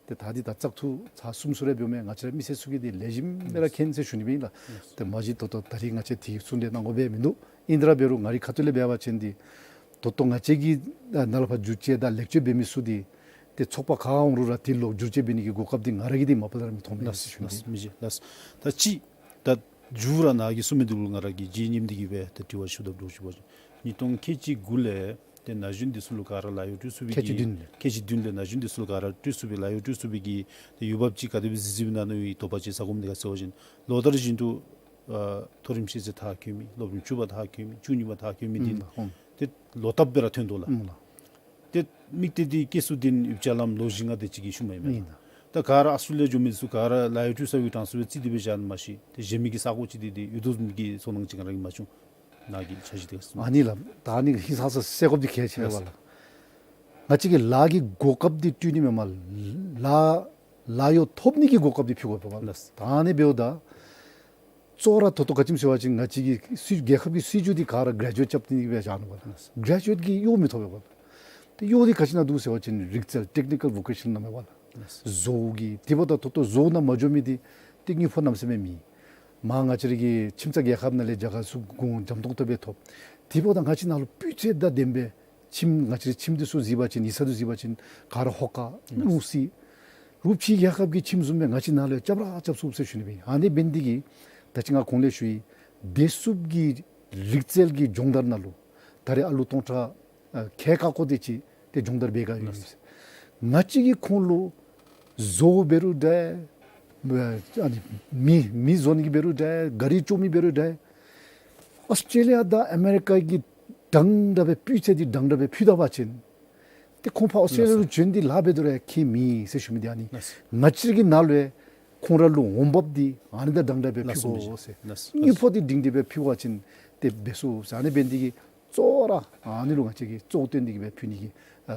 ཏེ་ད་འདི་ད་བཙག་འཐུ་ཚར་གསུམ་ཚུ་རེ་འབདཝ་མས། ང་བཅས་ར་མི་སེར་ཚུ་གིས་འདི་ལེགས་ཤོམ་སྦེ་ར་མཁྱེན་ཟེར་ཞུ་ནི་སྦེ་ཨིན་ལགས། ཏེ་མ་གཞི་ད་ལྟོ་ད་རིས་ང་བཅས་དེ་གི་གསུང་གྲོས་གནང་དགོ་པའི་མིན་འདུག། ཨིན་ཏེ་ར་འབད་རུང་ང་རའི་ཁ་ཐུག་ལས་འབད་བ་ཅིན་འདི་ད་ལྟོ་ང་བཅས་ཀྱིས་ནཱ་ལས་ཕར་བསྒྱུར་བཅོས་དང་ལེགས་བཅོས་འབད་མི་ཚུ་འདི་ཏེ་ཚོགས་པ་ག་འོང་རུང་ར་དེ་ལོག་བསྒྱུར་བཅོས་འབད་ནི་གི་གོ་སྐབས་འདི་ང་ར་གིས་འདི་མ་པ་ལས་ར་མི་མཐོང་མས་ཟེར་ཞུ་ནི། ལགས། མི་བཞེས་ལགས། ད་ཅི་ད་མཇུག་ར་ནཱ་གིས་གསུང་མི་འདི་ལུ་ང་ར་གིས་རྗེ་མཉམ་འདི་གིས་སྦེ་ད་དྲི་བ་ཞུ་དོ་བཟུམ་ཅིག་འབད་བ་ཅིན་ཉིས་སྟོང་ཁལ་གཅིག་དགུ་ལས་ཏེ་ན་གཞོན་འདི་ཚུ་ལུ་ག་ར་ལཱ་གཡོག་སྤྲོད་ཚུགས་པའི་གི་ཁལ་གཅིག་བདུན་ལས། ཁལ་གཅིག་བདུན་ལས་ན་གཞོན་འདི་ཚུ་ལུ་ག་ར་སྤྲོད་ཚུགས་པའི་ལཱ་གཡོག་སྤྲོད་ཚུགས་པའི་གི་ཏེ་འོས་འབབ་ཅིག་ག་དེ་སྦེ་གཟིགས་གཟིགསཔ་ཨིན་ན་མནོ་བའི་དོགས་པ་ཅིག་ཟ་དགོཔ་འདི་ག་ཅི་ཟེར་བ་ཅིན་ལོ་ལྟར་བཞིན་དུ་ཨ་མཐོ་རིམ་ཤེས་ཚད་མཐར་འཁྱོལ་མི་སློབ་རིམ་བཅུ་པ་མཐར་འཁྱོལ་མི་བཅུ་གཉིས་པ་མཐར་འཁྱོལ་མི་འདི་ཨུམ་ཨུམ་ཏེ་ལོག་ལྟབ་སྦེ་ར་ཐོན་དོ་ལགས། ཨུམ་ལགས། ཏེ་དམིགས་གཏད་འདི་སྐྱེལ་ཚུགས་འདི་ཡོདཔ་ཅིག་ལམ་ལོ་བཞི་ལྔ་དེ་ཅིག་གི་ཤུལ་མ་ཨིན་མས། ཨིན་ལགས། ད་ག་ར་ཨཱོས་ཊྲེ་ལི་ཡ་འགྱོ་མི་ཚུ་ག་ར་ལཱ་གཡོག་སྤྲོད་ས་གི་གྲངས་སུ་སྦེ་རྩིས་ཏེ་སྦེ་བཞག་ནི་མ་གཞི་ཏེ་གཞན་མི་གི་ས་གོ་ཅིག་འདི་ཏེ་ཡོད་དོ་བཟུམ་གྱི་ཚོར་སྣང་ཅིག་ང་ར་གིས་མ་བྱུང་། ནཱ་གི་འཆར་གཞི་འདི་ག་ཟེར་ཨ་ནི་ལགས། ད་ཨ་ནི་ཧིང་སངས་ས་སེལ་དགོཔ་འདི་གལ་ཆེ་བས་ལགས། ང་བཅས་ཀྱིས་ལཱ་གི་གོ་སྐབས་འདི་སྤྲོད་ནི་མེན་པར་ལཱ་ལཱ་གཡོག་ཐོབ་ནི་གི་གོ་སྐབས་འདི་ཕུལ་དགོ་པས་ལགས། ད་ཨ་ནི་འབདཝ་ད་གཙོ་བོ་ར་ད་ལྟོ་ག་ཅི་སྨོ་ཟེར་བ་ཅིན་ང་བཅས་ཀྱི་སྲིད་རྒྱལ་ཁབ་ཀྱི་སྲིད་བྱུས་འདི་ག་ར་གྲེ་ཇུ་ཨེཊ་རྐྱབ་སྟེ་སྦེ་བཞག་ནུག་པ་ལགས། གྲེ་ཇུ་ཨེཊ་ཀྱིས་གཡོག་མི་ཐོབ་པས་པ། ཏེ་གཡོག་འདི་ག་ཅི་ནང་འདུག་ཟེར་བ་ཅིན་རིག་རྩལ་ཊེག་ནི་ཀཱལ་བོ་ཀེ་ཤཱན་ནང་མས་པ་ལགས། བཟོ་གི་དེ་འབདཝ་ད་ད་ལྟོ་བཟོ་ནང་མ་འགྱོ་མི་འདི་ཏེ་དངུལ་ཕོགས་གནམ་མེད་ས་མེད་མེད། མར་ང་བཅས་ར་གི་ཁྱིམ་ཚང་རྒྱལ་ཁབ་ནང་ལས་རྒྱ་གར་ཚུ་གུ་འཇམ་ཏོང་ཏོ་སྦེ་ཐོབ། དེ་འབདཝ་ད་ང་བཅས་ནཱ་ལུ་སྤུས་ཚད་དང་ལྡནམ་སྦེ་ཁྱིམ་ང་བཅས་རའི་ཁྱིམ་འདི་ཚུ་གཟིགས་པ་ཅིན་ཡིག་ཚང་འདི་ཚུ་གཟིགས་པ་ཅིན་ག་ར་ཧོ་ཀ་ལུང་སྲིད་རུ་ཕྱི་རྒྱལ་ཁབ་ཀྱི་ཁྱིམ་བཟུམ་སྦེ་ང་བཅས་ནཱ་ལུ་རྐྱབ་ར་རྐྱབ་ཚུགས་ཟེར་ཞུ་ནི་སྦེ། ཨ་ནི་འབད་ནི་འདི་གིས་ད་ཅི་ང་གོང་ལས་ཞུ་ཡི་བདེ་སྲུངཔ་གི་རིག་རྩལ་གྱི་སྦྱོང་བརྡར་ནང་ལུ་ད་རེས་ཨ་ལུ་སྟོང་ཕྲག་ཨ་ཁལ་ཁ་སྐོར་དེ་ཅིག་ཏེ་སྦྱོང་བརྡར་འབད་ག་ཡོད། ལགས། ང་བཅས་ཀྱིས་ཁོང་ལུ་བཟོ་འབད་རུང་འདྲ་ཨ་ནི་མི་མི་བཟོ་ནི་གི་འབད་རུང་འདྲ་ག་རི་བཅོ་མི་འབད་རུང་འདྲ་ཨཱོས་ཊྲེ་ལི་ཡ་དང་ཨ་མེ་རི་ཀ་གི་འདྲན་འདྲ་སྦེ་སྤུས་ཚད་འདི་འདྲན་འདྲ་སྦེ་ཕུལ་ད་པ་ཅིན་ཏེ་ཁོང་ཕར་ཨཱོས་ཊྲེ་ལི་ཡ་ལུ་བྱོན་ཏེ་ལཱ་འབད་དོ་རུང་ཁྱད་མེད་ཟེར་ཞུ་མི་འདི་ཨ་ནི། ལགས། ང་བཅས་ཀྱི་ནཱ་ལུ་ཡང་ཁོང་ར་ལུ་འོང་འབབ་འདི་ཨ་ནི་དང་འདྲན་འདྲ་སྦེ་ཕུལ་དགོ་ཟེར། ལགས། དངུལ་ཕོགས་འདི་སྒྲིང་སྒྲི་སྦེ་ཕུལ་བ་ཅིན་ཏེ་འབད་ཚུགས་ཟེར། ཨ་ནི་འབད་ནི་འདི་གིས་གཙོ་བོ་ར་ཨ་ནི་ལུ་ང་བཅས་ཀྱིས་གཙོ་བོ་བཏོན་ཏེ་གི་སྦེ་ཕུལ་ནི་གི་ཨ་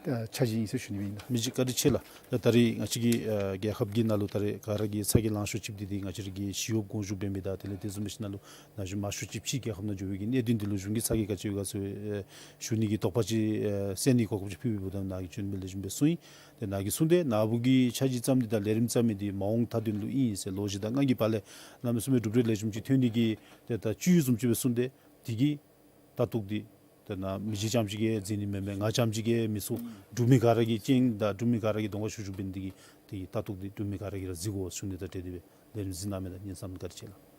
ཨ་འཆར་གཞི་ཨིན་ཟེར་ཞུ་ནི་སྦེ་ཨིན། མི་རྗེ་བཀའ་དྲིན་ཆེ་ལགས། ད་ད་རེས་ང་བཅས་ཀྱི་ཨ་རྒྱལ་ཁབ་ཀྱི་ནང་ལུ་ད་རེས་ག་ར་གིས་ཚ་གྱང་ལང་ཤོར་ཅིག་འདི་འདི་ང་བཅས་ར་གི་ཞི་གཡོགཔ་དགོངས་ཞུ་འབད་མི་དང་དེ་ལས་དེ་བཟུམ་སྦེ་ཞིནམ་ལས་ན་གཞོན་མང་ཤོས་ཅིག་ཕྱི་རྒྱལ་ཁབ་ནང་འགྱོ་བའི་གི་གནད་དོན་འདི་ལུ་གཞུང་གི་ཚ་གྱང་ག་ཅི་ཡོད་ག་ཟེར་ཨེ་ཞུ་ནི་གི་དོགས་པ་ཅིག་ཨེ་སེལ་ནི་གོ་སྐབས་ཅིག་ཕུལ་བའི་བུ་དམ་ནཱ་གིས་བྱོན་མི་ལེགས་ཤོམ་སྦེ་གསུངས་ཡི། ཏེ་ནཱ་གིས་གསུངས་ཏེ་ནཱ་བུ་གི་འཆར་གཞི་བརྩམ་ནི་དང་ལས་རིམ་བརྩམ་མི་འདི་མ་འོངས་མཐའ་དོན་ལུ་ཨིན་ཟེར་ལོ་བཞི་དང་ལྔ་གི་བར་ལས་གནམ་མེད་ས་མེད་གྲུབ་འབྲས་ལེགས་ཤོམ་ཅིག་ཐོན་ནི་གི་ཏེ་ད་བཅུད་བཟུམ་ཅིག་སྦེ་གསུངས་ཏེ་དེ་གི་ལྟ་རྟོག་འདི་ཏེ་ནཱ་མི་རྗེ་རྐྱངམ་ཅིག་གིས་གཟིགས་ནི་མེན་མས། ང་རྐྱངམ་ཅིག་གིས་མི་ཚུགས། འབྲུག་མི་ག་ར་གིས་སྤྱན་དང་འབྲུག་མི་ག་ར་གིས་གདོང་ཁར་ཞུ་ཞུཝ་འབད་ནི་འདི་གིས་དེ་གི་ལྟ་རྟོག་འདི་འབྲུག་མི་ག་ར་གིས་ར་གཟིགས་དགོ་ཟེར་ཞུ་ནི་དང་འབྲེལ་ཏེ་སྦེ་ལས་རིམ་གཟིགས་གནང་མི་དང་སྙན་སེང་བཀའ་དྲིན་ཆེ་ལགས།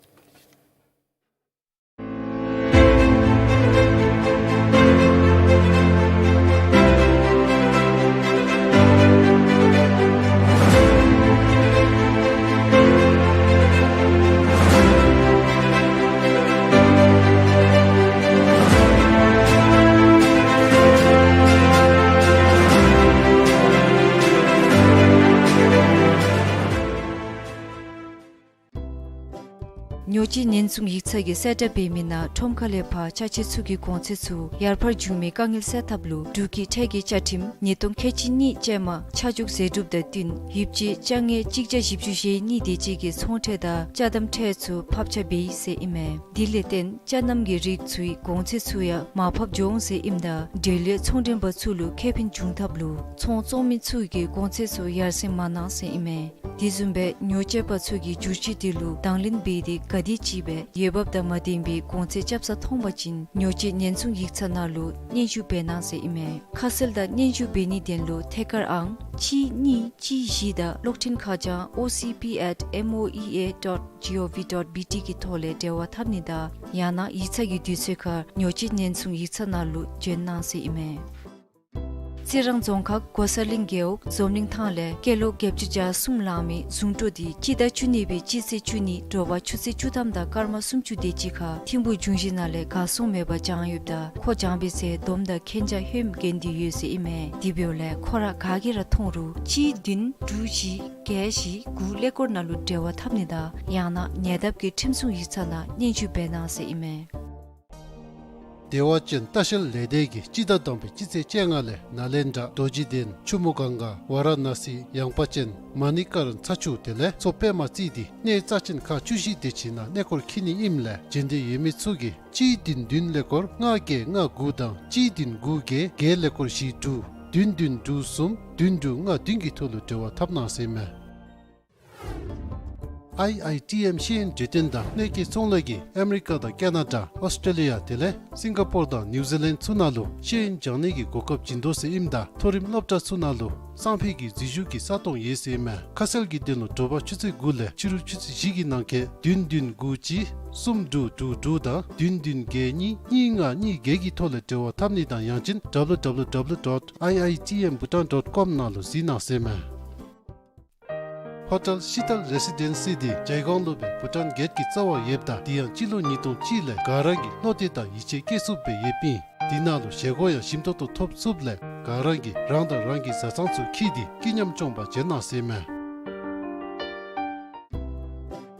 ཉོ་སྤྱོད་ཉེན་སྲུང་ཡིག་ཚང་གིས་གསལ་བསྒྲགས་འབད་མི་ནང་ཁྲོམ་ཁ་ལས་ཕར་ཅ་ཆས་ཚུ་གི་གོང་ཚད་ཚུ་ཡར་འཕར་འགྱོ་མི་དཀའ་ངལ་སེལ་ཐབས་ལུ་འབྲུག་གི་ཁྲལ་གྱི་བཅའ་ཁྲིམས་ཉིས་སྟོང་ཁལ་གཅིག་གཉིས་ཅན་མ་ཆ་འཇོག་ཟད་འགྲུབ་དང་བསྟུན་ཡོདཔ་ཅིག་དཔྱ་ངན་གཅིག་བརྒྱ་བཞི་བཅུ་ཞེ་གཉིས་དེ་ཅིག་གི་ཚོང་ཁྲལ་དང་ཅ་དམ་ཁྲལ་ཚུ་ཕབ་ཆ་འབད་ཡི་ཟེར་ཨིན་མས། དེ་ལས་བརྟེན་ཅ་རྣམ་གྱི་རིགས་ཚུའི་གོང་ཚད་ཚུ་ཡང་མར་ཕབ་འགྱོ་འོང་ཟེར་ཨིནམ་ད་འབྲེལ་ཡོད་ཚོང་མགྲོན་པ་ཚུ་ལུ་ཁེ་ཕན་འབྱུང་ཐབས་ལུ་ཚོང་བཙོང་མི་ཚུ་གིས་གོང་ཚད་ཚུ་ཡར་སེང་མ་གནང་ཟེར་ཨིན་མས། དེ་བཟུམ་སྦེ་ཉོ་སྤྱོད་པ་ཚུ་གིས་བསྒྱུར་བཅོས་དེ་ལུ་དང་ལེན་འབད་དེ་ག་དེམ་ཅིག་སྦེ་འོས་འབབ་དང་མ་ལྡན་པའི་གོང་ཚད་རྐྱབ་ས་མཐོང་པ་ཅིན་ཉོ་སྤྱོད་ཉེན་སྲུང་ཡིག་ཚང་ནང་ལུ་སྙན་ཞུ་འབད་གནང་ཟེར་ཨིན་མས། ཁ་གསལ་དང་སྙན་ཞུ་འབད་ནིའི་དོན་ལུ་ཐད་ཀར་ཨང་གཅིག་གཉིས་གཅིག་བཞི་དང་གློག་འཕྲིན་ཁ་བྱང་ཨོ་སི་པི་ཨེཊ་ཨེམ་ཨོ་ཨི་ཨེ་ཌོཊ་ཇི་ཨོ་ཝི་ཌོཊ་བི་ཊི་གི་ཐོག་ལས་འབྲེལ་བ་འཐབ་ནི་དང་ཡང་ན་ཡིག་ཚང་གི་དུས་ཚོད་ཁར་ཉོ་སྤྱོད་ཉེན་སྲུང་ཡིག་ཚང་ནང་ལུ་བྱོན་གནང་ཟེར་ཨིན་མས། རྩི་རང་རྫོང་ཁག་གོ་ས་གླིང་རྒེད་འོག་འཛོམས་གླིང་ཐང་ལས་སྐྱེས་ལོ་བརྒྱད་ཅུ་གྱ་གསུམ་ལང་མི་ཟུང་དྲུང་འདི་སྤྱི་ཟླ་བཅུ་གཉིས་པའི་སྤྱི་ཚེས་བཅུ་གཉིས་དྲོ་པ་ཆུ་ཚོད་བཅུ་ཐམ་དང་སྐར་མ་སུམ་ཅུ་དེ་ཅིག་ཁར་ཐིམ་ཕུག་འབྱུང་བཞི་ནང་ལས་གར་སོང་མེད་པར་བྱོན་ཡོདཔ་ད་ཁོ་བྱོན་པའི་ཚེ་སྡོམ་དང་མཁྱེན་རྒྱ་ལྷོདམ་གྱོན་ཏེ་ཡོད་ཟེར་ཨིན་མས། དེ་འབདཝ་ལས་ཁོ་ར་ག་གིས་ར་མཐོང་རུང་གཅིག་བདུན་དྲུག་བཞི་བརྒྱད་བཞི་དགུ་ཀླད་ཀོར་ནང་ལུ་འབྲེལ་བ་འཐབ་ནི་དང་ཡང་ན་ཉེ་འདབས་ཀྱི་ཁྲིམས་སྲུང་ཡིག་ཚང་ནང་སྙན་ཞུ་འབད་གནང་ཟེར་ཨིན་མས། བདེ་བ་ཅན་ལྟ་བཤལ་ལས་སྡེ་གིས་སྤྱི་ཟླ་དང་པའི་སྤྱི་ཚེས་བཅོ་ལྔ་ལས་ནཱ་ལེནྡྲ་རྡོ་རྗེ་གདན་ཆུ་མོ་གངྒཱ་ཝཱ་ར་ཎ་སི་ཡངས་པ་ཅན་མ་ཎི་ཀར་ཚ་ཆུ་དེ་ལས་མཚོ་པདྨ་རྩེ་འདི་གནས་རྩ་ཅན་ཁག་བཅུ་བཞི་དེ་ཅིག་ནང་གནས་སྐོར་འཁྱིད་ནི་ཨིནམ་ལས་བྱོན་འདོད་ཡོད་མི་ཚུ་གིས་གཅིག་བདུན་བདུན་ཀླད་ཀོར་ལྔ་བརྒྱད་ལྔ་དགུ་དང་གཅིག་བདུན་དགུ་བརྒྱད་བརྒྱད་ཀླད་ཀོར་བཞི་དྲུག། བདུན་བདུན་དྲུག་གསུམ་བདུན་དྲུག་ལྔ་བདུན་གྱི་ཐོག་ལུ་འབྲེལ་བ་འཐབ་གནང་ཟེར་མས། ཨའི་ཨའི་ཊི་ཨེམ་ཤེས་ཡོན་གྲོས་སྟོན་དང་གནོད་སྐྱེལ་ཚོང་ལས་ཀྱིས་ཨ་མི་རི་ཀ་དང་ཀེ་ན་ཌ་ཨོསི་ཊྲེ་ལི་ཡ་དེ་ལས་སིང་ག་པོར་དང་ནིའུ་ཛི་ལེནཌ་ཚུ་ནང་ལུ་ཤེས་ཡོན་སྦྱང་ནི་གི་གོ་སྐབས་བྱིན་དོ་ཟེར་ཨིནམ་ད་མཐོ་རིམ་སློབ་གྲྭ་ཚུ་ནང་ལུ་སང་ཕོད་ཀྱི་འཛུལ་ཞུགས་ཀྱི་ས་སྟོང་ཡོད་ཟེར་ཨིན་མས། ཁ་གསལ་གྱི་དོན་ལུ་དྲོ་པ་ཆུ་ཚོད་དགུ་ལས་ཕྱི་རུ་ཆུ་ཚོད་བཞི་གི་ནང་འཁོད་བདུན་བདུན་དགུ་གཅིག་གསུམ་དྲུག་དྲུག་དྲུག་དང་བདུན་བདུན་བརྒྱད་གཉིས་གཉིས་ལྔ་གཉིས་བརྒྱད་ཀྱི་ཐོག་ལས་འབྲེལ་བ་འཐབ་ནི་དང་ཡང་ཅིན་ཌབ་ལུ་ཌབ་ལུ་ཌབ་ལུ་ཌོཊ་ཨའི་ཨའི་ཊི་ཨེམ་བྷུ་ཊཱན་ཌོཊ་ཀོམ་ནང་ལུ་གཟིགས་གནང་ཟེར་མས། ཧོ་ཊེལ་ཤི་ཏལ་རེ་སི་ཌེན་སི་འདི་ཇའི་གོང་ལུ་སྦེ་བྷུ་ཊཱན་གེཊ་ཀྱི་རྩ་བར་ཡོདཔ་ད་དེ་ཡང་སྤྱི་ལོ་ཉིས་སྟོང་གཅིག་ལས་ག་ར་གིས་བློ་གཏད་དང་ཡིད་ཆེས་བསྐྱེད་ཚུགསཔ་སྦེ་ཡོདཔ་ཨིན། དེ་ནང་ལུ་བཞེས་སྒོ་ཡང་ཞིམ་ཏོང་ཏོ་ཐོབ་ཚུགསཔ་ལས་ག་ར་གིས་རང་དང་རང་གི་བཟའ་ཚང་ཚུ་འཁྱིད་དེ་སྐྱིད་ཉམས་སྐྱོང་པར་བྱོན་གནང་ཟེར་མས།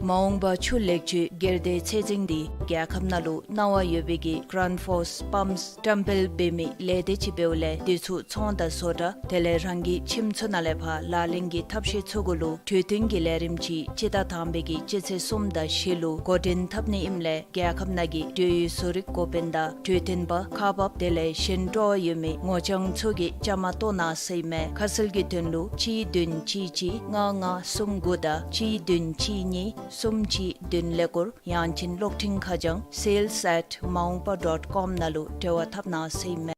མ་འོངས་པ་ཆུ་ལེགས་བཅོས་སྒེར་སྡེ་ཚད་འཛིན་འདི་རྒྱལ་ཁབ་ནང་ལུ་གནང་བ་ཡོད་པའི་གི་གྲཱན་ཕོརསི་པམཔསི་བཀྲམ་སྤེལ་འབད་མི་ལས་སྡེ་ཅིག་འབདཝ་ལས་དེ་ཚུ་ཚོང་དང་བཟོ་གྲྭ་དེ་ལས་རང་གི་ཁྱིམ་ཚུ་ནང་ལས་ཕར་ལག་ལེན་གྱི་ཐབས་ཤེས་ཚུ་གུ་ལུ་གྲོས་བསྟུན་གྱི་ལས་རིམ་ཅིག་སྤྱི་ཟླ་དང་པའི་གི་སྤྱི་ཚེས་གསུམ་དང་བཞི་ལུ་འགོ་འདྲེན་འཐབ་ནི་ཨིནམ་ལས་རྒྱལ་ཁབ་ནང་གི་འབྲེལ་ཡོད་བཟོ་རིག་འགོ་དཔོན་དང་གྲོས་སྟོན་པ་ཁག་འབགཔ་དེ་ལས་གཞན་སྤྲོ་བ་ཡོད་མི་ངོ་རྐྱང་ཚུ་གིས་བཅའ་མར་གཏོགས་གནང་ཟེར་ཨིན་མས། ཁ་གསལ་གྱི་དོན་ལུ་གཅིག་བདུན་གཅིག་གཅིག་ལྔ་ལྔ་གསུམ་དགུ་དང་གཅིག་བདུན་གཅིག་གཉིས་གསུམ་གཅིག་བདུན་ཀླད་ཀོར་ཡང་ཅིན་གློག་འཕྲིན་ཁ་བྱང་sales at maungpa dot com ནང་ལུ་འབྲེལ་བ་འཐབ་གནང་ཟེར་ཨིན་མས།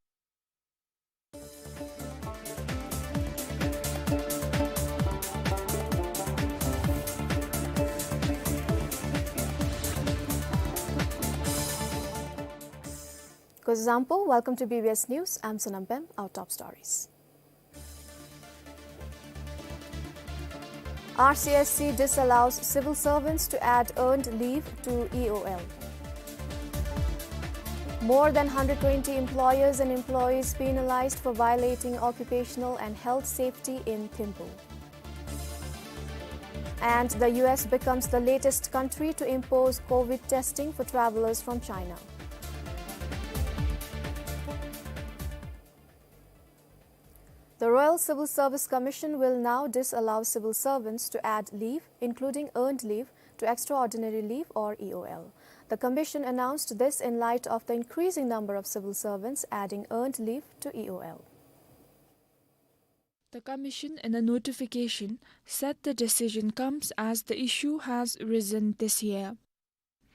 Kuzuzangpo, welcome to B B S News. I'm Sonam Pem. Our top stories. R C S C disallows civil servants to add earned leave to E O L. More than hundred twenty employers and employees penalized for violating occupational and health safety in Thimphu. And the U S becomes the latest country to impose COVID testing for travelers from China. The Royal Civil Service Commission will now disallow civil servants to add leave, including earned leave, to extraordinary leave or E O L. The commission announced this in light of the increasing number of civil servants adding earned leave to E O L. The commission, in a notification, said the decision comes as the issue has risen this year.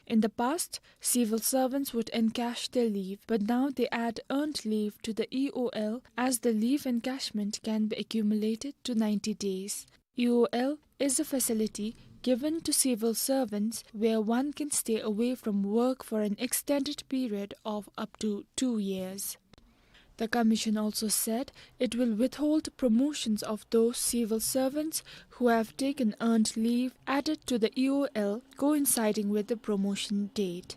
In the past, civil servants would encash their leave, but now they add earned leave to the E O L, as the leave encashment can be accumulated to ninety days. E O L is a facility given to civil servants where one can stay away from work for an extended period of up to two years. The commission also said it will withhold promotions of those civil servants who have taken earned leave added to the E O L coinciding with the promotion date.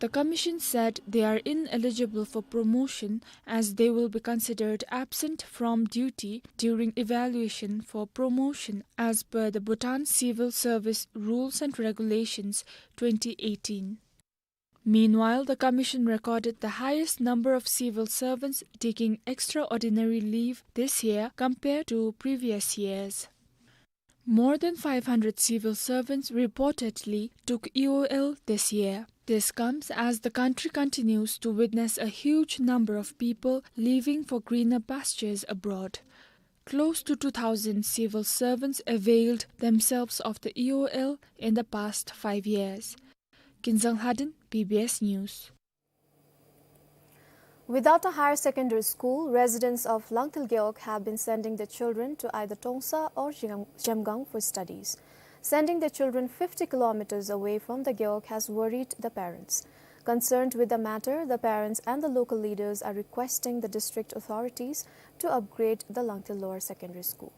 The commission said they are ineligible for promotion as they will be considered absent from duty during evaluation for promotion as per the Bhutan Civil Service Rules and Regulations twenty eighteen. Meanwhile, the commission recorded the highest number of civil servants taking extraordinary leave this year compared to previous years. More than five hundred civil servants reportedly took E O L this year. This comes as the country continues to witness a huge number of people leaving for greener pastures abroad. Close to two thousand civil servants availed themselves of the E O L in the past five years. Kinzang Lhaden, B B S News. Without a higher secondary school, residents of Langtil Gewog have been sending their children to either Tongsa or Zhem-, Zhemgang for studies. Sending their children fifty kilometers away from the Gewog has worried the parents. Concerned with the matter, the parents and the local leaders are requesting the district authorities to upgrade the Langtil Lower Secondary School.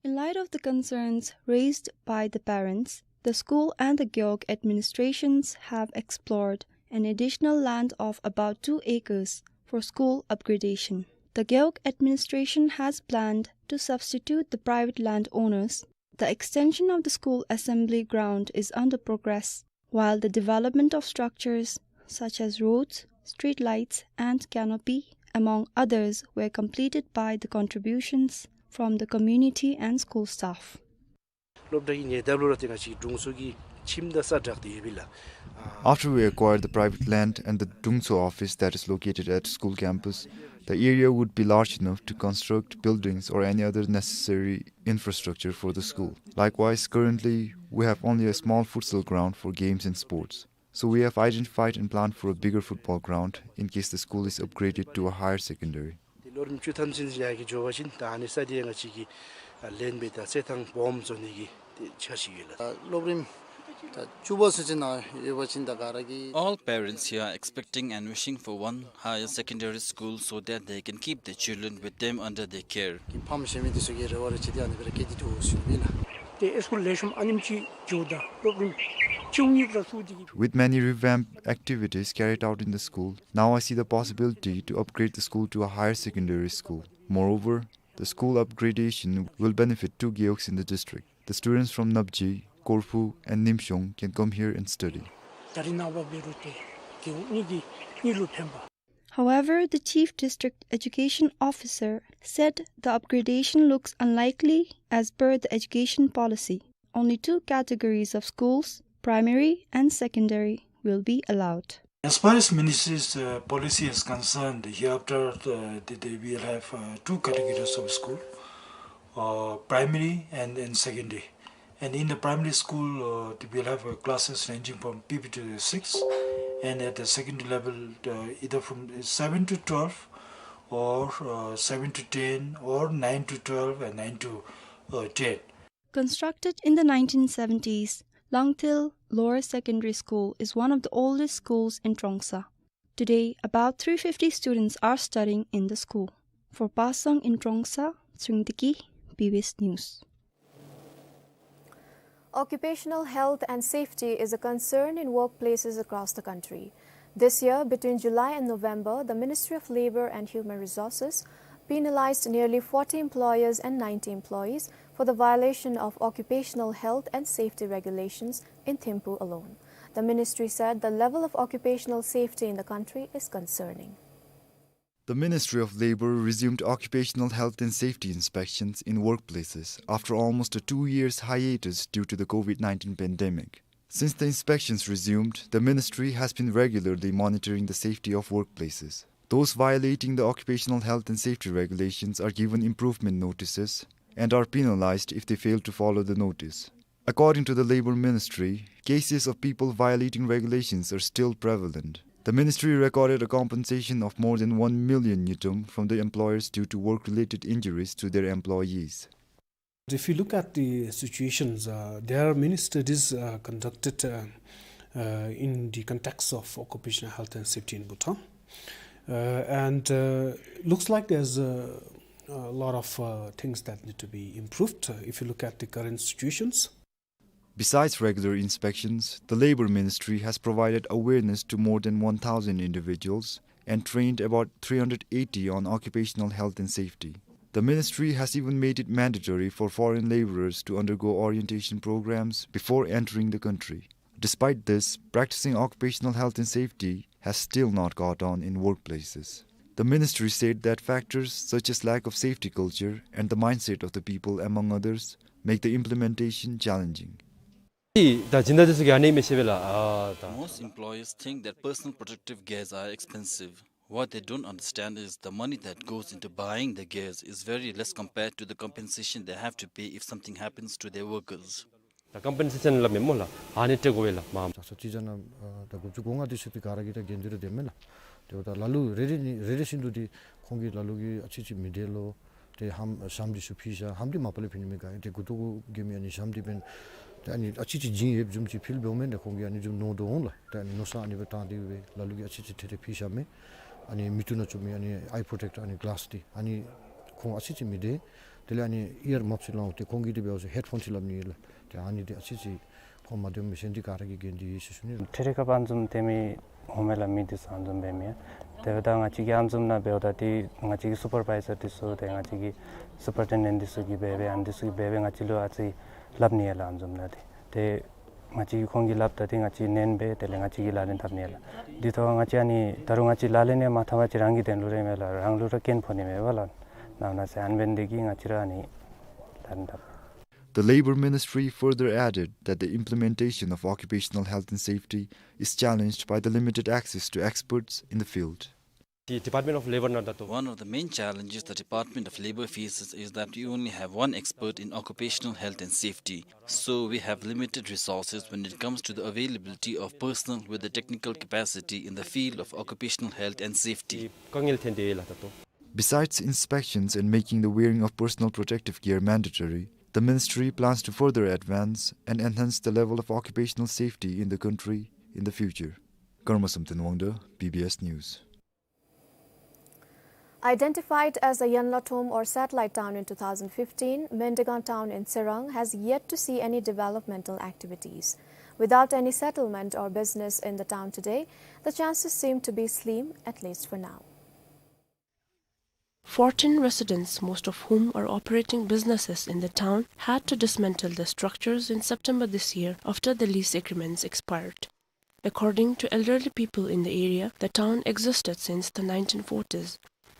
In light of the concerns raised by the parents, the school and the Gewog administrations have explored an additional land of about two acres for school upgradation. The Gewog administration has planned to substitute the private landowners. The extension of the school assembly ground is under progress, while the development of structures such as roads, street lights, and canopy, among others, were completed by the contributions from the community and school staff. སློབ་གྲྭ་གི་ཉེ་འདབས་ལུ་ར་ཏེ་ང་བཅས་ཀྱི་དྲུང་འཚོ་གི་ཁྱིམ་དང་ས་བསྒྲགས་ཏེ་ཡོད་པས་ལགས། After we acquired the private land and the Dungtso office that is located at school campus, The area would be large enough to construct buildings or any other necessary infrastructure for the school. Likewise, currently, we have only a small futsal ground for games and sports. So we have identified and planned for a bigger football ground in case the school is upgraded to a higher secondary. ཏེ་ལོ་རིམ་བཅུ་ཐམ་ཅིག་ཡར་གྱི་འགྱོ་བ་ཅིན་ད་ཨ་ནི་ས་འདི་ཡང་ང་བཅས་ཀྱིས་ཨ་ལེན་སྦེ་ད་རྩེད་ཐང་སྦོམ་བཟོ་ནི་གི་ཏེ་འཆར་གཞི་ཡོད་ལགས། ཨ་སློབ་རིམ་ད་བཅུ་པ་ཚུན་ཚོད་ནང་ཡོད་པ་ཅིན་ད་ག་ར་གིས། All parents here are expecting and wishing for one higher secondary school so that they can keep their children with them under their care. གི་ཕམ་ཞེ་མི་འདི་ཚུ་གི་རེ་བ་རེ་ཆེ་སྟེ་ཨ་ནི་སྦེ་ར་བསྐྱེད་དེ་འདུག་ཟེར་ཞུ་ནི་ལགས། ཏེ་ཨེ་སི་ཀུལ་ལེགས་ཤོམ་ཨ་ནེམ་ཅིག་འགྱོཝ་ད་སློབ་རིམ་བཅུ་གཉིས་ལ་སོགས་ཏེ་གི། With many revamp activities carried out in the school, now I see the possibility to upgrade the school to a higher secondary school. Moreover, the school upgradation will benefit two gewogs in the district. The students from Napji, Korphu, and Nimshong can come here and study. ད་རིས་ནངས་པ་འབད་རུང་ཏེ་རྒེད་འོག་གཉིས་ཀྱི་གཉིས་ལུ་ཕན་པ། However, the chief district education officer said the upgradation looks unlikely as per the education policy. Only two categories of schools, primary and secondary, will be allowed. As far as ministry's, uh, policy is concerned, hereafter, uh, they, they will have, uh, two categories of school, uh, primary and, and secondary. And in the primary school, uh, they will have, uh, classes ranging from P P to six, and at the secondary level, uh, either from seven to twelve, or, uh, seven to ten, or nine to twelve, and nine to, uh, ten. Constructed in the nineteen seventies, Langthil Lower Secondary School is one of the oldest schools in Trongsa. Today, about three fifty students are studying in the school. For Pasang in Trongsa, Tsungdiki, B B S News. Occupational health and safety is a concern in workplaces across the country. This year, between July and November, the Ministry of Labour and Human Resources penalized nearly forty employers and ninety employees for the violation of occupational health and safety regulations in Thimphu alone. The ministry said the level of occupational safety in the country is concerning. The Ministry of Labour resumed occupational health and safety inspections in workplaces after almost a two years hiatus due to the COVID nineteen pandemic. Since the inspections resumed, the ministry has been regularly monitoring the safety of workplaces. Those violating the occupational health and safety regulations are given improvement notices and are penalized if they fail to follow the notice. According to the Labour Ministry, cases of people violating regulations are still prevalent. The ministry recorded a compensation of more than one million ngultrum from the employers due to work-related injuries to their employees. If you look at the situations, uh, there are many studies, uh, conducted, uh, uh, in the context of occupational health and safety in Bhutan. Uh, and, uh, looks like there's a, a lot of, uh, things that need to be improved, uh, if you look at the current situations. Besides regular inspections, the Labour Ministry has provided awareness to more than one thousand individuals and trained about three hundred eighty on occupational health and safety. The ministry has even made it mandatory for foreign labourers to undergo orientation programs before entering the country. Despite this, practicing occupational health and safety has still not caught on in workplaces. The ministry said that factors such as lack of safety culture and the mindset of the people, among others, make the implementation challenging. ད་སྦྱིན་བདག་འདི་ཚུ་གིས་ཨ་ནི་མི་ཤེས་པས་ལགས། ཨ་ད། Most employers think that personal protective gears are expensive. What they don't understand is the money that goes into buying the gears is very less compared to the compensation they have to pay if something happens to their workers. ད་ཀམ་པེན་སེ་ཤཱན་སླབ་མས་སྨོ་ལགས། ཨ་ནི་སྤྲོད་དགོ་པས་ལགས་མར། ད་ས་ཅིག་ཅ་ན་ད་དགུ་བཅུ་གོ་ལྔ་འདི་ཚུ་འདི་ག་ར་གིས་ད་འགན་འདི་ར་འདེབས་མས་ལགས། དེ་འབདཝ་ད་ལ་ལུ་རེ་རེ་ནི་རེ་རེ་བཞིན་དུ་འདི་ཁོང་གིས་ལ་ལུ་གིས་ཨ་ཙི་ཅིག་མི་བདེ་ལོ། ཏེ་ལྷམ་ཞྭམོ་འདི་ཚུ་ཕུད་ཤ། ལྷམ་འདི་མ་པ་ལས་ཕུད་ནི་མེད་ག། ཏེ་མགུ་ཏོ་གུ་གྱོན་མི་ཨ་ནི་ཞྭམོ་འདི་འབདན་ཏེ་ཨ་ནི་ཨ་ཙི་ཅིག་བྱིང་ཡོདཔ་བཟུམ་ཅིག་ཕུལ་འབདཝ་མས། ཏེ་ཁོང་གིས་ཨ་ནི་བཟུམ་མནོ་དོ་འོང་ལགས། ཏེ་ཨ་ནི་མནོ་བསམ་ཨ་ནི་སྦེ་བཏང་སྟེ་སྦེ་ལ་ལུ་གིས་ཨ་ཙི་ཅིག་ཐེ་ཐེ་ཕུད་ཤ་མས། ཨ་ནི་མིག་ཏོ་ནང་བཙུགས་མི་ཨ་ནི་ཨའི་པོརོ་ཊེཀཊར་ཨ་ནི་གི་ལཱསི་འདི་ཨ་ནི་ཁོང་ཨ་ཙི་ཅིག་མི་བདེ། དེ་ལས་ཨ་ནི་ཨིར་མབ་ཅིག་ལང་འོང་། ཏེ་ཁོང་གིས་དེ་འབདཝ་ད་ཧེཌ་ཕོན་ཅིག་སླབ་ནི་ལགས། ཏེ་ཨ་ནི་འདི་ཨ་ཙི་ཅིག་ཁོང་མ་བདེཝ་མི་ཤེས། འདི་ག་ར་གི་འགན་འདི་ཨིན་ཟེར་ཞུ་ནི། འཕྲལ་རེ་སྐབས་ཨ་ནི་བཟུམ་ཏེ་མི་འོང་མས་ལགས། མི་འདི་ཚུ་ཨ་ནི་བཟུམ་འབད་མི་ཡང་། དེ་འབདཝ་ད་ང་བཅས་ཀྱིས་ཨ་ནི་བཟུམ་ནང་འབདཝ་ད་ཏེ་ང་བཅས་ཀྱི་སུ་པར་བའི་ཟར་འདི་ཚུ་ཏེ་ང་བཅས་ཀྱི་སུ་པར་ཊེན་ཌེནཊ་འདི་ཚུ་གིས་འབད་འབད་ཨ་ནི་འདི་ཚུ་གིས་འབད་འབད་ང་བཅས་ལུ་ཨ་ཙི་སླབ་ནི་ཡང་ལགས། ཨ་ནི་བཟུམ་ནང་ཏེ་ཏེ་ང་བཅས་ཀྱིས་ཁོང་གིས་སླབ་ད་ཏེ་ང་བཅས་ནན་སྦེ་དེ་ལས་ང་བཅས་ཀྱིས་ལག་ལེན་འཐབ་ནི་ཡང་ལགས། འདི་ཐོག་ང་བཅས་ཨ་ནི་ད་རུང་ང་བཅས་ལག་ལེན་ཡང་མ་འཐབ་པ་ཅིན་རང་གི་དོན་ལུ་ར་མས་ལགས། རང་ལུ་ར་རྐྱེན་ཕོག་ནི་མས་པ་ལགས། ནང་ན་ཟེར་ཨ་ནི་འབད་ནི་དེ་གིས་ང་བཅས་ར་ཨ་ནི་ལག་ལེན་འཐབ། The Labour Ministry further added that the implementation of occupational health and safety is challenged by the limited access to experts in the field. The Department of Labor na dato. One of the main challenges the Department of Labor faces is that we only have one expert in occupational health and safety. So we have limited resources when it comes to the availability of personnel with the technical capacity in the field of occupational health and safety. Kangel thende la dato. Besides inspections and making the wearing of personal protective gear mandatory, the ministry plans to further advance and enhance the level of occupational safety in the country in the future. Karma Samten Wangda, B B S News. Identified as a Yenlathrom or satellite town in two thousand fifteen, Mendagang town in Tsirang has yet to see any developmental activities. Without any settlement or business in the town today, the chances seem to be slim, at least for now. Fourteen residents, most of whom are operating businesses in the town, had to dismantle the structures in September this year after the lease agreements expired. According to elderly people in the area, the town existed since the nineteen forties,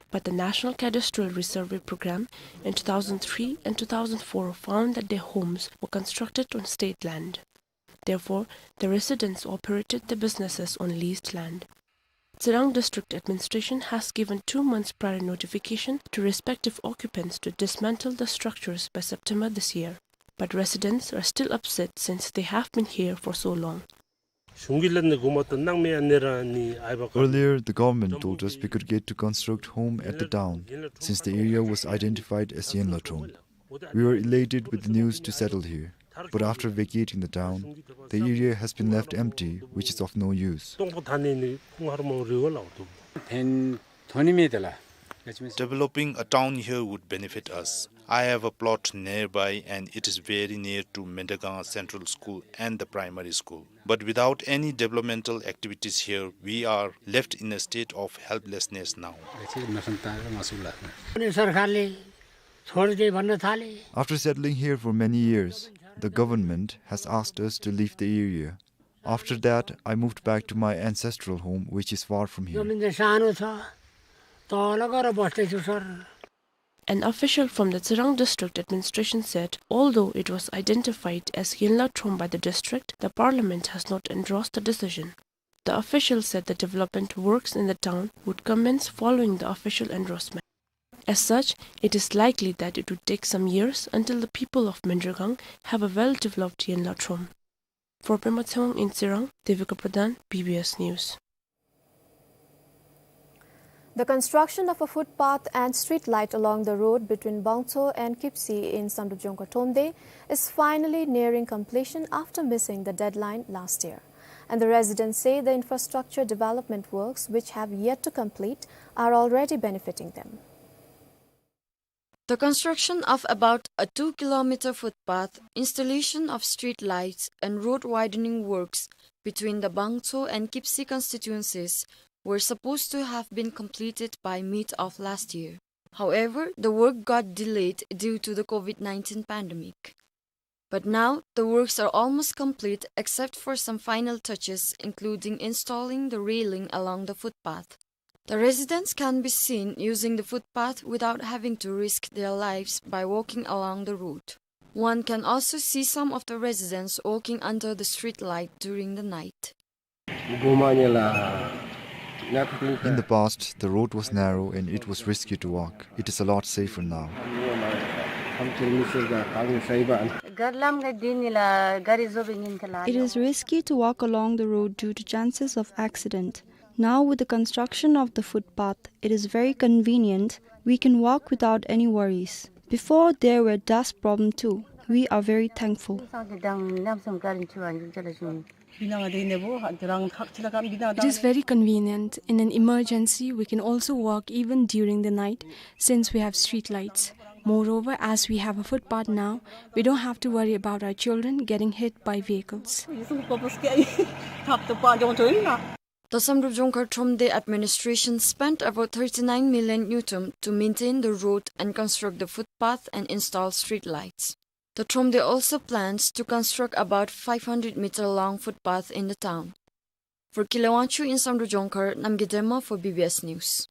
but the National Cadastral Resurvey Program in two thousand three and two thousand four found that their homes were constructed on state land. Therefore, the residents operated the businesses on leased land. Tsirang District Administration has given two months prior notification to respective occupants to dismantle the structures by September this year. But residents are still upset since they have been here for so long. Earlier, the government told us we could get to construct home at the town, since the area was identified as Yenlathrom. We were elated with the news to settle here. But after vacating the town, the area has been left empty, which is of no use. Developing a town here would benefit us. I have a plot nearby and it is very near to Mendagang Central School and the primary school. But without any developmental activities here, we are left in a state of helplessness now. सरकारले छोडिदे भन्न थाले। After settling here for many years, the government has asked us to leave the area. After that, I moved back to my ancestral home, which is far from here. जमिन चाहिँ सानो छ, तल गएर बस्दैछु sir. An official from the Tsirang District Administration said, although it was identified as Yenlathrom by the district, the parliament has not endorsed the decision. The official said the development works in the town would commence following the official endorsement. As such, it is likely that it would take some years until the people of Mendagang have a well-developed Yenlathrom. For Pema Tshewang in Tsirang, Devika Pradhan, B B S News. The construction of a footpath and street light along the road between Bangcho and Kipsi in Samdrup Jongkhar Thromde is finally nearing completion after missing the deadline last year. And the residents say the infrastructure development works, which have yet to complete, are already benefiting them. The construction of about a two kilometer footpath, installation of street lights, and road widening works between the Bangcho and Kipsi constituencies were supposed to have been completed by mid of last year. However, the work got delayed due to the COVID nineteen pandemic. But now, the works are almost complete except for some final touches, including installing the railing along the footpath. The residents can be seen using the footpath without having to risk their lives by walking along the road. One can also see some of the residents walking under the street light during the night. In the past, the road was narrow and it was risky to walk. It is a lot safer now. It is risky to walk along the road due to chances of accident. Now, with the construction of the footpath, it is very convenient. We can walk without any worries. Before, there were dust problem too. We are very thankful. It is very convenient. In an emergency, we can also walk even during the night since we have street lights. Moreover, as we have a footpath now, we don't have to worry about our children getting hit by vehicles. The Samdrup Jongkhar Thromde administration spent about thirty-nine million ngultrum to maintain the road and construct the footpath and install street lights. The Thromde also plans to construct about five hundred meter long footpath in the town. For Kile Wangchuk in Samdrup Jongkhar, Namgay Dema for B B S News.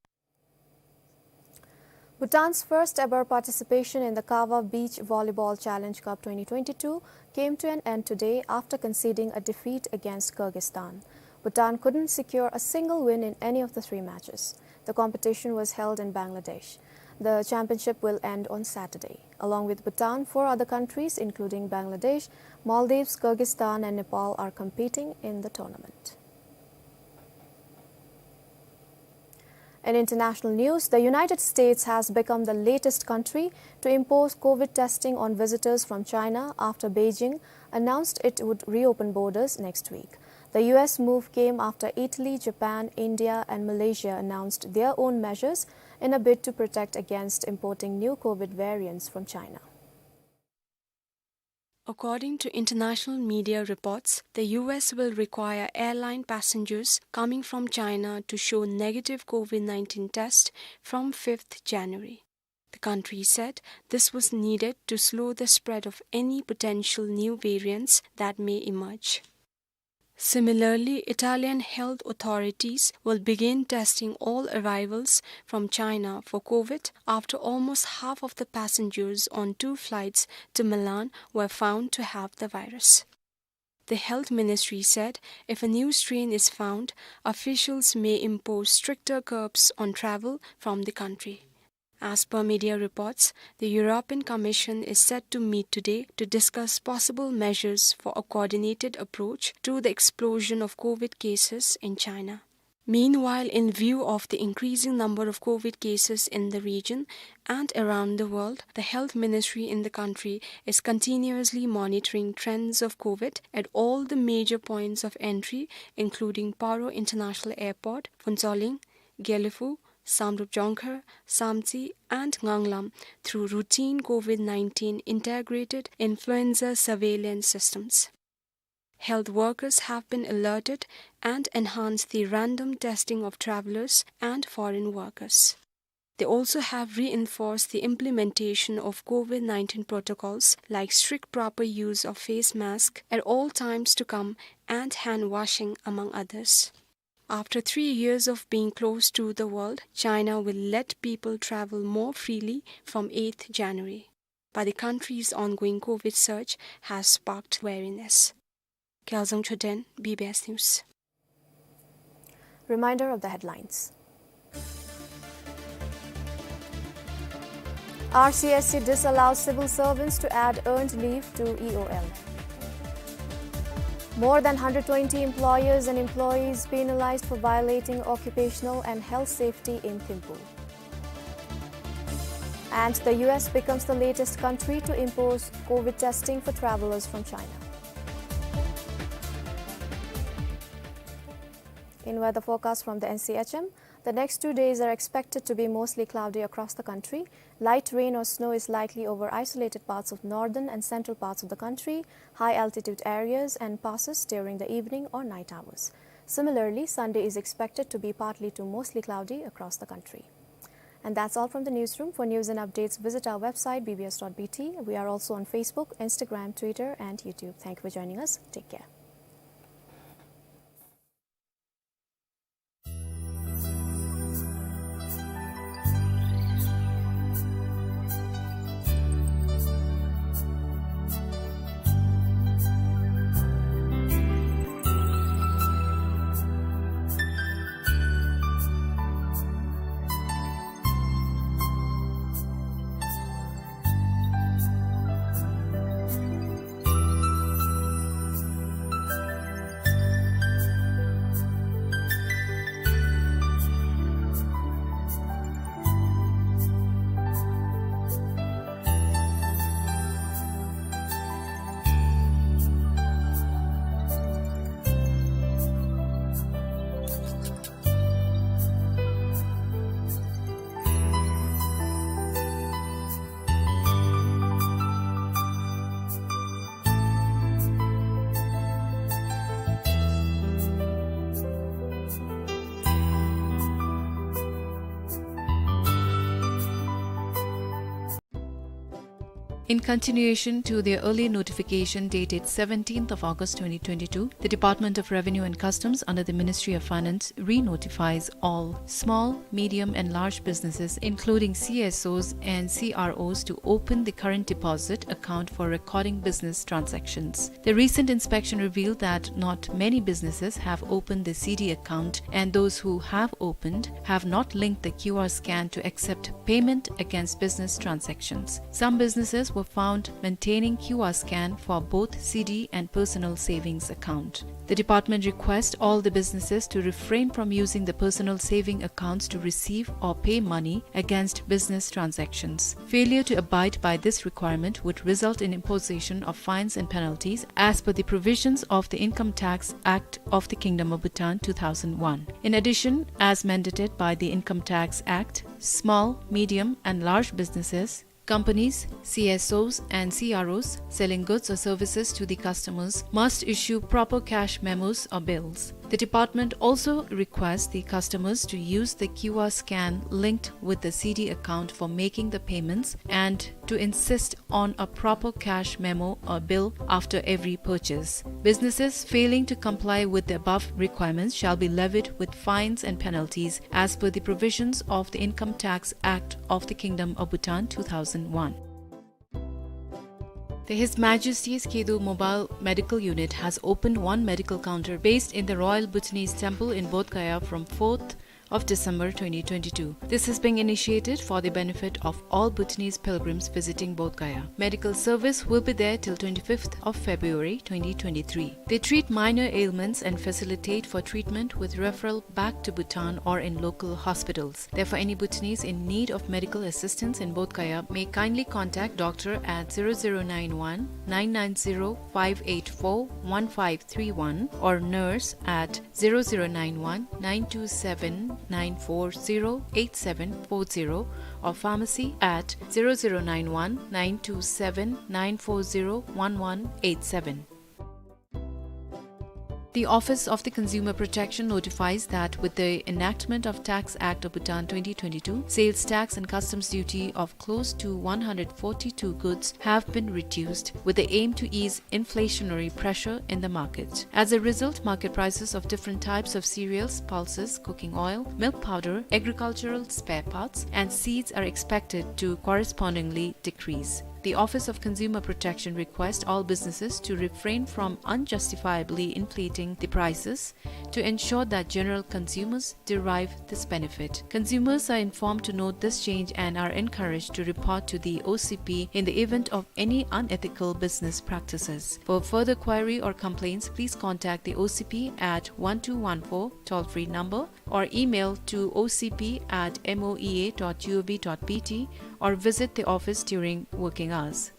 Bhutan's first ever participation in the Kawa Beach Volleyball Challenge Cup twenty twenty-two came to an end today after conceding a defeat against Kyrgyzstan. Bhutan couldn't secure a single win in any of the three matches. The competition was held in Bangladesh. The championship will end on Saturday. Along with Bhutan, four other countries, including Bangladesh, Maldives, Kyrgyzstan, and Nepal, are competing in the tournament. In international news, the United States has become the latest country to impose COVID testing on visitors from China after Beijing announced it would reopen borders next week. The U S move came after Italy, Japan, India, and Malaysia announced their own measures in a bid to protect against importing new COVID variants from China. According to international media reports, the U S will require airline passengers coming from China to show negative COVID nineteen test from fifth January. The country said this was needed to slow the spread of any potential new variants that may emerge. Similarly, Italian health authorities will begin testing all arrivals from China for COVID after almost half of the passengers on two flights to Milan were found to have the virus. The health ministry said if a new strain is found, officials may impose stricter curbs on travel from the country. As per media reports, the European Commission is set to meet today to discuss possible measures for a coordinated approach to the explosion of COVID cases in China. Meanwhile, in view of the increasing number of COVID cases in the region and around the world, the health ministry in the country is continuously monitoring trends of COVID at all the major points of entry, including Paro International Airport, Phuentsholing, Gelephu, Samdrup Jongkhar, Samtse, and Nganglam through routine COVID nineteen integrated influenza surveillance systems. Health workers have been alerted and enhanced the random testing of travelers and foreign workers. They also have reinforced the implementation of COVID nineteen protocols like strict proper use of face mask at all times to come and hand washing, among others. After three years of being closed to the world, China will let people travel more freely from eighth January. But the country's ongoing COVID surge has sparked wariness. Kyaljong Choden, B B S News. Reminder of the headlines. R C S C disallows civil servants to add earned leave to E O L. More than hundred twenty employers and employees penalized for violating occupational and health safety in Thimphu. And the U S becomes the latest country to impose COVID testing for travelers from China. In weather forecast from the N C H M, the next two days are expected to be mostly cloudy across the country. Light rain or snow is likely over isolated parts of northern and central parts of the country, high altitude areas, and passes during the evening or night hours. Similarly, Sunday is expected to be partly to mostly cloudy across the country. And that's all from the newsroom. For news and updates, visit our website, B B S dot B T. We are also on Facebook, Instagram, Twitter, and YouTube. Thank you for joining us. Take care. In continuation to their earlier notification dated seventeenth of August twenty twenty-two, the Department of Revenue and Customs under the Ministry of Finance re-notifies all small, medium and large businesses, including C S Os and C R Os, to open the current deposit account for recording business transactions. The recent inspection revealed that not many businesses have opened the C D account, and those who have opened have not linked the Q R scan to accept payment against business transactions. Some businesses were found maintaining Q R scan for both C D and personal savings account. The department requests all the businesses to refrain from using the personal saving accounts to receive or pay money against business transactions. Failure to abide by this requirement would result in imposition of fines and penalties as per the provisions of the Income Tax Act of the Kingdom of Bhutan two thousand one. In addition, as mandated by the Income Tax Act, small, medium, and large businesses, companies, C S Os, and C R Os selling goods or services to the customers must issue proper cash memos or bills. The department also requests the customers to use the Q R scan linked with the C D account for making the payments and to insist on a proper cash memo or bill after every purchase. Businesses failing to comply with the above requirements shall be levied with fines and penalties as per the provisions of the Income Tax Act of the Kingdom of Bhutan two thousand one. The His Majesty's Khedo Mobile Medical Unit has opened one medical counter based in the Royal Bhutanese Temple in Bodh Gaya from fourth of December twenty twenty-two. This is being initiated for the benefit of all Bhutanese pilgrims visiting Bodh Gaya. Medical service will be there till twenty-fifth of February twenty twenty-three. They treat minor ailments and facilitate for treatment with referral back to Bhutan or in local hospitals. Therefore, any Bhutanese in need of medical assistance in Bodh Gaya may kindly contact doctor at zero zero nine one nine nine zero five eight four one five three one or nurse at zero zero nine one nine two seven nine four zero eight seven four zero or pharmacy at zero zero nine one nine two seven nine four zero one one eight seven. The Office of the Consumer Protection notifies that with the enactment of Tax Act of Bhutan twenty twenty-two, sales tax and customs duty of close to one hundred forty-two goods have been reduced with the aim to ease inflationary pressure in the market. As a result, market prices of different types of cereals, pulses, cooking oil, milk powder, agricultural spare parts, and seeds are expected to correspondingly decrease. The Office of Consumer Protection requests all businesses to refrain from unjustifiably inflating the prices to ensure that general consumers derive this benefit. Consumers are informed to note this change and are encouraged to report to the O C P in the event of any unethical business practices. For further query or complaints, please contact the O C P at one two one four toll-free number or email to O C P at M O E A dot G O V dot B T or visit the office during working hours.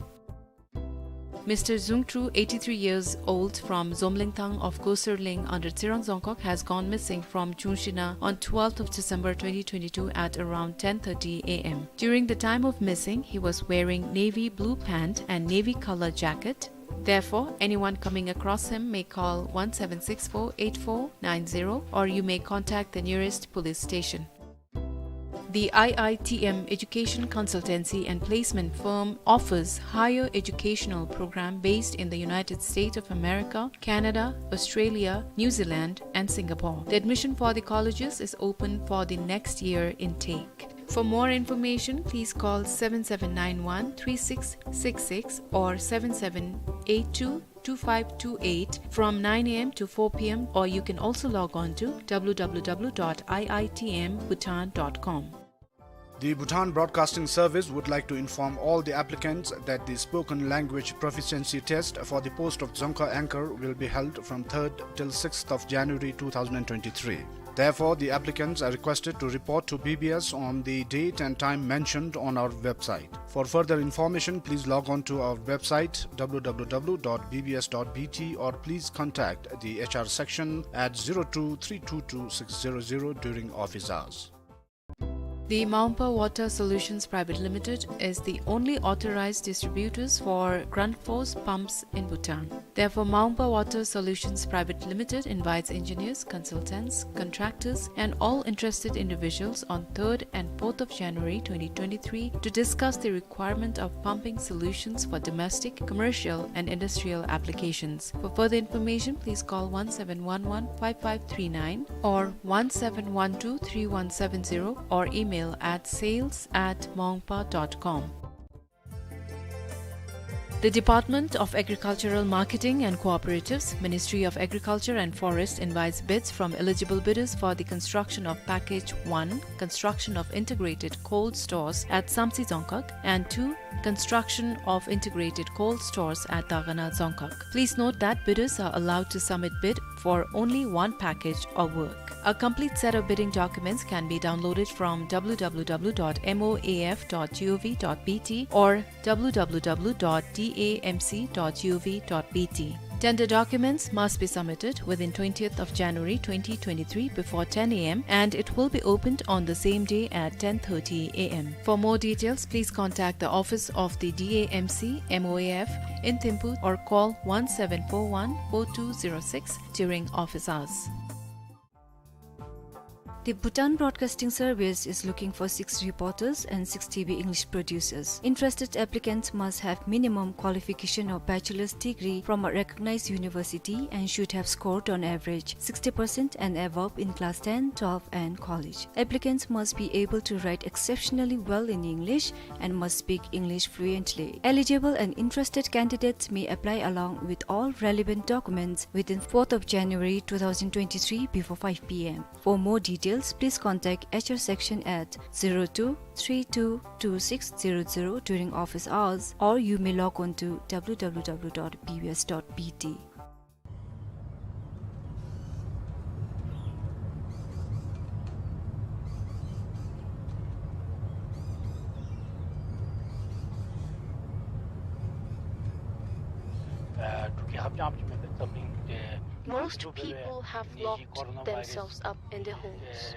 Mister Zungtru, eighty-three years old, from Zomlengthang of Gosarling under Tsirang Dzongkhag, has gone missing from Chungshina on twelfth of December twenty twenty-two at around ten thirty A M. During the time of missing, he was wearing navy blue pant and navy color jacket. Therefore, anyone coming across him may call one seven six four eight four nine zero, or you may contact the nearest police station. The I I T M education consultancy and placement firm offers higher educational program based in the United States of America, Canada, Australia, New Zealand, and Singapore. The admission for the colleges is open for the next year intake. For more information, please call seven seven nine one three six six six or seven seven eight two two five two eight from nine A M to four P M, or you can also log on to W W W dot I I T M Bhutan dot com. The Bhutan Broadcasting Service would like to inform all the applicants that the spoken language proficiency test for the post of Dzongkha anchor will be held from third till sixth of January two thousand and twenty-three. Therefore, the applicants are requested to report to B B S on the date and time mentioned on our website. For further information, please log on to our website, W W W dot B B S dot B T, or please contact the H R section at zero two three two two six zero zero during office hours. The Maungpa Water Solutions Private Limited is the only authorized distributors for Grundfos pumps in Bhutan. Therefore, Maungpa Water Solutions Private Limited invites engineers, consultants, contractors, and all interested individuals on third and fourth of January twenty twenty-three to discuss the requirement of pumping solutions for domestic, commercial, and industrial applications. For further information, please call one seven one one five five three nine or one seven one two three one seven zero or email at sales at maungpa dot com. The Department of Agricultural Marketing and Cooperatives, Ministry of Agriculture and Forest invites bids from eligible bidders for the construction of Package one, construction of integrated cold stores at Samtse Dzongkhag, and two, construction of integrated cold stores at Dagana Dzongkhag. Please note that bidders are allowed to submit bid for only one package of work. A complete set of bidding documents can be downloaded from W W W dot M O A F dot G O V dot B T or W W W dot D A M C dot G O V dot B T. Tender documents must be submitted within twentieth of January twenty twenty-three before ten A M, and it will be opened on the same day at ten thirty A M. For more details, please contact the office of the D A M C M O A F in Thimphu or call one seven four one four two zero six during office hours. The Bhutan Broadcasting Service is looking for six reporters and six T V English producers. Interested applicants must have minimum qualification of bachelor's degree from a recognized university and should have scored on average sixty percent and above in class ten, twelve, and college. Applicants must be able to write exceptionally well in English and must speak English fluently. Eligible and interested candidates may apply along with all relevant documents within fourth of January two thousand twenty-three before five P M. For more details, please contact H R section at zero two three two two six zero zero during office hours, or you may log on to W W W dot B B S dot B T. Most people have locked themselves up in their homes.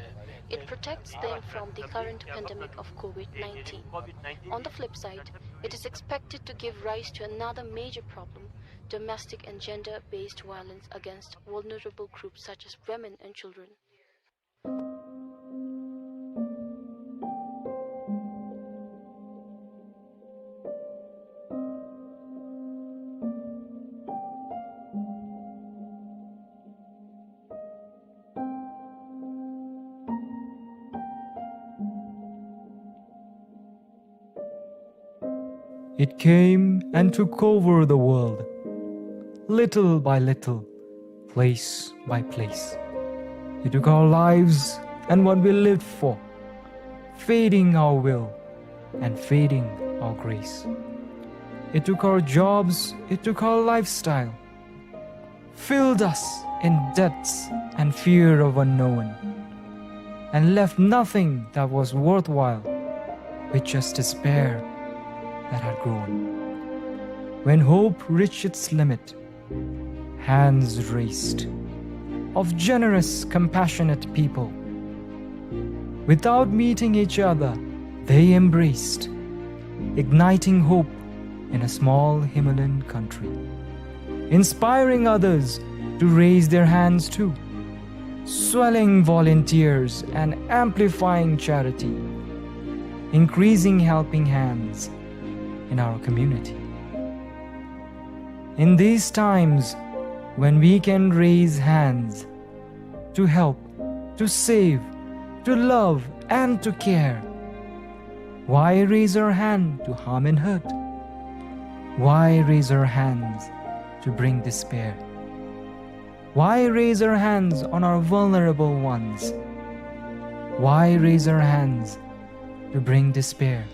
It protects them from the current pandemic of COVID nineteen. On the flip side, it is expected to give rise to another major problem, domestic and gender-based violence against vulnerable groups such as women and children. It came and took over the world, little by little, place by place. It took our lives and what we lived for, fading our will and fading our grace. It took our jobs, it took our lifestyle, filled us in debts and fear of unknown, and left nothing that was worthwhile, with just despair that had grown. When hope reached its limit, hands raised of generous, compassionate people, without meeting each other, they embraced, igniting hope in a small Himalayan country, inspiring others to raise their hands too, swelling volunteers and amplifying charity, increasing helping hands in our community. In these times, when we can raise hands to help, to save, to love, and to care, why raise our hand to harm and hurt? Why raise our hands to bring despair? Why raise our hands on our vulnerable ones? Why raise our hands to bring despair?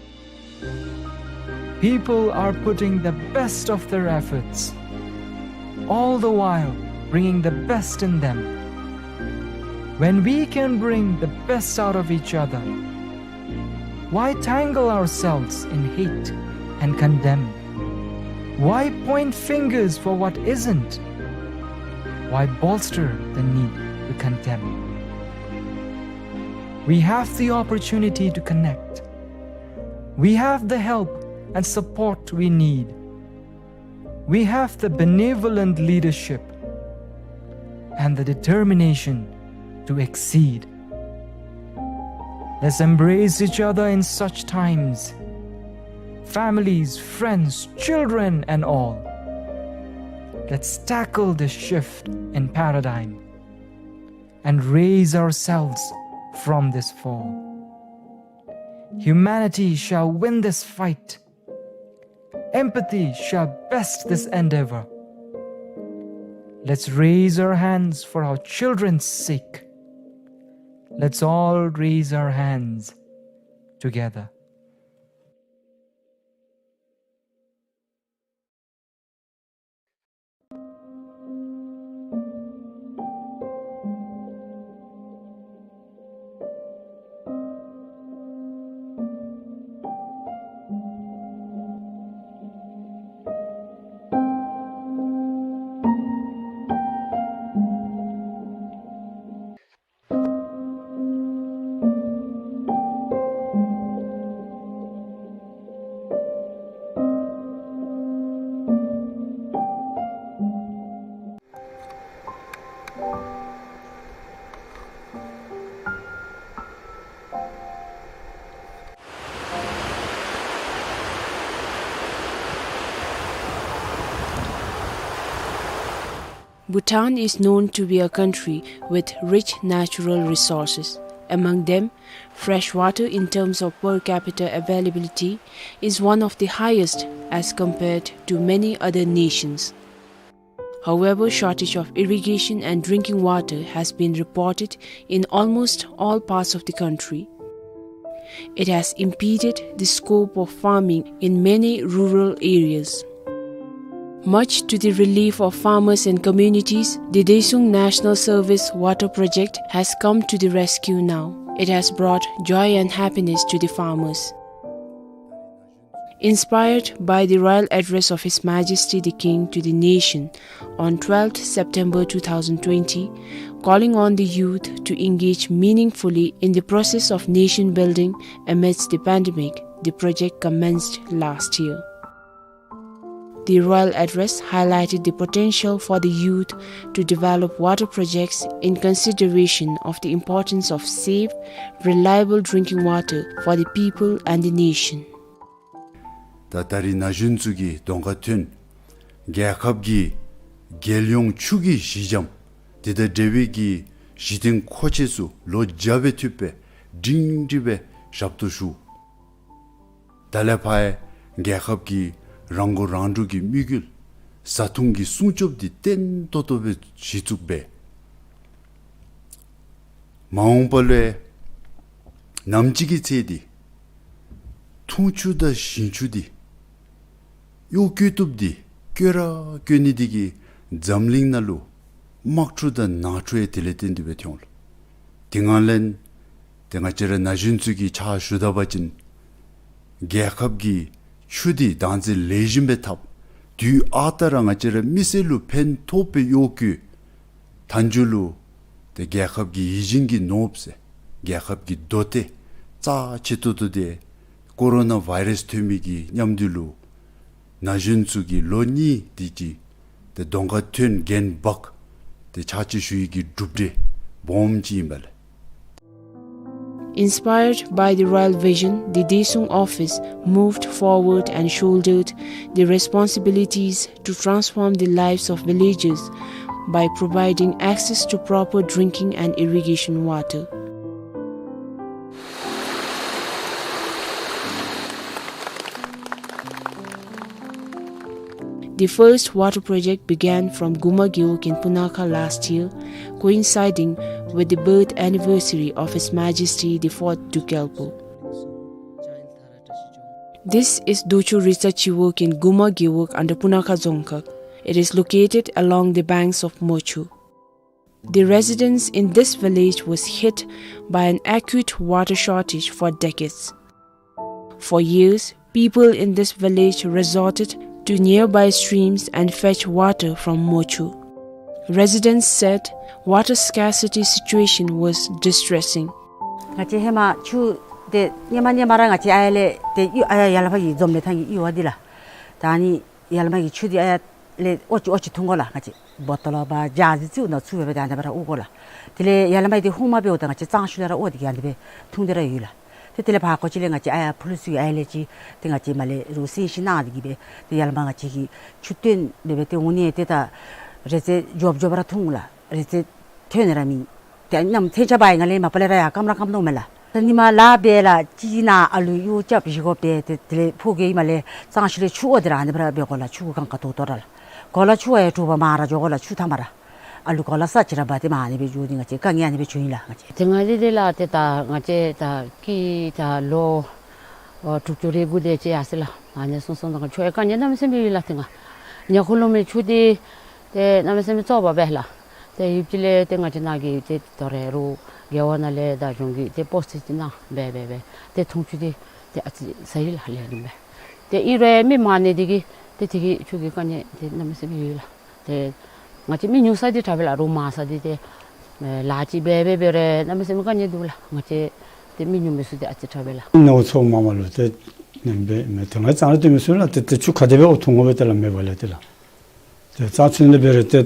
People are putting the best of their efforts, all the while bringing the best in them. When we can bring the best out of each other, why tangle ourselves in hate and condemn? Why point fingers for what isn't? Why bolster the need to condemn? We have the opportunity to connect. We have the help and support we need. We have the benevolent leadership and the determination to exceed. Let's embrace each other in such times. Families, friends, children, and all. Let's tackle this shift in paradigm and raise ourselves from this fall. Humanity shall win this fight. Empathy shall best this endeavor. Let's raise our hands for our children's sake. Let's all raise our hands together. Bhutan is known to be a country with rich natural resources. Among them, fresh water in terms of per capita availability is one of the highest as compared to many other nations. However, shortage of irrigation and drinking water has been reported in almost all parts of the country. It has impeded the scope of farming in many rural areas. Much to the relief of farmers and communities, the Desuung National Service Water Project has come to the rescue now. It has brought joy and happiness to the farmers. Inspired by the royal address of His Majesty the King to the nation on twelfth September two thousand twenty, calling on the youth to engage meaningfully in the process of nation building amidst the pandemic, the project commenced last year. The royal address highlighted the potential for the youth to develop water projects in consideration of the importance of safe, reliable drinking water for the people and the nation. ད་ད་རིས་ན་གཞོན་ཚུ་གིས་གདོང་ཁར་ཐོན། རྒྱལ་ཁབ་ཀྱི་རྒྱལ་ཡོངས་ཆུ་གི་གཞི་འགྱམ་དེ་དང་འབྲེལ་བའི་གི་གཞི་རྟེན་མཁོ་ཆས་ཚུ་ལོ་བརྒྱ་སྦེ་ཐུབ་པའི་སྒྲིང་སྒྲི་སྦེ་ཞབས་ཏོག་ཞུ། ད་ལས་ཕར་རྒྱལ་ཁབ་ཀྱི་རང་མགོ་རང་འདྲོངས་ཀྱི་དམིགས་ཡུལ་བཟའ་འཐུང་གི་སྲུང་སྐྱོབ་འདི་བརྟན་ཏོག་ཏོ་སྦེ་གཞི་བཙུགས་འབད། མ་འོངས་པ་ལུ་ནམ་ཅིག་གི་ཚེ་འདི་འཐུང་ཆུ་དང་ཞིང་ཆུ་འདི་གཡོག་བཀོལ་བཏུབ་འདི་བཀོལ་ར་བཀོལ་ནི་འདི་གིས་འཛམ་གླིང་ནང་ལུ་དམག་འཁྲུག་དང་ནང་འཁྲུག་ཡང་དེ་ལས་བརྟེན་ཏེ་སྦེ་ཐོན་འོང་ལགས། དེ་ངང་ལས་ཏེ་ང་བཅས་ར་ན་གཞོན་ཚུ་གིས་ཕྱག་ཞུ་ད་པ་ཅིན་རྒྱལ་ཁབ་ཀྱི་ཆུ་འདི་བདག་འཛིན་ལེགས་ཤོམ་སྦེ་འཐབ། དུས་ཨ་རྟག་ར་ང་བཅས་ར་མི་སེར་ལུ་ཕན་ཐོགས་པའི་གཡོག་བཀོལ། མཐའ་མཇུག་ལུ་ཏེ་རྒྱལ་ཁབ་ཀྱི་ཡིད་བཞིན་གྱི་ནོར་བུ་ཟེར་རྒྱལ་ཁབ་ཀྱི་མདོ་སྡེ་རྩ་ཆེ་ཏོག་ཏོ་འདི་ཀོ་རོ་ན་བཱའི་རཱསི་ཐོན་མི་གི་མཉམ་དུ་ལུ་ན་གཞོན་ཚུ་གིས་ལོ་གཉིས་དེ་ཅིག་ཏེ་གདོང་ཁར་ཐོན་འགན་འབག་སྟེ་ཕྱག་ཕྱིད་ཞུ་ཡི་གི་གྲུབ་འབྲས་སྦོམ་ཅིག་ཨིན་པས་ལགས། Inspired by the royal vision, the Desuung office moved forward and shouldered the responsibilities to transform the lives of villagers by providing access to proper drinking and irrigation water. The first water project began from Guma Gewog in Punakha last year, coinciding with the birth anniversary of His Majesty the fourth Druk Gyalpo. This is Docho Ritsa Chiwog in Guma Gewog under Punakha Dzongkhag. It is located along the banks of Mochu. The residents in this village was hit by an acute water shortage for decades. For years, people in this village resorted to nearby streams and fetch water from Mochu. Residents said water scarcity situation was distressing. ང་བཅས་ཧེ་མ་ཆུ་དེ་སྔོན་མ་སྔོན་མ་ར་ང་བཅས་ཨ་ཡར་ལས་དེ་གཡུར་ཨ་ཡར་ཡར་ལུང་པ་གི་འཛོམས་ལས་ཐང་གི་གཡུར་བ་འདི་ལགས། ད་ཨ་ནི་ཡར་ལུང་པ་གི་ཆུ་འདི་ཨ་ཡར་ལས་ཨོ་ཅི་ཨོ་ཅི་འཐུང་དགོ་ལགས། ང་བཅས་བོ་ཊོལ་བ་ཇཱར་ཅིག་ནང་བཙུགས་སྦེ་སྦེ་ཏེ་ཨ་ནི་སྦེ་ར་དབོར་དགོ་ལགས། དེ་ལས་ཡར་ལུང་པ་འདི་ཧཱུྃ་མ་འབདཝ་ད་ང་བཅས་གཙང་ཆུ་ལས་ར་དབོར་ཏེ་གི་ཨ་ནི་སྦེ་འཐུང་སྟེ་ར་ཡོད་ལགས། ཏེ་དེ་ལས་ཕར་ཀོ་ཅི་ལས་ང་བཅས་ཨ་ཡར་ཕུ་ལུ་ཚུ་གི་ཨ་ཡར་ལས་ཅིག་ཏེ་ང་བཅས་མར་ལས་རོགས་སེང་ཤིང་གནང་སྟེ་གི་སྦེ་ཏེ་ཡར་ལུང་པ་ང་བཅས་ཀྱིས་ཆུ་བཏོན་སྦེ་སྦེ་ཏེ་འོང་ནི་ཏེ་ད་རེ་ཙེ་མགྱོགས་མགྱོགས་ར་འཐུང་ལགས། རེ་ཙེ་ཐོན་ནི་ར་མེད། ཏེ་ཨ་ནི་ནམ་ཐོན་ཆ་བ་ཡི་ང་ལས་མ་པ་ལས་ར་ཡར་སྐམ་ར་སྐམ་དོ་མས་ལགས། ད་ཉིན་མ་ལཱ་འབད་ལགས་གཅིག་ནང་ཨ་ལུ་གཡོག་རྐྱབ་བཞེས་སྒོ་འབད་དེ་དེ་ལས་ཕོ་རྒས་ཨིནམ་ལས་གཙང་ཆུ་ལས་ཆུ་དབོར་ཏེ་ར་ཨ་ནི་སྦེ་ར་འབད་དགོ་ལགས། ཆུ་གུ་གང་ག་དོག་དོ་ར་ལགས། གོ་ལ་ཆུ་ཨ་ཡར་དྲོ་པ་མར་ར་འགྱོ་དགོ་ལགས། ཆུ་འཐུང་པར་ར། ཨ་ལུ་གོ་ལ་ས་ཅིག་ར་འབག་སྟེ་མར་ཨ་ནི་སྦེ་འགྱོ་སྟེ་ང་བཅས་དཀའ་ངལ་ཨ་ནི་སྦེ་བྱུང་ཡི་ལགས། ང་བཅས་ཏེ་ང་བཅས་འདི་ལགས་ཏེ་ད་ང་བཅས་ད་སྐྱེས་ད་ལོ་ཨོ་དྲུག་ཅུ་རེ་དགུ་དེ་ཅིག་ཡར་སོང་ཡི་ལགས། ཨ་ནི་སོང་སོང་ད་ཆུ་ཡི་དཀའ་ངལ་གནམ་མེད་ས་མེད་ཡོད་ལགས། ཏེ་ང་ཉ་ཁུ་ལུ་མི་ཆུ་འདི་ཏེ་གནམ་མེད་ས་མེད་བཙོག་པ་སྦེ་ལགས། ཏེ་ཡུདཔ་ཅིག་ལས་ཏེ་ང་བཅས་ནཱ་གི་ཏེ་དོ་རུང་རྒེད་འོག་ནང་ལས་དང་གཞུང་གིས་ཏེ་སྤོ་སེ་ཅིག་གནང་སྦེ་སྦེ་སྦེ་ཏེ་འཐུང་ཆུ་འདི་ཏེ་ཨ་ཙི་ཟ་ཡི་ལགས། ལེགས་ཤོམ་སྦེ། ཏེ་ཨིན་རུང་མི་མང་ནི་འདི་གིས་ཏེ་དེ་གི་ཆུ་གི་དཀའ་ངལ་ཏེ་གནམ་མེད་ས་མེད་ཡོད་ལགས། ཏེ་ང་བཅས་མི་ཉུང་ས་འདི་དྲག་པས་ལགས། རོགས་མང་ས་འདི་ཏེ་ལཱ་ཅིག་འབད་འབད་འབད་རུང་གནམ་མེད་ས་མེད་དཀའ་ངལ་འདུག་ལགས། ང་བཅས་ཏེ་མི་ཉུང་མི་ཚུ་འདི་ཨ་ཙི་དྲག་པས་ལགས། ནོར་འཚོ་མ་མ་ལུ་ཏེ་ནེམ་སྦེ་མེན། ཏེ་ང་གཙང་ར་སྟོན་མི་ཚུ་ལགས། ཏེ་ཏེ་ཆུ་ག་དེ་སྦེ་དབོར་འཐུང་དགོ་པས་ཏེ་ལགས། མེད་པ་ལས་ཏེ་ལགས། ཏེ་གཙང་ཆུ་ནང་འབད་རུང་ཏེ་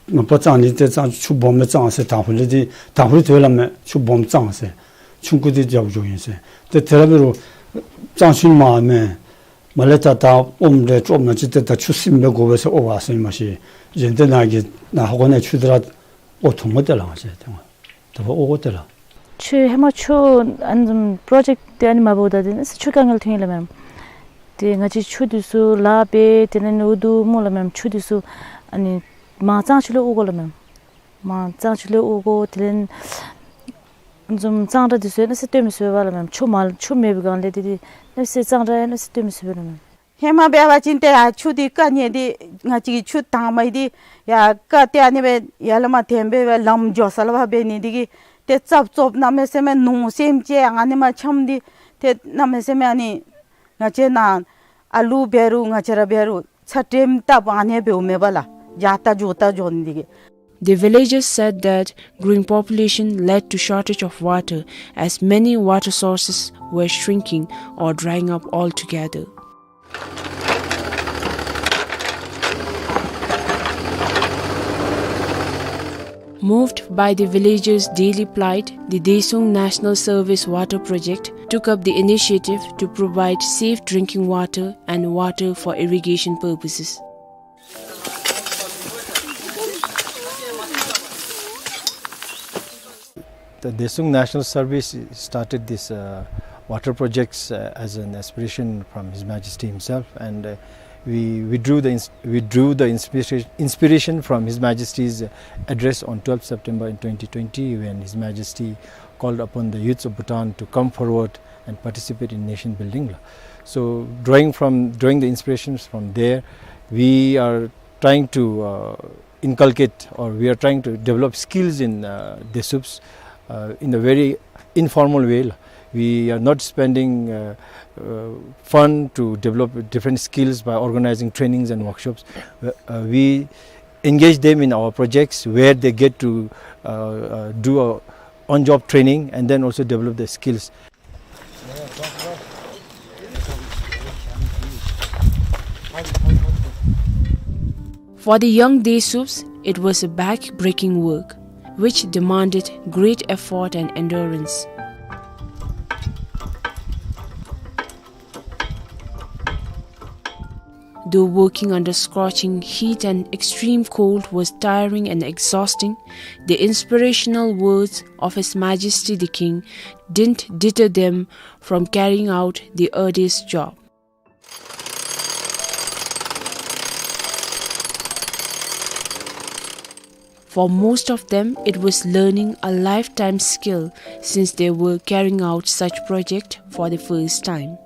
མ་པ་གཙང་ནི་ཏེ་གཙང་ཆུ་སྦོམ་སྦེ་གཙང་ཟེར། དང་ཕུ་ལས་ཏེ་དང་ཕུ་ལས་ཏེ་སྦེ་སླབ་མས། ཆུ་སྦོམ་གཙང་ཟེར། ཆུང་ཀུ་འདི་རྒྱབ་འགྱོཝ་ཨིན་ཟེར། ཏེ་དེ་ར་འབད་རུང་གཙང་ཆུ་མ་མེན། མ་ལས་ད་ད་ཨོམ་རེ་ཅོག་ནང་ཅིག་ཏེ་ད་ཆུ་སིམ་སྦེ་དགོ་པས་ཟེར་ཨོ་བ་ཟེར་མ་ཤེས། གཞན་ཏེ་ནཱ་གི་ནཱ་ཧོ་ཁོ་ནཱ་ཆུ་དེ་ར་དབོར་འཐུང་དགོ་ཏེ་ལགས། ང་བཅས་ཏེ་ང་ད་འབདཝ་ཨོ་དགོ་ཏེ་ལགས། ཆུ་ཧེ་མ་ཆུ་ཨ་ནི་བཟུམ་པྲོ་ཇེཀཊ་འདི་ཨ་ནི་མ་འབདཝ་ད་འདི་ནང་ཆུ་དཀའ་ངལ་ཐོན་ཡི་ལགས་མེན། ཏེ་ང་བཅས་ཆུ་འདི་ཚུ་ལཱ་འབད་དེ་ལས་ནི་འུ་སྡུག་སྨོ་ལགས་མེན། ཆུ་འདི་ཚུ་ཨ་ནི་མར་གཙང་ཆུ་ལས་དབོར་དགོ་ལགས་མེན། མར་གཙང་ཆུ་ལས་དབོར་དགོ། དེ་ལས་ཨ་ནི་བཟུམ་གཙང་སྦྲ་འདི་ཚུ་ཡང་གནམ་མེད་ས་མེད་སྟོན་མི་ཚུགས་པས་ལགས་མེན། ཆུ་མ་ཆུ་མེད་པའི་སྒང་ལས་འདི་འདི་གནམ་མེད་ས་མེད་གཙང་སྦྲ་ཡང་གནམ་མེད་ས་མེད་སྟོན་མི་ཚུགས་པས་ལགས་མེན། ཧེ་མ་འབད་བ་ཅིན་ཏེ་ཡར་ཆུ་འདི་དཀའ་ནི་འདི་ང་བཅས་ཀྱི་ཆུ་དྭངས་མ་འདི་ཡར་དཀའ་སྟེ་ཨ་ནི་སྦེ་ཡར་ལས་མར་འཐེན་སྦེ་སྦེ་ལམ་འགྱོ་ས་ལུ་འབད་ནི་འདི་གིས་ཏེ་ཙབ་ཙོབ་གནམ་མེད་ས་མེད་ནོར་སེམས་ཅན་ཨ་ནི་མར་འཁྱམས་ཏེ་ཏེ་གནམ་མེད་ས་མེད་ཨ་ནི་ང་བཅས་ནཱ་ཨ་ལུ་འབད་རུང་ང་བཅས་ར་འབད་རུང་ཚ་དྲོད་བཏབ་ཨ་ནི་འབདཝ་མས་པ་ལགས། ཡར་ལྟ་འགྱོ་ལྟ་འགྱོ་ནི་འདི་གིས། The villagers said that growing population led to shortage of water, as many water sources were shrinking or drying up altogether. Moved by the villagers' daily plight, the Desung National Service Water Project took up the initiative to provide safe drinking water and water for irrigation purposes. The Desung National Service started this, uh, water projects, uh, as an aspiration from His Majesty himself, and, uh, we, we drew the ins-, we drew the inspiration, inspiration from His Majesty's address on twelfth September in twenty twenty, when His Majesty called upon the youths of Bhutan to come forward and participate in nation building. So drawing from, drawing the inspirations from there, we are trying to, uh, inculcate, or we are trying to develop skills in, uh, Desups, uh, in a very informal way. We are not spending, uh, uh, fund to develop different skills by organizing trainings and workshops. Uh, uh, we engage them in our projects where they get to, uh, uh, do a on-job training and then also develop their skills. For the young Desups, it was a back-breaking work, which demanded great effort and endurance. Though working under scorching heat and extreme cold was tiring and exhausting, the inspirational words of His Majesty the King didn't deter them from carrying out the arduous job. For most of them, it was learning a lifetime skill since they were carrying out such project for the first time.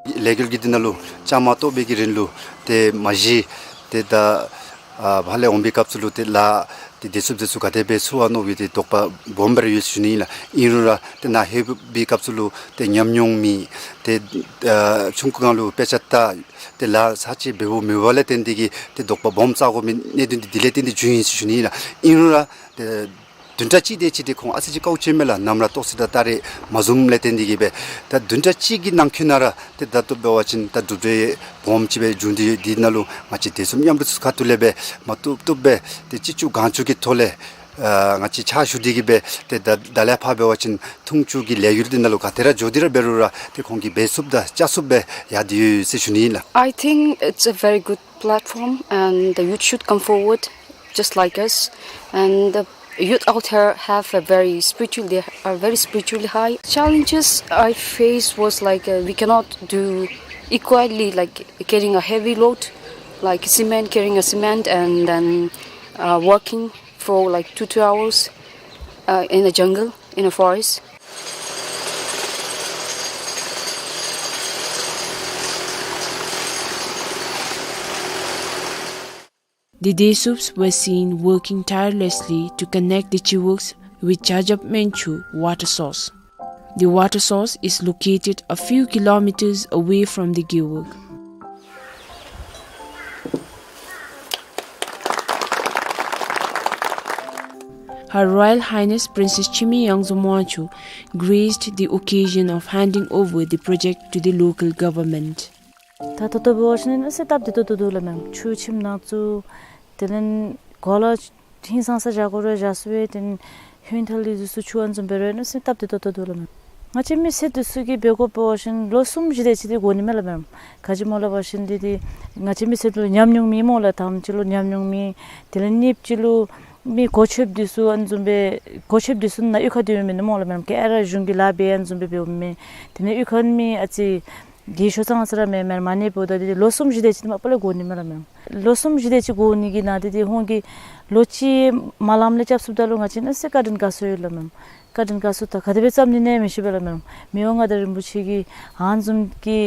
ལས་འགུལ་གྱི་འདི་ནང་ལུ་བཅའ་མར་གཏོགས་པའི་གི་རིང་ལུ་ཏེ་མ་གཞི་ཏེ་ད་ཨ་ཕར་ལས་འོང་པའི་སྐབས་སུ་ལུ་ཏེ་ལཱ་ཏེ་དེ་ཚུ་དེ་ཚུ་ག་དེ་སྦེ་ཚུགས་ཨ་མནོ་བའི་ཏེ་དོགས་པ་སྦོམ་སྦེ་ར་ཡོད་ཟེར་ཞུ་ནི་ཨིན་ལགས། ཨིན་རུང་ར་ཏེ་ནཱ་ལྷོད་པའི་སྐབས་སུ་ལུ་ཏེ་ཉམས་མྱོང་མེད། ཏེ་ཨ་ཆུང་ཀུ་སྒང་ལུ་དཔེ་ཆ་ལྟ་ཏེ་ལཱ་ཚར་གཅིག་འབདཝ་མེད་པ་ལས་བརྟེན་ཏེ་གིས་ཏེ་དོགས་པ་སྦོམ་བཙུགས་དགོ་མི་གནད་དོན་འདི་དེ་ལས་བརྟེན་ཏེ་བྱུང་ཡི་ཟེར་ཞུ་ནི་ཨིན་ལགས། ཨིན་རུང་ར་ཏེ་དུས་ བདུན་ཕྲག་གཅིག་དེ་ཅིག་དེ་ཁོང་ཨ་ཙི་ཅིག་དཀའཝ་སྤྱད་མས་ལགས། གནམ་ར་ཏོག་ཙི་དང་སྟ་རེ་མ་བཟུངམ་ལས་བརྟེན་ཏེ་གིས་སྦེ་ད་བདུན་ཕྲག་གཅིག་གི་ནང་འཁོད་ནང་ར་ཏེ་ད་ལྟོ་འབད་བ་ཅིན་ད་གྲུབ་འབྲས་སྦོམ་ཅིག་སྦེ་བྱུང་སྟེ་ཡོད། དེ་ནང་ལུ་ང་བཅས་དེ་ཚུ་མཉམ་རུབ་ཚུ་ཁ་ཐུག་ལས་སྦེ་མ་བཏུབ་བཏུབ་སྦེ་ཏེ་ཅི་ལྕོགས་གང་ལྕོགས་ཀྱི་ཐོག་ལས་ཨ་ང་བཅས་ཕྱག་ཞུ་སྟེ་གིས་སྦེ་ཏེ་ད་ད་ལས་ཕར་འབད་བ་ཅིན་འཐུང་ཆུ་གི་ལས་ཡུལ་དེ་ནང་ལུ་ག་ཏེ་ར་འགྱོ་སྟེ་ར་འབད་རུང་ར་ཏེ་ཁོང་གིས་འབད་ཚུགསཔ་དང་བཅའ་ཚུགསཔ་སྦེ་ཡར་སྡོད་ཡོད་ཟེར་ཞུ་ནི་ཨིན་ལགས། I think it's a very good platform and the youth should come forward just like us. And the youth out here have a very spiritual, they are very spiritually high. Challenges I faced was like, uh, we cannot do equally, like carrying a heavy load, like cement, carrying a cement and then, uh, working for like two, two hours, uh, in a jungle, in a forest. The Desups were seen working tirelessly to connect the Gewog with Jajab Menchu water source. The water source is located a few kilometers away from the Gewog. Her Royal Highness Princess Chimi Yangzom Wangchuck graced the occasion of handing over the project to the local government. ད་ད་ལྟོ་འབད་བ་ཅིན་ཨ་ཙི་སྟབས་བདེ་ཏོག་ཏོ་འདུག་ལགས་མེན། ཆུ་ཁྱིམ་ནང་བཙུགས། དེ་ལས་གོ་ལ་ཧིང་སངས་ས་བཞག་དགོ་རུང་བཞག་ཚུགས་པས། དེ་ལས་ཧོན་ཐལ་ལི་འདི་ཚུ་ཆུ་ཨ་ནི་བཟུམ་འབད་རུང་ཨ་ཙི་སྟབས་བདེ་ཏོག་ཏོ་འདུག་ལགས་མེན། ང་བཅས་མི་སེར་འདི་ཚུ་གིས་འབད་དགོཔ་འབད་བ་ཅིན་ལོ་གསུམ་བཞི་དེ་ཅིག་དེ་འགོར་ནི་མས་ལགས་མེན། ག་ཅི་སྨོ་ལབ་པ་ཅིན་འདི་འདི་ང་བཅས་མི་སེར་ལུ་ཉམས་མྱོང་མེད་སྨོ་ལགས། དང་པ་ཅིག་ལུ་ཉམས་མྱོང་མེད། དེ་ལས་གཉིས་པ་ཅིག་ལུ་མི་གོ་ཆོདཔ་འདི་ཚུ་ཨ་ནི་བཟུམ་སྦེ་གོ་ཆོདཔ་འདི་ཚུ་ནང་གཡུས་ཁ་འདི་འོང་མི་ནི་སྨོ་ལགས་མེན། ག་ར་གཞུང་གི་ལཱ་འབད་ཨ་ནི་བཟུམ་སྦེ་འབདཝ་མས། དེ་ལས་གཡུས་ཁ་མི་ཨ་ཙི་དེ་ཤོ་ཚང་ས་ར་མེན་མེན། མ་ཎི་འབདཝ་ད་དེ་ལོ་གསུམ་བཞི་དེ་ཅིག་མ་པ་ལས་འགོར་ནི་མས་ལགས་མེན། ལོ་གསུམ་བཞི་དེ་ཅིག་འགོར་ནི་གི་ནང་དེ་དེ་ཁོང་གིས་ལོ་གཅིག་མ་ལངམ་ལས་རྐྱབ་ཚུགསཔ་ད་ལུ་ང་བཅས་ཨ་ནི་ཨ་ཙི་བཀའ་དྲིན་དགའ་ཚོར་ཡོད་ལགས་མེན། བཀའ་དྲིན་དགའ་ཚོར་ད་ག་དེ་སྦེ་བརྩམ་ནི་ཨིན་ན་མི་ཤེས་པས་ལགས་མེན། མི་དབང་མངའ་བདག་རིན་པོ་ཆེ་གིས་ཨ་ནི་བཟུམ་གྱི་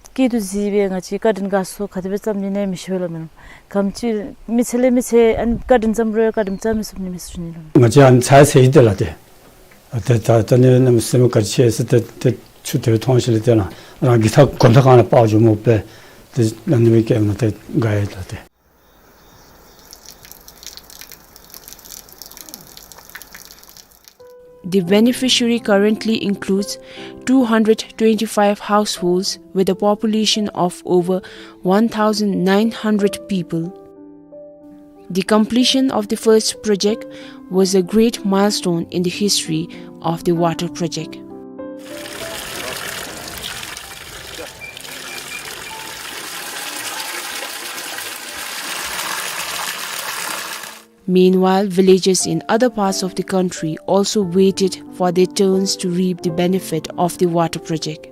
སྐྱིད་སྡུག་གཟིགས་སྦེ་ང་བཅས་བཀའ་དྲིན་དགའ་ཚོར་ག་དེ་སྦེ་བརྩམ་ནི་ཨིན་ན་མི་ཤེས་པས་ལགས་མེན། ག་དེམ་ཅིག་མི་ཚེ་ལས་མི་ཚེ་ཨ་ནི་བཀའ་དྲིན་བརྩམ་རུང་བཀའ་དྲིན་བརྩམ་མི་ཚུགས་ནི་མས་ཟེར་ཞུ་ནི་ལགས་མེན། ང་བཅས་ཨ་ནི་ཚ་ཚ་ཡི་དེ་ལགས་ཏེ། ཨ་ཏེ་ད་ད་ནི་གནམ་མེད་ས་མེད་ག་ཅི་ཆེ་ཟེར་ཏེ་ཏེ་ཆུ་དེ་སྦེ་མཐོང་ཞིནམ་ལས་ཏེ་ལགས་རང་གི་ཐག་གོམ་ཐག་གང་ལས་སྤར་འགྱོཝ་མས་པས། ཏེ་ཨ་ནི་སྦེ་སྐྱེས་མ་ཏེ་དགའ་ཡི་ལགས་ཏེ། The beneficiary currently includes two hundred twenty-five households with a population of over one thousand nine hundred people. The completion of the first project was a great milestone in the history of the water project. Meanwhile, villages in other parts of the country also waited for their turns to reap the benefit of the water project.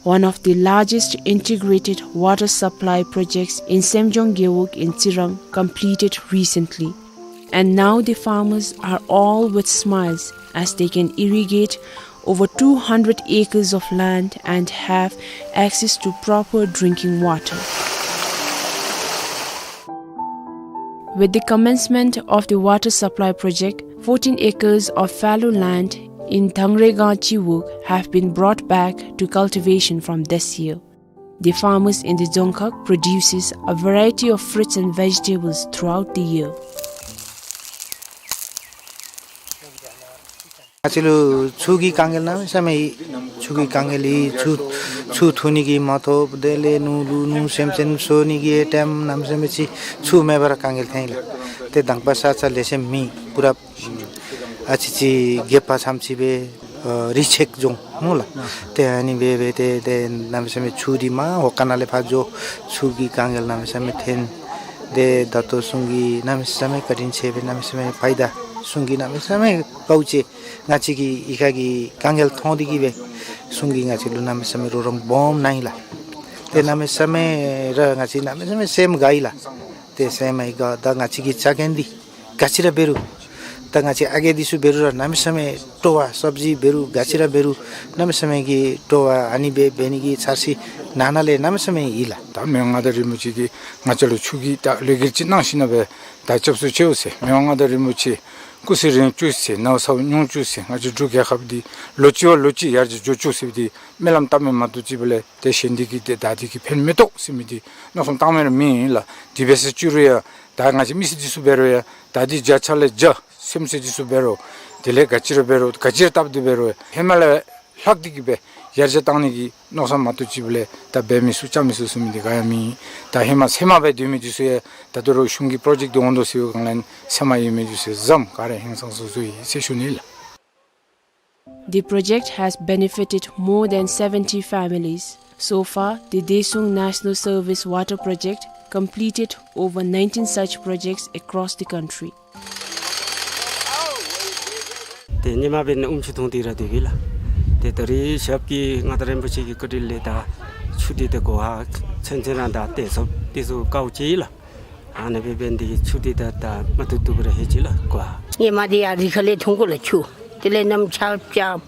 One of the largest integrated water supply projects in Semjong Gewog in Tsirang completed recently. And now the farmers are all with smiles as they can irrigate over two hundred acres of land and have access to proper drinking water. With the commencement of the water supply project, fourteen acres of fallow land in Thangregang Chiwog have been brought back to cultivation from this year. The farmers in the Dzongkhag produces a variety of fruits and vegetables throughout the year. ང་བཅས་ལུ་ཆུ་གི་དཀའ་ངལ་གནམ་མེད་ས་མེད་ཡོད། ཆུ་གི་དཀའ་ངལ་ཡོད། ཆུ་ཆུ་འཐུང་ནི་གི་མ་ཐོབ། དེ་ལས་ནོར་ལུ་ནོར་སེམས་ཅན་གསོ་ནི་གི་ཨེ་ཊེམ་གནམ་མེད་ས་མེད་ཅིག་ཆུ་མེད་པར་དཀའ་ངལ་ཐོན་ཡི་ལགས། ཏེ་དང་པ་ས་ཆ་ལེགས་ཤོམ་མེད། པུ་ར་ཨ་ཙི་ཅིག་རྒེད་འོག་ཙམ་ཅིག་སྦེ་ཨ་རི་ཆེག་ལྗོངས་སྨོ་ལགས། ཏེ་ཨ་ནི་སྦེ་སྦེ་ཏེ་ཏེ་གནམ་མེད་ས་མེད་ཆུ་འདི་མར་འོག་ཁང་ནང་ལས་ཕར་འགྱོ། ཆུ་གི་དཀའ་ངལ་གནམ་མེད་ས་མེད་ཐོན། ཏེ་ད་ལྟོ་གསུང་གིས་གནམ་མེད་ས་མེད་བཀའ་དྲིན་ཆེ་བས། གནམ་མེད་ས་མེད་ཕའི་ད་གསུང་གིས་གནམ་མེད་ས་མེད་དཀའཝ་སྤྱད། ང་བཅས་ཀྱི་གཡུས་ཁ་གི་དཀའ་ངལ་མཐོང་སྟེ་གིས་སྦེ་གསུང་གིས་ང་བཅས་ལུ་གནམ་མེད་ས་མེད་རོགས་རམ་སྦོམ་གནང་ཡི་ལགས། ཏེ་གནམ་མེད་ས་མེད་ར་ང་བཅས་གནམ་མེད་ས་མེད་སེམས་དགའ་ཡི་ལགས། ཏེ་སེམས་ཡི་དགའ་ད་ང་བཅས་ཀྱི་ཆ་རྐྱེན་འདི་ག་ཅི་ར་འབད་རུང་ད་ང་བཅས་ཨ་རྒས་འདི་ཚུ་འབད་རུང་ར་གནམ་མེད་ས་མེད་སྤྲོ་བ། སབ་ཇི་འབད་རུང་ག་ཅི་ར་འབད་རུང་གནམ་མེད་ས་མེད་ཀྱི་སྤྲོ་བ། ཨ་ནི་སྦེ་འབད་ནི་གི་འཆར་གཞི་ནང་ན་ལས་གནམ་མེད་ས་མེད་ཡོད་ལགས། ད་མི་དབང་མངའ་བདག་རིན་པོ་ཆེ་གིས་ང་བཅས་ལུ་ཆུ་གི་ད་ལས་འགུལ་ཅིག་གནང་ཞིནམ་ལས་ད་སྐྱབས་སུ་མཆིའོ་ཟེར། མི་དབང་མངའ་བདག་རིན་པོ་ཆེ་ སྐུ་ཚེ་རིང་བཅུག་ཟེར་ནགས་ཚལ་ཉུང་བཅུག་ཟེར་ང་བཅས་འབྲུག་རྒྱལ་ཁབ་འདི་ལོ་གཅིག་བ་ལོ་གཅིག་ཡར་རྒྱས་འགྱོ་བཅུག་ཟེར་བའི་འདི་སྨོན་ལམ་བཏབ་མི་མ་གཏོགས་ཅིག་འབད་ལས་ཏེ་གཞན་འདི་གིས་ཏེ་ད་འདི་གིས་ཕན་མི་ཐོགས་ཟེར་མི་འདི་མནོ་བསམ་བཏང་མི་ར་མེད་ལགས། དེ་འབད་ཟེར་བཅུག་རུང་ཡང་ད་ང་བཅས་མི་སེར་འདི་ཚུ་འབད་རུང་ཡང་ད་འདི་བརྒྱ་ཆ་ལས་བརྒྱ་སེམས་ཅན་འདི་ཚུ་འབད་རུང་དེ་ལས་ག་ཅི་ར་འབད་རུང་ག་ཅི་ར་བཏབ་སྟེ་འབད་རུང་ཧེ་མ་ལས་ལྷག་སྟེ་གིས་སྦེ་ཡར་རྒྱས་གཏང་ནི་གི་མནོ་བསམ་མ་གཏོགས་ཅིག་འབད་ལས་ད་འབད་མི་ཚུགས་རྐྱབ་མི་ཚུགས་ཟེར་མི་འདི་ག་ཡང་མེད། ད་ཧེ་མ་ཚེར་མ་སྦེ་སྡོད་མི་འདི་ཚུ་ཡང་ད་ལྟོ་ར་གཞུང་གི་པྲོ་ཇེཀཊ་འདི་འོང་དོ་ཟེར་བའི་སྒང་ལས་ཚེར་མ་ཡོད་མི་འདི་ཚུ་ཡང་བཟུམ་ག་ར་ཧིང་སངས་སོ་སོ་ཡི་ཟེར་ཞུ་ནི་ལགས། The project has benefited more than seventy families. So far, the Daesung National Service Water Project completed over nineteen such projects across the country. ཏེ་ཉི་མ་འབད་ནི་ཨུམ་ཆུ་འཐུང་སྟེ་ར་སྡོད་པས་ལགས། ཏེ་ད་རེས་ཞབས་ཀྱིས་མངའ་བདག་རིན་པོ་ཆེ་གི་བཀའ་དྲིན་ལས་ད་ཆུ་འདི་ད་གོ་བ་ཚུན་ཚོད་ར་ད་ཏེ་ཚུ་ཏེ་ཚུ་དཀའཝ་སྤྱད་ཡི་ལགས། ཨ་ནི་འབད་འབད་ནི་འདི་གིས་ཆུ་འདི་ད་ད་མ་ཐུབ་ཐུབ་ར་ལྷོད་ཅི་ལགས་གོ་བ། ཧེ་མ་འདི་ཡར་རི་ཁ་ལས་འཐུང་དགོ་ལགས་ཆུ། དེ་ལས་གནམ་ཆརཔ་རྐྱབ།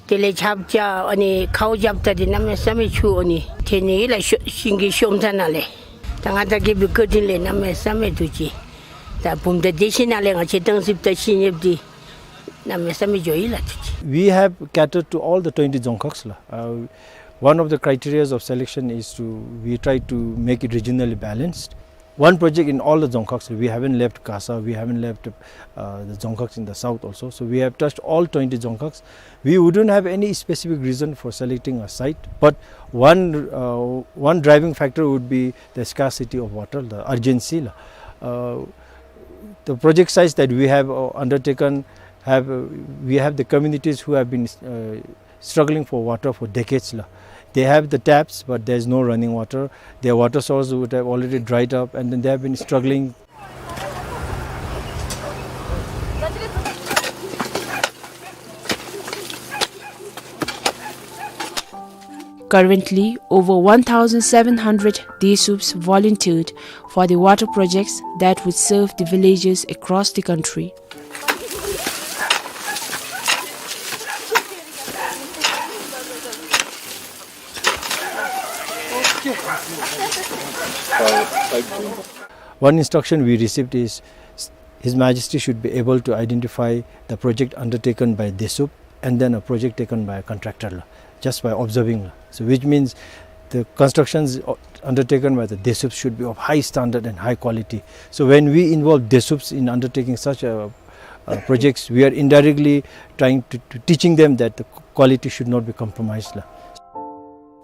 དེ་ལས་ཆརཔ་རྐྱབ་ཨ་ནི་ཁཝ་རྐྱབ་ད་འདི་གནམ་མེད་ས་མེད་ཆུ་ཨ་ནི་ཐོན་ནི་ལགས་ཤོ་ཤིང་གི་ཤོམ་ཐ་ནང་ལས། ད་མངའ་བདག་རྒྱལ་པོའི་བཀའ་དྲིན་ལས་གནམ་མེད་ས་མེད་ཐུགས་རྗེ། ད་བུམ་ཐང་སྡེ་བཞི་ནང་ལས་ང་བཅས་བཏང་ཟིབ་ད་ཤིང་ཡོདཔ་འདི་གནམ་མེད་ས་མེད་འགྱོ་ཡི་ལགས་ཐུགས་རྗེ། We have catered to all the twenty dzongkhags la. Uh, one of the criteria of selection is to, we try to make it regionally balanced. One project in all the dzongkhags. We haven't left Kasa, we haven't left, uh, the dzongkhags in the south also. So we have touched all twenty dzongkhags. We wouldn't have any specific reason for selecting a site, but one, uh, one driving factor would be the scarcity of water, the urgency la. Uh, the project sites that we have, uh, undertaken have, uh, we have the communities who have been, uh, struggling for water for decades la. They have the taps, but there is no running water. Their water source would have already dried up, and then they have been struggling. Currently, over one thousand seven hundred Desups volunteered for the water projects that would serve the villages across the country. One instruction we received is, His Majesty should be able to identify the project undertaken by Desup and then a project taken by a contractor la, just by observing la. So which means the constructions, uh, undertaken by the Desups should be of high standard and high quality. So when we involve Desups in undertaking such, uh, uh, projects, we are indirectly trying to, to teaching them that the quality should not be compromised la.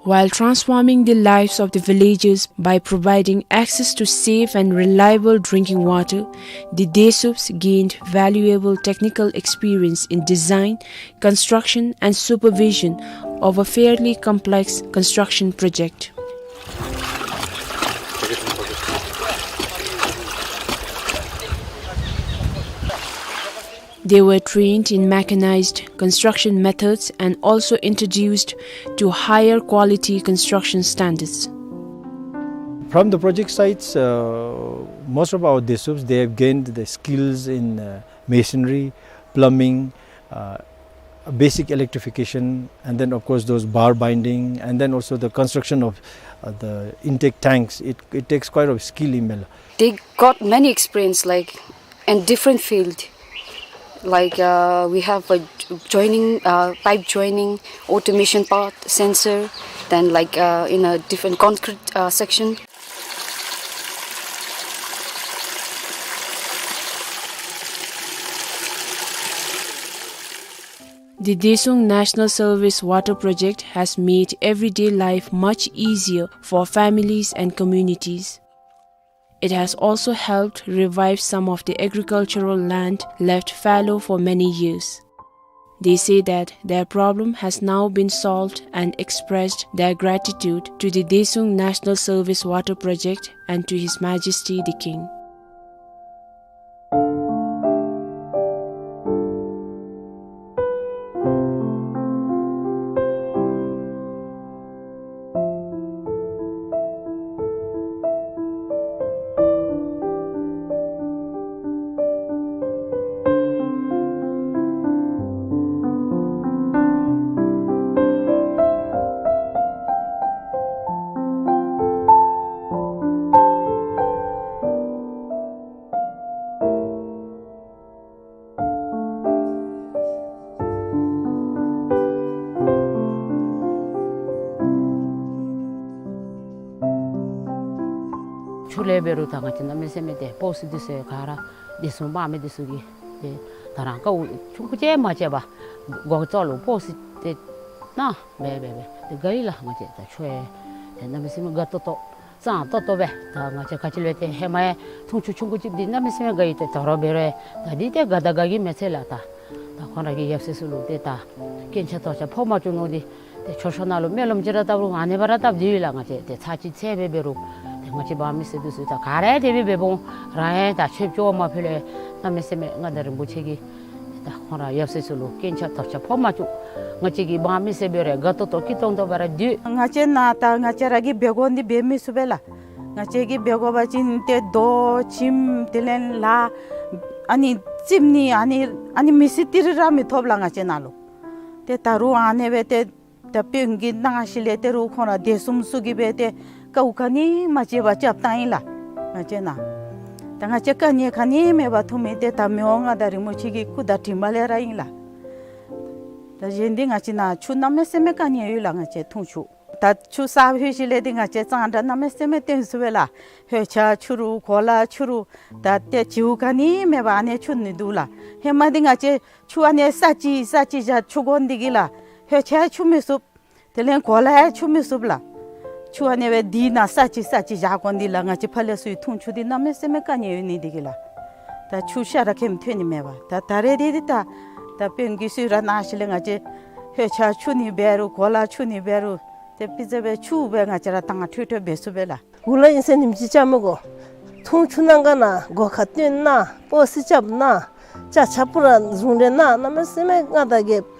While transforming the lives of the villagers by providing access to safe and reliable drinking water, the Desups gained valuable technical experience in design, construction and supervision of a fairly complex construction project. They were trained in mechanized construction methods and also introduced to higher quality construction standards. From the project sites, uh, most of our Desups, they have gained the skills in, uh, masonry, plumbing, uh, basic electrification, and then of course those bar binding, and then also the construction of, uh, the intake tanks. It, it takes quite a skill, Imel. They got many experience, like, in different field. Like, uh, we have a joining, uh, pipe joining, automation part, sensor, then, like, uh, in a different concrete, uh, section. The Desup National Service Water Project has made everyday life much easier for families and communities. It has also helped revive some of the agricultural land left fallow for many years. They say that their problem has now been solved and expressed their gratitude to the Desup National Service Water Project and to His Majesty the King. ཆུ་ལས་འབད་རུང་ད་ང་བཅས་གནམ་མེད་ས་མེད་ཏེ་པོ་སི་འདི་ཚུ་ག་ར་བདེ་སྲུང་འབངས་མི་འདི་ཚུ་གིས་ཏེ་ད་རང་དཀའཝ་ཆུང་ཀུ་ཅིག་མ་སྤྱད་པར་སྒོ་ཙོག་ལུ་པོ་སི་ཏེ་ནཱ་འབད་འབད་འབད་ཏེ་དགའ་ཡི་ལགས། ང་བཅས་ད་ཆུ་ཡང་ཏེ་གནམ་མེད་ས་མེད་དགའ་ཏོག་ཏོ་གཙང་ཏོག་ཏོ་སྦེ་ད་ང་བཅས་ག་ཅི་ལས་ཏེ་ཧེ་མ་ཡང་འཐུང་ཆུ་ཆུང་ཀུ་ཅིག་འདི་གནམ་མེད་ས་མེད་དགའ་ཡི། ཏེ་ད་རུང་འབད་རུང་ད་འདི་ཏེ་དགའ་དང་དགའ་གི་མི་ཚད་ལགས། ད་ད་ཁོང་ར་གི་ཡབ་སྲས་ཚུ་ལུ་ཏེ་ད་རྐྱེན་ཆག་དོགས་ཆག་ཕོག་མ་བཅུག་མནོ་སྟེ་ཏེ་མཆོད་བཤམ་ནང་ལུ་སྨོན་ལམ་ཅིག་ར་བཏབ་རུང་ཨ་ནི་སྦེ་ར་བཏབ་སྡོད་ཡི་ལགས། ང་བཅས་ཏེ་ཚར་གཅིག་ཚར་སྦེ་འབད་རུང་ཏེ་ང་བཅས་འབངས་མི་སེར་འདི་ཚུ་ད་ག་ར་དེ་སྦེ་འབདཝ་ད་རང་ཡང་ད་ཆོས་སྐྱོང་བ་མ་ཕུལ་ལས་གནམ་མེད་ས་མེད་མངའ་བདག་རིན་པོ་ཆེ་གིས་ད་ཁོང་ར་ཡབ་སྲས་ཚུ་ལུ་རྐྱེན་ཆག་དོགས་ཆག་ཕོག་མ་བཅུག། ང་བཅས་ཀྱི་འབངས་མི་སེར་འབད་རུང་དགའ་ཏོག་ཏོ་སྐྱིད་ཏོང་ཏོ་སྦེ་ར་སྡོད། ང་བཅས་ནཱ་ད་ང་བཅས་ར་གིས་འབད་དགོ་འདི་འབད་མི་ཚུགས་པས་ལགས། ང་བཅས་ཀྱིས་འབད་དགོ་པ་ཅིན་ཏེ་རྡོ་ཁྱིམ་དེ་ལས་ལཱ་ཨ་ནི་རྩིགཔ་ནི་ཨ་ནི་ཨ་ནི་མི་སེར་ཏི་རི་ར་མི་ཐོབ་ལགས། ང་བཅས་ནཱ་ལུ་ཏེ་ད་རུང་ཨ་ནི་སྦེ་ཏེ་ད་དཔོན་གྱིས་གནང་ཞིནམ་ལས་ཏེ་རུང་ཁོང་ར་བདེ་སྲུང་ཚུ་གིས་སྦེ་ཏེ་དཀའཝ་ག་ནི་མ་སྤྱད་པར་རྐྱབ་བཏང་ཡི་ལགས། ང་བཅས་ནཱ་ད་ང་བཅས་དཀའ་ངལ་ག་ནི་མེད་པར་འཐུང་མི་འདི་ད་མི་དབང་མངའ་བདག་རིན་པོ་ཆེ་གི་སྐུ་དྲིན་མ་ལས་ར་ཨིན་ལགས། ད་གཞན་འདི་ང་བཅས་ནཱ་ཆུ་གནམ་མེད་ས་མེད་དཀའ་ངལ་ཡོད་ལགས། ང་བཅས་འཐུང་ཆུ་ད་ཆུ་གསརཔ་ལྷོད་ཞིནམ་ལས་འདི་ང་བཅས་གཙང་སྦྲ་གནམ་མེད་ས་མེད་སྟོན་ཚུགས་པས་ལགས། ལྷོད་ཆས་འཁྱུ་རུང་གོ་ལ་འཁྱུ་རུང་ད་ཏེ་བྱིའུ་ག་ནི་མེད་པར་ཨ་ནི་འཁྱུ་ནི་འདུག་ལགས། ཧེ་མ་འདི་ང་བཅས་ཆུ་ཨ་ནི་ས་ཅིག་ས་ཅིག་བཞག་འཁྱུ་དགོ་འདི་གིས་ལགས། ལྷོད་ཆས་འཁྱུ་མི་ཚུགས། དེ་ལས་གོ་ལ་ཡང་འཁྱུ་མི་ཚུགས་ལགས། ཆུ་ཨ་ནི་སྦེ་འདི་ནང་ས་ཅིག་ས་ཅིག་བཞག་དགོ་འདི་ལགས། ང་བཅས་ཕར་ལས་ཚུར་འཐུང་ཆུ་འདི་གནམ་མེད་ས་མེད་དཀའ་ངལ་ཡོད་ནི་འདི་གིས་ལགས། ད་ཆུ་ཤ་ར་ཁེམ་ཐོན་ནི་མེད་པར་ད་ད་རེས་འདི་འདི་ད་ད་དཔོན་གྱིས་གསོལ་རས་གནང་ཞིནམ་ལས་ང་བཅས་ལྷོད་ཆས་འཁྱུ་ནི་འབད་རུང་གོ་ལ་འཁྱུ་ནི་འབད་རུང་ཏེ་སྤུས་ཚད་སྦེ་ཆུ་སྦེ་ང་བཅས་ར་དྭངས་འཕྲོས་འཕྲོས་འབད་ཚུགས་པས་ལགས། འུ་ལགས་ཨིན་ཟེར་ཉིནམ་གཅིག་བཅར་མི་དགོ། འཐུང་ཆུ་གནང་ག་ན་སྒོ་ཁར་བཏོན་ན་པོ་སི་རྐྱབ་ན་ཅ་ཆས་པུ་ར་བཟུང་རེ་ན་གནམ་མེད་ས་མེད་མངའ་བདག་རྒྱལཔོ་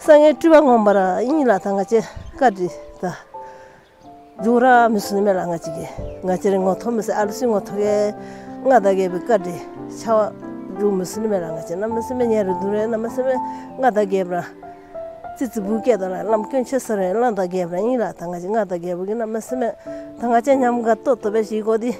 སངས་རྒྱས་སྤྲུལ་པ་ངོ་མ་ར་ཨིན་ལགས། ད་ང་བཅས་བཀའ་དྲིན་ད་འཇུག་ར་མི་ཚུགས་ནི་མས་ལགས། ང་བཅས་ཀྱིས་ང་བཅས་རའི་ངོ་ཐོག་མི་ཚེ་ཨ་ལུ་ཚུའི་ངོ་ཐོག་གི་མངའ་བདག་རྒྱལ་པོའི་བཀའ་དྲིན་ཆ་བ་འཇུག་མི་ཚུགས་ནི་མས་ལགས། ང་བཅས་གནམ་མེད་ས་མེད་ཉེ་རུང་དུ་རེ་གནམ་མེད་ས་མེད་མངའ་བདག་རྒྱལཔོ་ར་ཙི་ཙི་བུ་སྐྱེས་དོ་ལགས། བླམ་དཀོན་མཆོག་ཟེར་རུང་བླམ་བདག་རྒྱལཔོ་ར་ཨིན་ལགས། ད་ང་བཅས་མངའ་བདག་རྒྱལ་པོ་གིས་གནམ་མེད་ས་མེད་ད་ང་བཅས་ཉམས་དགའ་ཏོག་ཏོ་སྦེ་བཞེས་དགོ་འདི།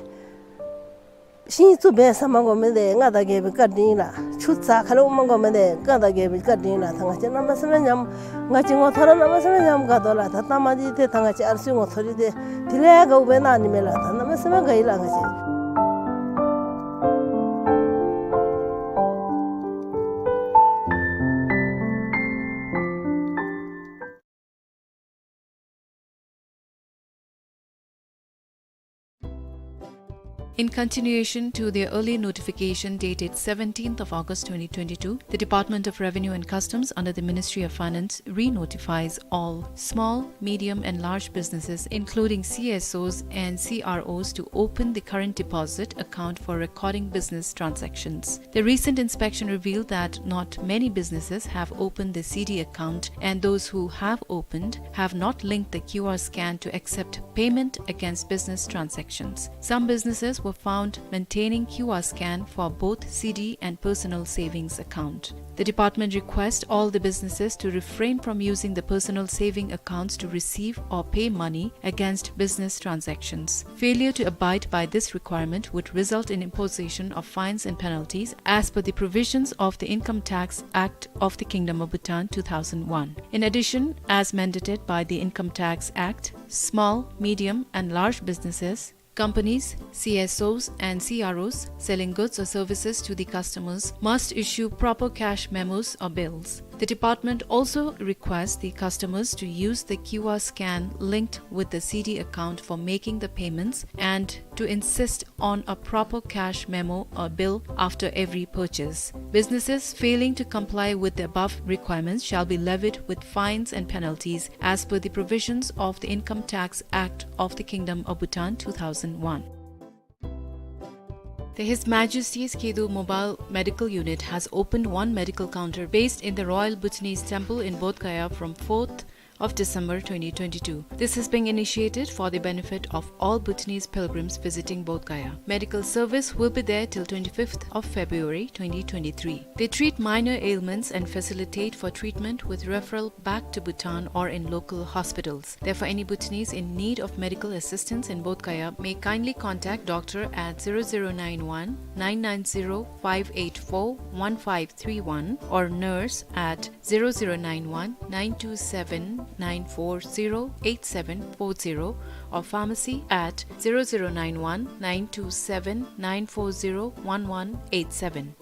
ཤིང་བཙུགས་འབད་ས་མ་དགོ་མི་འདི་མངའ་བདག་རྒྱལ་པོའི་བཀའ་དྲིན་ཨིན་ལགས། ཆུ་རྩ་ཁ་ལས་དབུ་མ་དགོ་མི་འདི་མངའ་བདག་རྒྱལ་པོའི་བཀའ་དྲིན་ཨིན་ལགས། ད་ང་བཅས་གནམ་མེད་ས་མེད་ཉམས་ང་བཅས་ངོ་ཐོག་ར་གནམ་མེད་ས་མེད་ཉམས་དགའ་དོ་ལགས། ད་ལྟ་མ་འདི་ཏེ་ད་ང་བཅས་ཨ་ལུ་ཚུའི་ངོ་ཐོག་འདི་ཏེ་དེ་ལས་དགའཝ་སྦེ་གནང་ནི་མས་ལགས། ད་གནམ་མེད་ས་མེད་དགའ་ཡི་ལགས་ང་བཅས། In continuation to their early notification dated seventeenth of August twenty twenty-two, the Department of Revenue and Customs under the Ministry of Finance re-notifies all small, medium and large businesses, including C S Os and C R Os, to open the current deposit account for recording business transactions. The recent inspection revealed that not many businesses have opened the C D account, and those who have opened have not linked the Q R scan to accept payment against business transactions. Some businesses were found maintaining Q R scan for both C D and personal savings account. The department requests all the businesses to refrain from using the personal saving accounts to receive or pay money against business transactions. Failure to abide by this requirement would result in imposition of fines and penalties as per the provisions of the Income Tax Act of the Kingdom of Bhutan two thousand one. In addition, as mandated by the Income Tax Act, small, medium, and large businesses, companies, C S Os, and C R Os selling goods or services to the customers must issue proper cash memos or bills. The department also requests the customers to use the Q R scan linked with the C D account for making the payments and to insist on a proper cash memo or bill after every purchase. Businesses failing to comply with the above requirements shall be levied with fines and penalties as per the provisions of the Income Tax Act of the Kingdom of Bhutan two thousand one. The His Majesty's Kedu Mobile Medical Unit has opened one medical counter based in the Royal Bhutanese Temple in Bodh Gaya from fourth of December twenty twenty-two. This is being initiated for the benefit of all Bhutanese pilgrims visiting Bodh Gaya. Medical service will be there till twenty-fifth of February twenty twenty-three. They treat minor ailments and facilitate for treatment with referral back to Bhutan or in local hospitals. Therefore, any Bhutanese in need of medical assistance in Bodh Gaya may kindly contact doctor at zero zero nine one, nine nine zero, five eight four, one five three one or nurse at zero zero nine one, nine two seven, nine four zero eight seven four zero or pharmacy at zero zero nine one nine two seven nine four zero one one eight seven.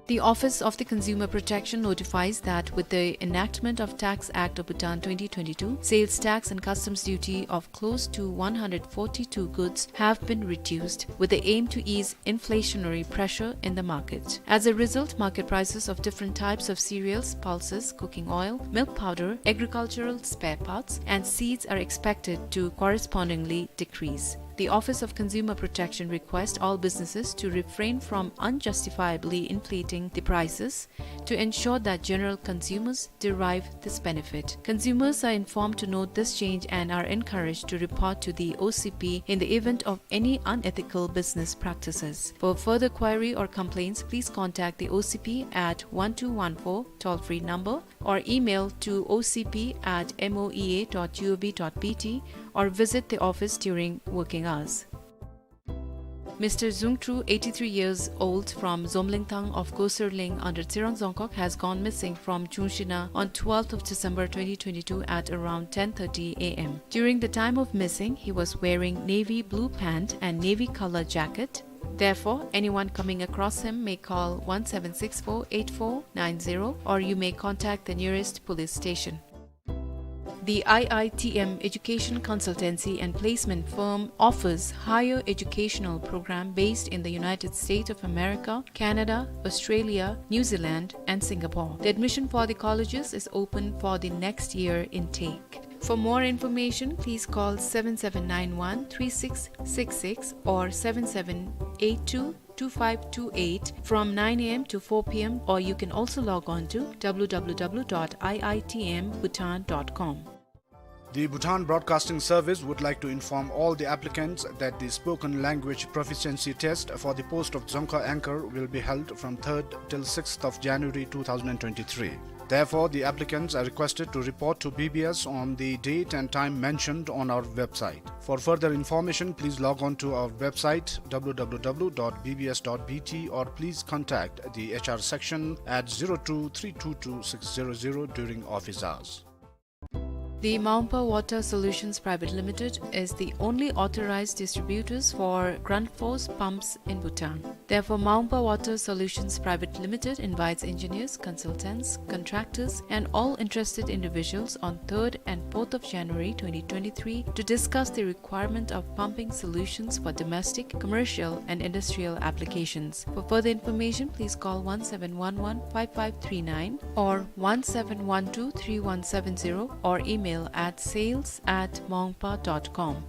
The Office of the Consumer Protection notifies that with the enactment of Tax Act of Bhutan twenty twenty-two, sales tax and customs duty of close to one hundred forty-two goods have been reduced, with the aim to ease inflationary pressure in the market. As a result, market prices of different types of cereals, pulses, cooking oil, milk powder, agricultural spare parts, and seeds are expected to correspondingly decrease. The Office of Consumer Protection requests all businesses to refrain from unjustifiably inflating the prices to ensure that general consumers derive this benefit. Consumers are informed to note this change and are encouraged to report to the O C P in the event of any unethical business practices. For further query or complaints, please contact the O C P at one two one four toll-free number or email to O C P at M O E A dot G O V dot B T or visit the office during working hours. Mister Zungtru, eighty-three years old, from Zomlingthang of Gosirling under Tsirang Dzongkhag, has gone missing from Chungshina on twelfth of December twenty twenty-two at around ten thirty A M. During the time of missing, he was wearing navy blue pant and navy color jacket. Therefore, anyone coming across him may call one seven six four eight four nine zero, or you may contact the nearest police station. The I I T M education consultancy and placement firm offers higher educational program based in the United States of America, Canada, Australia, New Zealand, and Singapore. The admission for the colleges is open for the next year intake. For more information, please call seven seven nine one three six six six or seven seven eight two two five two eight from nine A M to four P M, or you can also log on to W W W dot I I T M Bhutan dot com. The Bhutan Broadcasting Service would like to inform all the applicants that the spoken language proficiency test for the post of Dzongkhag anchor will be held from third till sixth of January two thousand and twenty-three. Therefore, the applicants are requested to report to B B S on the date and time mentioned on our website. For further information, please log on to our website, W W W dot B B S dot B T, or please contact the H R section at zero two three two two six zero zero during office hours. The Maungpa Water Solutions Private Limited is the only authorized distributors for Grundfos pumps in Bhutan. Therefore, Maungpa Water Solutions Private Limited invites engineers, consultants, contractors, and all interested individuals on third and fourth of January twenty twenty-three to discuss the requirement of pumping solutions for domestic, commercial, and industrial applications. For further information, please call one seven one one five five three nine or one seven one two three one seven zero or email at sales at maungpa dot com.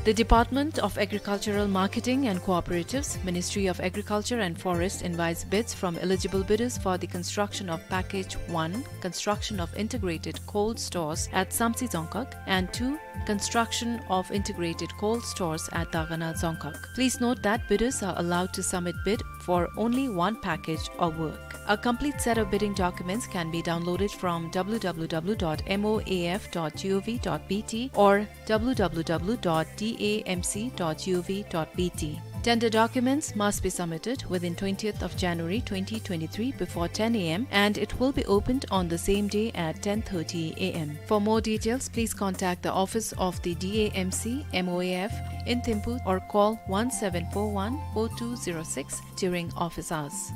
The Department of Agricultural Marketing and Cooperatives, Ministry of Agriculture and Forest invites bids from eligible bidders for the construction of Package one, construction of integrated cold stores at Samtse Dzongkhag, and two, construction of integrated cold stores at Dagana Dzongkhag. Please note that bidders are allowed to submit bid for only one package or work. A complete set of bidding documents can be downloaded from W W W dot M O A F dot G O V dot B T or W W W dot D A M C dot G O V dot B T. Tender documents must be submitted within twentieth of January twenty twenty-three before ten A M, and it will be opened on the same day at ten thirty A M. For more details, please contact the office of the D A M C M O A F in Thimphu or call one seven four one four two zero six during office hours.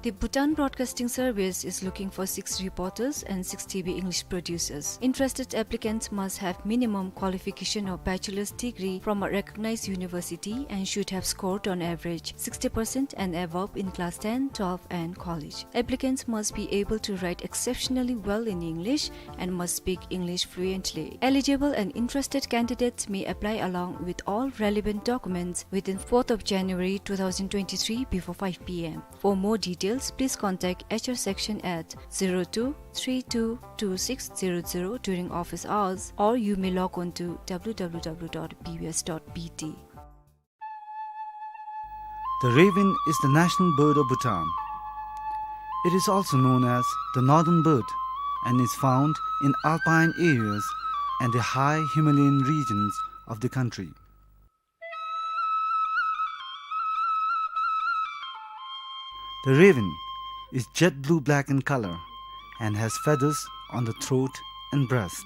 The Bhutan Broadcasting Service is looking for six reporters and six T V English producers. Interested applicants must have minimum qualification of bachelor's degree from a recognized university and should have scored on average sixty percent and above in class ten, twelve, and college. Applicants must be able to write exceptionally well in English and must speak English fluently. Eligible and interested candidates may apply along with all relevant documents within fourth of January two thousand twenty-three before five P M. For more details, please contact H R section at zero two three two two six zero zero during office hours, or you may log on to W W W dot B B S dot B T. The raven is the national bird of Bhutan. It is also known as the northern bird and is found in alpine areas and the high Himalayan regions of the country. The raven is jet blue black in color and has feathers on the throat and breast.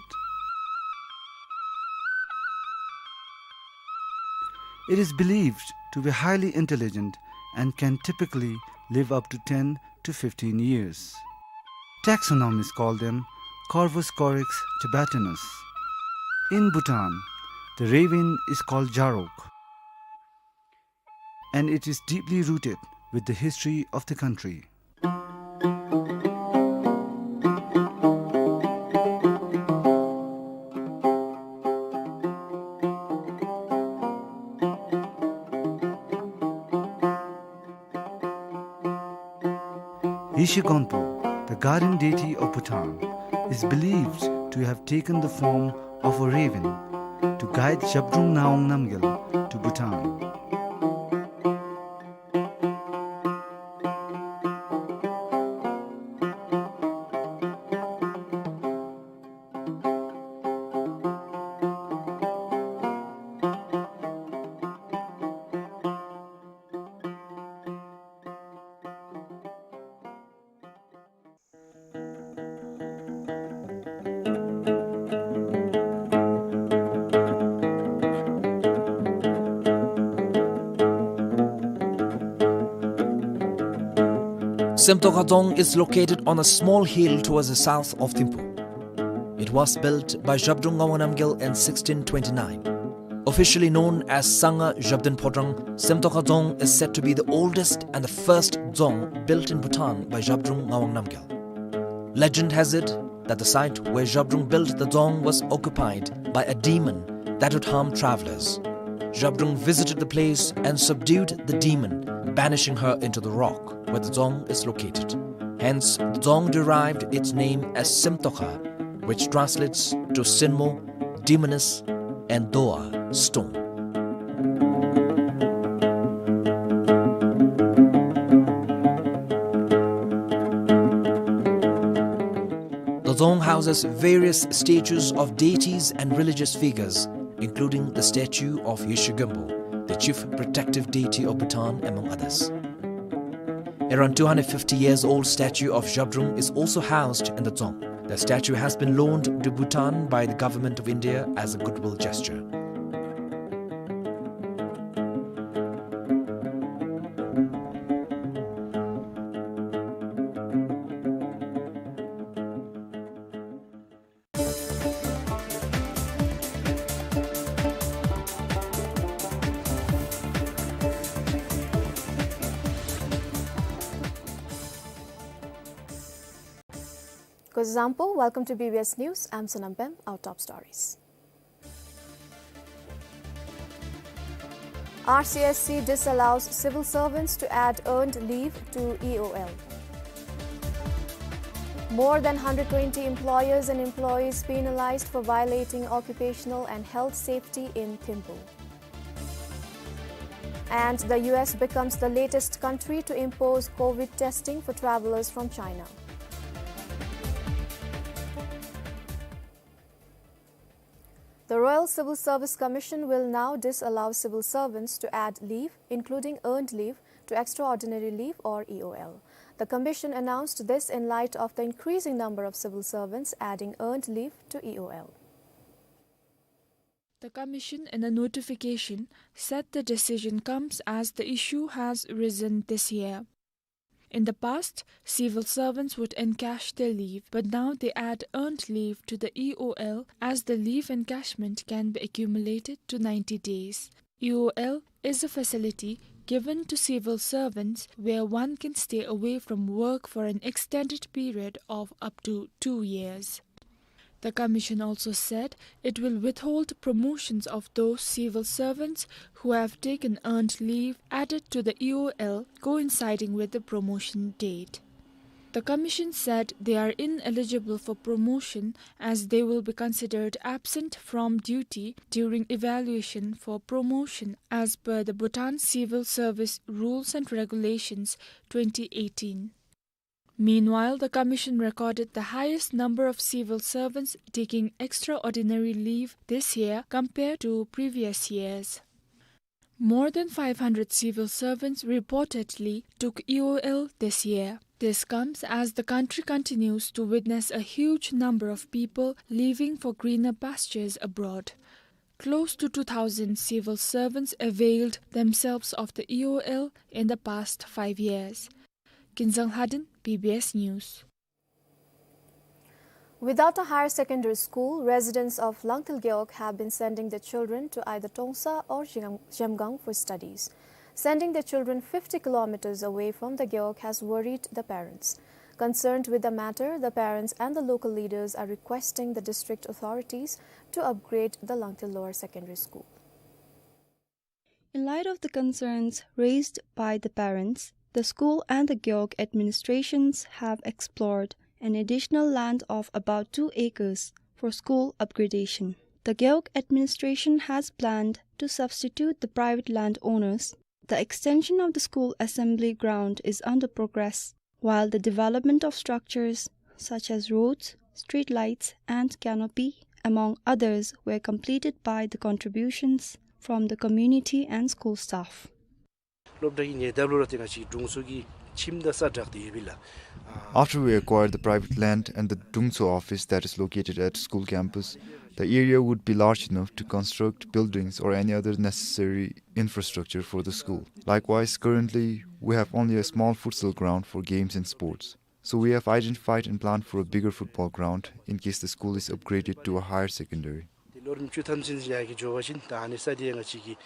It is believed to be highly intelligent and can typically live up to ten to fifteen years. Taxonomists call them Corvus corax tibetanus. In Bhutan, the raven is called Jarok, and it is deeply rooted with the history of the country. Yeshe Gonpo, the guardian deity of Bhutan, is believed to have taken the form of a raven to guide Zhabdrung Ngawang Namgyal to Bhutan. Semtokha Dzong is located on a small hill towards the south of Thimphu. It was built by Zhabdrung Ngawang Namgyal in sixteen twenty-nine. Officially known as Sangha Zhabdrung Phodrang, Semtokha Dzong is said to be the oldest and the first dzong built in Bhutan by Zhabdrung Ngawang Namgyal. Legend has it that the site where Zhabdrung built the dzong was occupied by a demon that would harm travelers. Zhabdrung visited the place and subdued the demon, banishing her into the rock where the dzong is located. Hence, the dzong derived its name as Semtokha, which translates to Sinmo, demoness, and Doa, stone. The dzong houses various statues of deities and religious figures, including the statue of Yeshe Gonpo, the chief protective deity of Bhutan, among others. Around two hundred fifty years old statue of Zhabdrung is also housed in the dzong. The statue has been loaned to Bhutan by the Government of India as a goodwill gesture. Kuzuzangpo, welcome to B B S News. I'm Sonam Pem. Our top stories. R C S C disallows civil servants to add earned leave to E O L. More than hundred twenty employers and employees penalized for violating occupational and health safety in Thimphu. And the U S becomes the latest country to impose COVID testing for travelers from China. The Royal Civil Service Commission will now disallow civil servants to add leave, including earned leave, to extraordinary leave or E O L. The commission announced this in light of the increasing number of civil servants adding earned leave to E O L. The commission, in a notification, said the decision comes as the issue has risen this year. In the past, civil servants would encash their leave, but now they add earned leave to the E O L, as the leave encashment can be accumulated to ninety days. E O L is a facility given to civil servants where one can stay away from work for an extended period of up to two years. The commission also said it will withhold promotions of those civil servants who have taken earned leave added to the E O L coinciding with the promotion date. The commission said they are ineligible for promotion as they will be considered absent from duty during evaluation for promotion as per the Bhutan Civil Service Rules and Regulations twenty eighteen. Meanwhile, the commission recorded the highest number of civil servants taking extraordinary leave this year compared to previous years. More than five hundred civil servants reportedly took E O L this year. This comes as the country continues to witness a huge number of people leaving for greener pastures abroad. Close to two thousand civil servants availed themselves of the E O L in the past five years. Kinzang Lhaden, B B S News. Without a higher secondary school, residents of Langtil Gewog have been sending their children to either Trongsa or Zhem-, Zhemgang for studies. Sending their children fifty kilometers away from the Gewog has worried the parents. Concerned with the matter, the parents and the local leaders are requesting the district authorities to upgrade the Langtil Lower Secondary School. In light of the concerns raised by the parents, the school and the Gewog administrations have explored an additional land of about two acres for school upgradation. The Gewog administration has planned to substitute the private landowners. The extension of the school assembly ground is under progress, while the development of structures such as roads, street lights, and canopy, among others, were completed by the contributions from the community and school staff. སློབ་གྲྭ་གི་ཉེ་འདབས་ལུ་ར་ཏེ་ང་བཅས་དྲུང་འཚོ་གི་ཁྱིམ་དང་ས་བསྒྲགས་ཏེ་ཡོད་པས་ལགས། After we acquired the private land and the Dungtso office that is located at school campus, the area would be large enough to construct buildings or any other necessary infrastructure for the school. Likewise, currently, we have only a small futsal ground for games and sports. So we have identified and planned for a bigger football ground in case the school is upgraded to a higher secondary. ཏེ་ལོ་རིམ་བཅུ་ཐམ་ཅིག་ཡར་གྱི་འགྱོ་བ་ཅིན་ད་ཨ་ནི་ས་འདི་ང་བཅས་ཀྱིས་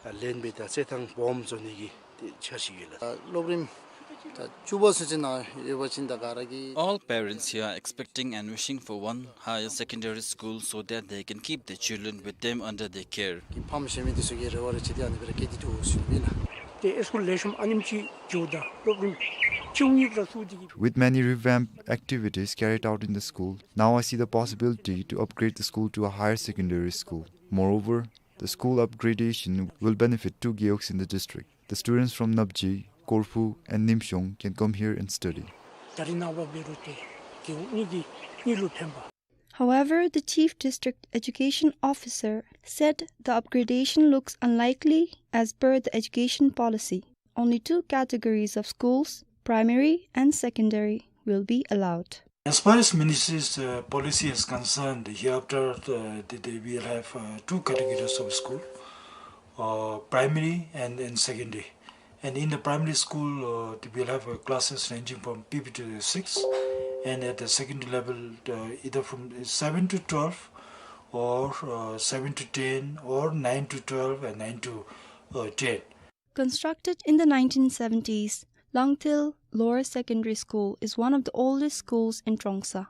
ཨ་ལེན་སྦེ་ད་རྩེད་ཐང་སྦོམ་བཟོ་ནི་གི་ཏེ་འཆར་གཞི་ཡོད་ལགས། ཨ་སློབ་རིམ་ད་བཅུ་པ་ཚུན་ཚོད་ནང་ཡོད་པ་ཅིན་ད་ག་ར་གིས། All parents here are expecting and wishing for one higher secondary school so that they can keep their children with them under their care. གི་ཕམ་ཞེ་མི་འདི་ཚུ་གིས་རེ་བ་རེ་བྱེད་དེ་ཨ་ནི་སྦེ་ར་བསྐྱེད་དེ་འདུག་ཟེར་ཞུ་ནི་ལགས། ཏེ་ཨེ་སི་ཀུལ་ལེགས་ཤོམ་ཨ་ནེམ་ཅིག་འགྱོཝ་ད་སློབ་རིམ་བཅུ་གཉིས་ལུ་ཚུད་དེ་གིས། With many revamp activities carried out in the school, now I see the possibility to upgrade the school to a higher secondary school. Moreover, the school upgradation will benefit two Gewogs in the district. The students from Napji, Korphu, and Nimshong can come here and study. ད་རིས་ནངས་པ་འབད་རུང་ཏེ་རྒེད་འོག་གཉིས་ཀྱི་གཉིས་ལུ་ཕན་པ། However, the Chief District Education Officer said the upgradation looks unlikely as per the education policy. Only two categories of schools, primary and secondary, will be allowed. As far as ministry's, uh, policy is concerned, hereafter, uh, they, they will have, uh, two categories of school, uh, primary and, and secondary. And in the primary school, uh, they will have, uh, classes ranging from P P to six, and at the secondary level, uh, either from seven to twelve, or, uh, seven to ten, or nine to twelve, and nine to, uh, ten. Constructed in the nineteen seventies, Langtil Lower Secondary School is one of the oldest schools in Trongsa.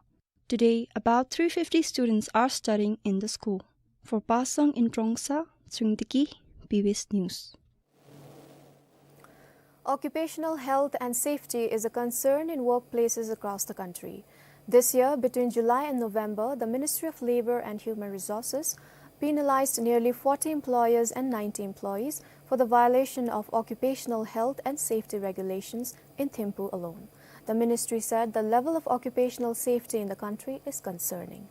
Today, about three fifty students are studying in the school. For Pasang in Trongsa, Tsungdiki, B B S News. Occupational health and safety is a concern in workplaces across the country. This year, between July and November, the Ministry of Labour and Human Resources penalized nearly forty employers and ninety employees for the violation of occupational health and safety regulations in Thimphu alone. The ministry said the level of occupational safety in the country is concerning.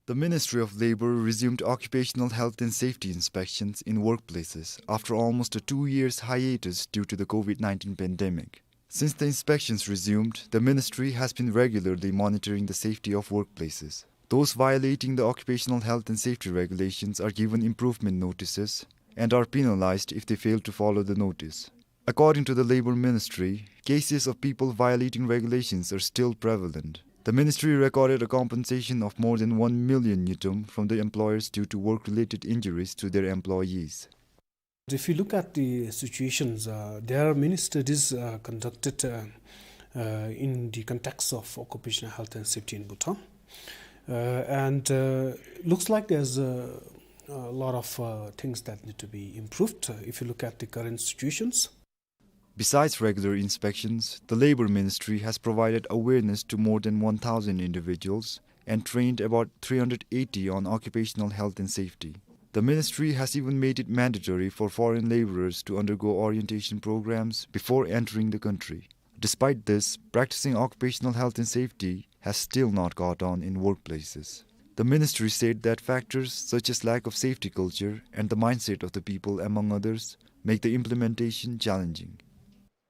The Ministry of Labour resumed occupational health and safety inspections in workplaces after almost a two years hiatus due to the COVID nineteen pandemic. Since the inspections resumed, the ministry has been regularly monitoring the safety of workplaces. Those violating the occupational health and safety regulations are given improvement notices and are penalized if they fail to follow the notice. According to the Labour Ministry, cases of people violating regulations are still prevalent. The ministry recorded a compensation of more than one million ngultrum from the employers due to work-related injuries to their employees. If you look at the situations, uh, there are many studies, uh, conducted, uh, uh, in the context of occupational health and safety in Bhutan. Uh, and, uh, looks like there's a, a lot of, uh, things that need to be improved, uh, if you look at the current situations. Besides regular inspections, the Labour Ministry has provided awareness to more than one thousand individuals and trained about three hundred eighty on occupational health and safety. The ministry has even made it mandatory for foreign labourers to undergo orientation programmes before entering the country. Despite this, practising occupational health and safety has still not caught on in workplaces. The ministry said that factors such as lack of safety culture and the mindset of the people, among others, make the implementation challenging.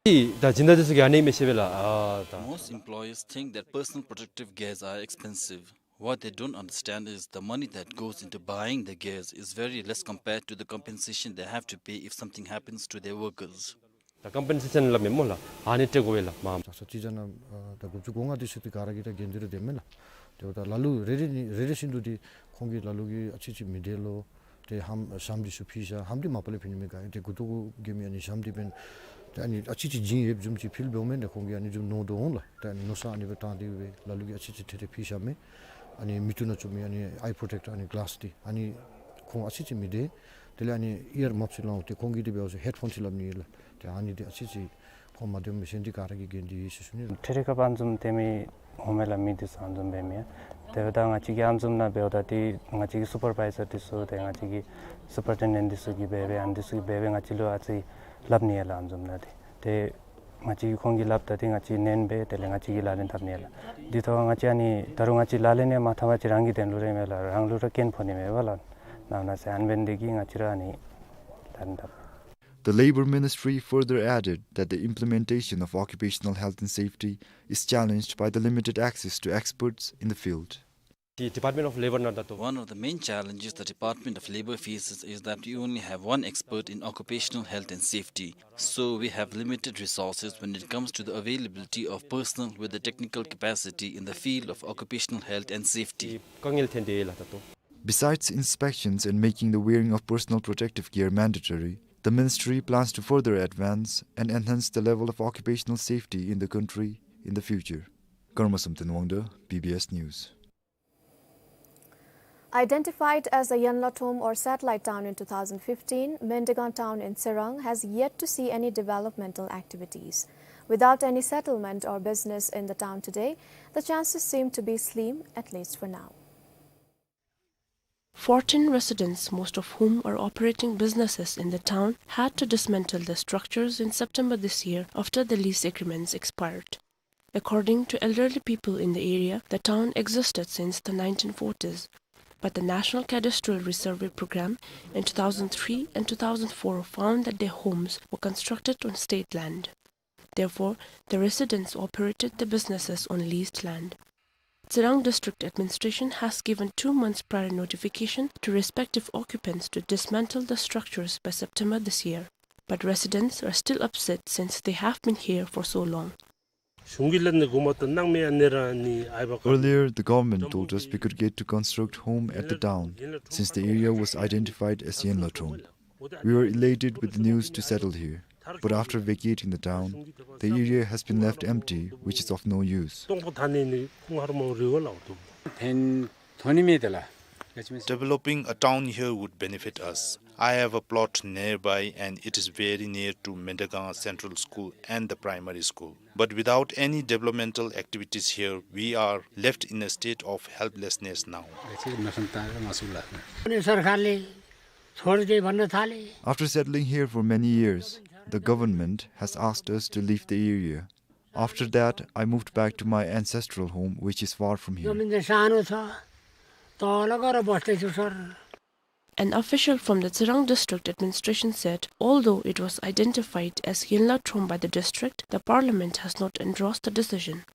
ད་སྦྱིན་བདག་འདི་ཚུ་གིས་ཨ་ནི་མི་ཤེས་པས་ལགས། ཨ་ད། Most employers think that personal protective gears are expensive. What they don't understand is the money that goes into buying the gears is very less compared to the compensation they have to pay if something happens to their workers. ད་ཀམ་པེན་སེ་ཤཱན་སླབ་མས་སྨོ་ལགས། ཨ་ནི་སྤྲོད་དགོ་པས་ལགས་མ། ས་ས་ཅིག་ཟེར་ན་ཨ་ད་དགུ་བཅུ་གོ་ལྔ་འདི་ཚུ་ཏེ་ག་ར་གིས་ད་འགན་འདི་ར་འདེབས་མས་ལགས། དེ་འབདཝ་ད་ལ་ལུ་རེ་རེ་ནི་རེ་རེ་བཞིན་དུ་ཏེ་ཁོང་གིས་ལ་ལུ་གིས་ཨ་ཙི་ཙི་མི་བདེ་ལོ། ཏེ་ལྷམ་ལྕམ་འདི་ཚུ་ཕུད་བཞག། ལྷམ་འདི་མ་པ་ལས་ཕུད་ནི་མས་ག། ཏེ་མགུ་ཏོ་གུ་གྱོན་མི་ཨ་ནི་ལྕམ་འདི་འབདན། ཏེ་ཨ་ནི་ཨ་ཙི་ཙི་བྱིན་ཡོདཔ་བཟུམ་ཅིག་ཕུལ་འབདཝ་མས། ཏེ་ཁོང་གིས་ཨ་ནི་བཟུམ་མནོ་དོ་འོང་ལགས། ཏེ་ཨ་ནི་མནོ་བསམ་ཨ་ནི་སྦེ་བཏང་སྟེ་སྦེ་ལ་ལུ་གིས་ཨ་ཙི་ཙི་ཏེ་ཏེ་ཕུད་བཞག་མས། ཨ་ནི་མིག་ཏོ་ནང་བཙུགས་མི་ཨ་ནི་ཨའི་པྲོ་ཊེཀ་ཊར་ཨ་ནི་གི་ལཱསི་འདི་ཨ་ནི་ཁོང་ཨ་ཙི་ཙི་མི་བདེ། དེ་ལས་ཨ་ནི་ཨི་ཡར་མབ་ཅིག་ལང་འོང་། ཏེ་ཁོང་གིས་དེ་འབདཝ་ད་ཧེཌ་ཕོན་ཅིག་ལྷབ་ནི་ཨིན་ལགས། ཏེ་ཨ་ནི་འདི་ཨ་ཙི་ཙི་ཁོང་མ་བདེཝ་མི་ཤེས། འདི་ག་ར་གིས་འགན་འདི་ཡོད་ཟེར་ཞུ་ནི། འཕྲལ་རེ་སྐབས་ཨ་ནི་བཟུམ་ཏེ་མི་འོང་མས་ལགས། མི་འདི་ཚུ་ཨ་ནི་བཟུམ་འབད་མི་ཡ། དེ་འབདཝ་ད་ང་བཅས་ཀྱིས་ཨ་ནི་བཟུམ་ནང་འབདཝ་ད་ཏེ་ང་བཅས་ཀྱི་སུ་པར་བའི་ཛར་འདི་ཚུ་ཏེ་ང་བཅས་ཀྱི་སུ་པར་ཊེན་ཌེནཊ་འདི་ཚུ་གིས་འབད་འབད་ཨ་ནི་འདི་ཚུ་གིས་འབད་འབད་ང་བཅས་ལུ་ཨ་ཙི་སླབ་ནི་ཡ་ལགས། ཨ་ནི་བཟུམ་ནང་ཏེ་ཏེ་ང་བཅས་ཀྱིས་ཁོང་གིས་སླབ་ད་ཏེ་ང་བཅས་ནན་སྦེ་དེ་ལས་ང་བཅས་ཀྱིས་ལག་ལེན་འཐབ་ནི་ཡ་ལགས། འདི་ཐོག་ང་བཅས་ཨ་ནི་ད་རུང་ང་བཅས་ལག་ལེན་ཡང་མ་འཐབ་པ་ཅིན་རང་གི་དོན་ལུ་ར་མས་ལགས། རང་ལུ་ར་རྐྱེན་ཕོག་ནི་མས་པ་ལགས། ནང་ན་ཟེར་ཨ་ནི་འབད་ནི་དེ་གིས་ང་བཅས་ར་ཨ་ནི་ལག་ལེན་འཐབ། The Labour Ministry further added that the implementation of occupational health and safety is challenged by the limited access to experts in the field. The Department of Labour ནང་ད་ལྟོ། One of the main challenges the Department of Labour faces is that we only have one expert in occupational health and safety. So we have limited resources when it comes to the availability of personnel with the technical capacity in the field of occupational health and safety. དཀའ་ངལ་ཐོན་ཏེ་ཡོད་ལགས་ད་ལྟོ། Besides inspections and making the wearing of personal protective gear mandatory, the ministry plans to further advance and enhance the level of occupational safety in the country in the future. Karma Samten Wangda, B B S News. Identified as a Yenlatrom or satellite town in two thousand fifteen, Mendegang town in Tsirang has yet to see any developmental activities. Without any settlement or business in the town today, the chances seem to be slim, at least for now. Fourteen residents, most of whom are operating businesses in the town, had to dismantle their structures in September this year after the lease agreements expired. According to elderly people in the area, the town existed since the nineteen forties, but the National Cadastral Resurvey Program in two thousand three and two thousand four found that their homes were constructed on state land. Therefore, the residents operated the businesses on leased land. Tsirang District Administration has given two months prior notification to respective occupants to dismantle the structures by September this year. But residents are still upset since they have been here for so long. Earlier, the government told us we could get to construct home at the town, since the area was identified as Yenlatrom. We were elated with the news to settle here. But after vacating the town, the area has been left empty, which is of no use. Developing a town here would benefit us. I have a plot nearby and it is very near to Mendegang Central School and the primary school. But without any developmental activities here, we are left in a state of helplessness now. After settling here for many years, the government has asked us to leave the area. After that, I moved back to my ancestral home, which is far from here. An official from the Tsirang District Administration said, although it was identified as Yenlatrom by the district, the parliament has not endorsed the decision.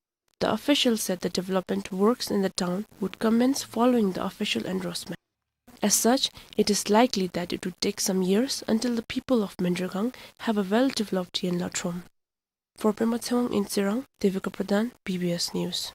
The official said the development works in the town would commence following the official endorsement. As such, it is likely that it would take some years until the people of Mendegang have a well-developed Yenlatrom. For Pema Tshewang in Tsirang, Devika Pradhan, B B S News.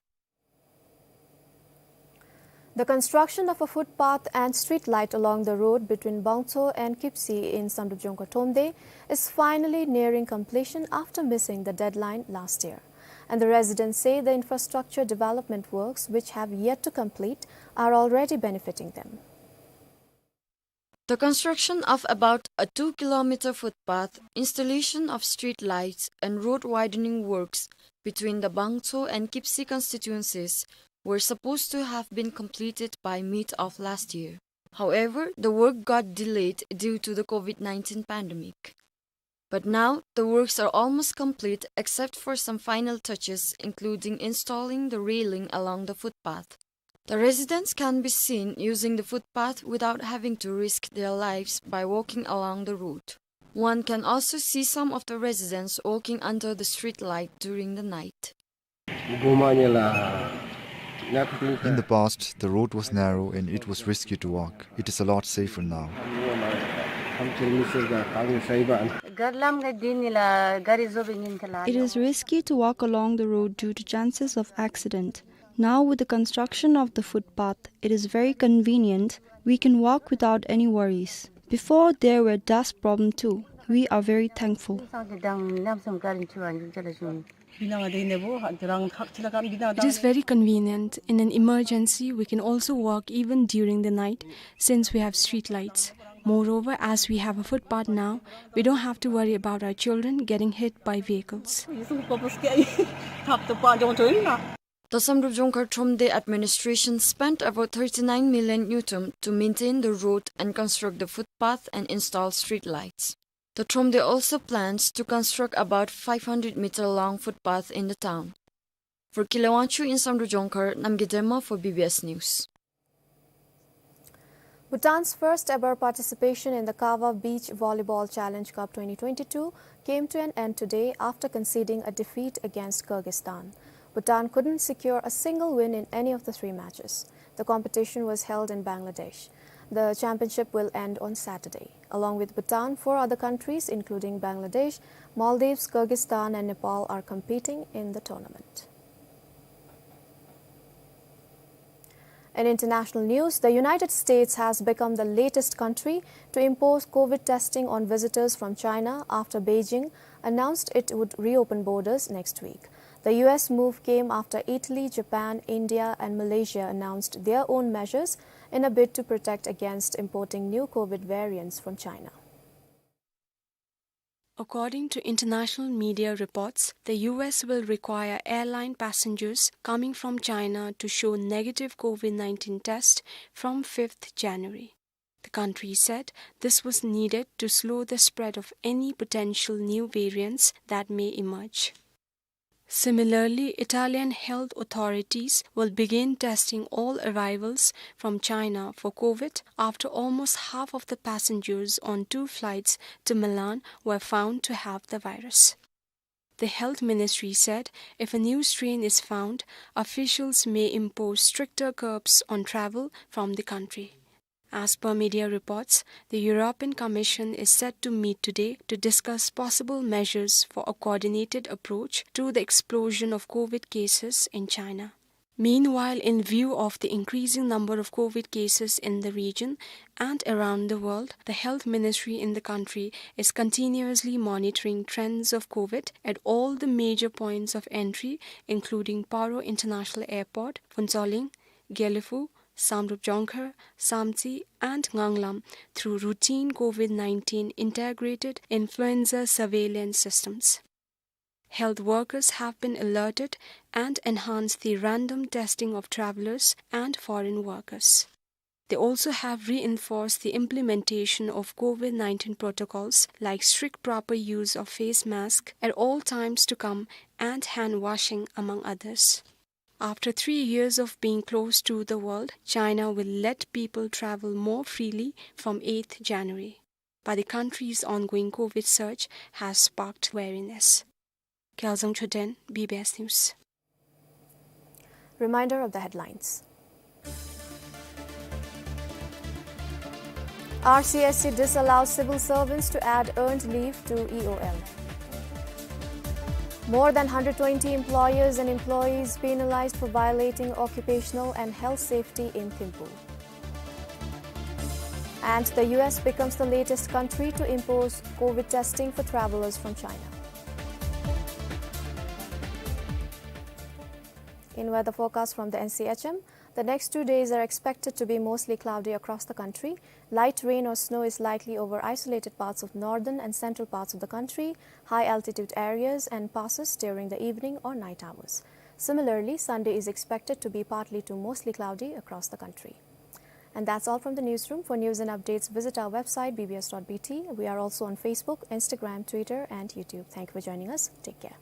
The construction of a footpath and street light along the road between Bangtso and Kipsi in Samdrup Jongkhar Thromde is finally nearing completion after missing the deadline last year. And the residents say the infrastructure development works, which have yet to complete, are already benefiting them. The construction of about a two kilometer footpath, installation of street lights and road widening works between the Bangtso and Kipsi constituencies were supposed to have been completed by mid of last year. However, the work got delayed due to the COVID nineteen pandemic. But now, the works are almost complete except for some final touches, including installing the railing along the footpath. The residents can be seen using the footpath without having to risk their lives by walking along the road. One can also see some of the residents walking under the street light during the night. In the past, the road was narrow and it was risky to walk. It is a lot safer now. It is risky to walk along the road due to chances of accident. Now, with the construction of the footpath, it is very convenient. We can walk without any worries. Before, there were dust problem too. We are very thankful. It is very convenient. In an emergency, we can also walk even during the night since we have street lights. Moreover, as we have a footpath now, we don't have to worry about our children getting hit by vehicles. The Samdrup Jongkhar Thromde administration spent about thirty-nine million ngultrum to maintain the road and construct the footpath and install street lights. The Thromde also plans to construct about five hundred meter long footpath in the town. For Kile Wangchuk in Samdrup Jongkhar, Namgay Dema for B B S News. Bhutan's first ever participation in the Kawa Beach Volleyball Challenge Cup twenty twenty-two came to an end today after conceding a defeat against Kyrgyzstan. Bhutan couldn't secure a single win in any of the three matches. The competition was held in Bangladesh. The championship will end on Saturday. Along with Bhutan, four other countries, including Bangladesh, Maldives, Kyrgyzstan, and Nepal, are competing in the tournament. In international news, the United States has become the latest country to impose COVID testing on visitors from China after Beijing announced it would reopen borders next week. The U S move came after Italy, Japan, India, and Malaysia announced their own measures in a bid to protect against importing new COVID variants from China. According to international media reports, the U S will require airline passengers coming from China to show negative COVID nineteen test from fifth January. The country said this was needed to slow the spread of any potential new variants that may emerge. Similarly, Italian health authorities will begin testing all arrivals from China for COVID after almost half of the passengers on two flights to Milan were found to have the virus. The health ministry said if a new strain is found, officials may impose stricter curbs on travel from the country. As per media reports, the European Commission is set to meet today to discuss possible measures for a coordinated approach to the explosion of COVID cases in China. Meanwhile, in view of the increasing number of COVID cases in the region and around the world, the health ministry in the country is continuously monitoring trends of COVID at all the major points of entry, including Paro International Airport, Phuentsholing, Gelephu, Samdrup Jongkhar, Samtse, and Nganglam through routine COVID nineteen integrated influenza surveillance systems. Health workers have been alerted and enhanced the random testing of travelers and foreign workers. They also have reinforced the implementation of COVID nineteen protocols like strict proper use of face mask at all times to come and hand washing, among others. After three years of being closed to the world, China will let people travel more freely from eighth January. But the country's ongoing COVID surge has sparked wariness. Kyaljang Choden, B B S News. Reminder of the headlines. R C S C disallows civil servants to add earned leave to E O L. More than hundred twenty employers and employees penalized for violating occupational and health safety in Thimphu. And the U S becomes the latest country to impose COVID testing for travelers from China. In weather forecast from the N C H M, the next two days are expected to be mostly cloudy across the country. Light rain or snow is likely over isolated parts of northern and central parts of the country, high altitude areas, and passes during the evening or night hours. Similarly, Sunday is expected to be partly to mostly cloudy across the country. And that's all from the newsroom. For news and updates, visit our website, B B S dot B T. We are also on Facebook, Instagram, Twitter, and YouTube. Thank you for joining us. Take care.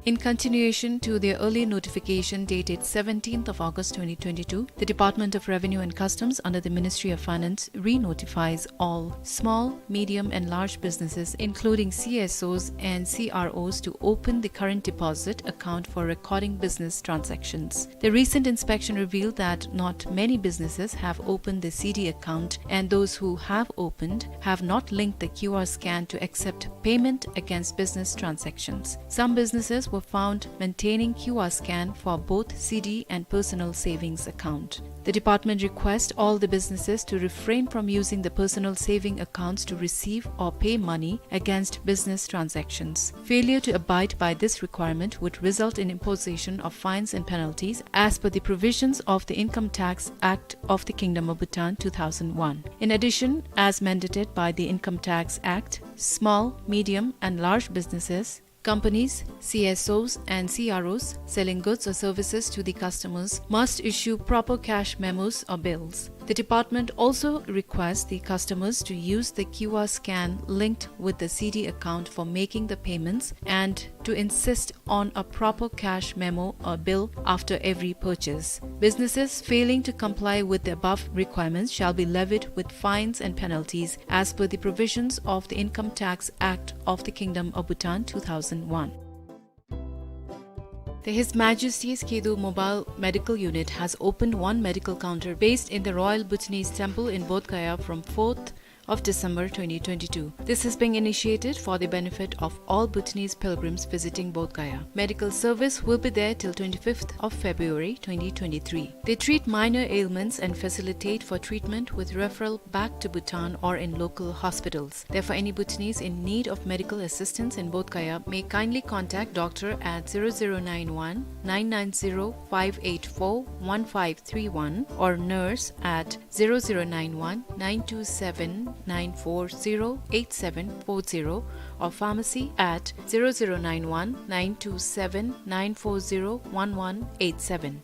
In continuation to their early notification dated seventeenth of August twenty twenty-two, the Department of Revenue and Customs under the Ministry of Finance re-notifies all small, medium and large businesses, including C S Os and C R Os, to open the current deposit account for recording business transactions. The recent inspection revealed that not many businesses have opened the C D account, and those who have opened have not linked the Q R scan to accept payment against business transactions. Some businesses were found maintaining Q R scan for both C D and personal savings account. The department requests all the businesses to refrain from using the personal saving accounts to receive or pay money against business transactions. Failure to abide by this requirement would result in imposition of fines and penalties as per the provisions of the Income Tax Act of the Kingdom of Bhutan two thousand one. In addition, as mandated by the Income Tax Act, small, medium, and large businesses, companies, C S Os, and C R Os selling goods or services to the customers must issue proper cash memos or bills. The department also requests the customers to use the Q R scan linked with the C D account for making the payments and to insist on a proper cash memo or bill after every purchase. Businesses failing to comply with the above requirements shall be levied with fines and penalties as per the provisions of the Income Tax Act of the Kingdom of Bhutan two thousand one. The His Majesty's Khedo Mobile Medical Unit has opened one medical counter based in the Royal Bhutanese Temple in Bodh Gaya from fourth of December twenty twenty-two. This is being initiated for the benefit of all Bhutanese pilgrims visiting Bodh Gaya. Medical service will be there till twenty-fifth of February twenty twenty-three. They treat minor ailments and facilitate for treatment with referral back to Bhutan or in local hospitals. Therefore, any Bhutanese in need of medical assistance in Bodh Gaya may kindly contact doctor at zero zero nine one, nine nine zero, five eight four, one five three one or nurse at zero zero nine one, nine two seven, nine four zero, eight seven four zero or pharmacy at zero zero nine one, nine two seven, nine four zero, one one eight seven.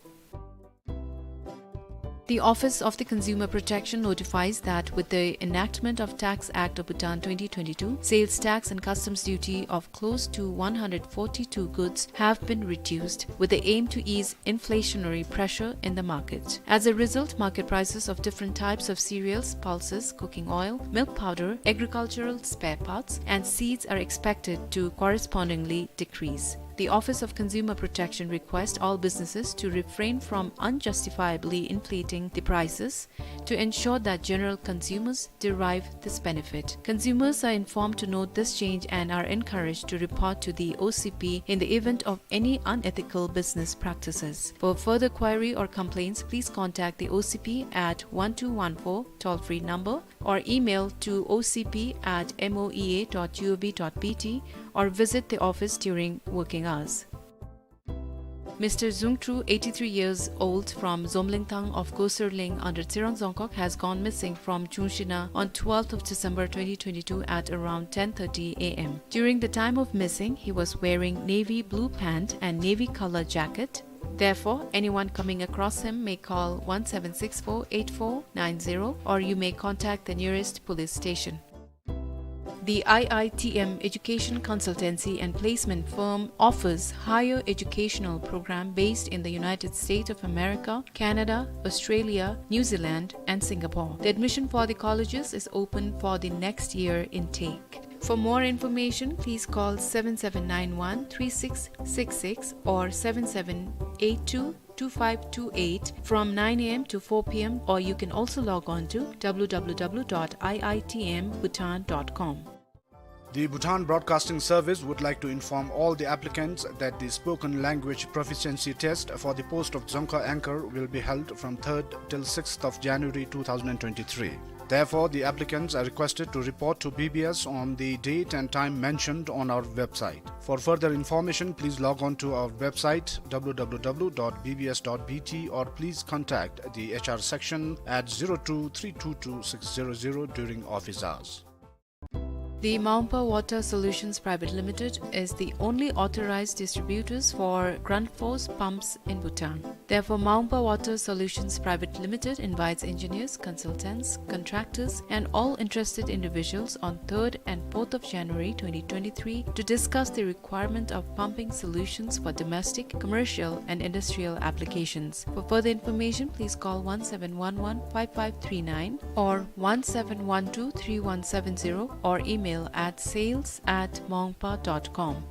The Office of the Consumer Protection notifies that with the enactment of Tax Act of Bhutan twenty twenty-two, sales tax and customs duty of close to one hundred forty-two goods have been reduced with the aim to ease inflationary pressure in the market. As a result, market prices of different types of cereals, pulses, cooking oil, milk powder, agricultural spare parts, and seeds are expected to correspondingly decrease. The Office of Consumer Protection requests all businesses to refrain from unjustifiably inflating the prices to ensure that general consumers derive this benefit. Consumers are informed to note this change and are encouraged to report to the O C P in the event of any unethical business practices. For further query or complaints, please contact the O C P at one two one four toll-free number or email to O C P at M O E A dot G O V dot B T or visit the office during working hours. Mister Zungtru, eighty-three years old, from Zomlengthang of Gosirling under Tsirang Dzongkhag, has gone missing from Chungshina on twelfth of December twenty twenty-two at around ten thirty A M. During the time of missing, he was wearing navy blue pant and navy color jacket. Therefore, anyone coming across him may call one seven six four eight four nine zero, or you may contact the nearest police station. The I I T M education consultancy and placement firm offers higher educational program based in the United States of America, Canada, Australia, New Zealand, and Singapore. The admission for the colleges is open for the next year intake. For more information, please call seven seven nine one three six six six or seven seven eight two two five two eight from nine A M to four P M, or you can also log on to W W W dot I I T M Bhutan dot com. The Bhutan Broadcasting Service would like to inform all the applicants that the spoken language proficiency test for the post of Dzongkha anchor will be held from third till sixth of January two thousand twenty-three. Therefore, the applicants are requested to report to B B S on the date and time mentioned on our website. For further information, please log on to our website W W W dot B B S dot B T or please contact the H R section at zero two three two two six zero zero during office hours. The Maungpa Water Solutions Private Limited is the only authorized distributors for Grundfos pumps in Bhutan. Therefore, Maungpa Water Solutions Private Limited invites engineers, consultants, contractors, and all interested individuals on third and fourth of January twenty twenty-three to discuss the requirement of pumping solutions for domestic, commercial, and industrial applications. For further information, please call one seven one one five five three nine or one seven one two three one seven zero or email at sales at maungpa dot com.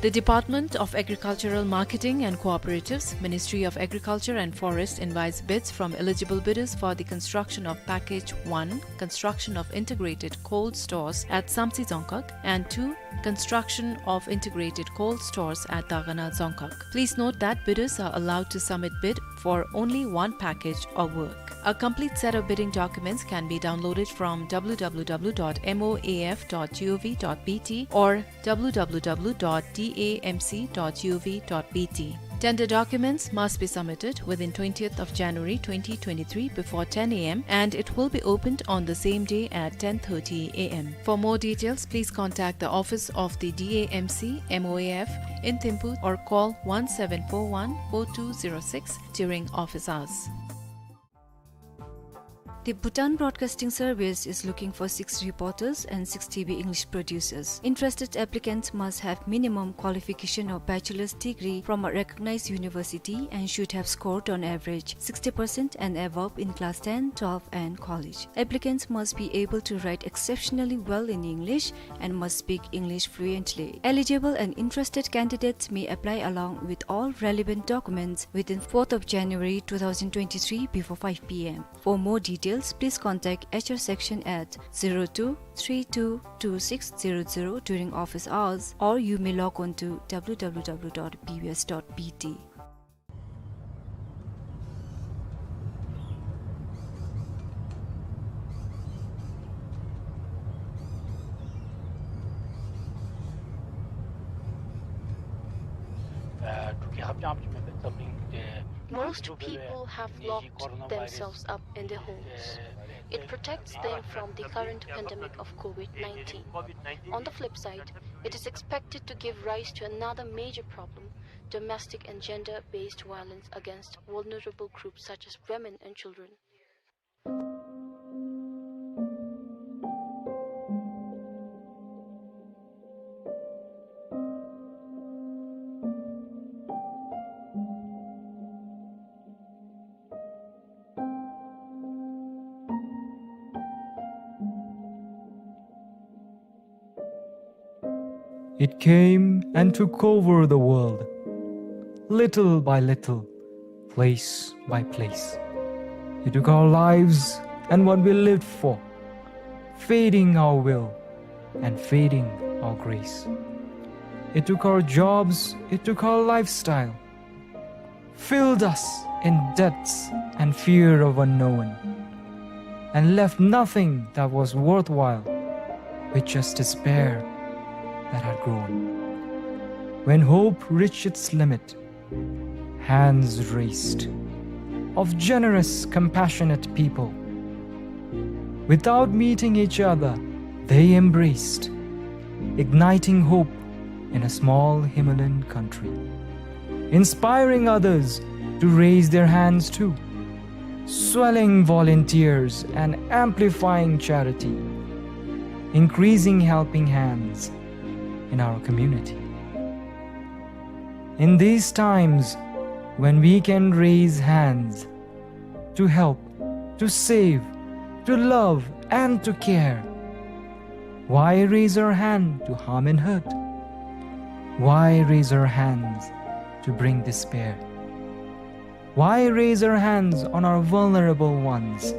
The Department of Agricultural Marketing and Cooperatives, Ministry of Agriculture and Forest invites bids from eligible bidders for the construction of Package one, construction of integrated cold stores at Samtse Dzongkhag, and two, construction of integrated cold stores at Dagana Dzongkhag. Please note that bidders are allowed to submit bid for only one package of work. A complete set of bidding documents can be downloaded from W W W dot M O A F dot G O V dot B T or W W W dot D A M C dot G O V dot B T. Tender documents must be submitted within twentieth of January twenty twenty-three before ten A M, and it will be opened on the same day at ten thirty A M. For more details, please contact the office of the D A M C M O A F in Thimphu or call one seven four one four two zero six during office hours. The Bhutan Broadcasting Service is looking for six reporters and six T V English producers. Interested applicants must have minimum qualification of bachelor's degree from a recognized university and should have scored on average sixty percent and above in class ten, twelve, and college. Applicants must be able to write exceptionally well in English and must speak English fluently. Eligible and interested candidates may apply along with all relevant documents within fourth of January two thousand twenty-three before five P M. For more details, please contact H R section at zero two three two two six zero zero during office hours, or you may log on to W W W dot B B S dot B T. Most people have locked themselves up in their homes. It protects them from the current pandemic of COVID nineteen. On the flip side, it is expected to give rise to another major problem, domestic and gender-based violence against vulnerable groups such as women and children. It came and took over the world, little by little, place by place. It took our lives and what we lived for, fading our will and fading our grace. It took our jobs, it took our lifestyle, filled us in debts and fear of unknown, and left nothing that was worthwhile, with just despair that had grown. When hope reached its limit, hands raised of generous, compassionate people. Without meeting each other, they embraced, igniting hope in a small Himalayan country, inspiring others to raise their hands too, swelling volunteers and amplifying charity, increasing helping hands in our community. In these times when we can raise hands to help, to save, to love, and to care, why raise our hand to harm and hurt? Why raise our hands to bring despair? Why raise our hands on our vulnerable ones?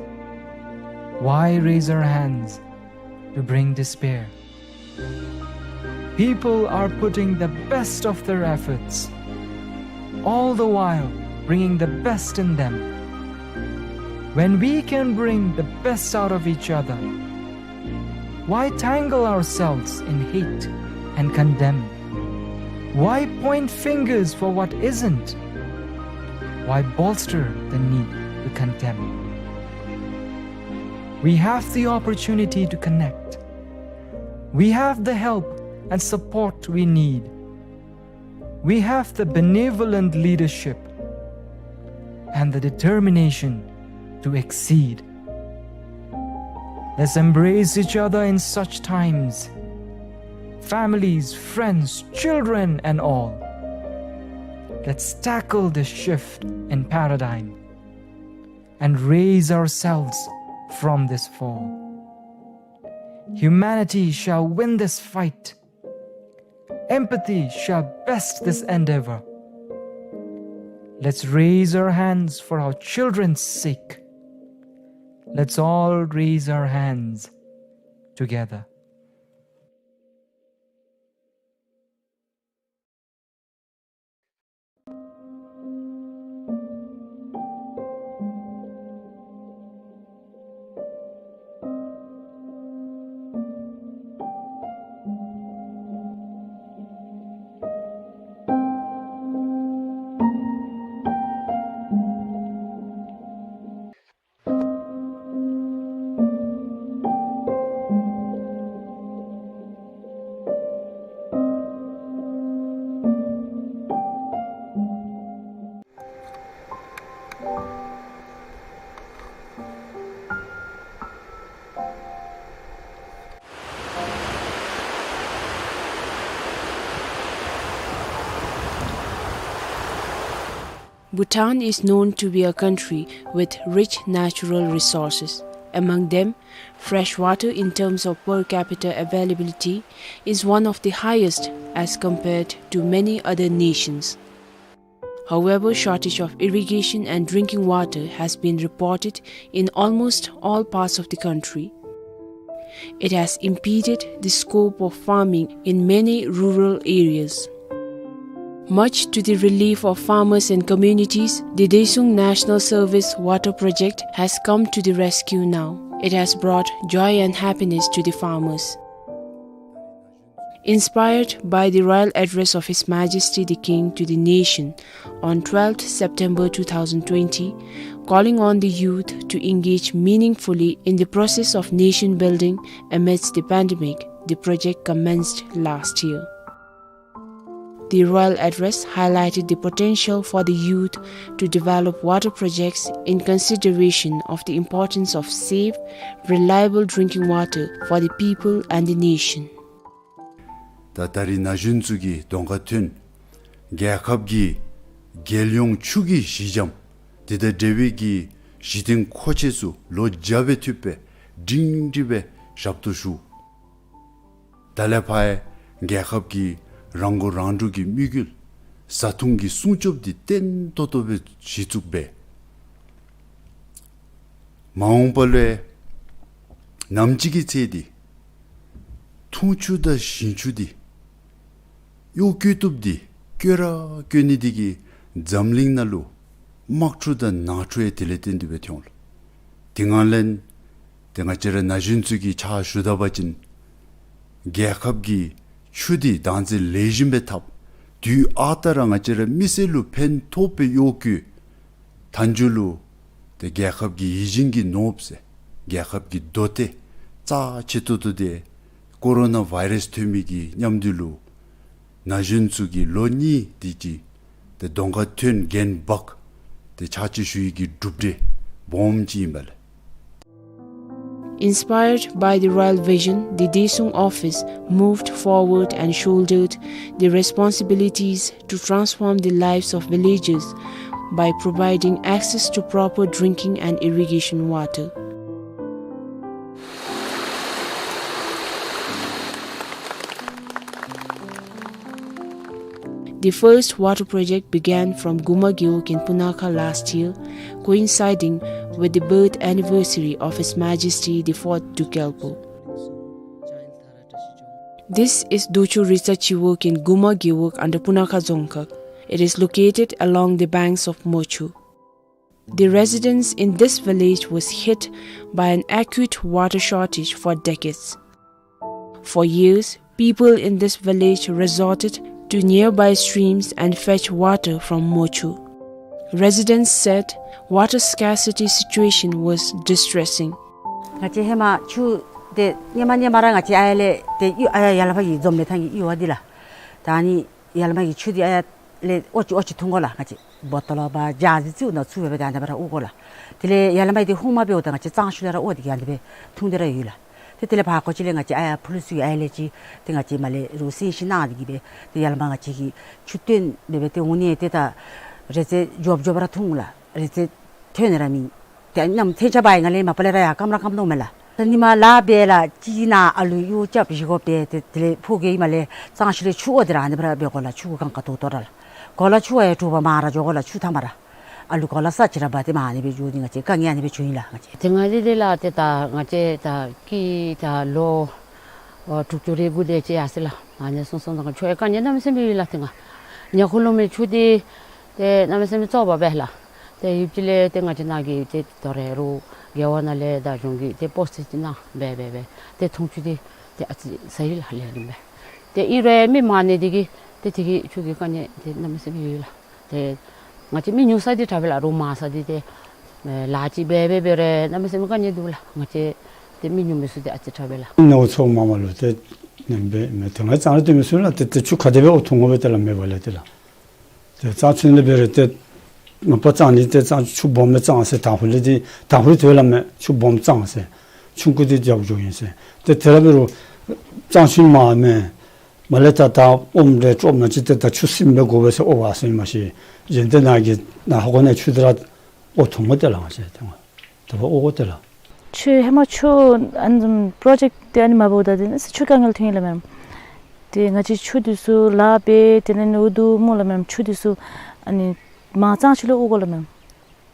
Why raise our hands to bring despair? People are putting the best of their efforts, all the while bringing the best in them. When we can bring the best out of each other, why tangle ourselves in hate and condemn? Why point fingers for what isn't? Why bolster the need to condemn? We have the opportunity to connect. We have the help and support we need. We have the benevolent leadership and the determination to exceed. Let's embrace each other in such times. Families, friends, children, and all. Let's tackle this shift in paradigm and raise ourselves from this fall. Humanity shall win this fight. Empathy shall best this endeavor. Let's raise our hands for our children's sake. Let's all raise our hands together. Bhutan is known to be a country with rich natural resources. Among them, fresh water in terms of per capita availability is one of the highest as compared to many other nations. However, shortage of irrigation and drinking water has been reported in almost all parts of the country. It has impeded the scope of farming in many rural areas. Much to the relief of farmers and communities, the Desuung National Service Water Project has come to the rescue now. It has brought joy and happiness to the farmers. Inspired by the royal address of His Majesty the King to the nation on twelfth September two thousand twenty, calling on the youth to engage meaningfully in the process of nation building amidst the pandemic, the project commenced last year. The royal address highlighted the potential for the youth to develop water projects in consideration of the importance of safe, reliable drinking water for the people and the nation. ད་ད་རིས་ན་གཞོན་ཚུ་གིས་གདོང་ཁར་ཐོན་རྒྱལ་ཁབ་ཀྱི་རྒྱལ་ཡོངས་ཆུ་གི་གཞི་འགྱམ་དེ་དང་འབྲེལ་བའི་གི་གཞི་རྟེན་མཁོ་ཆས་ཚུ་ལོ་བརྒྱ་སྦེ་ཐུབ་སྦེ་སྒྲིང་སྒྲི་སྦེ་ཞབས་ཏོག་ཞུ། ད་ལས་ཕར་ཡང་རྒྱལ་ཁབ་ཀྱི་རང་མགོ་རང་འདྲོངས་ཀྱི་དམིགས་ཡུལ་བཟའ་འཐུང་གི་སྲུང་སྐྱོབ་འདི་བརྟན་ཏོག་ཏོ་སྦེ་གཞི་བཙུགས་འབད། མ་འོངས་པ་ལུ་ཡང་ནམ་ཅིག་གི་ཚེ་འདི་འཐུང་ཆུ་དང་ཞིང་ཆུ་འདི་གཡོག་བཀོལ་བཏུབ་སྟེ་བཀོལ་ར་བཀོལ་ནི་འདི་གིས་འཛམ་གླིང་ནང་ལུ་དམག་འཁྲུག་དང་ནང་འཁྲུག་ཡང་དེ་ལས་བརྟེན་ཏེ་སྦེ་ཐོན་འོང་ལགས། དེ་ངང་ལས་ཏེ་ང་བཅས་ར་ན་གཞོན་ཚུ་གི་ཕྱག་ཞུ་ད་པ་ཅིན་རྒྱལ་ཁབ་ཀྱི་ཆུ་འདི་བདག་འཛིན་ལེགས་ཤོམ་སྦེ་འཐབ། དུས་ཨ་རྟག་ར་ང་བཅས་ར་མི་སེར་ལུ་ཕན་ཐོགས་པའི་གཡོག་བཀོལ། མཐའ་མཇུག་ལུ་ཏེ་རྒྱལ་ཁབ་ཀྱི་ཡིད་བཞིན་གྱི་ནོར་བུ་ཟེར་རྒྱལ་ཁབ་ཀྱི་མདོ་སྡེ་རྩ་ཆེ་ཏོག་ཏོ་འདི་ཀོ་རོ་ན་བཱའི་རཱསི་ཐོན་མི་གི་མཉམ་དུ་ལུ་ན་གཞོན་ཚུ་གིས་ལོ་གཉིས་དེ་ཅིག་ཏེ་གདོང་ཁར་ཐོན་འགན་འབག་སྟེ་ཕྱག་ཕྱིད་ཞུ་ཡི་གི་གྲུབ་འབྲས་སྦོམ་ཅིག་ཨིན་པས་ལགས། Inspired by the royal vision, the Desuung office moved forward and shouldered the responsibilities to transform the lives of villagers by providing access to proper drinking and irrigation water. The first water project began from Guma Gewog in Punakha last year, coinciding with the birth anniversary of His Majesty the Fourth Druk Gyalpo. This is Docho Ritsa Chiwog in Guma Gewog under Punakha Dzongkhag. It is located along the banks of Mochu. The residents in this village was hit by an acute water shortage for decades. For years, people in this village resorted to nearby streams and fetch water from Mochu. Residents said water scarcity situation was distressing. ང་བཅས་ཧེ་མ་ཆུ་དེ་ཧེ་མ་ཧེ་མ་ར་ང་བཅས་ཨ་ཡར་ལས་ཏེ་གཡུར་ཨ་ཡར་ཡར་ལ་ཕར་གྱི་འཛོམས་མི་ཐང་གི་གཡུར་བ་འདི་ལགས། ད་ཨ་ནི་ ཡར་ལས་མར་གྱི་ཆུ་འདི་ཨ་ཡར་ལས་ཨོ་ཅི་ཨོ་ཅི་འཐུང་དགོ་ལགས། ང་བཅས་བོ་ཊོལ་ལོ་བ་ཇཱར་ཟི་ཅིག་ནང་བཙུགས་སྦེ་སྦེ་ཏེ་ཨ་ནི་སྦེ་ར་དབོ་དགོ་ལགས། དེ་ལས་ཡར་ལས་མར་འདི་ཧཱུྃ་མ་འབདཝ་ད་ང་བཅས་གཙང་ཆུ་ལས་ར་དབོ་སྟེ་གི་ཨ་ནི་སྦེ་འཐུང་སྟེ་ར་ཡོད་ལགས། ཏེ་དེ་ལས་ཕར་ཁ་ཅིག་ལས་ང་བཅས་ཨ་ཡར་ཕུ་ལུ་སི་ཨའི་ལེནཌ་ཅིག་ཏེ་ང་བཅས་མར་ལས་རུང་སེང་ཤིང་གནང་སྟེ་གི་སྦེ་ཏེ་ཡར་ལས་མར་ང་བཅས་ཀྱིས་ཆུ་བཏོན་སྦེ་སྦེ་ཏེ་འོང་ནི་ཏེ་ད་རེ་ཙེ་རྒྱོབ་རྒྱོབ་ར་འཐུང་ལགས། རེ་ཙེ་ཐོན་ནི་ར་མེད། ཏེ་གནམ་ཐེངས་ཆ་བ་ཡི་ང་ལས་མ་པ་ལས་ར་ཡར་སྐམ་ར་སྐམ་དོ་མས་ལགས། ད་ཉིན་མ་ལཱ་འབད་ལགས་ཅིག་ནང་ཨ་ལུ་གཡོག་རྐྱབ་བཞེས་སྒོ་འབད་དེ་དེ་ལས་ཕོ་རྒྱས་མར་ལས་གཙང་ཆུ་ལས་ཆུ་དབོ་སྟེ་ར་ཨ་ནི་སྦེ་ར་འབད་དགོ་ལགས། ཆུ་གུ་གང་ག་ཏོག་ཏོ་ར་ལགས། གོ་ལ་ཆུ་བ་ཡང་དྲོ་པ་མར་ར་འགྱོ་དགོ་ལགས། ཆུ་མཐའ་མར་ར་ཨ་ལུ་གོ་ལ་ས་ཅིག་ར་འབག་སྟེ་མར་ཨ་ནི་སྦེ་འགྱོ་ནི་ང་བཅས་དཀའ་ངལ་ཨ་ནི་སྦེ་བྱུང་ཡི་ལགས། ང་བཅས་ཏེ་ང་བཅས་འདི་ལས་ཏེ་ད་ང་བཅས་ད་སྐྱེས་ད་ལོ་ཨོ་དྲུག་ཅུ་རེ་དགུ་དེ་ཅིག་ཡར་སོང་ཡི་ལགས། ཨ་ནི་སོང་སོང་ཙང་ཆུ་ཡང་དཀའ་ངལ་གནམ་མེད་ས་མེད་ཡོད་ལགས། ཏེ་ང་ཉ་ཁུ་ལུ་མི་ཆུ་འདི་ཏེ་གནམ་མེད་ས་མེད་བཙོག་པ་སྦེ་ལགས། ཏེ་ཡུདཔ་ཅིག་ལས་ཏེ་ང་བཅས་ནཱ་གི་ཏེ་དོ་རུང་རྒེད་འོག་ནང་ལས་དང་གཞུང་གིས་ཏེ་སྤོ་སེ་ཅིག་གནང་སྦེ་སྦེ་སྦེ་ཏེ་འཐུང་ཆུ་འདི་ཏེ་ཨ་ཙི་ཟ་ཡི་ལགས། ལས་རིམ་སྦེ་ཏེ་ཨིན་རུང་མི་མང་ནི་འདི་གིས་ཏེ་དེ་གི་ཆུ་གི་དཀའ་ངལ་ཏེ་གནམ་མེད་ས་མེད་ཡོད་ལགས། ཏེ་ང་བཅས་མི་ཉུང་ས་འདི་དྲག་པས་ལགས། རོགས་མང་ས་འདི་ཏེ་ཨེ་ལཱ་ཅིག་འབད་འབད་འབད་རུང་གནམ་མེད་ས་མེད་དཀའ་ངལ་འདུག་ལགས། ང་བཅས་ཏེ་མི་ཉུང་མི་ཚུ་འདི་ཨ་ཙི་དྲག་པས་ལགས། ནོར་ཚོགས་མ་མ་ལུ་ཏེ་ནེམ་སྦེ་མེད། ཏེ་ང་གཙང་ར་སྟོན་མི་ཚུ་ལགས་ཏེ་ཏེ་ཆུ་ག་དེ་སྦེ་འོ་འཐུང་དགོ་པས་ཏེ་ལགས་མེད་པ་ལས་ཏེ་ལགས། ཏེ་གཙང་ཆུ་ལས་འབད་རུང་ཏེ་མ་པ་གཙང་ནི་ཏེ་གཙང་ཆུ་སྦོམ་མི་གཙང་ཟེར། དང་ཕུ་ལས་འདི་དང་ཕུ་ལས་ཏེ་ལགས་མེད་ཆུ་སྦོམ་གཙང་ཟེར། ཆུང་ཀུ་འདི་རྒྱབ་འགྱོ་ཨིན་ཟེར། ཏེ་དེ་ར་འབད་རུང་གཙང་ཆུ་མ་མེད། མར་ལས་ད་ད་ཨོམ་རེ་ཅོག་ནང་ཅིག་ཏེ་ད་ཆུ་སིམ་སྦེ་དགོ་པས་ཟེར་ཨོ་བ་ཟེར་མ་ཤེས། གཞན་ཏེ་ནཱ་གི་ནཱ་ཧོ་གོ་ནང་ཆུ་འདི་ར་ཨོ་འཐུང་དགོ་ཏེ་ལགས། ང་བཅས་ཏེ་ང་ད་ཕར་ཨོ་དགོ་ཏེ་ལགས། ཆུ་ཧེ་མ་ཆུ་ཨ་ནི་པྲོ་ཇེཀཊ་འདི་ཨ་ནི་མ་འབདཝ་ད་འདི་ནི་ཆུ་དཀའ་ངལ་ཐོན་ཡི་ལགས་མེན། ཏེ་ང་བཅས་ཆུ་འདི་ཚུ་ལཱ་འབད་དེ་ལས་ནི་འུ་སྡུག་སྨོ་ལགས་མེན། ཆུ་འདི་ཚུ་ཨ་ནི་མར་གཙང་ཆུ་ལས་དབོ་དགོ་ལགས་མེན།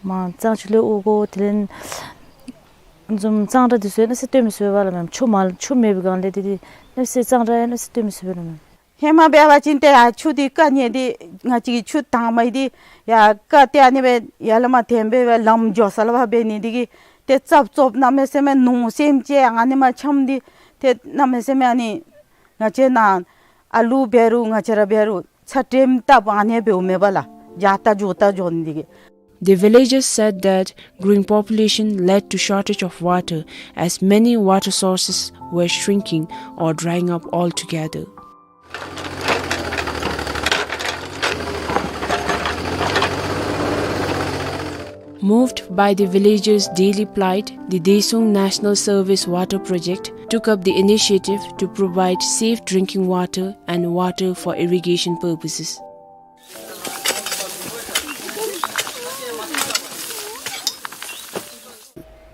མར་གཙང་ཆུ་ལས་དབོ་དགོ། དེ་ལས་ཨ་ནི་གཙང་སྦྲ་འདི་ཚུ་ཡང་ནི་སེ་སྟོན་མི་ཚུགས་པས་ལགས་མེན། ཆུ་མ་ཆུ་མེད་པའི་སྒང་ལས་ཏེ་ཏེ་ནི་སེ་གཙང་སྦྲ་ཡང་ནི་སེ་སྟོན་མི་ཚུགས་པས་ལགས་མེན། ཧེ་མ་འབད་བ་ཅིན་ཏེ་ཡར་ཆུ་འདི་དཀའ་ངལ་འདི་ང་བཅས་ཀྱི་ཆུ་དྭངས་མ་འདི་ཡར་ཀ་ཏེ་ཨ་ནི་སྦེ་ཡར་ལས་མར་འཐེན་འབད་བའི་ལམ་འགྱོ་ས་ལུ་ཕར་འབད་ནི་འདི་གིས་ཏེ་རྩབ་རྩོབ་གནམ་མེད་ས་མེད་ནོར་སེམས་ཅན་ཨ་ནི་མར་འཁྱམས་འདི་ཏེ་གནམ་མེད་ས་མེད་ཨ་ནི་ང་བཅས་ནཱ་ཨ་ལུ་འབད་རུང་ང་བཅས་ར་འབད་རུང་ཚ་དྲོད་ཏབ་ཨ་ནི་འབདཝ་མེད་པས་ལགས། འགྱོ་ད་འགྱོ་ད་འགྱོ་ནི་འདི་གིས། The villagers said that growing population led to shortage of water, as many water sources were shrinking or drying up altogether. Moved by the villagers' daily plight, the Desung National Service Water Project took up the initiative to provide safe drinking water and water for irrigation purposes.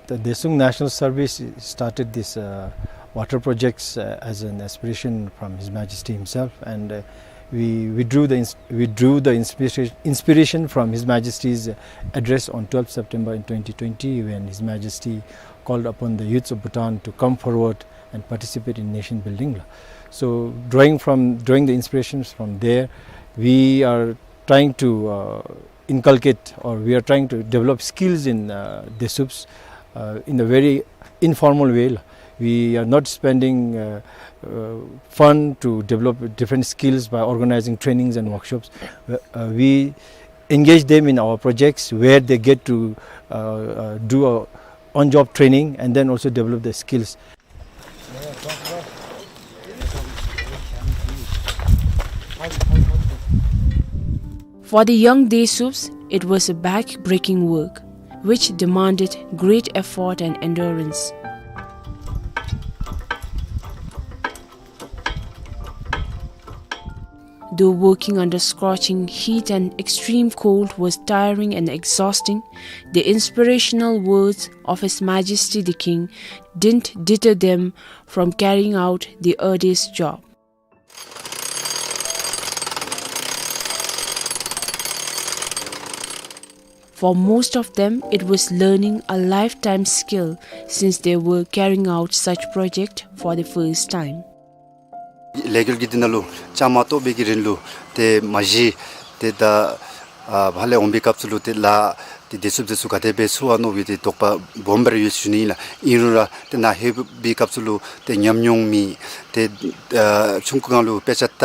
The Desung National Service started this, uh, water projects, uh, as an aspiration from His Majesty himself, and, uh, we, we drew the ins-, we drew the inspira-, inspiration from His Majesty's address on twelfth September in twenty twenty, when His Majesty called upon the youths of Bhutan to come forward and participate in nation building. So drawing from, drawing the inspirations from there, we are trying to, uh, inculcate, or we are trying to develop skills in, uh, Desups, uh, in a very informal way. We are not spending, uh, uh, fund to develop different skills by organizing trainings and workshops. Uh, uh, we engage them in our projects where they get to, uh, uh, do a on-job training and then also develop their skills. For the young Desups, it was a back-breaking work, which demanded great effort and endurance. Though working under scorching heat and extreme cold was tiring and exhausting, the inspirational words of His Majesty the King didn't deter them from carrying out the arduous job. For most of them, it was learning a lifetime skill since they were carrying out such project for the first time. ལས་འགུལ་གྱི་འདི་ནང་ལུ་བཅའ་མར་གཏོགས་པའི་གི་རིང་ལུ་ཏེ་མ་གཞི་ཏེ་ད་ཨ་ཕར་ལས་འོང་པའི་སྐབས་སུ་ལུ་ཏེ་ལཱ་ཏེ་དེ་ཚུ་དེ་ཚུ་ག་དེ་སྦེ་ཚུགས་པ་མནོ་བའི་ཏེ་དོགས་པ་སྦོམ་སྦེ་ར་ཡོད་ཟེར་ཞུ་ནི་ཨིན་ལགས། ཨིན་རུང་ར་ཏེ་ནཱ་ལྷོད་པའི་སྐབས་སུ་ལུ་ཏེ་ཉམས་མྱོང་མེད། ཏེ་ཨ་ཆུང་ཀུའི་སྒང་ལུ་དཔེ་ཆ་ལྟ་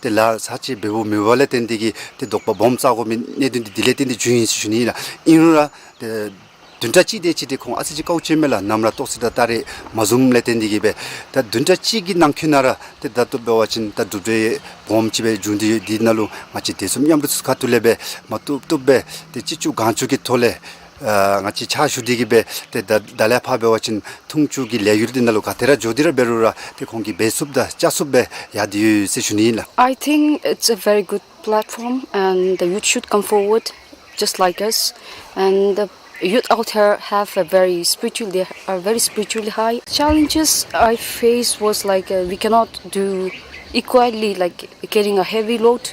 ཏེ་ལཱ་ཚར་གཅིག་འབདཝ་མེད་པ་ལས་བརྟེན་ཏེ་གིས་ཏེ་དོགས་པ་སྦོམ་ཟ་དགོ་མི་གནད་དོན་འདི་དེ་ལས་བརྟེན་ཏེ་བྱུང་ཡི་ཟེར་ཞུ་ནི་ཨིན་ལགས། ཨིན་རུང་ར་ཏེ་ བདུན་ཕྲག་གཅིག་དེ་ཅིག་དེ་ཁོང་ཨ་ཙི་ཅིག་དཀའཝ་སྤྱད་མས་ལགས། གནམ་ར་ཏོག་ཙི་དྲག་རེ་མ་བཟུངམ་ལས་བརྟེན་ཏེ་གིས་སྦེ། ད་བདུན་ཕྲག་གཅིག་གི་ནང་འཁོད་ནང་ར་ཏེ་ད་ལྟོ་འབད་བ་ཅིན་ད་གྲུབ་འབྲས་སྦོམ་ཅིག་སྦེ་བྱུང་སྟེ་ཡོད། དེ་ནང་ལུ་ང་བཅས་དེ་བཟུམ་མཉམ་རུབ་ཚུ་ཁ་ཐུག་ལས་སྦེ་མ་བཏུབ་བཏུབ་སྦེ་ཏེ་ཅི་ལྕོགས་གང་ལྕོགས་ཀྱི་ཐོག་ལས་ཨ་ང་བཅས་ཕྱག་ཞུ་སྟེ་གིས་སྦེ་ཏེ་ད་ད་ལས་ཕར་འབད་བ་ཅིན་འཐུང་ཆུ་གི་ལས་ཡུལ་དེ་ནང་ལུ་ག་དེ་ར་འགྱོ་སྟེ་ར་འབད་རུང་ར་ཏེ་ཁོང་གིས་འབད་ཚུགསཔ་དང་བཅའ་ཚུགསཔ་སྦེ་ཡར་སྡོད་ཡོད་ཟེར་ཞུ་ནི་ཨིན་ལགས། I think it's a very good platform, and the youth should come forward just like us. And the youth out here have a very spiritual, they are very spiritually high. Challenges I faced was like, uh, we cannot do equally, like, carrying a heavy load,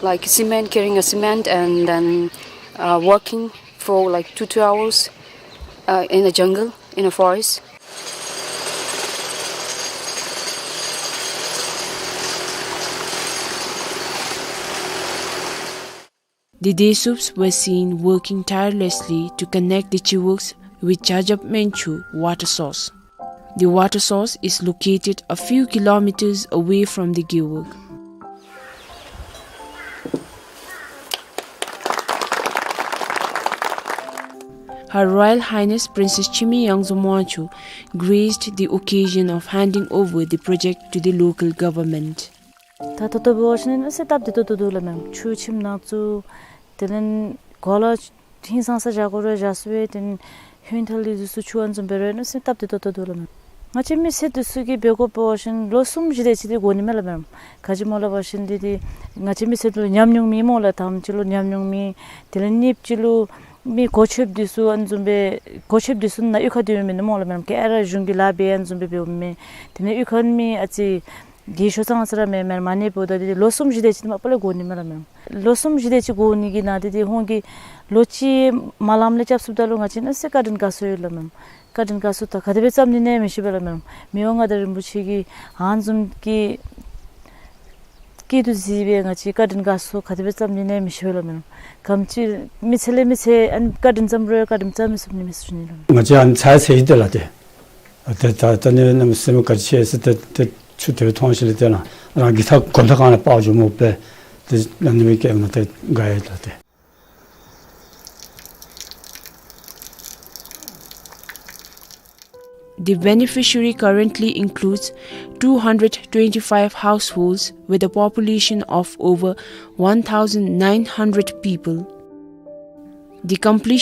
like cement, carrying a cement, and then, uh, working for, like, two, two hours, uh, in a jungle, in a forest. The Desups were seen working tirelessly to connect the Chiwuks with Jajab Menchu water source. The water source is located a few kilometers away from the Gewuok. Her Royal Highness Princess Chimi Yangzu Mwanchu graced the occasion of handing over the project to the local government. ད་ད་ལྟོ་འབད་བ་ཅིན་ཨ་ཙི་སྟབས་བདེ་ཏོག་ཏོ་འདུག་ལགས་མེན་ན། ཆུ་ཁྱིམ་ནང་བཙུགས། དེ་ལས་གོ་ལ་ཧིང་སངས་ས་བཞག་དགོ་རུང་བཞག་ཚུགས་པས། དེ་ལས་ཧོན་ཐལ་ལི་འདི་ཚུ་ཆུ་ཨ་ནི་བཟུམ་འབད་རུང་ཨ་ཙི་སྟབས་བདེ་ཏོག་ཏོ་འདུག་ལགས་མེན་ན། ང་བཅས་མི་སེར་འདི་ཚུ་གིས་འབད་དགོཔ་འབད་བ་ཅིན་ལོ་གསུམ་བཞི་དེ་ཅིག་འདི་འགོར་ནི་མས་ལགས་མེན་ན། ག་ཅི་སྨོ་ལབ་པ་ཅིན་འདི་འདི་ང་བཅས་མི་སེར་འདི་ལུ་ཉམས་མྱོང་མེད་སྨོ་ལགས། དང་པ་ཅིག་ལུ་ཉམས་མྱོང་མེད། དེ་ལས་གཉིས་པ་ཅིག་ལུ་མི་གོ་ཆོདཔ་འདི་ཚུ་ཨ་ནི་བཟུམ་སྦེ་གོ་ཆོདཔ་འདི་ཚུ་ནང་གཡུས་ཁར་སྡོད་མི་མེན་ན་སྨོ་ལགས་མེན་ན། ག་ར་གཞུང་གི་ལཱ་འབད་ཨ་ནི་བཟུམ་སྦེ་འབདཝ་མས། དེ་ལས་གཡུས་ཁར་མི་ཨ་ཙི་རྒས་ཤོས་ཙང་ཙ་ར་མེན་མེན་མ་ཎི་འབདཝ་ད་འདི་ལོ་གསུམ་བཞི་དེ་ཅིག་མ་པ་ལས་འགོར་ནི་མས་ལགས་མེན་ན། ལོ་གསུམ་བཞི་དེ་ཅིག་འགོར་ནི་གི་ནང་འདི་འདི་ཁོང་གིས་ལོ་གཅིག་མ་ལངམ་ལས་རྐྱབ་ཚུགསཔ་ད་ལུ་ང་བཅས་ཨ་ཙི་བཀའ་དྲིན་དགའ་ཚོར་ཡོད་ལགས་མེན་ན། བཀའ་དྲིན་དགའ་ཚོར་ད་ག་དེ་སྦེ་བརྩམ་ནི་ཨིན་ན་མི་ཤེས་པས་ལགས་མེན་ན། མི་དབང་མངའ་བདག་རིན་པོ་ཆེ་གིས་ཨ་ནི་བཟུམ་གྱི་སྐྱིད་སྡུག་གཟིགས་སྦེ་ང་བཅས་བཀའ་དྲིན་དགའ་ཚོར་ག་དེ་སྦེ་བརྩམ་ནི་ཨིན་ན་མི་ཤེས་པས་ལགས་མེན་ན། ག་དེམ་ཅིག་མི་ཚེ་ལས་མི་ཚེ་ཨ་ནི་བཀའ་དྲིན་བརྩམ་རུང་བཀའ་དྲིན་བརྩམ་མི་ཚུགས་ནི་མས་ཟེར་ཞུ་ནི་ལགས་མེན་ན། ང་བཅས་ཨ་ནི་ཚར་ཚར་ཡི་དེ་ལགས་ཏེ། ཨ་ཏེ་ད་ད་ནི་གནམ་མེད་ས་མེད་ག་ཅི་ཟེར་ཏེ་ཏེ་ཆུ་དེ་སྦེ་མཐོང་ཞིནམ་ལས་ཏེ་ན་རང་གི་ཐག་གོམ་ཐག་གང་ལས་སྤར་འགྱོཝ་སྨོ་པས། ཏེ་ཨ་ནི་སྦེ་བསྐྱལཝ་ད་ཏེ་དགའ་ཡི་ལགས་ཏེ། The beneficiary currently includes two hundred twenty-five households with a population of over one thousand nine hundred people. The completion